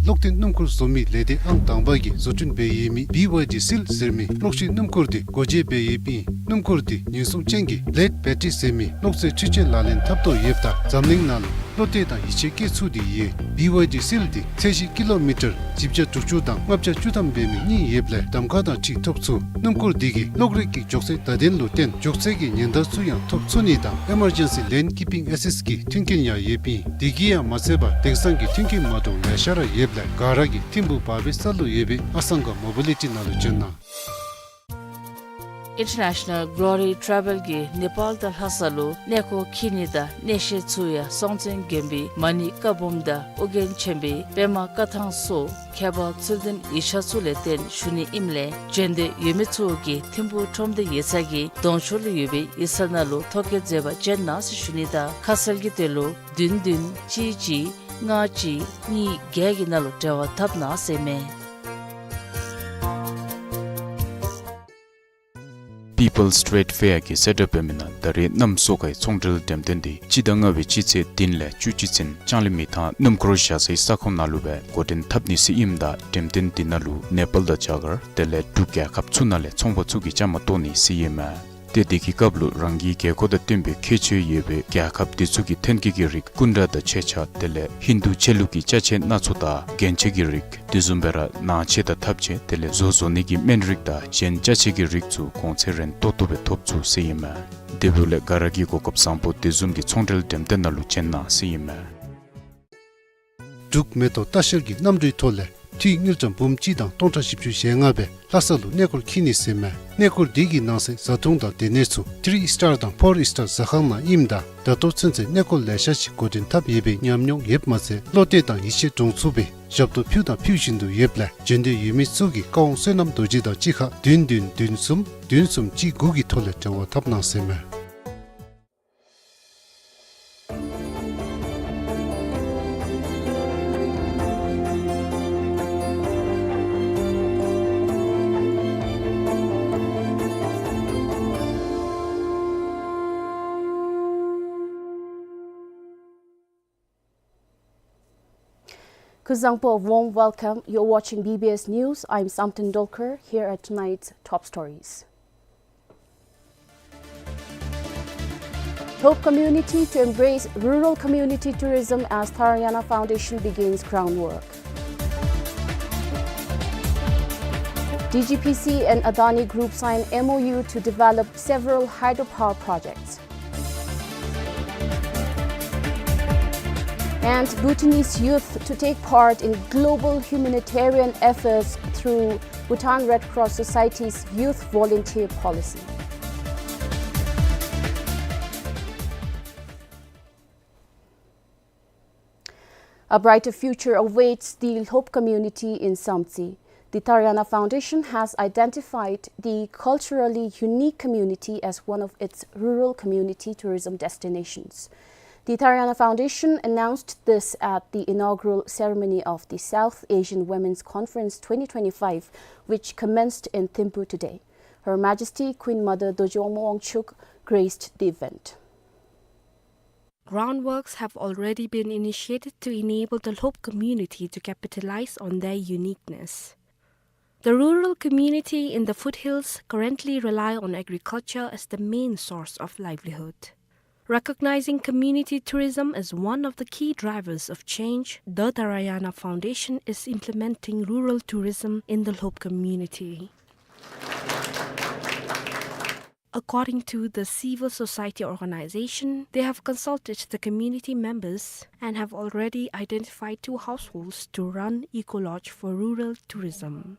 གློག་འཐེན་སྣུམ་འཁོར་བཟོ་མི་ལས་སྡེ་ཨང་དང་པ་གིས་བཟོ་སྐྲུན་འབད་ཡོད་མི་བི་ཝའི་ཌི་སིལ་ཟེར་མི་གློག་ཤིང་སྣུམ་འཁོར་དེ་སྒོ་འབྱེད་འབད་ཡོདཔ་ཨིན། སྣུམ་འཁོར་དེ་ཉེན་སྲུང་ཅན་གྱི་ལེཌ་བེ་ཊི་རི་ཟེར་མི་གློག་རྩེད་འཕྲུལ་ཆས་ལག་ལེན་འཐབ་དོ་ཡོདཔ་ད་འཛམ་གླིང་ནང་ལུ་བློ་གཏད་དང་ཡིད་ཆེས་བསྐྱེད་ཚུགས་ཏེ་ཡོད། བི་ཝའི་ཌི་སིལ་དེ་ཚད་གཞི་ཀི་ལོ་མི་ཊར་བཞི་བརྒྱ་དྲུག་ཅུ་དང་ལྔ་བརྒྱ་བཅུ་ཐམ་འབད་མི་གཉིས་ཡོདཔ་ལས་གདམ་ཁ་དང་འཁྲིལ་ཐོབ་ཚུགས། སྣུམ་འཁོར་དེ་གིས་གློག་རིག་གི་མགྱོགས་ཚད་བརྡ་དོན་ལུ་བརྟེན་མགྱོགས་ཚད་ཀྱི་ཉེན་བརྡ་ཚུ་ཡང་ཐོབ་ཚུགས་ནི་དང་ཨེ་མར་ཇེན་སི་ལེན་ཀི་པིང་ཨེ་སིསཊ་ཀྱི་མཐུན་རྐྱེན་ཡང་ཡོདཔ་ཨིན། དེ་གིས་ཡང་མ་ཚད་པར་དེང་སང་གི་མཐུན་རྐྱེན་མ་འདྲཝ་ལེ་ཤ་ར་ཡོདཔ་ལས་ག་ར་གིས་ཐིམ་ཕུག་བར་པའི་ས་ལུ་ཡོད་པའི་ཨ་སང་ག་མོ་བི་ལི་ཊི་ནང་ལུ་བྱོན་གནང་། International Glory Travel གིས་ནེ་པཱལ་དང་ལྷ་ས་ལུ་གནས་སྐོར་འཁྱིད་ནི་དང་གནས་བཤད་ཚུ་ཡང་སྲོང་བཙན་དགོན་པའི་མ་ཎི་བཀའ་འབུམ་དང་ཨོ་རྒྱན་ཆེན་པོའི་པདྨ་བཀའ་ཐང་སོགས་མཁས་པ་ཚུལ་ལྡན་ཡིག་ཆ་ཚུ་ལས་བརྟེན་ཞུ་ནི་ཨིནམ་ལས་བྱོན་འདོད་ཡོད་མི་ཚུ་གིས་ཐིམ་ཕུག་ཁྲོམ་སྡེ་ཡིག་ཚང་གི་གདོང་ཕྱོགས་ལུ་ཡོད་པའི་ཡིག་ཚང་ནང་ལུ་ཐོ་བཀོད་མཛད་པར་བྱོན་གནང་ཟེར་ཞུ་ནི་དང་ཁ་གསལ་གྱི་དོན་ལུ་བདུན་བདུན་གཅིག་གཅིག་ལྔ་གཅིག་གཉིས་བརྒྱད་ཀྱི་ནང་ལུ་འབྲེལ་བ་འཐབ་གནང་ཟེར་མས། People's Trade Fair གིས་གསལ་བསྒྲགས་འབད་མི་ནང་ད་རེས་གནམ་སོ་ཁའི་ཚོང་འབྲེལ་འགྲེམས་སྟོན་དེ་སྤྱི་ཟླ་ལྔ་པའི་སྤྱི་ཚེས་བདུན་ལས་བཅུ་གཅིག་ཚུན་ལྕང་གླིང་མི་ཐང་སྣུམ་འཁོར་བཞག་སའི་ས་ཁོངས་ནང་ལུ་སྦེ་འགོ་འདྲེན་འཐབ་ནི་ཟེར་ཨིནམ་ད་འགྲེམས་སྟོན་དེ་ནང་ལུ་ནེ་པཱལ་དང་རྒྱ་གར་དེ་ལས་འབྲུག་རྒྱལ་ཁབ་ཚུ་ནང་ལས་ཚོང་པ་ཚུ་གིས་བཅའ་མར་གཏོགས་ནི་ཟེར་ཨིན་མས། ཏེ་དེ་གི་སྐབས་ལུ་རང་གི་རྒྱལ་ཁབ་དང་བསྟུན་པའི་ཁྱད་ཆོས་ཡོད་པའི་རྒྱལ་ཁབ་དེ་ཚུ་གི་ཐོན་སྐྱེད་ཀྱི་རིགས་སྐུ་འདྲ་དང་ཆས་ཆས་དེ་ལས་ཧིན་དུ་ཆོས་ལུགས་ཀྱི་ཅ་ཆས་སྣ་ཚོགས་དང་རྒྱན་ཆས་ཀྱི་རིགས་དེ་བཟུམ་སྦེ་ར་ནང་ཆས་དང་ཐབ་ཆས་དེ་ལས་བཟོ་བཟོ་ནི་གི་སྨན་རིགས་དང་གཞན་ཅ་ཆས་ཀྱི་རིགས་ཚུ་གོང་ཚད་རན་ཏོག་ཏོ་སྦེ་ཐོབ་ཚུགས་ཟེར་ཨིན་མས། དེ་འབདཝ་ལས་ག་ར་གིས་གོ་སྐབས་བཟང་པོ་དེ་བཟུམ་གྱི་ཚོང་འབྲེལ་འགྲེམས་སྟོན་ནང་ལུ་བྱོན་གནང་ཟེར་ཨིན་མས། འབྲུག་མེ་ཏོག་ལྟ་བཤལ་གྱི་གནམ་གྲུའི་ཐོག་ལས་འཐུས་དངུལ་ཀྲམ་འབུམ་གཅིག་དང་སྟོང་ཕྲག་བཞི་བཅུ་ཞེ་ལྔ་སྦེ་ལྷ་ས་ལུ་གནས་སྐོར་འཁྱིད་ནི་ཟེར་མས། གནས་སྐོར་དེ་གི་ནང་གསེས་བཟའ་འཐུང་དང་སྡོད་གནས་ཚུ་ཐི་རི་ཨིས་ཊར་དང་ཕོར་ཨིས་ཊར་ཟ་ཁང་ནང་ཨིནམ་ད་ད་ལྟོ་ཚུན་ཚོད་གནས་སྐོར་ལེ་ཤ་ཅིག་འགོ་འདྲེན་འཐབ་ཡོད་པའི་ཉམས་མྱོང་ཡོདཔ་མ་ཚད་བློ་གཏད་དང་ཡིད་ཆེས་འདྲོངས་ཚུགས་པའི་ཞབས་ཏོག་ཕུལ་དང་ཕུལ་བཞིན་དུ་ཡོདཔ་ལས་བྱོན་འདོད་ཡོད་མི་ཚུ་གིས་ཀ་ཝང་བསོད་ནམས་རྡོ་རྗེ་དང་གཅིག་ཁར་བདུན་བདུན་བདུན་གསུམ་བདུན་གསུམ་གཅིག་དགུ་གི་ཐོག་ལས་འབྲེལ་བ་འཐབ་གནང་ཟེར་མས། Kuzuzangpo, a warm welcome. You're watching B B S News. I'm Samten Dolkar. Here are tonight's top stories. Hope community to embrace rural community tourism as Tharayana Foundation begins groundwork. D G P C and Adani Group sign M O U to develop several hydropower projects. And Bhutanese youth to take part in global humanitarian efforts through Bhutan Red Cross Society's Youth Volunteer Policy. A brighter future awaits the Lhope community in Samtse. The Tharayana Foundation has identified the culturally unique community as one of its rural community tourism destinations. The Tarayanna Foundation announced this at the inaugural ceremony of the South Asian Women's Conference twenty twenty-five, which commenced in Thimphu today. Her Majesty Queen Mother Dorji Wangmo Wangchuck graced the event. Groundworks have already been initiated to enable the Lhob community to capitalize on their uniqueness. The rural community in the foothills currently rely on agriculture as the main source of livelihood. Recognizing community tourism as one of the key drivers of change, the Tarayanna Foundation is implementing rural tourism in the Lhob community. According to the civil society organization, they have consulted the community members and have already identified two households to run eco-lodge for rural tourism.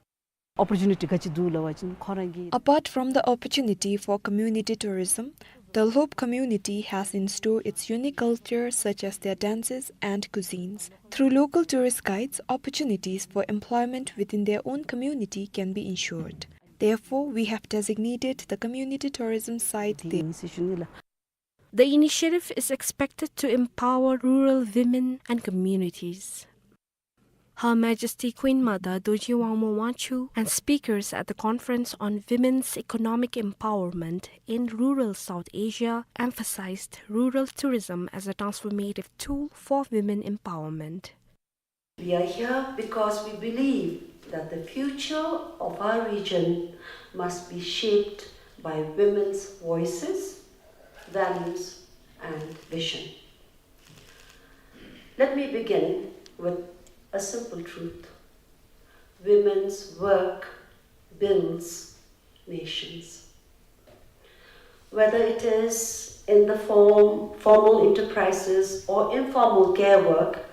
Opportunity ག་ཅི་འདུག་ལབ་པ་ཅིན་ཁོ་རང་གི Apart from the opportunity for community tourism, the Lhob community has in store its unique culture such as their dances and cuisines. Through local tourist guides, opportunities for employment within their own community can be ensured. Therefore, we have designated the community tourism site there. The initiative is expected to empower rural women and communities. Her Majesty Queen Mother Dorji Wangmo Wangchuck and speakers at the conference on women's economic empowerment in rural South Asia emphasized rural tourism as a transformative tool for women empowerment. We are here because we believe that the future of our region must be shaped by women's voices, values, and vision. Let me begin with a simple truth. Women's work builds nations. Whether it is in the form, formal enterprises or informal care work,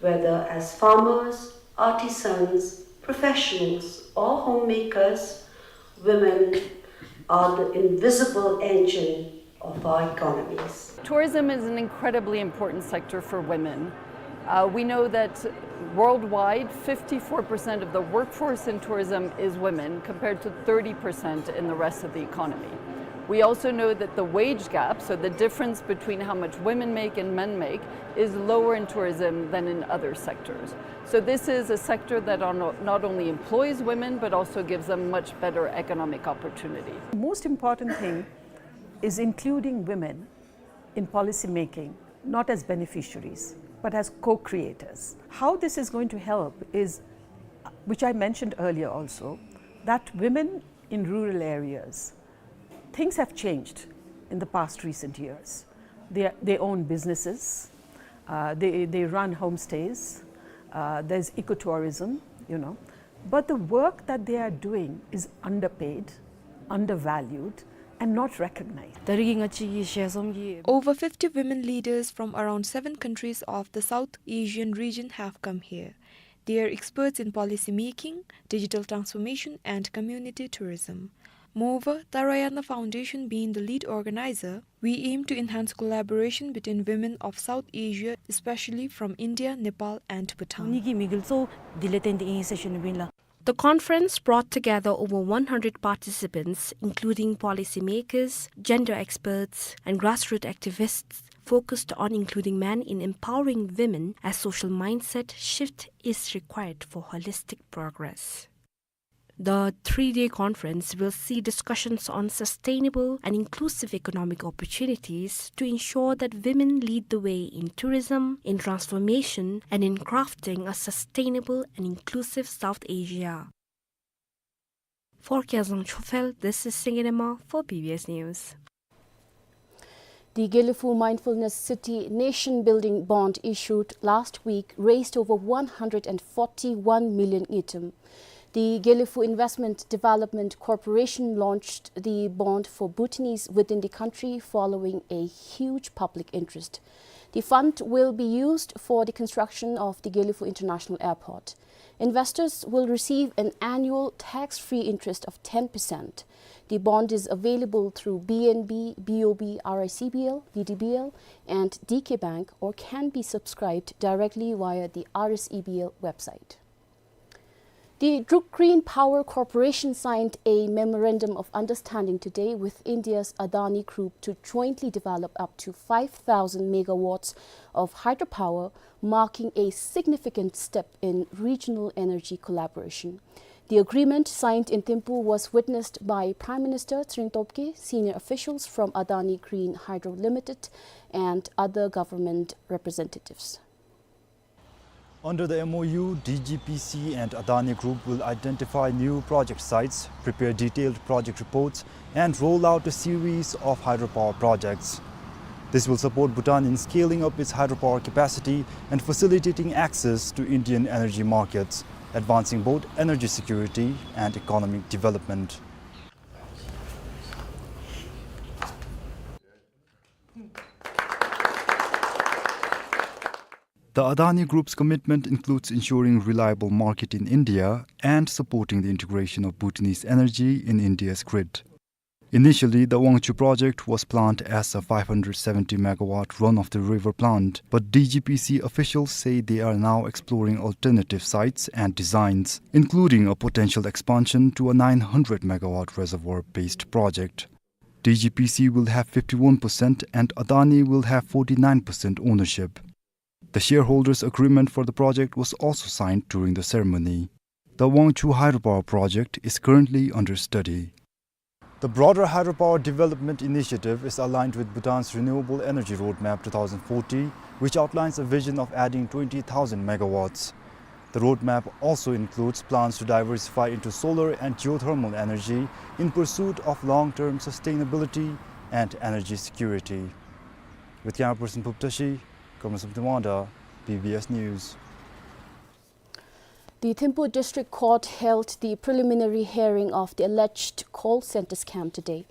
whether as farmers, artisans, professionals, or homemakers, women are the invisible engine of our economies. Tourism is an incredibly important sector for women. Uh, we know that worldwide, fifty-four percent of the workforce in tourism is women, compared to thirty percent in the rest of the economy. We also know that the wage gap, so the difference between how much women make and men make, is lower in tourism than in other sectors. So this is a sector that on-, not only employs women, but also gives them much better economic opportunity. Most important thing is including women in policy making, not as beneficiaries, but as co-creators. How this is going to help is, which I mentioned earlier also, that women in rural areas, things have changed in the past recent years. They, they own businesses, uh, they, they run homestays, uh, there's ecotourism, you know. But the work that they are doing is underpaid, undervalued, and not recognized. ད་རིས་ང་བཅས་ཀྱི་ཞལ་འཛོམས་ཀྱི Over fifty women leaders from around seven countries of the South Asian region have come here. They are experts in policy making, digital transformation, and community tourism. Moreover, Tarayanna Foundation being the lead organizer, we aim to enhance collaboration between women of South Asia, especially from India, Nepal, and Bhutan. ངེ་གི་དམིགས་ཡུལ་གཙོ་བོ་འདི་ལས་བརྟེན་ཏེ་ཨིན་ཟེར་ཞུ་ནི་ཨིན་ལགས། The conference brought together over one hundred participants, including policymakers, gender experts, and grassroots activists, focused on including men in empowering women as social mindset shift is required for holistic progress. The three-day conference will see discussions on sustainable and inclusive economic opportunities to ensure that women lead the way in tourism, in transformation, and in crafting a sustainable and inclusive South Asia. For Kyazañ Chophel, this is Singye Dema for B B S News. The Gelephu Mindfulness City Nation Building Bond issued last week raised over one hundred and forty-one million ngultrum. The Gelephu Investment Development Corporation launched the bond for Bhutanese within the country following a huge public interest. The fund will be used for the construction of the Gelephu International Airport. Investors will receive an annual tax-free interest of ten percent. The bond is available through B N B, B O B, R I C B L, V D B L, and D K Bank, or can be subscribed directly via the R S E B L website. The Druk Green Power Corporation signed a memorandum of understanding today with India's Adani Group to jointly develop up to five thousand megawatts of hydropower, marking a significant step in regional energy collaboration. The agreement signed in Thimphu was witnessed by Prime Minister Tshering Tobgay, senior officials from Adani Green Hydro Limited, and other government representatives. Under the M O U, D G P C and Adani Group will identify new project sites, prepare detailed project reports, and roll out a series of hydropower projects. This will support Bhutan in scaling up its hydropower capacity and facilitating access to Indian energy markets, advancing both energy security and economic development. The Adani Group's commitment includes ensuring reliable market in India and supporting the integration of Bhutanese energy in India's grid. Initially, the Wangchhu project was planned as a five hundred seventy megawatt run-of-the-river plant, but D G P C officials say they are now exploring alternative sites and designs, including a potential expansion to a nine hundred megawatt reservoir-based project. D G P C will have fifty-one percent and Adani will have forty-nine percent ownership. The shareholders' agreement for the project was also signed during the ceremony. The Wangchhu hydropower project is currently under study. The broader hydropower development initiative is aligned with Bhutan's Renewable Energy Roadmap two thousand forty, which outlines a vision of adding twenty thousand megawatts. The roadmap also includes plans to diversify into solar and geothermal energy in pursuit of long-term sustainability and energy security. With camera person Phub Tashi, Comrade Somthen Wangda, B B S News. The Thimphu District Court held the preliminary hearing of the alleged call center scam today.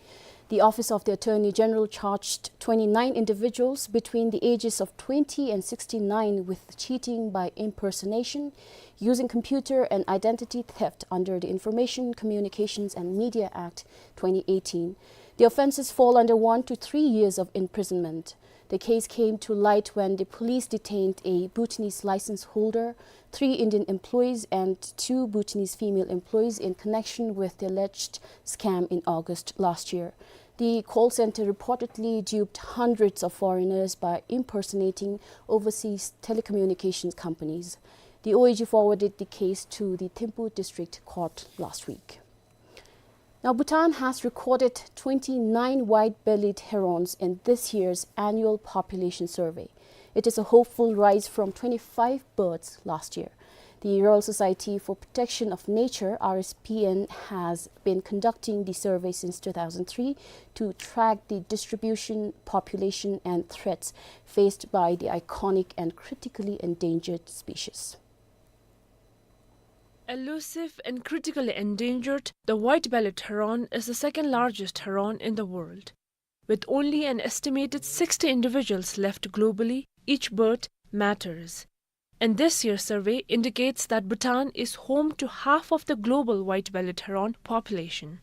The Office of the Attorney General charged twenty-nine individuals between the ages of twenty and sixty-nine with cheating by impersonation, using computer and identity theft under the Information Communications and Media Act twenty eighteen. The offenses fall under one to three years of imprisonment. The case came to light when the police detained a Bhutanese license holder, three Indian employees, and two Bhutanese female employees in connection with the alleged scam in August last year. The call center reportedly duped hundreds of foreigners by impersonating overseas telecommunications companies. The O A G forwarded the case to the Thimphu District Court last week. Now, Bhutan has recorded twenty-nine white-bellied herons in this year's annual population survey. It is a hopeful rise from twenty-five birds last year. The Royal Society for Protection of Nature, R S P N, has been conducting the survey since two thousand three to track the distribution, population, and threats faced by the iconic and critically endangered species. Elusive and critically endangered, the white-bellied heron is the second largest heron in the world. With only an estimated sixty individuals left globally, each bird matters. And this year's survey indicates that Bhutan is home to half of the global white-bellied heron population.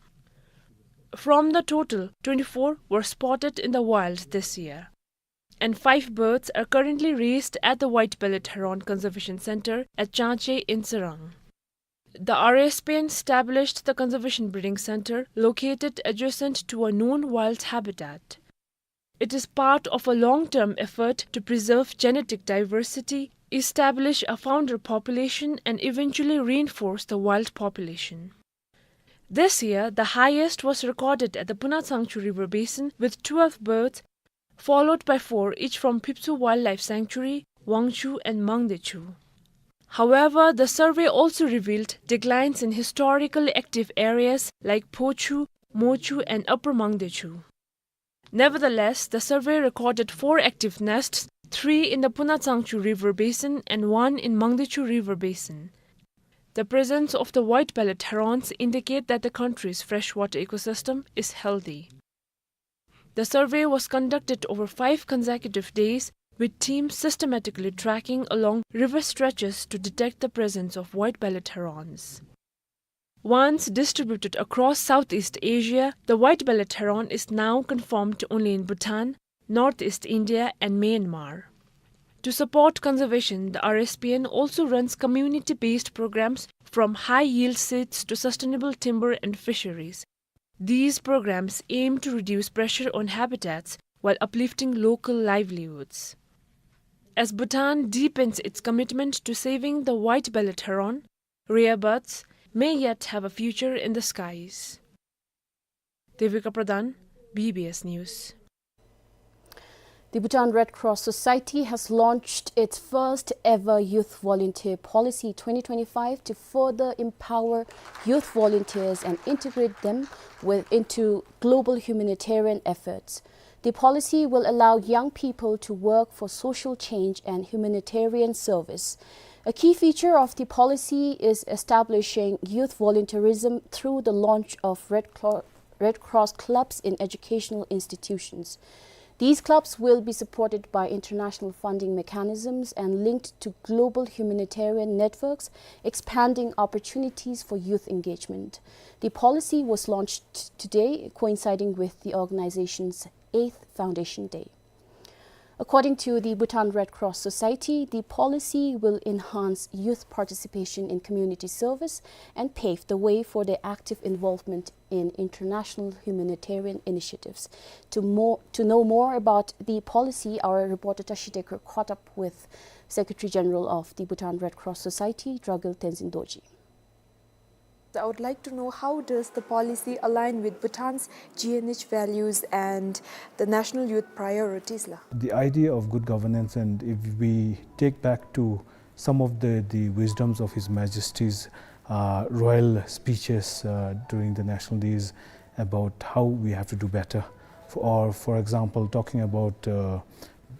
From the total, twenty-four were spotted in the wild this year. And five birds are currently raised at the White-bellied Heron Conservation Center at Changche in Tsirang. The R S P N established the conservation breeding center located adjacent to a known wild habitat. It is part of a long-term effort to preserve genetic diversity, establish a founder population, and eventually reinforce the wild population. This year, the highest was recorded at the Punatsangchu River Basin with twelve birds, followed by four each from Phipsuu Wildlife Sanctuary, Wangchuu and Mangdechu. However, the survey also revealed declines in historically active areas like Phochu, Mochu and Upper Mangdechu. Nevertheless, the survey recorded four active nests, three in the Punatsangchu River Basin and one in Mangdechu River Basin. The presence of the white-bellied herons indicate that the country's freshwater ecosystem is healthy. The survey was conducted over five consecutive days, with teams systematically tracking along river stretches to detect the presence of white-bellied herons. Once distributed across Southeast Asia, the white-bellied heron is now confirmed only in Bhutan, Northeast India and Myanmar. To support conservation, the R S P N also runs community-based programs from high-yield seeds to sustainable timber and fisheries. These programs aim to reduce pressure on habitats while uplifting local livelihoods. As Bhutan deepens its commitment to saving the white-bellied heron, rare birds may yet have a future in the skies. Devika Pradhan, B B S News. The Bhutan Red Cross Society has launched its first ever Youth Volunteer Policy twenty twenty-five to further empower youth volunteers and integrate them with, into global humanitarian efforts. The policy will allow young people to work for social change and humanitarian service. A key feature of the policy is establishing youth volunteerism through the launch of Red Cro-, Red Cross clubs in educational institutions. These clubs will be supported by international funding mechanisms and linked to global humanitarian networks, expanding opportunities for youth engagement. The policy was launched today, coinciding with the organization's eighth Foundation Day. According to the Bhutan Red Cross Society, the policy will enhance youth participation in community service and pave the way for their active involvement in international humanitarian initiatives. To more, to know more about the policy, our reporter Tashi Deker caught up with Secretary General of the Bhutan Red Cross Society, Dragul Tenzin Dorji. I would like to know, how does the policy align with Bhutan's G N H values and the national youth priorities la? The idea of good governance, and if we take back to some of the, the wisdoms of His Majesty's, uh, royal speeches, uh, during the national days about how we have to do better, for, or for example, talking about, uh,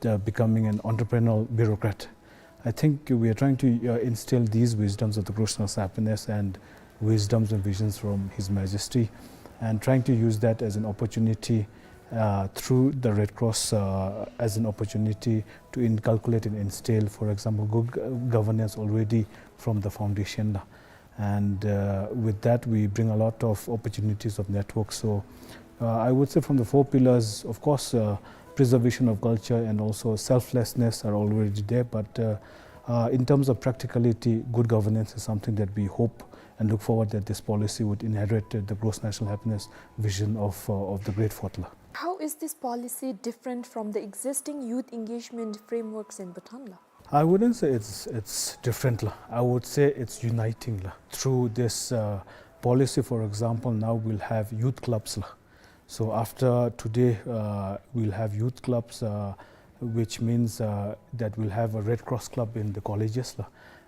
the becoming an entrepreneurial bureaucrat. I think we are trying to, uh, instill these wisdoms of the Gross National Happiness and wisdoms and visions from His Majesty, and trying to use that as an opportunity, uh, through the Red Cross, uh, as an opportunity to inculcate and instill, for example, good go-, governance already from the foundation. And, uh, with that, we bring a lot of opportunities of network. So, uh, I would say from the four pillars, of course, uh, preservation of culture and also selflessness are already there. But, uh, uh, in terms of practicality, good governance is something that we hope and look forward that this policy would inherit, uh, the Gross National Happiness vision of, uh, of the Great Fort la. How is this policy different from the existing youth engagement frameworks in Bhutan la? I wouldn't say it's, it's different la. I would say it's uniting la. Through this, uh, policy, for example, now we'll have youth clubs la. So after today, uh, we'll have youth clubs, uh, which means, uh, that we'll have a Red Cross club in the colleges la.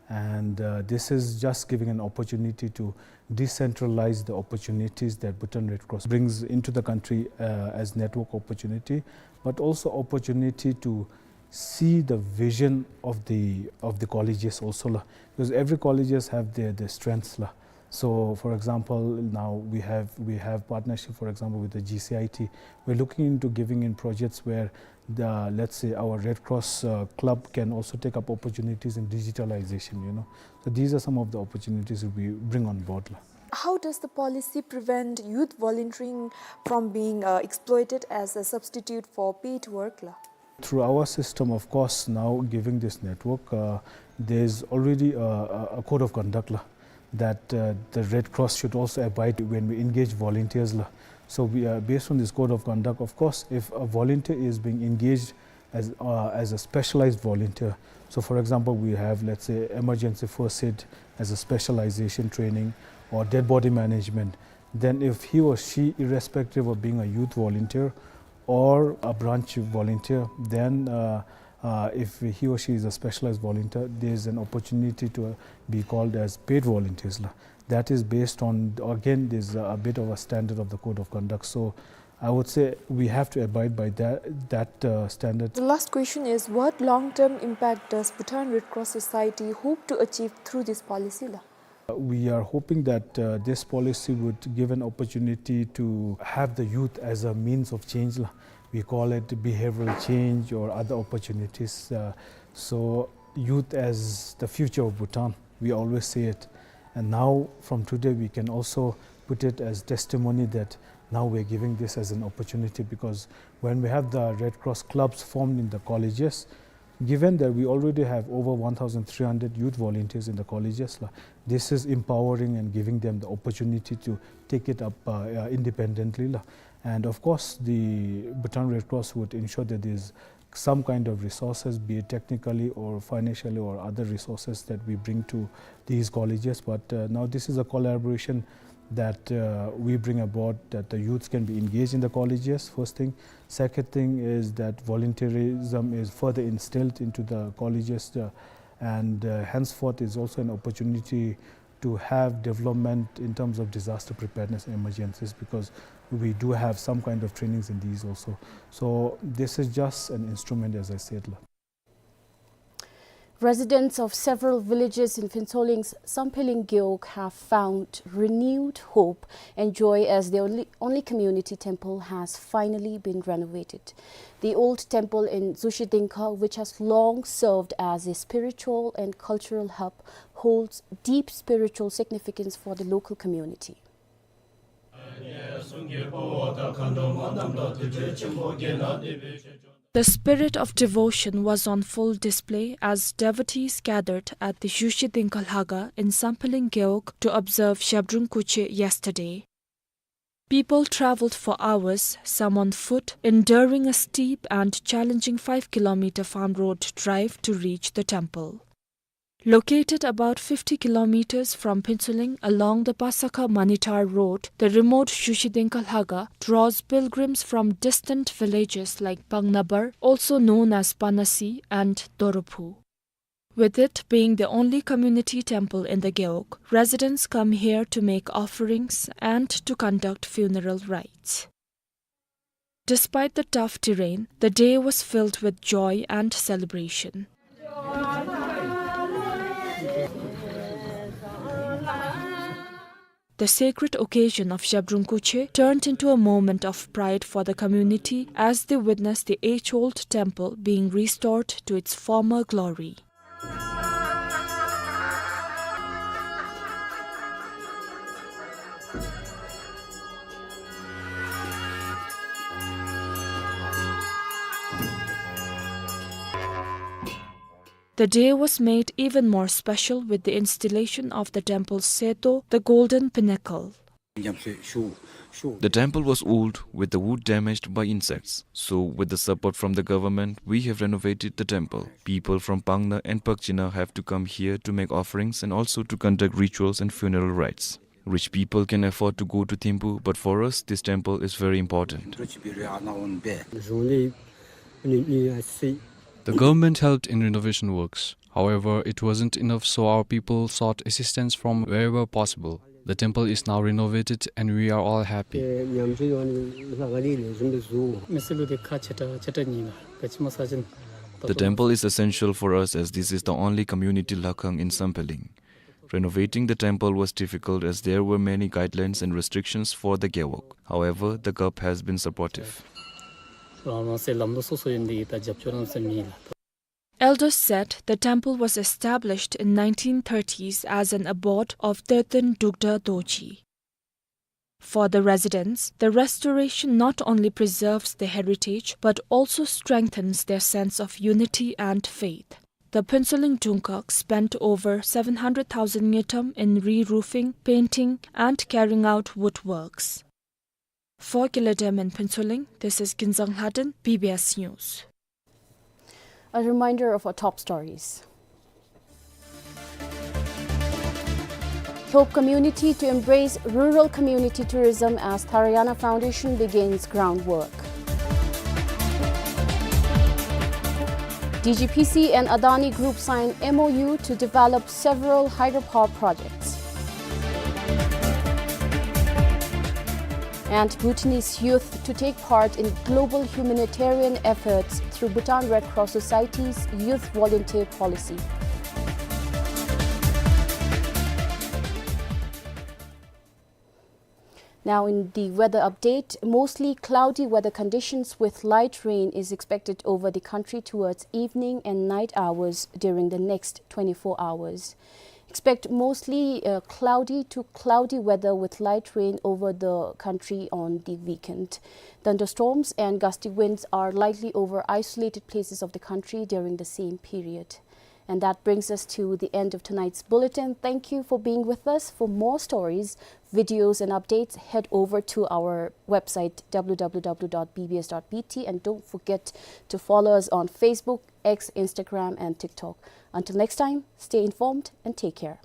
And, uh, this is just giving an opportunity to decentralize the opportunities that Bhutan Red Cross brings into the country, uh, as network opportunity, but also opportunity to see the vision of the, of the colleges also la. Because every colleges have their, their strengths la. So, for example, now we have, we have partnership, for example, with the G C I T. We're looking into giving in projects where the, let's say, our Red Cross, uh, club can also take up opportunities in digitalization, you know. So these are some of the opportunities we bring on board la. How does the policy prevent youth volunteering from being, uh, exploited as a substitute for paid work la? Through our system, of course, now giving this network, uh, there's already a, a, a code of conduct la, that, uh, the Red Cross should also abide when we engage volunteers la. So we are, based on this code of conduct, of course, if a volunteer is being engaged as, uh, as a specialized volunteer, so for example, we have, let's say, emergency first aid as a specialization training, or dead body management, then if he or she, irrespective of being a youth volunteer or a branch volunteer, then, uh, uh, if he or she is a specialized volunteer, there is an opportunity to, uh, be called as paid volunteers la. That is based on, again, there's a bit of a standard of the code of conduct. So I would say we have to abide by that, that, uh, standard. The last question is, what long-term impact does Bhutan Red Cross Society hope to achieve through this policy la? We are hoping that, uh, this policy would give an opportunity to have the youth as a means of change la. We call it behavioral change or other opportunities. Uh, so youth as the future of Bhutan, we always say it. And now, from today, we can also put it as testimony that now we're giving this as an opportunity, because when we have the Red Cross clubs formed in the colleges, Given that we already have over one thousand three hundred youth volunteers in the colleges, la, this is empowering and giving them the opportunity to take it up, uh, uh, independently, la. And of course, the Bhutan Red Cross would ensure that there's some kind of resources, be it technically or financially or other resources that we bring to these colleges. But, uh, now this is a collaboration that, uh, we bring about, that the youth can be engaged in the colleges, first thing. Second thing is that volunteerism is further instilled into the colleges, uh, and, uh, henceforth is also an opportunity to have development in terms of disaster preparedness and emergencies, because we do have some kind of trainings in these also. So this is just an instrument, as I said, la. Residents of several villages in Phuentsholing's Sampheling Gewog have found renewed hope and joy as the only, only community temple has finally been renovated. The old temple in Tzushi Dingkha, which has long served as a spiritual and cultural hub, holds deep spiritual significance for the local community. The spirit of devotion was on full display as devotees gathered at the Tzushi Dingkha Lhakhang in Sampheling Gewog to observe Zhabdrung Kuche yesterday. People traveled for hours, some on foot, enduring a steep and challenging five kilometer farm road drive to reach the temple. Located about fifty kilometers from Phuentsholing along the Pasakha Manitar Road, the remote Tzushi Dingkha Lhakhang draws pilgrims from distant villages like Pangnabar, also known as Panasi, and Dorophu. With it being the only community temple in the Gewog, residents come here to make offerings and to conduct funeral rites. Despite the tough terrain, the day was filled with joy and celebration. The sacred occasion of Zhabdrung Kuche turned into a moment of pride for the community as they witnessed the age-old temple being restored to its former glory. The day was made even more special with the installation of the temple's Seto, the golden pinnacle. The temple was old, with the wood damaged by insects. So, with the support from the government, we have renovated the temple. People from Pangna and Pakchina have to come here to make offerings and also to conduct rituals and funeral rites. Rich people can afford to go to Thimphu, but for us, this temple is very important. The government helped in renovation works. However, it wasn't enough, so our people sought assistance from wherever possible. The temple is now renovated and we are all happy. The temple is essential for us as this is the only community lhakhang in Sampheling. Renovating the temple was difficult as there were many guidelines and restrictions for the Gewog. However, the G O P has been supportive. Elders said the temple was established in nineteen thirties as an abode of Terten Drukdar Dorji. For the residents, the restoration not only preserves their heritage but also strengthens their sense of unity and faith. The Phuentsholing Dungkhag spent over seven hundred thousand ngultrum in re-roofing, painting, and carrying out woodworks. For Killer Dem in Phuentsholing, this is Kinzang Lhaden, B B S News. A reminder of our top stories. Hope community to embrace rural community tourism as Tharayana Foundation begins groundwork. D G P C and Adani Group sign M O U to develop several hydropower projects. And Bhutanese youth to take part in global humanitarian efforts through Bhutan Red Cross Society's Youth Volunteer Policy. Now in the weather update, mostly cloudy weather conditions with light rain is expected over the country towards evening and night hours during the next twenty-four hours. Expect mostly, uh, cloudy to cloudy weather with light rain over the country on the weekend. Thunderstorms and gusty winds are likely over isolated places of the country during the same period. And that brings us to the end of tonight's bulletin. Thank you for being with us. For more stories, videos, and updates, head over to our website, w w w dot b b s dot b t, and don't forget to follow us on Facebook, X, Instagram, and TikTok. Until next time, stay informed and take care.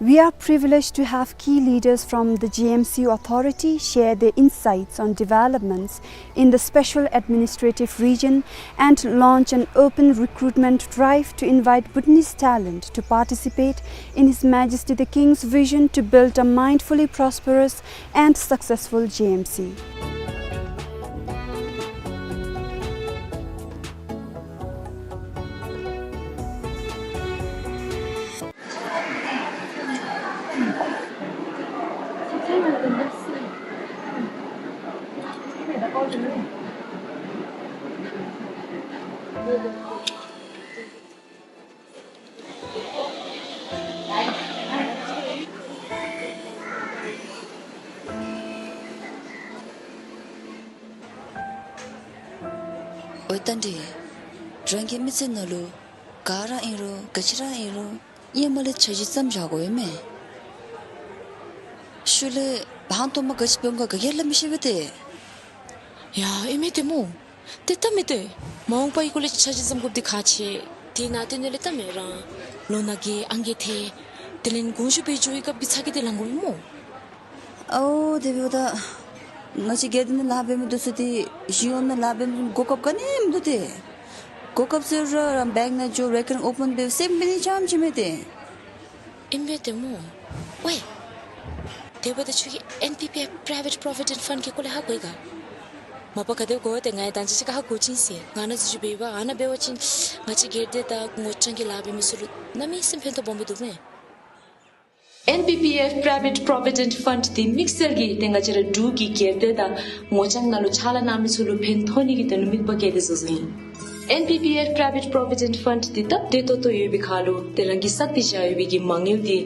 We are privileged to have key leaders from the J M C authority share their insights on developments in the Special Administrative Region and launch an open recruitment drive to invite Bhutanese talent to participate in His Majesty the King's vision to build a mindfully prosperous and successful J M C. ཨོ་ད་འདི་རང་གི་མི་ཚེ་ནང་ལུ་ག་ར་ཨིན་རུང་ག་ཅི་ར་ཨིན་རུང་ཧེ་མ་ལས་འཆར་གཞི་བརྩམ་བཞག་དགོ་ཨིན་མས། ཤུལ་ལས་ཧང་སྟོང་མ་ག་ཅི་འབད་འོང་ག་ག་གིས་ལགས་མི་ཤེས་པས་ཏེ། ཡ་ཨིན་མས་ཏེ་སྨོ། ཏེ་ད་མི་ཏེ་མ་འོངས་པའི་སྐོར་ལས་འཆར་གཞི་བརྩམ་དགོཔ་འདི་ཁག་ཆེ། དེ་ནང་དེ་ནང་ལས་ད་མི་རང་ལོ་ན་རྒས་ཨང་རྒས་ཐལ། དེ་ལས་དགོངས་ཞུ་འབད་འགྱོ་བའི་སྐབས་ཀྱི་ཚ་གྱང་འདི་ལང་དགོ་པས་སྨོ། ཨོ་དེ་འབདཝ་ད་ང་བཅས་སྒེར་སྡེ་ནང་ལཱ་འབད་མི་འདི་ཚུ་ཏེ་གཞུང་གཡོག་ནང་ལཱ་འབད་མི་འདི་གོ་སྐབས་ག་ནི་མིན་འདུག་ཏེ། གོ་སྐབས་ཟེར་རུང་ར་བེངཀ་ནང་འགྱོ་རེ་ཀར་རིང་ཨོ་པཱན་འབད་སེམས་འབད་ནི་ཙམ་ཅིག་མས་ཏེ། ཨིན་པས་ཏེ་སྨོ། ཝའི། དེ་འབདཝ་ད་ཁྱོད་ཀྱིས་ཨེན་པི་པི་ཨེཕ་པྲའི་ཝེཊ་པྲོ་བི་ཌེནཊ་ཕཱནཌ་གི་སྐོར་ལས་ཧ་གོ་ཡི་ག། མ་པ་ག་དེ་གོ་ཏེ་ང་ཡང་ད་ཅི་ཅིག་ཁར་ཧ་གོ་ཅི་ཟེར། ང་ནཱ་འཛུལ་འགྱོ་སྦེ་འབད་བ་ཨ་ནཱ་འབད་བ་ཅིན་ང་བཅས་སྒེར་སྡེ་དང་ངོ་རྐྱང་གི་ལཱ་འབད་མི་ཚུ་ལུ་གནམ་མེད་ས་མེད་ཕན་ཐོགས་སྦོམ་སྦེ་འདུག་མས། ཨེན་པི་པི་ཨེཕ་པྲའི་ཝེཊ་པྲོ་བི་ཌེནཊ་ཕཱནཌ་འདི་དམིགས་བསལ་གྱིས་ཏེ་ང་བཅས་ར་འབྲུག་གི་སྒེར་སྡེ་དང་ངོ་རྐྱང་ནང་ལུ་ཕྱག་ལཱ་གནང་མི་ཚུ་ལུ་ཕན་ཐོགས་ནི་གི་དོན་ལུ་དམིགས་པ་བསྐྱེད་དེ་བཟོ་བཟོཝ་ཨིན། ཨེན་པི་པི་ཨེཕ་པྲའི་ཝེཊ་པྲོ་བི་ཌེནཊ་ཕཱནཌ་འདི་སྟབས་བདེ་ཏོག་ཏོ་ཡོད་པའི་ཁར་ལུ་ཏེ་རང་གིས་བསགས་ཏེ་བཞག་ཡོད་པའི་གི་མ་དངུལ་འདི་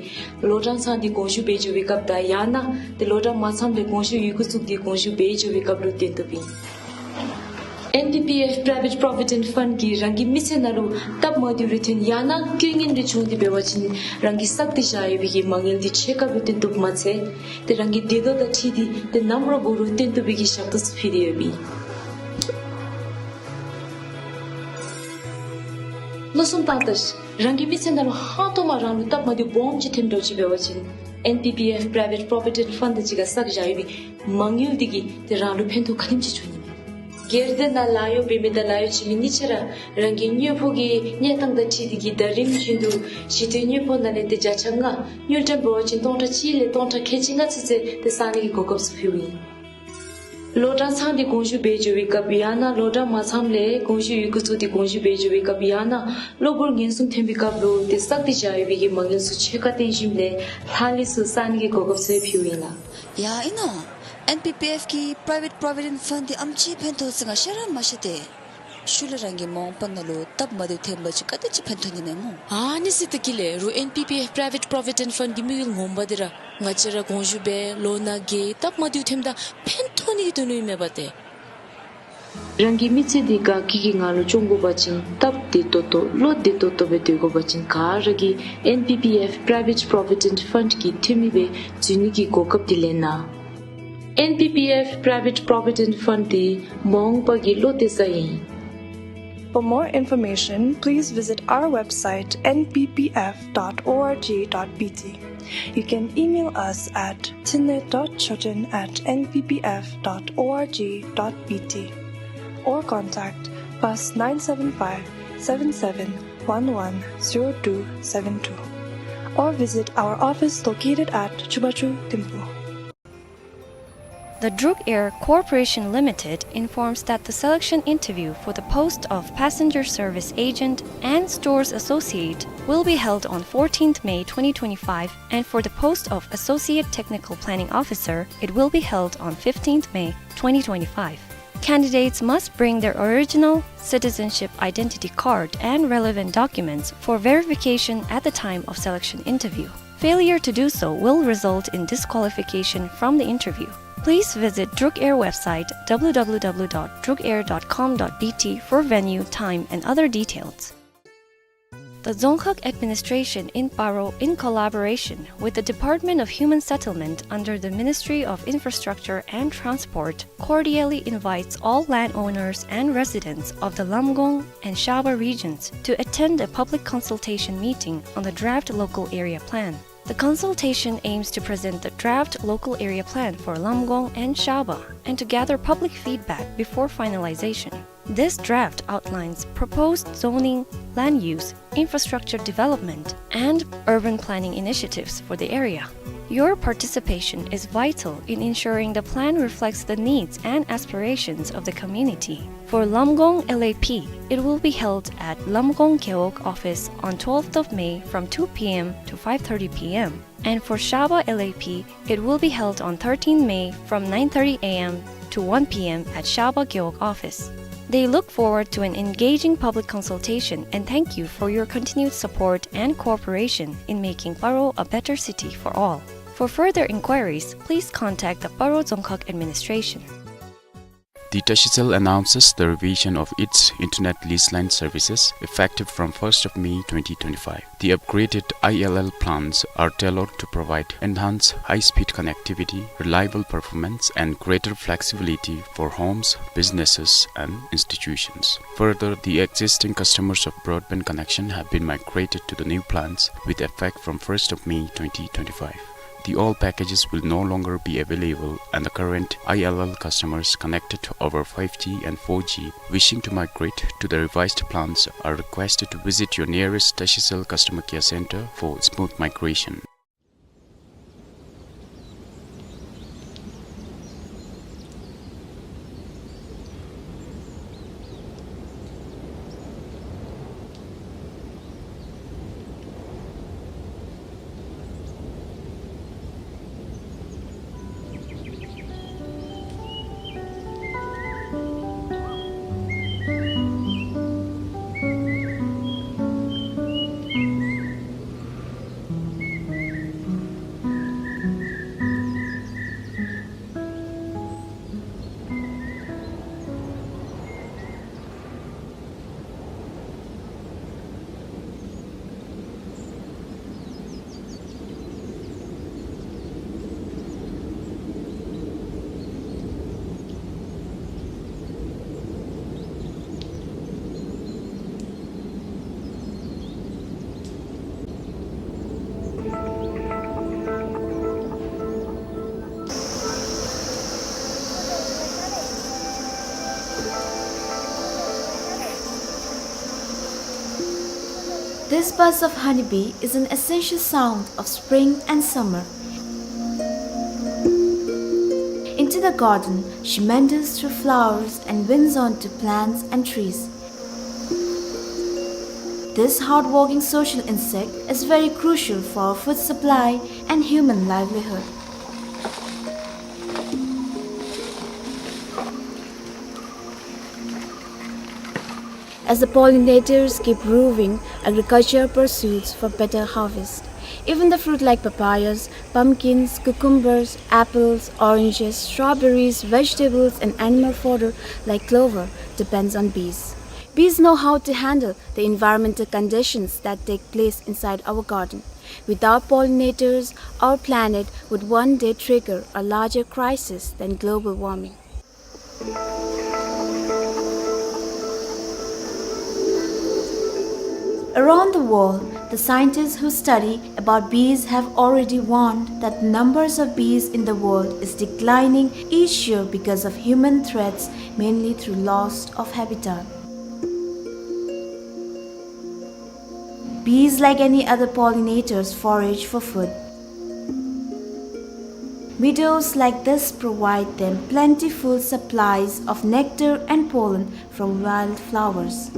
ལོ་གྲངས་ཚང་འདི་དགོངས་ཞུ་འབད་འགྱོ་བའི་སྐབས་དང་ཡང་ན་ཏེ་ལོ་གྲངས་མ་ཚངམ་ལས་དགོངས་ཞུ་ཡི་གུ་བཙུགས་ཏེ་དགོངས་ཞུ་འབད་འགྱོ་བའི་སྐབས་ལུ་བཏོན་བཏུབ་ཨིན། ཨེན་པི་པི་ཨེཕ་པྲའི་ཝེཊ་པྲོ་བི་ཌེནཊ་ཕཱནཌ་གིས་རང་གི་མི་ཚེ་ནང་ལུ་སྟབས་མ་བདེཝ་རེ་ཐོན་ཡང་ན་དཀའ་ངལ་རེ་བྱུང་སྟེ་འབད་བ་ཅིན་རང་གིས་བསགས་ཏེ་བཞག་ཡོད་པའི་གི་མ་དངུལ་འདི་ཕྱེད་ཀ་ལུ་བཏོན་བཏུབ་མ་ཚད་ཏེ་རང་གི་བདེ་ཏོག་དང་འཁྲིལ་ཏེ་ཏེ་ནམ་ར་འབད་རུང་བཏོན་བཏུབ་པའི་གི་ཞབས་ཏོག་ཚུ་ཕུལ་ཏེ་ཡོདཔ་ཨིན། མནོ་བསམ་བཏང་ད་ཤིག། རང་གི་མི་ཚེ་ནང་ལུ་ཧང་སྟོང་མ་རང་ལུ་སྟབས་མ་བདེཝ་སྦོམ་ཅིག་ཐོནམ་འདྲཝ་ཅིག་འབད་བ་ཅིན་ཨེན་པི་པི་ཨེཕ་པྲའི་ཝེཊ་པྲོ་བི་ཌེནཊ་ཕཱནཌ་དང་གཅིག་ཁར་བསགས་བཞག་ཡོད་པའི་མ་དངུལ་འདི་གིས་ཏེ་རང་ལུ་ཕན་ཐོགས་ག་དེམ་ཅིག་འབྱུང་ནི་མས། སྒེར་སྡེ་ནང་ལཱ་གཡོག་འབད་མི་དང་ལཱ་གཡོག་བྱིན་མི་གཉིས་ཆ་ར་རང་གི་དངུལ་ཕོགས་ཀྱི་གནས་སྟངས་དང་འཁྲིལ་ཏེ་གིས་ཟླ་རིམ་བཞིན་དུ་ཞི་དུལ་དངུལ་ཕོགས་ནང་ལས་ཏེ་བརྒྱ་ཆ་ལྔ་དངུལ་ཀྲམ་འབད་བ་ཅིན་སྟོང་ཕྲག་གཅིག་ལས་སྟོང་ཕྲག་ཁལ་གཅིག་ལྔ་ཚུན་ཚོད་ཏེ་བསག་ནི་གི་གོ་སྐབས་ཚུ་ཕུལཝ་ཨིན། ལོ་གྲངས་ཚང་འདི་དགོངས་ཞུ་འབད་འགྱོ་བའི་སྐབས་ཡང་ན་ལོ་གྲངས་མ་ཚངམ་ལས་དགོངས་ཞུ་ཡི་གུ་བཙུགས་ཏེ་དགོངས་ཞུ་འབད་འགྱོ་བའི་སྐབས་ཡང་ན་གློ་བུར་ངན་སོང་ཐོན་པའི་སྐབས་ལུ་ཏེ་བསགས་ཏེ་བཞག་ཡོད་པའི་གི་མ་དངུལ་ཚུ་ཕྱེད་ཀ་བཏོན་ཞིནམ་ལས་ལྷག་ལུས་ཚུ་བསག་ནི་གི་གོ་སྐབས་ཚུ་ཕུལཝ་ཨིན་ལགས། ཡ་ཨིན་ན། ཨེན་པི་པི་ཨེཕ་གི་པྲའི་ཝེཊ་པྲོ་བི་ཌེནཊ་ཕཱནཌ་འདི་ཨེམ་ཅིག་ཕན་ཐོགས་ཟེར་ང་ཤེས་ར་མ་ཤེས་ཏེ། ཤུལ་ལས་རང་གི་མ་འོངས་པ་ནང་ལུ་སྟབས་མ་བདེཝ་ཐོནམ་ཅིག་ག་དེ་ཅིག་ཕན་ཐོགས་ནི་མས་སྨོ། ཨ་ནི་ཟེར་ད་གི་ལས་རུང་ཨེན་པི་པི་ཨེཕ་པྲའི་ཝེཊ་པྲོ་བི་ཌེནཊ་ཕཱནཌ་གི་དམིགས་ཡུལ་ངོ་མ་འདི་ར་ང་བཅས་ར་དགོངས་ཞུ་འབད་ལོ་ན་རྒས་སྟབས་མ་བདེཝ་ཐོནམ་ད་ཕན་ཐོགས་ནི་གི་དོན་ལུ་ཨིན་མས་པ་ཏེ། རང་གི་མི་ཚེ་འདི་དགའ་སྐྱིད་ཀྱི་ངང་ལུ་སྐྱོང་དགོ་པ་ཅིན་སྟབས་བདེ་ཏོག་ཏོ་བློ་བདེ་ཏོག་ཏོ་སྦེ་སྡོད་དགོ་པ་ཅིན་ག་ར་གིས་N P P F Private Provident Fund གི་འཐུས་མི་སྦེ་འཛུལ་ནི་གི་གོ་སྐབས་འདི་ལེན་གནང་། N P P F Private Provident Fund འདི་མ་འོངས་པ་གི་བློ་གཏད་ས་ཨིན། For more information, please visit our website N P P F dot org dot B T. You can email us at tinle dot choten at N P P F dot org dot B T or contact plus nine seven five, seven seven one one, zero two seven two or visit our office located at Chubachu Thimphu. The Druk Air Corporation Limited informs that the selection interview for the post of Passenger Service Agent and Stores Associate will be held on fourteenth May twenty twenty-five, and for the post of Associate Technical Planning Officer, it will be held on fifteenth May twenty twenty-five. Candidates must bring their original citizenship identity card and relevant documents for verification at the time of selection interview. Failure to do so will result in disqualification from the interview. Please visit Druk Air website W W W dot druk air dot com dot B T for venue, time, and other details. The Dzongkhag Administration in Paro, in collaboration with the Department of Human Settlement under the Ministry of Infrastructure and Transport, cordially invites all landowners and residents of the Lamgong and Shaba regions to attend a public consultation meeting on the draft local area plan. The consultation aims to present the draft local area plan for Lamgong and Shaba and to gather public feedback before finalization. This draft outlines proposed zoning, land use, infrastructure development, and urban planning initiatives for the area. Your participation is vital in ensuring the plan reflects the needs and aspirations of the community. For Lamgong L A P, it will be held at Lamgong Gewog office on twelfth of May from two P M to five thirty P M. And for Shaba L A P, it will be held on thirteenth May from nine thirty A M to one P M at Shaba Gewog office. They look forward to an engaging public consultation and thank you for your continued support and cooperation in making Paro a better city for all. For further inquiries, please contact the Paro Dzongkhag Administration. The Tashicel announces the revision of its internet lease line services effective from first of May twenty twenty-five. The upgraded I L L plans are tailored to provide enhanced high-speed connectivity, reliable performance, and greater flexibility for homes, businesses, and institutions. Further, the existing customers of broadband connection have been migrated to the new plans with effect from first of May twenty twenty-five. The old packages will no longer be available, and the current I L L customers connected over five G and four G wishing to migrate to the revised plans are requested to visit your nearest Tashicel customer care center for smooth migration. This buzz of honeybee is an essential sound of spring and summer. Into the garden, she meanders through flowers and winds onto plants and trees. This hard-working social insect is very crucial for our food supply and human livelihood. As the pollinators keep roving, agriculture pursues for better harvest. Even the fruit like papayas, pumpkins, cucumbers, apples, oranges, strawberries, vegetables, and animal fodder like clover depends on bees. Bees know how to handle the environmental conditions that take place inside our garden. Without pollinators, our planet would one day trigger a larger crisis than global warming. Around the world, the scientists who study about bees have already warned that the numbers of bees in the world is declining each year because of human threats, mainly through loss of habitat. Bees, like any other pollinators, forage for food. Meadows like this provide them plentiful supplies of nectar and pollen from wildflowers.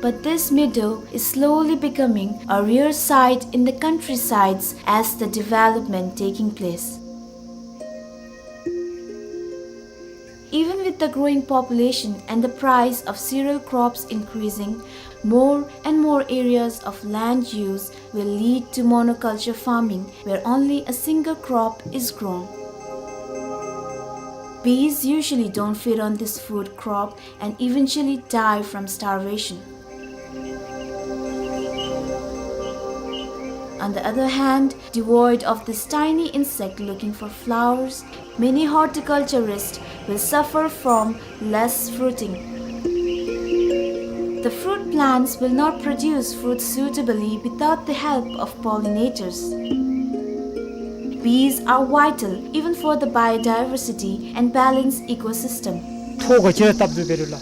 But this meadow is slowly becoming a rare sight in the countrysides as the development taking place. Even with the growing population and the price of cereal crops increasing, more and more areas of land use will lead to monoculture farming, where only a single crop is grown. Bees usually don't feed on this food crop and eventually die from starvation. On the other hand, devoid of this tiny insect looking for flowers, many horticulturists will suffer from less fruiting. The fruit plants will not produce fruit suitably without the help of pollinators. Bees are vital even for the biodiversity and balanced ecosystem. ཐོག་ག་ཅི་ར་བཏབ་དུ་བེ་རུ་ལ།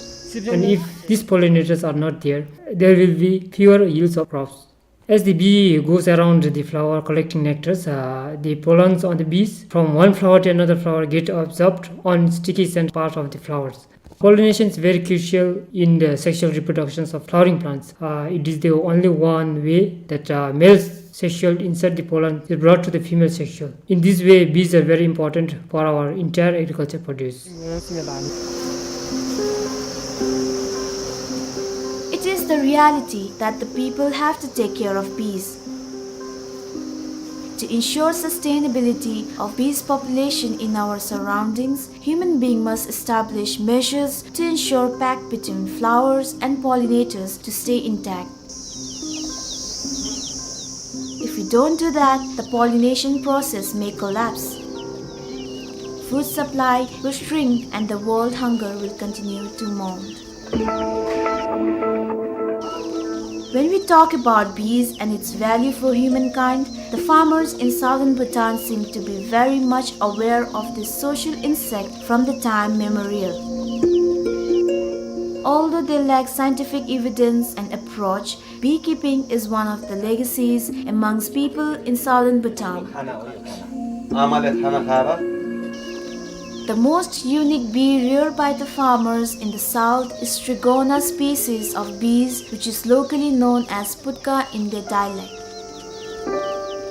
And if these pollinators are not there, there will be fewer yields of crops. As the bee goes around the flower collecting nectars, uh, the pollens on the bees from one flower to another flower get absorbed on sticky scent part of the flowers. Pollination is very crucial in the sexual reproductions of flowering plants. Uh, it is the only one way that, uh, male sexual insert the pollen is brought to the female sexual. In this way, bees are very important for our entire agriculture produce. It is the reality that the people have to take care of bees. To ensure sustainability of bees population in our surroundings, human being must establish measures to ensure pact between flowers and pollinators to stay intact. If we don't do that, the pollination process may collapse. Food supply will shrink and the world hunger will continue to mount. When we talk about bees and its value for humankind, the farmers in southern Bhutan seem to be very much aware of this social insect from the time memorial. Although they lack scientific evidence and approach, beekeeping is one of the legacies amongst people in southern Bhutan. The most unique bee reared by the farmers in the south is Trigona species of bees, which is locally known as putka in their dialect.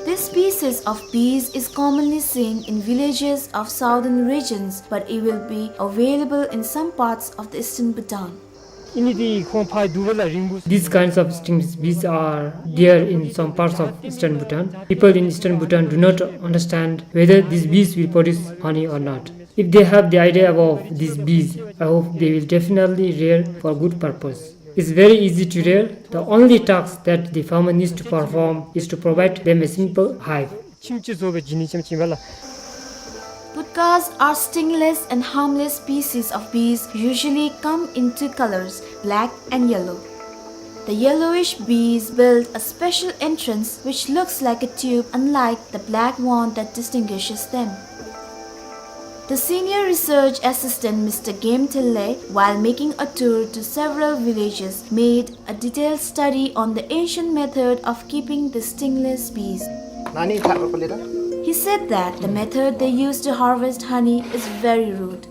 This species of bees is commonly seen in villages of southern regions, but it will be available in some parts of the eastern Bhutan. These kinds of stingless bees are there in some parts of eastern Bhutan. People in eastern Bhutan do not understand whether these bees will produce honey or not. If they have the idea about these bees, I hope they will definitely rear for good purpose. It's very easy to rear. The only task that the farmer needs to perform is to provide them a simple hive. Putkas are stingless and harmless species of bees, usually come in two colors, black and yellow. The yellowish bees build a special entrance which looks like a tube, unlike the black one that distinguishes them. The senior research assistant, Mister Game Thille, while making a tour to several villages, made a detailed study on the ancient method of keeping the stingless bees. He said that the method they use to harvest honey is very rude.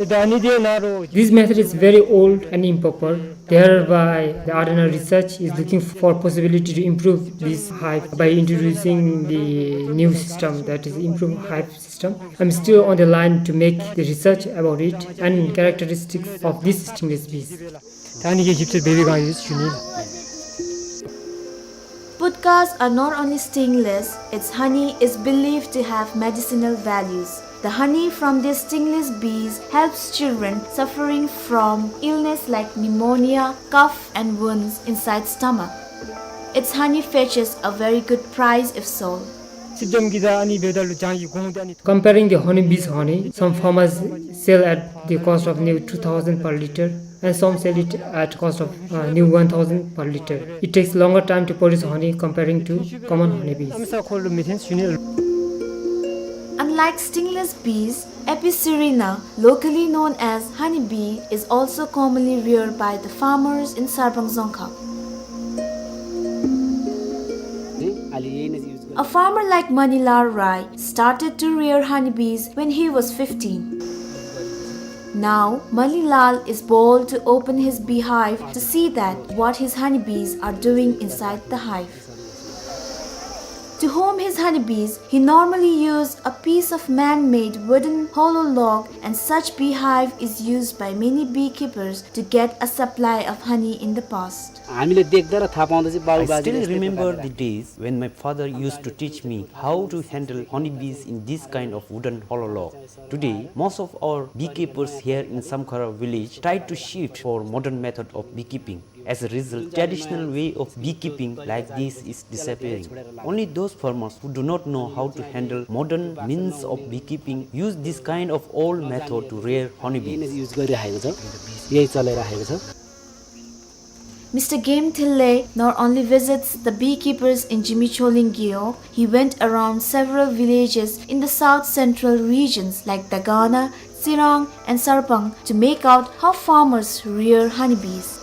This method is very old and improper. Thereby, the Adana research is looking for possibility to improve this hive by introducing the new system, that is, improved hive system. I'm still on the line to make the research about it and characteristics of these stingless bees. Put Cicadas are not only stingless, its honey is believed to have medicinal values. The honey from these stingless bees helps children suffering from illness like pneumonia, cough, and wounds inside stomach. Its honey fetches a very good price if sold. ཅིག་འཇམ་གི་ད་ཨ་ནི་འབདཝ་ད་ལུ་ལྗང་གི་གོང་དེ་ཨ་ནི། Comparing the honeybee's honey, some farmers sell at the cost of near two thousand per liter, and some sell it at cost of, uh, near one thousand per liter. It takes longer time to produce honey comparing to common honeybees. Unlike stingless bees, Apis cerana, locally known as honeybee, is also commonly reared by the farmers in Sarpang Dzongkha. A farmer like Manilal Rai started to rear honeybees when he was fifteen. Now, Manilal is bold to open his beehive to see that what his honeybees are doing inside the hive. To home his honeybees, he normally used a piece of man-made wooden hollow log, and such beehive is used by many beekeepers to get a supply of honey in the past. हामीले देख्दा र थाहा पाउँदा चाहिँ बाबु I बाजेले still यस्तै remember प्रकारले the days when my father used to teach me how to handle honeybees in this kind of wooden hollow log. Today, most of our beekeepers here in Samkhara village try to shift for modern method of beekeeping. As a result, traditional way of beekeeping like this is disappearing. Only those farmers who do not know how to handle modern means of beekeeping use this kind of old method to rear honeybees. यही नै युज गरिराखेको छ, यही चलाइराखेको छ। Mister Game Thille not only visits the beekeepers in Zimichholing Gewog, he went around several villages in the south central regions like Dagana, Tsirang, and Sarpang to make out how farmers rear honeybees.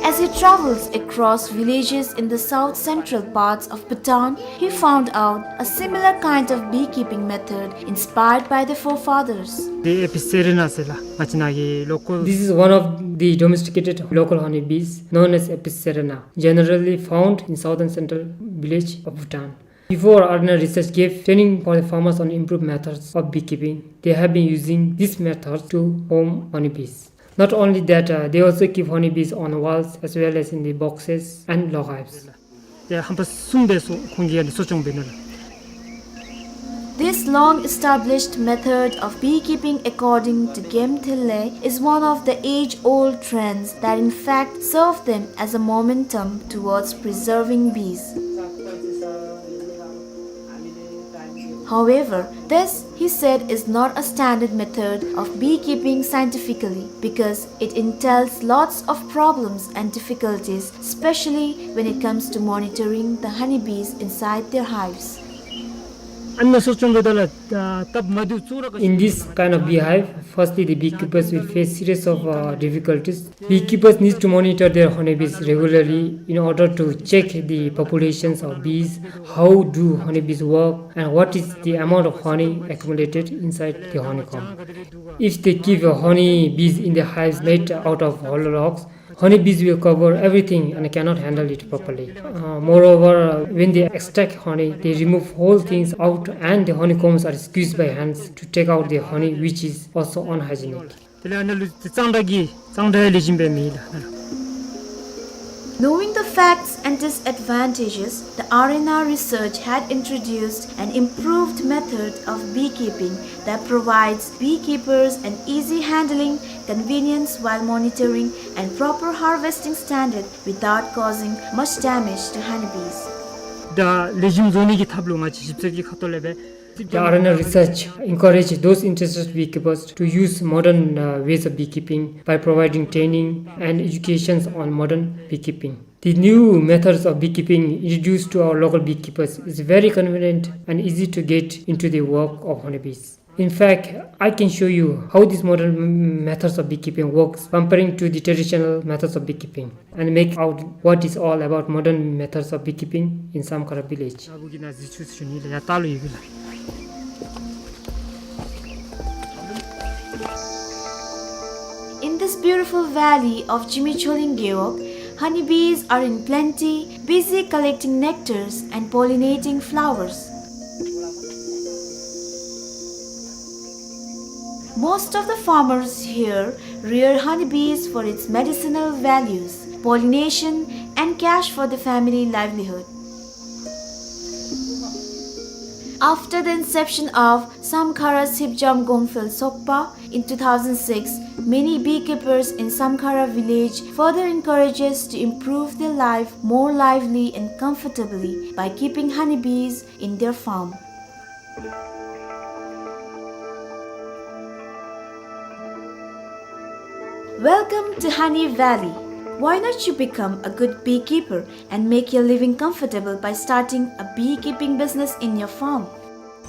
As he travels across villages in the south central parts of Bhutan, he found out a similar kind of beekeeping method inspired by the forefathers. འདི་ཨེ་པི་སེ་རི་ན་ཟེར་ལགས། ང་བཅས་ནཱ་གི་local. This is one of the domesticated local honeybees known as Apis cerana, generally found in southern central village of Bhutan. Before, R N R Research gave training for the farmers on improved methods of beekeeping, they have been using this method to home honeybees. Not only that, uh, they also keep honeybees on walls as well as in the boxes and log hives. ཡ་ཧམ་པ་གསུམ་སྦེ་གསོ་ཁོང་གིས་ཡ་ནི་གསོ་སྐྱོང་འབད་ནུག་ལགས། This long-established method of beekeeping, according to Game Thille, is one of the age-old trends that in fact serve them as a momentum towards preserving bees. However, this, he said, is not a standard method of beekeeping scientifically because it entails lots of problems and difficulties, especially when it comes to monitoring the honeybees inside their hives. ཨ་ནི་གསོ་སྐྱོང་འབདཝ་ད་ལུ་ད་སྟབས་མ་བདེཝ་ཚུ་ར། In this kind of beehive, firstly the beekeepers will face series of, uh, difficulties. Beekeepers need to monitor their honeybees regularly in order to check the populations of bees, how do honeybees work, and what is the amount of honey accumulated inside the honeycomb. If they keep, uh, honeybees in the hives made out of hollow logs, honeybees will cover everything and cannot handle it properly. Uh, moreover, uh, when they extract honey, they remove whole things out and the honeycombs are squeezed by hands to take out the honey, which is also unhygienic. དེ་ལས་ཨ་ནཱ་ལུ་གཙང་སྦྲ་གི་གཙང་སྦྲ་ལེགས་ཤོམ་སྦེ་མེད་ལགས། Knowing the facts and disadvantages, the R N R Research had introduced an improved method of beekeeping that provides beekeepers an easy handling, convenience while monitoring, and proper harvesting standard without causing much damage to honeybees. ད་ལེགས་ཤོམ་བཟོ་ནི་གི་ཐབས་ལུ་ང་བཅས་ཞིབ་འཚོལ་གྱི་ཁ་ཐུག་ལས་སྦེ། The R N R Research encourage those interested beekeepers to use modern, uh, ways of beekeeping by providing training and educations on modern beekeeping. The new methods of beekeeping introduced to our local beekeepers is very convenient and easy to get into the work of honeybees. In fact, I can show you how these modern m-, methods of beekeeping works comparing to the traditional methods of beekeeping and make out what is all about modern methods of beekeeping in Samkhara village. In this beautiful valley of Zimichholing Gewog, honeybees are in plenty, busy collecting nectars and pollinating flowers. Most of the farmers here rear honeybees for its medicinal values, pollination, and cash for the family livelihood. After the inception of Samkhara Sipjam Gongphel Sokpa in two thousand six, many beekeepers in Samkhara village further encourages to improve their life more lively and comfortably by keeping honeybees in their farm. Welcome to Honey Valley. Why not you become a good beekeeper and make your living comfortable by starting a beekeeping business in your farm?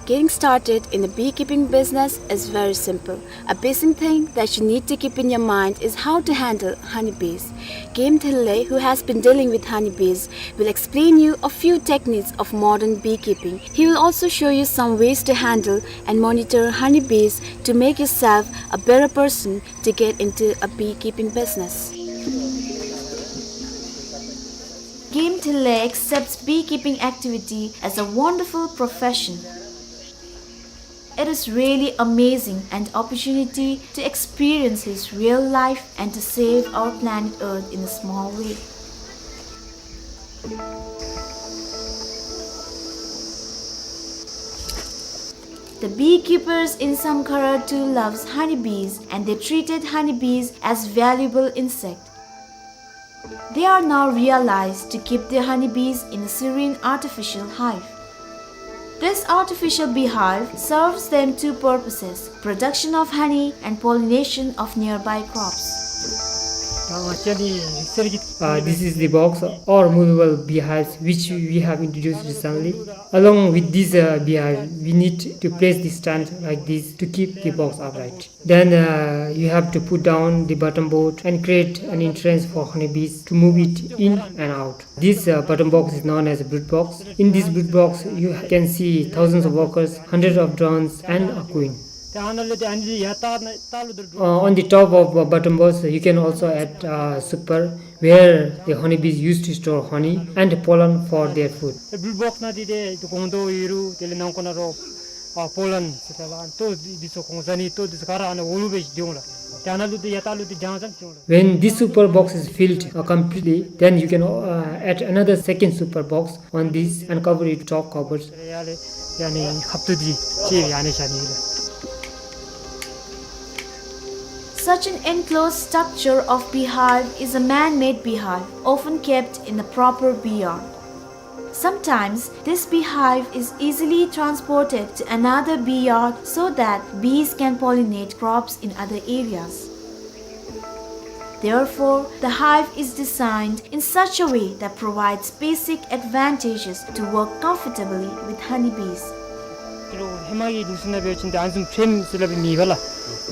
Getting started in the beekeeping business is very simple. A basic thing that you need to keep in your mind is how to handle honeybees. Game Thille, who has been dealing with honeybees, will explain you a few techniques of modern beekeeping. He will also show you some ways to handle and monitor honeybees to make yourself a better person to get into a beekeeping business. Game Thille accepts beekeeping activity as a wonderful profession. It is really amazing an opportunity to experience his real life and to save our planet Earth in a small way. The beekeepers in Samkhara too loves honeybees, and they treated honeybees as valuable insect. They are now realized to keep their honeybees in a serene artificial hive. This artificial beehive serves them two purposes, production of honey and pollination of nearby crops. Uh, this is the box or movable beehives which we have introduced recently. Along with this, uh, beehive, we need to place the stand like this to keep the box upright. Then, uh, you have to put down the bottom board and create an entrance for honeybees to move it in and out. This, uh, bottom box is known as a brood box. In this brood box, you can see thousands of workers, hundreds of drones, and a queen. Uh, on the top of, uh, bottom box, you can also add, uh, super, where the honeybees used to store honey and pollen for their food. ཨེ་བུལ་བོགས་ནང་འདི་ཏེ་ཏེ་སྒོང་རྡོག་ཡོད་རུང་དེ་ལས་ནང་ཁོག་ནང་རོ་ཨ་པོ་ལན་ཟེར་ཏེ་ལགས། ལྟོ་འདི་ཚུ་གོང་ཟ་ནི་ལྟོ་འདི་ཚུ་ག་ར་ཨ་ནཱ་འོག་ལུ་སྦེ་འགྱོ་འོང་ལགས། ཏེ་ཨ་ནཱ་ལུ་ཏེ་ཡར་ལྟག་ལུ་ཏེ་རྒྱང་ཙམ་འགྱོ་འོང་ལགས། When this super box is filled, uh, completely, then you can, uh, add another second super box on this and cover it top covers. ཡ་ལས་ཡ་ནི་ཁབ་ཏུ་འདི་ཅིག་ཡ་ནི་བཞག་ནི་ལགས། Such an enclosed structure of beehive is a man-made beehive, often kept in a proper bee yard. Sometimes, this beehive is easily transported to another bee yard so that bees can pollinate crops in other areas. Therefore, the hive is designed in such a way that provides basic advantages to work comfortably with honeybees. ཧེ་མ་གི་ནུས་ན་འབད་བ་ཅིན་ཨ་ནི་བཟུམ་ཕྲེམ་ཟེར་སླབ་མེད་པ་ལགས།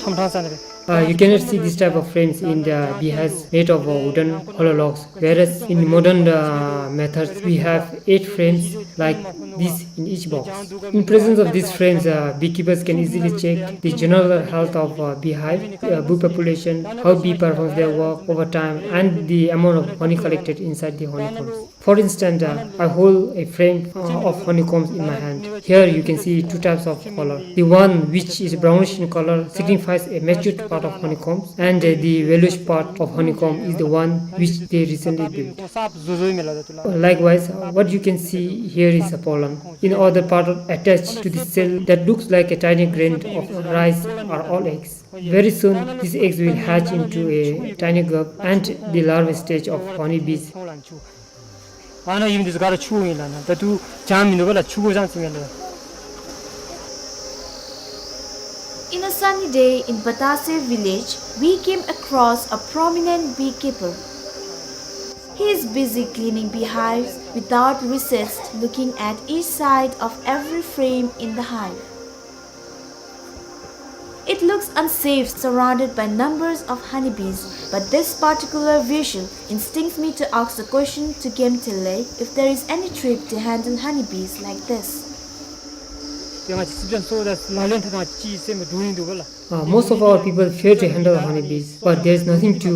ཐོམ་ཐང་ས་ནང་སྦེ། Uh, you cannot see this type of frames in the beehives made of, uh, wooden hollow logs, whereas in modern, uh, methods we have eight frames like this in each box. In presence of these frames, uh, beekeepers can easily check the general health of, uh, beehive, uh, bee population, how bee performs their work over time, and the amount of honey collected inside the honeycombs. For instance, uh, I hold a frame, uh, of honeycombs in my hand. Here you can see two types of color. The one which is brownish in color signifies a matured part of honeycombs, and, uh, the yellowish part of honeycomb is the one which they recently built. Likewise, uh, what you can see here is a pollen. In other part of, attached to the cell that looks like a tiny grain of rice are all eggs. Very soon, these eggs will hatch into a tiny grub and the larval stage of honeybees. ཨ་ནཱ་ཨིན་འདི་ཚུ་ག་ར་ཆུ་ཨིན་ལགས། ཨ་ནཱ་ད་ལྟོ་ཇ་མིན་འདུག་པ་ལགས། ཆུ་གོ་ཟང་ཟིང་ཨིན་ལགས། In a sunny day in Batase village, we came across a prominent beekeeper. He is busy cleaning beehives without recess, looking at each side of every frame in the hive. It looks unsafe surrounded by numbers of honeybees, but this particular visual instincts me to ask the question to Game Thille if there is any trick to handle honeybees like this. ཡང་ཅི་སི་ཇན་སོ་ད་ལ་ལན་ཐ་ཐང་ཅི་སེམས་འདུག་ཨིན་འདུག་པ་ལགས། Uh, most of our people fear to handle honeybees, but there is nothing to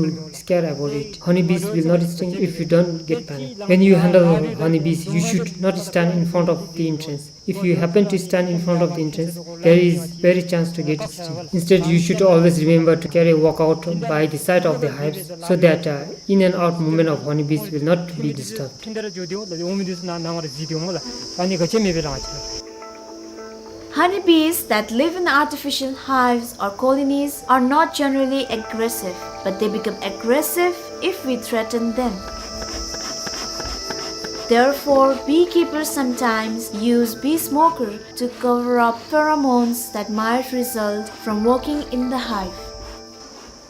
care about it. Honeybees will not sting if you don't get panic. When you handle honeybees, you should not stand in front of the entrance. If you happen to stand in front of the entrance, there is very chance to get stung. Instead, you should always remember to carry a walkout by the side of the hives so that, uh, in and out movement of honeybees will not be disturbed. Honeybees that live in artificial hives or colonies are not generally aggressive, but they become aggressive if we threaten them. Therefore, beekeepers sometimes use bee smoker to cover up pheromones that might result from working in the hive.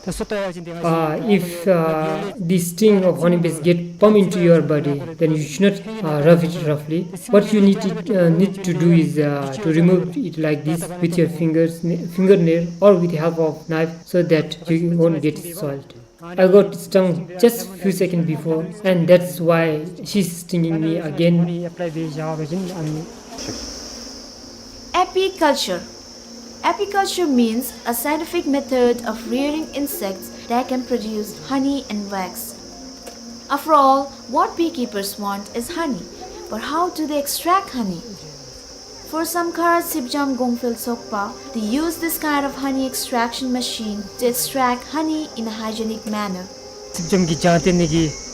Uh, if, uh, the sting of honeybees get pump into your body, then you should not, uh, rub it roughly. What you need to, uh, need to do is, uh, to remove it like this with your fingers, fingernail, or with the help of knife, so that you won't get soiled. I got stung just few seconds before, and that's why she's stinging me again. Apiculture. Apiculture means a scientific method of rearing insects that can produce honey and wax. After all, what beekeepers want is honey, but how do they extract honey? For Samkhara Sipjam Gongphel Sokpa, they use this kind of honey extraction machine to extract honey in a hygienic manner.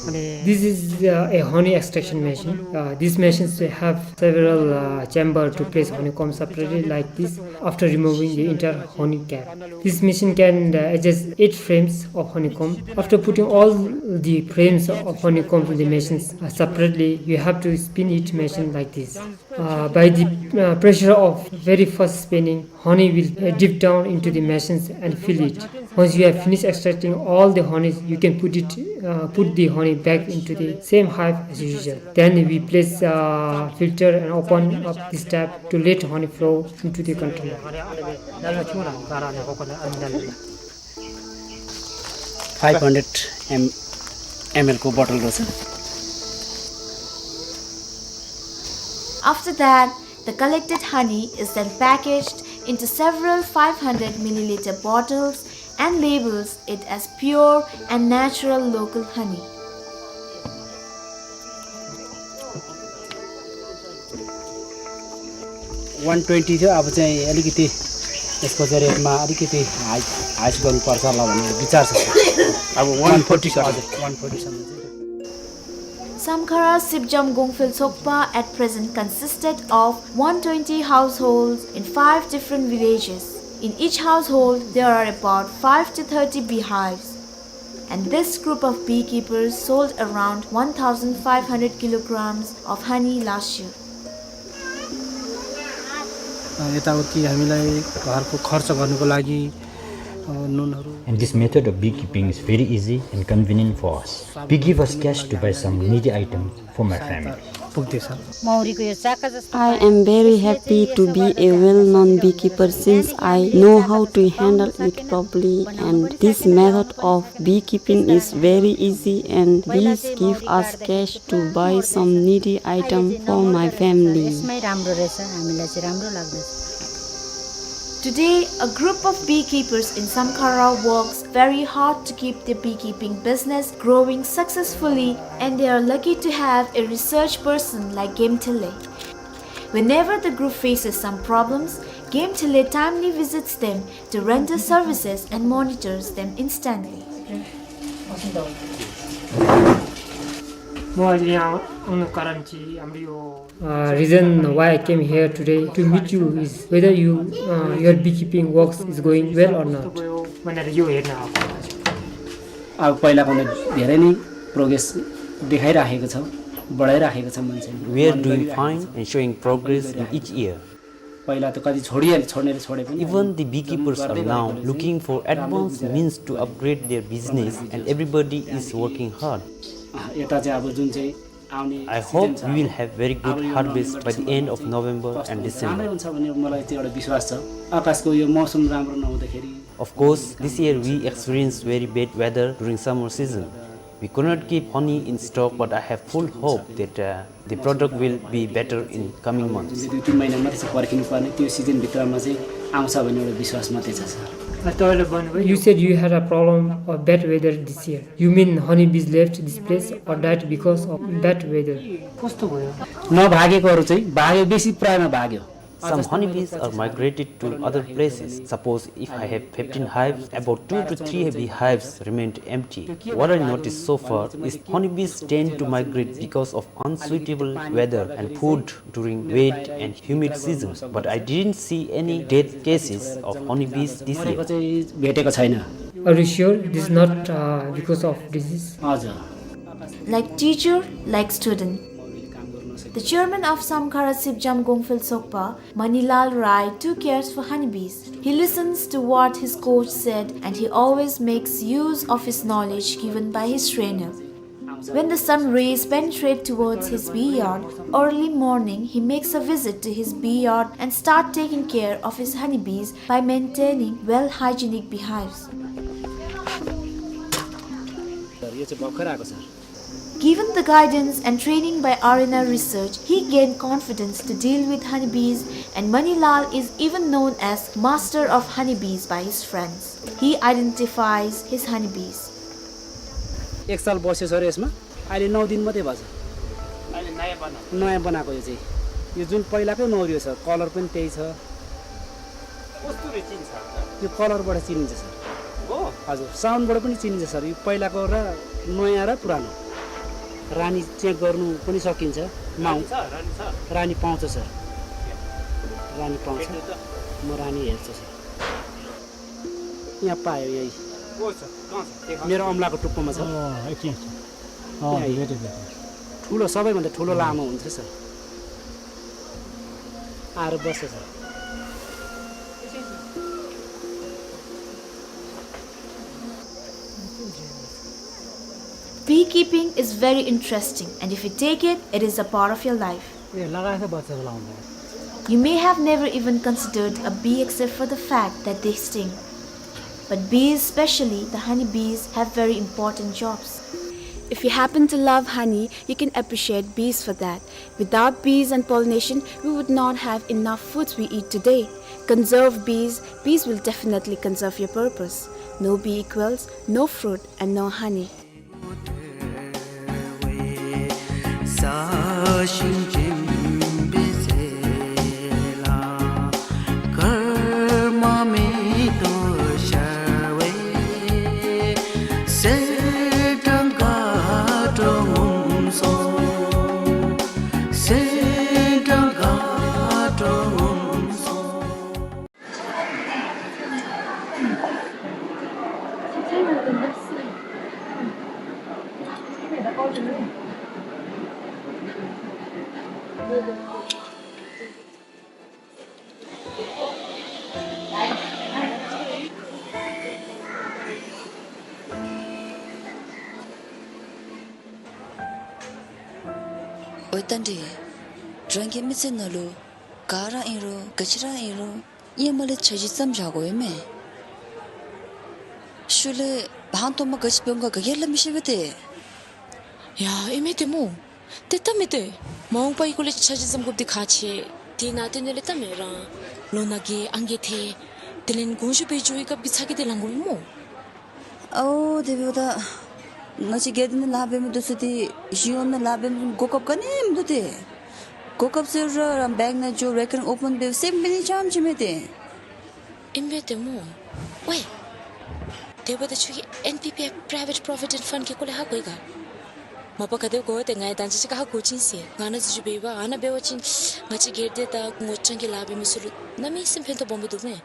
This is, uh, a honey extraction machine. Uh, these machines have several, uh, chamber to place honeycomb separately like this after removing the entire honey cap. This machine can, uh, adjust eight frames of honeycomb. After putting all the frames of honeycomb in the machines, uh, separately, you have to spin it machine like this. Uh, by the, uh, pressure of very fast spinning, honey will, uh, drip down into the machines and fill it. Once you have finished extracting all the honey, you can put it, uh, put the honey back into the same hive as usual. Then we place, uh, filter and open up this tap to let honey flow into the container. Five hundred M-, M L को bottle रहेछ। After that, the collected honey is then packaged into several five hundred milliliter bottles and labels it as pure and natural local honey. One twenty थियो, अब चाहिँ अलिकति यसको चाहिँ rate मा अलिकति high, high गर्नुपर्छ होला भन्ने विचार छ। अब one forty सर। हजुर, one forty सम्म चाहिँ। Samkhara Sipjam Gongphel Sokpa at present consisted of one twenty households in five different villages. In each household, there are about five to thirty beehives. And this group of beekeepers sold around one thousand five hundred kilograms of honey last year. अ, यताउति हामीलाई घरको खर्च गर्नको लागि, अ, नुनहरू। And this method of beekeeping is very easy and convenient for us. We give us cash to buy some needy items for my family. पुग्दैछ। मौरीको यो चाका जस्तो I am very happy to be a well-known beekeeper since I know how to handle it properly, and this method of beekeeping is very easy and this give us cash to buy some needy item for my family. यसमै राम्रो रहेछ, हामीलाई चाहिँ राम्रो लाग्दछ। Today, a group of beekeepers in Samkhara works very hard to keep their beekeeping business growing successfully, and they are lucky to have a research person like Game Thille. Whenever the group faces some problems, Game Thille timely visits them to render services and monitors them instantly. म अहिले यहाँ आउनु कारण चाहिँ हाम्रो यो Uh, reason why I came here today to meet you is whether you, uh, your beekeeping works is going well or not. अब पहिलाको भन्दा धेरै नै progress देखाइराखेको छ, बढाइराखेको छ मान्छेले। We are doing fine and showing progress in each year. पहिला त कति छोडिहाले, छोड्नेले छोडे पनि। Even the beekeepers are now looking for advanced means to upgrade their business and everybody is working hard. अँ, यता चाहिँ अब जुन चाहिँ आउने season छ, I hope we will have very good harvest by the end of November and December. राम्रै हुन्छ भन्ने मलाई त्यो एउटा विश्वास छ। आकाशको यो मौसम राम्रो नहुँदाखेरि। Of course, this year we experienced very bad weather during summer season. We could not keep honey in stock, but I have full hope that, uh, the product will be better in coming months. जुन चाहिँ दुई तिन महिना मात्रै छ पर्खिनु पर्ने, त्यो season भित्रमा चाहिँ आउँछ भन्ने एउटा विश्वास मात्रै छ, sir. You said you had a problem of bad weather this year. You mean honeybees left this place or died because of bad weather? कस्तो भयो? नभागेकोहरू चाहिँ भाग्यो, बेसी प्रायमा भाग्यो। Some honeybees are migrated to other places. Suppose if I have fifteen hives, about two to three beehives remained empty. What I noticed so far is honeybees tend to migrate because of unsuitable weather and food during wet and humid seasons, but I didn't see any death cases of honeybees this year. चाहिँ भेटेको छैन। Are you sure this is not, uh, because of disease? हजुर। Like teacher, like student. The chairman of Samkhara Sipjam Gongphel Sokpa, Manilal Rai, too cares for honeybees. He listens to what his coach said and he always makes use of his knowledge given by his trainer. When the sun rays penetrate towards his bee yard, early morning he makes a visit to his bee yard and start taking care of his honeybees by maintaining well hygienic beehives. Sir, यो चाहिँ भर्खर आएको, sir. Given the guidance and training by R N R Research, he gained confidence to deal with honeybees, and Manilal is even known as master of honeybees by his friends. He identifies his honeybees. एक साल बस्यो सर यसमा, अहिले नौ दिन मात्रै भएको छ। अहिले नयाँ बनाएको। नयाँ बनाएको यो चाहिँ। यो जुन पहिलाकै मौरी हो सर, कलर पनि त्यही छ। कस्तो रे चिन्छ? यो कलरबाट चिनिन्छ सर। हो? हजुर, साउन्डबाट पनि चिनिन्छ सर। यो पहिलाको र नयाँ र पुरानो। रानी चेक गर्नु पनि सकिन्छ। माउ। रानी छ, रानी छ। रानी पाउँछ सर। रानी पाउँछ। भेट्नु त। म रानी हेर्छु सर। यहाँ पायो यही। को छ? कहाँ छ? देखाउनु। मेरो औँलाको टुप्पोमा छ। अँ, यति छ। अँ, यही। भेटेँ, भेटेँ। ठुलो, सबैभन्दा ठुलो लामो हुन्छ सर। आएर बस्छ sir. Beekeeping is very interesting, and if you take it, it is a part of your life. ए, लगाएछ बच्चा लाउँदा। You may have never even considered a bee except for the fact that they sting. But bees, especially the honeybees, have very important jobs. If you happen to love honey, you can appreciate bees for that. Without bees and pollination, we would not have enough foods we eat today. Conserve bees, bees will definitely conserve your purpose. No bee equals no fruit and no honey. ཨོ་ད་འདི་རང་གི་མི་ཚེ་ནང་ལུ་ག་ར་ཨིན་རུང་ག་ཅི་ར་ཨིན་རུང་ཧེ་མ་ལས་འཆར་གཞི་བརྩམ་བཞག་དགོ་ཡོད་མས། ཤུལ་ལས་ཧང་སྟོང་མ་ག་ཅི་འབད་འོང་ག་ག་གིས་སླབ་མི་ཤེས་པས་ཏེ། ཡ་ཨིན་མས་ཏེ་སྨོ། ཏེ་ད་མི་ཏེ་མ་འོངས་པའི་སྐོར་ལས་འཆར་གཞི་བརྩམ་དགོཔ་འདི་ཁག་ཆེ། དེ་ནང་དོན་ལས་ད་མི་རང་ལོ་ན་རྒས་ཨང་རྒས་ཐལ། དེ་ལས་དགོངས་ཞུ་འབད་འགྱོ་བའི་སྐབས་ཀྱི་ཚ་གྱང་འདི་ལང་དགོ་པས་སྨོ། ཨོ་དེ་འབདཝ་ད་ང་བཅས་སྒེར་སྡེ་ནང་ལཱ་འབད་མི་འདི་ཚུ་ཏེ་གཞུང་གཡོག་ནང་ལཱ་འབད་མི་གོ་སྐབས་ག་ནི་མིན་འདུག་ཏེ། གོ་སྐབས་ཟེར་རུང་ར་བེངཀ་ནང་འགྱོ་རེ་ཀརིང་ཨོ་པཱན་འབད་སེམས་འབད་ནི་ཙམ་ཅིག་མས་ཏེ། ཨིན་པས་ཏེ་སྨོ། ཝའེ། དེ་འབདཝ་ད་ཁྱོད་ཀྱིས་ཨེན་པི་པི་ཨེཕ་Private Provident Fund གི་སྐོར་ལས་ཧ་གོ་ཡི་ག། མ་པ་ག་དེ་གོ་སྟེ་ང་ཡང་ད་ཅི་ཅིག་ཧ་གོ་ཅི་ཟེར། ང་ནཱ་འཛུལ་ཞུགས་འབད་བ་ཨ་ནཱ་འབད་བ་ཅིན་ང་བཅས་སྒེར་སྡེ་དང་ངོ་རྐྱང་གི་ལཱ་འབད་མི་ཚུ་ལུ་གནམ་མེད་ས་མེད་ཕན་ཐོགས་སྦོམ་སྦེ་འདུག་མས།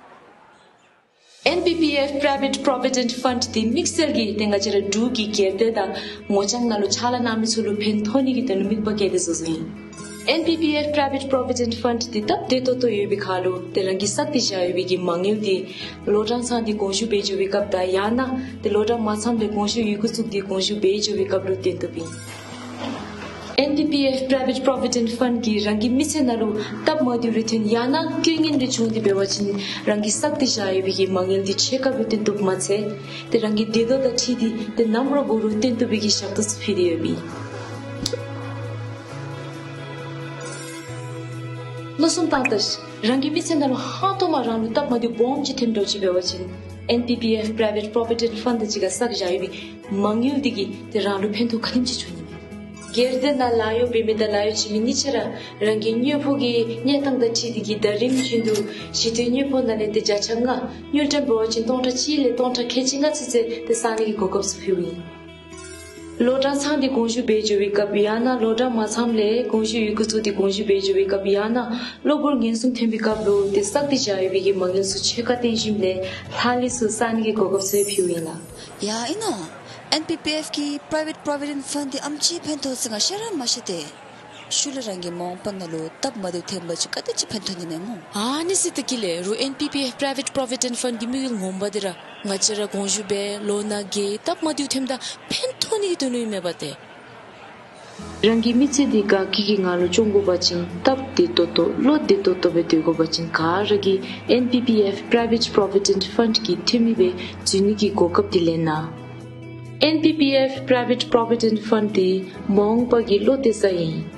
ཨེན་པི་པི་ཨེཕ་Private Provident Fund འདི་དམིགས་བསལ་གྱིས་ཏེ་ང་བཅས་ར་འབྲུག་གི་སྒེར་སྡེ་དང་ངོ་རྐྱང་ནང་ལུ་ཕྱག་ལཱ་གནང་མི་ཚུ་ལུ་ཕན་ཐོགས་ནི་གི་དོན་ལུ་དམིགས་པ་བསྐྱེད་དེ་བཟོ་བཟོཝ་ཨིན། ཨེན་པི་པི་ཨེཕ་Private Provident Fund འདི་སྟབས་བདེ་ཏོག་ཏོ་ཡོད་པའི་ཁར་ལུ་ཏེ་རང་གིས་བསགས་ཏེ་བཞག་ཡོད་པའི་གི་མ་དངུལ་འདི་ལོ་གྲངས་ཚང་སྟེ་དགོངས་ཞུ་འབད་འགྱོ་བའི་སྐབས་དང་ཡང་ན་ཏེ་ལོ་གྲངས་མ་ཚངམ་ལས་དགོངས་ཞུ་ཡི་གུ་བཙུགས་ཏེ་དགོངས་ཞུ་འབད་འགྱོ་བའི་སྐབས་ལུ་བཏོན་བཏུབ་ཨིན། ཨེན་པི་པི་ཨེཕ་Private Provident Fund གིས་རང་གི་མི་ཚེ་ནང་ལུ་སྟབས་མ་བདེཝ་རེ་ཐོན་ཡང་ན་རྐྱེན་ངན་རེ་བྱུང་སྟེ་འབད་བ་ཅིན་རང་གིས་བསགས་ཏེ་བཞག་ཡོད་པའི་གི་མ་དངུལ་འདི་ཕྱེད་ཀ་སྦེ་བཏོན་བཏུབ་མ་ཚད་ཏེ་རང་གི་བདེ་སྡུག་དང་འཁྲིལ་ཏེ་ཏེ་ནམ་ར་འབད་རུང་བཏོན་བཏུབ་པའི་གི་ཞབས་ཏོག་ཚུ་ཕུལ་ཏེ་ཡོདཔ་ཨིན། མནོ་བསམ་བཏང་ད་ཤིག། རང་གི་མི་ཚེ་ནང་ལུ་ཧང་སྟོང་མ་རང་ལུ་སྟབས་མ་བདེཝ་སྦོམ་ཅིག་ཐོན་འགྱོ་ཅི་འབད་བ་ཅིན་ ཨེན་པི་པི་ཨེཕ་པི་རའི་ཝེཊ་པོ་བི་ཌེནཊ་ཕཱནཌ་དང་གཅིག་ཁར་བསགས་བཞག་ཡོད་པའི་མ་དངུལ་འདི་གིས་ཏེ་རང་ལུ་ཕན་ཐོགས་ག་དེམ་ཅིག་བྱུང་ནི་མས། སྒེར་སྡེ་ནང་ལཱ་གཡོག་འབད་མི་དང་ལཱ་གཡོག་བྱིན་མི་གཉིས་ཆ་ར་རང་གི་མགྱོནམ་ཕོ་གི་གནས་སྟངས་དང་འཁྲིལ་ཏེ་གིས་ཟླ་རིམ་བཞིན་དུ་ཞི་དུལ་མགྱོནམ་ཕོ་ནང་ལས་ཏེ་བརྒྱ་ཆ་ལྔ་དངུལ་ཀྲམ་འབད་བ་ཅིན་སྟོང་ཕྲག་གཅིག་ལས་སྟོང་ཕྲག་ཁལ་གཅིག་ལྔ་ཚུན་ཚོད་ཏེ་བསག་ནི་གི་གོ་སྐབས་ཚུ་ཕུལཝ་ཨིན། ལོ་གྲངས་ཚང་སྟེ་དགོངས་ཞུ་འབད་འགྱོ་བའི་སྐབས་ཡང་ན་ལོ་གྲངས་མ་ཚངམ་ལས་དགོངས་ཞུ་ཡི་གུ་བཙུགས་ཏེ་དགོངས་ཞུ་འབད་འགྱོ་བའི་སྐབས་ཡང་ན་གློ་བུར་ངན་སོང་ཐོན་པའི་སྐབས་ལུ་ཏེ་བསགས་ཏེ་བཞག་ཡོད་པའི་གི་མ་དངུལ་ཚུ་ཆད་ཁ་བཏང་ཞིནམ་ལས་ལྷག་ལུས་སུ་བསག་ནི་གི་གོ་སྐབས་ཚུ་ཕུལཝ་ཨིན་ལགས། ཡ་ཨིན་ནོ། ཨེན་པི་པི་ཨེཕ་གི་པི་རའི་ཝེཊ་པོ་བི་ཌེནཊ་ཕཱནཌ་འདི་ཨེམ་ཅིག་ཕན་ཐོགས་ཅི་ག་ཤེས་ར་མ་ཤེས་ཏེ། ཤུལ་ལས་རང་གི་མ་འོངས་པ་ནང་ལུ་སྟབས་མ་བདེཝ་ཐོན་པ་ཅིན་ག་དེ་ཅིག་ཕན་ཐོགས་ནི་མས་སྨོ། ཨ་ནི་ཟེར་ཏེ་གི་ལས་རུང་ཨེན་པི་པི་ཨེཕ་པི་རའི་ཝེཊ་པོ་བི་ཌེནཊ་ཕཱནཌ་གི་དམིགས་ཡུལ་ངོ་མ་འདི་ར་ང་བཅས་ར་དགོངས་ཞུ་འབད་ལོ་ནང་གི་སྟབས་མ་བདེཝ་ཐོནམ་ད་ཕན་ཐོགས་ནི་གི་དོན་ལུ་ཨིན་མས་པ་ཏེ། རང་གི་མི་ཚེ་འདི་དགའ་སྐྱིད་ཀྱི་ངང་ལུ་སྐྱོང་དགོ་པ་ཅིན་སྟབས་བདེ་ཏོག་ཏོ་བློ་བདེ་ཏོག་ཏོ་སྦེ་སྡོད་དགོ་པ་ཅིན་ག་ར་གིས་ཨེན་པི་པི་ཨེཕ་པི་རའི་ཝེཊ་པོ་བི་ཌེནཊ་ཕཱནཌ་གི་འཐུས་མི་སྦེ་འཛུལ་ནི་གི་གོ་སྐབས་འདི་ལེན་གནང་། ཨེན་པི་པི་ཨེཕ་པི་རའི་ཝེཊ་པོ་བི་ཌེནཊ་ཕཱནཌ་འདི་མ་འོངས་པ་གི་བློ་གཏད་ས་ཨིན།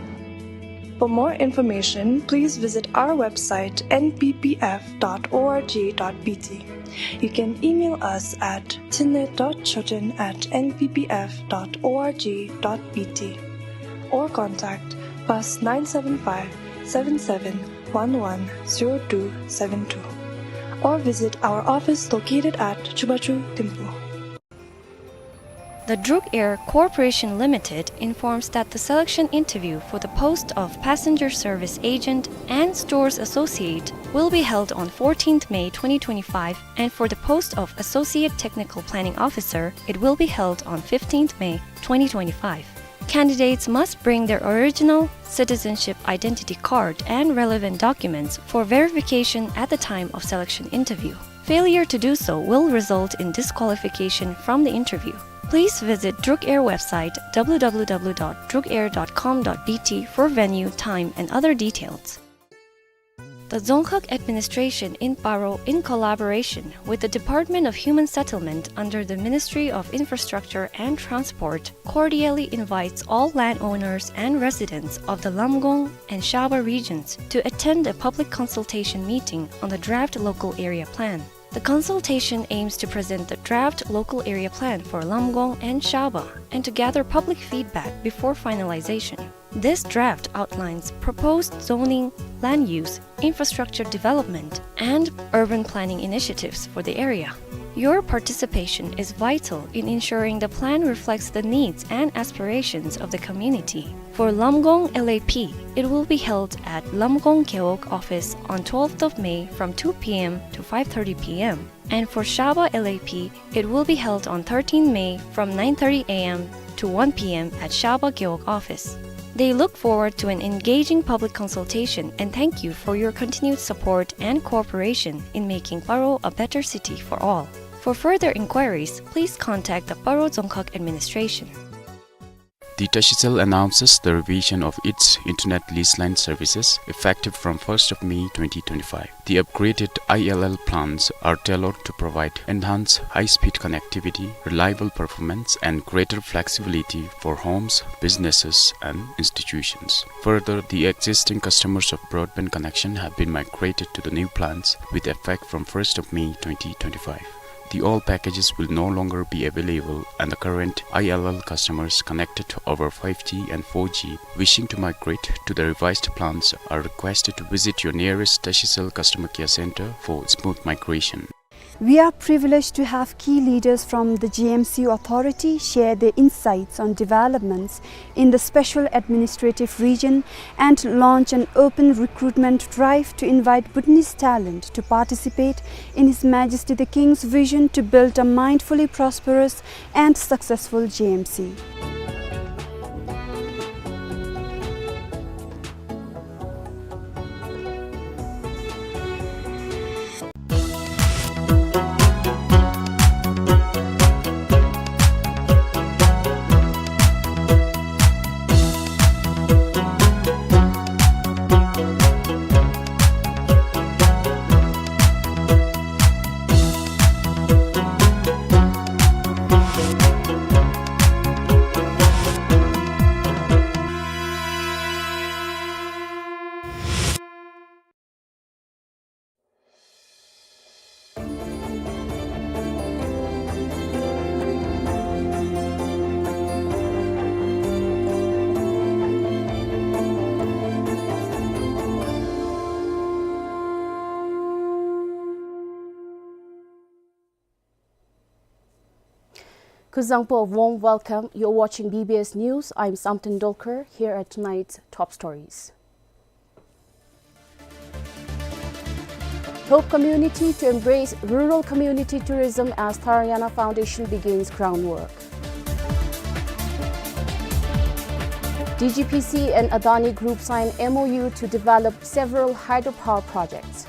For more information, please visit our website N P P F dot org dot B T. You can email us at thinley dot choten at N P P F dot org dot B T or contact plus nine seven five seven seven one one zero two seven two or visit our office located at Chubachu Thimphu. The Druk Air Corporation Limited informs that the selection interview for the post of passenger service agent and stores associate will be held on fourteenth May twenty twenty-five, and for the post of associate technical planning officer, it will be held on fifteenth May twenty twenty-five. Candidates must bring their original citizenship identity card and relevant documents for verification at the time of selection interview. Failure to do so will result in disqualification from the interview. Please visit Druk Air website W W W dot druk air dot com dot B T for venue, time, and other details. The Dzongkhag Administration in Paro, in collaboration with the Department of Human Settlement under the Ministry of Infrastructure and Transport, cordially invites all landowners and residents of the Lamgong and Shaba regions to attend a public consultation meeting on the draft local area plan. The consultation aims to present the draft local area plan for Lamgong and Shaba and to gather public feedback before finalization. This draft outlines proposed zoning, land use, infrastructure development, and urban planning initiatives for the area. Your participation is vital in ensuring the plan reflects the needs and aspirations of the community. For Lamgong L A P, it will be held at Lamgong Gewog office on twelfth of May from two P M to five thirty P M. And for Shaba L A P, it will be held on thirteenth May from nine thirty A M to one P M at Shaba Gewog office. They look forward to an engaging public consultation and thank you for your continued support and cooperation in making Paro a better city for all. For further inquiries, please contact the Paro Dzongkhag Administration. The Tashicel announces the revision of its internet lease line services effective from first of May twenty twenty-five. The upgraded I L L plans are tailored to provide enhanced high-speed connectivity, reliable performance, and greater flexibility for homes, businesses, and institutions. Further, the existing customers of broadband connection have been migrated to the new plans with effect from first of May twenty twenty-five. The old packages will no longer be available, and the current I L L customers connected over five G and four G wishing to migrate to the revised plans are requested to visit your nearest Tashicel customer care center for smooth migration. We are privileged to have key leaders from the G M C authority share their insights on developments in the Special Administrative Region and launch an open recruitment drive to invite Bhutanese talent to participate in His Majesty the King's vision to build a mindfully prosperous and successful G M C. Zangpo, a warm welcome. You're watching B B S News. I'm Samten Dolkar. Here are tonight's top stories. Lhope community to embrace rural community tourism as Tharayana Foundation begins groundwork. D G P C and Adani Group sign M O U to develop several hydropower projects.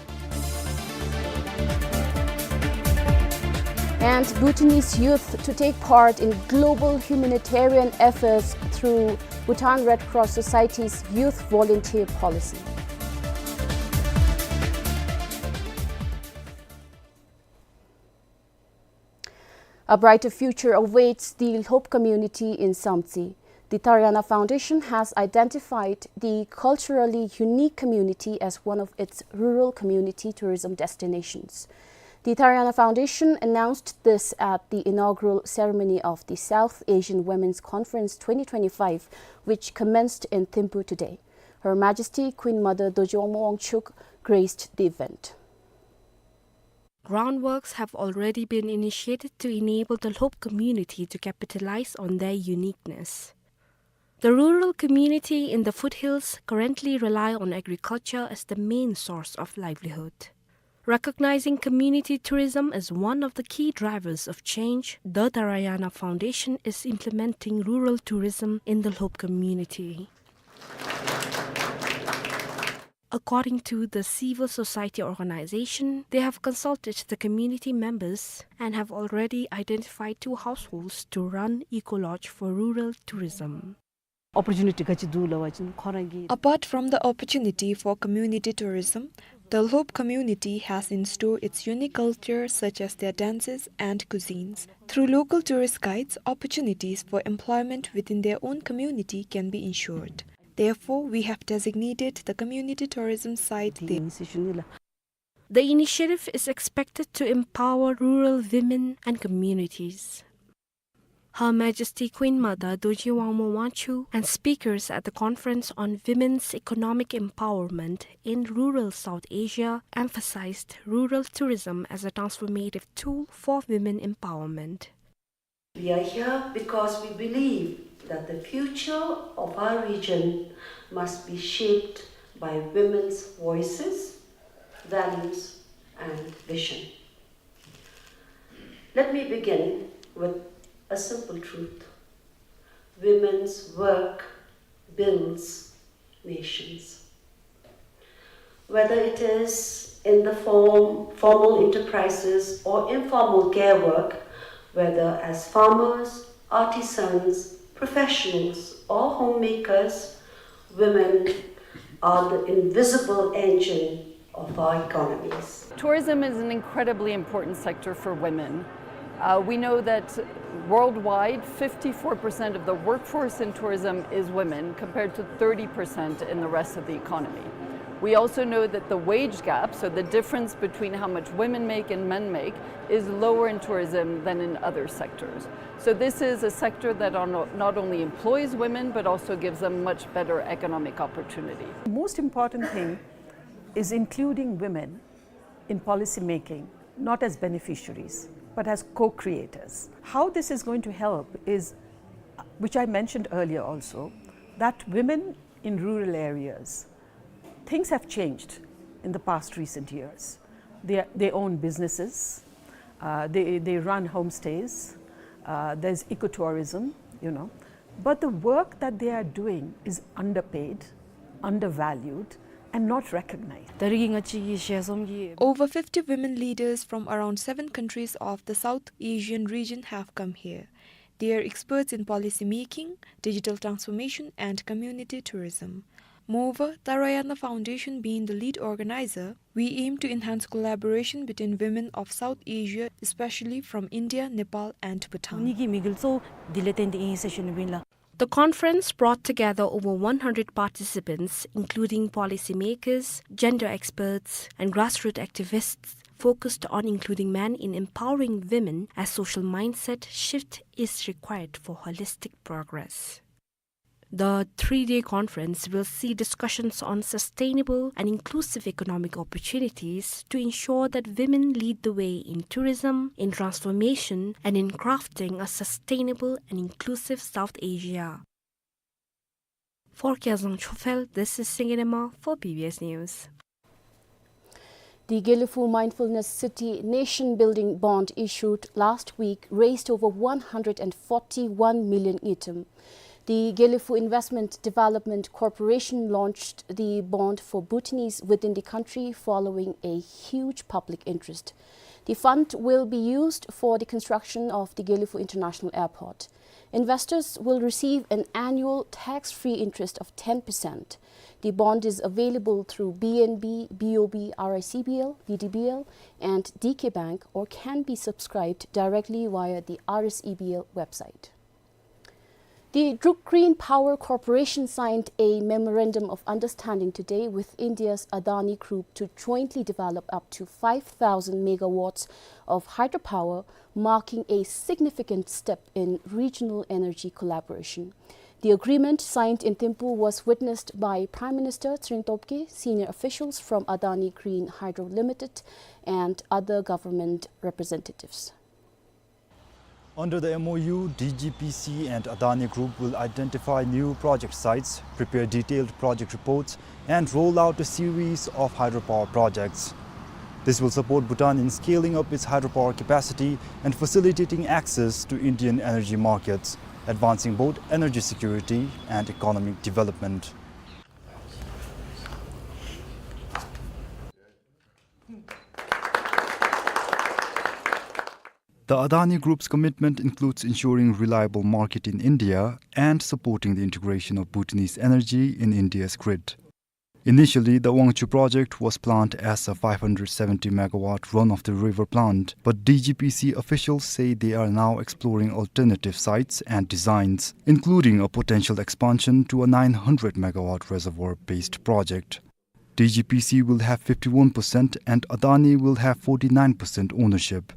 And Bhutanese youth to take part in global humanitarian efforts through Bhutan Red Cross Society's youth volunteer policy. A brighter future awaits the Lhope community in Samtse. The Tharayana Foundation has identified the culturally unique community as one of its rural community tourism destinations. The Tharayana Foundation announced this at the inaugural ceremony of the South Asian Women's Conference twenty twenty-five, which commenced in Thimphu today. Her Majesty Queen Mother Dorji Wangmo Wangchuck graced the event. Groundworks have already been initiated to enable the Lhope community to capitalize on their uniqueness. The rural community in the foothills currently rely on agriculture as the main source of livelihood. Recognizing community tourism as one of the key drivers of change, the Tharayana Foundation is implementing rural tourism in the Lhope community. According to the civil society organization, they have consulted the community members and have already identified two households to run eco-lodge for rural tourism. Opportunity ག་ཅི་འདུག་ལབ་པ་ཅིན་ཁོ་རང་གི Apart from the opportunity for community tourism, the Lhope community has in store its unique culture such as their dances and cuisines. Through local tourist guides, opportunities for employment within their own community can be ensured. Therefore, we have designated the community tourism site there. The initiative is expected to empower rural women and communities. Her Majesty Queen Mother Dorji Wangmo Wangchuck and speakers at the Conference on Women's Economic Empowerment in Rural South Asia emphasized rural tourism as a transformative tool for women empowerment. We are here because we believe that the future of our region must be shaped by women's voices, values, and vision. Let me begin with a simple truth. Women's work builds nations. Whether it is in the form, formal enterprises or informal care work, whether as farmers, artisans, professionals, or homemakers, women are the invisible engine of our economies. Tourism is an incredibly important sector for women. Uh, we know that worldwide, fifty-four percent of the workforce in tourism is women, compared to thirty percent in the rest of the economy. We also know that the wage gap, so the difference between how much women make and men make, is lower in tourism than in other sectors. So this is a sector that on-, not only employs women, but also gives them much better economic opportunity. Most important thing is including women in policy making, not as beneficiaries, but as co-creators. How this is going to help is, which I mentioned earlier also, that women in rural areas, things have changed in the past recent years. They, they own businesses, uh, they, they run homestays, uh, there's ecotourism, you know. But the work that they are doing is underpaid, undervalued, and not recognized. ད་རིས་ང་བཅས་ཀྱི་ཞལ་འཛོམས་ཀྱི Over fifty women leaders from around seven countries of the South Asian region have come here. They are experts in policy making, digital transformation, and community tourism. Moreover, Tharayana Foundation being the lead organizer, we aim to enhance collaboration between women of South Asia, especially from India, Nepal, and Bhutan. ངེ་གི་དམིགས་ཡུལ་གཙོ་བོ་འདི་ལས་བརྟེན་ཏེ་ཨིན་ཟེར་ཞུ་ནི་ཨིན་ལགས། The conference brought together over one hundred participants, including policymakers, gender experts, and grassroots activists, focused on including men in empowering women as social mindset shift is required for holistic progress. The three-day conference will see discussions on sustainable and inclusive economic opportunities to ensure that women lead the way in tourism, in transformation, and in crafting a sustainable and inclusive South Asia. For Kyazang Chofel, this is Singin Ema for B B S News. The Gelephu Mindfulness City Nation Building Bond issued last week raised over one hundred and forty-one million ngultrum. The Gelephu Investment Development Corporation launched the bond for Bhutanese within the country following a huge public interest. The fund will be used for the construction of the Gelephu International Airport. Investors will receive an annual tax-free interest of ten percent. The bond is available through B N B, B O B, R I C B L, V D B L, and D K Bank, or can be subscribed directly via the R S E B L website. The Druk Green Power Corporation signed a memorandum of understanding today with India's Adani Group to jointly develop up to five thousand megawatts of hydropower, marking a significant step in regional energy collaboration. The agreement signed in Thimphu was witnessed by Prime Minister Tshering Tobgay, senior officials from Adani Green Hydro Limited, and other government representatives. Under the M O U, D G P C and Adani Group will identify new project sites, prepare detailed project reports, and roll out a series of hydropower projects. This will support Bhutan in scaling up its hydropower capacity and facilitating access to Indian energy markets, advancing both energy security and economic development. The Adani Group's commitment includes ensuring reliable market in India and supporting the integration of Bhutanese energy in India's grid. Initially, the Wangchhu project was planned as a five hundred seventy megawatt run-of-the-river plant, but D G P C officials say they are now exploring alternative sites and designs, including a potential expansion to a nine hundred megawatt reservoir-based project. D G P C will have fifty-one percent and Adani will have forty-nine percent ownership.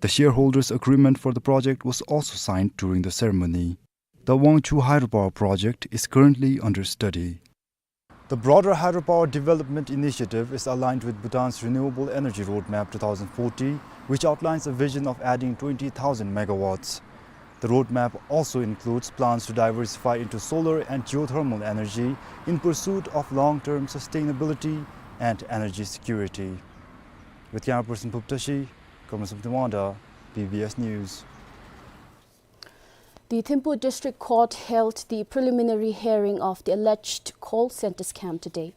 The shareholders' agreement for the project was also signed during the ceremony. The Wangchhu hydropower project is currently under study. The broader hydropower development initiative is aligned with Bhutan's Renewable Energy Roadmap two thousand forty, which outlines a vision of adding twenty thousand megawatts. The roadmap also includes plans to diversify into solar and geothermal energy in pursuit of long-term sustainability and energy security. With camera person Phub Tashi, Comrade Samdhin Wangda, B B S News. The Thimphu District Court held the preliminary hearing of the alleged call center scam today.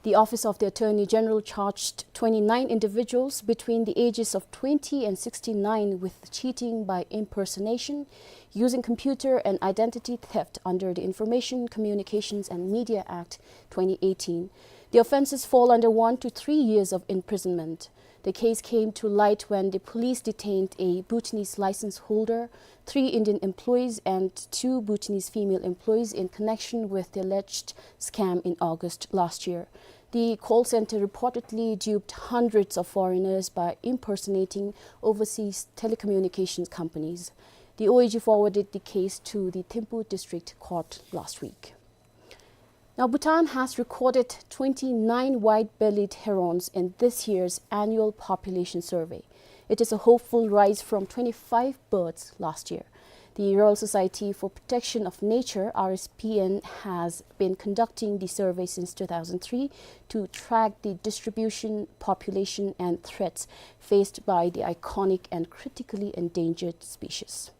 The Office of the Attorney General charged twenty-nine individuals between the ages of twenty and sixty-nine with cheating by impersonation, using computer and identity theft under the Information Communications and Media Act twenty eighteen. The offenses fall under one to three years of imprisonment. The case came to light when the police detained a Bhutanese license holder, three Indian employees, and two Bhutanese female employees in connection with the alleged scam in August last year. The call center reportedly duped hundreds of foreigners by impersonating overseas telecommunications companies. The O A G forwarded the case to the Thimphu District Court last week. Now, Bhutan has recorded twenty-nine white-bellied herons in this year's annual population survey. It is a hopeful rise from twenty-five birds last year. The Royal Society for Protection of Nature, R S P N, has been conducting the survey since two thousand three to track the distribution, population, and threats faced by the iconic and critically endangered species.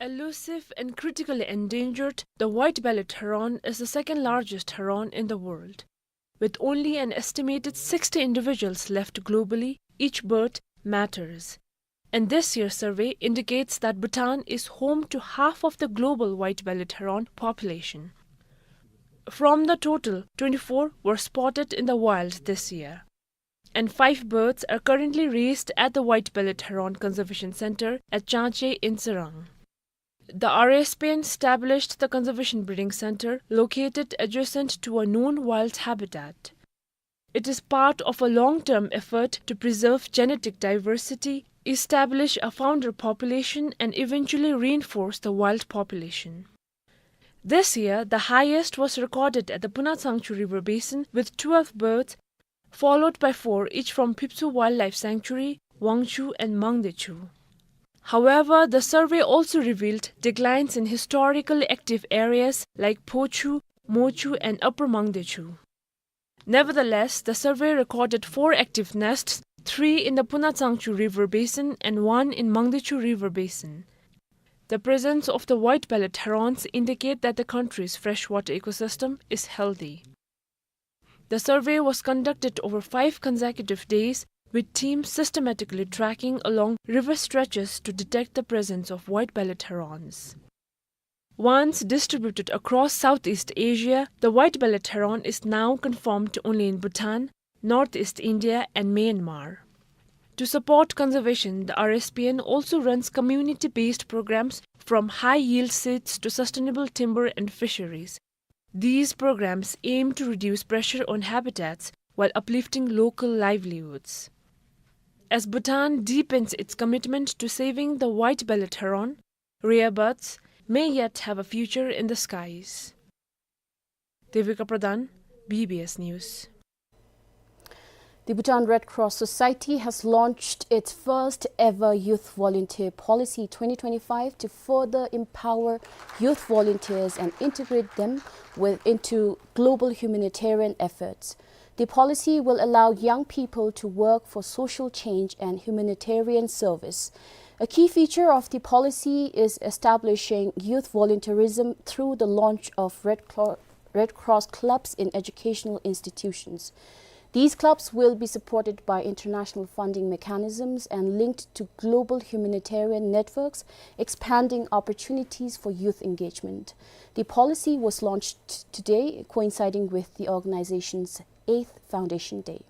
Elusive and critically endangered, the white-bellied heron is the second largest heron in the world. With only an estimated sixty individuals left globally, each bird matters. And this year's survey indicates that Bhutan is home to half of the global white-bellied heron population. From the total, twenty-four were spotted in the wild this year. And five birds are currently raised at the White-bellied Heron Conservation Center at Changche in Tsirang. The R S P N established the conservation breeding center located adjacent to a known wild habitat. It is part of a long-term effort to preserve genetic diversity, establish a founder population, and eventually reinforce the wild population. This year, the highest was recorded at the Punatsangchu River Basin with twelve birds, followed by four each from Phipsuu Wildlife Sanctuary, Wangchuu and Mangdechuu. However, the survey also revealed declines in historically active areas like Phochuu, Mochuu and Upper Mangdechuu. Nevertheless, the survey recorded four active nests, three in the Punatsangchu River Basin and one in Mangdechuu River Basin. The presence of the white-bellied herons indicate that the country's freshwater ecosystem is healthy. The survey was conducted over five consecutive days, with teams systematically tracking along river stretches to detect the presence of white-bellied herons. Once distributed across Southeast Asia, the white-bellied heron is now confirmed only in Bhutan, Northeast India, and Myanmar. To support conservation, the R S P N also runs community-based programs from high-yield seeds to sustainable timber and fisheries. These programs aim to reduce pressure on habitats while uplifting local livelihoods. As Bhutan deepens its commitment to saving the white-bellied heron, rare birds may yet have a future in the skies. Devika Pradhan, B B S News. The Bhutan Red Cross Society has launched its first ever Youth Volunteer Policy twenty twenty-five to further empower youth volunteers and integrate them with, into global humanitarian efforts. The policy will allow young people to work for social change and humanitarian service. A key feature of the policy is establishing youth volunteerism through the launch of Red Cro-, Red Cross clubs in educational institutions. These clubs will be supported by international funding mechanisms and linked to global humanitarian networks, expanding opportunities for youth engagement. The policy was launched today, coinciding with the organization's eighth foundation day.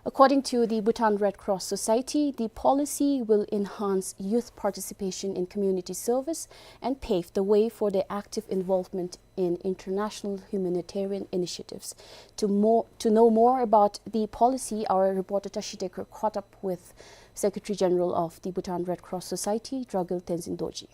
According to the Bhutan Red Cross Society, the policy will enhance youth participation in community service and pave the way for their active involvement in international humanitarian initiatives. To more, to know more about the policy, our reporter Tashi Deker caught up with Secretary General of the Bhutan Red Cross Society, Dragul Tenzin Dorji.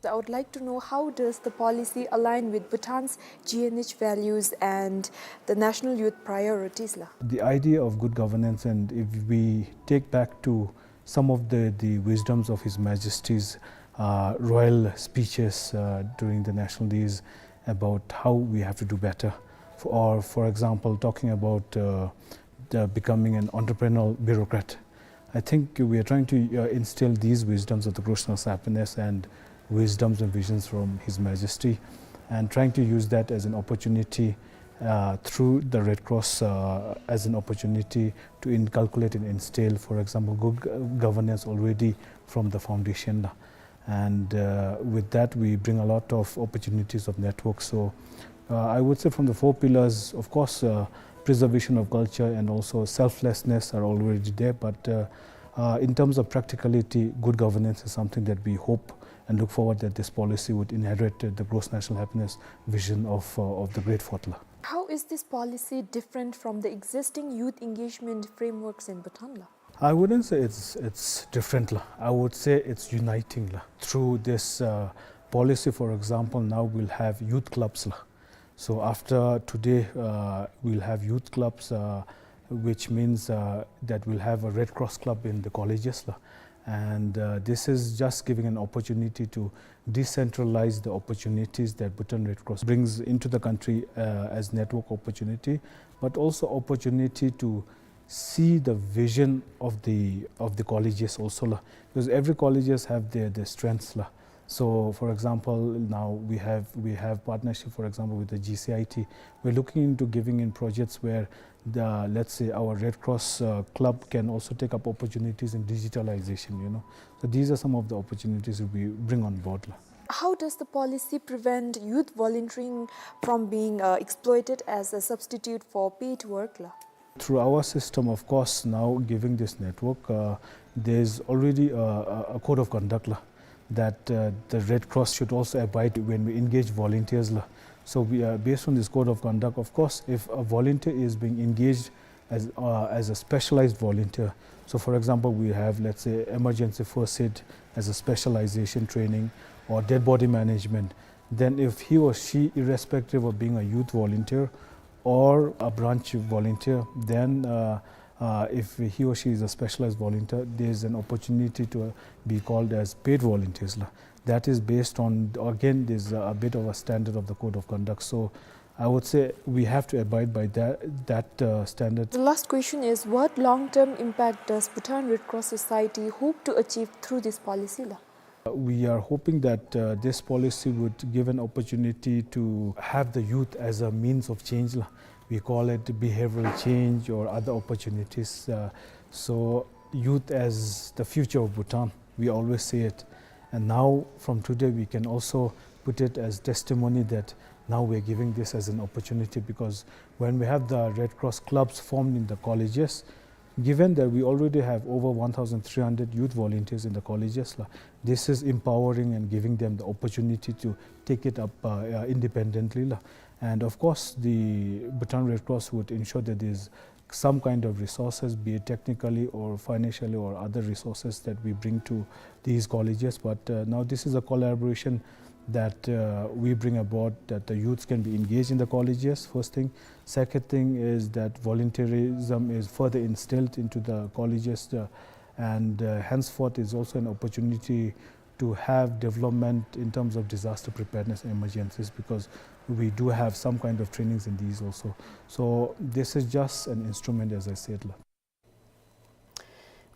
I would like to know, how does the policy align with Bhutan's G N H values and the national youth priorities la? The idea of good governance, and if we take back to some of the, the wisdoms of His Majesty's, uh, royal speeches, uh, during the national days about how we have to do better, for, or for example, talking about, uh, the becoming an entrepreneurial bureaucrat. I think we are trying to, uh, instill these wisdoms of the Gross National Happiness and wisdoms and visions from His Majesty, and trying to use that as an opportunity, uh, through the Red Cross, uh, as an opportunity to inculcate and instill, for example, good g-, governance already from the foundation. And, uh, with that, we bring a lot of opportunities of network. So, uh, I would say from the four pillars, of course, uh, preservation of culture and also selflessness are already there. But, uh, uh, in terms of practicality, good governance is something that we hope and look forward that this policy would inherit, uh, the Gross National Happiness vision of, uh, of the Great Fort la. How is this policy different from the existing youth engagement frameworks in Bhutan la? I wouldn't say it's, it's different la. I would say it's uniting la. Through this, uh, policy, for example, now we'll have youth clubs la. So after today, uh, we'll have youth clubs, uh, which means, uh, that we'll have a Red Cross club in the colleges la. And, uh, this is just giving an opportunity to decentralize the opportunities that Bhutan Red Cross brings into the country, uh, as network opportunity, but also opportunity to see the vision of the, of the colleges also la. Because every colleges have their, their strengths la. So, for example, now we have, we have partnership, for example, with the G C I T. We're looking into giving in projects where the, let's say, our Red Cross, uh, club can also take up opportunities in digitalization, you know. So these are some of the opportunities we bring on board la. How does the policy prevent youth volunteering from being, uh, exploited as a substitute for paid work la? Through our system, of course, now giving this network, uh, there's already a, a, a code of conduct la, that, uh, the Red Cross should also abide when we engage volunteers la. So we are, based on this code of conduct, of course, if a volunteer is being engaged as, uh, as a specialized volunteer, so for example, we have, let's say, emergency first aid as a specialization training, or dead body management, Then if he or she, irrespective of being a youth volunteer or a branch volunteer, then, uh, uh, if he or she is a specialized volunteer, there is an opportunity to, uh, be called as paid volunteers la. That is based on, again, there's a bit of a standard of the code of conduct. So I would say we have to abide by that, that, uh, standard. The last question is, what long-term impact does Bhutan Red Cross Society hope to achieve through this policy la? We are hoping that, uh, this policy would give an opportunity to have the youth as a means of change la. We call it behavioral change or other opportunities. Uh, so youth as the future of Bhutan, we always say it. And now from today we can also put it as testimony that now we're giving this as an opportunity, because when we have the Red Cross clubs formed in the colleges, given that we already have over one thousand three hundred youth volunteers in the colleges la, this is empowering and giving them the opportunity to take it up, uh, uh, independently la. And of course, the Bhutan Red Cross would ensure that there's some kind of resources, be it technically or financially or other resources that we bring to these colleges. But, uh, now this is a collaboration that, uh, we bring about, that the youths can be engaged in the colleges, first thing. Second thing is that volunteerism is further instilled into the colleges, uh, and, uh, henceforth is also an opportunity to have development in terms of disaster preparedness and emergencies, because we do have some kind of trainings in these also. So this is just an instrument, as I said la.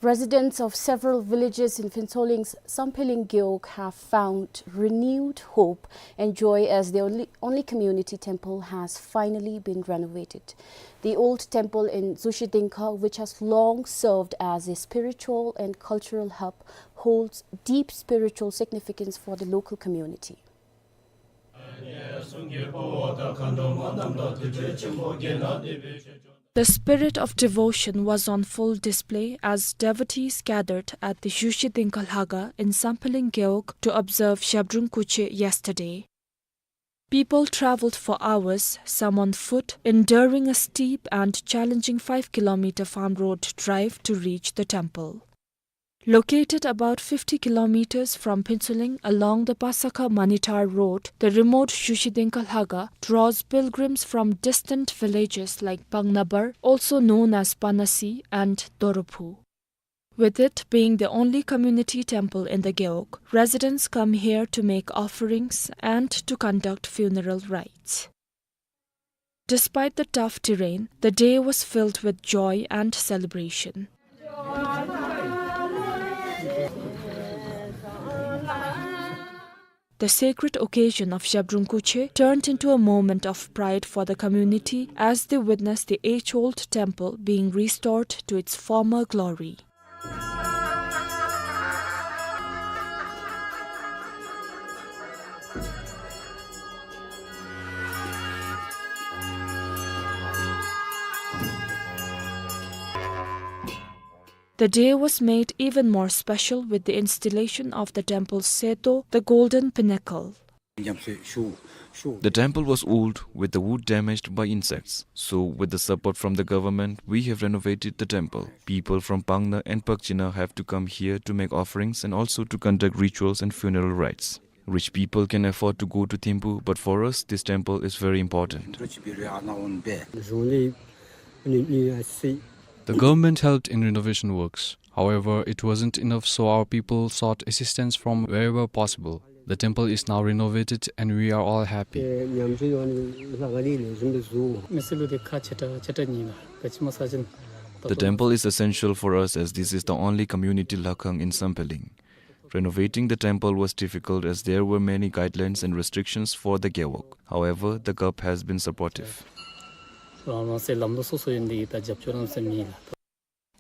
Residents of several villages in Phuentsholing's Sampheling Gewog have found renewed hope and joy as the only, only community temple has finally been renovated. The old temple in Tzushi Dingkha, which has long served as a spiritual and cultural hub, holds deep spiritual significance for the local community. The spirit of devotion was on full display as devotees gathered at the Tzushi Dingkha Lhaga in Sampheling Gewog to observe Zhabdrung Kuche yesterday. People traveled for hours, some on foot, enduring a steep and challenging five kilometer farm road drive to reach the temple. Located about fifty kilometers from Phuentsholing along the Pasakha Manitar Road, the remote Tzushi Dingkha Lhaga draws pilgrims from distant villages like Pangnabar, also known as Panasi, and Dorophu. With it being the only community temple in the Gewog, residents come here to make offerings and to conduct funeral rites. Despite the tough terrain, the day was filled with joy and celebration. The sacred occasion of Zhabdrung Kuche turned into a moment of pride for the community as they witnessed the age-old temple being restored to its former glory. The day was made even more special with the installation of the temple's Seto, the golden pinnacle. The temple was old, with the wood damaged by insects. So, with the support from the government, we have renovated the temple. People from Pangna and Pakchina have to come here to make offerings and also to conduct rituals and funeral rites. Rich people can afford to go to Thimphu, but for us, this temple is very important. The government helped in renovation works. However, it wasn't enough, so our people sought assistance from wherever possible. The temple is now renovated and we are all happy. The temple is essential for us as this is the only community lhakhang in Sampheling. Renovating the temple was difficult as there were many guidelines and restrictions for the Gewog. However, the G O P has been supportive.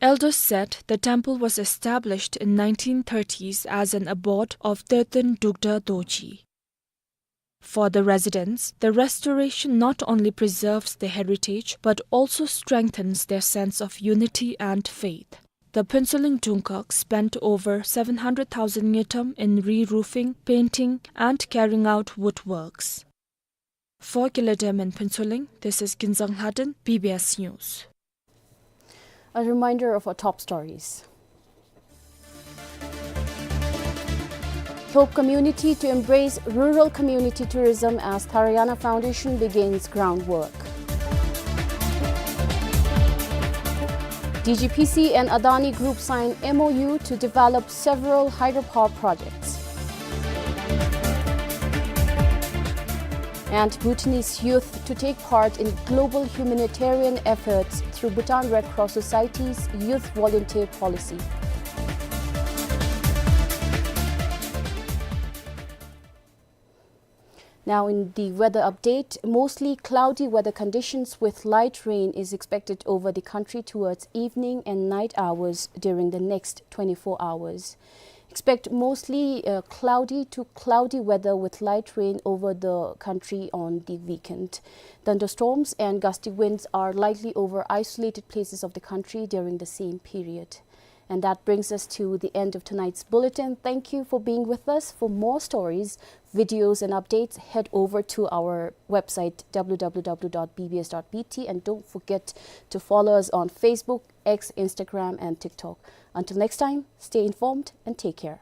Elders said the temple was established in nineteen thirties as an abode of Tertön Drugdar Dorji. For the residents, the restoration not only preserves the heritage but also strengthens their sense of unity and faith. The Phuentsholing Dungkhag spent over seven hundred thousand ngultrum in re-roofing, painting, and carrying out woodworks. For Gilidem in Phuentsholing, this is Ginzang Lhaden, B B S News. A reminder of our top stories. Hope community to embrace rural community tourism as Tharayana Foundation begins groundwork. D G P C and Adani Group sign M O U to develop several hydropower projects. And Bhutanese youth to take part in global humanitarian efforts through Bhutan Red Cross Society's Youth Volunteer Policy. Now, in the weather update, mostly cloudy weather conditions with light rain is expected over the country towards evening and night hours during the next twenty-four hours. Expect mostly, uh, cloudy to cloudy weather with light rain over the country on the weekend. Thunderstorms and gusty winds are likely over isolated places of the country during the same period. And that brings us to the end of tonight's bulletin. Thank you for being with us. For more stories, videos, and updates, head over to our website, w w w dot b b s dot b t, and don't forget to follow us on Facebook, X, Instagram, and TikTok. Until next time, stay informed and take care.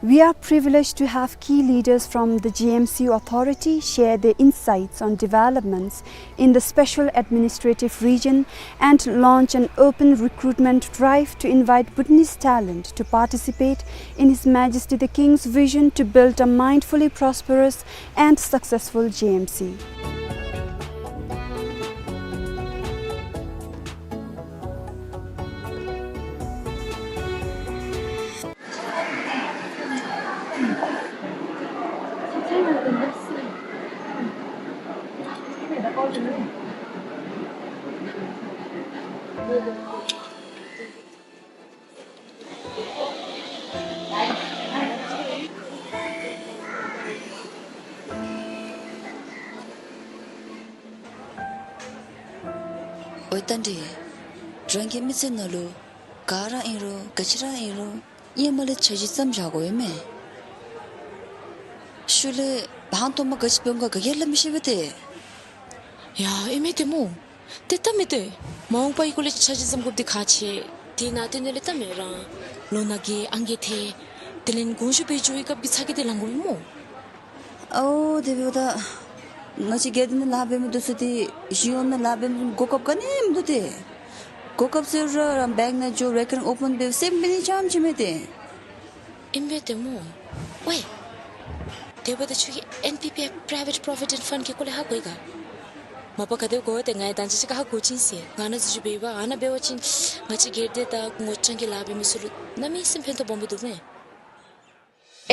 We are privileged to have key leaders from the G M C authority share their insights on developments in the special administrative region and launch an open recruitment drive to invite Bhutanese talent to participate in His Majesty the King's vision to build a mindfully prosperous and successful G M C. ཨོའི་རྟ་མགྲིན། རང་གི་མི་ཚེ་ནང་ལུ་ག་ར་ཨིན་རུང་ག་ཅི་ར་ཨིན་རུང་ཧེ་མ་ལས་འཆར་གཞི་བརྩམ་བཞག་དགོ་པས་མས། ཤུལ་ལས་བང་ཐོག་མ་ག་ཅི་འབད་འོང་ག་ག་གིས་ལུ་མི་ཤེས་པས་ཏེ། ཡ་ཨིན་མས་ཏེ་སྨོ། ཏེ་ད་མི་ཏེ་མ་འོངས་པའི་སྐོར་ལས་འཆར་གཞི་བརྩམ་དགོཔ་འདི་ཁག་ཆེ། དེ་ནང་དེ་ནང་ལས་ད་མི་རང་ལོ་ན་རྒས་ཨང་རྒས་ཐལ། དེ་ལས་དགོངས་ཞུ་འབད་འགྱོ་བའི་སྐབས་ཀྱི་ཚ་གྱང་འདི་ལང་དགོ་པས་སྨོ། ཨའོ་དེ་འབདཝ་ད་ང་བཅས་སྒེར་སྡེ་ནང་ལཱ་འབད་མི་འདི་ཚུ་ཏེ་གཞི་གཡོག་ནང་ལཱ་འབད་མི་གོ་སྐབས་ག་ནི་མིན་འདུག་ཏེ། གོ་སྐབས་ཟེར་རུང་རང་བེངཀ་ནང་འགྱོ་རེ་ཀར་རིང་ཨོ་པཱན་འབད་སེམས་འབད་ནི་ཙམ་ཅིག་མས་ཏེ། ཨིན་པས་ཏེ་སྨོ། ཝའེ། དེ་འབདཝ་ད་ཁྱོད་ཀྱིས་ཨེན་པི་པི་ཨེཕ་པྲའི་ཝེཊ་པྲོ་བི་ཌེནཊ་ཕཱནཌ་གི་སྐོར་ལས་ཧ་གོ་ཡི་ག། མ་པ་ག་དེ་གོ་ཏེ་ང་ཡང་ད་ཅི་ཅིག་ཁར་ཧ་གོ་ཅི་ཟེར། ང་ནཱ་འཛུལ་འབད་བ་ཨ་ནཱ་འབད་བ་ཅིན་ང་བཅས་སྒེར་སྡེ་དང་ངོ་རྐྱང་གི་ལཱ་འབད་མི་ཚུ་ལུ་གནམ་མེད་ས་མེད་ཕན་ཐོགས་སྦོམ་སྦེ་འདུག་མས།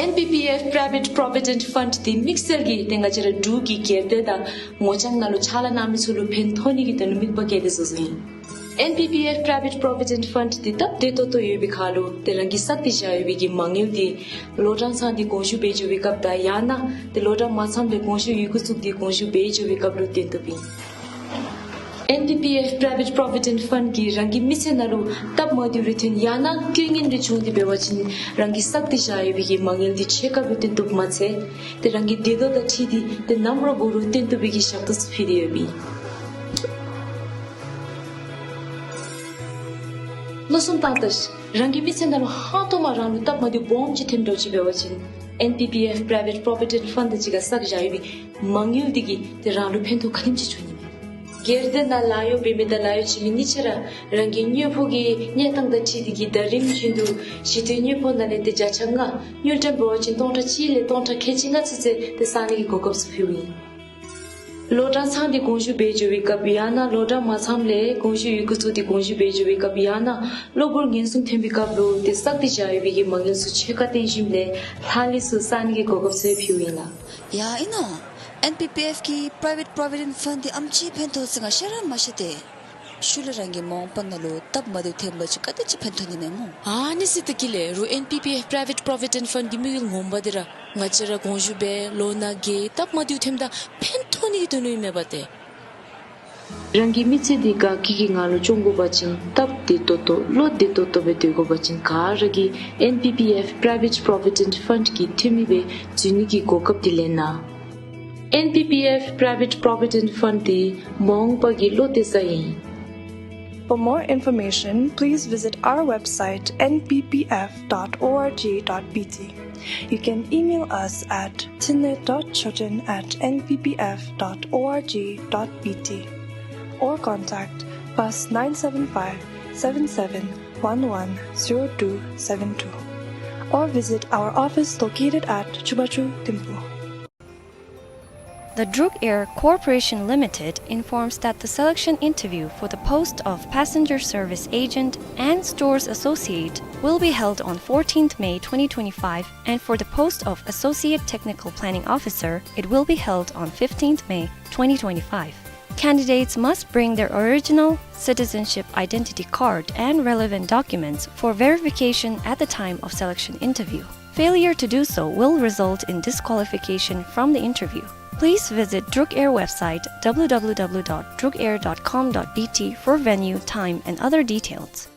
ཨེན་པི་པི་ཨེཕ་པྲའི་ཝེཊ་པྲོ་བི་ཌེནཊ་ཕཱནཌ་འདི་དམིགས་བསལ་གྱིས་ཏེ་ང་བཅས་ར་འབྲུག་གི་སྒེར་སྡེ་དང་ངོ་རྐྱང་ནང་ལུ་ཕྱག་ལཱ་གནང་མི་ཚུ་ལུ་ཕན་ཐོགས་ནི་གི་དོན་ལུ་དམིགས་པ་བསྐྱེད་དེ་བཟོ་བཟོཝ་ཨིན། ཨེན་པི་པི་ཨེཕ་པྲའི་ཝེཊ་པྲོ་བི་ཌེནཊ་ཕཱནཌ་འདི་སྟབས་བདེ་ཏོག་ཏོ་ཡོད་པའི་ཁར་ལུ་ཏེ་རང་གིས་བསགས་ཏེ་བཞག་ཡོད་པའི་གི་མ་དངུལ་འདི་ལོ་གྲངས་ཚང་སྟེ་དགོངས་ཞུ་འབད་འགྱོ་བའི་སྐབས་དང་ཡང་ན་ཏེ་ལོ་གྲངས་མ་ཚངམ་ལས་དགོངས་ཞུ་ཡི་གུ་བཙུགས་ཏེ་དགོངས་ཞུ་འབད་འགྱོ་བའི་སྐབས་ལུ་བཏོན་བཏུབ་ཨིན། ཨེན་པི་པི་ཨེཕ་པྲའི་ཝེཊ་པྲོ་བི་ཌེནཊ་ཕཱནཌ་གིས་རང་གི་མི་ཚེ་ནང་ལུ་སྟབས་མ་བདེཝ་རེ་ཐོན་ཡང་ན་རྐྱེན་ངན་རེ་བྱུང་སྟེ་འབད་བ་ཅིན་རང་གིས་བསགས་ཏེ་བཞག་ཡོད་པའི་གི་མ་དངུལ་འདི་ཕྱེད་ཀ་སྦེ་བཏོན་བཏུབ་མ་ཚད་ཏེ་རང་གི་འདོད་ཐོག་དང་འཁྲིལ་ཏེ་ཏེ་ནམ་ར་འབད་རུང་བཏོན་བཏུབ་པའི་གི་ཞབས་ཏོག་ཚུ་ཕུལ་ཏེ་ཡོདཔ་ཨིན། མནོ་བསམ་བཏང་ད་ཤིག། རང་གི་མི་ཚེ་ནང་ལུ་ཧང་སྟོང་མ་རང་ལུ་སྟབས་མ་བདེཝ་སྦོམ་ཅིག་ཐོནམ་འདྲཝ་ཅིག་འབད་བ་ཅིན་ཨེན་པི་པི་ཨེཕ་པྲའི་ཝེཊ་པྲོ་བི་ཌེནཊ་ཕཱནཌ་དང་གཅིག་ཁར་བསགས་བཞག་ཡོད་པའི་མ་དངུལ་འདི་གིས་ཏེ་རང་ལུ་ཕན་ཐོགས་ག་དེམ་ཅིག་འབྱུང་ནི་མས། སྒེར་སྡེ་ནང་ལཱ་གཡོག་འབད་མི་དང་ལཱ་གཡོག་བྱིན་མི་གཉིས་ཆ་ར་རང་གི་དངུལ་ཕོགས་ཀྱི་གནས་སྟངས་དང་འཁྲིལ་ཏེ་གིས་ཟླ་རིམ་བཞིན་དུ་གཞི་རྟེན་དངུལ་ཕོགས་ནང་ལས་ཏེ་བརྒྱ་ཆ་ལྔ་དངུལ་ཀྲམ་འབད་བ་ཅིན་སྟོང་ཕྲག་གཅིག་ལས་སྟོང་ཕྲག་ཁལ་གཅིག་ལྔ་ཚུན་ཚོད་ཏེ་བསག་ནི་གི་གོ་སྐབས་ཚུ་ཕུལཝ་ཨིན། གློག་དྲ་ཚང་སྟེ་དགོངས་ཞུ་འབད་འགྱོ་བའི་སྐབས་ཡང་ན་གློག་དྲ་མ་ཚངམ་ལས་དགོངས་ཞུ་ཡི་གུ་བཙུགས་ཏེ་དགོངས་ཞུ་འབད་འགྱོ་བའི་སྐབས་ཡང་ན་གློག་སྒུལ་ཉེན་སྲུང་ཐོན་པའི་སྐབས་ལུ་ཏེ་བསགས་ཏེ་བཞག་ཡོད་པའི་གི་མ་དངུལ་ཚུ་ཕྱེད་ཀ་བཏོན་ཞིནམ་ལས་ལྷག་ལུས་ཚུ་བསག་ནི་གི་གོ་སྐབས་ཚུ་ཕུལཝ་ཨིན་ལགས། ཡ་ཨིན་ན། ཨེན་པི་པི་ཨེཕ་གི་Private Provident Fund འདི་ཨམ་ཅིག་ཕན་ཐོགས་ཟེར་ང་ཤེས་ར་མ་ཤེས་ཏེ། ཤུལ་ལས་རང་གི་མ་འོངས་པ་ནང་ལུ་སྟབས་མ་བདེཝ་ཐོན་པ་ཅིན་ག་དེ་ཅིག་ཕན་ཐོགས་ནི་མས་སྨོ། ཨ་ནི་ཟེར་ད་གི་ལས་རུང་ཨེན་པི་པི་ཨེཕ་Private Provident Fund གི་དམིགས་ཡུལ་ངོ་མ་འདི་ར་ང་བཅས་ར་དགོངས་ཞུ་འབད་ལོ་ན་རྒས་སྟབས་མ་བདེཝ་ཐོནམ་ད་ཕན་ཐོགས་ནི་གི་དོན་ལུ་ཨིན་མས་པ་ཏེ། རང་གི་མི་ཚེ་འདི་དགའ་སྐྱིད་ཀྱི་ངང་ལུ་སྐྱོང་དགོ་པ་ཅིན་སྟབས་བདེ་ཏོག་ཏོ་བློ་བདེ་ཏོག་ཏོ་སྦེ་སྡོད་དགོ་པ་ཅིན་ག་ར་གིས་ཨེན་པི་པི་ཨེཕ་Private Provident Fund གི་འཐུས་མི་སྦེ་འཛུལ་ནི་གི་གོ་སྐབས་འདི་ལེན་གནང་། ཨེན་པི་པི་ཨེཕ་Private Provident Fund འདི་མ་འོངས་པ་གི་བློ་གཏད་ས་ཨིན། For more information, please visit our website N P P F dot org dot B T. You can email us at tinle dot choten at N P P F dot org dot B T or contact plus nine seven five, seven seven one one, zero two seven two or visit our office located at Chubachu Thimphu. The Druk Air Corporation Limited informs that the selection interview for the post of Passenger Service Agent and Stores Associate will be held on fourteenth May twenty twenty-five, and for the post of Associate Technical Planning Officer, it will be held on fifteenth May twenty twenty-five. Candidates must bring their original citizenship identity card and relevant documents for verification at the time of selection interview. Failure to do so will result in disqualification from the interview. Please visit Druk Air website W W W dot druk air dot com dot B T for venue, time, and other details.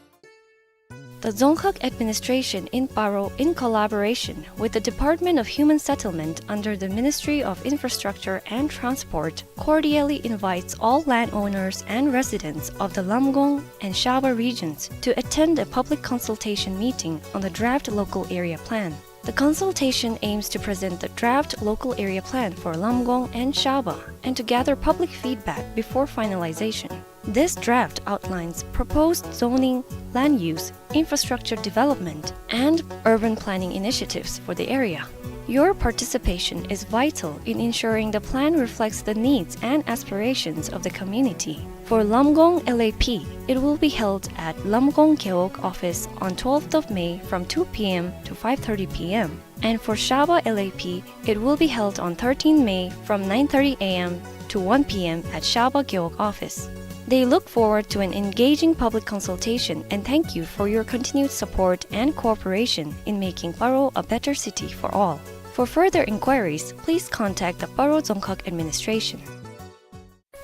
The Dzongkhag Administration in Paro, in collaboration with the Department of Human Settlement under the Ministry of Infrastructure and Transport, cordially invites all landowners and residents of the Lamgong and Shaba regions to attend a public consultation meeting on the draft local area plan. The consultation aims to present the draft local area plan for Lamgong and Shaba and to gather public feedback before finalization. This draft outlines proposed zoning, land use, infrastructure development, and urban planning initiatives for the area. Your participation is vital in ensuring the plan reflects the needs and aspirations of the community. For Lamgong L A P, it will be held at Lamgong Gewog office on twelfth of May from two P M to five thirty P M. And for Shaba L A P, it will be held on thirteenth May from nine thirty A M to one P M at Shaba Gewog office. They look forward to an engaging public consultation and thank you for your continued support and cooperation in making Paro a better city for all. For further inquiries, please contact the Paro Dzongkhag Administration.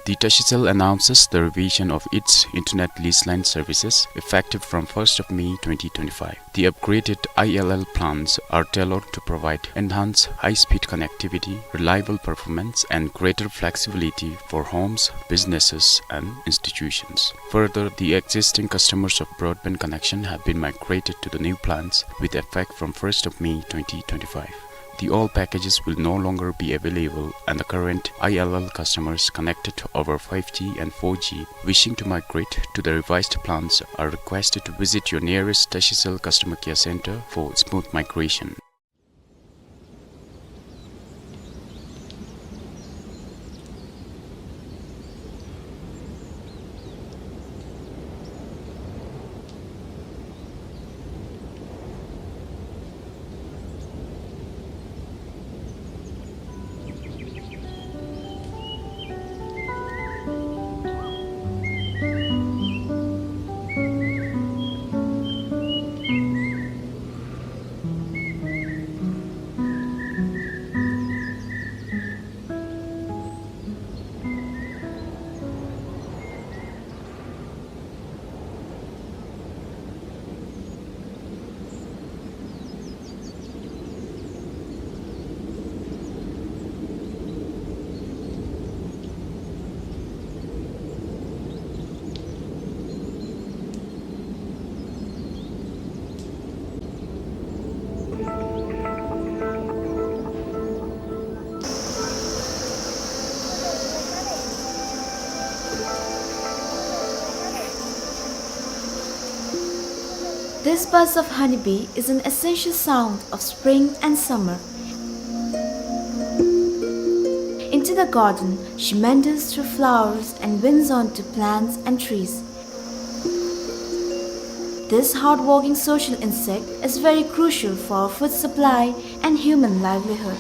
The Tashicel announces the revision of its internet lease line services effective from first of May twenty twenty-five. The upgraded I L L plans are tailored to provide enhanced high-speed connectivity, reliable performance, and greater flexibility for homes, businesses, and institutions. Further, the existing customers of broadband connection have been migrated to the new plans with effect from first of May twenty twenty-five. The old packages will no longer be available, and the current I L L customers connected over five G and four G wishing to migrate to the revised plans are requested to visit your nearest Tashicel customer care center for smooth migration. This buzz of honeybee is an essential sound of spring and summer. Into the garden, she meanders through flowers and winds onto plants and trees. This hardworking social insect is very crucial for food supply and human livelihood.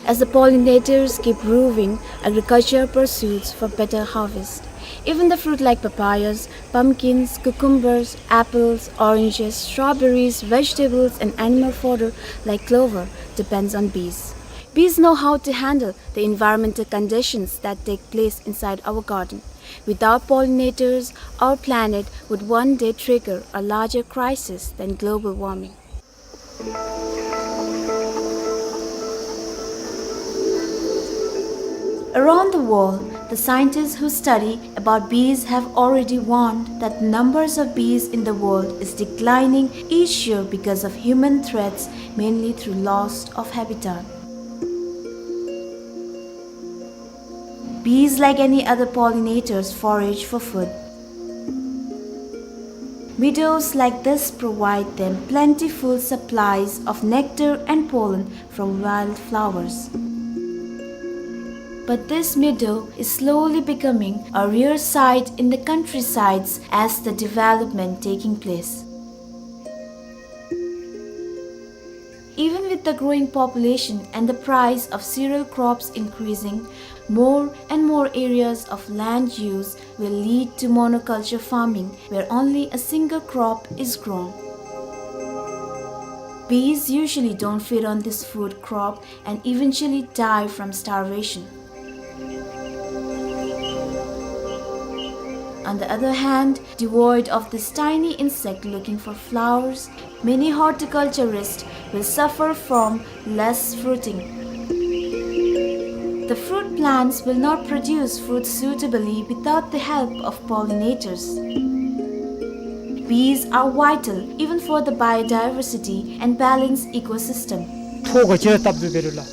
As the pollinators keep roving, agriculture pursues for better harvest. Even the fruit like papayas, pumpkins, cucumbers, apples, oranges, strawberries, vegetables, and animal fodder like clover depends on bees. Bees know how to handle the environmental conditions that take place inside our garden. Without pollinators, our planet would one day trigger a larger crisis than global warming. Around the world, the scientists who study about bees have already warned that the numbers of bees in the world is declining each year because of human threats, mainly through loss of habitat. Bees, like any other pollinators, forage for food. Meadows like this provide them plentiful supplies of nectar and pollen from wildflowers. But this meadow is slowly becoming a rare sight in the countrysides as the development taking place. Even with the growing population and the price of cereal crops increasing, more and more areas of land use will lead to monoculture farming, where only a single crop is grown. Bees usually don't feed on this food crop and eventually die from starvation. On the other hand, devoid of this tiny insect looking for flowers, many horticulturists will suffer from less fruiting. The fruit plants will not produce fruit suitably without the help of pollinators. Bees are vital even for the biodiversity and balanced ecosystem. ཐོག་ག་ཅི་ར་བཏབ་དུ་བེ་རུ་ལ།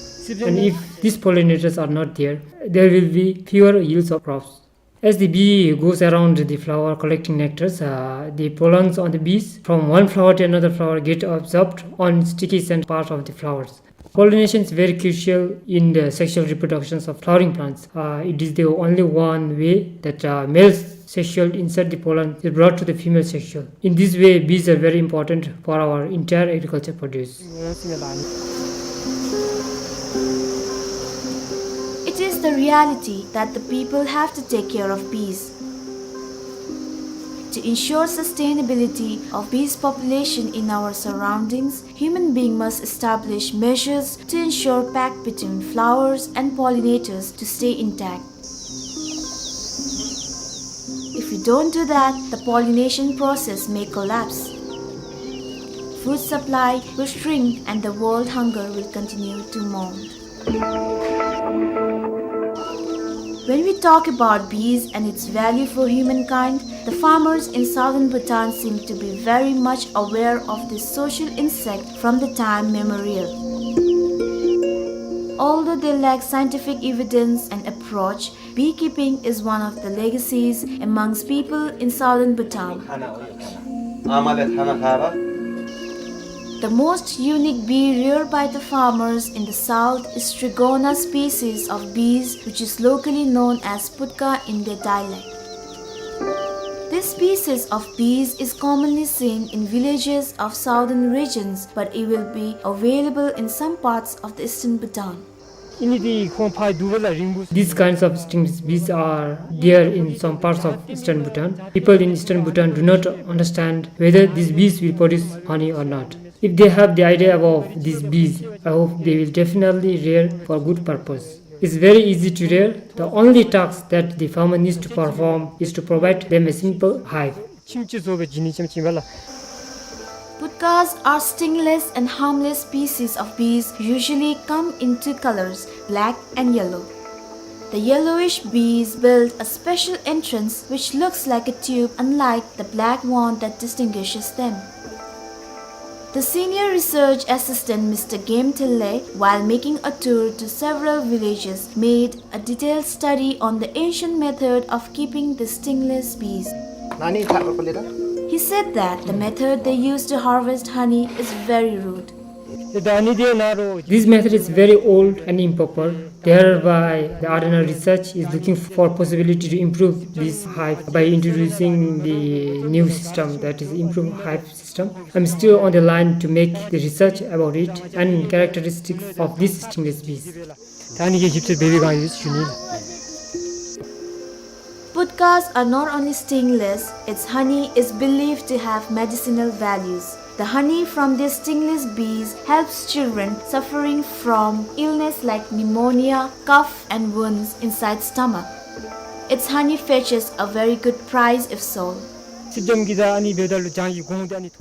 And if these pollinators are not there, there will be fewer yields of crops. As the bee goes around the flower collecting nectars, uh, the pollens on the bees from one flower to another flower get absorbed on sticky scent part of the flowers. Pollination is very crucial in the sexual reproductions of flowering plants. Uh, it is the only one way that, uh, male sexual insert the pollen is brought to the female sexual. In this way, bees are very important for our entire agriculture produce. It is the reality that the people have to take care of bees. To ensure sustainability of bees population in our surroundings, human being must establish measures to ensure pact between flowers and pollinators to stay intact. If we don't do that, the pollination process may collapse. Food supply will shrink and the world hunger will continue to mount. When we talk about bees and its value for humankind, the farmers in southern Bhutan seem to be very much aware of this social insect from the time memorial. Although they lack scientific evidence and approach, beekeeping is one of the legacies amongst people in southern Bhutan. The most unique bee reared by the farmers in the south is Strigona species of bees, which is locally known as putka in their dialect. This species of bees is commonly seen in villages of southern regions, but it will be available in some parts of the eastern Bhutan. These kinds of stingless bees are there in some parts of eastern Bhutan. People in eastern Bhutan do not understand whether these bees will produce honey or not. If they have the idea about these bees, I hope they will definitely rear for good purpose. It's very easy to rear. The only task that the farmer needs to perform is to provide them a simple hive. Putkas are stingless and harmless species of bees, usually come in two colors, black and yellow. The yellowish bees build a special entrance which looks like a tube, unlike the black one that distinguishes them. The senior research assistant, Mister Game Thille, while making a tour to several villages, made a detailed study on the ancient method of keeping the stingless bees. He said that the method they use to harvest honey is very rude. This method is very old and improper. Thereby, the R N R research is looking for possibility to improve this hive by introducing the new system, that is improved hive system. I'm still on the line to make the research about it and characteristics of these stingless bees. ད་ཨ་ནི་གི་ཞིབ་འཚོལ་འབད་བའི་སྒང་ཡོད་ཞུ་ནི། Putkas are not only stingless, its honey is believed to have medicinal values. The honey from these stingless bees helps children suffering from illness like pneumonia, cough, and wounds inside stomach. Its honey fetches a very good price if sold.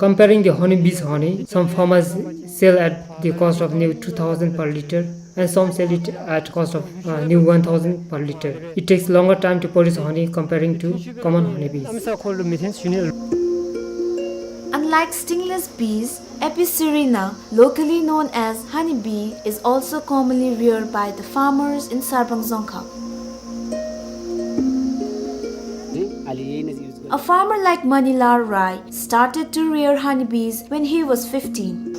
Comparing the honeybees honey, some farmers sell at the cost of new two thousand per liter, and some sell it at cost of, uh, new one thousand per liter. It takes longer time to produce honey comparing to common honeybees. Unlike stingless bees, Apis cerana, locally known as honeybee, is also commonly reared by the farmers in Sarbang Dzongkhag. A farmer like Manilal Rai started to rear honeybees when he was fifteen.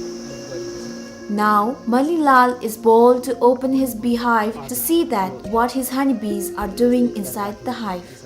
Now, Manilal is bold to open his beehive to see that what his honeybees are doing inside the hive.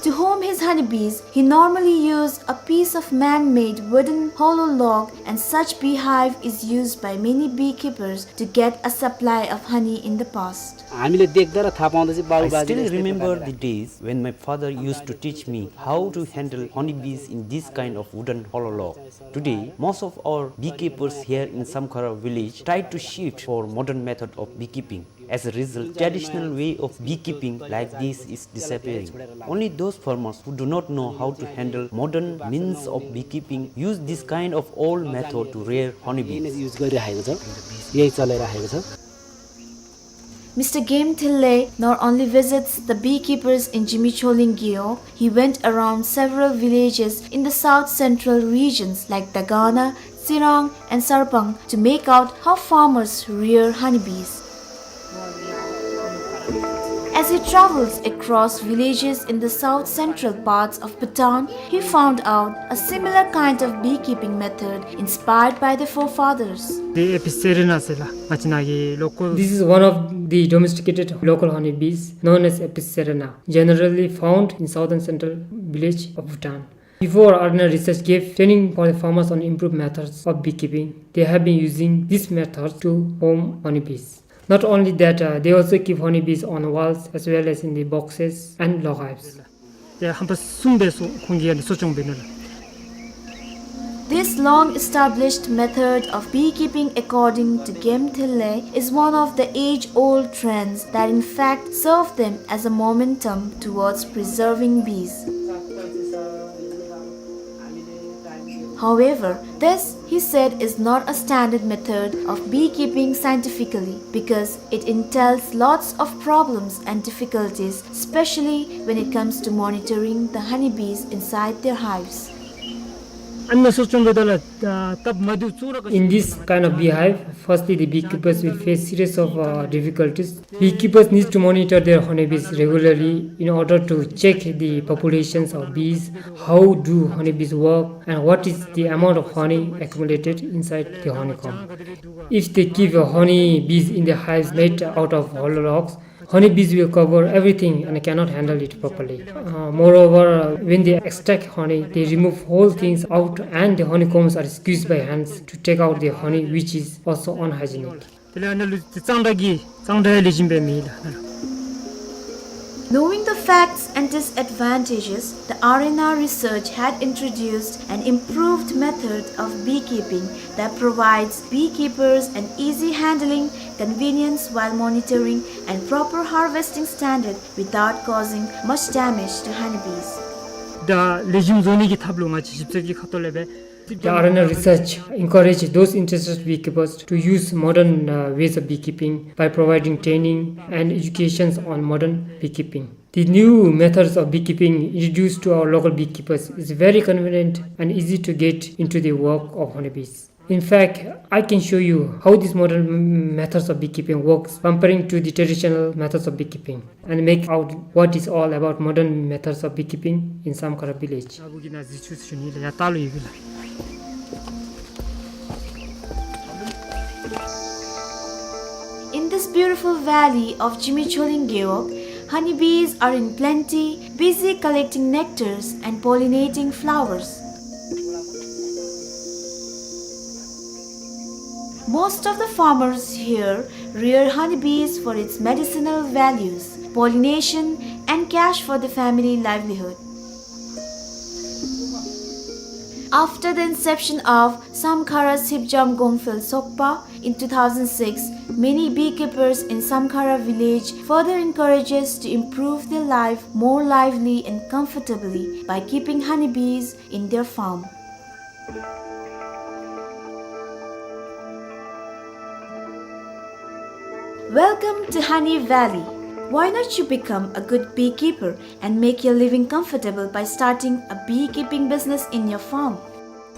To home his honeybees, he normally used a piece of man-made wooden hollow log, and such beehive is used by many beekeepers to get a supply of honey in the past. हामीले देख्दा र थाहा पाउँदा चाहिँ बाबु I बाजेले still यस्तै remember प्रकारले the days when my father used to teach me how to handle honeybees in this kind of wooden hollow log. Today, most of our beekeepers here in Samkhara village try to shift for modern method of beekeeping. As a result, traditional way of beekeeping like this is disappearing. Only those farmers who do not know how to handle modern means of beekeeping use this kind of old method to rear honeybees. Use गरिराखेको छ, यही चलाइराखेको छ। Mister Game Thille not only visits the beekeepers in Jimicholing Gyo, he went around several villages in the south central regions like Dagana, Tsirang, and Sarpang to make out how farmers rear honeybees. As he travels across villages in the south central parts of Bhutan, he found out a similar kind of beekeeping method inspired by the forefathers. This is one of the domesticated local honeybees known as Apis cerana, generally found in southern central village of Bhutan. Before, R N R research gave training for the farmers on improved methods of beekeeping. They have been using this method to home honeybees. Not only that, uh, they also keep honeybees on walls as well as in the boxes and log hives. ཡ་ཧམ་པ་གསུམ་པའི་སོ་ཁོང་གིས་ཡ་ནི་གསོ་སྐྱོང་འབད་ནི་ལགས། This long-established method of beekeeping, according to Game Thille, is one of the age-old trends that in fact serve them as a momentum towards preserving bees. However, this, he said, is not a standard method of beekeeping scientifically because it entails lots of problems and difficulties, especially when it comes to monitoring the honeybees inside their hives. In this kind of beehive, firstly the beekeepers will face series of, uh, difficulties. Beekeepers need to monitor their honeybees regularly in order to check the populations of bees, how do honeybees work, and what is the amount of honey accumulated inside the honeycomb. If they keep, uh, honeybees in the hives made out of hollow logs, honeybees will cover everything and cannot handle it properly. Uh, moreover, when they extract honey, they remove whole things out and the honeycombs are squeezed by hands to take out the honey, which is also unhygienic. དེ་ལས་ཨ་ནཱ་ལུ་གཙང་སྦྲ་གི་གཙང་སྦྲའི་ལེགས་ཤོམ་འབད་མི་ལགས། Knowing the facts and disadvantages, the R N R research had introduced an improved method of beekeeping that provides beekeepers an easy handling, convenience while monitoring, and proper harvesting standard without causing much damage to honeybees. ད་ལེགས་ཤོམ་བཟོ་ནི་གི་ཐབས་ལུ་ང་བཅས་ཞིབ་འཚོལ་གྱི་ཁ་ཐུག་ལས་འབད། The R N R research encourage those interested beekeepers to use modern, uh, ways of beekeeping by providing training and educations on modern beekeeping. The new methods of beekeeping introduced to our local beekeepers is very convenient and easy to get into the work of honeybees. In fact, I can show you how these modern m-, methods of beekeeping works comparing to the traditional methods of beekeeping and make out what is all about modern methods of beekeeping in Samkhara village. In this beautiful valley of Jimi Choling Gewog, honeybees are in plenty, busy collecting nectars and pollinating flowers. Most of the farmers here rear honeybees for its medicinal values, pollination, and cash for the family livelihood. After the inception of Samkhara Sipjam Gongphel Sokpa in two thousand six, many beekeepers in Samkhara village further encourages to improve their life more lively and comfortably by keeping honeybees in their farm. Welcome to Honey Valley. Why not you become a good beekeeper and make your living comfortable by starting a beekeeping business in your farm?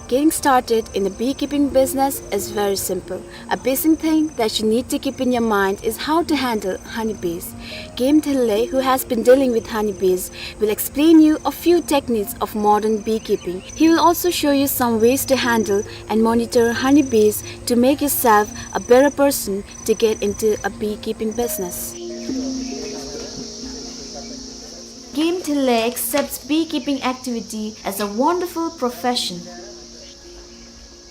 Getting started in a beekeeping business is very simple. A basic thing that you need to keep in your mind is how to handle honeybees. Game Thille, who has been dealing with honeybees, will explain you a few techniques of modern beekeeping. He will also show you some ways to handle and monitor honeybees to make yourself a better person to get into a beekeeping business. Game Thille accepts beekeeping activity as a wonderful profession.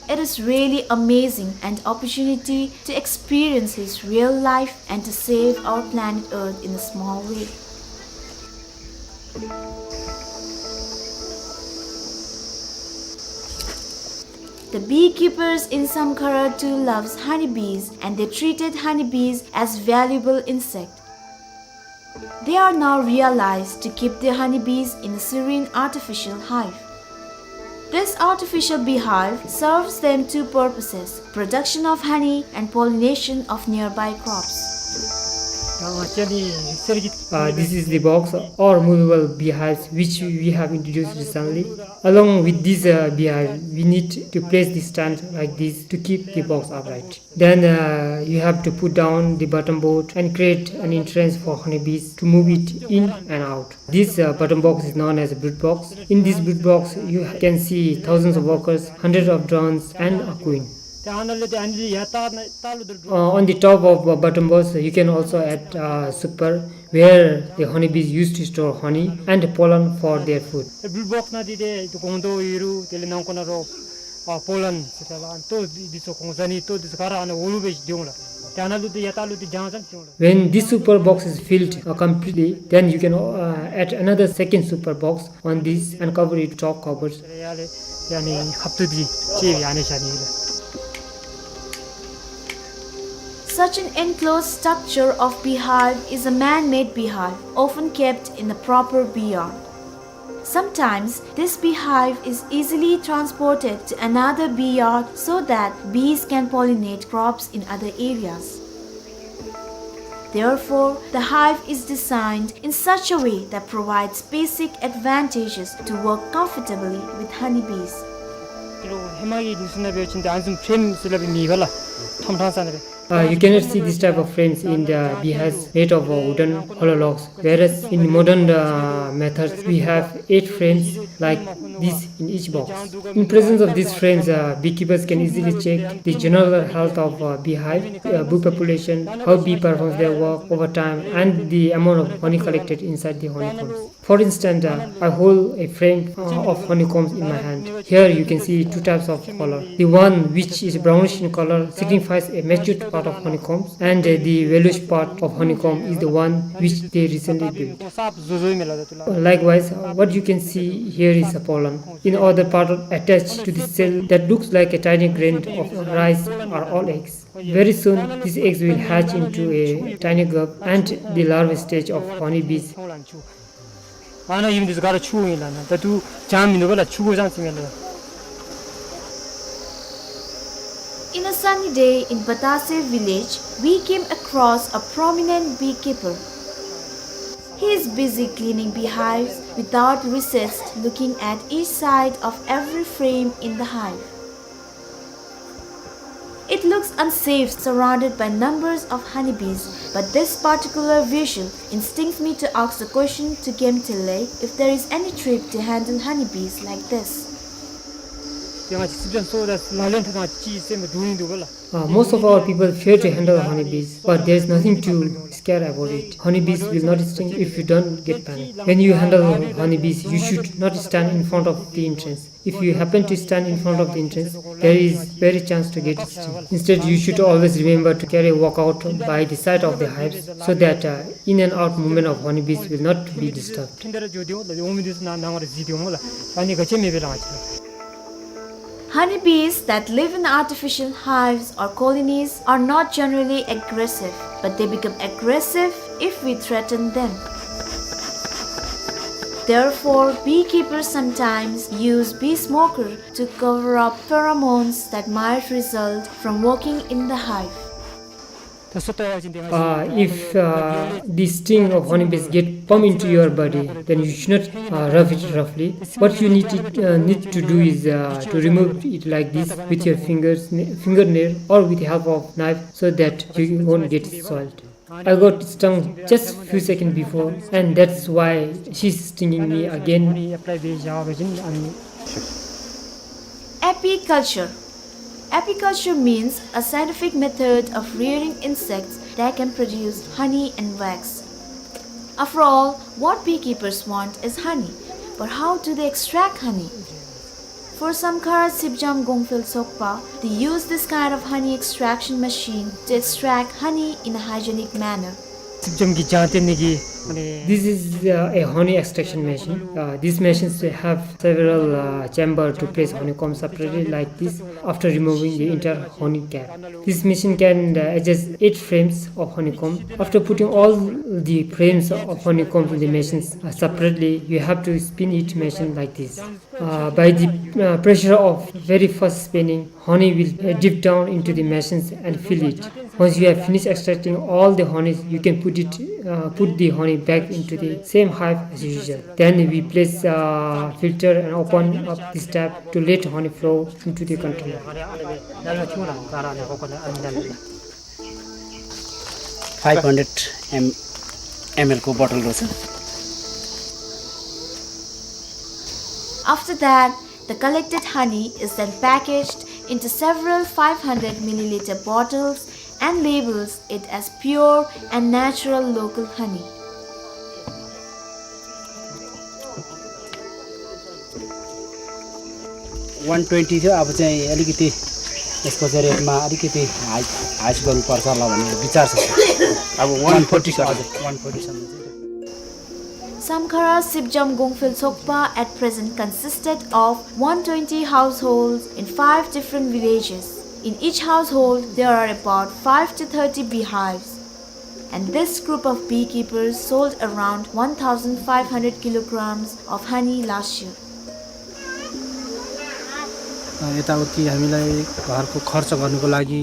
It is really amazing an opportunity to experience his real life and to save our planet Earth in a small way. The beekeepers in Samkhara too loves honeybees, and they treated honeybees as valuable insect. They are now realized to keep their honeybees in a serene artificial hive. This artificial beehive serves them two purposes, production of honey and pollination of nearby crops. Uh, this is the box or movable beehives which we have introduced recently. Along with this, uh, beehive, we need to place the stand like this to keep the box upright. Then, uh, you have to put down the bottom board and create an entrance for honeybees to move it in and out. This, uh, bottom box is known as a brood box. In this brood box, you can see thousands of workers, hundreds of drones, and a queen. Uh, on the top of, uh, bottom box, you can also add, uh, super, where the honeybees used to store honey and pollen for their food. Brood box ནང་འདི་ཏེ་ཏེ་སྒོང་རྡོག་ཡོད་རུང་དེ་ལས་ནང་ཁོག་ནང་རོ་ཨ་པོ་ལན་ཟེར་ད་ལགས། ཨ་ནི་ལྟོ་འདི་ཚུ་སྒོང་རྩ་ནི་ལྟོ་འདི་ཚུ་ག་ར་ཨ་ནི་འོག་ལུ་སྦེ་སྡོད་འོང་ལགས། ཏེ་ཨ་ནཱ་ལུ་ཏེ་ཡར་ལྟག་ལུ་ཏེ་རྒྱང་ཙམ་སྡོད་འོང་ལགས། When this super box is filled, uh, completely, then you can, uh, add another second super box on this and cover it with chalk covers. ཡ་ལས་ཡ་ནི་ཁབ་ཏུ་འདི་ཅིག་ཡ་ནི་བཞག་ནི་ལགས། Such an enclosed structure of beehive is a man-made beehive, often kept in a proper bee yard. Sometimes, this beehive is easily transported to another bee yard so that bees can pollinate crops in other areas. Therefore, the hive is designed in such a way that provides basic advantages to work comfortably with honeybees. ཧེ་མ་གི་དུས་ཚོད་ནང་འབད་བ་ཅིན་ཏེ་ཨ་ནི་བཟུམ་ཕྲེམ་ཟེར་སླབ་མེད་པ་ལགས། ཁྲོམ་ཁྲང་ས་ནང་སྦེ། Uh, you cannot see this type of frames in the beehives made of, uh, wooden hollow logs, whereas in modern, uh, methods we have eight frames like this in each box. In presence of these frames, uh, beekeepers can easily check the general health of, uh, beehive, uh, bee population, how bee performs their work over time, and the amount of honey collected inside the honeycombs. For instance, uh, I hold a frame, uh, of honeycombs in my hand. Here you can see two types of color. The one which is brownish in color signifies a matured part of honeycombs, and, uh, the yellowish part of honeycomb is the one which they recently built. Likewise, uh, what you can see here is a pollen. In other part attached to the cell that looks like a tiny grain of rice are all eggs. Very soon, these eggs will hatch into a tiny grub and the larva stage of honeybees. ཨ་ནཱ་ཨིན་འདི་ཚུ་ག་ར་ཆུ་ཨིན་ལགས། ད་ལྟོ་ཅང་མིན་འདུག་པ་ལགས། ཆུ་གོ་ཅང་ཅིག་མེད་ལགས། In a sunny day in Batase village, we came across a prominent beekeeper. He is busy cleaning beehives without recess, looking at each side of every frame in the hive. It looks unsafe surrounded by numbers of honeybees, but this particular visual instincts me to ask the question to Gemtele if there is any trick to handle honeybees like this. ཡང་སྲིད་འཛིན་སོགས་ལ་ལག་ལེན་འཐབ་སྟངས་ཅིག་སེམས་ལུ་འདུག་ཡིན་འདུག་ག་ལགས། Uh, most of our people fear to handle honeybees, but there is nothing to scare about it. Honeybees will not sting if you don't get panic. When you handle honeybees, you should not stand in front of the entrance. If you happen to stand in front of the entrance, there is very chance to get stung. Instead, you should always remember to carry a walkout by the side of the hives so that uh, in and out movement of honeybees will not be disturbed. Honeybees that live in artificial hives or colonies are not generally aggressive, but they become aggressive if we threaten them. Therefore, beekeepers sometimes use bee smoker to cover up pheromones that might result from working in the hive. Uh, if uh, the sting of honeybees get pump into your body, then you should not uh, rub it roughly. What you need to, uh, need to do is uh, to remove it like this with your fingers, fingernail, or with the help of knife, so that you won't get soiled. I got stung just few seconds before, and that's why she's stinging me again. Apiculture. Apiculture means a scientific method of rearing insects that can produce honey and wax. After all, what beekeepers want is honey. But how do they extract honey? For Samkhara Sipjam Gongphel Sokpa, they use this kind of honey extraction machine to extract honey in a hygienic manner. སིབ་ཇམ་གྱི་ལྗང་ཏན་ནི་གི། This is uh, a honey extraction machine. Uh, these machines have several uh, chamber to place honeycomb separately like this after removing the entire honey cap. This machine can uh, adjust eight frames of honeycomb. After putting all the frames of honeycomb in the machines uh, separately, you have to spin each machine like this. Uh, by the uh, pressure of very fast spinning, honey will uh, dip down into the machines and fill it. Once you have finished extracting all the honey, you can put it, uh, put the honey back into the same hive as usual. Then we place uh, filter and open up this tap to let honey flow into the container. Five hundred M- ml को बोतल रहेछ। After that, the collected honey is then packaged into several five hundred milliliter bottles and labels it as pure and natural local honey. One twenty थियो, अब चाहिँ अलिकति यसको चाहिँ रेटमा अलिकति हाई, हाई गर्नुपर्छ होला भन्ने विचार छ। अब one forty सर। हजुर, one forty सम्म चाहिँ। Samkhara Sipjam Gongphel Sokpa at present consisted of one twenty households in five different villages. In each household, there are about five to thirty beehives. And this group of beekeepers sold around one thousand five hundred kilograms of honey last year. यताउति हामीलाई घरको खर्च गर्नको लागि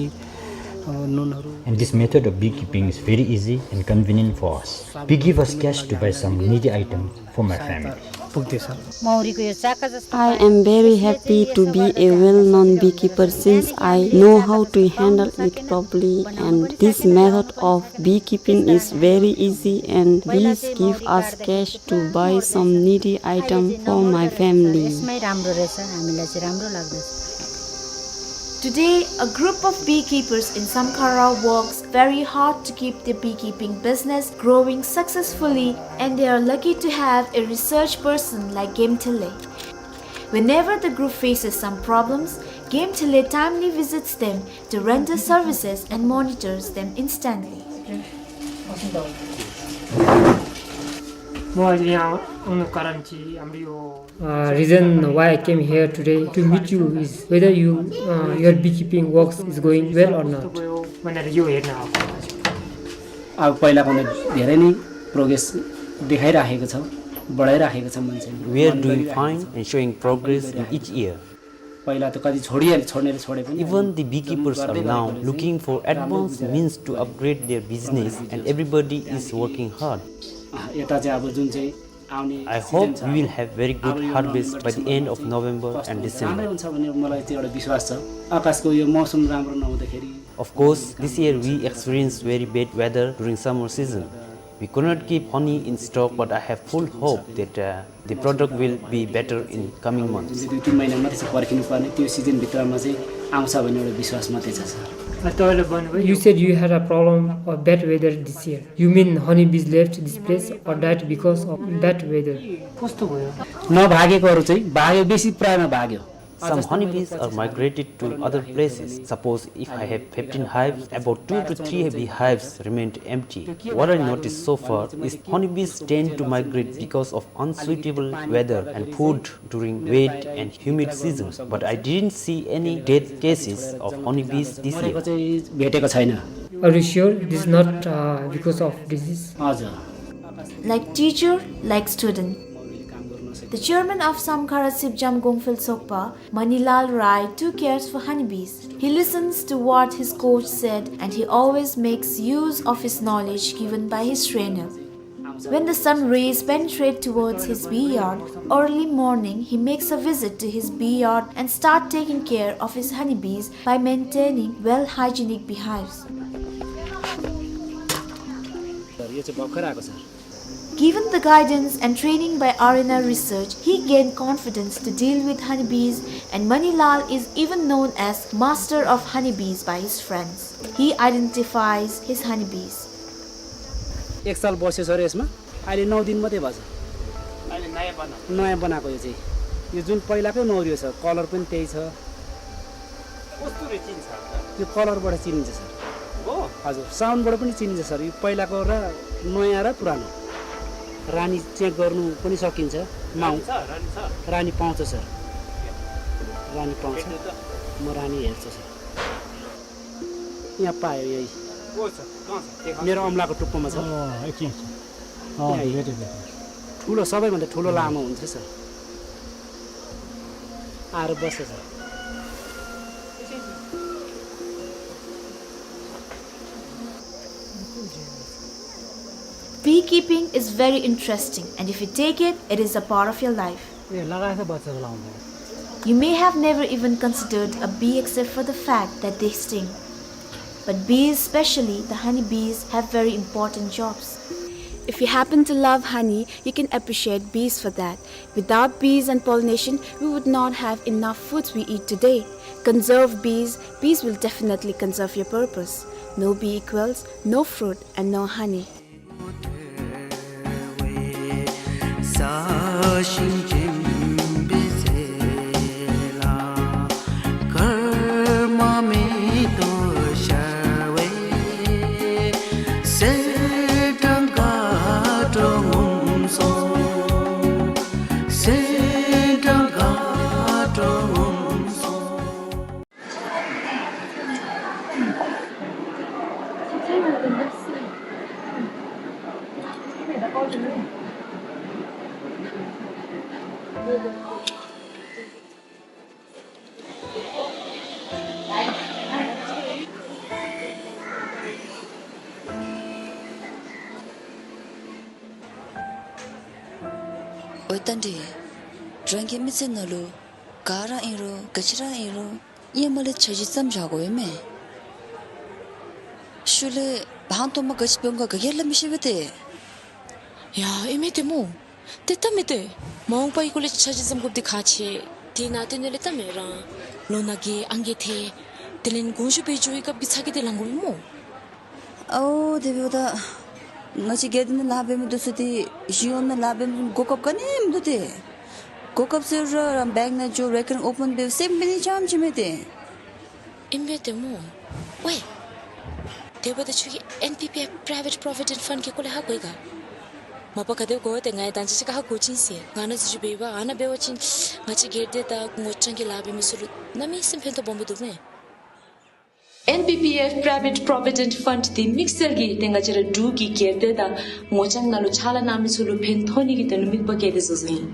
नुनहरू। And this method of beekeeping is very easy and convenient for us. Bee give us cash to buy some needy items for my family. पुग्दैछ। मौरीको यो चाका जस्तो। I am very happy to be a well-known beekeeper since I know how to handle it properly, and this method of beekeeping is very easy and bees give us cash to buy some needy item for my family. यसमै राम्रो रहेछ, हामीलाई चाहिँ राम्रो लाग्दछ। Today, a group of beekeepers in Samkhara works very hard to keep their beekeeping business growing successfully, and they are lucky to have a research person like Gemtele. Whenever the group faces some problems, Gemtele timely visits them to render services and monitors them instantly. म अहिले यहाँ आउनु कारण चाहिँ हाम्रो यो Uh, reason why I came here today to meet you is whether you, uh, your beekeeping works is going well or not. भनेर यो हेर्न आएको। अब पहिलाभन्दा धेरै नै प्रोग्रेस देखाइराखेको छ, बढाइराखेको छ मान्छेले। We are doing fine and showing progress in each year. पहिला त कति छोडिहाले, छोड्नेले छोडे पनि। Even the beekeepers are now looking for advanced means to upgrade their business and everybody is working hard. अँ, यता चाहिँ अब जुन चाहिँ I hope we will have very good harvest by the end of November and December. आकाशको यो मौसम राम्रो नहुँदाखेरि Of course, this year we experienced very bad weather during summer season. We could not keep honey in stock, but I have full hope that, uh, the product will be better in coming months. जुन चाहिँ दुई तिन महिना मात्रै छ पर्खिनु पर्ने, त्यो सिजनभित्रमा चाहिँ आउँछ भन्ने एउटा विश्वास मात्रै छ, sir. You said you had a problem of bad weather this year. You mean honeybees left this place or died because of bad weather? कस्तो भयो? नभागेकोहरू चाहिँ भाग्यो, बेसी प्रायमा भाग्यो। Some honeybees are migrated to other places. Suppose if I have fifteen hives, about two to three beehives remained empty. What I noticed so far is honeybees tend to migrate because of unsuitable weather and food during wet and humid season, but I didn't see any death cases of honeybees this year. मरेको चाहिँ भेटेको छैन। Are you sure this is not, uh, because of disease? हजुर। Like teacher, like student. The chairman of Samkhara Sipjam Gongphel Sokpa, Manilal Rai, too cares for honeybees. He listens to what his coach said and he always makes use of his knowledge given by his trainer. When the sun rays penetrate towards his bee yard, early morning he makes a visit to his bee yard and start taking care of his honeybees by maintaining well hygienic beehives. Sir, यो चाहिँ भर्खर आएको, sir. Given the guidance and training by R N R Research, he gained confidence to deal with honeybees, and Manilal is even known as master of honeybees by his friends. He identifies his honeybees. एक साल बस्यो सर यसमा, अहिले नौ दिन मात्रै भएको छ। अहिले नयाँ बनाएको। नयाँ बनाएको यो चाहिँ। यो जुन पहिलाकै नौ रियो छ, कलर पनि त्यही छ। कस्तुरी चिन्छ? यो कलरबाट चिनिन्छ सर। हो? हजुर, साउन्डबाट पनि चिनिन्छ सर। यो पहिलाको र नयाँ र पुरानो। रानी चेक गर्नु पनि सकिन्छ। माउ- रानी छ, रानी छ। रानी पाउँछ सर। रानी पाउँछ। भेट्नु त। म रानी हेर्छु सर। यहाँ पायो यही। को छ? कहाँ छ? देखा। मेरो औँलाको टुप्पोमा छ। अँ, एकछिन, एकछिन। अँ, यहाँ भेटेँ, भेटेँ। ठुलो, सबैभन्दा ठुलो लामो हुन्छ सर। आएर बस्छ sir. Beekeeping is very interesting, and if you take it, it is a part of your life. ए, लगाएछ बच्चा बोलाउँदा। You may have never even considered a bee except for the fact that they sting. But bees, especially the honey bees, have very important jobs. If you happen to love honey, you can appreciate bees for that. Without bees and pollination, we would not have enough foods we eat today. Conserve bees, bees will definitely conserve your purpose. No bee equals no fruit and no honey. འོ་ད་འདི་རང་གི་མི་ཚེ་ནང་ལུ་ག་ར་ཨིན་རུང་ག་ཅི་ར་ཨིན་རུང་ཧེ་མ་ལས་འཆར་གཞི་བརྩམ་བཞག་དགོ་ཨིན་མས། ཤུལ་ལས་ཧང་སྟོང་མ་ག་ཅི་འབད་འོང་ག་ག་གིས་སླབ་མི་ཤེས་པས་ཏེ། ཡ་ཨིན་མས་ཏེ་སྨོ། ཏེ་ད་མི་ཏེ་མ་འོངས་པའི་སྐོར་ལས་འཆར་གཞི་བརྩམ་དགོཔ་འདི་ཁག་ཆེ། དེ་ནང་དོན་ལས་ད་མི་རང་ལོ་ན་རྒས་ཨང་རྒས་ཐལ། དེ་ལས་དགོངས་ཞུ་འབད་འགྱོ་བའི་སྐབས་ཀྱི་ཚ་གྱང་འདི་ལང་དགོ་པས་སྨོ། ཨའོ་དེ་འབདཝ་ད་ང་བཅས་སྒེར་སྡེ་ནང་ལཱ་འབད་མི་འདི་ཚུ་ཏེ་གཞི་གཡོག་ནང་ལཱ་འབད་མི་གོ་སྐབས་ག་ནི་མིན་འདུག་ཏེ། གོ་སྐབས་ཟེར་རུང་ར་བེངཀ་ནང་འགྱོ་རེ་ཀརིང་ཨོ་པཱན་འབད་སེམས་འབད་ནི་ཙམ་ཅིག་མས་ཏེ། ཨིན་པས་ཏེ་སྨོ། ཝའི། དེ་འབདཝ་ད་ཁྱོད་ཀྱིས་ཨེན་པི་པི་ཨེཕ་པྲའི་ཝེཊ་པྲོ་བི་ཌེནཊ་ཕནཌ་གི་སྐོར་ལས་ཧ་གོ་ཡི་ག། མ་པ་ག་དེ་གོ་ཏེ་ང་ཡང་ད་ཅི་ཅིག་ཁར་ཧ་གོ་ཅི་ཟེར། ང་ནཱ་འཛུལ་ཞུགས་འབད་བ་ཨ་ནཱ་འབད་བ་ཅིན་ང་བཅས་སྒེར་སྡེ་དང་ངོ་རྐྱང་གི་ལཱ་འབད་མི་ཚུ་ལུ་གནམ་མེད་ས་མེད་ཕན་ཐོགས་སྦོམ་སྦེ་འདུག་མས། ཨེན་པི་པི་ཨེཕ་པྲའི་ཝེཊ་པྲོ་བི་ཌེནཊ་ཕནཌ་འདི་དམིགས་བསལ་གྱིས་ཏེ་ང་བཅས་ར་འབྲུག་གི་སྒེར་སྡེ་དང་ངོ་རྐྱང་ནང་ལུ་ཕྱག་ལཱ་གནང་མི་ཚུ་ལུ་ཕན་ཐོགས་ནི་གི་དོན་ལུ་དམིགས་པ་བསྐྱེད་དེ་བཟོ་བཟོཝ་ཨིན།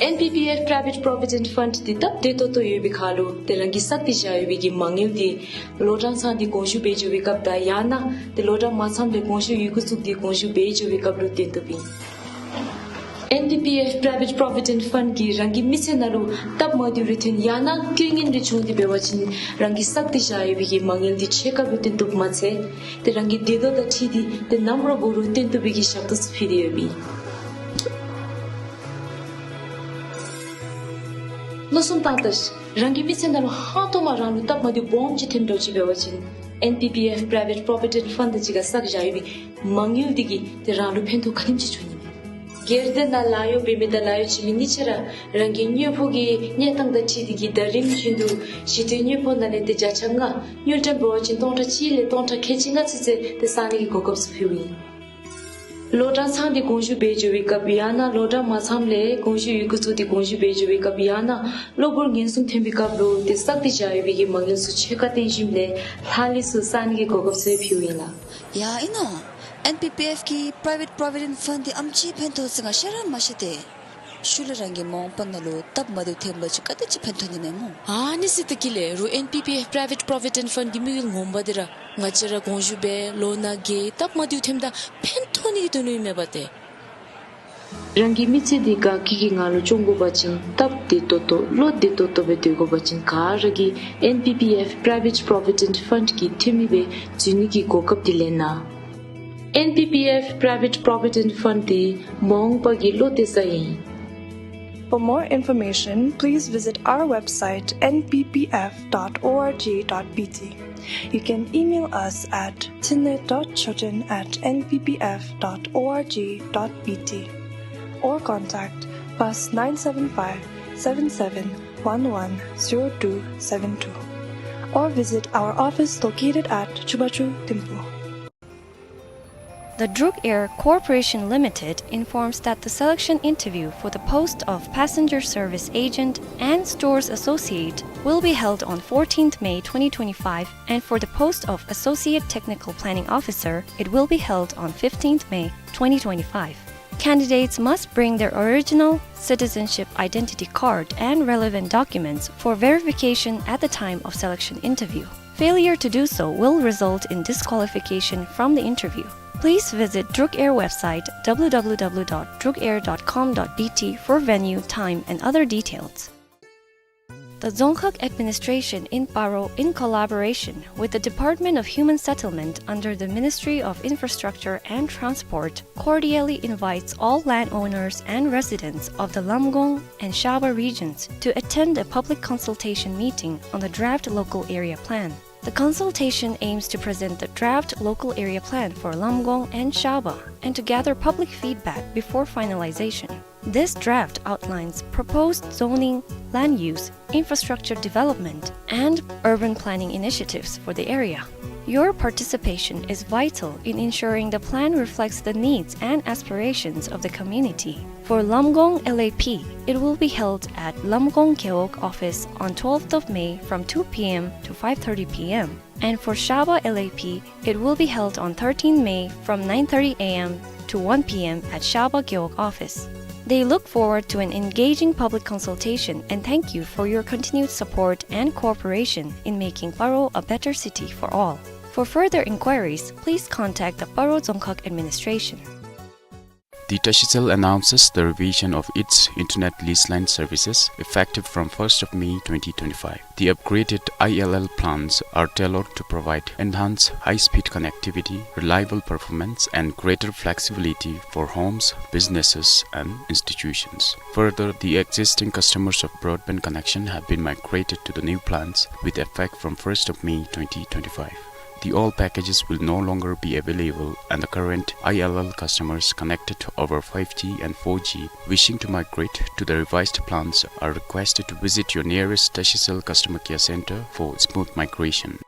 ཨེན་པི་པི་ཨེཕ་པྲའི་ཝེཊ་པྲོ་བི་ཌེནཊ་ཕནཌ་འདི་སྟབས་བདེ་ཏོག་ཏོ་ཡོད་པའི་ཁར་ལུ་ཏེ་རང་གིས་བསགས་ཏེ་བཞག་ཡོད་པའི་གི་མ་དངུལ་འདི་ལོ་གྲངས་ཚང་སྟེ་དགོངས་ཞུ་འབད་འགྱོ་བའི་སྐབས་དང་ཡང་ན་ཏེ་ལོ་གྲངས་མ་ཚངམ་ལས་དགོངས་ཞུ་ཡི་གུ་བཙུགས་ཏེ་དགོངས་ཞུ་འབད་འགྱོ་བའི་སྐབས་ལུ་བཏོན་བཏུབ་ཨིན། ཨེན་པི་པི་ཨེཕ་Private Provident Fund གིས་རང་གི་མི་ཚེ་ནང་ལུ་སྟབས་མ་བདེཝ་རེ་ཐོན་ཡང་ན་རྐྱེན་ངན་རེ་བྱུང་སྟེ་འབད་བ་ཅིན་རང་གིས་བསགས་ཏེ་བཞག་ཡོད་པའི་གི་མ་དངུལ་འདི་ཕྱེད་ཀ་སྦེ་བཏོན་བཏུབ་མ་ཚད་ཏེ་རང་གི་འདོད་ལུགས་དང་འཁྲིལ་ཏེ་ཏེ་ནམ་ར་འབད་རུང་བཏོན་བཏུབ་པའི་གི་ཞབས་ཏོག་ཚུ་ཕུལ་ཏེ་ཡོདཔ་ཨིན། ལོ་གསུམ་བཏང་ད་རང་གི་མི་ཚེ་ནང་ལུ་ཧང་སྟོང་མ་རང་ལུ་སྟབས་མ་བདེཝ་སྦོམ་ཅིག་ཐོནམ་འདྲཝ་ཅིག་འབད་བ་ཅིན་ཨེན་པི་པི་ཨེཕ་Private Provident Fund དང་གཅིག་ཁར་བསགས་བཞག་ཡོད་པའི་མ་དངུལ་འདི་གིས་ཏེ་རང་ལུ་ཕན་ཐོགས་ག་དེམ་ཅིག་འབྱུང་ནི་མས། སྒེར་སྡེ་ནང་ལཱ་གཡོག་འབད་མི་དང་ལཱ་གཡོག་བྱིན་མི་གཉིས་ཆ་ར་རང་གི་དངོས་པོ་གི་གནས་སྟངས་དང་འཁྲིལ་ཏེ་གིས་ཟླ་རིམ་བཞིན་དུ་གཞི་རྟེན་དངོས་པོ་ནང་ལས་ཏེ་བརྒྱ་ཆ་ལྔ་དངུལ་ཀྲམ་འབད་བ་ཅིན་སྟོང་ཕྲག་གཅིག་ལས་སྟོང་ཕྲག་ཁལ་གཅིག་ལྔ་ཚུན་ཚོད་ཏེ་བསག་ནི་གི་གོ་སྐབས་ཚུ་ཕུལཝ་ཨིན། ལོ་གྲངས་ཚང་སྟེ་དགོངས་ཞུ་འབད་འགྱོ་བའི་སྐབས་ཡང་ན་ལོ་གྲངས་མ་ཚངམ་ལས་དགོངས་ཞུ་ཡི་གུ་བཙུགས་ཏེ་དགོངས་ཞུ་འབད་འགྱོ་བའི་སྐབས་ཡང་ན་གློ་བུར་ངན་སོང་ཐོན་པའི་སྐབས་ལུ་ཏེ་བསགས་ཏེ་བཞག་ཡོད་པའི་གི་མ་དངུལ་ཚུ་ཕྱེད་ཀ་བཏོན་ཞིནམ་ལས་ལྷག་ལུས་ཚུ་བསག་ནི་གི་གོ་སྐབས་ཚུ་ཕུལཝ་ཨིན་ལགས། ཡ་ཨིན་ནོ། ཨེན་པི་པི་ཨེཕ་གི་Private Provident Fund འདི་ཨེམ་ཅིག་ཕན་ཐོགས་ཟེར་ང་ཤེས་ར་མ་ཤེས་ཏེ། ཤུལ་ལས་རང་གི་མ་འོངས་པ་ནང་ལུ་སྟབས་མ་བདེཝ་ཐོན་པ་ཅིན་ག་དེ་ཅིག་ཕན་ཐོགས་ནི་མས་སྨོ། ཨ་ནི་ཟེར་ད་གི་ལས་རུང་ཨེན་པི་པི་ཨེཕ་Private Provident Fund གི་དམིགས་ཡུལ་ངོ་མ་འདི་ར་ང་བཅས་ར་དགོངས་ཞུ་འབད་ལོ་ན་རྒས་སྟབས་མ་བདེཝ་ཐོནམ་ད་ཕན་ཐོགས་ནི་གི་དོན་ལུ་ཨིན་མས་པ་ཏེ། རང་གི་མི་ཚེ་འདི་དགའ་སྐྱིད་ཀྱི་ངང་ལུ་སྐྱོང་དགོ་པ་ཅིན་སྟབས་བདེ་ཏོག་ཏོ་བློ་བདེ་ཏོག་ཏོ་སྦེ་སྡོད་དགོ་པ་ཅིན་ག་ར་གིས་ཨེན་པི་པི་ཨེཕ་Private Provident Fund གི་འཐུས་མི་སྦེ་འཛུལ་ནི་གི་གོ་སྐབས་འདི་ལེན་གནང་། ཨེན་པི་པི་ཨེཕ་Private Provident Fund འདི་མ་འོངས་པ་གི་བློ་གཏད་ས་ཨིན། For more information, please visit our website N P P F dot org dot B T. You can email us at thinley dot choten at N P P F dot org dot B T or contact plus nine seven five seven seven one one zero two seven two or visit our office located at Chubachu, Thimphu. The Druk Air Corporation Limited informs that the selection interview for the post of Passenger Service Agent and Stores Associate will be held on fourteenth May twenty twenty-five, and for the post of Associate Technical Planning Officer, it will be held on fifteenth May twenty twenty-five. Candidates must bring their original citizenship identity card and relevant documents for verification at the time of selection interview. Failure to do so will result in disqualification from the interview. Please visit Druk Air website W W W dot druk air dot com dot B T for venue, time, and other details. The Dzongkhag Administration in Paro, in collaboration with the Department of Human Settlement under the Ministry of Infrastructure and Transport, cordially invites all landowners and residents of the Lamgong and Shaba regions to attend a public consultation meeting on the draft local area plan. The consultation aims to present the draft local area plan for Lamgong and Shaba and to gather public feedback before finalization. This draft outlines proposed zoning, land use, infrastructure development, and urban planning initiatives for the area. Your participation is vital in ensuring the plan reflects the needs and aspirations of the community. For Lamgong L A P, it will be held at Lamgong Gewog office on twelfth of May from two P M to five thirty P M. And for Shaba L A P, it will be held on thirteenth May from nine thirty A M to one P M at Shaba Gewog office. They look forward to an engaging public consultation and thank you for your continued support and cooperation in making Paro a better city for all. For further inquiries, please contact the Paro Dzongkhag Administration. The Tashicel announces the revision of its internet lease line services effective from first of May twenty twenty-five. The upgraded I L L plans are tailored to provide enhanced high-speed connectivity, reliable performance, and greater flexibility for homes, businesses, and institutions. Further, the existing customers of broadband connection have been migrated to the new plans with effect from first of May twenty twenty-five. The all packages will no longer be available, and the current I L L customers connected over five G and four G wishing to migrate to the revised plans are requested to visit your nearest Tashicel customer care center for smooth migration.